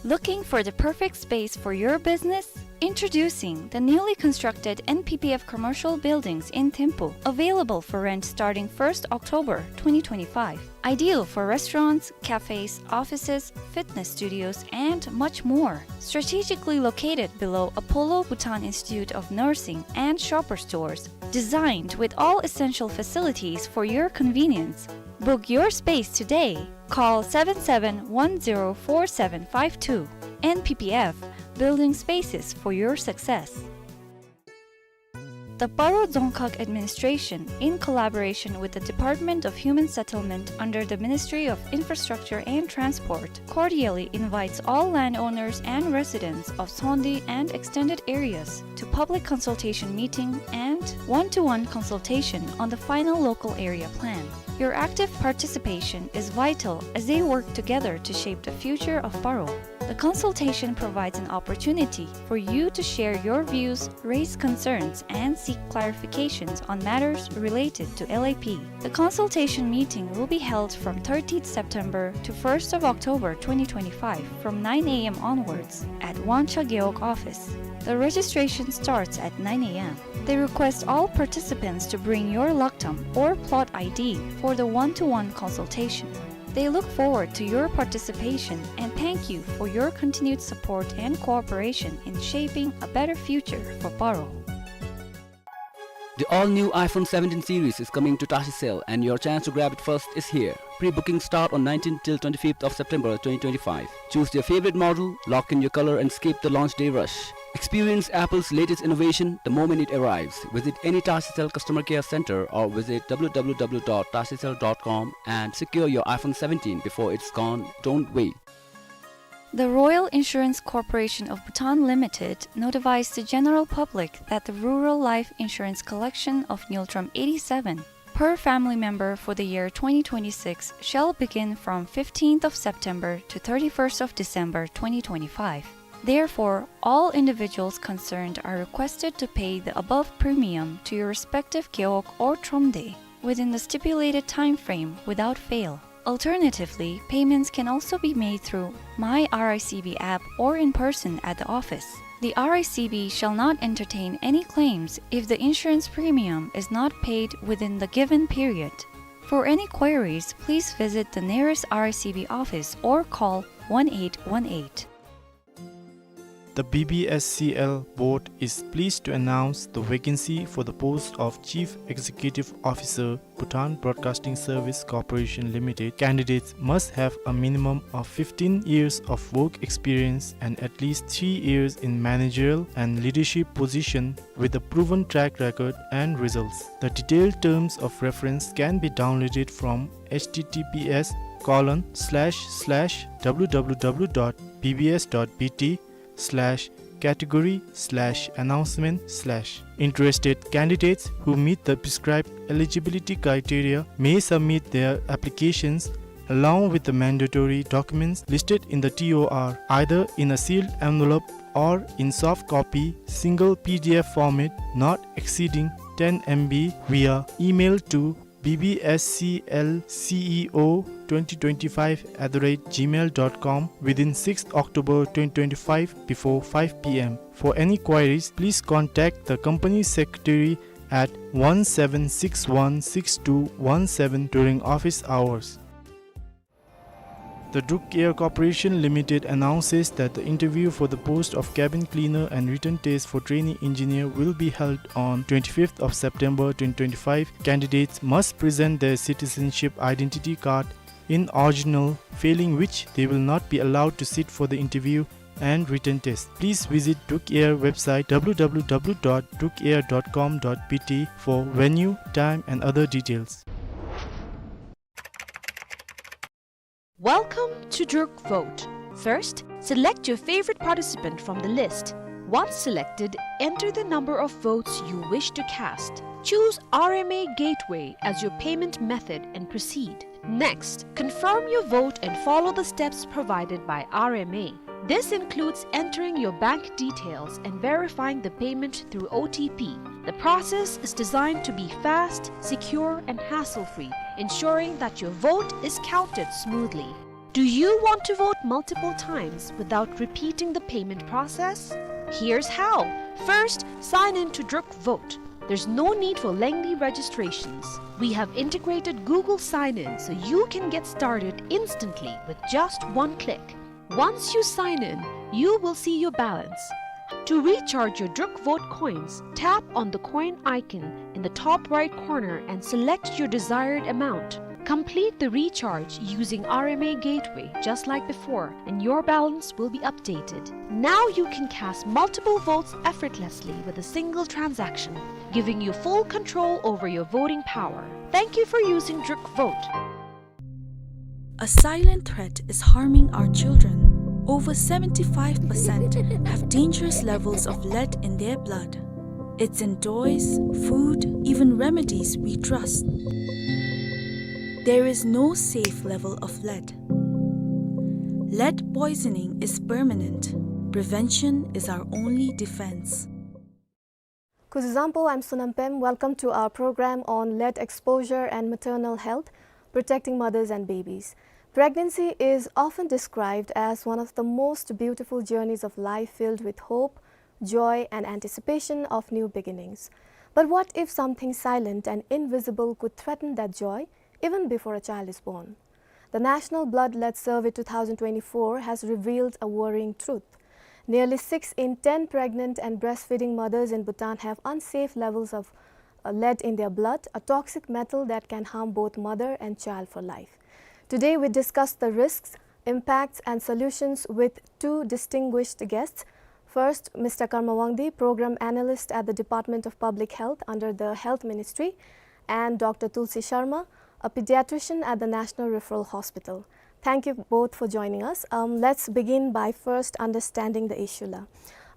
Looking for the perfect space for your business? Introducing the newly constructed N P P F commercial buildings in Thimphu, available for rent starting first October twenty twenty-five. Ideal for restaurants, cafes, offices, fitness studios, and much more. Strategically located below Apollo Bhutan Institute of Nursing and shopper stores, designed with all essential facilities for your convenience. Book your space today. Call seven seven one zero four seven five two. N P P F, building spaces for your success. The Paro Dzongkhag Administration, in collaboration with the Department of Human Settlement under the Ministry of Infrastructure and Transport, cordially invites all landowners and residents of Sondi and extended areas to public consultation meeting and one-to-one consultation on the final local area plan. Your active participation is vital as they work together to shape the future of Paro. The consultation provides an opportunity for you to share your views, raise concerns, and seek clarifications on matters related to L A P. The consultation meeting will be held from thirtieth September to first of October twenty twenty-five from nine A M onwards at Wangchha Gewog office. The registration starts at nine A M. They request all participants to bring your laktam or plot I D for the one-to-one consultation. They look forward to your participation and thank you for your continued support and cooperation in shaping a better future for Paro. The all-new iPhone seventeen series is coming to Tashicel, and your chance to grab it first is here. Pre-booking start on nineteenth till twenty-fifth of September twenty twenty-five. Choose your favorite model, lock in your color, and skip the launch day rush. Experience Apple's latest innovation the moment it arrives. Visit any Tashicel customer care center or visit W W W dot tashicel dot com and secure your iPhone seventeen before it's gone. Don't wait. The Royal Insurance Corporation of Bhutan Limited notifies the general public that the rural life insurance collection of Ngultrum eighty-seven per family member for the year twenty twenty-six shall begin from fifteenth of September to thirty-first of December twenty twenty-five. Therefore, all individuals concerned are requested to pay the above premium to your respective gewog or thromde within the stipulated time frame without fail. Alternatively, payments can also be made through My R I C B app or in person at the office. The R I C B shall not entertain any claims if the insurance premium is not paid within the given period. For any queries, please visit the nearest R I C B office or call one eight one eight. The B B S C L board is pleased to announce the vacancy for the post of Chief Executive Officer, Bhutan Broadcasting Service Corporation Limited. Candidates must have a minimum of fifteen years of work experience and at least three years in managerial and leadership position with a proven track record and results. The detailed terms of reference can be downloaded from H T T P S colon slash slash W W W dot B B S dot B T slash category slash announcement slash. Interested candidates who meet the prescribed eligibility criteria may submit their applications along with the mandatory documents listed in the T O R, either in a sealed envelope or in soft copy, single P D F format, not exceeding ten M B, via email to B B S C L C E O twenty twenty-five at the rate gmail dot com within sixth October twenty twenty-five before five P M. For any queries, please contact the company secretary at one seven six one six two one seven during office hours. The Druk Air Corporation Limited announces that the interview for the post of cabin cleaner and written test for trainee engineer will be held on twenty-fifth of September twenty twenty-five. Candidates must present their citizenship identity card in original, failing which they will not be allowed to sit for the interview and written test. Please visit Druk Air website W W W dot druk air dot com dot B T for venue, time and other details. Welcome to Druk Vote. First, select your favorite participant from the list. Once selected, enter the number of votes you wish to cast. Choose R M A Gateway as your payment method and proceed. Next, confirm your vote and follow the steps provided by R M A. This includes entering your bank details and verifying the payment through O T P. The process is designed to be fast, secure, and hassle-free, ensuring that your vote is counted smoothly. Do you want to vote multiple times without repeating the payment process? Here's how. First, sign in to Druk Vote. There's no need for lengthy registrations. We have integrated Google Sign-In so you can get started instantly with just one click. Once you sign in, you will see your balance. To recharge your Druk Vote coins, tap on the coin icon in the top right corner and select your desired amount. Complete the recharge using R M A Gateway just like before, and your balance will be updated. Now you can cast multiple votes effortlessly with a single transaction, giving you full control over your voting power. Thank you for using Druk Vote. A silent threat is harming our children. Over seventy-five percent have dangerous levels of lead in their blood. It's in toys, food, even remedies we trust. There is no safe level of lead. Lead poisoning is permanent. Prevention is our only defense. Kuzuzangpo, I'm Sonam Pem. Welcome to our program on lead exposure and maternal health, protecting mothers and babies. Pregnancy is often described as one of the most beautiful journeys of life, filled with hope, joy, and anticipation of new beginnings. But what if something silent and invisible could threaten that joy even before a child is born? The National Blood Lead Survey two thousand twenty-four has revealed a worrying truth. Nearly six in ten pregnant and breastfeeding mothers in Bhutan have unsafe levels of, uh, lead in their blood, a toxic metal that can harm both mother and child for life. Today, we discuss the risks, impacts, and solutions with two distinguished guests. First, Mister Karma Wangdi, Program Analyst at the Department of Public Health under the Health Ministry, and Doctor Tulsi Sharma, a pediatrician at the National Referral Hospital. Thank you both for joining us. Um, let's begin by first understanding the issue la.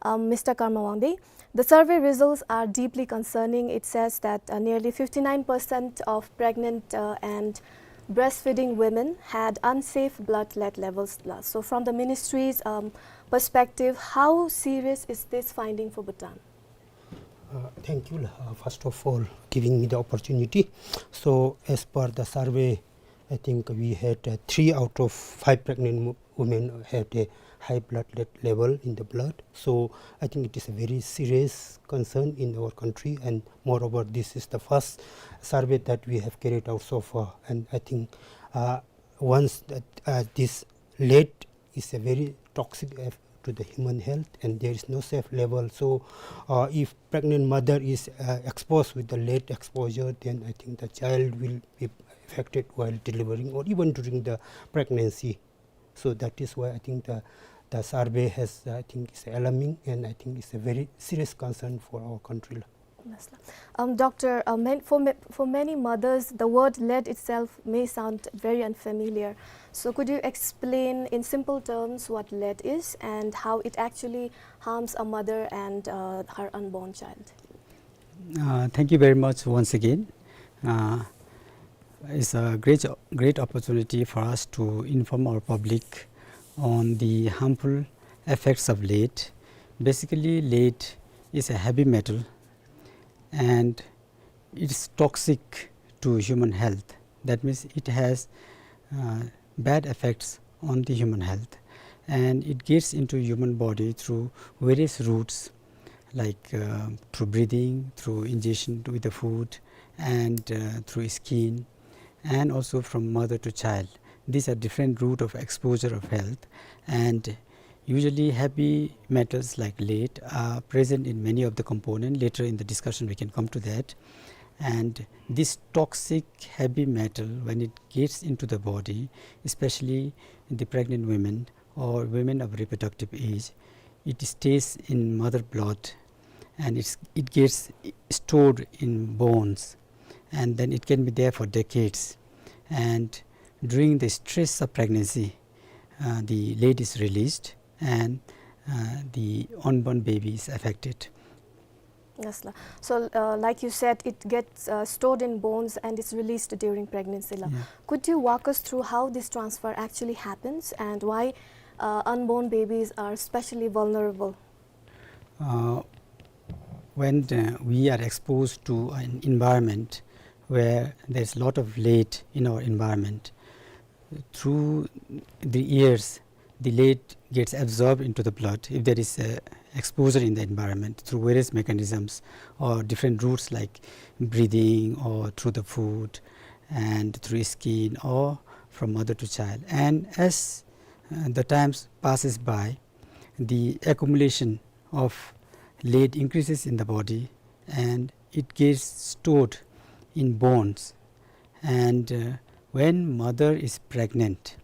Um, Mister Karma Wangdi, the survey results are deeply concerning. It says that, uh, nearly fifty-nine percent of pregnant, uh, and breastfeeding women had unsafe blood lead levels la. So from the ministry's, um, perspective, how serious is this finding for Bhutan? Uh, thank you, uh, first of all, giving me the opportunity. So, as per the survey, I think we had, uh, three out of five pregnant mo-, women had a high blood le-, level in the blood. So, I think it is a very serious concern in our country, and moreover, this is the first survey that we have carried out so far. And I think, uh, once that, uh, this lead is a very toxic eff-, to the human health, and there is no safe level. So, uh, if pregnant mother is, uh, exposed with the lead exposure, then I think the child will be affected while delivering or even during the pregnancy. So that is why I think the, the survey has, I think, is alarming, and I think it's a very serious concern for our country. Yes, sir. Um, Doctor, uh, man-, for ma-, for many mothers, the word lead itself may sound very unfamiliar. So could you explain in simple terms what lead is and how it actually harms a mother and, uh, her unborn child? Uh, thank you very much once again. Uh, it's a great, great opportunity for us to inform our public on the harmful effects of lead. Basically, lead is a heavy metal, and it's toxic to human health. That means it has, uh, bad effects on the human health, and it gets into human body through various routes, like, uh, through breathing, through ingestion with the food, and, uh, through skin, and also from mother to child. These are different route of exposure of health, and usually heavy metals like lead are present in many of the component. Later in the discussion we can come to that. And this toxic heavy metal, when it gets into the body, especially the pregnant women or women of reproductive age, it stays in mother blood, and it's, it gets stored in bones, and then it can be there for decades. And during the stress of pregnancy, uh, the lead is released, and, uh, the unborn baby is affected. Yes, la. So, uh, like you said, it gets, uh, stored in bones and it's released during pregnancy la. Yeah. Could you walk us through how this transfer actually happens and why, uh, unborn babies are especially vulnerable? Uh, when, uh, we are exposed to an environment where there's a lot of lead in our environment, through the years, the lead gets absorbed into the blood if there is a exposure in the environment through various mechanisms or different routes like breathing or through the food and through skin or from mother to child. And as, uh, the times passes by, the accumulation of lead increases in the body and it gets stored in bones. And, uh, when mother is pregnant,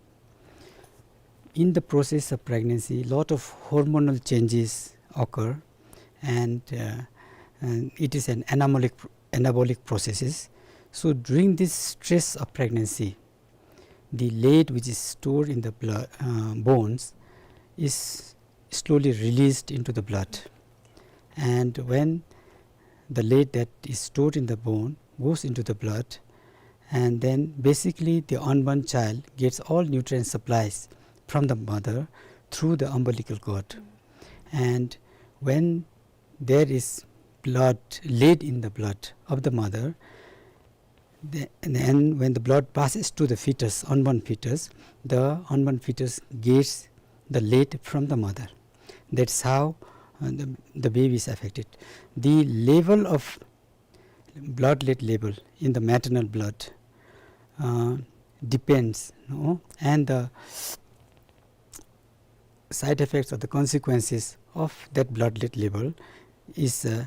in the process of pregnancy, lot of hormonal changes occur, and, uh, and it is an anabolic, anabolic processes. So during this stress of pregnancy, the lead which is stored in the blood, uh, bones is slowly released into the blood. And when the lead that is stored in the bone goes into the blood, and then basically the unborn child gets all nutrient supplies from the mother through the umbilical cord. And when there is blood, lead in the blood of the mother, the, and when the blood passes to the fetus, unborn fetus, the unborn fetus gets the lead from the mother. That's how, uh, the, the baby is affected. The level of blood lead level in the maternal blood, uh, depends, no? And the side effects or the consequences of that blood lead level is, uh,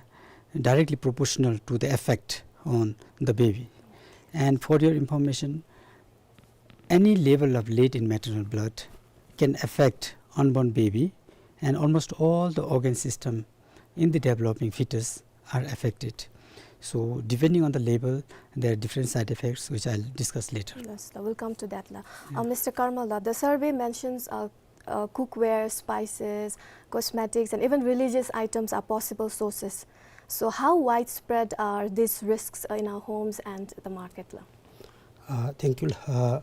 directly proportional to the effect on the baby. And for your information, any level of lead in maternal blood can affect unborn baby, and almost all the organ system in the developing fetus are affected. So depending on the level, there are different side effects which I'll discuss later. Yes, la, we'll come to that, la. Uh, Mister Karmal, la, the survey mentions, uh, uh, cookware, spices, cosmetics, and even religious items are possible sources. So how widespread are these risks, uh, in our homes and the market, la? Uh, thank you. Uh,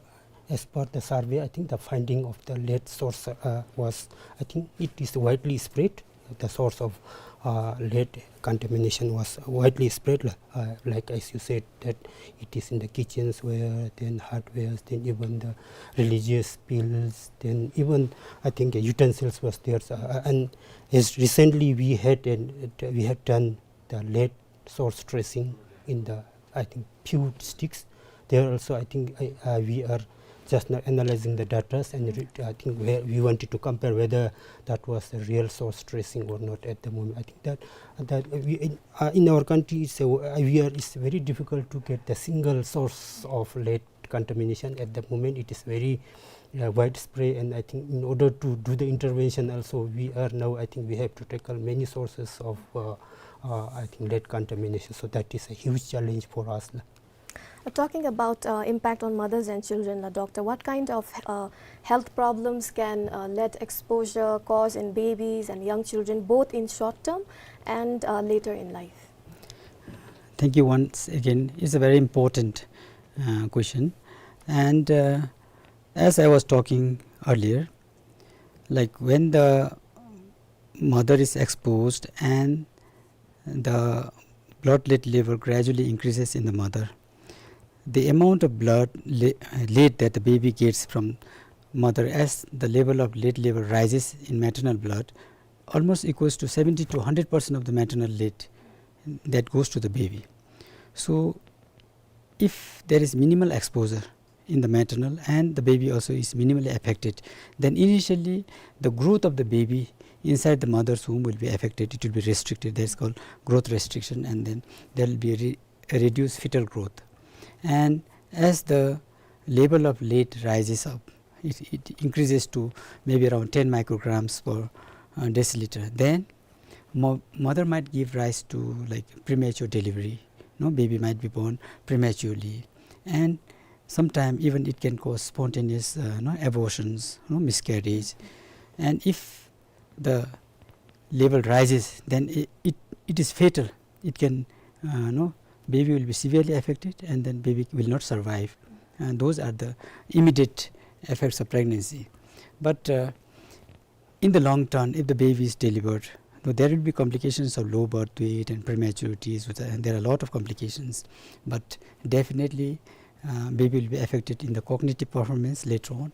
as per the survey, I think the finding of the lead source, uh, was, I think it is widely spread. The source of, uh, lead contamination was widely spread, li-, uh, like as you said, that it is in the kitchens ware, then hardwares, then even the religious bills, then even, I think, utensils was there. So, uh, and as recently we had an, we had done the lead source tracing in the, I think, few districts. There also, I think, I, uh, we are just now analyzing the data, and re-, I think where we wanted to compare whether that was a real source tracing or not at the moment. I think that, that we, in, uh, in our country, it's a, uh, we are, it's very difficult to get the single source of lead contamination at the moment. It is very, uh, widespread, and I think in order to do the intervention also, we are now, I think we have to tackle many sources of, uh, uh, I think lead contamination. So that is a huge challenge for us. Uh, talking about, uh, impact on mothers and children, la, doctor, what kind of, uh, health problems can, uh, lead exposure cause in babies and young children, both in short term and, uh, later in life? Thank you once again. It's a very important, uh, question. And, uh, as I was talking earlier, like, when the mother is exposed and the blood lead level gradually increases in the mother, the amount of blood le-, lead that the baby gets from mother, as the level of lead level rises in maternal blood, almost equals to seventy to hundred percent of the maternal lead that goes to the baby. So if there is minimal exposure in the maternal and the baby also is minimally affected, then initially the growth of the baby inside the mother's womb will be affected. It will be restricted. That is called growth restriction, and then there will be re-, a reduced fetal growth. And as the level of lead rises up, it, it increases to maybe around ten micrograms per, uh, deciliter. Then mo-, mother might give rise to, like, premature delivery. No, baby might be born prematurely, and sometime even it can cause spontaneous, uh, no, abortions, no, miscarriage. And if the level rises, then it, it, it is fatal. It can, uh, no, baby will be severely affected, and then baby will not survive. And those are the immediate effects of pregnancy. But, uh, in the long term, if the baby is delivered, though there will be complications of low birth weight and prematurities, with, and there are a lot of complications, but definitely, uh, baby will be affected in the cognitive performance later on,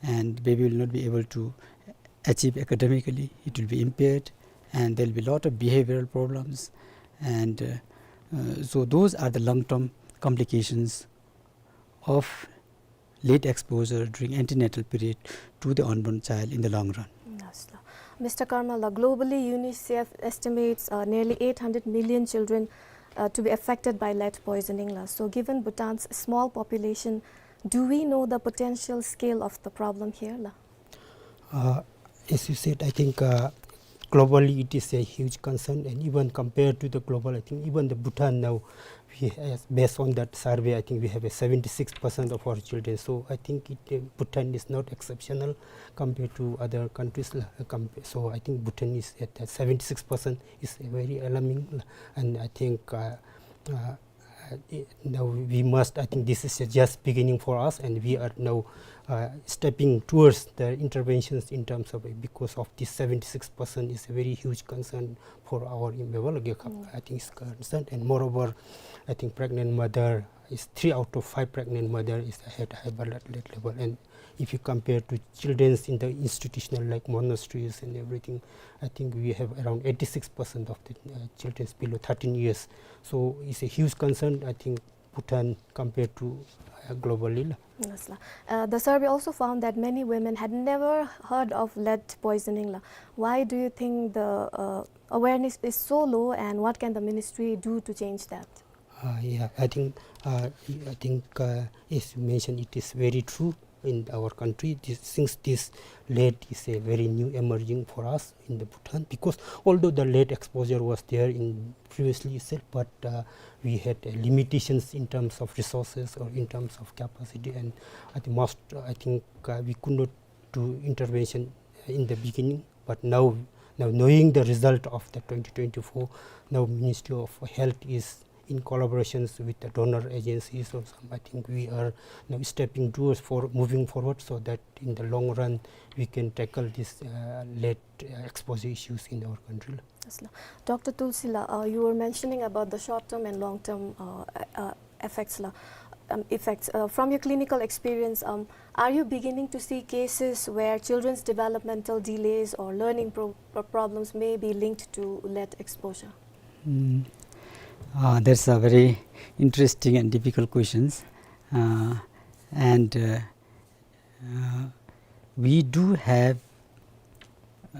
and baby will not be able to achieve academically. It will be impaired, and there will be a lot of behavioral problems, and, uh, uh, so those are the long-term complications of lead exposure during antenatal period to the unborn child in the long run. Yes, la. Mister Karmal, la, globally, UNICEF estimates, uh, nearly eight hundred million children, uh, to be affected by lead poisoning, la. So, given Bhutan's small population, do we know the potential scale of the problem here, la? Uh, as you said, I think, uh, globally it is a huge concern, and even compared to the global, I think even the Bhutan now, we has, based on that survey, I think we have a seventy-six percent of our children. So I think it, uh, Bhutan is not exceptional compared to other countries, la, uh, compa-, so I think Bhutan is at, uh, seventy-six percent is very alarming, la, and I think, uh, uh, Uh, i-, now we must, I think this is just beginning for us, and we are now, uh, stepping towards the interventions in terms of, because of this seventy-six percent is a very huge concern for our Imphal, uh, I think is concerned. And moreover, I think pregnant mother is, three out of five pregnant mother is at high blood lead level. And if you compare to children's in the institutional, like monasteries and everything, I think we have around eighty-six percent of the, uh, children's below thirteen years. So it's a huge concern, I think, Bhutan compared to, uh, globally la. Yes, la. Uh, the survey also found that many women had never heard of lead poisoning la. Why do you think the, uh, awareness is so low, and what can the ministry do to change that? Uh, yeah, I think, uh, I think, uh, as you mentioned, it is very true in our country. This, since this lead is a very new emerging for us in the Bhutan, because although the lead exposure was there in previously itself, but, uh, we had, uh, limitations in terms of resources or in terms of capacity, and at the most, uh, I think, uh, we could not do intervention in the beginning. But now, now knowing the result of the twenty twenty-four, now Ministry of Health is in collaborations with the donor agencies or some, I think we are now stepping towards for moving forward so that in the long run we can tackle this, uh, lead, uh, exposure issues in our country. Yes, la. Doctor Tulsi la, uh, you were mentioning about the short-term and long-term, uh, uh, effects la, um, effects. Uh, from your clinical experience, um, are you beginning to see cases where children's developmental delays or learning pro-, pro-, problems may be linked to lead exposure? Mm. Uh, that's a very interesting and difficult questions. Uh, and, uh, uh, we do have a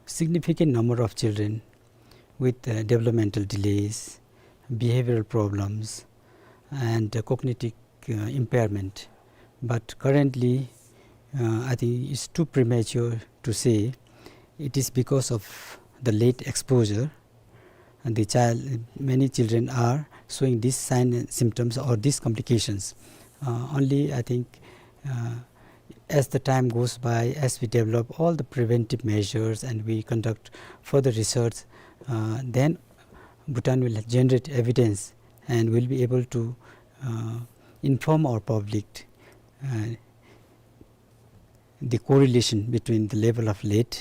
significant number of children with, uh, developmental delays, behavioral problems, and, uh, cognitive, uh, impairment. But currently, uh, I think it's too premature to say it is because of the lead exposure and the child, many children are showing these signs and symptoms or these complications. Uh, only, I think, uh, as the time goes by, as we develop all the preventive measures and we conduct further research, uh, then Bhutan will generate evidence and will be able to, uh, inform our public, uh, the correlation between the level of lead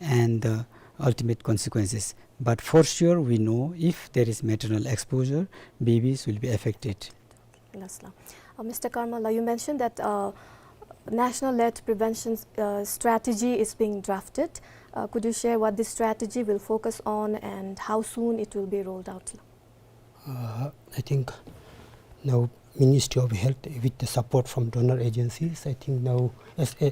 and the ultimate consequences. But for sure, we know if there is maternal exposure, babies will be affected. Yes, la. Uh, Mister Karmala, you mentioned that, uh, National Lead Prevention, uh, Strategy is being drafted. Uh, could you share what this strategy will focus on and how soon it will be rolled out? Uh, I think now Ministry of Health, with the support from donor agencies, I think now as a,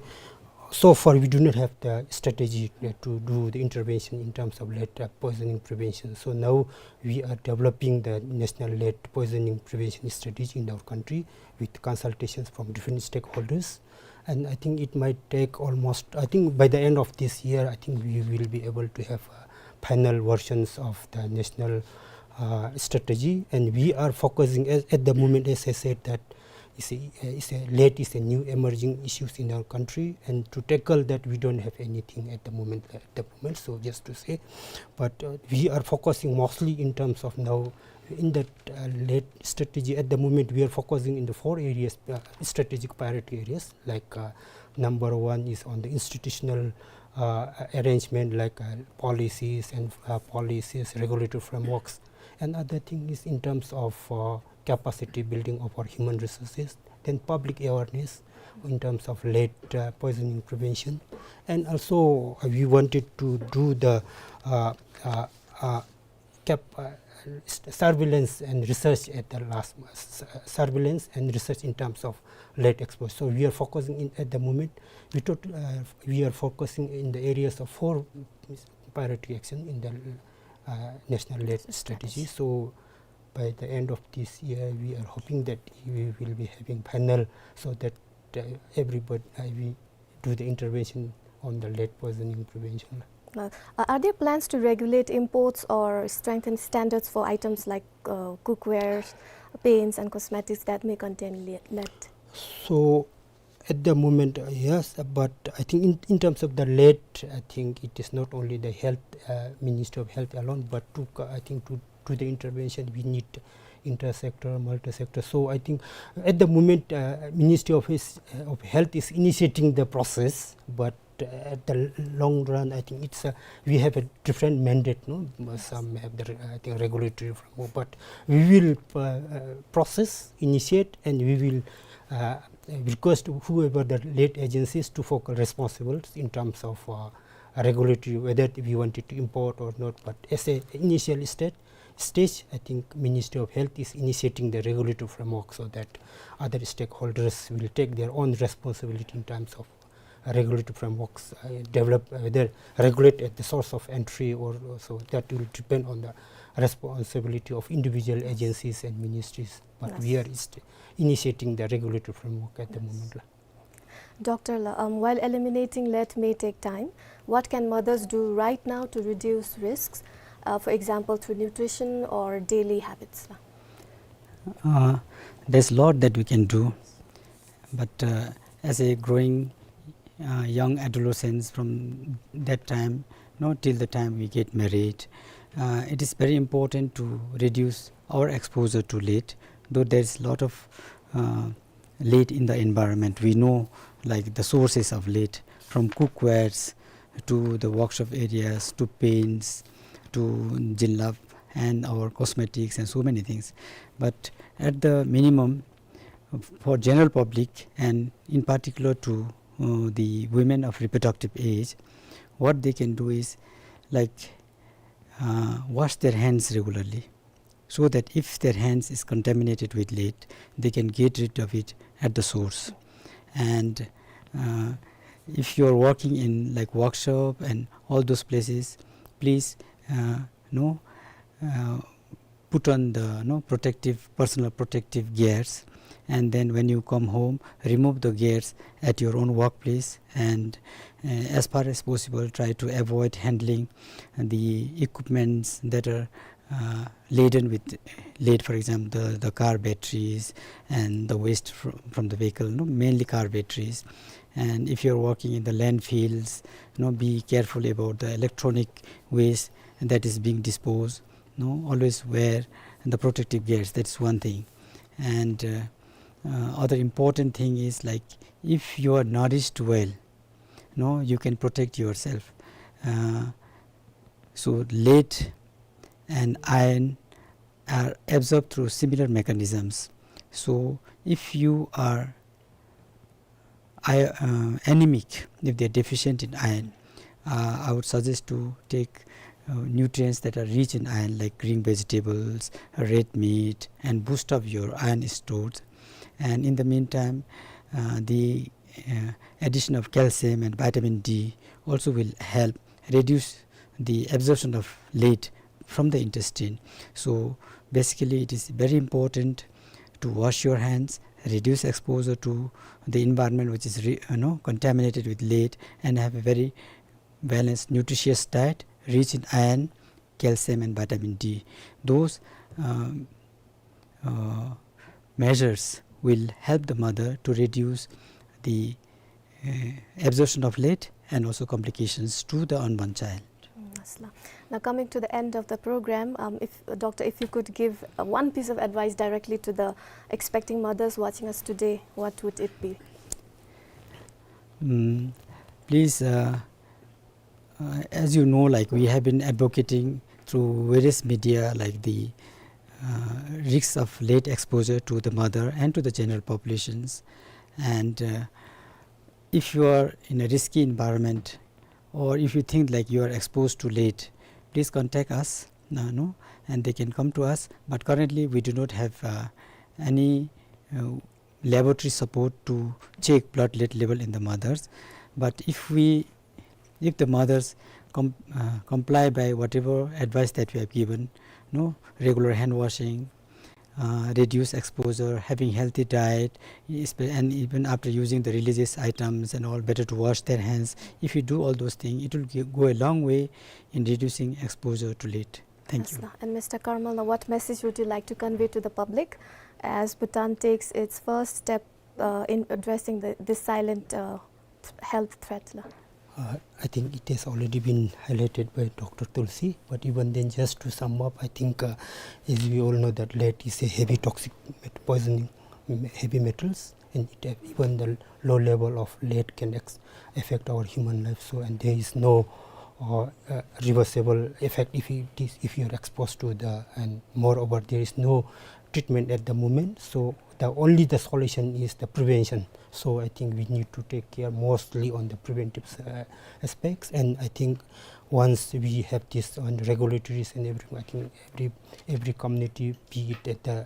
so far we do not have the strategy, uh, to do the intervention in terms of lead, uh, poisoning prevention. So now we are developing the national lead poisoning prevention strategy in our country with consultations from different stakeholders. And I think it might take almost, I think by the end of this year, I think we will be able to have, uh, final versions of the national, uh, strategy. And we are focusing at, at the moment, as I said, that is a, uh, is a lead is a new emerging issues in our country. And to tackle that, we don't have anything at the moment, at the moment. So just to say, but, uh, we are focusing mostly in terms of now in that, uh, lead strategy at the moment, we are focusing in the four areas, uh, strategic priority areas, like, uh, number one is on the institutional, uh, arrangement, like, uh, policies and, uh, policies, regulatory frameworks. And other thing is in terms of, uh, capacity building of our human resources, then public awareness in terms of lead, uh, poisoning prevention. And also, uh, we wanted to do the, uh, uh, uh, cap-, uh, s-, surveillance and research at the last, s-, surveillance and research in terms of lead exposure. So we are focusing in, at the moment, we tot-, uh, we are focusing in the areas of four priority action in the, uh, national lead strategy. So by the end of this year, we are hoping that we will be having panel so that, uh, everybody, uh, we do the intervention on the lead poisoning prevention. Uh, are there plans to regulate imports or strengthen standards for items like, uh, cookware, paints and cosmetics that may contain le-, lead? So at the moment, uh, yes, uh, but I think in, in terms of the lead, I think it is not only the health, uh, Ministry of Health alone, but to co-, I think to, to the intervention, we need inter-sector, multi-sector. So I think at the moment, uh, Ministry of Health, uh, of Health is initiating the process, but, uh, at the long run, I think it's, uh, we have a different mandate, no? Some have the, I think, regulatory framework, but we will, uh, uh, process, initiate, and we will, uh, request whoever the lead agencies to focal responsible in terms of, uh, regulatory, whether we wanted to import or not. But as a initial stage, stage, I think Ministry of Health is initiating the regulatory framework so that other stakeholders will take their own responsibility in terms of regulatory frameworks, uh, develop, uh, whether regulate at the source of entry or, or so. That will depend on the responsibility of individual agencies and ministries. But we are inst-, initiating the regulatory framework at the moment. Doctor la, um, while eliminating lead may take time, what can mothers do right now to reduce risks, uh, for example, through nutrition or daily habits la? Uh, there's a lot that we can do, but, uh, as a growing, uh, young adolescents from that time, you know, till the time we get married, uh, it is very important to reduce our exposure to lead, though there's a lot of, uh, lead in the environment. We know, like, the sources of lead, from cookwares to the workshop areas to paints to jilbab and our cosmetics and so many things. But at the minimum, for general public and in particular to, uh, the women of reproductive age, what they can do is, like, uh, wash their hands regularly, so that if their hands is contaminated with lead, they can get rid of it at the source. And, uh, if you are working in, like, workshop and all those places, please, uh, know, uh, put on the, you know, protective, personal protective gears, and then when you come home, remove the gears at your own workplace, and, uh, as far as possible, try to avoid handling the equipments that are, uh, laden with lead, for example, the, the car batteries and the waste fr-, from the vehicle, no, mainly car batteries. And if you're working in the landfills, you know, be careful about the electronic waste that is being disposed. No, always wear the protective gears. That's one thing. And, uh, uh, other important thing is, like, if you are nourished well, no, you can protect yourself. Uh, so lead and iron are absorbed through similar mechanisms. So if you are I-, uh, anemic, if they are deficient in iron, uh, I would suggest to take, uh, nutrients that are rich in iron, like green vegetables, red meat, and boost up your iron stores. And in the meantime, uh, the, uh, addition of calcium and vitamin D also will help reduce the absorption of lead from the intestine. So basically, it is very important to wash your hands, reduce exposure to the environment which is re-, you know, contaminated with lead, and have a very balanced, nutritious diet rich in iron, calcium, and vitamin D. Those, um, uh, measures will help the mother to reduce the, uh, absorption of lead and also complications to the unborn child. Mm, yes la. Now, coming to the end of the program, um, if, Doctor, if you could give, uh, one piece of advice directly to the expecting mothers watching us today, what would it be? Mm, please, uh, uh, as you know, like, we have been advocating through various media, like, the, uh, risks of lead exposure to the mother and to the general populations. And, uh, if you are in a risky environment, or if you think, like, you are exposed to lead, please contact us, uh, no, and they can come to us. But currently, we do not have, uh, any, uh, laboratory support to check blood lead level in the mothers. But if we, if the mothers com-, uh, comply by whatever advice that we have given, no, regular hand washing, uh, reduce exposure, having healthy diet, espe-, and even after using the religious items and all, better to wash their hands. If you do all those things, it will gi-, go a long way in reducing exposure to lead. Thank you. Yes la. And Mister Karmal, now what message would you like to convey to the public as Bhutan takes its first step, uh, in addressing the, this silent, uh, th-, health threat la? Uh, I think it has already been highlighted by Doctor Tulsi, but even then, just to sum up, I think, uh, as we all know that lead is a heavy toxic met-, poisoning, mm, heavy metals, and it, uh, even the low level of lead can ex-, affect our human life. So, and there is no, uh, uh, reversible effect if it is, if you are exposed to the, and moreover, there is no treatment at the moment. So the only the solution is the prevention. So I think we need to take care mostly on the preventive, uh, aspects. And I think once we have this on regulatories and everything, I think every, every community, be it at the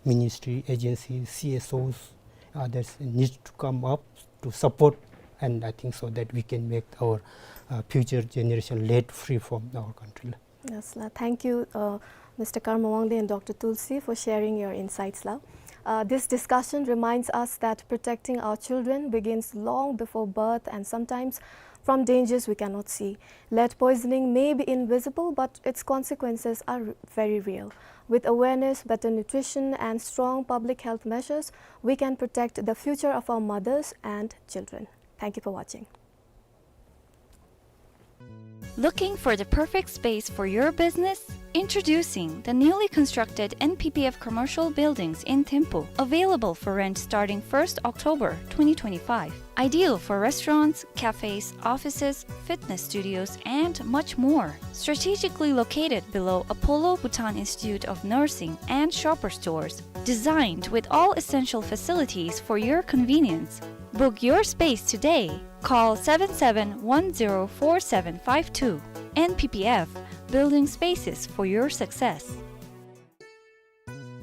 ministry, agency, C S Os, others need to come up to support. And I think so that we can make our, uh, future generation lead free from our country. Yes, la. Thank you, uh, Mister Karma Wangdi and Doctor Tulsi, for sharing your insights, la. Uh, this discussion reminds us that protecting our children begins long before birth and sometimes from dangers we cannot see. Lead poisoning may be invisible, but its consequences are r-, very real. With awareness, better nutrition, and strong public health measures, we can protect the future of our mothers and children. Thank you for watching. Looking for the perfect space for your business? Introducing the newly constructed N P P F commercial buildings in Thimphu, available for rent starting first October twenty twenty-five. Ideal for restaurants, cafes, offices, fitness studios, and much more. Strategically located below Apollo Bhutan Institute of Nursing and Shoppers Stores. Designed with all essential facilities for your convenience. Book your space today. Call seven seven one zero four seven five two. N P P F, building spaces for your success.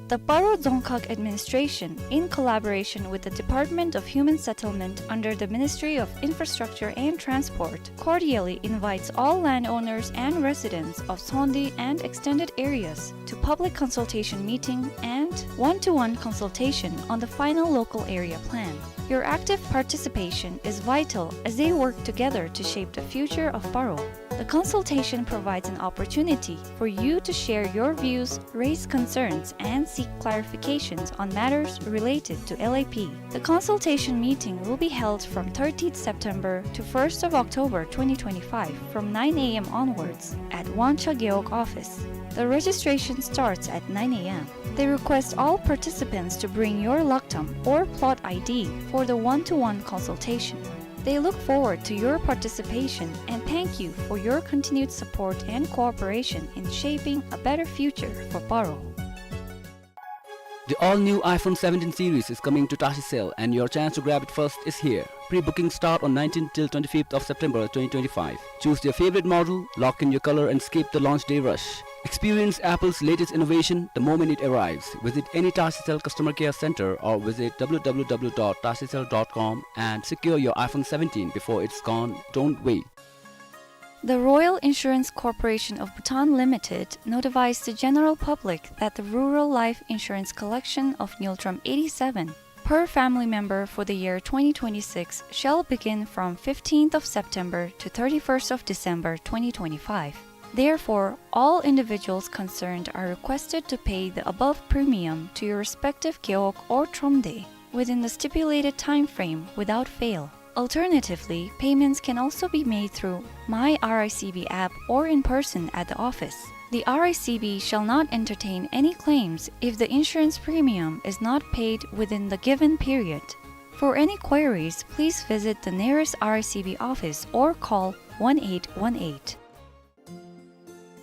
The Paro Dzongkhag Administration, in collaboration with the Department of Human Settlement under the Ministry of Infrastructure and Transport, cordially invites all landowners and residents of Tshogndi and extended areas to public consultation meeting and one-to-one consultation on the final local area plan. Your active participation is vital as they work together to shape the future of Paro. The consultation provides an opportunity for you to share your views, raise concerns, and seek clarifications on matters related to L A P. The consultation meeting will be held from thirtieth September to first of October twenty twenty-five from nine A M onwards at Wangcha Gewog office. The registration starts at nine A M. They request all participants to bring your laktam or plot I D for the one-to-one consultation. They look forward to your participation and thank you for your continued support and cooperation in shaping a better future for Paro. The all-new iPhone seventeen series is coming to Tashicel, and your chance to grab it first is here. Pre-booking start on nineteenth till twenty-fifth of September twenty twenty-five. Choose your favorite model, lock in your color, and skip the launch day rush. Experience Apple's latest innovation the moment it arrives. Visit any Tashicel customer care center or visit W W W dot tashicel dot com and secure your iPhone seventeen before it's gone. Don't wait. The Royal Insurance Corporation of Bhutan Limited notifies the general public that the rural life insurance collection of Ngultrum eighty-seven per family member for the year twenty twenty-six shall begin from fifteenth of September to thirty-first of December twenty twenty-five. Therefore, all individuals concerned are requested to pay the above premium to your respective Gewog or Thromde within the stipulated time frame without fail. Alternatively, payments can also be made through My R I C B app or in person at the office. The R I C B shall not entertain any claims if the insurance premium is not paid within the given period. For any queries, please visit the nearest R I C B office or call one eight one eight.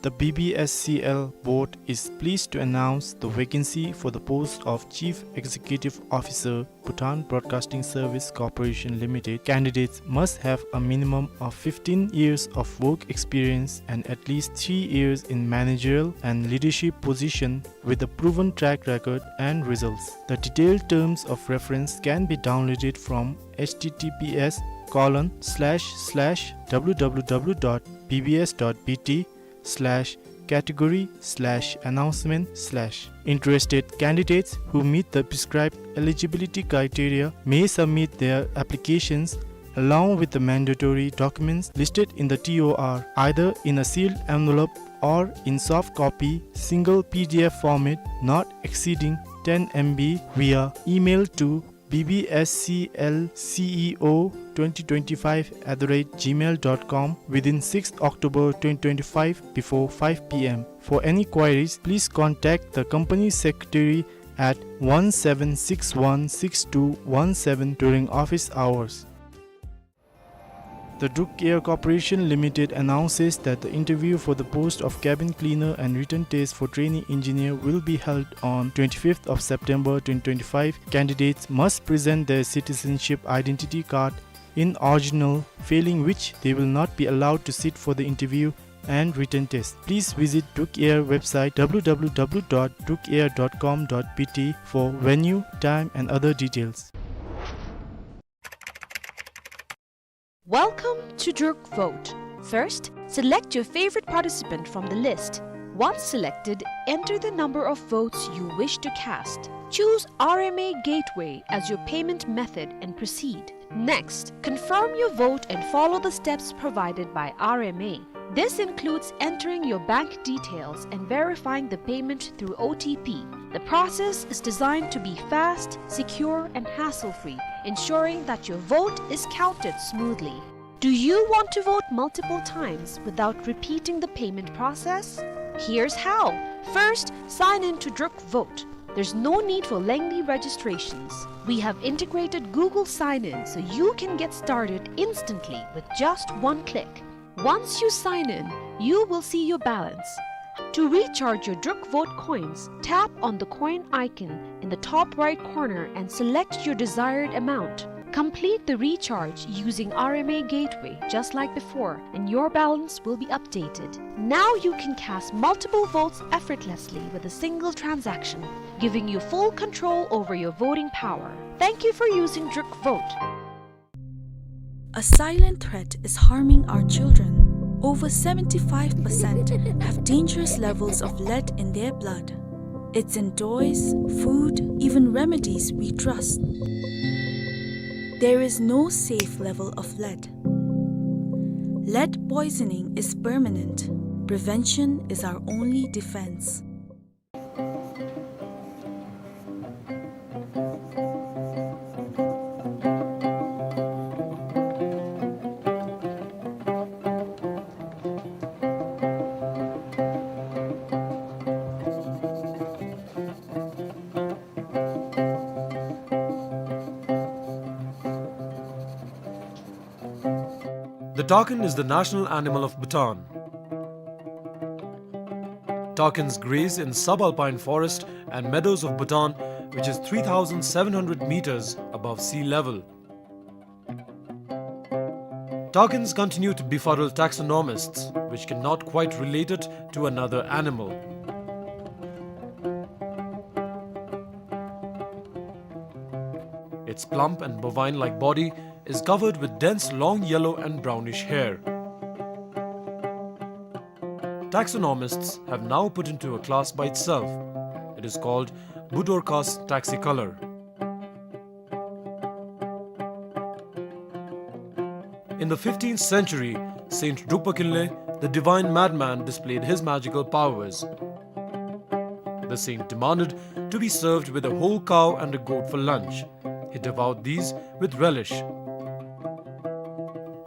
The B B S C L board is pleased to announce the vacancy for the post of Chief Executive Officer, Bhutan Broadcasting Service Corporation Limited. Candidates must have a minimum of fifteen years of work experience and at least three years in managerial and leadership position with a proven track record and results. The detailed terms of reference can be downloaded from H T T P S colon slash slash W W W dot B B S dot B T slash category slash announcement slash. Interested candidates who meet the prescribed eligibility criteria may submit their applications along with the mandatory documents listed in the T O R, either in a sealed envelope or in soft copy, single P D F format, not exceeding ten M B, via email to B B S C L C E O twenty twenty-five at the rate gmail dot com within sixth October twenty twenty-five before five P M. For any queries, please contact the company secretary at one seven six one six two one seven during office hours. The Druk Air Corporation Limited announces that the interview for the post of cabin cleaner and written test for trainee engineer will be held on twenty-fifth of September twenty twenty-five. Candidates must present their citizenship identity card in original, failing which they will not be allowed to sit for the interview and written test. Please visit Druk Air website w w w dot druk air dot com dot b t for venue, time and other details. Welcome to Druk Vote. First, select your favorite participant from the list. Once selected, enter the number of votes you wish to cast. Choose R M A Gateway as your payment method and proceed. Next, confirm your vote and follow the steps provided by R M A. This includes entering your bank details and verifying the payment through O T P. The process is designed to be fast, secure, and hassle-free, ensuring that your vote is counted smoothly. Do you want to vote multiple times without repeating the payment process? Here's how. First, sign in to Druk Vote. There's no need for lengthy registrations. We have integrated Google Sign-In, so you can get started instantly with just one click. Once you sign in, you will see your balance. To recharge your Druk Vote coins, tap on the coin icon in the top right corner and select your desired amount. Complete the recharge using R M A Gateway just like before, and your balance will be updated. Now you can cast multiple votes effortlessly with a single transaction, giving you full control over your voting power. Thank you for using Druk Vote. A silent threat is harming our children. Over seventy-five percent have dangerous levels of lead in their blood. It's in toys, food, even remedies we trust. There is no safe level of lead. Lead poisoning is permanent. Prevention is our only defense. The takin is the national animal of Bhutan. Takins graze in subalpine forest and meadows of Bhutan, which is three thousand seven hundred meters above sea level. Takins continue to befuddle taxonomists, which cannot quite relate it to another animal. Its plump and bovine-like body is covered with dense long yellow and brownish hair. Taxonomists have now put into a class by itself. It is called Budorcas taxicolor. In the fifteenth century, Saint Drukpa Kinley, the divine madman, displayed his magical powers. The saint demanded to be served with a whole cow and a goat for lunch. He devoured these with relish.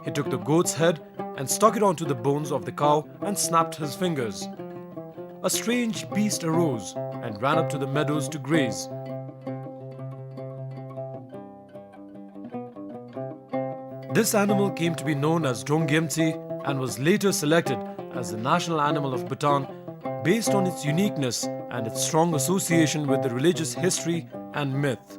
He took the goat's head and stuck it onto the bones of the cow and snapped his fingers. A strange beast arose and ran up to the meadows to graze. This animal came to be known as Drong Gyemtse and was later selected as the national animal of Bhutan based on its uniqueness and its strong association with the religious history and myth.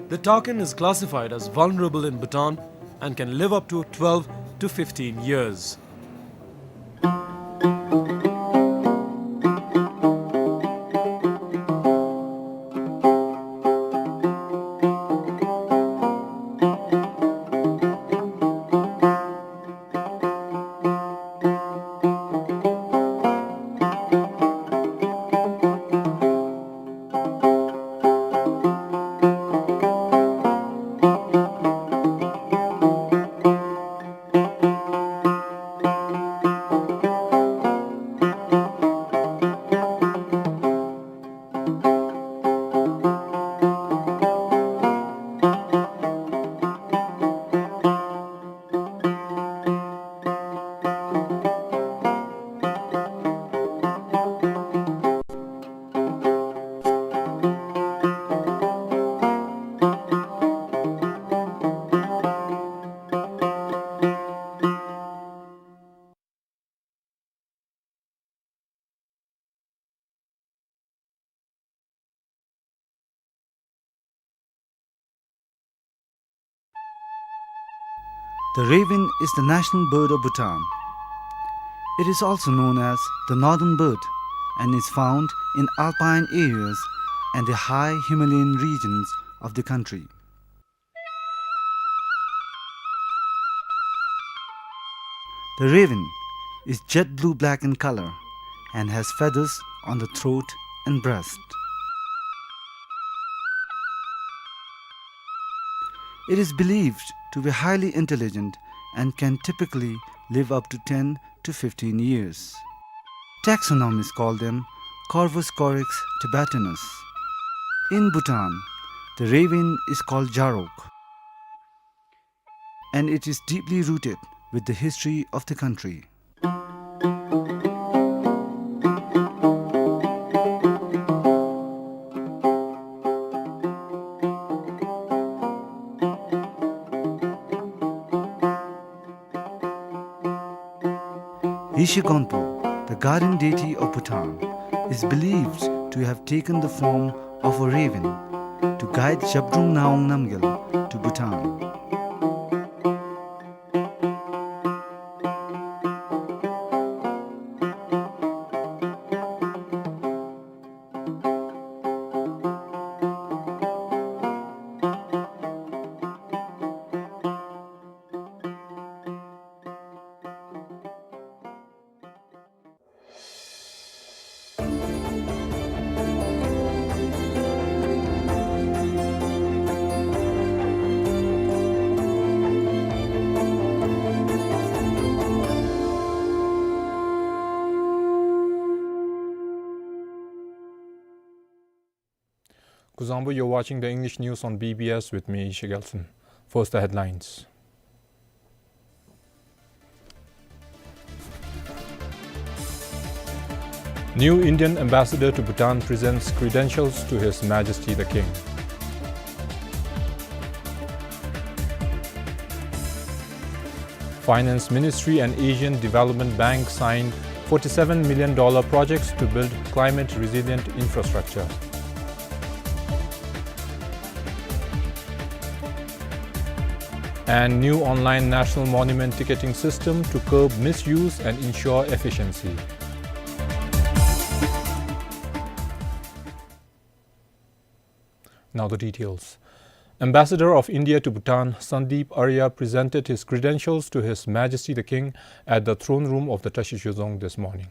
The takin is classified as vulnerable in Bhutan and can live up to twelve to fifteen years. The raven is the national bird of Bhutan. It is also known as the northern bird and is found in alpine areas and the high Himalayan regions of the country. The raven is jet blue-black in color and has feathers on the throat and breast. It is believed to be highly intelligent and can typically live up to ten to fifteen years. Taxonomists call them Corvus corax tibetanus. In Bhutan, the raven is called jarok, and it is deeply rooted with the history of the country. Yeshe Gonpo, the guardian deity of Bhutan, is believed to have taken the form of a raven to guide Zhabdrung Ngawang Namgyal to Bhutan. Kuzuzangpo, you're watching the English news on B B S with me, Yeshe Gelson. First, the headlines. New Indian ambassador to Bhutan presents credentials to His Majesty the King. Finance Ministry and Asian Development Bank signed forty-seven million dollar projects to build climate resilient infrastructure. And new online national monument ticketing system to curb misuse and ensure efficiency. Now the details. Ambassador of India to Bhutan, Sandeep Arya, presented his credentials to His Majesty the King at the throne room of the Tashi Chuedzong this morning.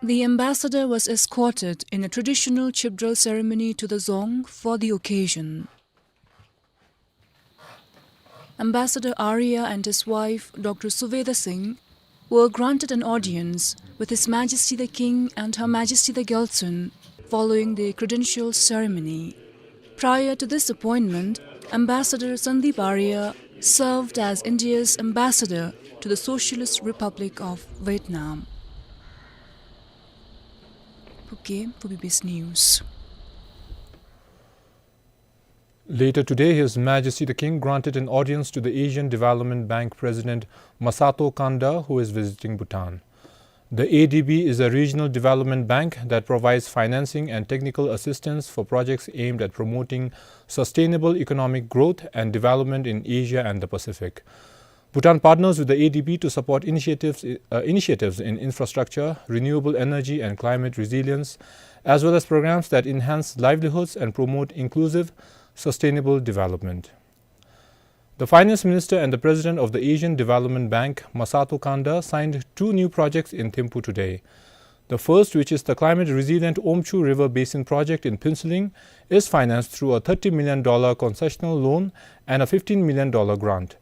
The ambassador was escorted in a traditional Chibdral ceremony to the Dzong for the occasion. Ambassador Arya and his wife, Doctor Suveda Singh, were granted an audience with His Majesty the King and Her Majesty the Gyaltsuen following the credential ceremony. Prior to this appointment, Ambassador Sandeep Arya served as India's ambassador to the Socialist Republic of Vietnam. Phuket, for B B S News. Later today, His Majesty the King granted an audience to the Asian Development Bank President Masato Kanda, who is visiting Bhutan. The A D B is a regional development bank that provides financing and technical assistance for projects aimed at promoting sustainable economic growth and development in Asia and the Pacific. Bhutan partners with the A D B to support initiatives, uh, initiatives in infrastructure, renewable energy and climate resilience, as well as programs that enhance livelihoods and promote inclusive, sustainable development. The Finance Minister and the President of the Asian Development Bank, Masato Kanda, signed two new projects in Thimphu today. The first, which is the climate resilient Omchu River Basin project in Phuentsholing, is financed through a thirty million dollar concessional loan and a fifteen million dollar grant.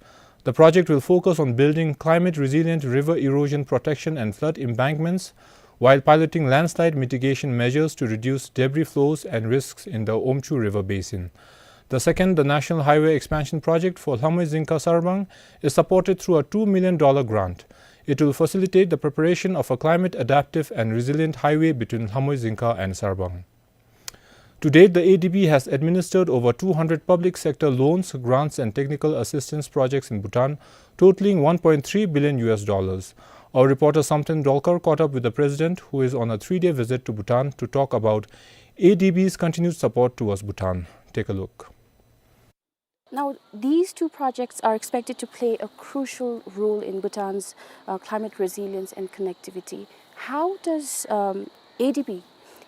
The project will focus on building climate resilient river erosion protection and flood embankments, while piloting landslide mitigation measures to reduce debris flows and risks in the Omchu River Basin. The second, the National Highway Expansion Project for Lhamoi Dzingkha Sarbang, is supported through a two million dollar grant. It will facilitate the preparation of a climate adaptive and resilient highway between Lhamoi Dzingkha and Sarbang. To date, the A D B has administered over two hundred public sector loans, grants and technical assistance projects in Bhutan, totaling one point three billion U S dollars. Our reporter Samten Dolkar caught up with the president, who is on a three-day visit to Bhutan, to talk about A D B's continued support towards Bhutan. Take a look. Now, these two projects are expected to play a crucial role in Bhutan's, uh, climate resilience and connectivity. How does, um, A D B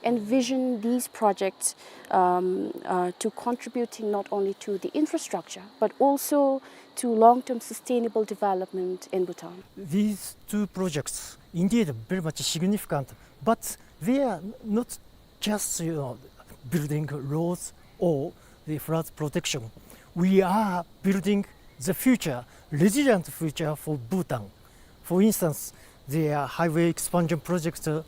envision these projects, um, uh, to contributing not only to the infrastructure, but also to long-term sustainable development in Bhutan? These two projects indeed very much significant, but they are not just, you know, building roads or the flood protection. We are building the future, resilient future for Bhutan. For instance, the, uh, highway expansion project, uh,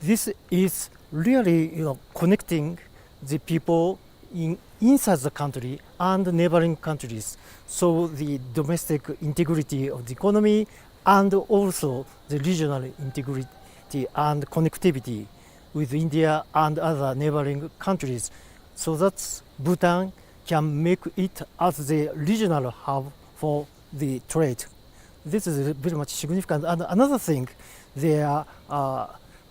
this is really, you know, connecting the people in, inside the country and neighboring countries. So the domestic integrity of the economy and also the regional integrity and connectivity with India and other neighboring countries, so that Bhutan can make it as the regional hub for the trade. This is very much significant. And another thing, there are, uh,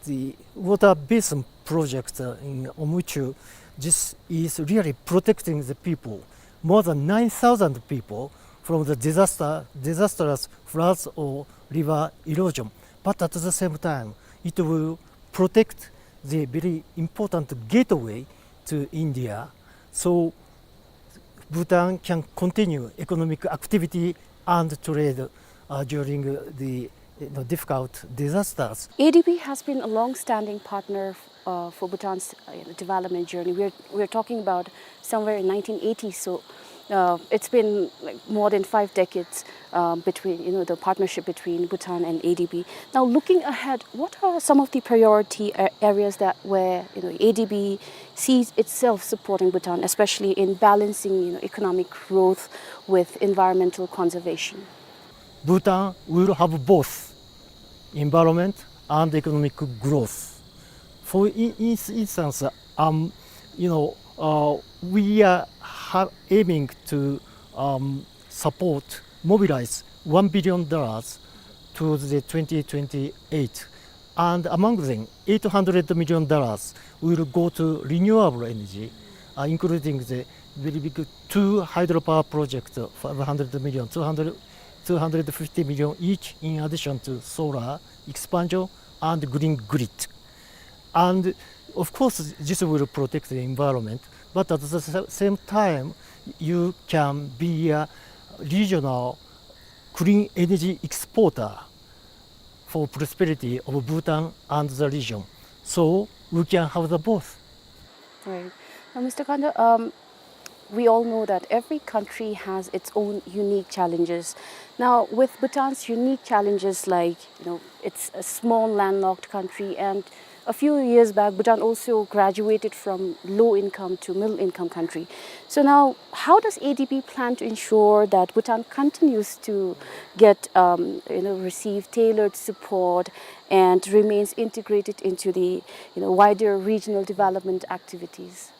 the water basin project, uh, in Omoichu. This is really protecting the people, more than nine thousand people, from the disaster, disastrous floods or river erosion. But at the same time, it will protect the very important gateway to India. So Bhutan can continue economic activity and trade, uh, during, uh, the, you know, difficult disasters. A D B has been a long-standing partner, uh, for Bhutan's, uh, you know, development journey. We're, we're talking about somewhere in nineteen eighty, so, uh, it's been, like, more than five decades, um, between, you know, the partnership between Bhutan and A D B. Now, looking ahead, what are some of the priority, uh, areas that where, you know, A D B sees itself supporting Bhutan, especially in balancing, you know, economic growth with environmental conservation? Bhutan will have both environment and economic growth. For in-, in-, instance, um, you know, uh, we are ha-, aiming to, um, support, mobilize one billion dollars to the twenty twenty-eight. And among them, eight hundred million dollars will go to renewable energy, uh, including the very big two hydropower projects, uh, five hundred million, two hundred, two hundred fifty million each, in addition to solar expansion and green grid. And of course, this will protect the environment, but at the sa-, same time, you can be a regional clean energy exporter for prosperity of Bhutan and the region. So we can have the both. Right. Now, Mister Kanda, um, we all know that every country has its own unique challenges. Now, with Bhutan's unique challenges, like, you know, it's a small landlocked country, and a few years back, Bhutan also graduated from low income to middle income country. So now, how does A D B plan to ensure that Bhutan continues to get, um, you know, receive tailored support and remains integrated into the, you know, wider regional development activities?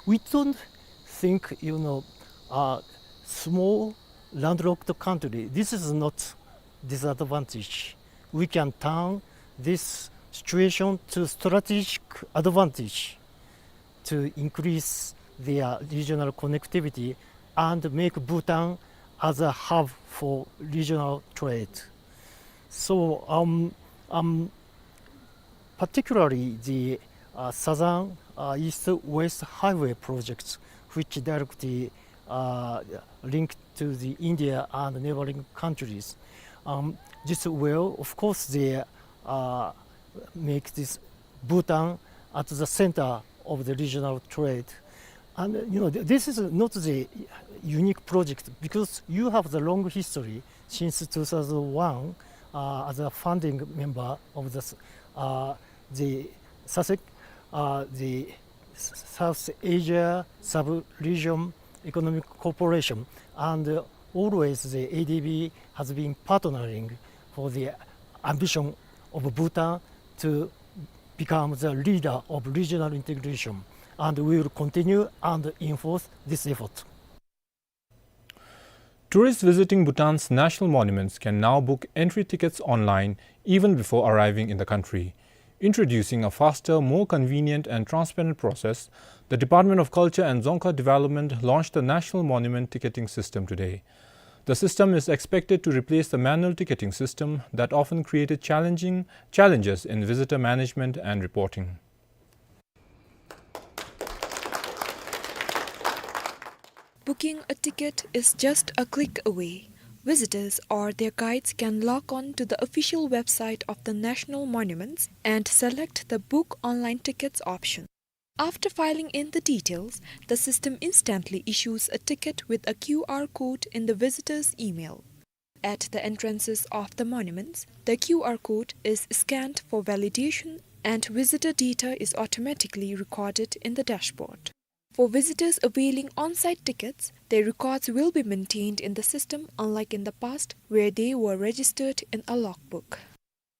We don't think, you know, a small landlocked country, this is not disadvantage. We can turn this situation to strategic advantage to increase their regional connectivity and make Bhutan as a hub for regional trade. So, um, um, particularly the, uh, Southern, uh, East-West Highway projects, which directly, uh, link to the India and neighboring countries. Um, this will, of course, they, uh, make this Bhutan at the center of the regional trade. And, uh, you know, th-, this is not the unique project because you have the long history since two thousand one, uh, as a founding member of the s-, uh, the SASEC, uh, the S-, South Asia Sub-Region Economic Cooperation, and, uh, always the A D B has been partnering for the ambition of Bhutan to become the leader of regional integration, and we will continue and enforce this effort. Tourists visiting Bhutan's national monuments can now book entry tickets online even before arriving in the country. Introducing a faster, more convenient and transparent process, the Department of Culture and Dzongkha Development launched the National Monument Ticketing System today. The system is expected to replace the manual ticketing system that often created challenging challenges in visitor management and reporting. Booking a ticket is just a click away. Visitors or their guides can log on to the official website of the national monuments and select the Book Online Tickets option. After filling in the details, the system instantly issues a ticket with a Q R code in the visitor's email. At the entrances of the monuments, the Q R code is scanned for validation and visitor data is automatically recorded in the dashboard. For visitors availing on-site tickets, their records will be maintained in the system, unlike in the past, where they were registered in a logbook.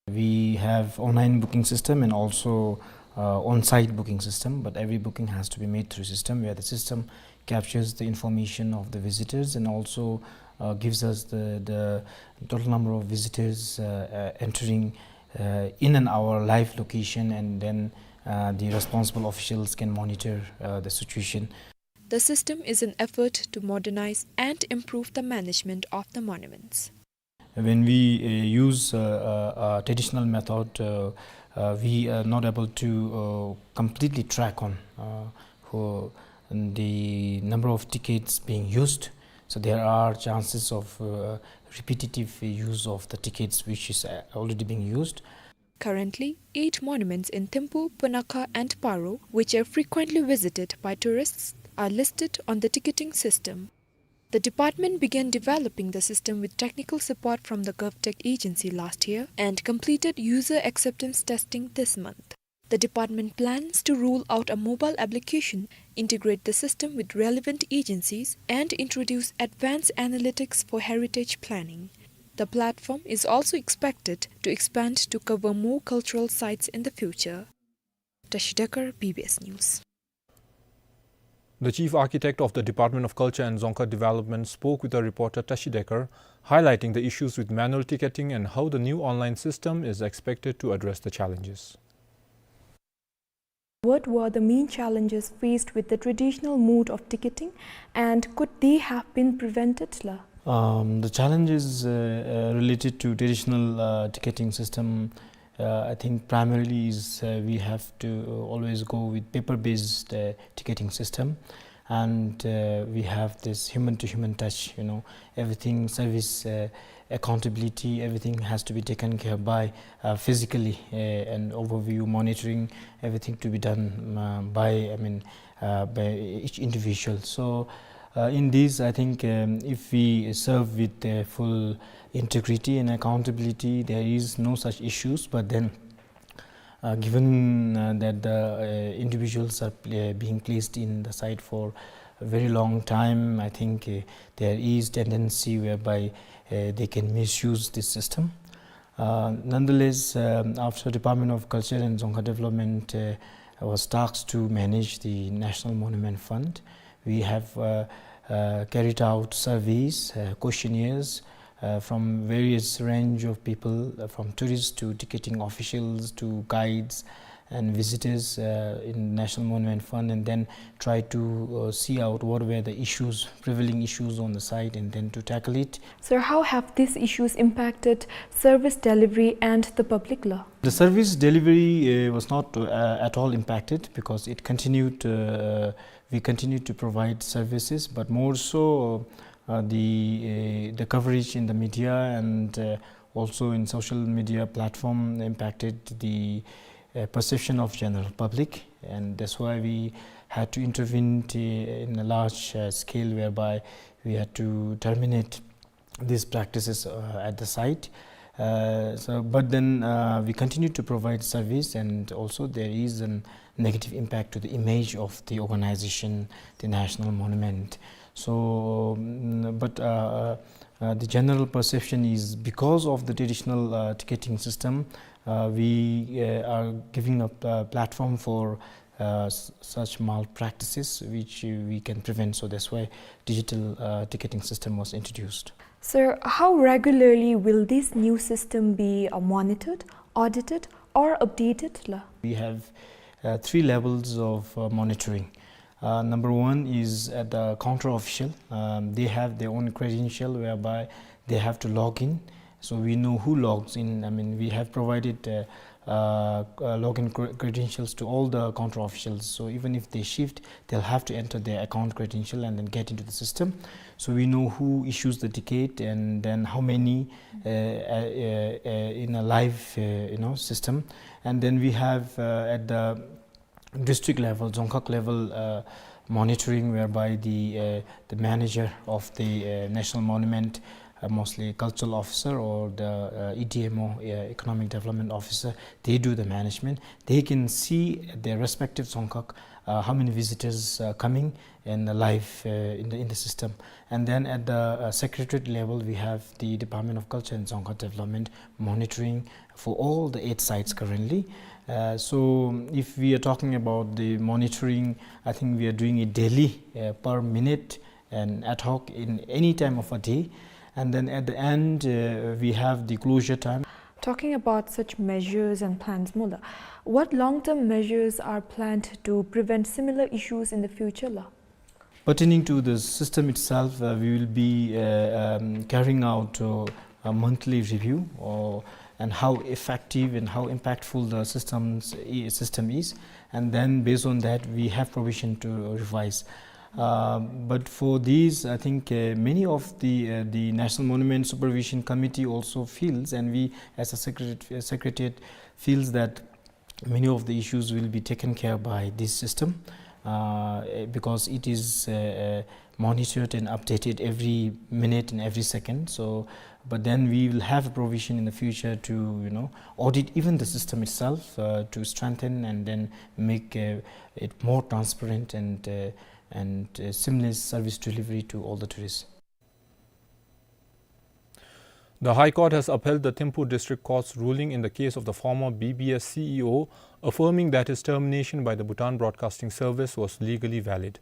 We have online booking system and also, uh, on-site booking system, but every booking has to be made through system, where the system captures the information of the visitors and also, uh, gives us the, the total number of visitors, uh, uh, entering, uh, in an hour live location, and then, uh, the responsible officials can monitor, uh, the situation. The system is an effort to modernize and improve the management of the monuments. When we, uh, use, uh, uh, uh, traditional method, uh, uh, we are not able to, uh, completely track on, uh, who, the number of tickets being used. So there are chances of, uh, repetitive use of the tickets which is, uh, already being used. Currently, eight monuments in Thimphu, Punakha and Paro, which are frequently visited by tourists, are listed on the ticketing system. The department began developing the system with technical support from the GovTech agency last year and completed user acceptance testing this month. The department plans to roll out a mobile application, integrate the system with relevant agencies, and introduce advanced analytics for heritage planning. The platform is also expected to expand to cover more cultural sites in the future. Tashi Dekar, B B S News. The chief architect of the Department of Culture and Dzongkha Development spoke with our reporter Tashi Dekar, highlighting the issues with manual ticketing and how the new online system is expected to address the challenges. What were the main challenges faced with the traditional mode of ticketing, and could they have been prevented, la? Um, the challenges, uh, uh, related to traditional, uh, ticketing system, uh, I think primarily is, uh, we have to always go with paper-based, uh, ticketing system, and, uh, we have this human-to-human touch, you know, everything, service, uh, accountability, everything has to be taken care by, uh, physically, uh, and overview, monitoring, everything to be done, uh, by, I mean, uh, by each individual. So, uh, in this, I think, um, if we serve with, uh, full integrity and accountability, there is no such issues. But then, uh, given, uh, that the, uh, individuals are pla- being placed in the site for a very long time, I think, uh, there is tendency whereby, uh, they can misuse this system. Uh, nonetheless, um, after Department of Culture and Dzongkha Development, uh, was tasked to manage the National Monument Fund, we have, uh, uh, carried out surveys, uh, questionnaires, uh, from various range of people, uh, from tourists to ticketing officials to guides and visitors, uh, in National Monument Fund, and then try to, uh, see out what were the issues, prevailing issues on the site, and then to tackle it. Sir, how have these issues impacted service delivery and the public, la? The service delivery, uh, was not, uh, at all impacted because it continued, uh, we continued to provide services, but more so, uh, the, uh, the coverage in the media and, uh, also in social media platform impacted the, uh, perception of general public, and that's why we had to intervene, uh, in a large, uh, scale, whereby we had to terminate these practices, uh, at the site. Uh, so, but then, uh, we continue to provide service, and also there is a negative impact to the image of the organization, the National Monument. So, mm, but, uh, uh, the general perception is because of the traditional, uh, ticketing system, uh, we, uh, are giving a, uh, platform for uh, s-, such malpractices which, uh, we can prevent. So that's why digital, uh, ticketing system was introduced. Sir, how regularly will this new system be, uh, monitored, audited, or updated, la? We have, uh, three levels of, uh, monitoring. Uh, number one is at the counter official. Um, they have their own credential whereby they have to log in. So we know who logs in. I mean, we have provided, uh, uh, uh, login cre-, credentials to all the counter officials. So even if they shift, they'll have to enter their account credential and then get into the system. So we know who issues the ticket and then how many, uh, uh, uh, uh, in a live, uh, you know, system. And then we have, uh, at the district level, dzongkhag level, uh, monitoring, whereby the, uh, the manager of the, uh, national monument, uh, mostly cultural officer, or the, uh, E D M O, uh, economic development officer, they do the management. They can see their respective dzongkhag, uh, how many visitors are coming in the live, uh, in the, in the system. And then at the, uh, secretariat level, we have the Department of Culture and Dzongkhag Development monitoring for all the eight sites currently. Uh, so if we are talking about the monitoring, I think we are doing it daily, uh, per minute and ad hoc in any time of a day. And then at the end, uh, we have the closure time. Talking about such measures and plans, Mullah, what long-term measures are planned to prevent similar issues in the future, la? Pertaining to the system itself, uh, we will be, uh, um, carrying out, uh, a monthly review or, and how effective and how impactful the systems, i-, system is, and then based on that, we have provision to revise. Uh, but for these, I think, uh, many of the, uh, the National Monument Supervision Committee also feels, and we as a secret-, uh, secretariat feels that many of the issues will be taken care by this system, uh, because it is, uh, uh, monitored and updated every minute and every second. So, but then we will have a provision in the future to, you know, audit even the system itself, uh, to strengthen and then make, uh, it more transparent and, uh, and, uh, seamless service delivery to all the tourists. The High Court has upheld the Thimphu District Court's ruling in the case of the former B B S C E O, affirming that his termination by the Bhutan Broadcasting Service was legally valid.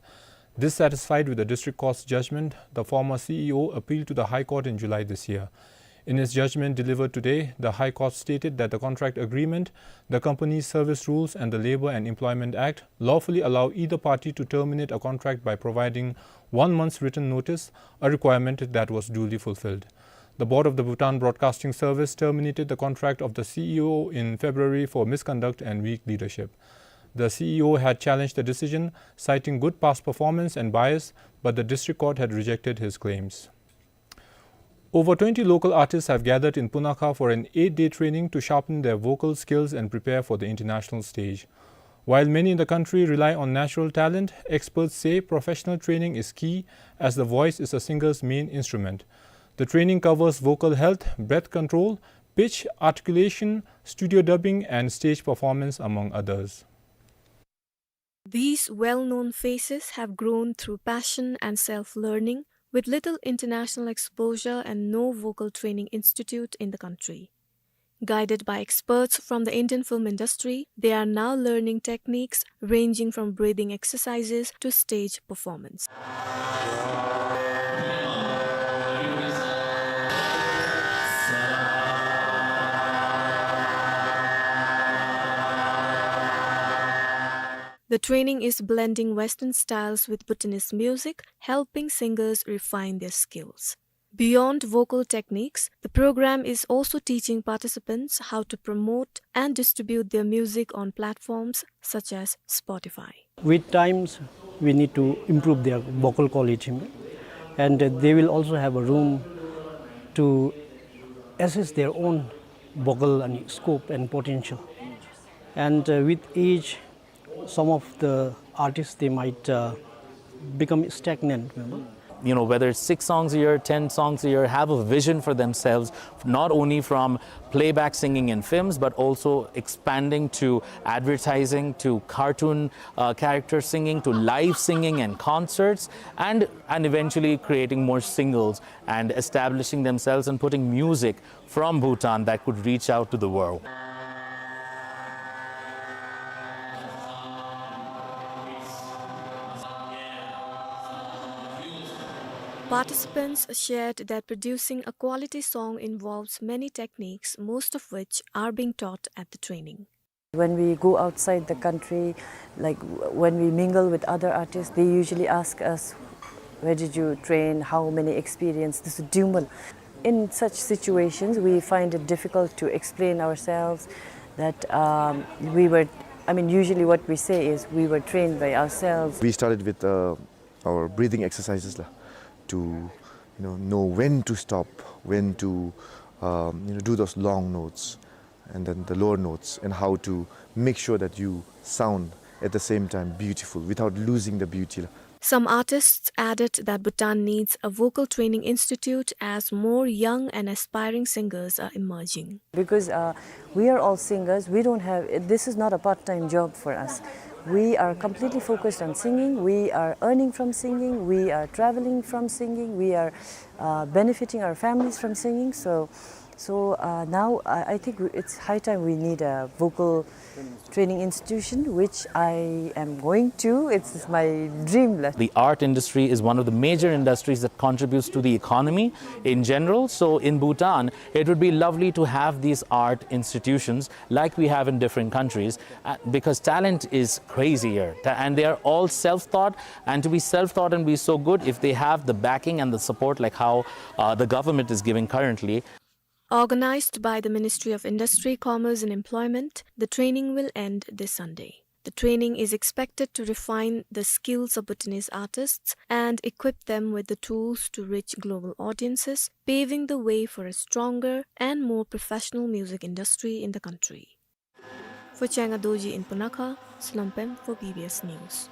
Dissatisfied with the District Court's judgment, the former C E O appealed to the High Court in July this year. In his judgment delivered today, the High Court stated that the contract agreement, the company's service rules, and the Labour and Employment Act lawfully allow either party to terminate a contract by providing one month's written notice, a requirement that was duly fulfilled. The board of the Bhutan Broadcasting Service terminated the contract of the C E O in February for misconduct and weak leadership. The C E O had challenged the decision, citing good past performance and bias, but the district court had rejected his claims. Over twenty local artists have gathered in Punakha for an eight-day training to sharpen their vocal skills and prepare for the international stage. While many in the country rely on natural talent, experts say professional training is key, as the voice is a singer's main instrument. The training covers vocal health, breath control, pitch, articulation, studio dubbing, and stage performance, among others. These well-known faces have grown through passion and self-learning, with little international exposure and no vocal training institute in the country. Guided by experts from the Indian film industry, they are now learning techniques ranging from breathing exercises to stage performance. The training is blending Western styles with Bhutanese music, helping singers refine their skills. Beyond vocal techniques, the program is also teaching participants how to promote and distribute their music on platforms such as Spotify. With times, we need to improve their vocal quality, and, uh, they will also have a room to assess their own vocal and scope and potential. And, uh, with age, some of the artists, they might, uh, become stagnant, remember? You know, whether it's six songs a year, ten songs a year, have a vision for themselves, not only from playback singing in films, but also expanding to advertising, to cartoon, uh, character singing, to live singing and concerts, and, and eventually creating more singles and establishing themselves and putting music from Bhutan that could reach out to the world. Participants shared that producing a quality song involves many techniques, most of which are being taught at the training. When we go outside the country, like, w-, when we mingle with other artists, they usually ask us, "Where did you train? How many experience?" This is dumal. In such situations, we find it difficult to explain ourselves that, um, we were, I mean, usually what we say is, "We were trained by ourselves." We started with, uh, our breathing exercises, la, to, you know, know when to stop, when to, um, you know, do those long notes, and then the lower notes, and how to make sure that you sound at the same time beautiful without losing the beauty, la. Some artists added that Bhutan needs a vocal training institute as more young and aspiring singers are emerging. Because, uh, we are all singers, we don't have, this is not a part-time job for us. We are completely focused on singing, we are earning from singing, we are traveling from singing, we are, uh, benefiting our families from singing. So, so, uh, now I, I think we, it's high time we need a vocal training institution, which I am going to. It's my dream, la. The art industry is one of the major industries that contributes to the economy in general. So in Bhutan, it would be lovely to have these art institutions like we have in different countries, uh, because talent is crazy here. Ta-, and they are all self-taught. And to be self-taught and be so good, if they have the backing and the support like how, uh, the government is giving currently, Organized by the Ministry of Industry, Commerce and Employment, the training will end this Sunday. The training is expected to refine the skills of Bhutanese artists and equip them with the tools to reach global audiences, paving the way for a stronger and more professional music industry in the country. For Changa Dorji in Punakha, Salompem for B B S News.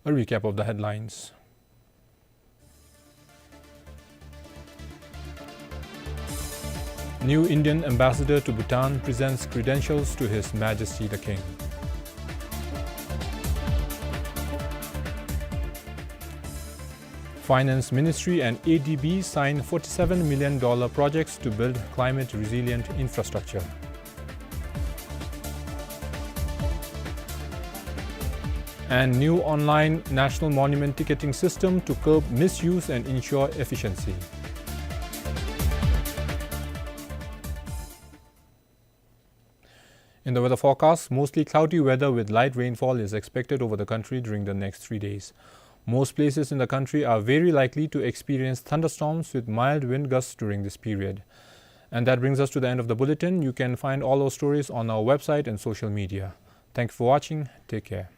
A recap of the headlines. New Indian ambassador to Bhutan presents credentials to His Majesty the King. Finance Ministry and A D B sign forty-seven million dollar projects to build climate resilient infrastructure. And new online national monument ticketing system to curb misuse and ensure efficiency. In the weather forecast, mostly cloudy weather with light rainfall is expected over the country during the next three days. Most places in the country are very likely to experience thunderstorms with mild wind gusts during this period. And that brings us to the end of the bulletin. You can find all our stories on our website and social media. Thank you for watching. Take care.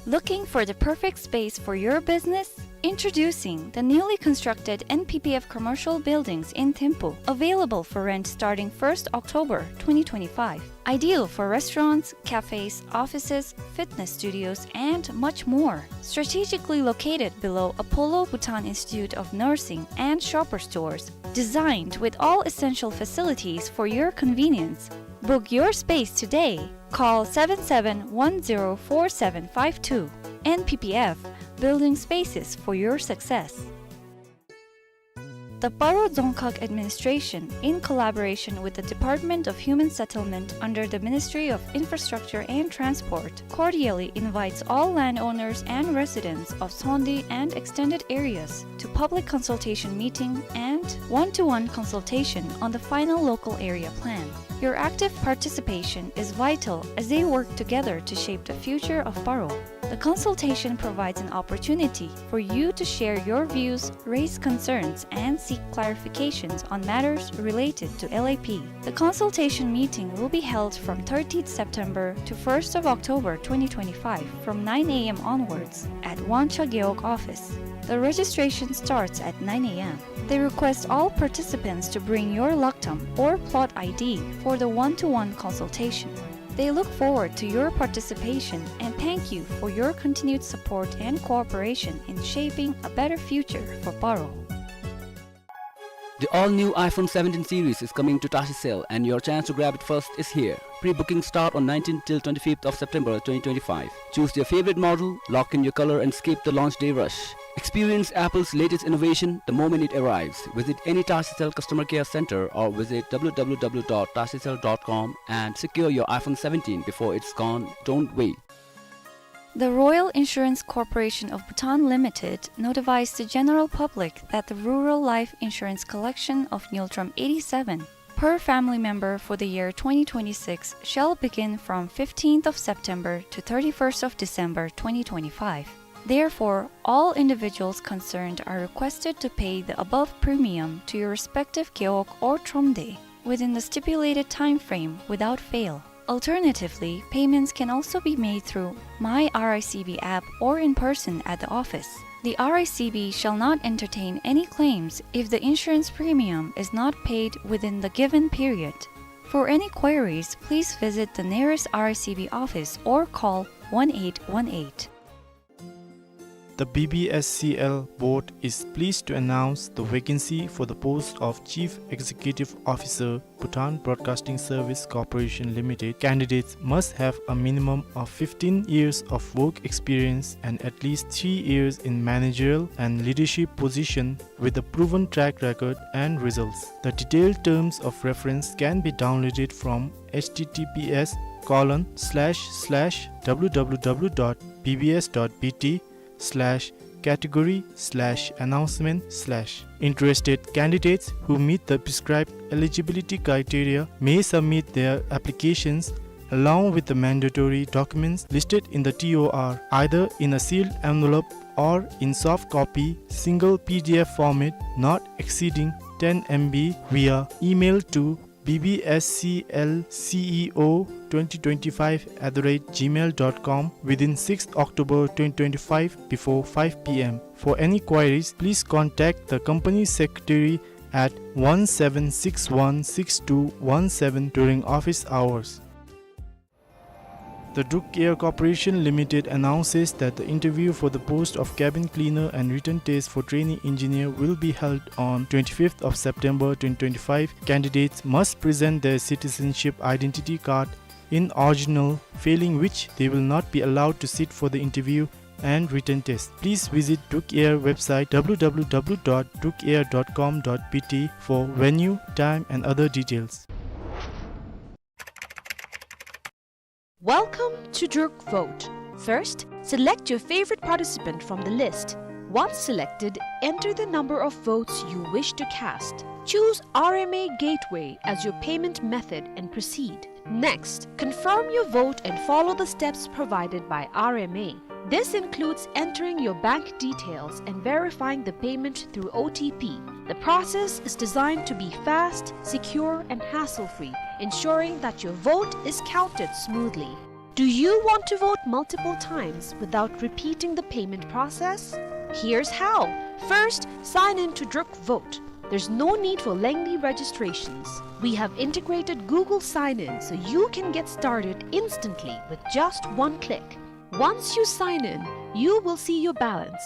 Looking for the perfect space for your business? Introducing the newly constructed N P P F commercial buildings in Thimphu, available for rent starting first October twenty twenty-five. Ideal for restaurants, cafes, offices, fitness studios, and much more. Strategically located below Apollo Bhutan Institute of Nursing and Shoppers Stores. Designed with all essential facilities for your convenience. Book your space today. Call seven seven one zero four seven five two. N P P F, building spaces for your success. The Paro Dzongkhag Administration, in collaboration with the Department of Human Settlement under the Ministry of Infrastructure and Transport, cordially invites all landowners and residents of Tsongdi and extended areas to public consultation meeting and one-to-one consultation on the final local area plan. Your active participation is vital as they work together to shape the future of Paro. The consultation provides an opportunity for you to share your views, raise concerns, and seek clarifications on matters related to L A P. The consultation meeting will be held from thirtieth September to first of October twenty twenty-five from nine A M onwards at Wangcha Gewog office. The registration starts at nine A M. They request all participants to bring your laktam or plot I D for the one-to-one consultation. They look forward to your participation and thank you for your continued support and cooperation in shaping a better future for Paro. The all-new iPhone seventeen series is coming to Tashicel, and your chance to grab it first is here. Pre-booking start on nineteenth till twenty-fifth of September twenty twenty-five. Choose your favorite model, lock in your color, and skip the launch day rush. Experience Apple's latest innovation the moment it arrives. Visit any Tashicel customer care center or visit W W W dot tashicel dot com and secure your iPhone seventeen before it's gone. Don't wait. The Royal Insurance Corporation of Bhutan Limited notifies the general public that the rural life insurance collection of Ngultrum eighty-seven per family member for the year twenty twenty-six shall begin from fifteenth of September to thirty-first of December twenty twenty-five. Therefore, all individuals concerned are requested to pay the above premium to your respective gewog or thromde within the stipulated time frame without fail. Alternatively, payments can also be made through My R I C B app or in person at the office. The R I C B shall not entertain any claims if the insurance premium is not paid within the given period. For any queries, please visit the nearest R I C B office or call one eight one eight. The B B S C L board is pleased to announce the vacancy for the post of Chief Executive Officer, Bhutan Broadcasting Service Corporation Limited. Candidates must have a minimum of fifteen years of work experience and at least three years in managerial and leadership position with a proven track record and results. The detailed terms of reference can be downloaded from H T T P S colon slash slash W W W dot B B S dot B T slash category slash announcement slash. Interested candidates who meet the prescribed eligibility criteria may submit their applications along with the mandatory documents listed in the T O R, either in a sealed envelope or in soft copy, single P D F format, not exceeding ten M B, via email to B B S C L C E O twenty twenty-five at the rate gmail dot com within sixth October twenty twenty-five before five P M. For any queries, please contact the company secretary at one seven six one six two one seven during office hours. The Druk Air Corporation Limited announces that the interview for the post of cabin cleaner and written test for trainee engineer will be held on twenty-fifth of September twenty twenty-five. Candidates must present their citizenship identity card in original, failing which they will not be allowed to sit for the interview and written test. Please visit Druk Air website W W W dot druk air dot com dot B T for venue, time and other details. Welcome to Druk Vote. First, select your favorite participant from the list. Once selected, enter the number of votes you wish to cast. Choose R M A Gateway as your payment method and proceed. Next, confirm your vote and follow the steps provided by R M A. This includes entering your bank details and verifying the payment through O T P. The process is designed to be fast, secure, and hassle-free, ensuring that your vote is counted smoothly. Do you want to vote multiple times without repeating the payment process? Here's how. First, sign in to Druk Vote. There's no need for lengthy registrations. We have integrated Google Sign-In so you can get started instantly with just one click. Once you sign in, you will see your balance.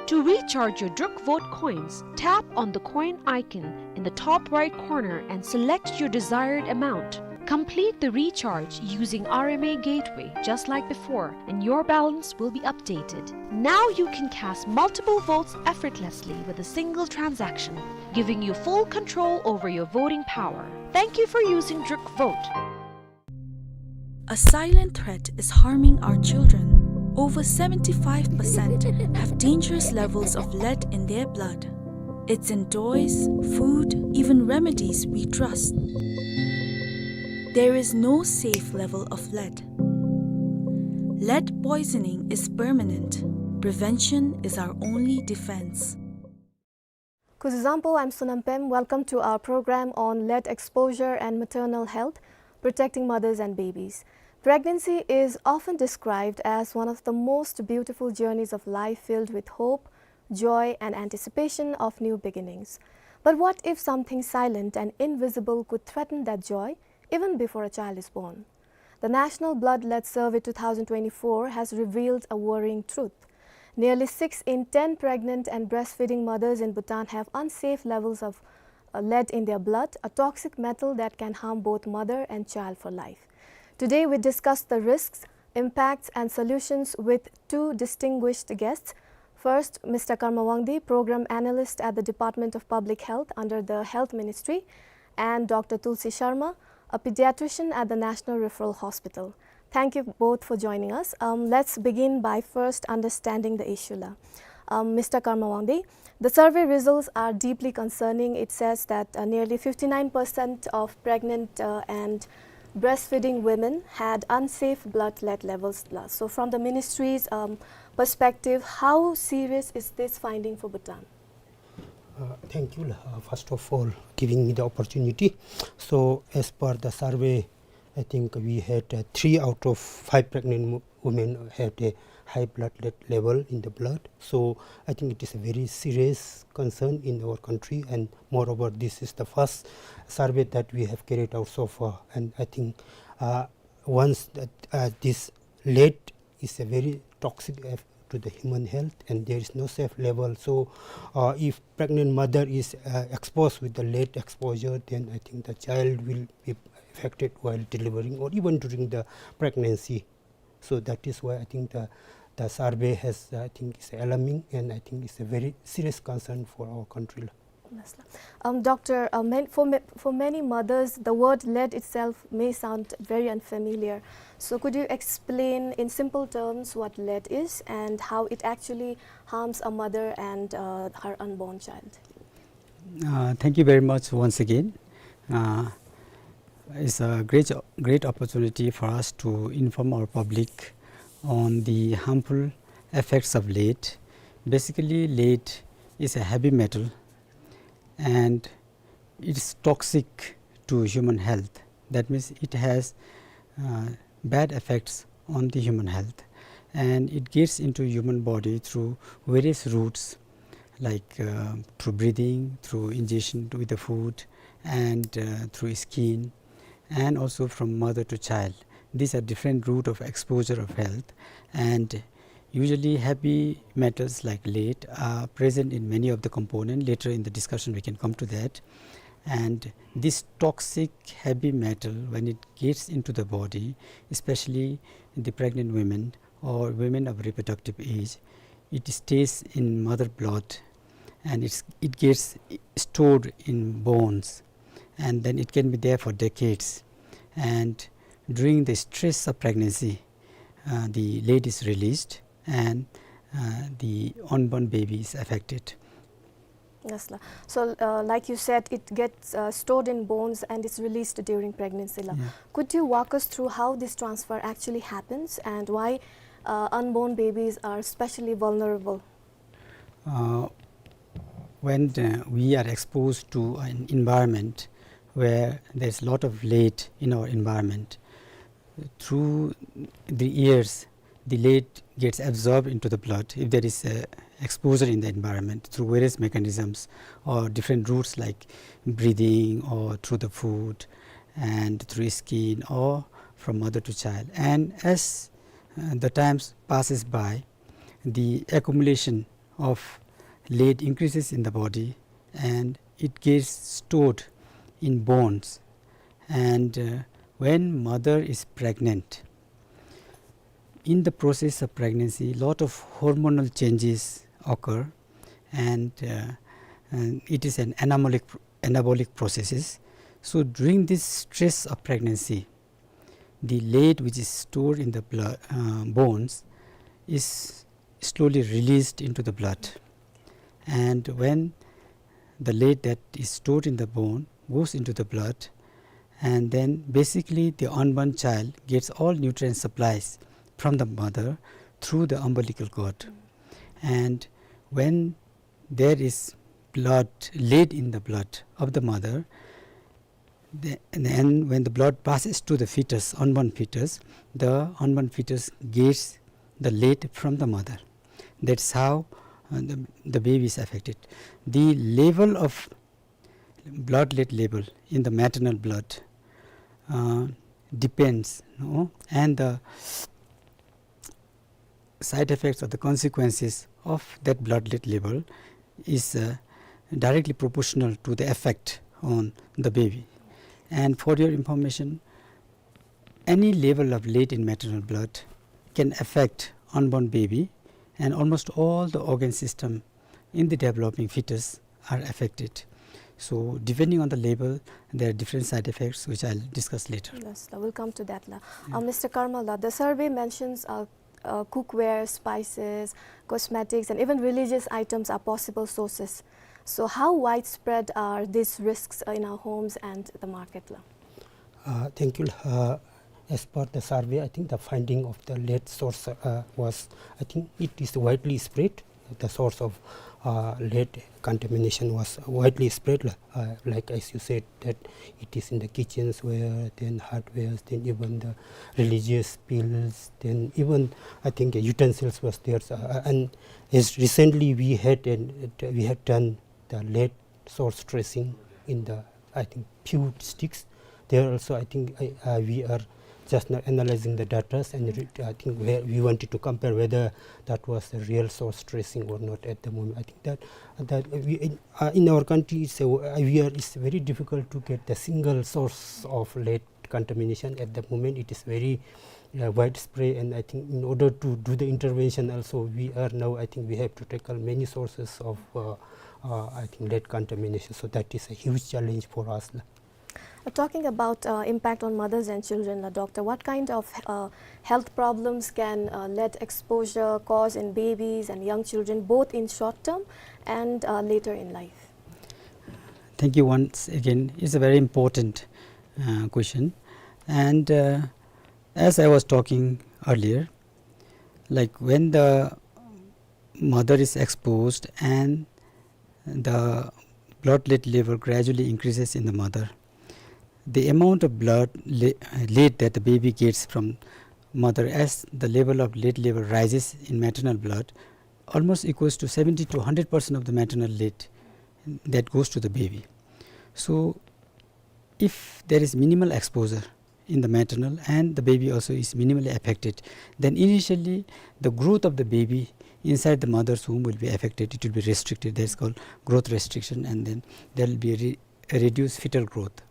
To recharge your Druk Vote coins, tap on the coin icon in the top right corner and select your desired amount. Complete the recharge using R M A Gateway just like before, and your balance will be updated. Now you can cast multiple votes effortlessly with a single transaction, giving you full control over your voting power. Thank you for using Druk Vote. A silent threat is harming our children. Over seventy-five percent have dangerous levels of lead in their blood. It's in toys, food, even remedies we trust. There is no safe level of lead. Lead poisoning is permanent. Prevention is our only defense. Kuzuzangpo, I'm Sonam Pem. Welcome to our program on lead exposure and maternal health, protecting mothers and babies. Pregnancy is often described as one of the most beautiful journeys of life, filled with hope, joy, and anticipation of new beginnings. But what if something silent and invisible could threaten that joy even before a child is born? The National Blood Lead Survey two thousand twenty-four has revealed a worrying truth. Nearly six in ten pregnant and breastfeeding mothers in Bhutan have unsafe levels of, uh, lead in their blood, a toxic metal that can harm both mother and child for life. Today, we discuss the risks, impacts, and solutions with two distinguished guests. First, Mister Karma Wangdi, Program Analyst at the Department of Public Health under the Health Ministry, and Doctor Tulsi Sharma, a pediatrician at the National Referral Hospital. Thank you both for joining us. Um, let's begin by first understanding the issue la. Um, Mister Karma Wangdi, the survey results are deeply concerning. It says that, uh, nearly fifty-nine percent of pregnant, uh, and breastfeeding women had unsafe blood lead levels la. So from the ministry's, um, perspective, how serious is this finding for Bhutan? Uh, thank you, uh, first of all, giving me the opportunity. So, as per the survey, I think we had, uh, three out of five pregnant mo-, women had a high blood le-, level in the blood. So, I think it is a very serious concern in our country, and moreover, this is the first survey that we have carried out so far. And I think, uh, once that, uh, this lead is a very toxic eff-, to the human health, and there is no safe level. So, uh, if pregnant mother is, uh, exposed with the lead exposure, then I think the child will be affected while delivering or even during the pregnancy. So that is why I think the, the survey has, uh, I think, is alarming, and I think it's a very serious concern for our country. Yes, sir. Um, doctor, uh, man-, for ma-, for many mothers, the word lead itself may sound very unfamiliar. So could you explain in simple terms what lead is and how it actually harms a mother and, uh, her unborn child? Uh, thank you very much once again. Uh, it's a great, great opportunity for us to inform our public on the harmful effects of lead. Basically, lead is a heavy metal, and it's toxic to human health. That means it has, uh, bad effects on the human health, and it gets into human body through various routes, like, uh, through breathing, through ingestion with the food, and, uh, through skin, and also from mother to child. These are different route of exposure of health, and usually heavy metals like lead are present in many of the component. Later in the discussion we can come to that. And this toxic heavy metal, when it gets into the body, especially the pregnant women or women of reproductive age, it stays in mother blood, and it's, it gets stored in bones, and then it can be there for decades. And during the stress of pregnancy, uh, the lead is released, and, uh, the unborn baby is affected. Yes, la. So, uh, like you said, it gets, uh, stored in bones and it's released during pregnancy la. Yeah. Could you walk us through how this transfer actually happens and why, uh, unborn babies are especially vulnerable? Uh, when, uh, we are exposed to an environment where there's a lot of lead in our environment, through the years, the lead gets absorbed into the blood if there is a exposure in the environment through various mechanisms or different routes like breathing or through the food and through skin or from mother to child. And as, uh, the times passes by, the accumulation of lead increases in the body and it gets stored in bones. And, uh, When mother is pregnant, in the process of pregnancy, lot of hormonal changes occur, and, uh, and it is an anabolic, anabolic processes. So during this stress of pregnancy, the lead which is stored in the blood, uh, bones is slowly released into the blood. And when the lead that is stored in the bone goes into the blood, and then basically the unborn child gets all nutrient supplies from the mother through the umbilical cord. And when there is blood, lead in the blood of the mother, the, and then when the blood passes to the fetus, unborn fetus, the unborn fetus gets the lead from the mother. That's how, uh, the, the baby is affected. The level of blood lead level in the maternal blood, uh, depends, no? And the side effects or the consequences of that blood lead level is, uh, directly proportional to the effect on the baby. And for your information, any level of lead in maternal blood can affect unborn baby, and almost all the organ system in the developing fetus are affected. So depending on the level, there are different side effects which I'll discuss later. Yes, la, we'll come to that, la. Uh, Mister Karmal, la, the survey mentions, uh, uh, cookware, spices, cosmetics, and even religious items are possible sources. So how widespread are these risks, uh, in our homes and the market, la? Uh, thank you. Uh, as per the survey, I think the finding of the lead source, uh, was, I think it is widely spread. The source of, uh, lead contamination was widely spread, uh, like as you said, that it is in the kitchens ware, then hardwares, then even the religious bills, then even I think utensils was there. Uh, and as recently we had an, we had done the lead source tracing in the, I think, few districts. There also, I think, I, uh, we are just now analyzing the data, and re-, I think we, we wanted to compare whether that was the real source tracing or not at the moment. I think that, that we, in, uh, in our country, it's a, we are, it's very difficult to get the single source of lead contamination at the moment. It is very, uh, widespread, and I think in order to do the intervention also, we are now, I think we have to tackle many sources of, uh, uh, I think lead contamination. So that is a huge challenge for us. Uh, talking about, uh, impact on mothers and children, la, doctor, what kind of, uh, health problems can, uh, lead exposure cause in babies and young children, both in short term and, uh, later in life? Thank you once again. It's a very important, uh, question. And, uh, as I was talking earlier, like, when the mother is exposed and the blood lead level gradually increases in the mother, the amount of blood le-, lead that the baby gets from mother, as the level of lead level rises in maternal blood, almost equals to seventy to hundred percent of the maternal lead that goes to the baby. So if there is minimal exposure in the maternal and the baby also is minimally affected, then initially the growth of the baby inside the mother's womb will be affected. It will be restricted. That is called growth restriction, and then there will be re-, a reduced fetal growth.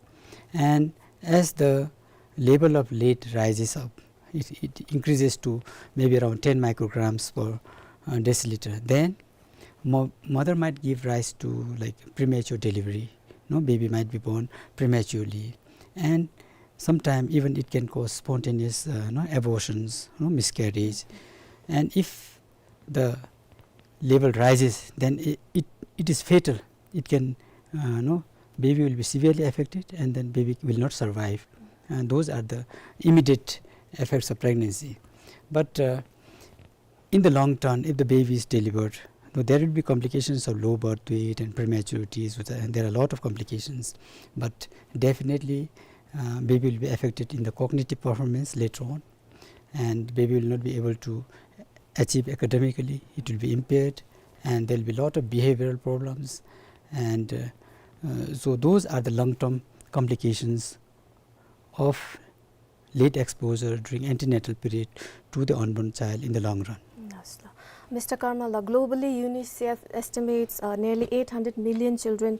And as the level of lead rises up, it, it increases to maybe around ten micrograms per, uh, deciliter. Then mo-, mother might give rise to, like, premature delivery. No, baby might be born prematurely, and sometime even it can cause spontaneous, uh, no, abortions, no, miscarriage. And if the level rises, then it, it, it is fatal. It can, uh, no, baby will be severely affected, and then baby will not survive. And those are the immediate effects of pregnancy. But, uh, in the long term, if the baby is delivered, though there will be complications of low birth weight and prematurities, with, and there are a lot of complications, but definitely, uh, baby will be affected in the cognitive performance later on, and baby will not be able to achieve academically. It will be impaired, and there will be a lot of behavioral problems, and, uh, uh, so those are the long-term complications of lead exposure during antenatal period to the unborn child in the long run. Yes, la. Mister Karmal, la, globally, UNICEF estimates, uh, nearly eight hundred million children,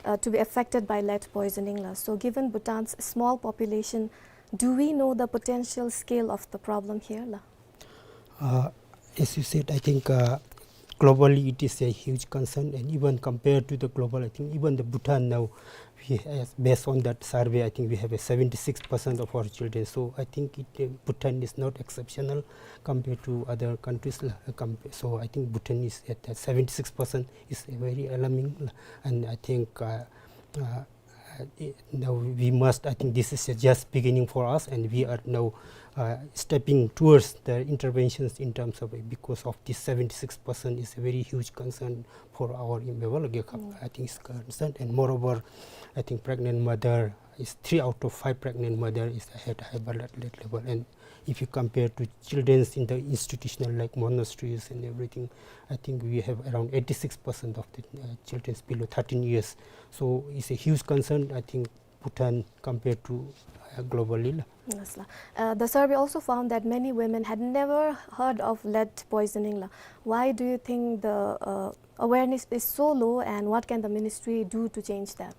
uh, to be affected by lead poisoning, la. So, given Bhutan's small population, Do we know the potential scale of the problem here, la? Uh, as you said, I think, uh, globally it is a huge concern, and even compared to the global, I think even the Bhutan now, we has, based on that survey, I think we have a seventy-six percent of our children. So I think it, uh, Bhutan is not exceptional compared to other countries, la. Uh, compa-, so I think Bhutan is at, uh, seventy-six percent is very alarming, la. And I think, uh, uh, uh, i-, now we must, I think this is a just beginning for us, and we are now, uh, stepping towards the interventions in terms of, because of this seventy-six percent is a very huge concern for our, in Bebel Gekhap, I think is concerned. And moreover, I think pregnant mother is, three out of five pregnant mother is had high blood lead level, and if you compare to children in the institutional like monasteries and everything, I think we have around eighty-six percent of the, uh, children below thirteen years. So it's a huge concern, I think, Bhutan compared to, uh, globally, la. Yes, la. Uh, the survey also found that many women had never heard of lead poisoning, la. Why do you think the, uh, awareness is so low, and what can the ministry do to change that?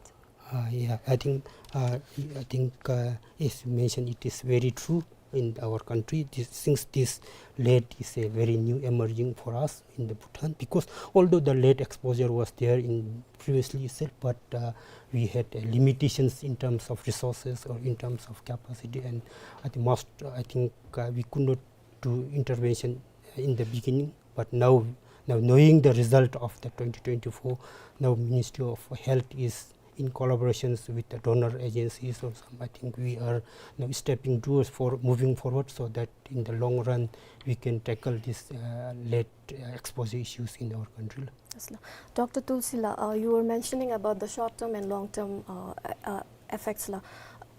Uh, yeah, I think, uh, I think, uh, as you mentioned, it is very true in our country. This, since this lead is a very new emerging for us in the Bhutan, because although the lead exposure was there in previously itself, but, uh, we had, uh, limitations in terms of resources or in terms of capacity, and at the most, uh, I think, uh, we could not do intervention in the beginning. But now, now knowing the result of the twenty twenty-four, now Ministry of Health is in collaborations with the donor agencies or some, I think we are now stepping towards for moving forward so that in the long run we can tackle this, uh, lead, uh, exposure issues in our country. Yes, la. Doctor Tulsi, la, uh, you were mentioning about the short-term and long-term, uh, uh, effects, la,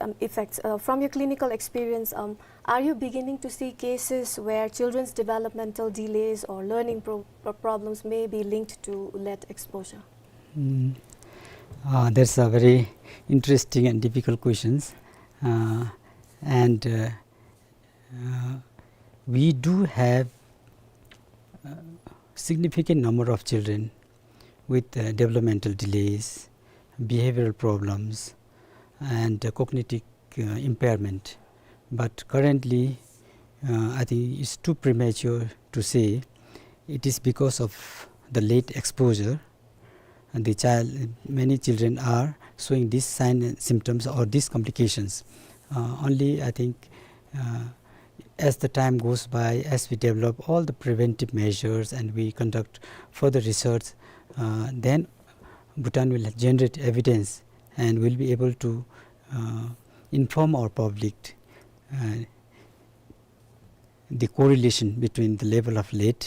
um, effects. Uh, from your clinical experience, um, are you beginning to see cases where children's developmental delays or learning pro-, pro-, problems may be linked to lead exposure? Mm. Uh, that's a very interesting and difficult questions. Uh, and, uh, uh, we do have, uh, significant number of children with, uh, developmental delays, behavioral problems, and, uh, cognitive, uh, impairment. But currently, uh, I think it's too premature to say it is because of the lead exposure. And the child, many children are showing these signs and symptoms or these complications. Uh, only, I think, uh, as the time goes by, as we develop all the preventive measures and we conduct further research, uh, then Bhutan will generate evidence and will be able to, uh, inform our public, uh, the correlation between the level of lead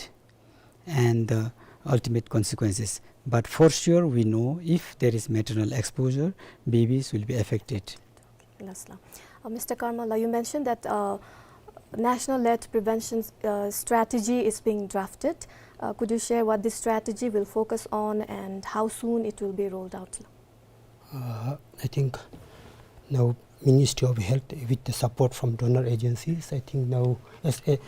and the ultimate consequences. But for sure, we know if there is maternal exposure, babies will be affected. Yes, la. Uh, Mister Karmala, you mentioned that, uh, National Lead Prevention, uh, Strategy is being drafted. Uh, could you share what this strategy will focus on and how soon it will be rolled out? Uh, I think now Ministry of Health, with the support from donor agencies, I think now as a,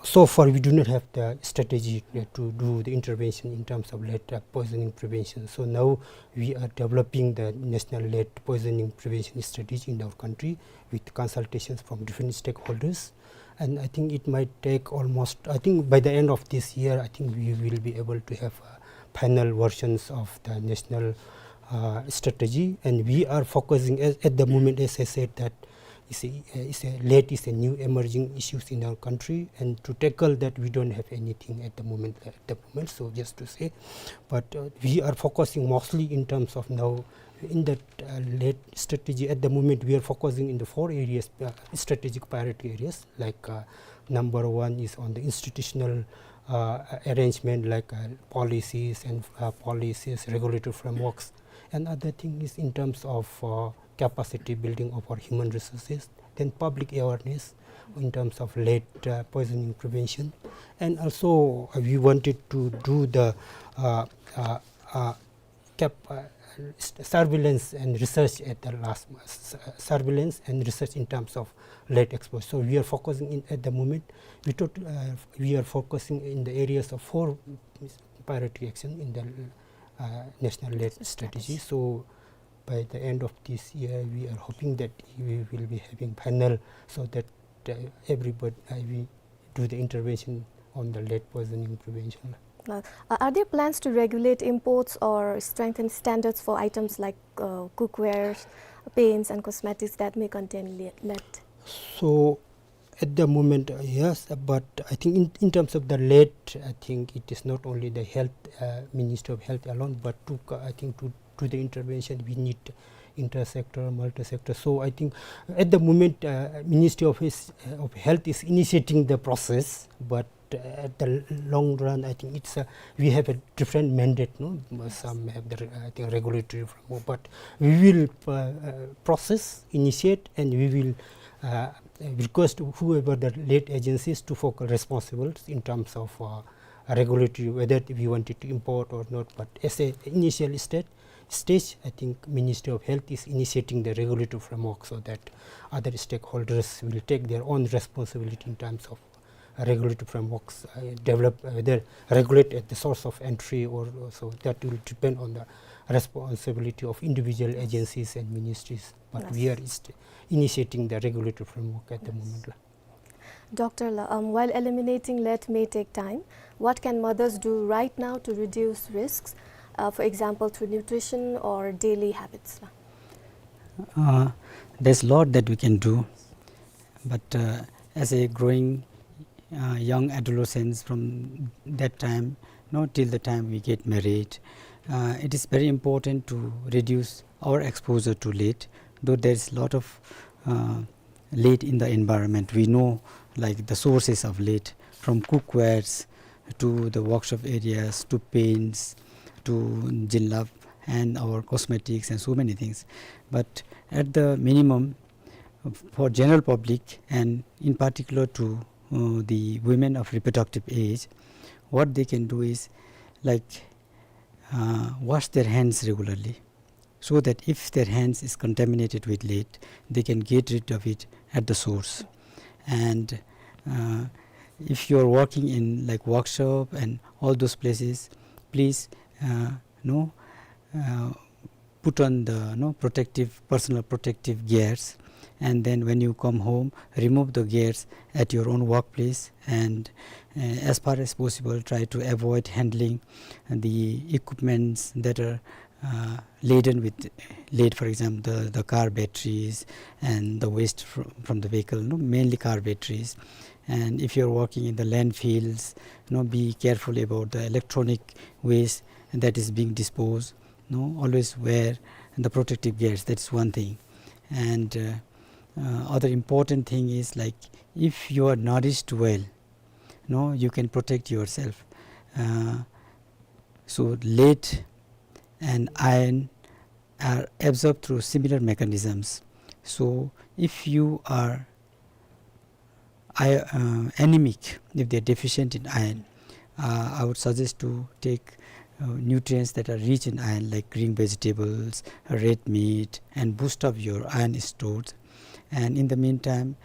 so far we do not have the strategy, uh, to do the intervention in terms of lead, uh, poisoning prevention. So now we are developing the national lead poisoning prevention strategy in our country with consultations from different stakeholders. And I think it might take almost, I think by the end of this year, I think we will be able to have, uh, final versions of the national, uh, strategy. And we are focusing at, at the moment, as I said, that is a, is a lead is a new emerging issues in our country. And to tackle that, we don't have anything at the moment, at the moment. So just to say, but, uh, we are focusing mostly in terms of now in that, uh, lead strategy. At the moment, we are focusing in the four areas, uh, strategic priority areas. Like, uh, number one is on the institutional, uh, arrangement, like, uh, policies and, uh, policies, regulatory frameworks. And other thing is in terms of, uh, capacity building of our human resources. Then public awareness in terms of lead, uh, poisoning prevention. And also, uh, we wanted to do the, uh, uh, uh, cap-, uh, s-, surveillance and research at the last, s-, surveillance and research in terms of lead exposure. So we are focusing in, at the moment, we tot-, uh, we are focusing in the areas of four priority action in the, uh, national lead strategy. So by the end of this year, we are hoping that we will be having panel so that, uh, everybody, uh, we do the intervention on the lead poisoning prevention. Uh, are there plans to regulate imports or strengthen standards for items like, uh, cookware, paints and cosmetics that may contain le-, lead? So, at the moment, uh, yes, but I think in, in terms of the lead, I think it is not only the health, uh, Ministry of Health alone, but to co-, I think to, to the intervention, we need inter-sector, multi-sector. So I think at the moment, uh, Ministry of, is, uh, of Health is initiating the process, but, uh, at the long run, I think it's, uh, we have a different mandate, no? Some have the re-, I think, regulatory framework, but we will, uh, uh, process, initiate, and we will, uh, request whoever the lead agencies to focal responsibles in terms of, uh, regulatory, whether we wanted to import or not. But as a initial stage, stage, I think Ministry of Health is initiating the regulatory framework so that other stakeholders will take their own responsibility in terms of regulatory frameworks, uh, develop, uh, whether regulate at the source of entry or, or so that will depend on the responsibility of individual agencies and ministries. But we are inst-, initiating the regulatory framework at the moment la. Doctor la, um, while eliminating lead may take time, what can mothers do right now to reduce risks, uh, for example, through nutrition or daily habits la? Uh, there's a lot that we can do, but, uh, as a growing, uh, young adolescents from that time, you know, till the time we get married, uh, it is very important to reduce our exposure to lead, though there is a lot of, uh, lead in the environment. We know, like, the sources of lead, from cookwares to the workshop areas to paints to jilbab and our cosmetics and so many things. But at the minimum, for general public and in particular to, uh, the women of reproductive age, what they can do is, like, uh, wash their hands regularly, so that if their hands is contaminated with lead, they can get rid of it at the source. And, uh, if you are working in, like, workshop and all those places, please, uh, you know, uh, put on the, you know, protective, personal protective gears, and then when you come home, remove the gears at your own workplace, and, uh, as far as possible, try to avoid handling the equipments that are, uh, laden with lead, for example, the, the car batteries and the waste fr-, from the vehicle, no, mainly car batteries. And if you're working in the landfills, you know, be careful about the electronic waste that is being disposed. No, always wear the protective gears. That's one thing. And, uh, uh, other important thing is, like, if you are nourished well, no, you can protect yourself. Uh, so lead and iron are absorbed through similar mechanisms. So if you are I-, uh, anemic, if they are deficient in iron, uh, I would suggest to take, uh, nutrients that are rich in iron, like green vegetables, red meat, and boost up your iron stores. And in the meantime,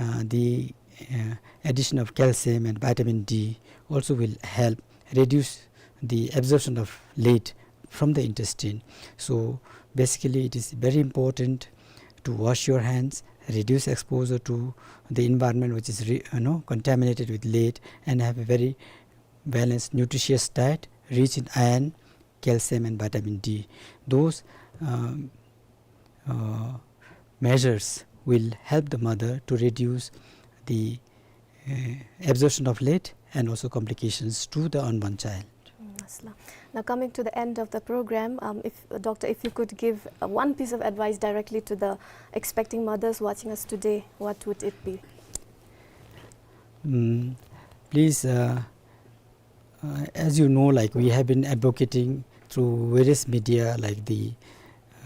uh, the, uh, addition of calcium and vitamin D also will help reduce the absorption of lead from the intestine. So basically, it is very important to wash your hands, reduce exposure to the environment which is re-, you know, contaminated with lead, and have a very balanced, nutritious diet rich in iron, calcium, and vitamin D. Those, um, uh, measures will help the mother to reduce the, uh, absorption of lead and also complications to the unborn child. Mm, yes la. Now, coming to the end of the program, um, if, Doctor, if you could give, uh, one piece of advice directly to the expecting mothers watching us today, what would it be? Mm, please, uh, uh, as you know, like, we have been advocating through various media, like the,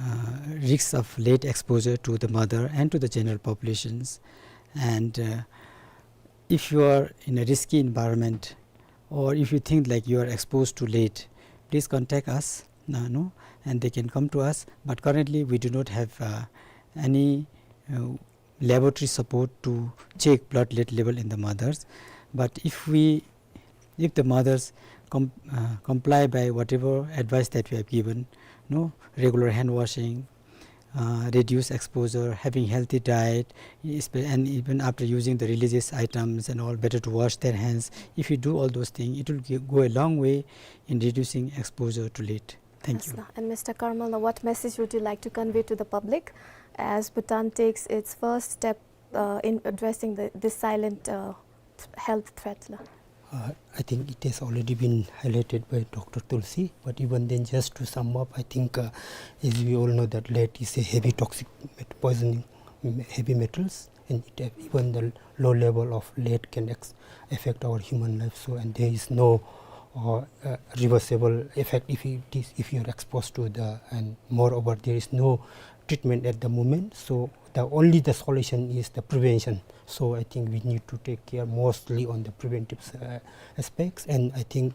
uh, risks of lead exposure to the mother and to the general populations. And, uh, if you are in a risky environment, or if you think, like, you are exposed to lead, please contact us, uh, no, and they can come to us. But currently, we do not have, uh, any, uh, laboratory support to check blood lead level in the mothers. But if we, if the mothers com-, uh, comply by whatever advice that we have given, no, regular hand washing, uh, reduce exposure, having healthy diet, espe-, and even after using the religious items and all, better to wash their hands. If you do all those things, it will g-, go a long way in reducing exposure to lead. Thank you. Yes, sir. And Mister Karmal, now what message would you like to convey to the public as Bhutan takes its first step, uh, in addressing the, this silent, uh, th-, health threat, la? Uh, I think it has already been highlighted by Doctor Tulsi, but even then, just to sum up, I think, uh, as we all know that lead is a heavy toxic met-, poisoning, mm, heavy metals, and it, uh, even the low level of lead can ex-, affect our human life. So, and there is no, uh, uh, reversible effect if it is, if you are exposed to the, and moreover, there is no treatment at the moment. So the only the solution is the prevention. So I think we need to take care mostly on the preventive, uh, aspects. And I think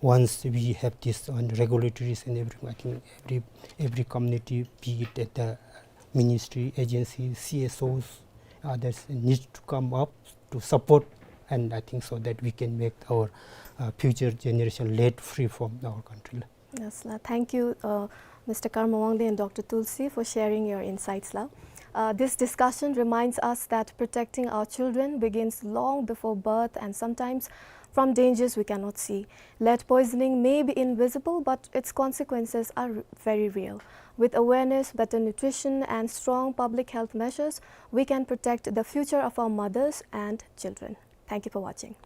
once we have this on regulatories and everything, I think every, every community, be it at the ministry, agency, C S Os, others need to come up to support, and I think so that we can make our, uh, future generation lead free from our country. Yes, la. Thank you, uh, Mister Karma Wangdi and Doctor Tulsi, for sharing your insights, la. Uh, this discussion reminds us that protecting our children begins long before birth and sometimes from dangers we cannot see. Lead poisoning may be invisible, but its consequences are r-, very real. With awareness, better nutrition, and strong public health measures, we can protect the future of our mothers and children. Thank you for watching.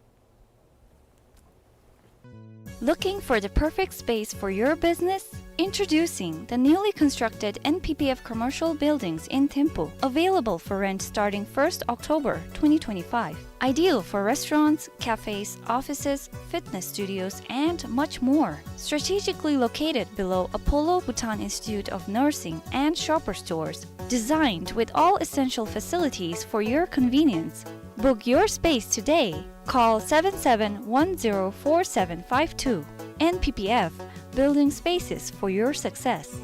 Looking for the perfect space for your business? Introducing the newly constructed N P P F commercial buildings in Thimphu, available for rent starting first October twenty twenty-five. Ideal for restaurants, cafes, offices, fitness studios, and much more. Strategically located below Apollo Bhutan Institute of Nursing and Shoppers Stores. Designed with all essential facilities for your convenience. Book your space today. Call seven seven one zero four seven five two. N P P F, building spaces for your success.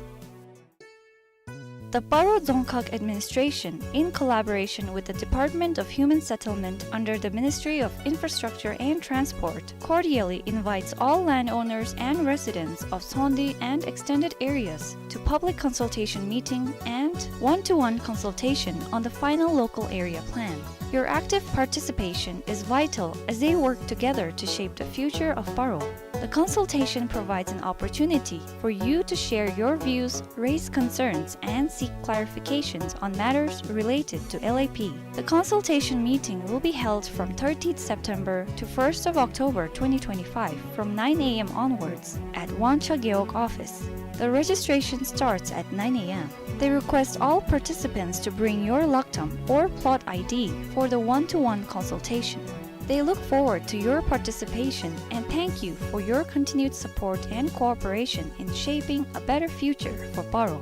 The Paro Dzongkhag Administration, in collaboration with the Department of Human Settlement under the Ministry of Infrastructure and Transport, cordially invites all landowners and residents of Sondi and extended areas to public consultation meeting and one-to-one consultation on the final local area plan. Your active participation is vital as they work together to shape the future of Paro. The consultation provides an opportunity for you to share your views, raise concerns, and seek clarifications on matters related to L A P. The consultation meeting will be held from thirtieth September to first of October twenty twenty-five from nine A M onwards at Wangcha Gewog office. The registration starts at nine A M. They request all participants to bring your laktam or plot I D for the one-to-one consultation. They look forward to your participation and thank you for your continued support and cooperation in shaping a better future for Paro.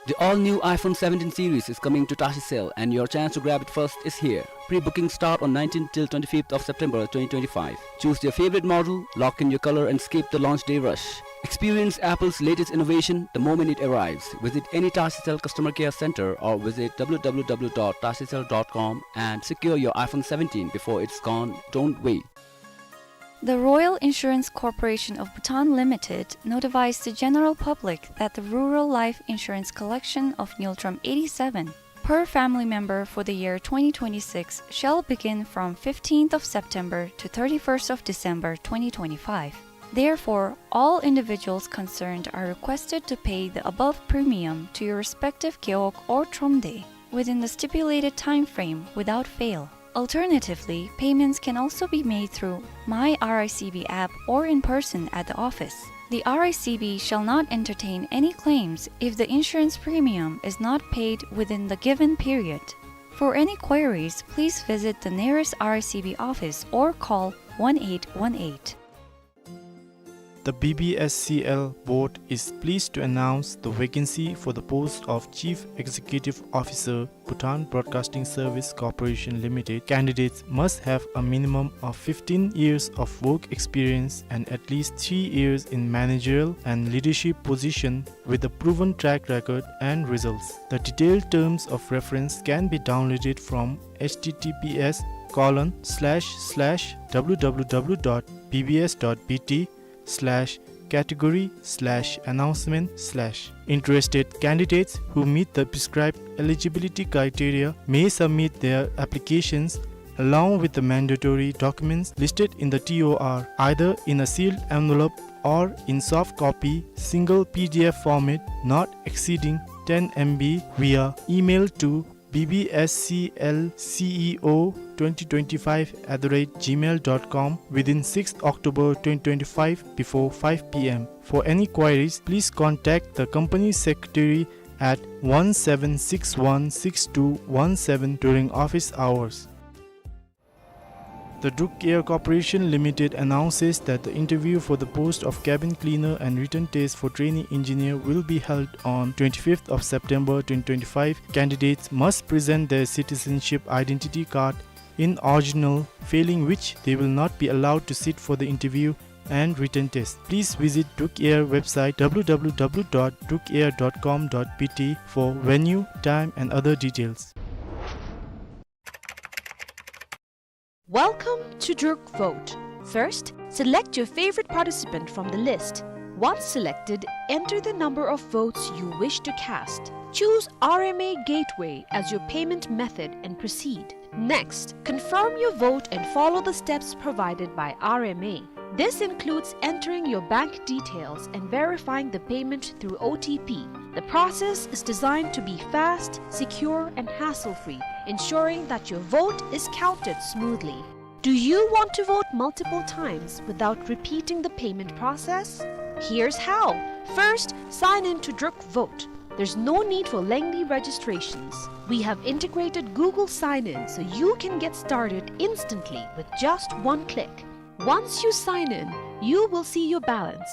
The all-new iPhone seventeen series is coming to Tashicel, and your chance to grab it first is here. Pre-booking start on nineteenth till twenty-fifth of September twenty twenty-five. Choose your favorite model, lock in your color, and skip the launch day rush. Experience Apple's latest innovation the moment it arrives. Visit any Tashicel customer care center or visit W W W dot tashicel dot com and secure your iPhone seventeen before it's gone. Don't wait. The Royal Insurance Corporation of Bhutan Limited notifies the general public that the rural life insurance collection of Ngultrum eighty-seven per family member for the year twenty twenty-six shall begin from fifteenth of September to thirty-first of December twenty twenty-five. Therefore, all individuals concerned are requested to pay the above premium to your respective gewog or thromde within the stipulated time frame without fail. Alternatively, payments can also be made through My R I C B app or in person at the office. The R I C B shall not entertain any claims if the insurance premium is not paid within the given period. For any queries, please visit the nearest R I C B office or call one eight one eight. The B B S C L board is pleased to announce the vacancy for the post of Chief Executive Officer, Bhutan Broadcasting Service Corporation Limited. Candidates must have a minimum of fifteen years of work experience and at least three years in managerial and leadership position with a proven track record and results. The detailed terms of reference can be downloaded from H T T P S colon slash slash W W W dot B B S dot B T slash category slash announcement slash. Interested candidates who meet the prescribed eligibility criteria may submit their applications along with the mandatory documents listed in the T O R, either in a sealed envelope or in soft copy, single P D F format, not exceeding ten M B, via email to B B S C L C E O twenty twenty-five at the rate gmail dot com within sixth October twenty twenty-five before five P M. For any queries, please contact the company secretary at one seven six one six two one seven during office hours. The Druk Air Corporation Limited announces that the interview for the post of cabin cleaner and written test for trainee engineer will be held on twenty-fifth of September twenty twenty-five. Candidates must present their citizenship identity card in original, failing which they will not be allowed to sit for the interview and written test. Please visit Druk Air website W W W dot druk air dot com dot B T for venue, time and other details. Welcome to Druk Vote. First, select your favorite participant from the list. Once selected, enter the number of votes you wish to cast. Choose R M A Gateway as your payment method and proceed. Next, confirm your vote and follow the steps provided by R M A. This includes entering your bank details and verifying the payment through O T P. The process is designed to be fast, secure, and hassle-free, ensuring that your vote is counted smoothly. Do you want to vote multiple times without repeating the payment process? Here's how. First, sign in to Druk Vote. There's no need for lengthy registrations. We have integrated Google Sign-In so you can get started instantly with just one click. Once you sign in, you will see your balance.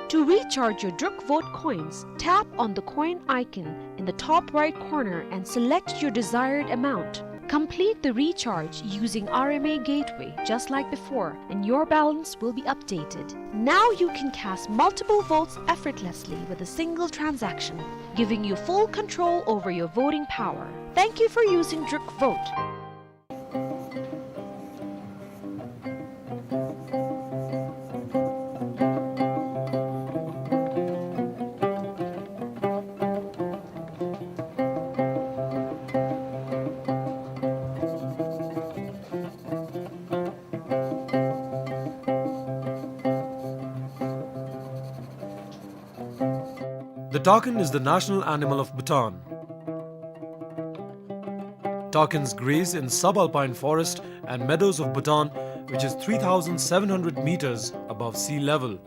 To recharge your Druk Vote coins, tap on the coin icon in the top right corner and select your desired amount. Complete the recharge using R M A Gateway just like before, and your balance will be updated. Now you can cast multiple votes effortlessly with a single transaction, giving you full control over your voting power. Thank you for using Druk Vote. The takin is the national animal of Bhutan. Takins graze in subalpine forest and meadows of Bhutan, which is three thousand seven hundred meters above sea level.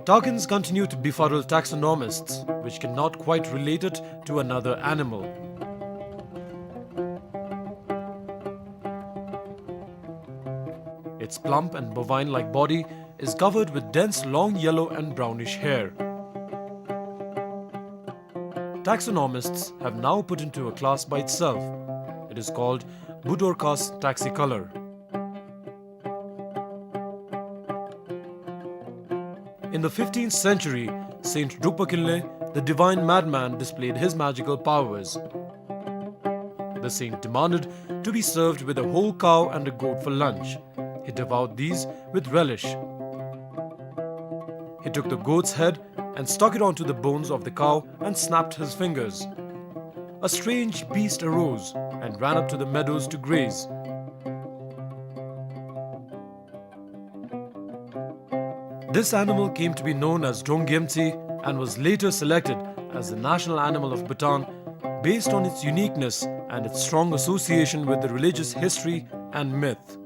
Takins continue to befuddle taxonomists, which cannot quite relate it to another animal. Its plump and bovine-like body is covered with dense long yellow and brownish hair. Taxonomists have now put into a class by itself. It is called Budorcas taxicolor. In the fifteenth century, Saint Drukpa Kinley, the divine madman, displayed his magical powers. The saint demanded to be served with a whole cow and a goat for lunch. He devoured these with relish. He took the goat's head and stuck it onto the bones of the cow and snapped his fingers. A strange beast arose and ran up to the meadows to graze. This animal came to be known as Drongyemtsi and was later selected as the national animal of Bhutan based on its uniqueness and its strong association with the religious history and myth.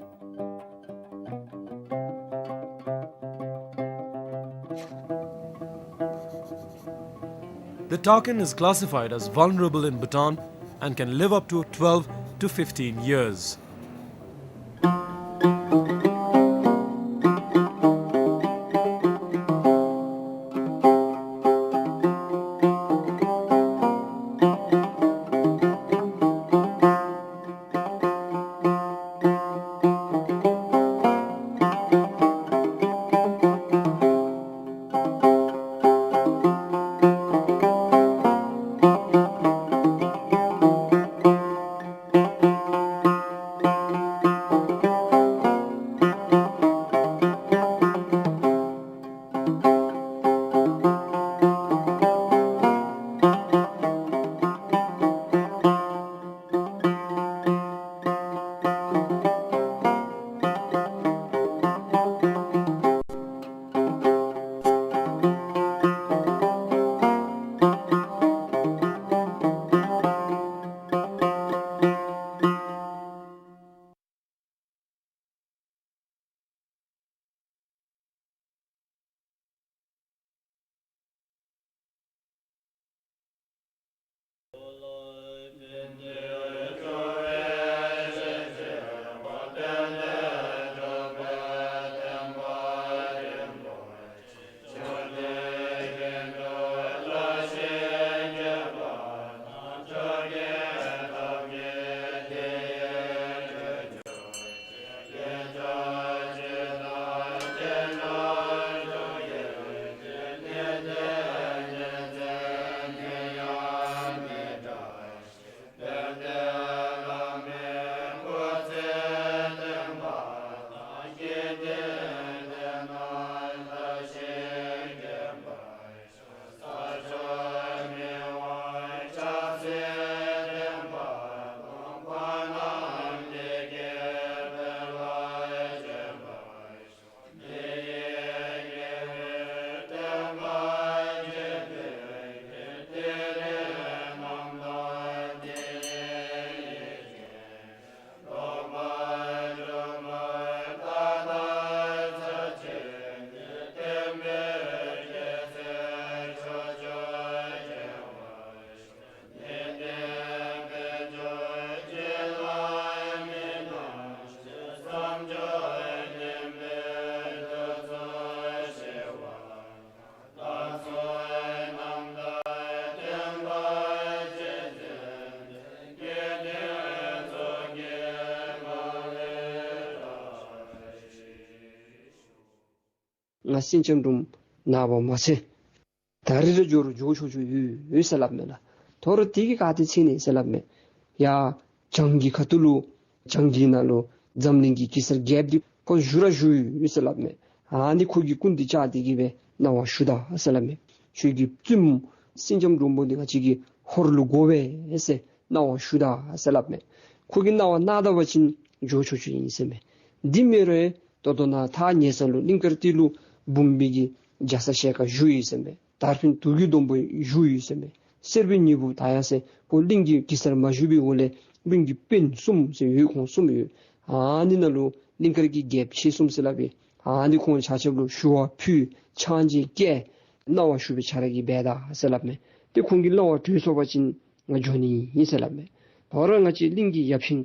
The takin is classified as vulnerable in Bhutan and can live up to twelve to fifteen years. ང་སེང་ལྕམ་འབྲུག་མོ་ནངས་པ་མ་ཚད་ད་རིས་ར་འགྱོ་རུང་འགྱོ་ཆོག་ཆོག་ཡོད་ཡོད་ཟེར་སླབ་མས་ལགས། དོ་རུང་དེ་གིས་ག་ཏེ་ཚད་ནི་ཟེར་སླབ་མས། ཡར་བྱང་གི་ཁ་ཐུག་ལུ་བྱང་གི་ནང་ལུ་འཛམ་གླིང་གི་གེ་སར་རྒྱལཔོ་འདི་ཁོ་བཞུགས་ར་བཞུགས་ཡོད་ཟེར་སླབ་མས། ཨ་ནི་ཁོ་གི་སྐུ་འདི་བཅག་སྟེ་གིས་སྦེ་གནང་བ་ཞུ་ད་ཟེར་སླབ་མས། ཁྱོད་ཀྱི་བཙུནམོ་སེང་ལྕམ་འབྲུག་མོ་འདི་ང་བཅས་ཀྱི་ཧོར་ལུ་དགོ་པས་ཟེར་གནང་བ་ཞུ་ད་ཟེར་སླབ་མས། ཁོ་གིས་གནང་བ་གནང་ད་པ་ཅིན་འགྱོ་ཆོག་ཆོག་ཨིན་ཟེར་མས། འདི་མེན་རུང་ད་ལྟོ་ནཱ་ཐག་ཉེ་ས་ལུ་གླིང་དཀར་སྟོད་ལུ་འབུམ་པའི་གི་རྒྱ་ཚ་ཞལ་དཀར་བཞུགས་ཡོད་ཟེར་མས། དར་འཕེན་དུག་གི་སྡོང་པོ་བཞུགས་ཡོད་ཟེར་མས། གསེར་པའི་ཉི་འབུམ་ད་ཡང་ཟེར་ཁོ་གླིང་གི་གེ་སར་མ་བཞུགས་པའི་འོག་ལས་གླིང་གི་དཔོན་གསུམ་ཟེར་ཡོད་ཁོང་གསུམ་ཡོད། ཨ་ནི་ནང་ལུ་གླིང་དཀར་གྱི་རྒྱལཔོ་ཆེ་གསུམ་ཟེར་སླབ་པས། ཨ་ནི་ཁོང་ཆ་ཁྱབ་ལུ་ཞུ་བ་ཕུལ་ཕྱག་མཇལ་བཀལ་གནང་བ་ཞུ་སྦེ་ཁྱོད་ར་གིས་འབད་ད་ཟེར་སླབ་མས། ཏེ་ཁོང་གིས་གནང་བ་གྲོལ་སོང་པ་ཅིན་ང་འགྱོ་ནི་ཨིན་ཟེར་སླབ་མས། དོ་རུང་ང་བཅས་གླིང་གི་ཡབ་ཆེན་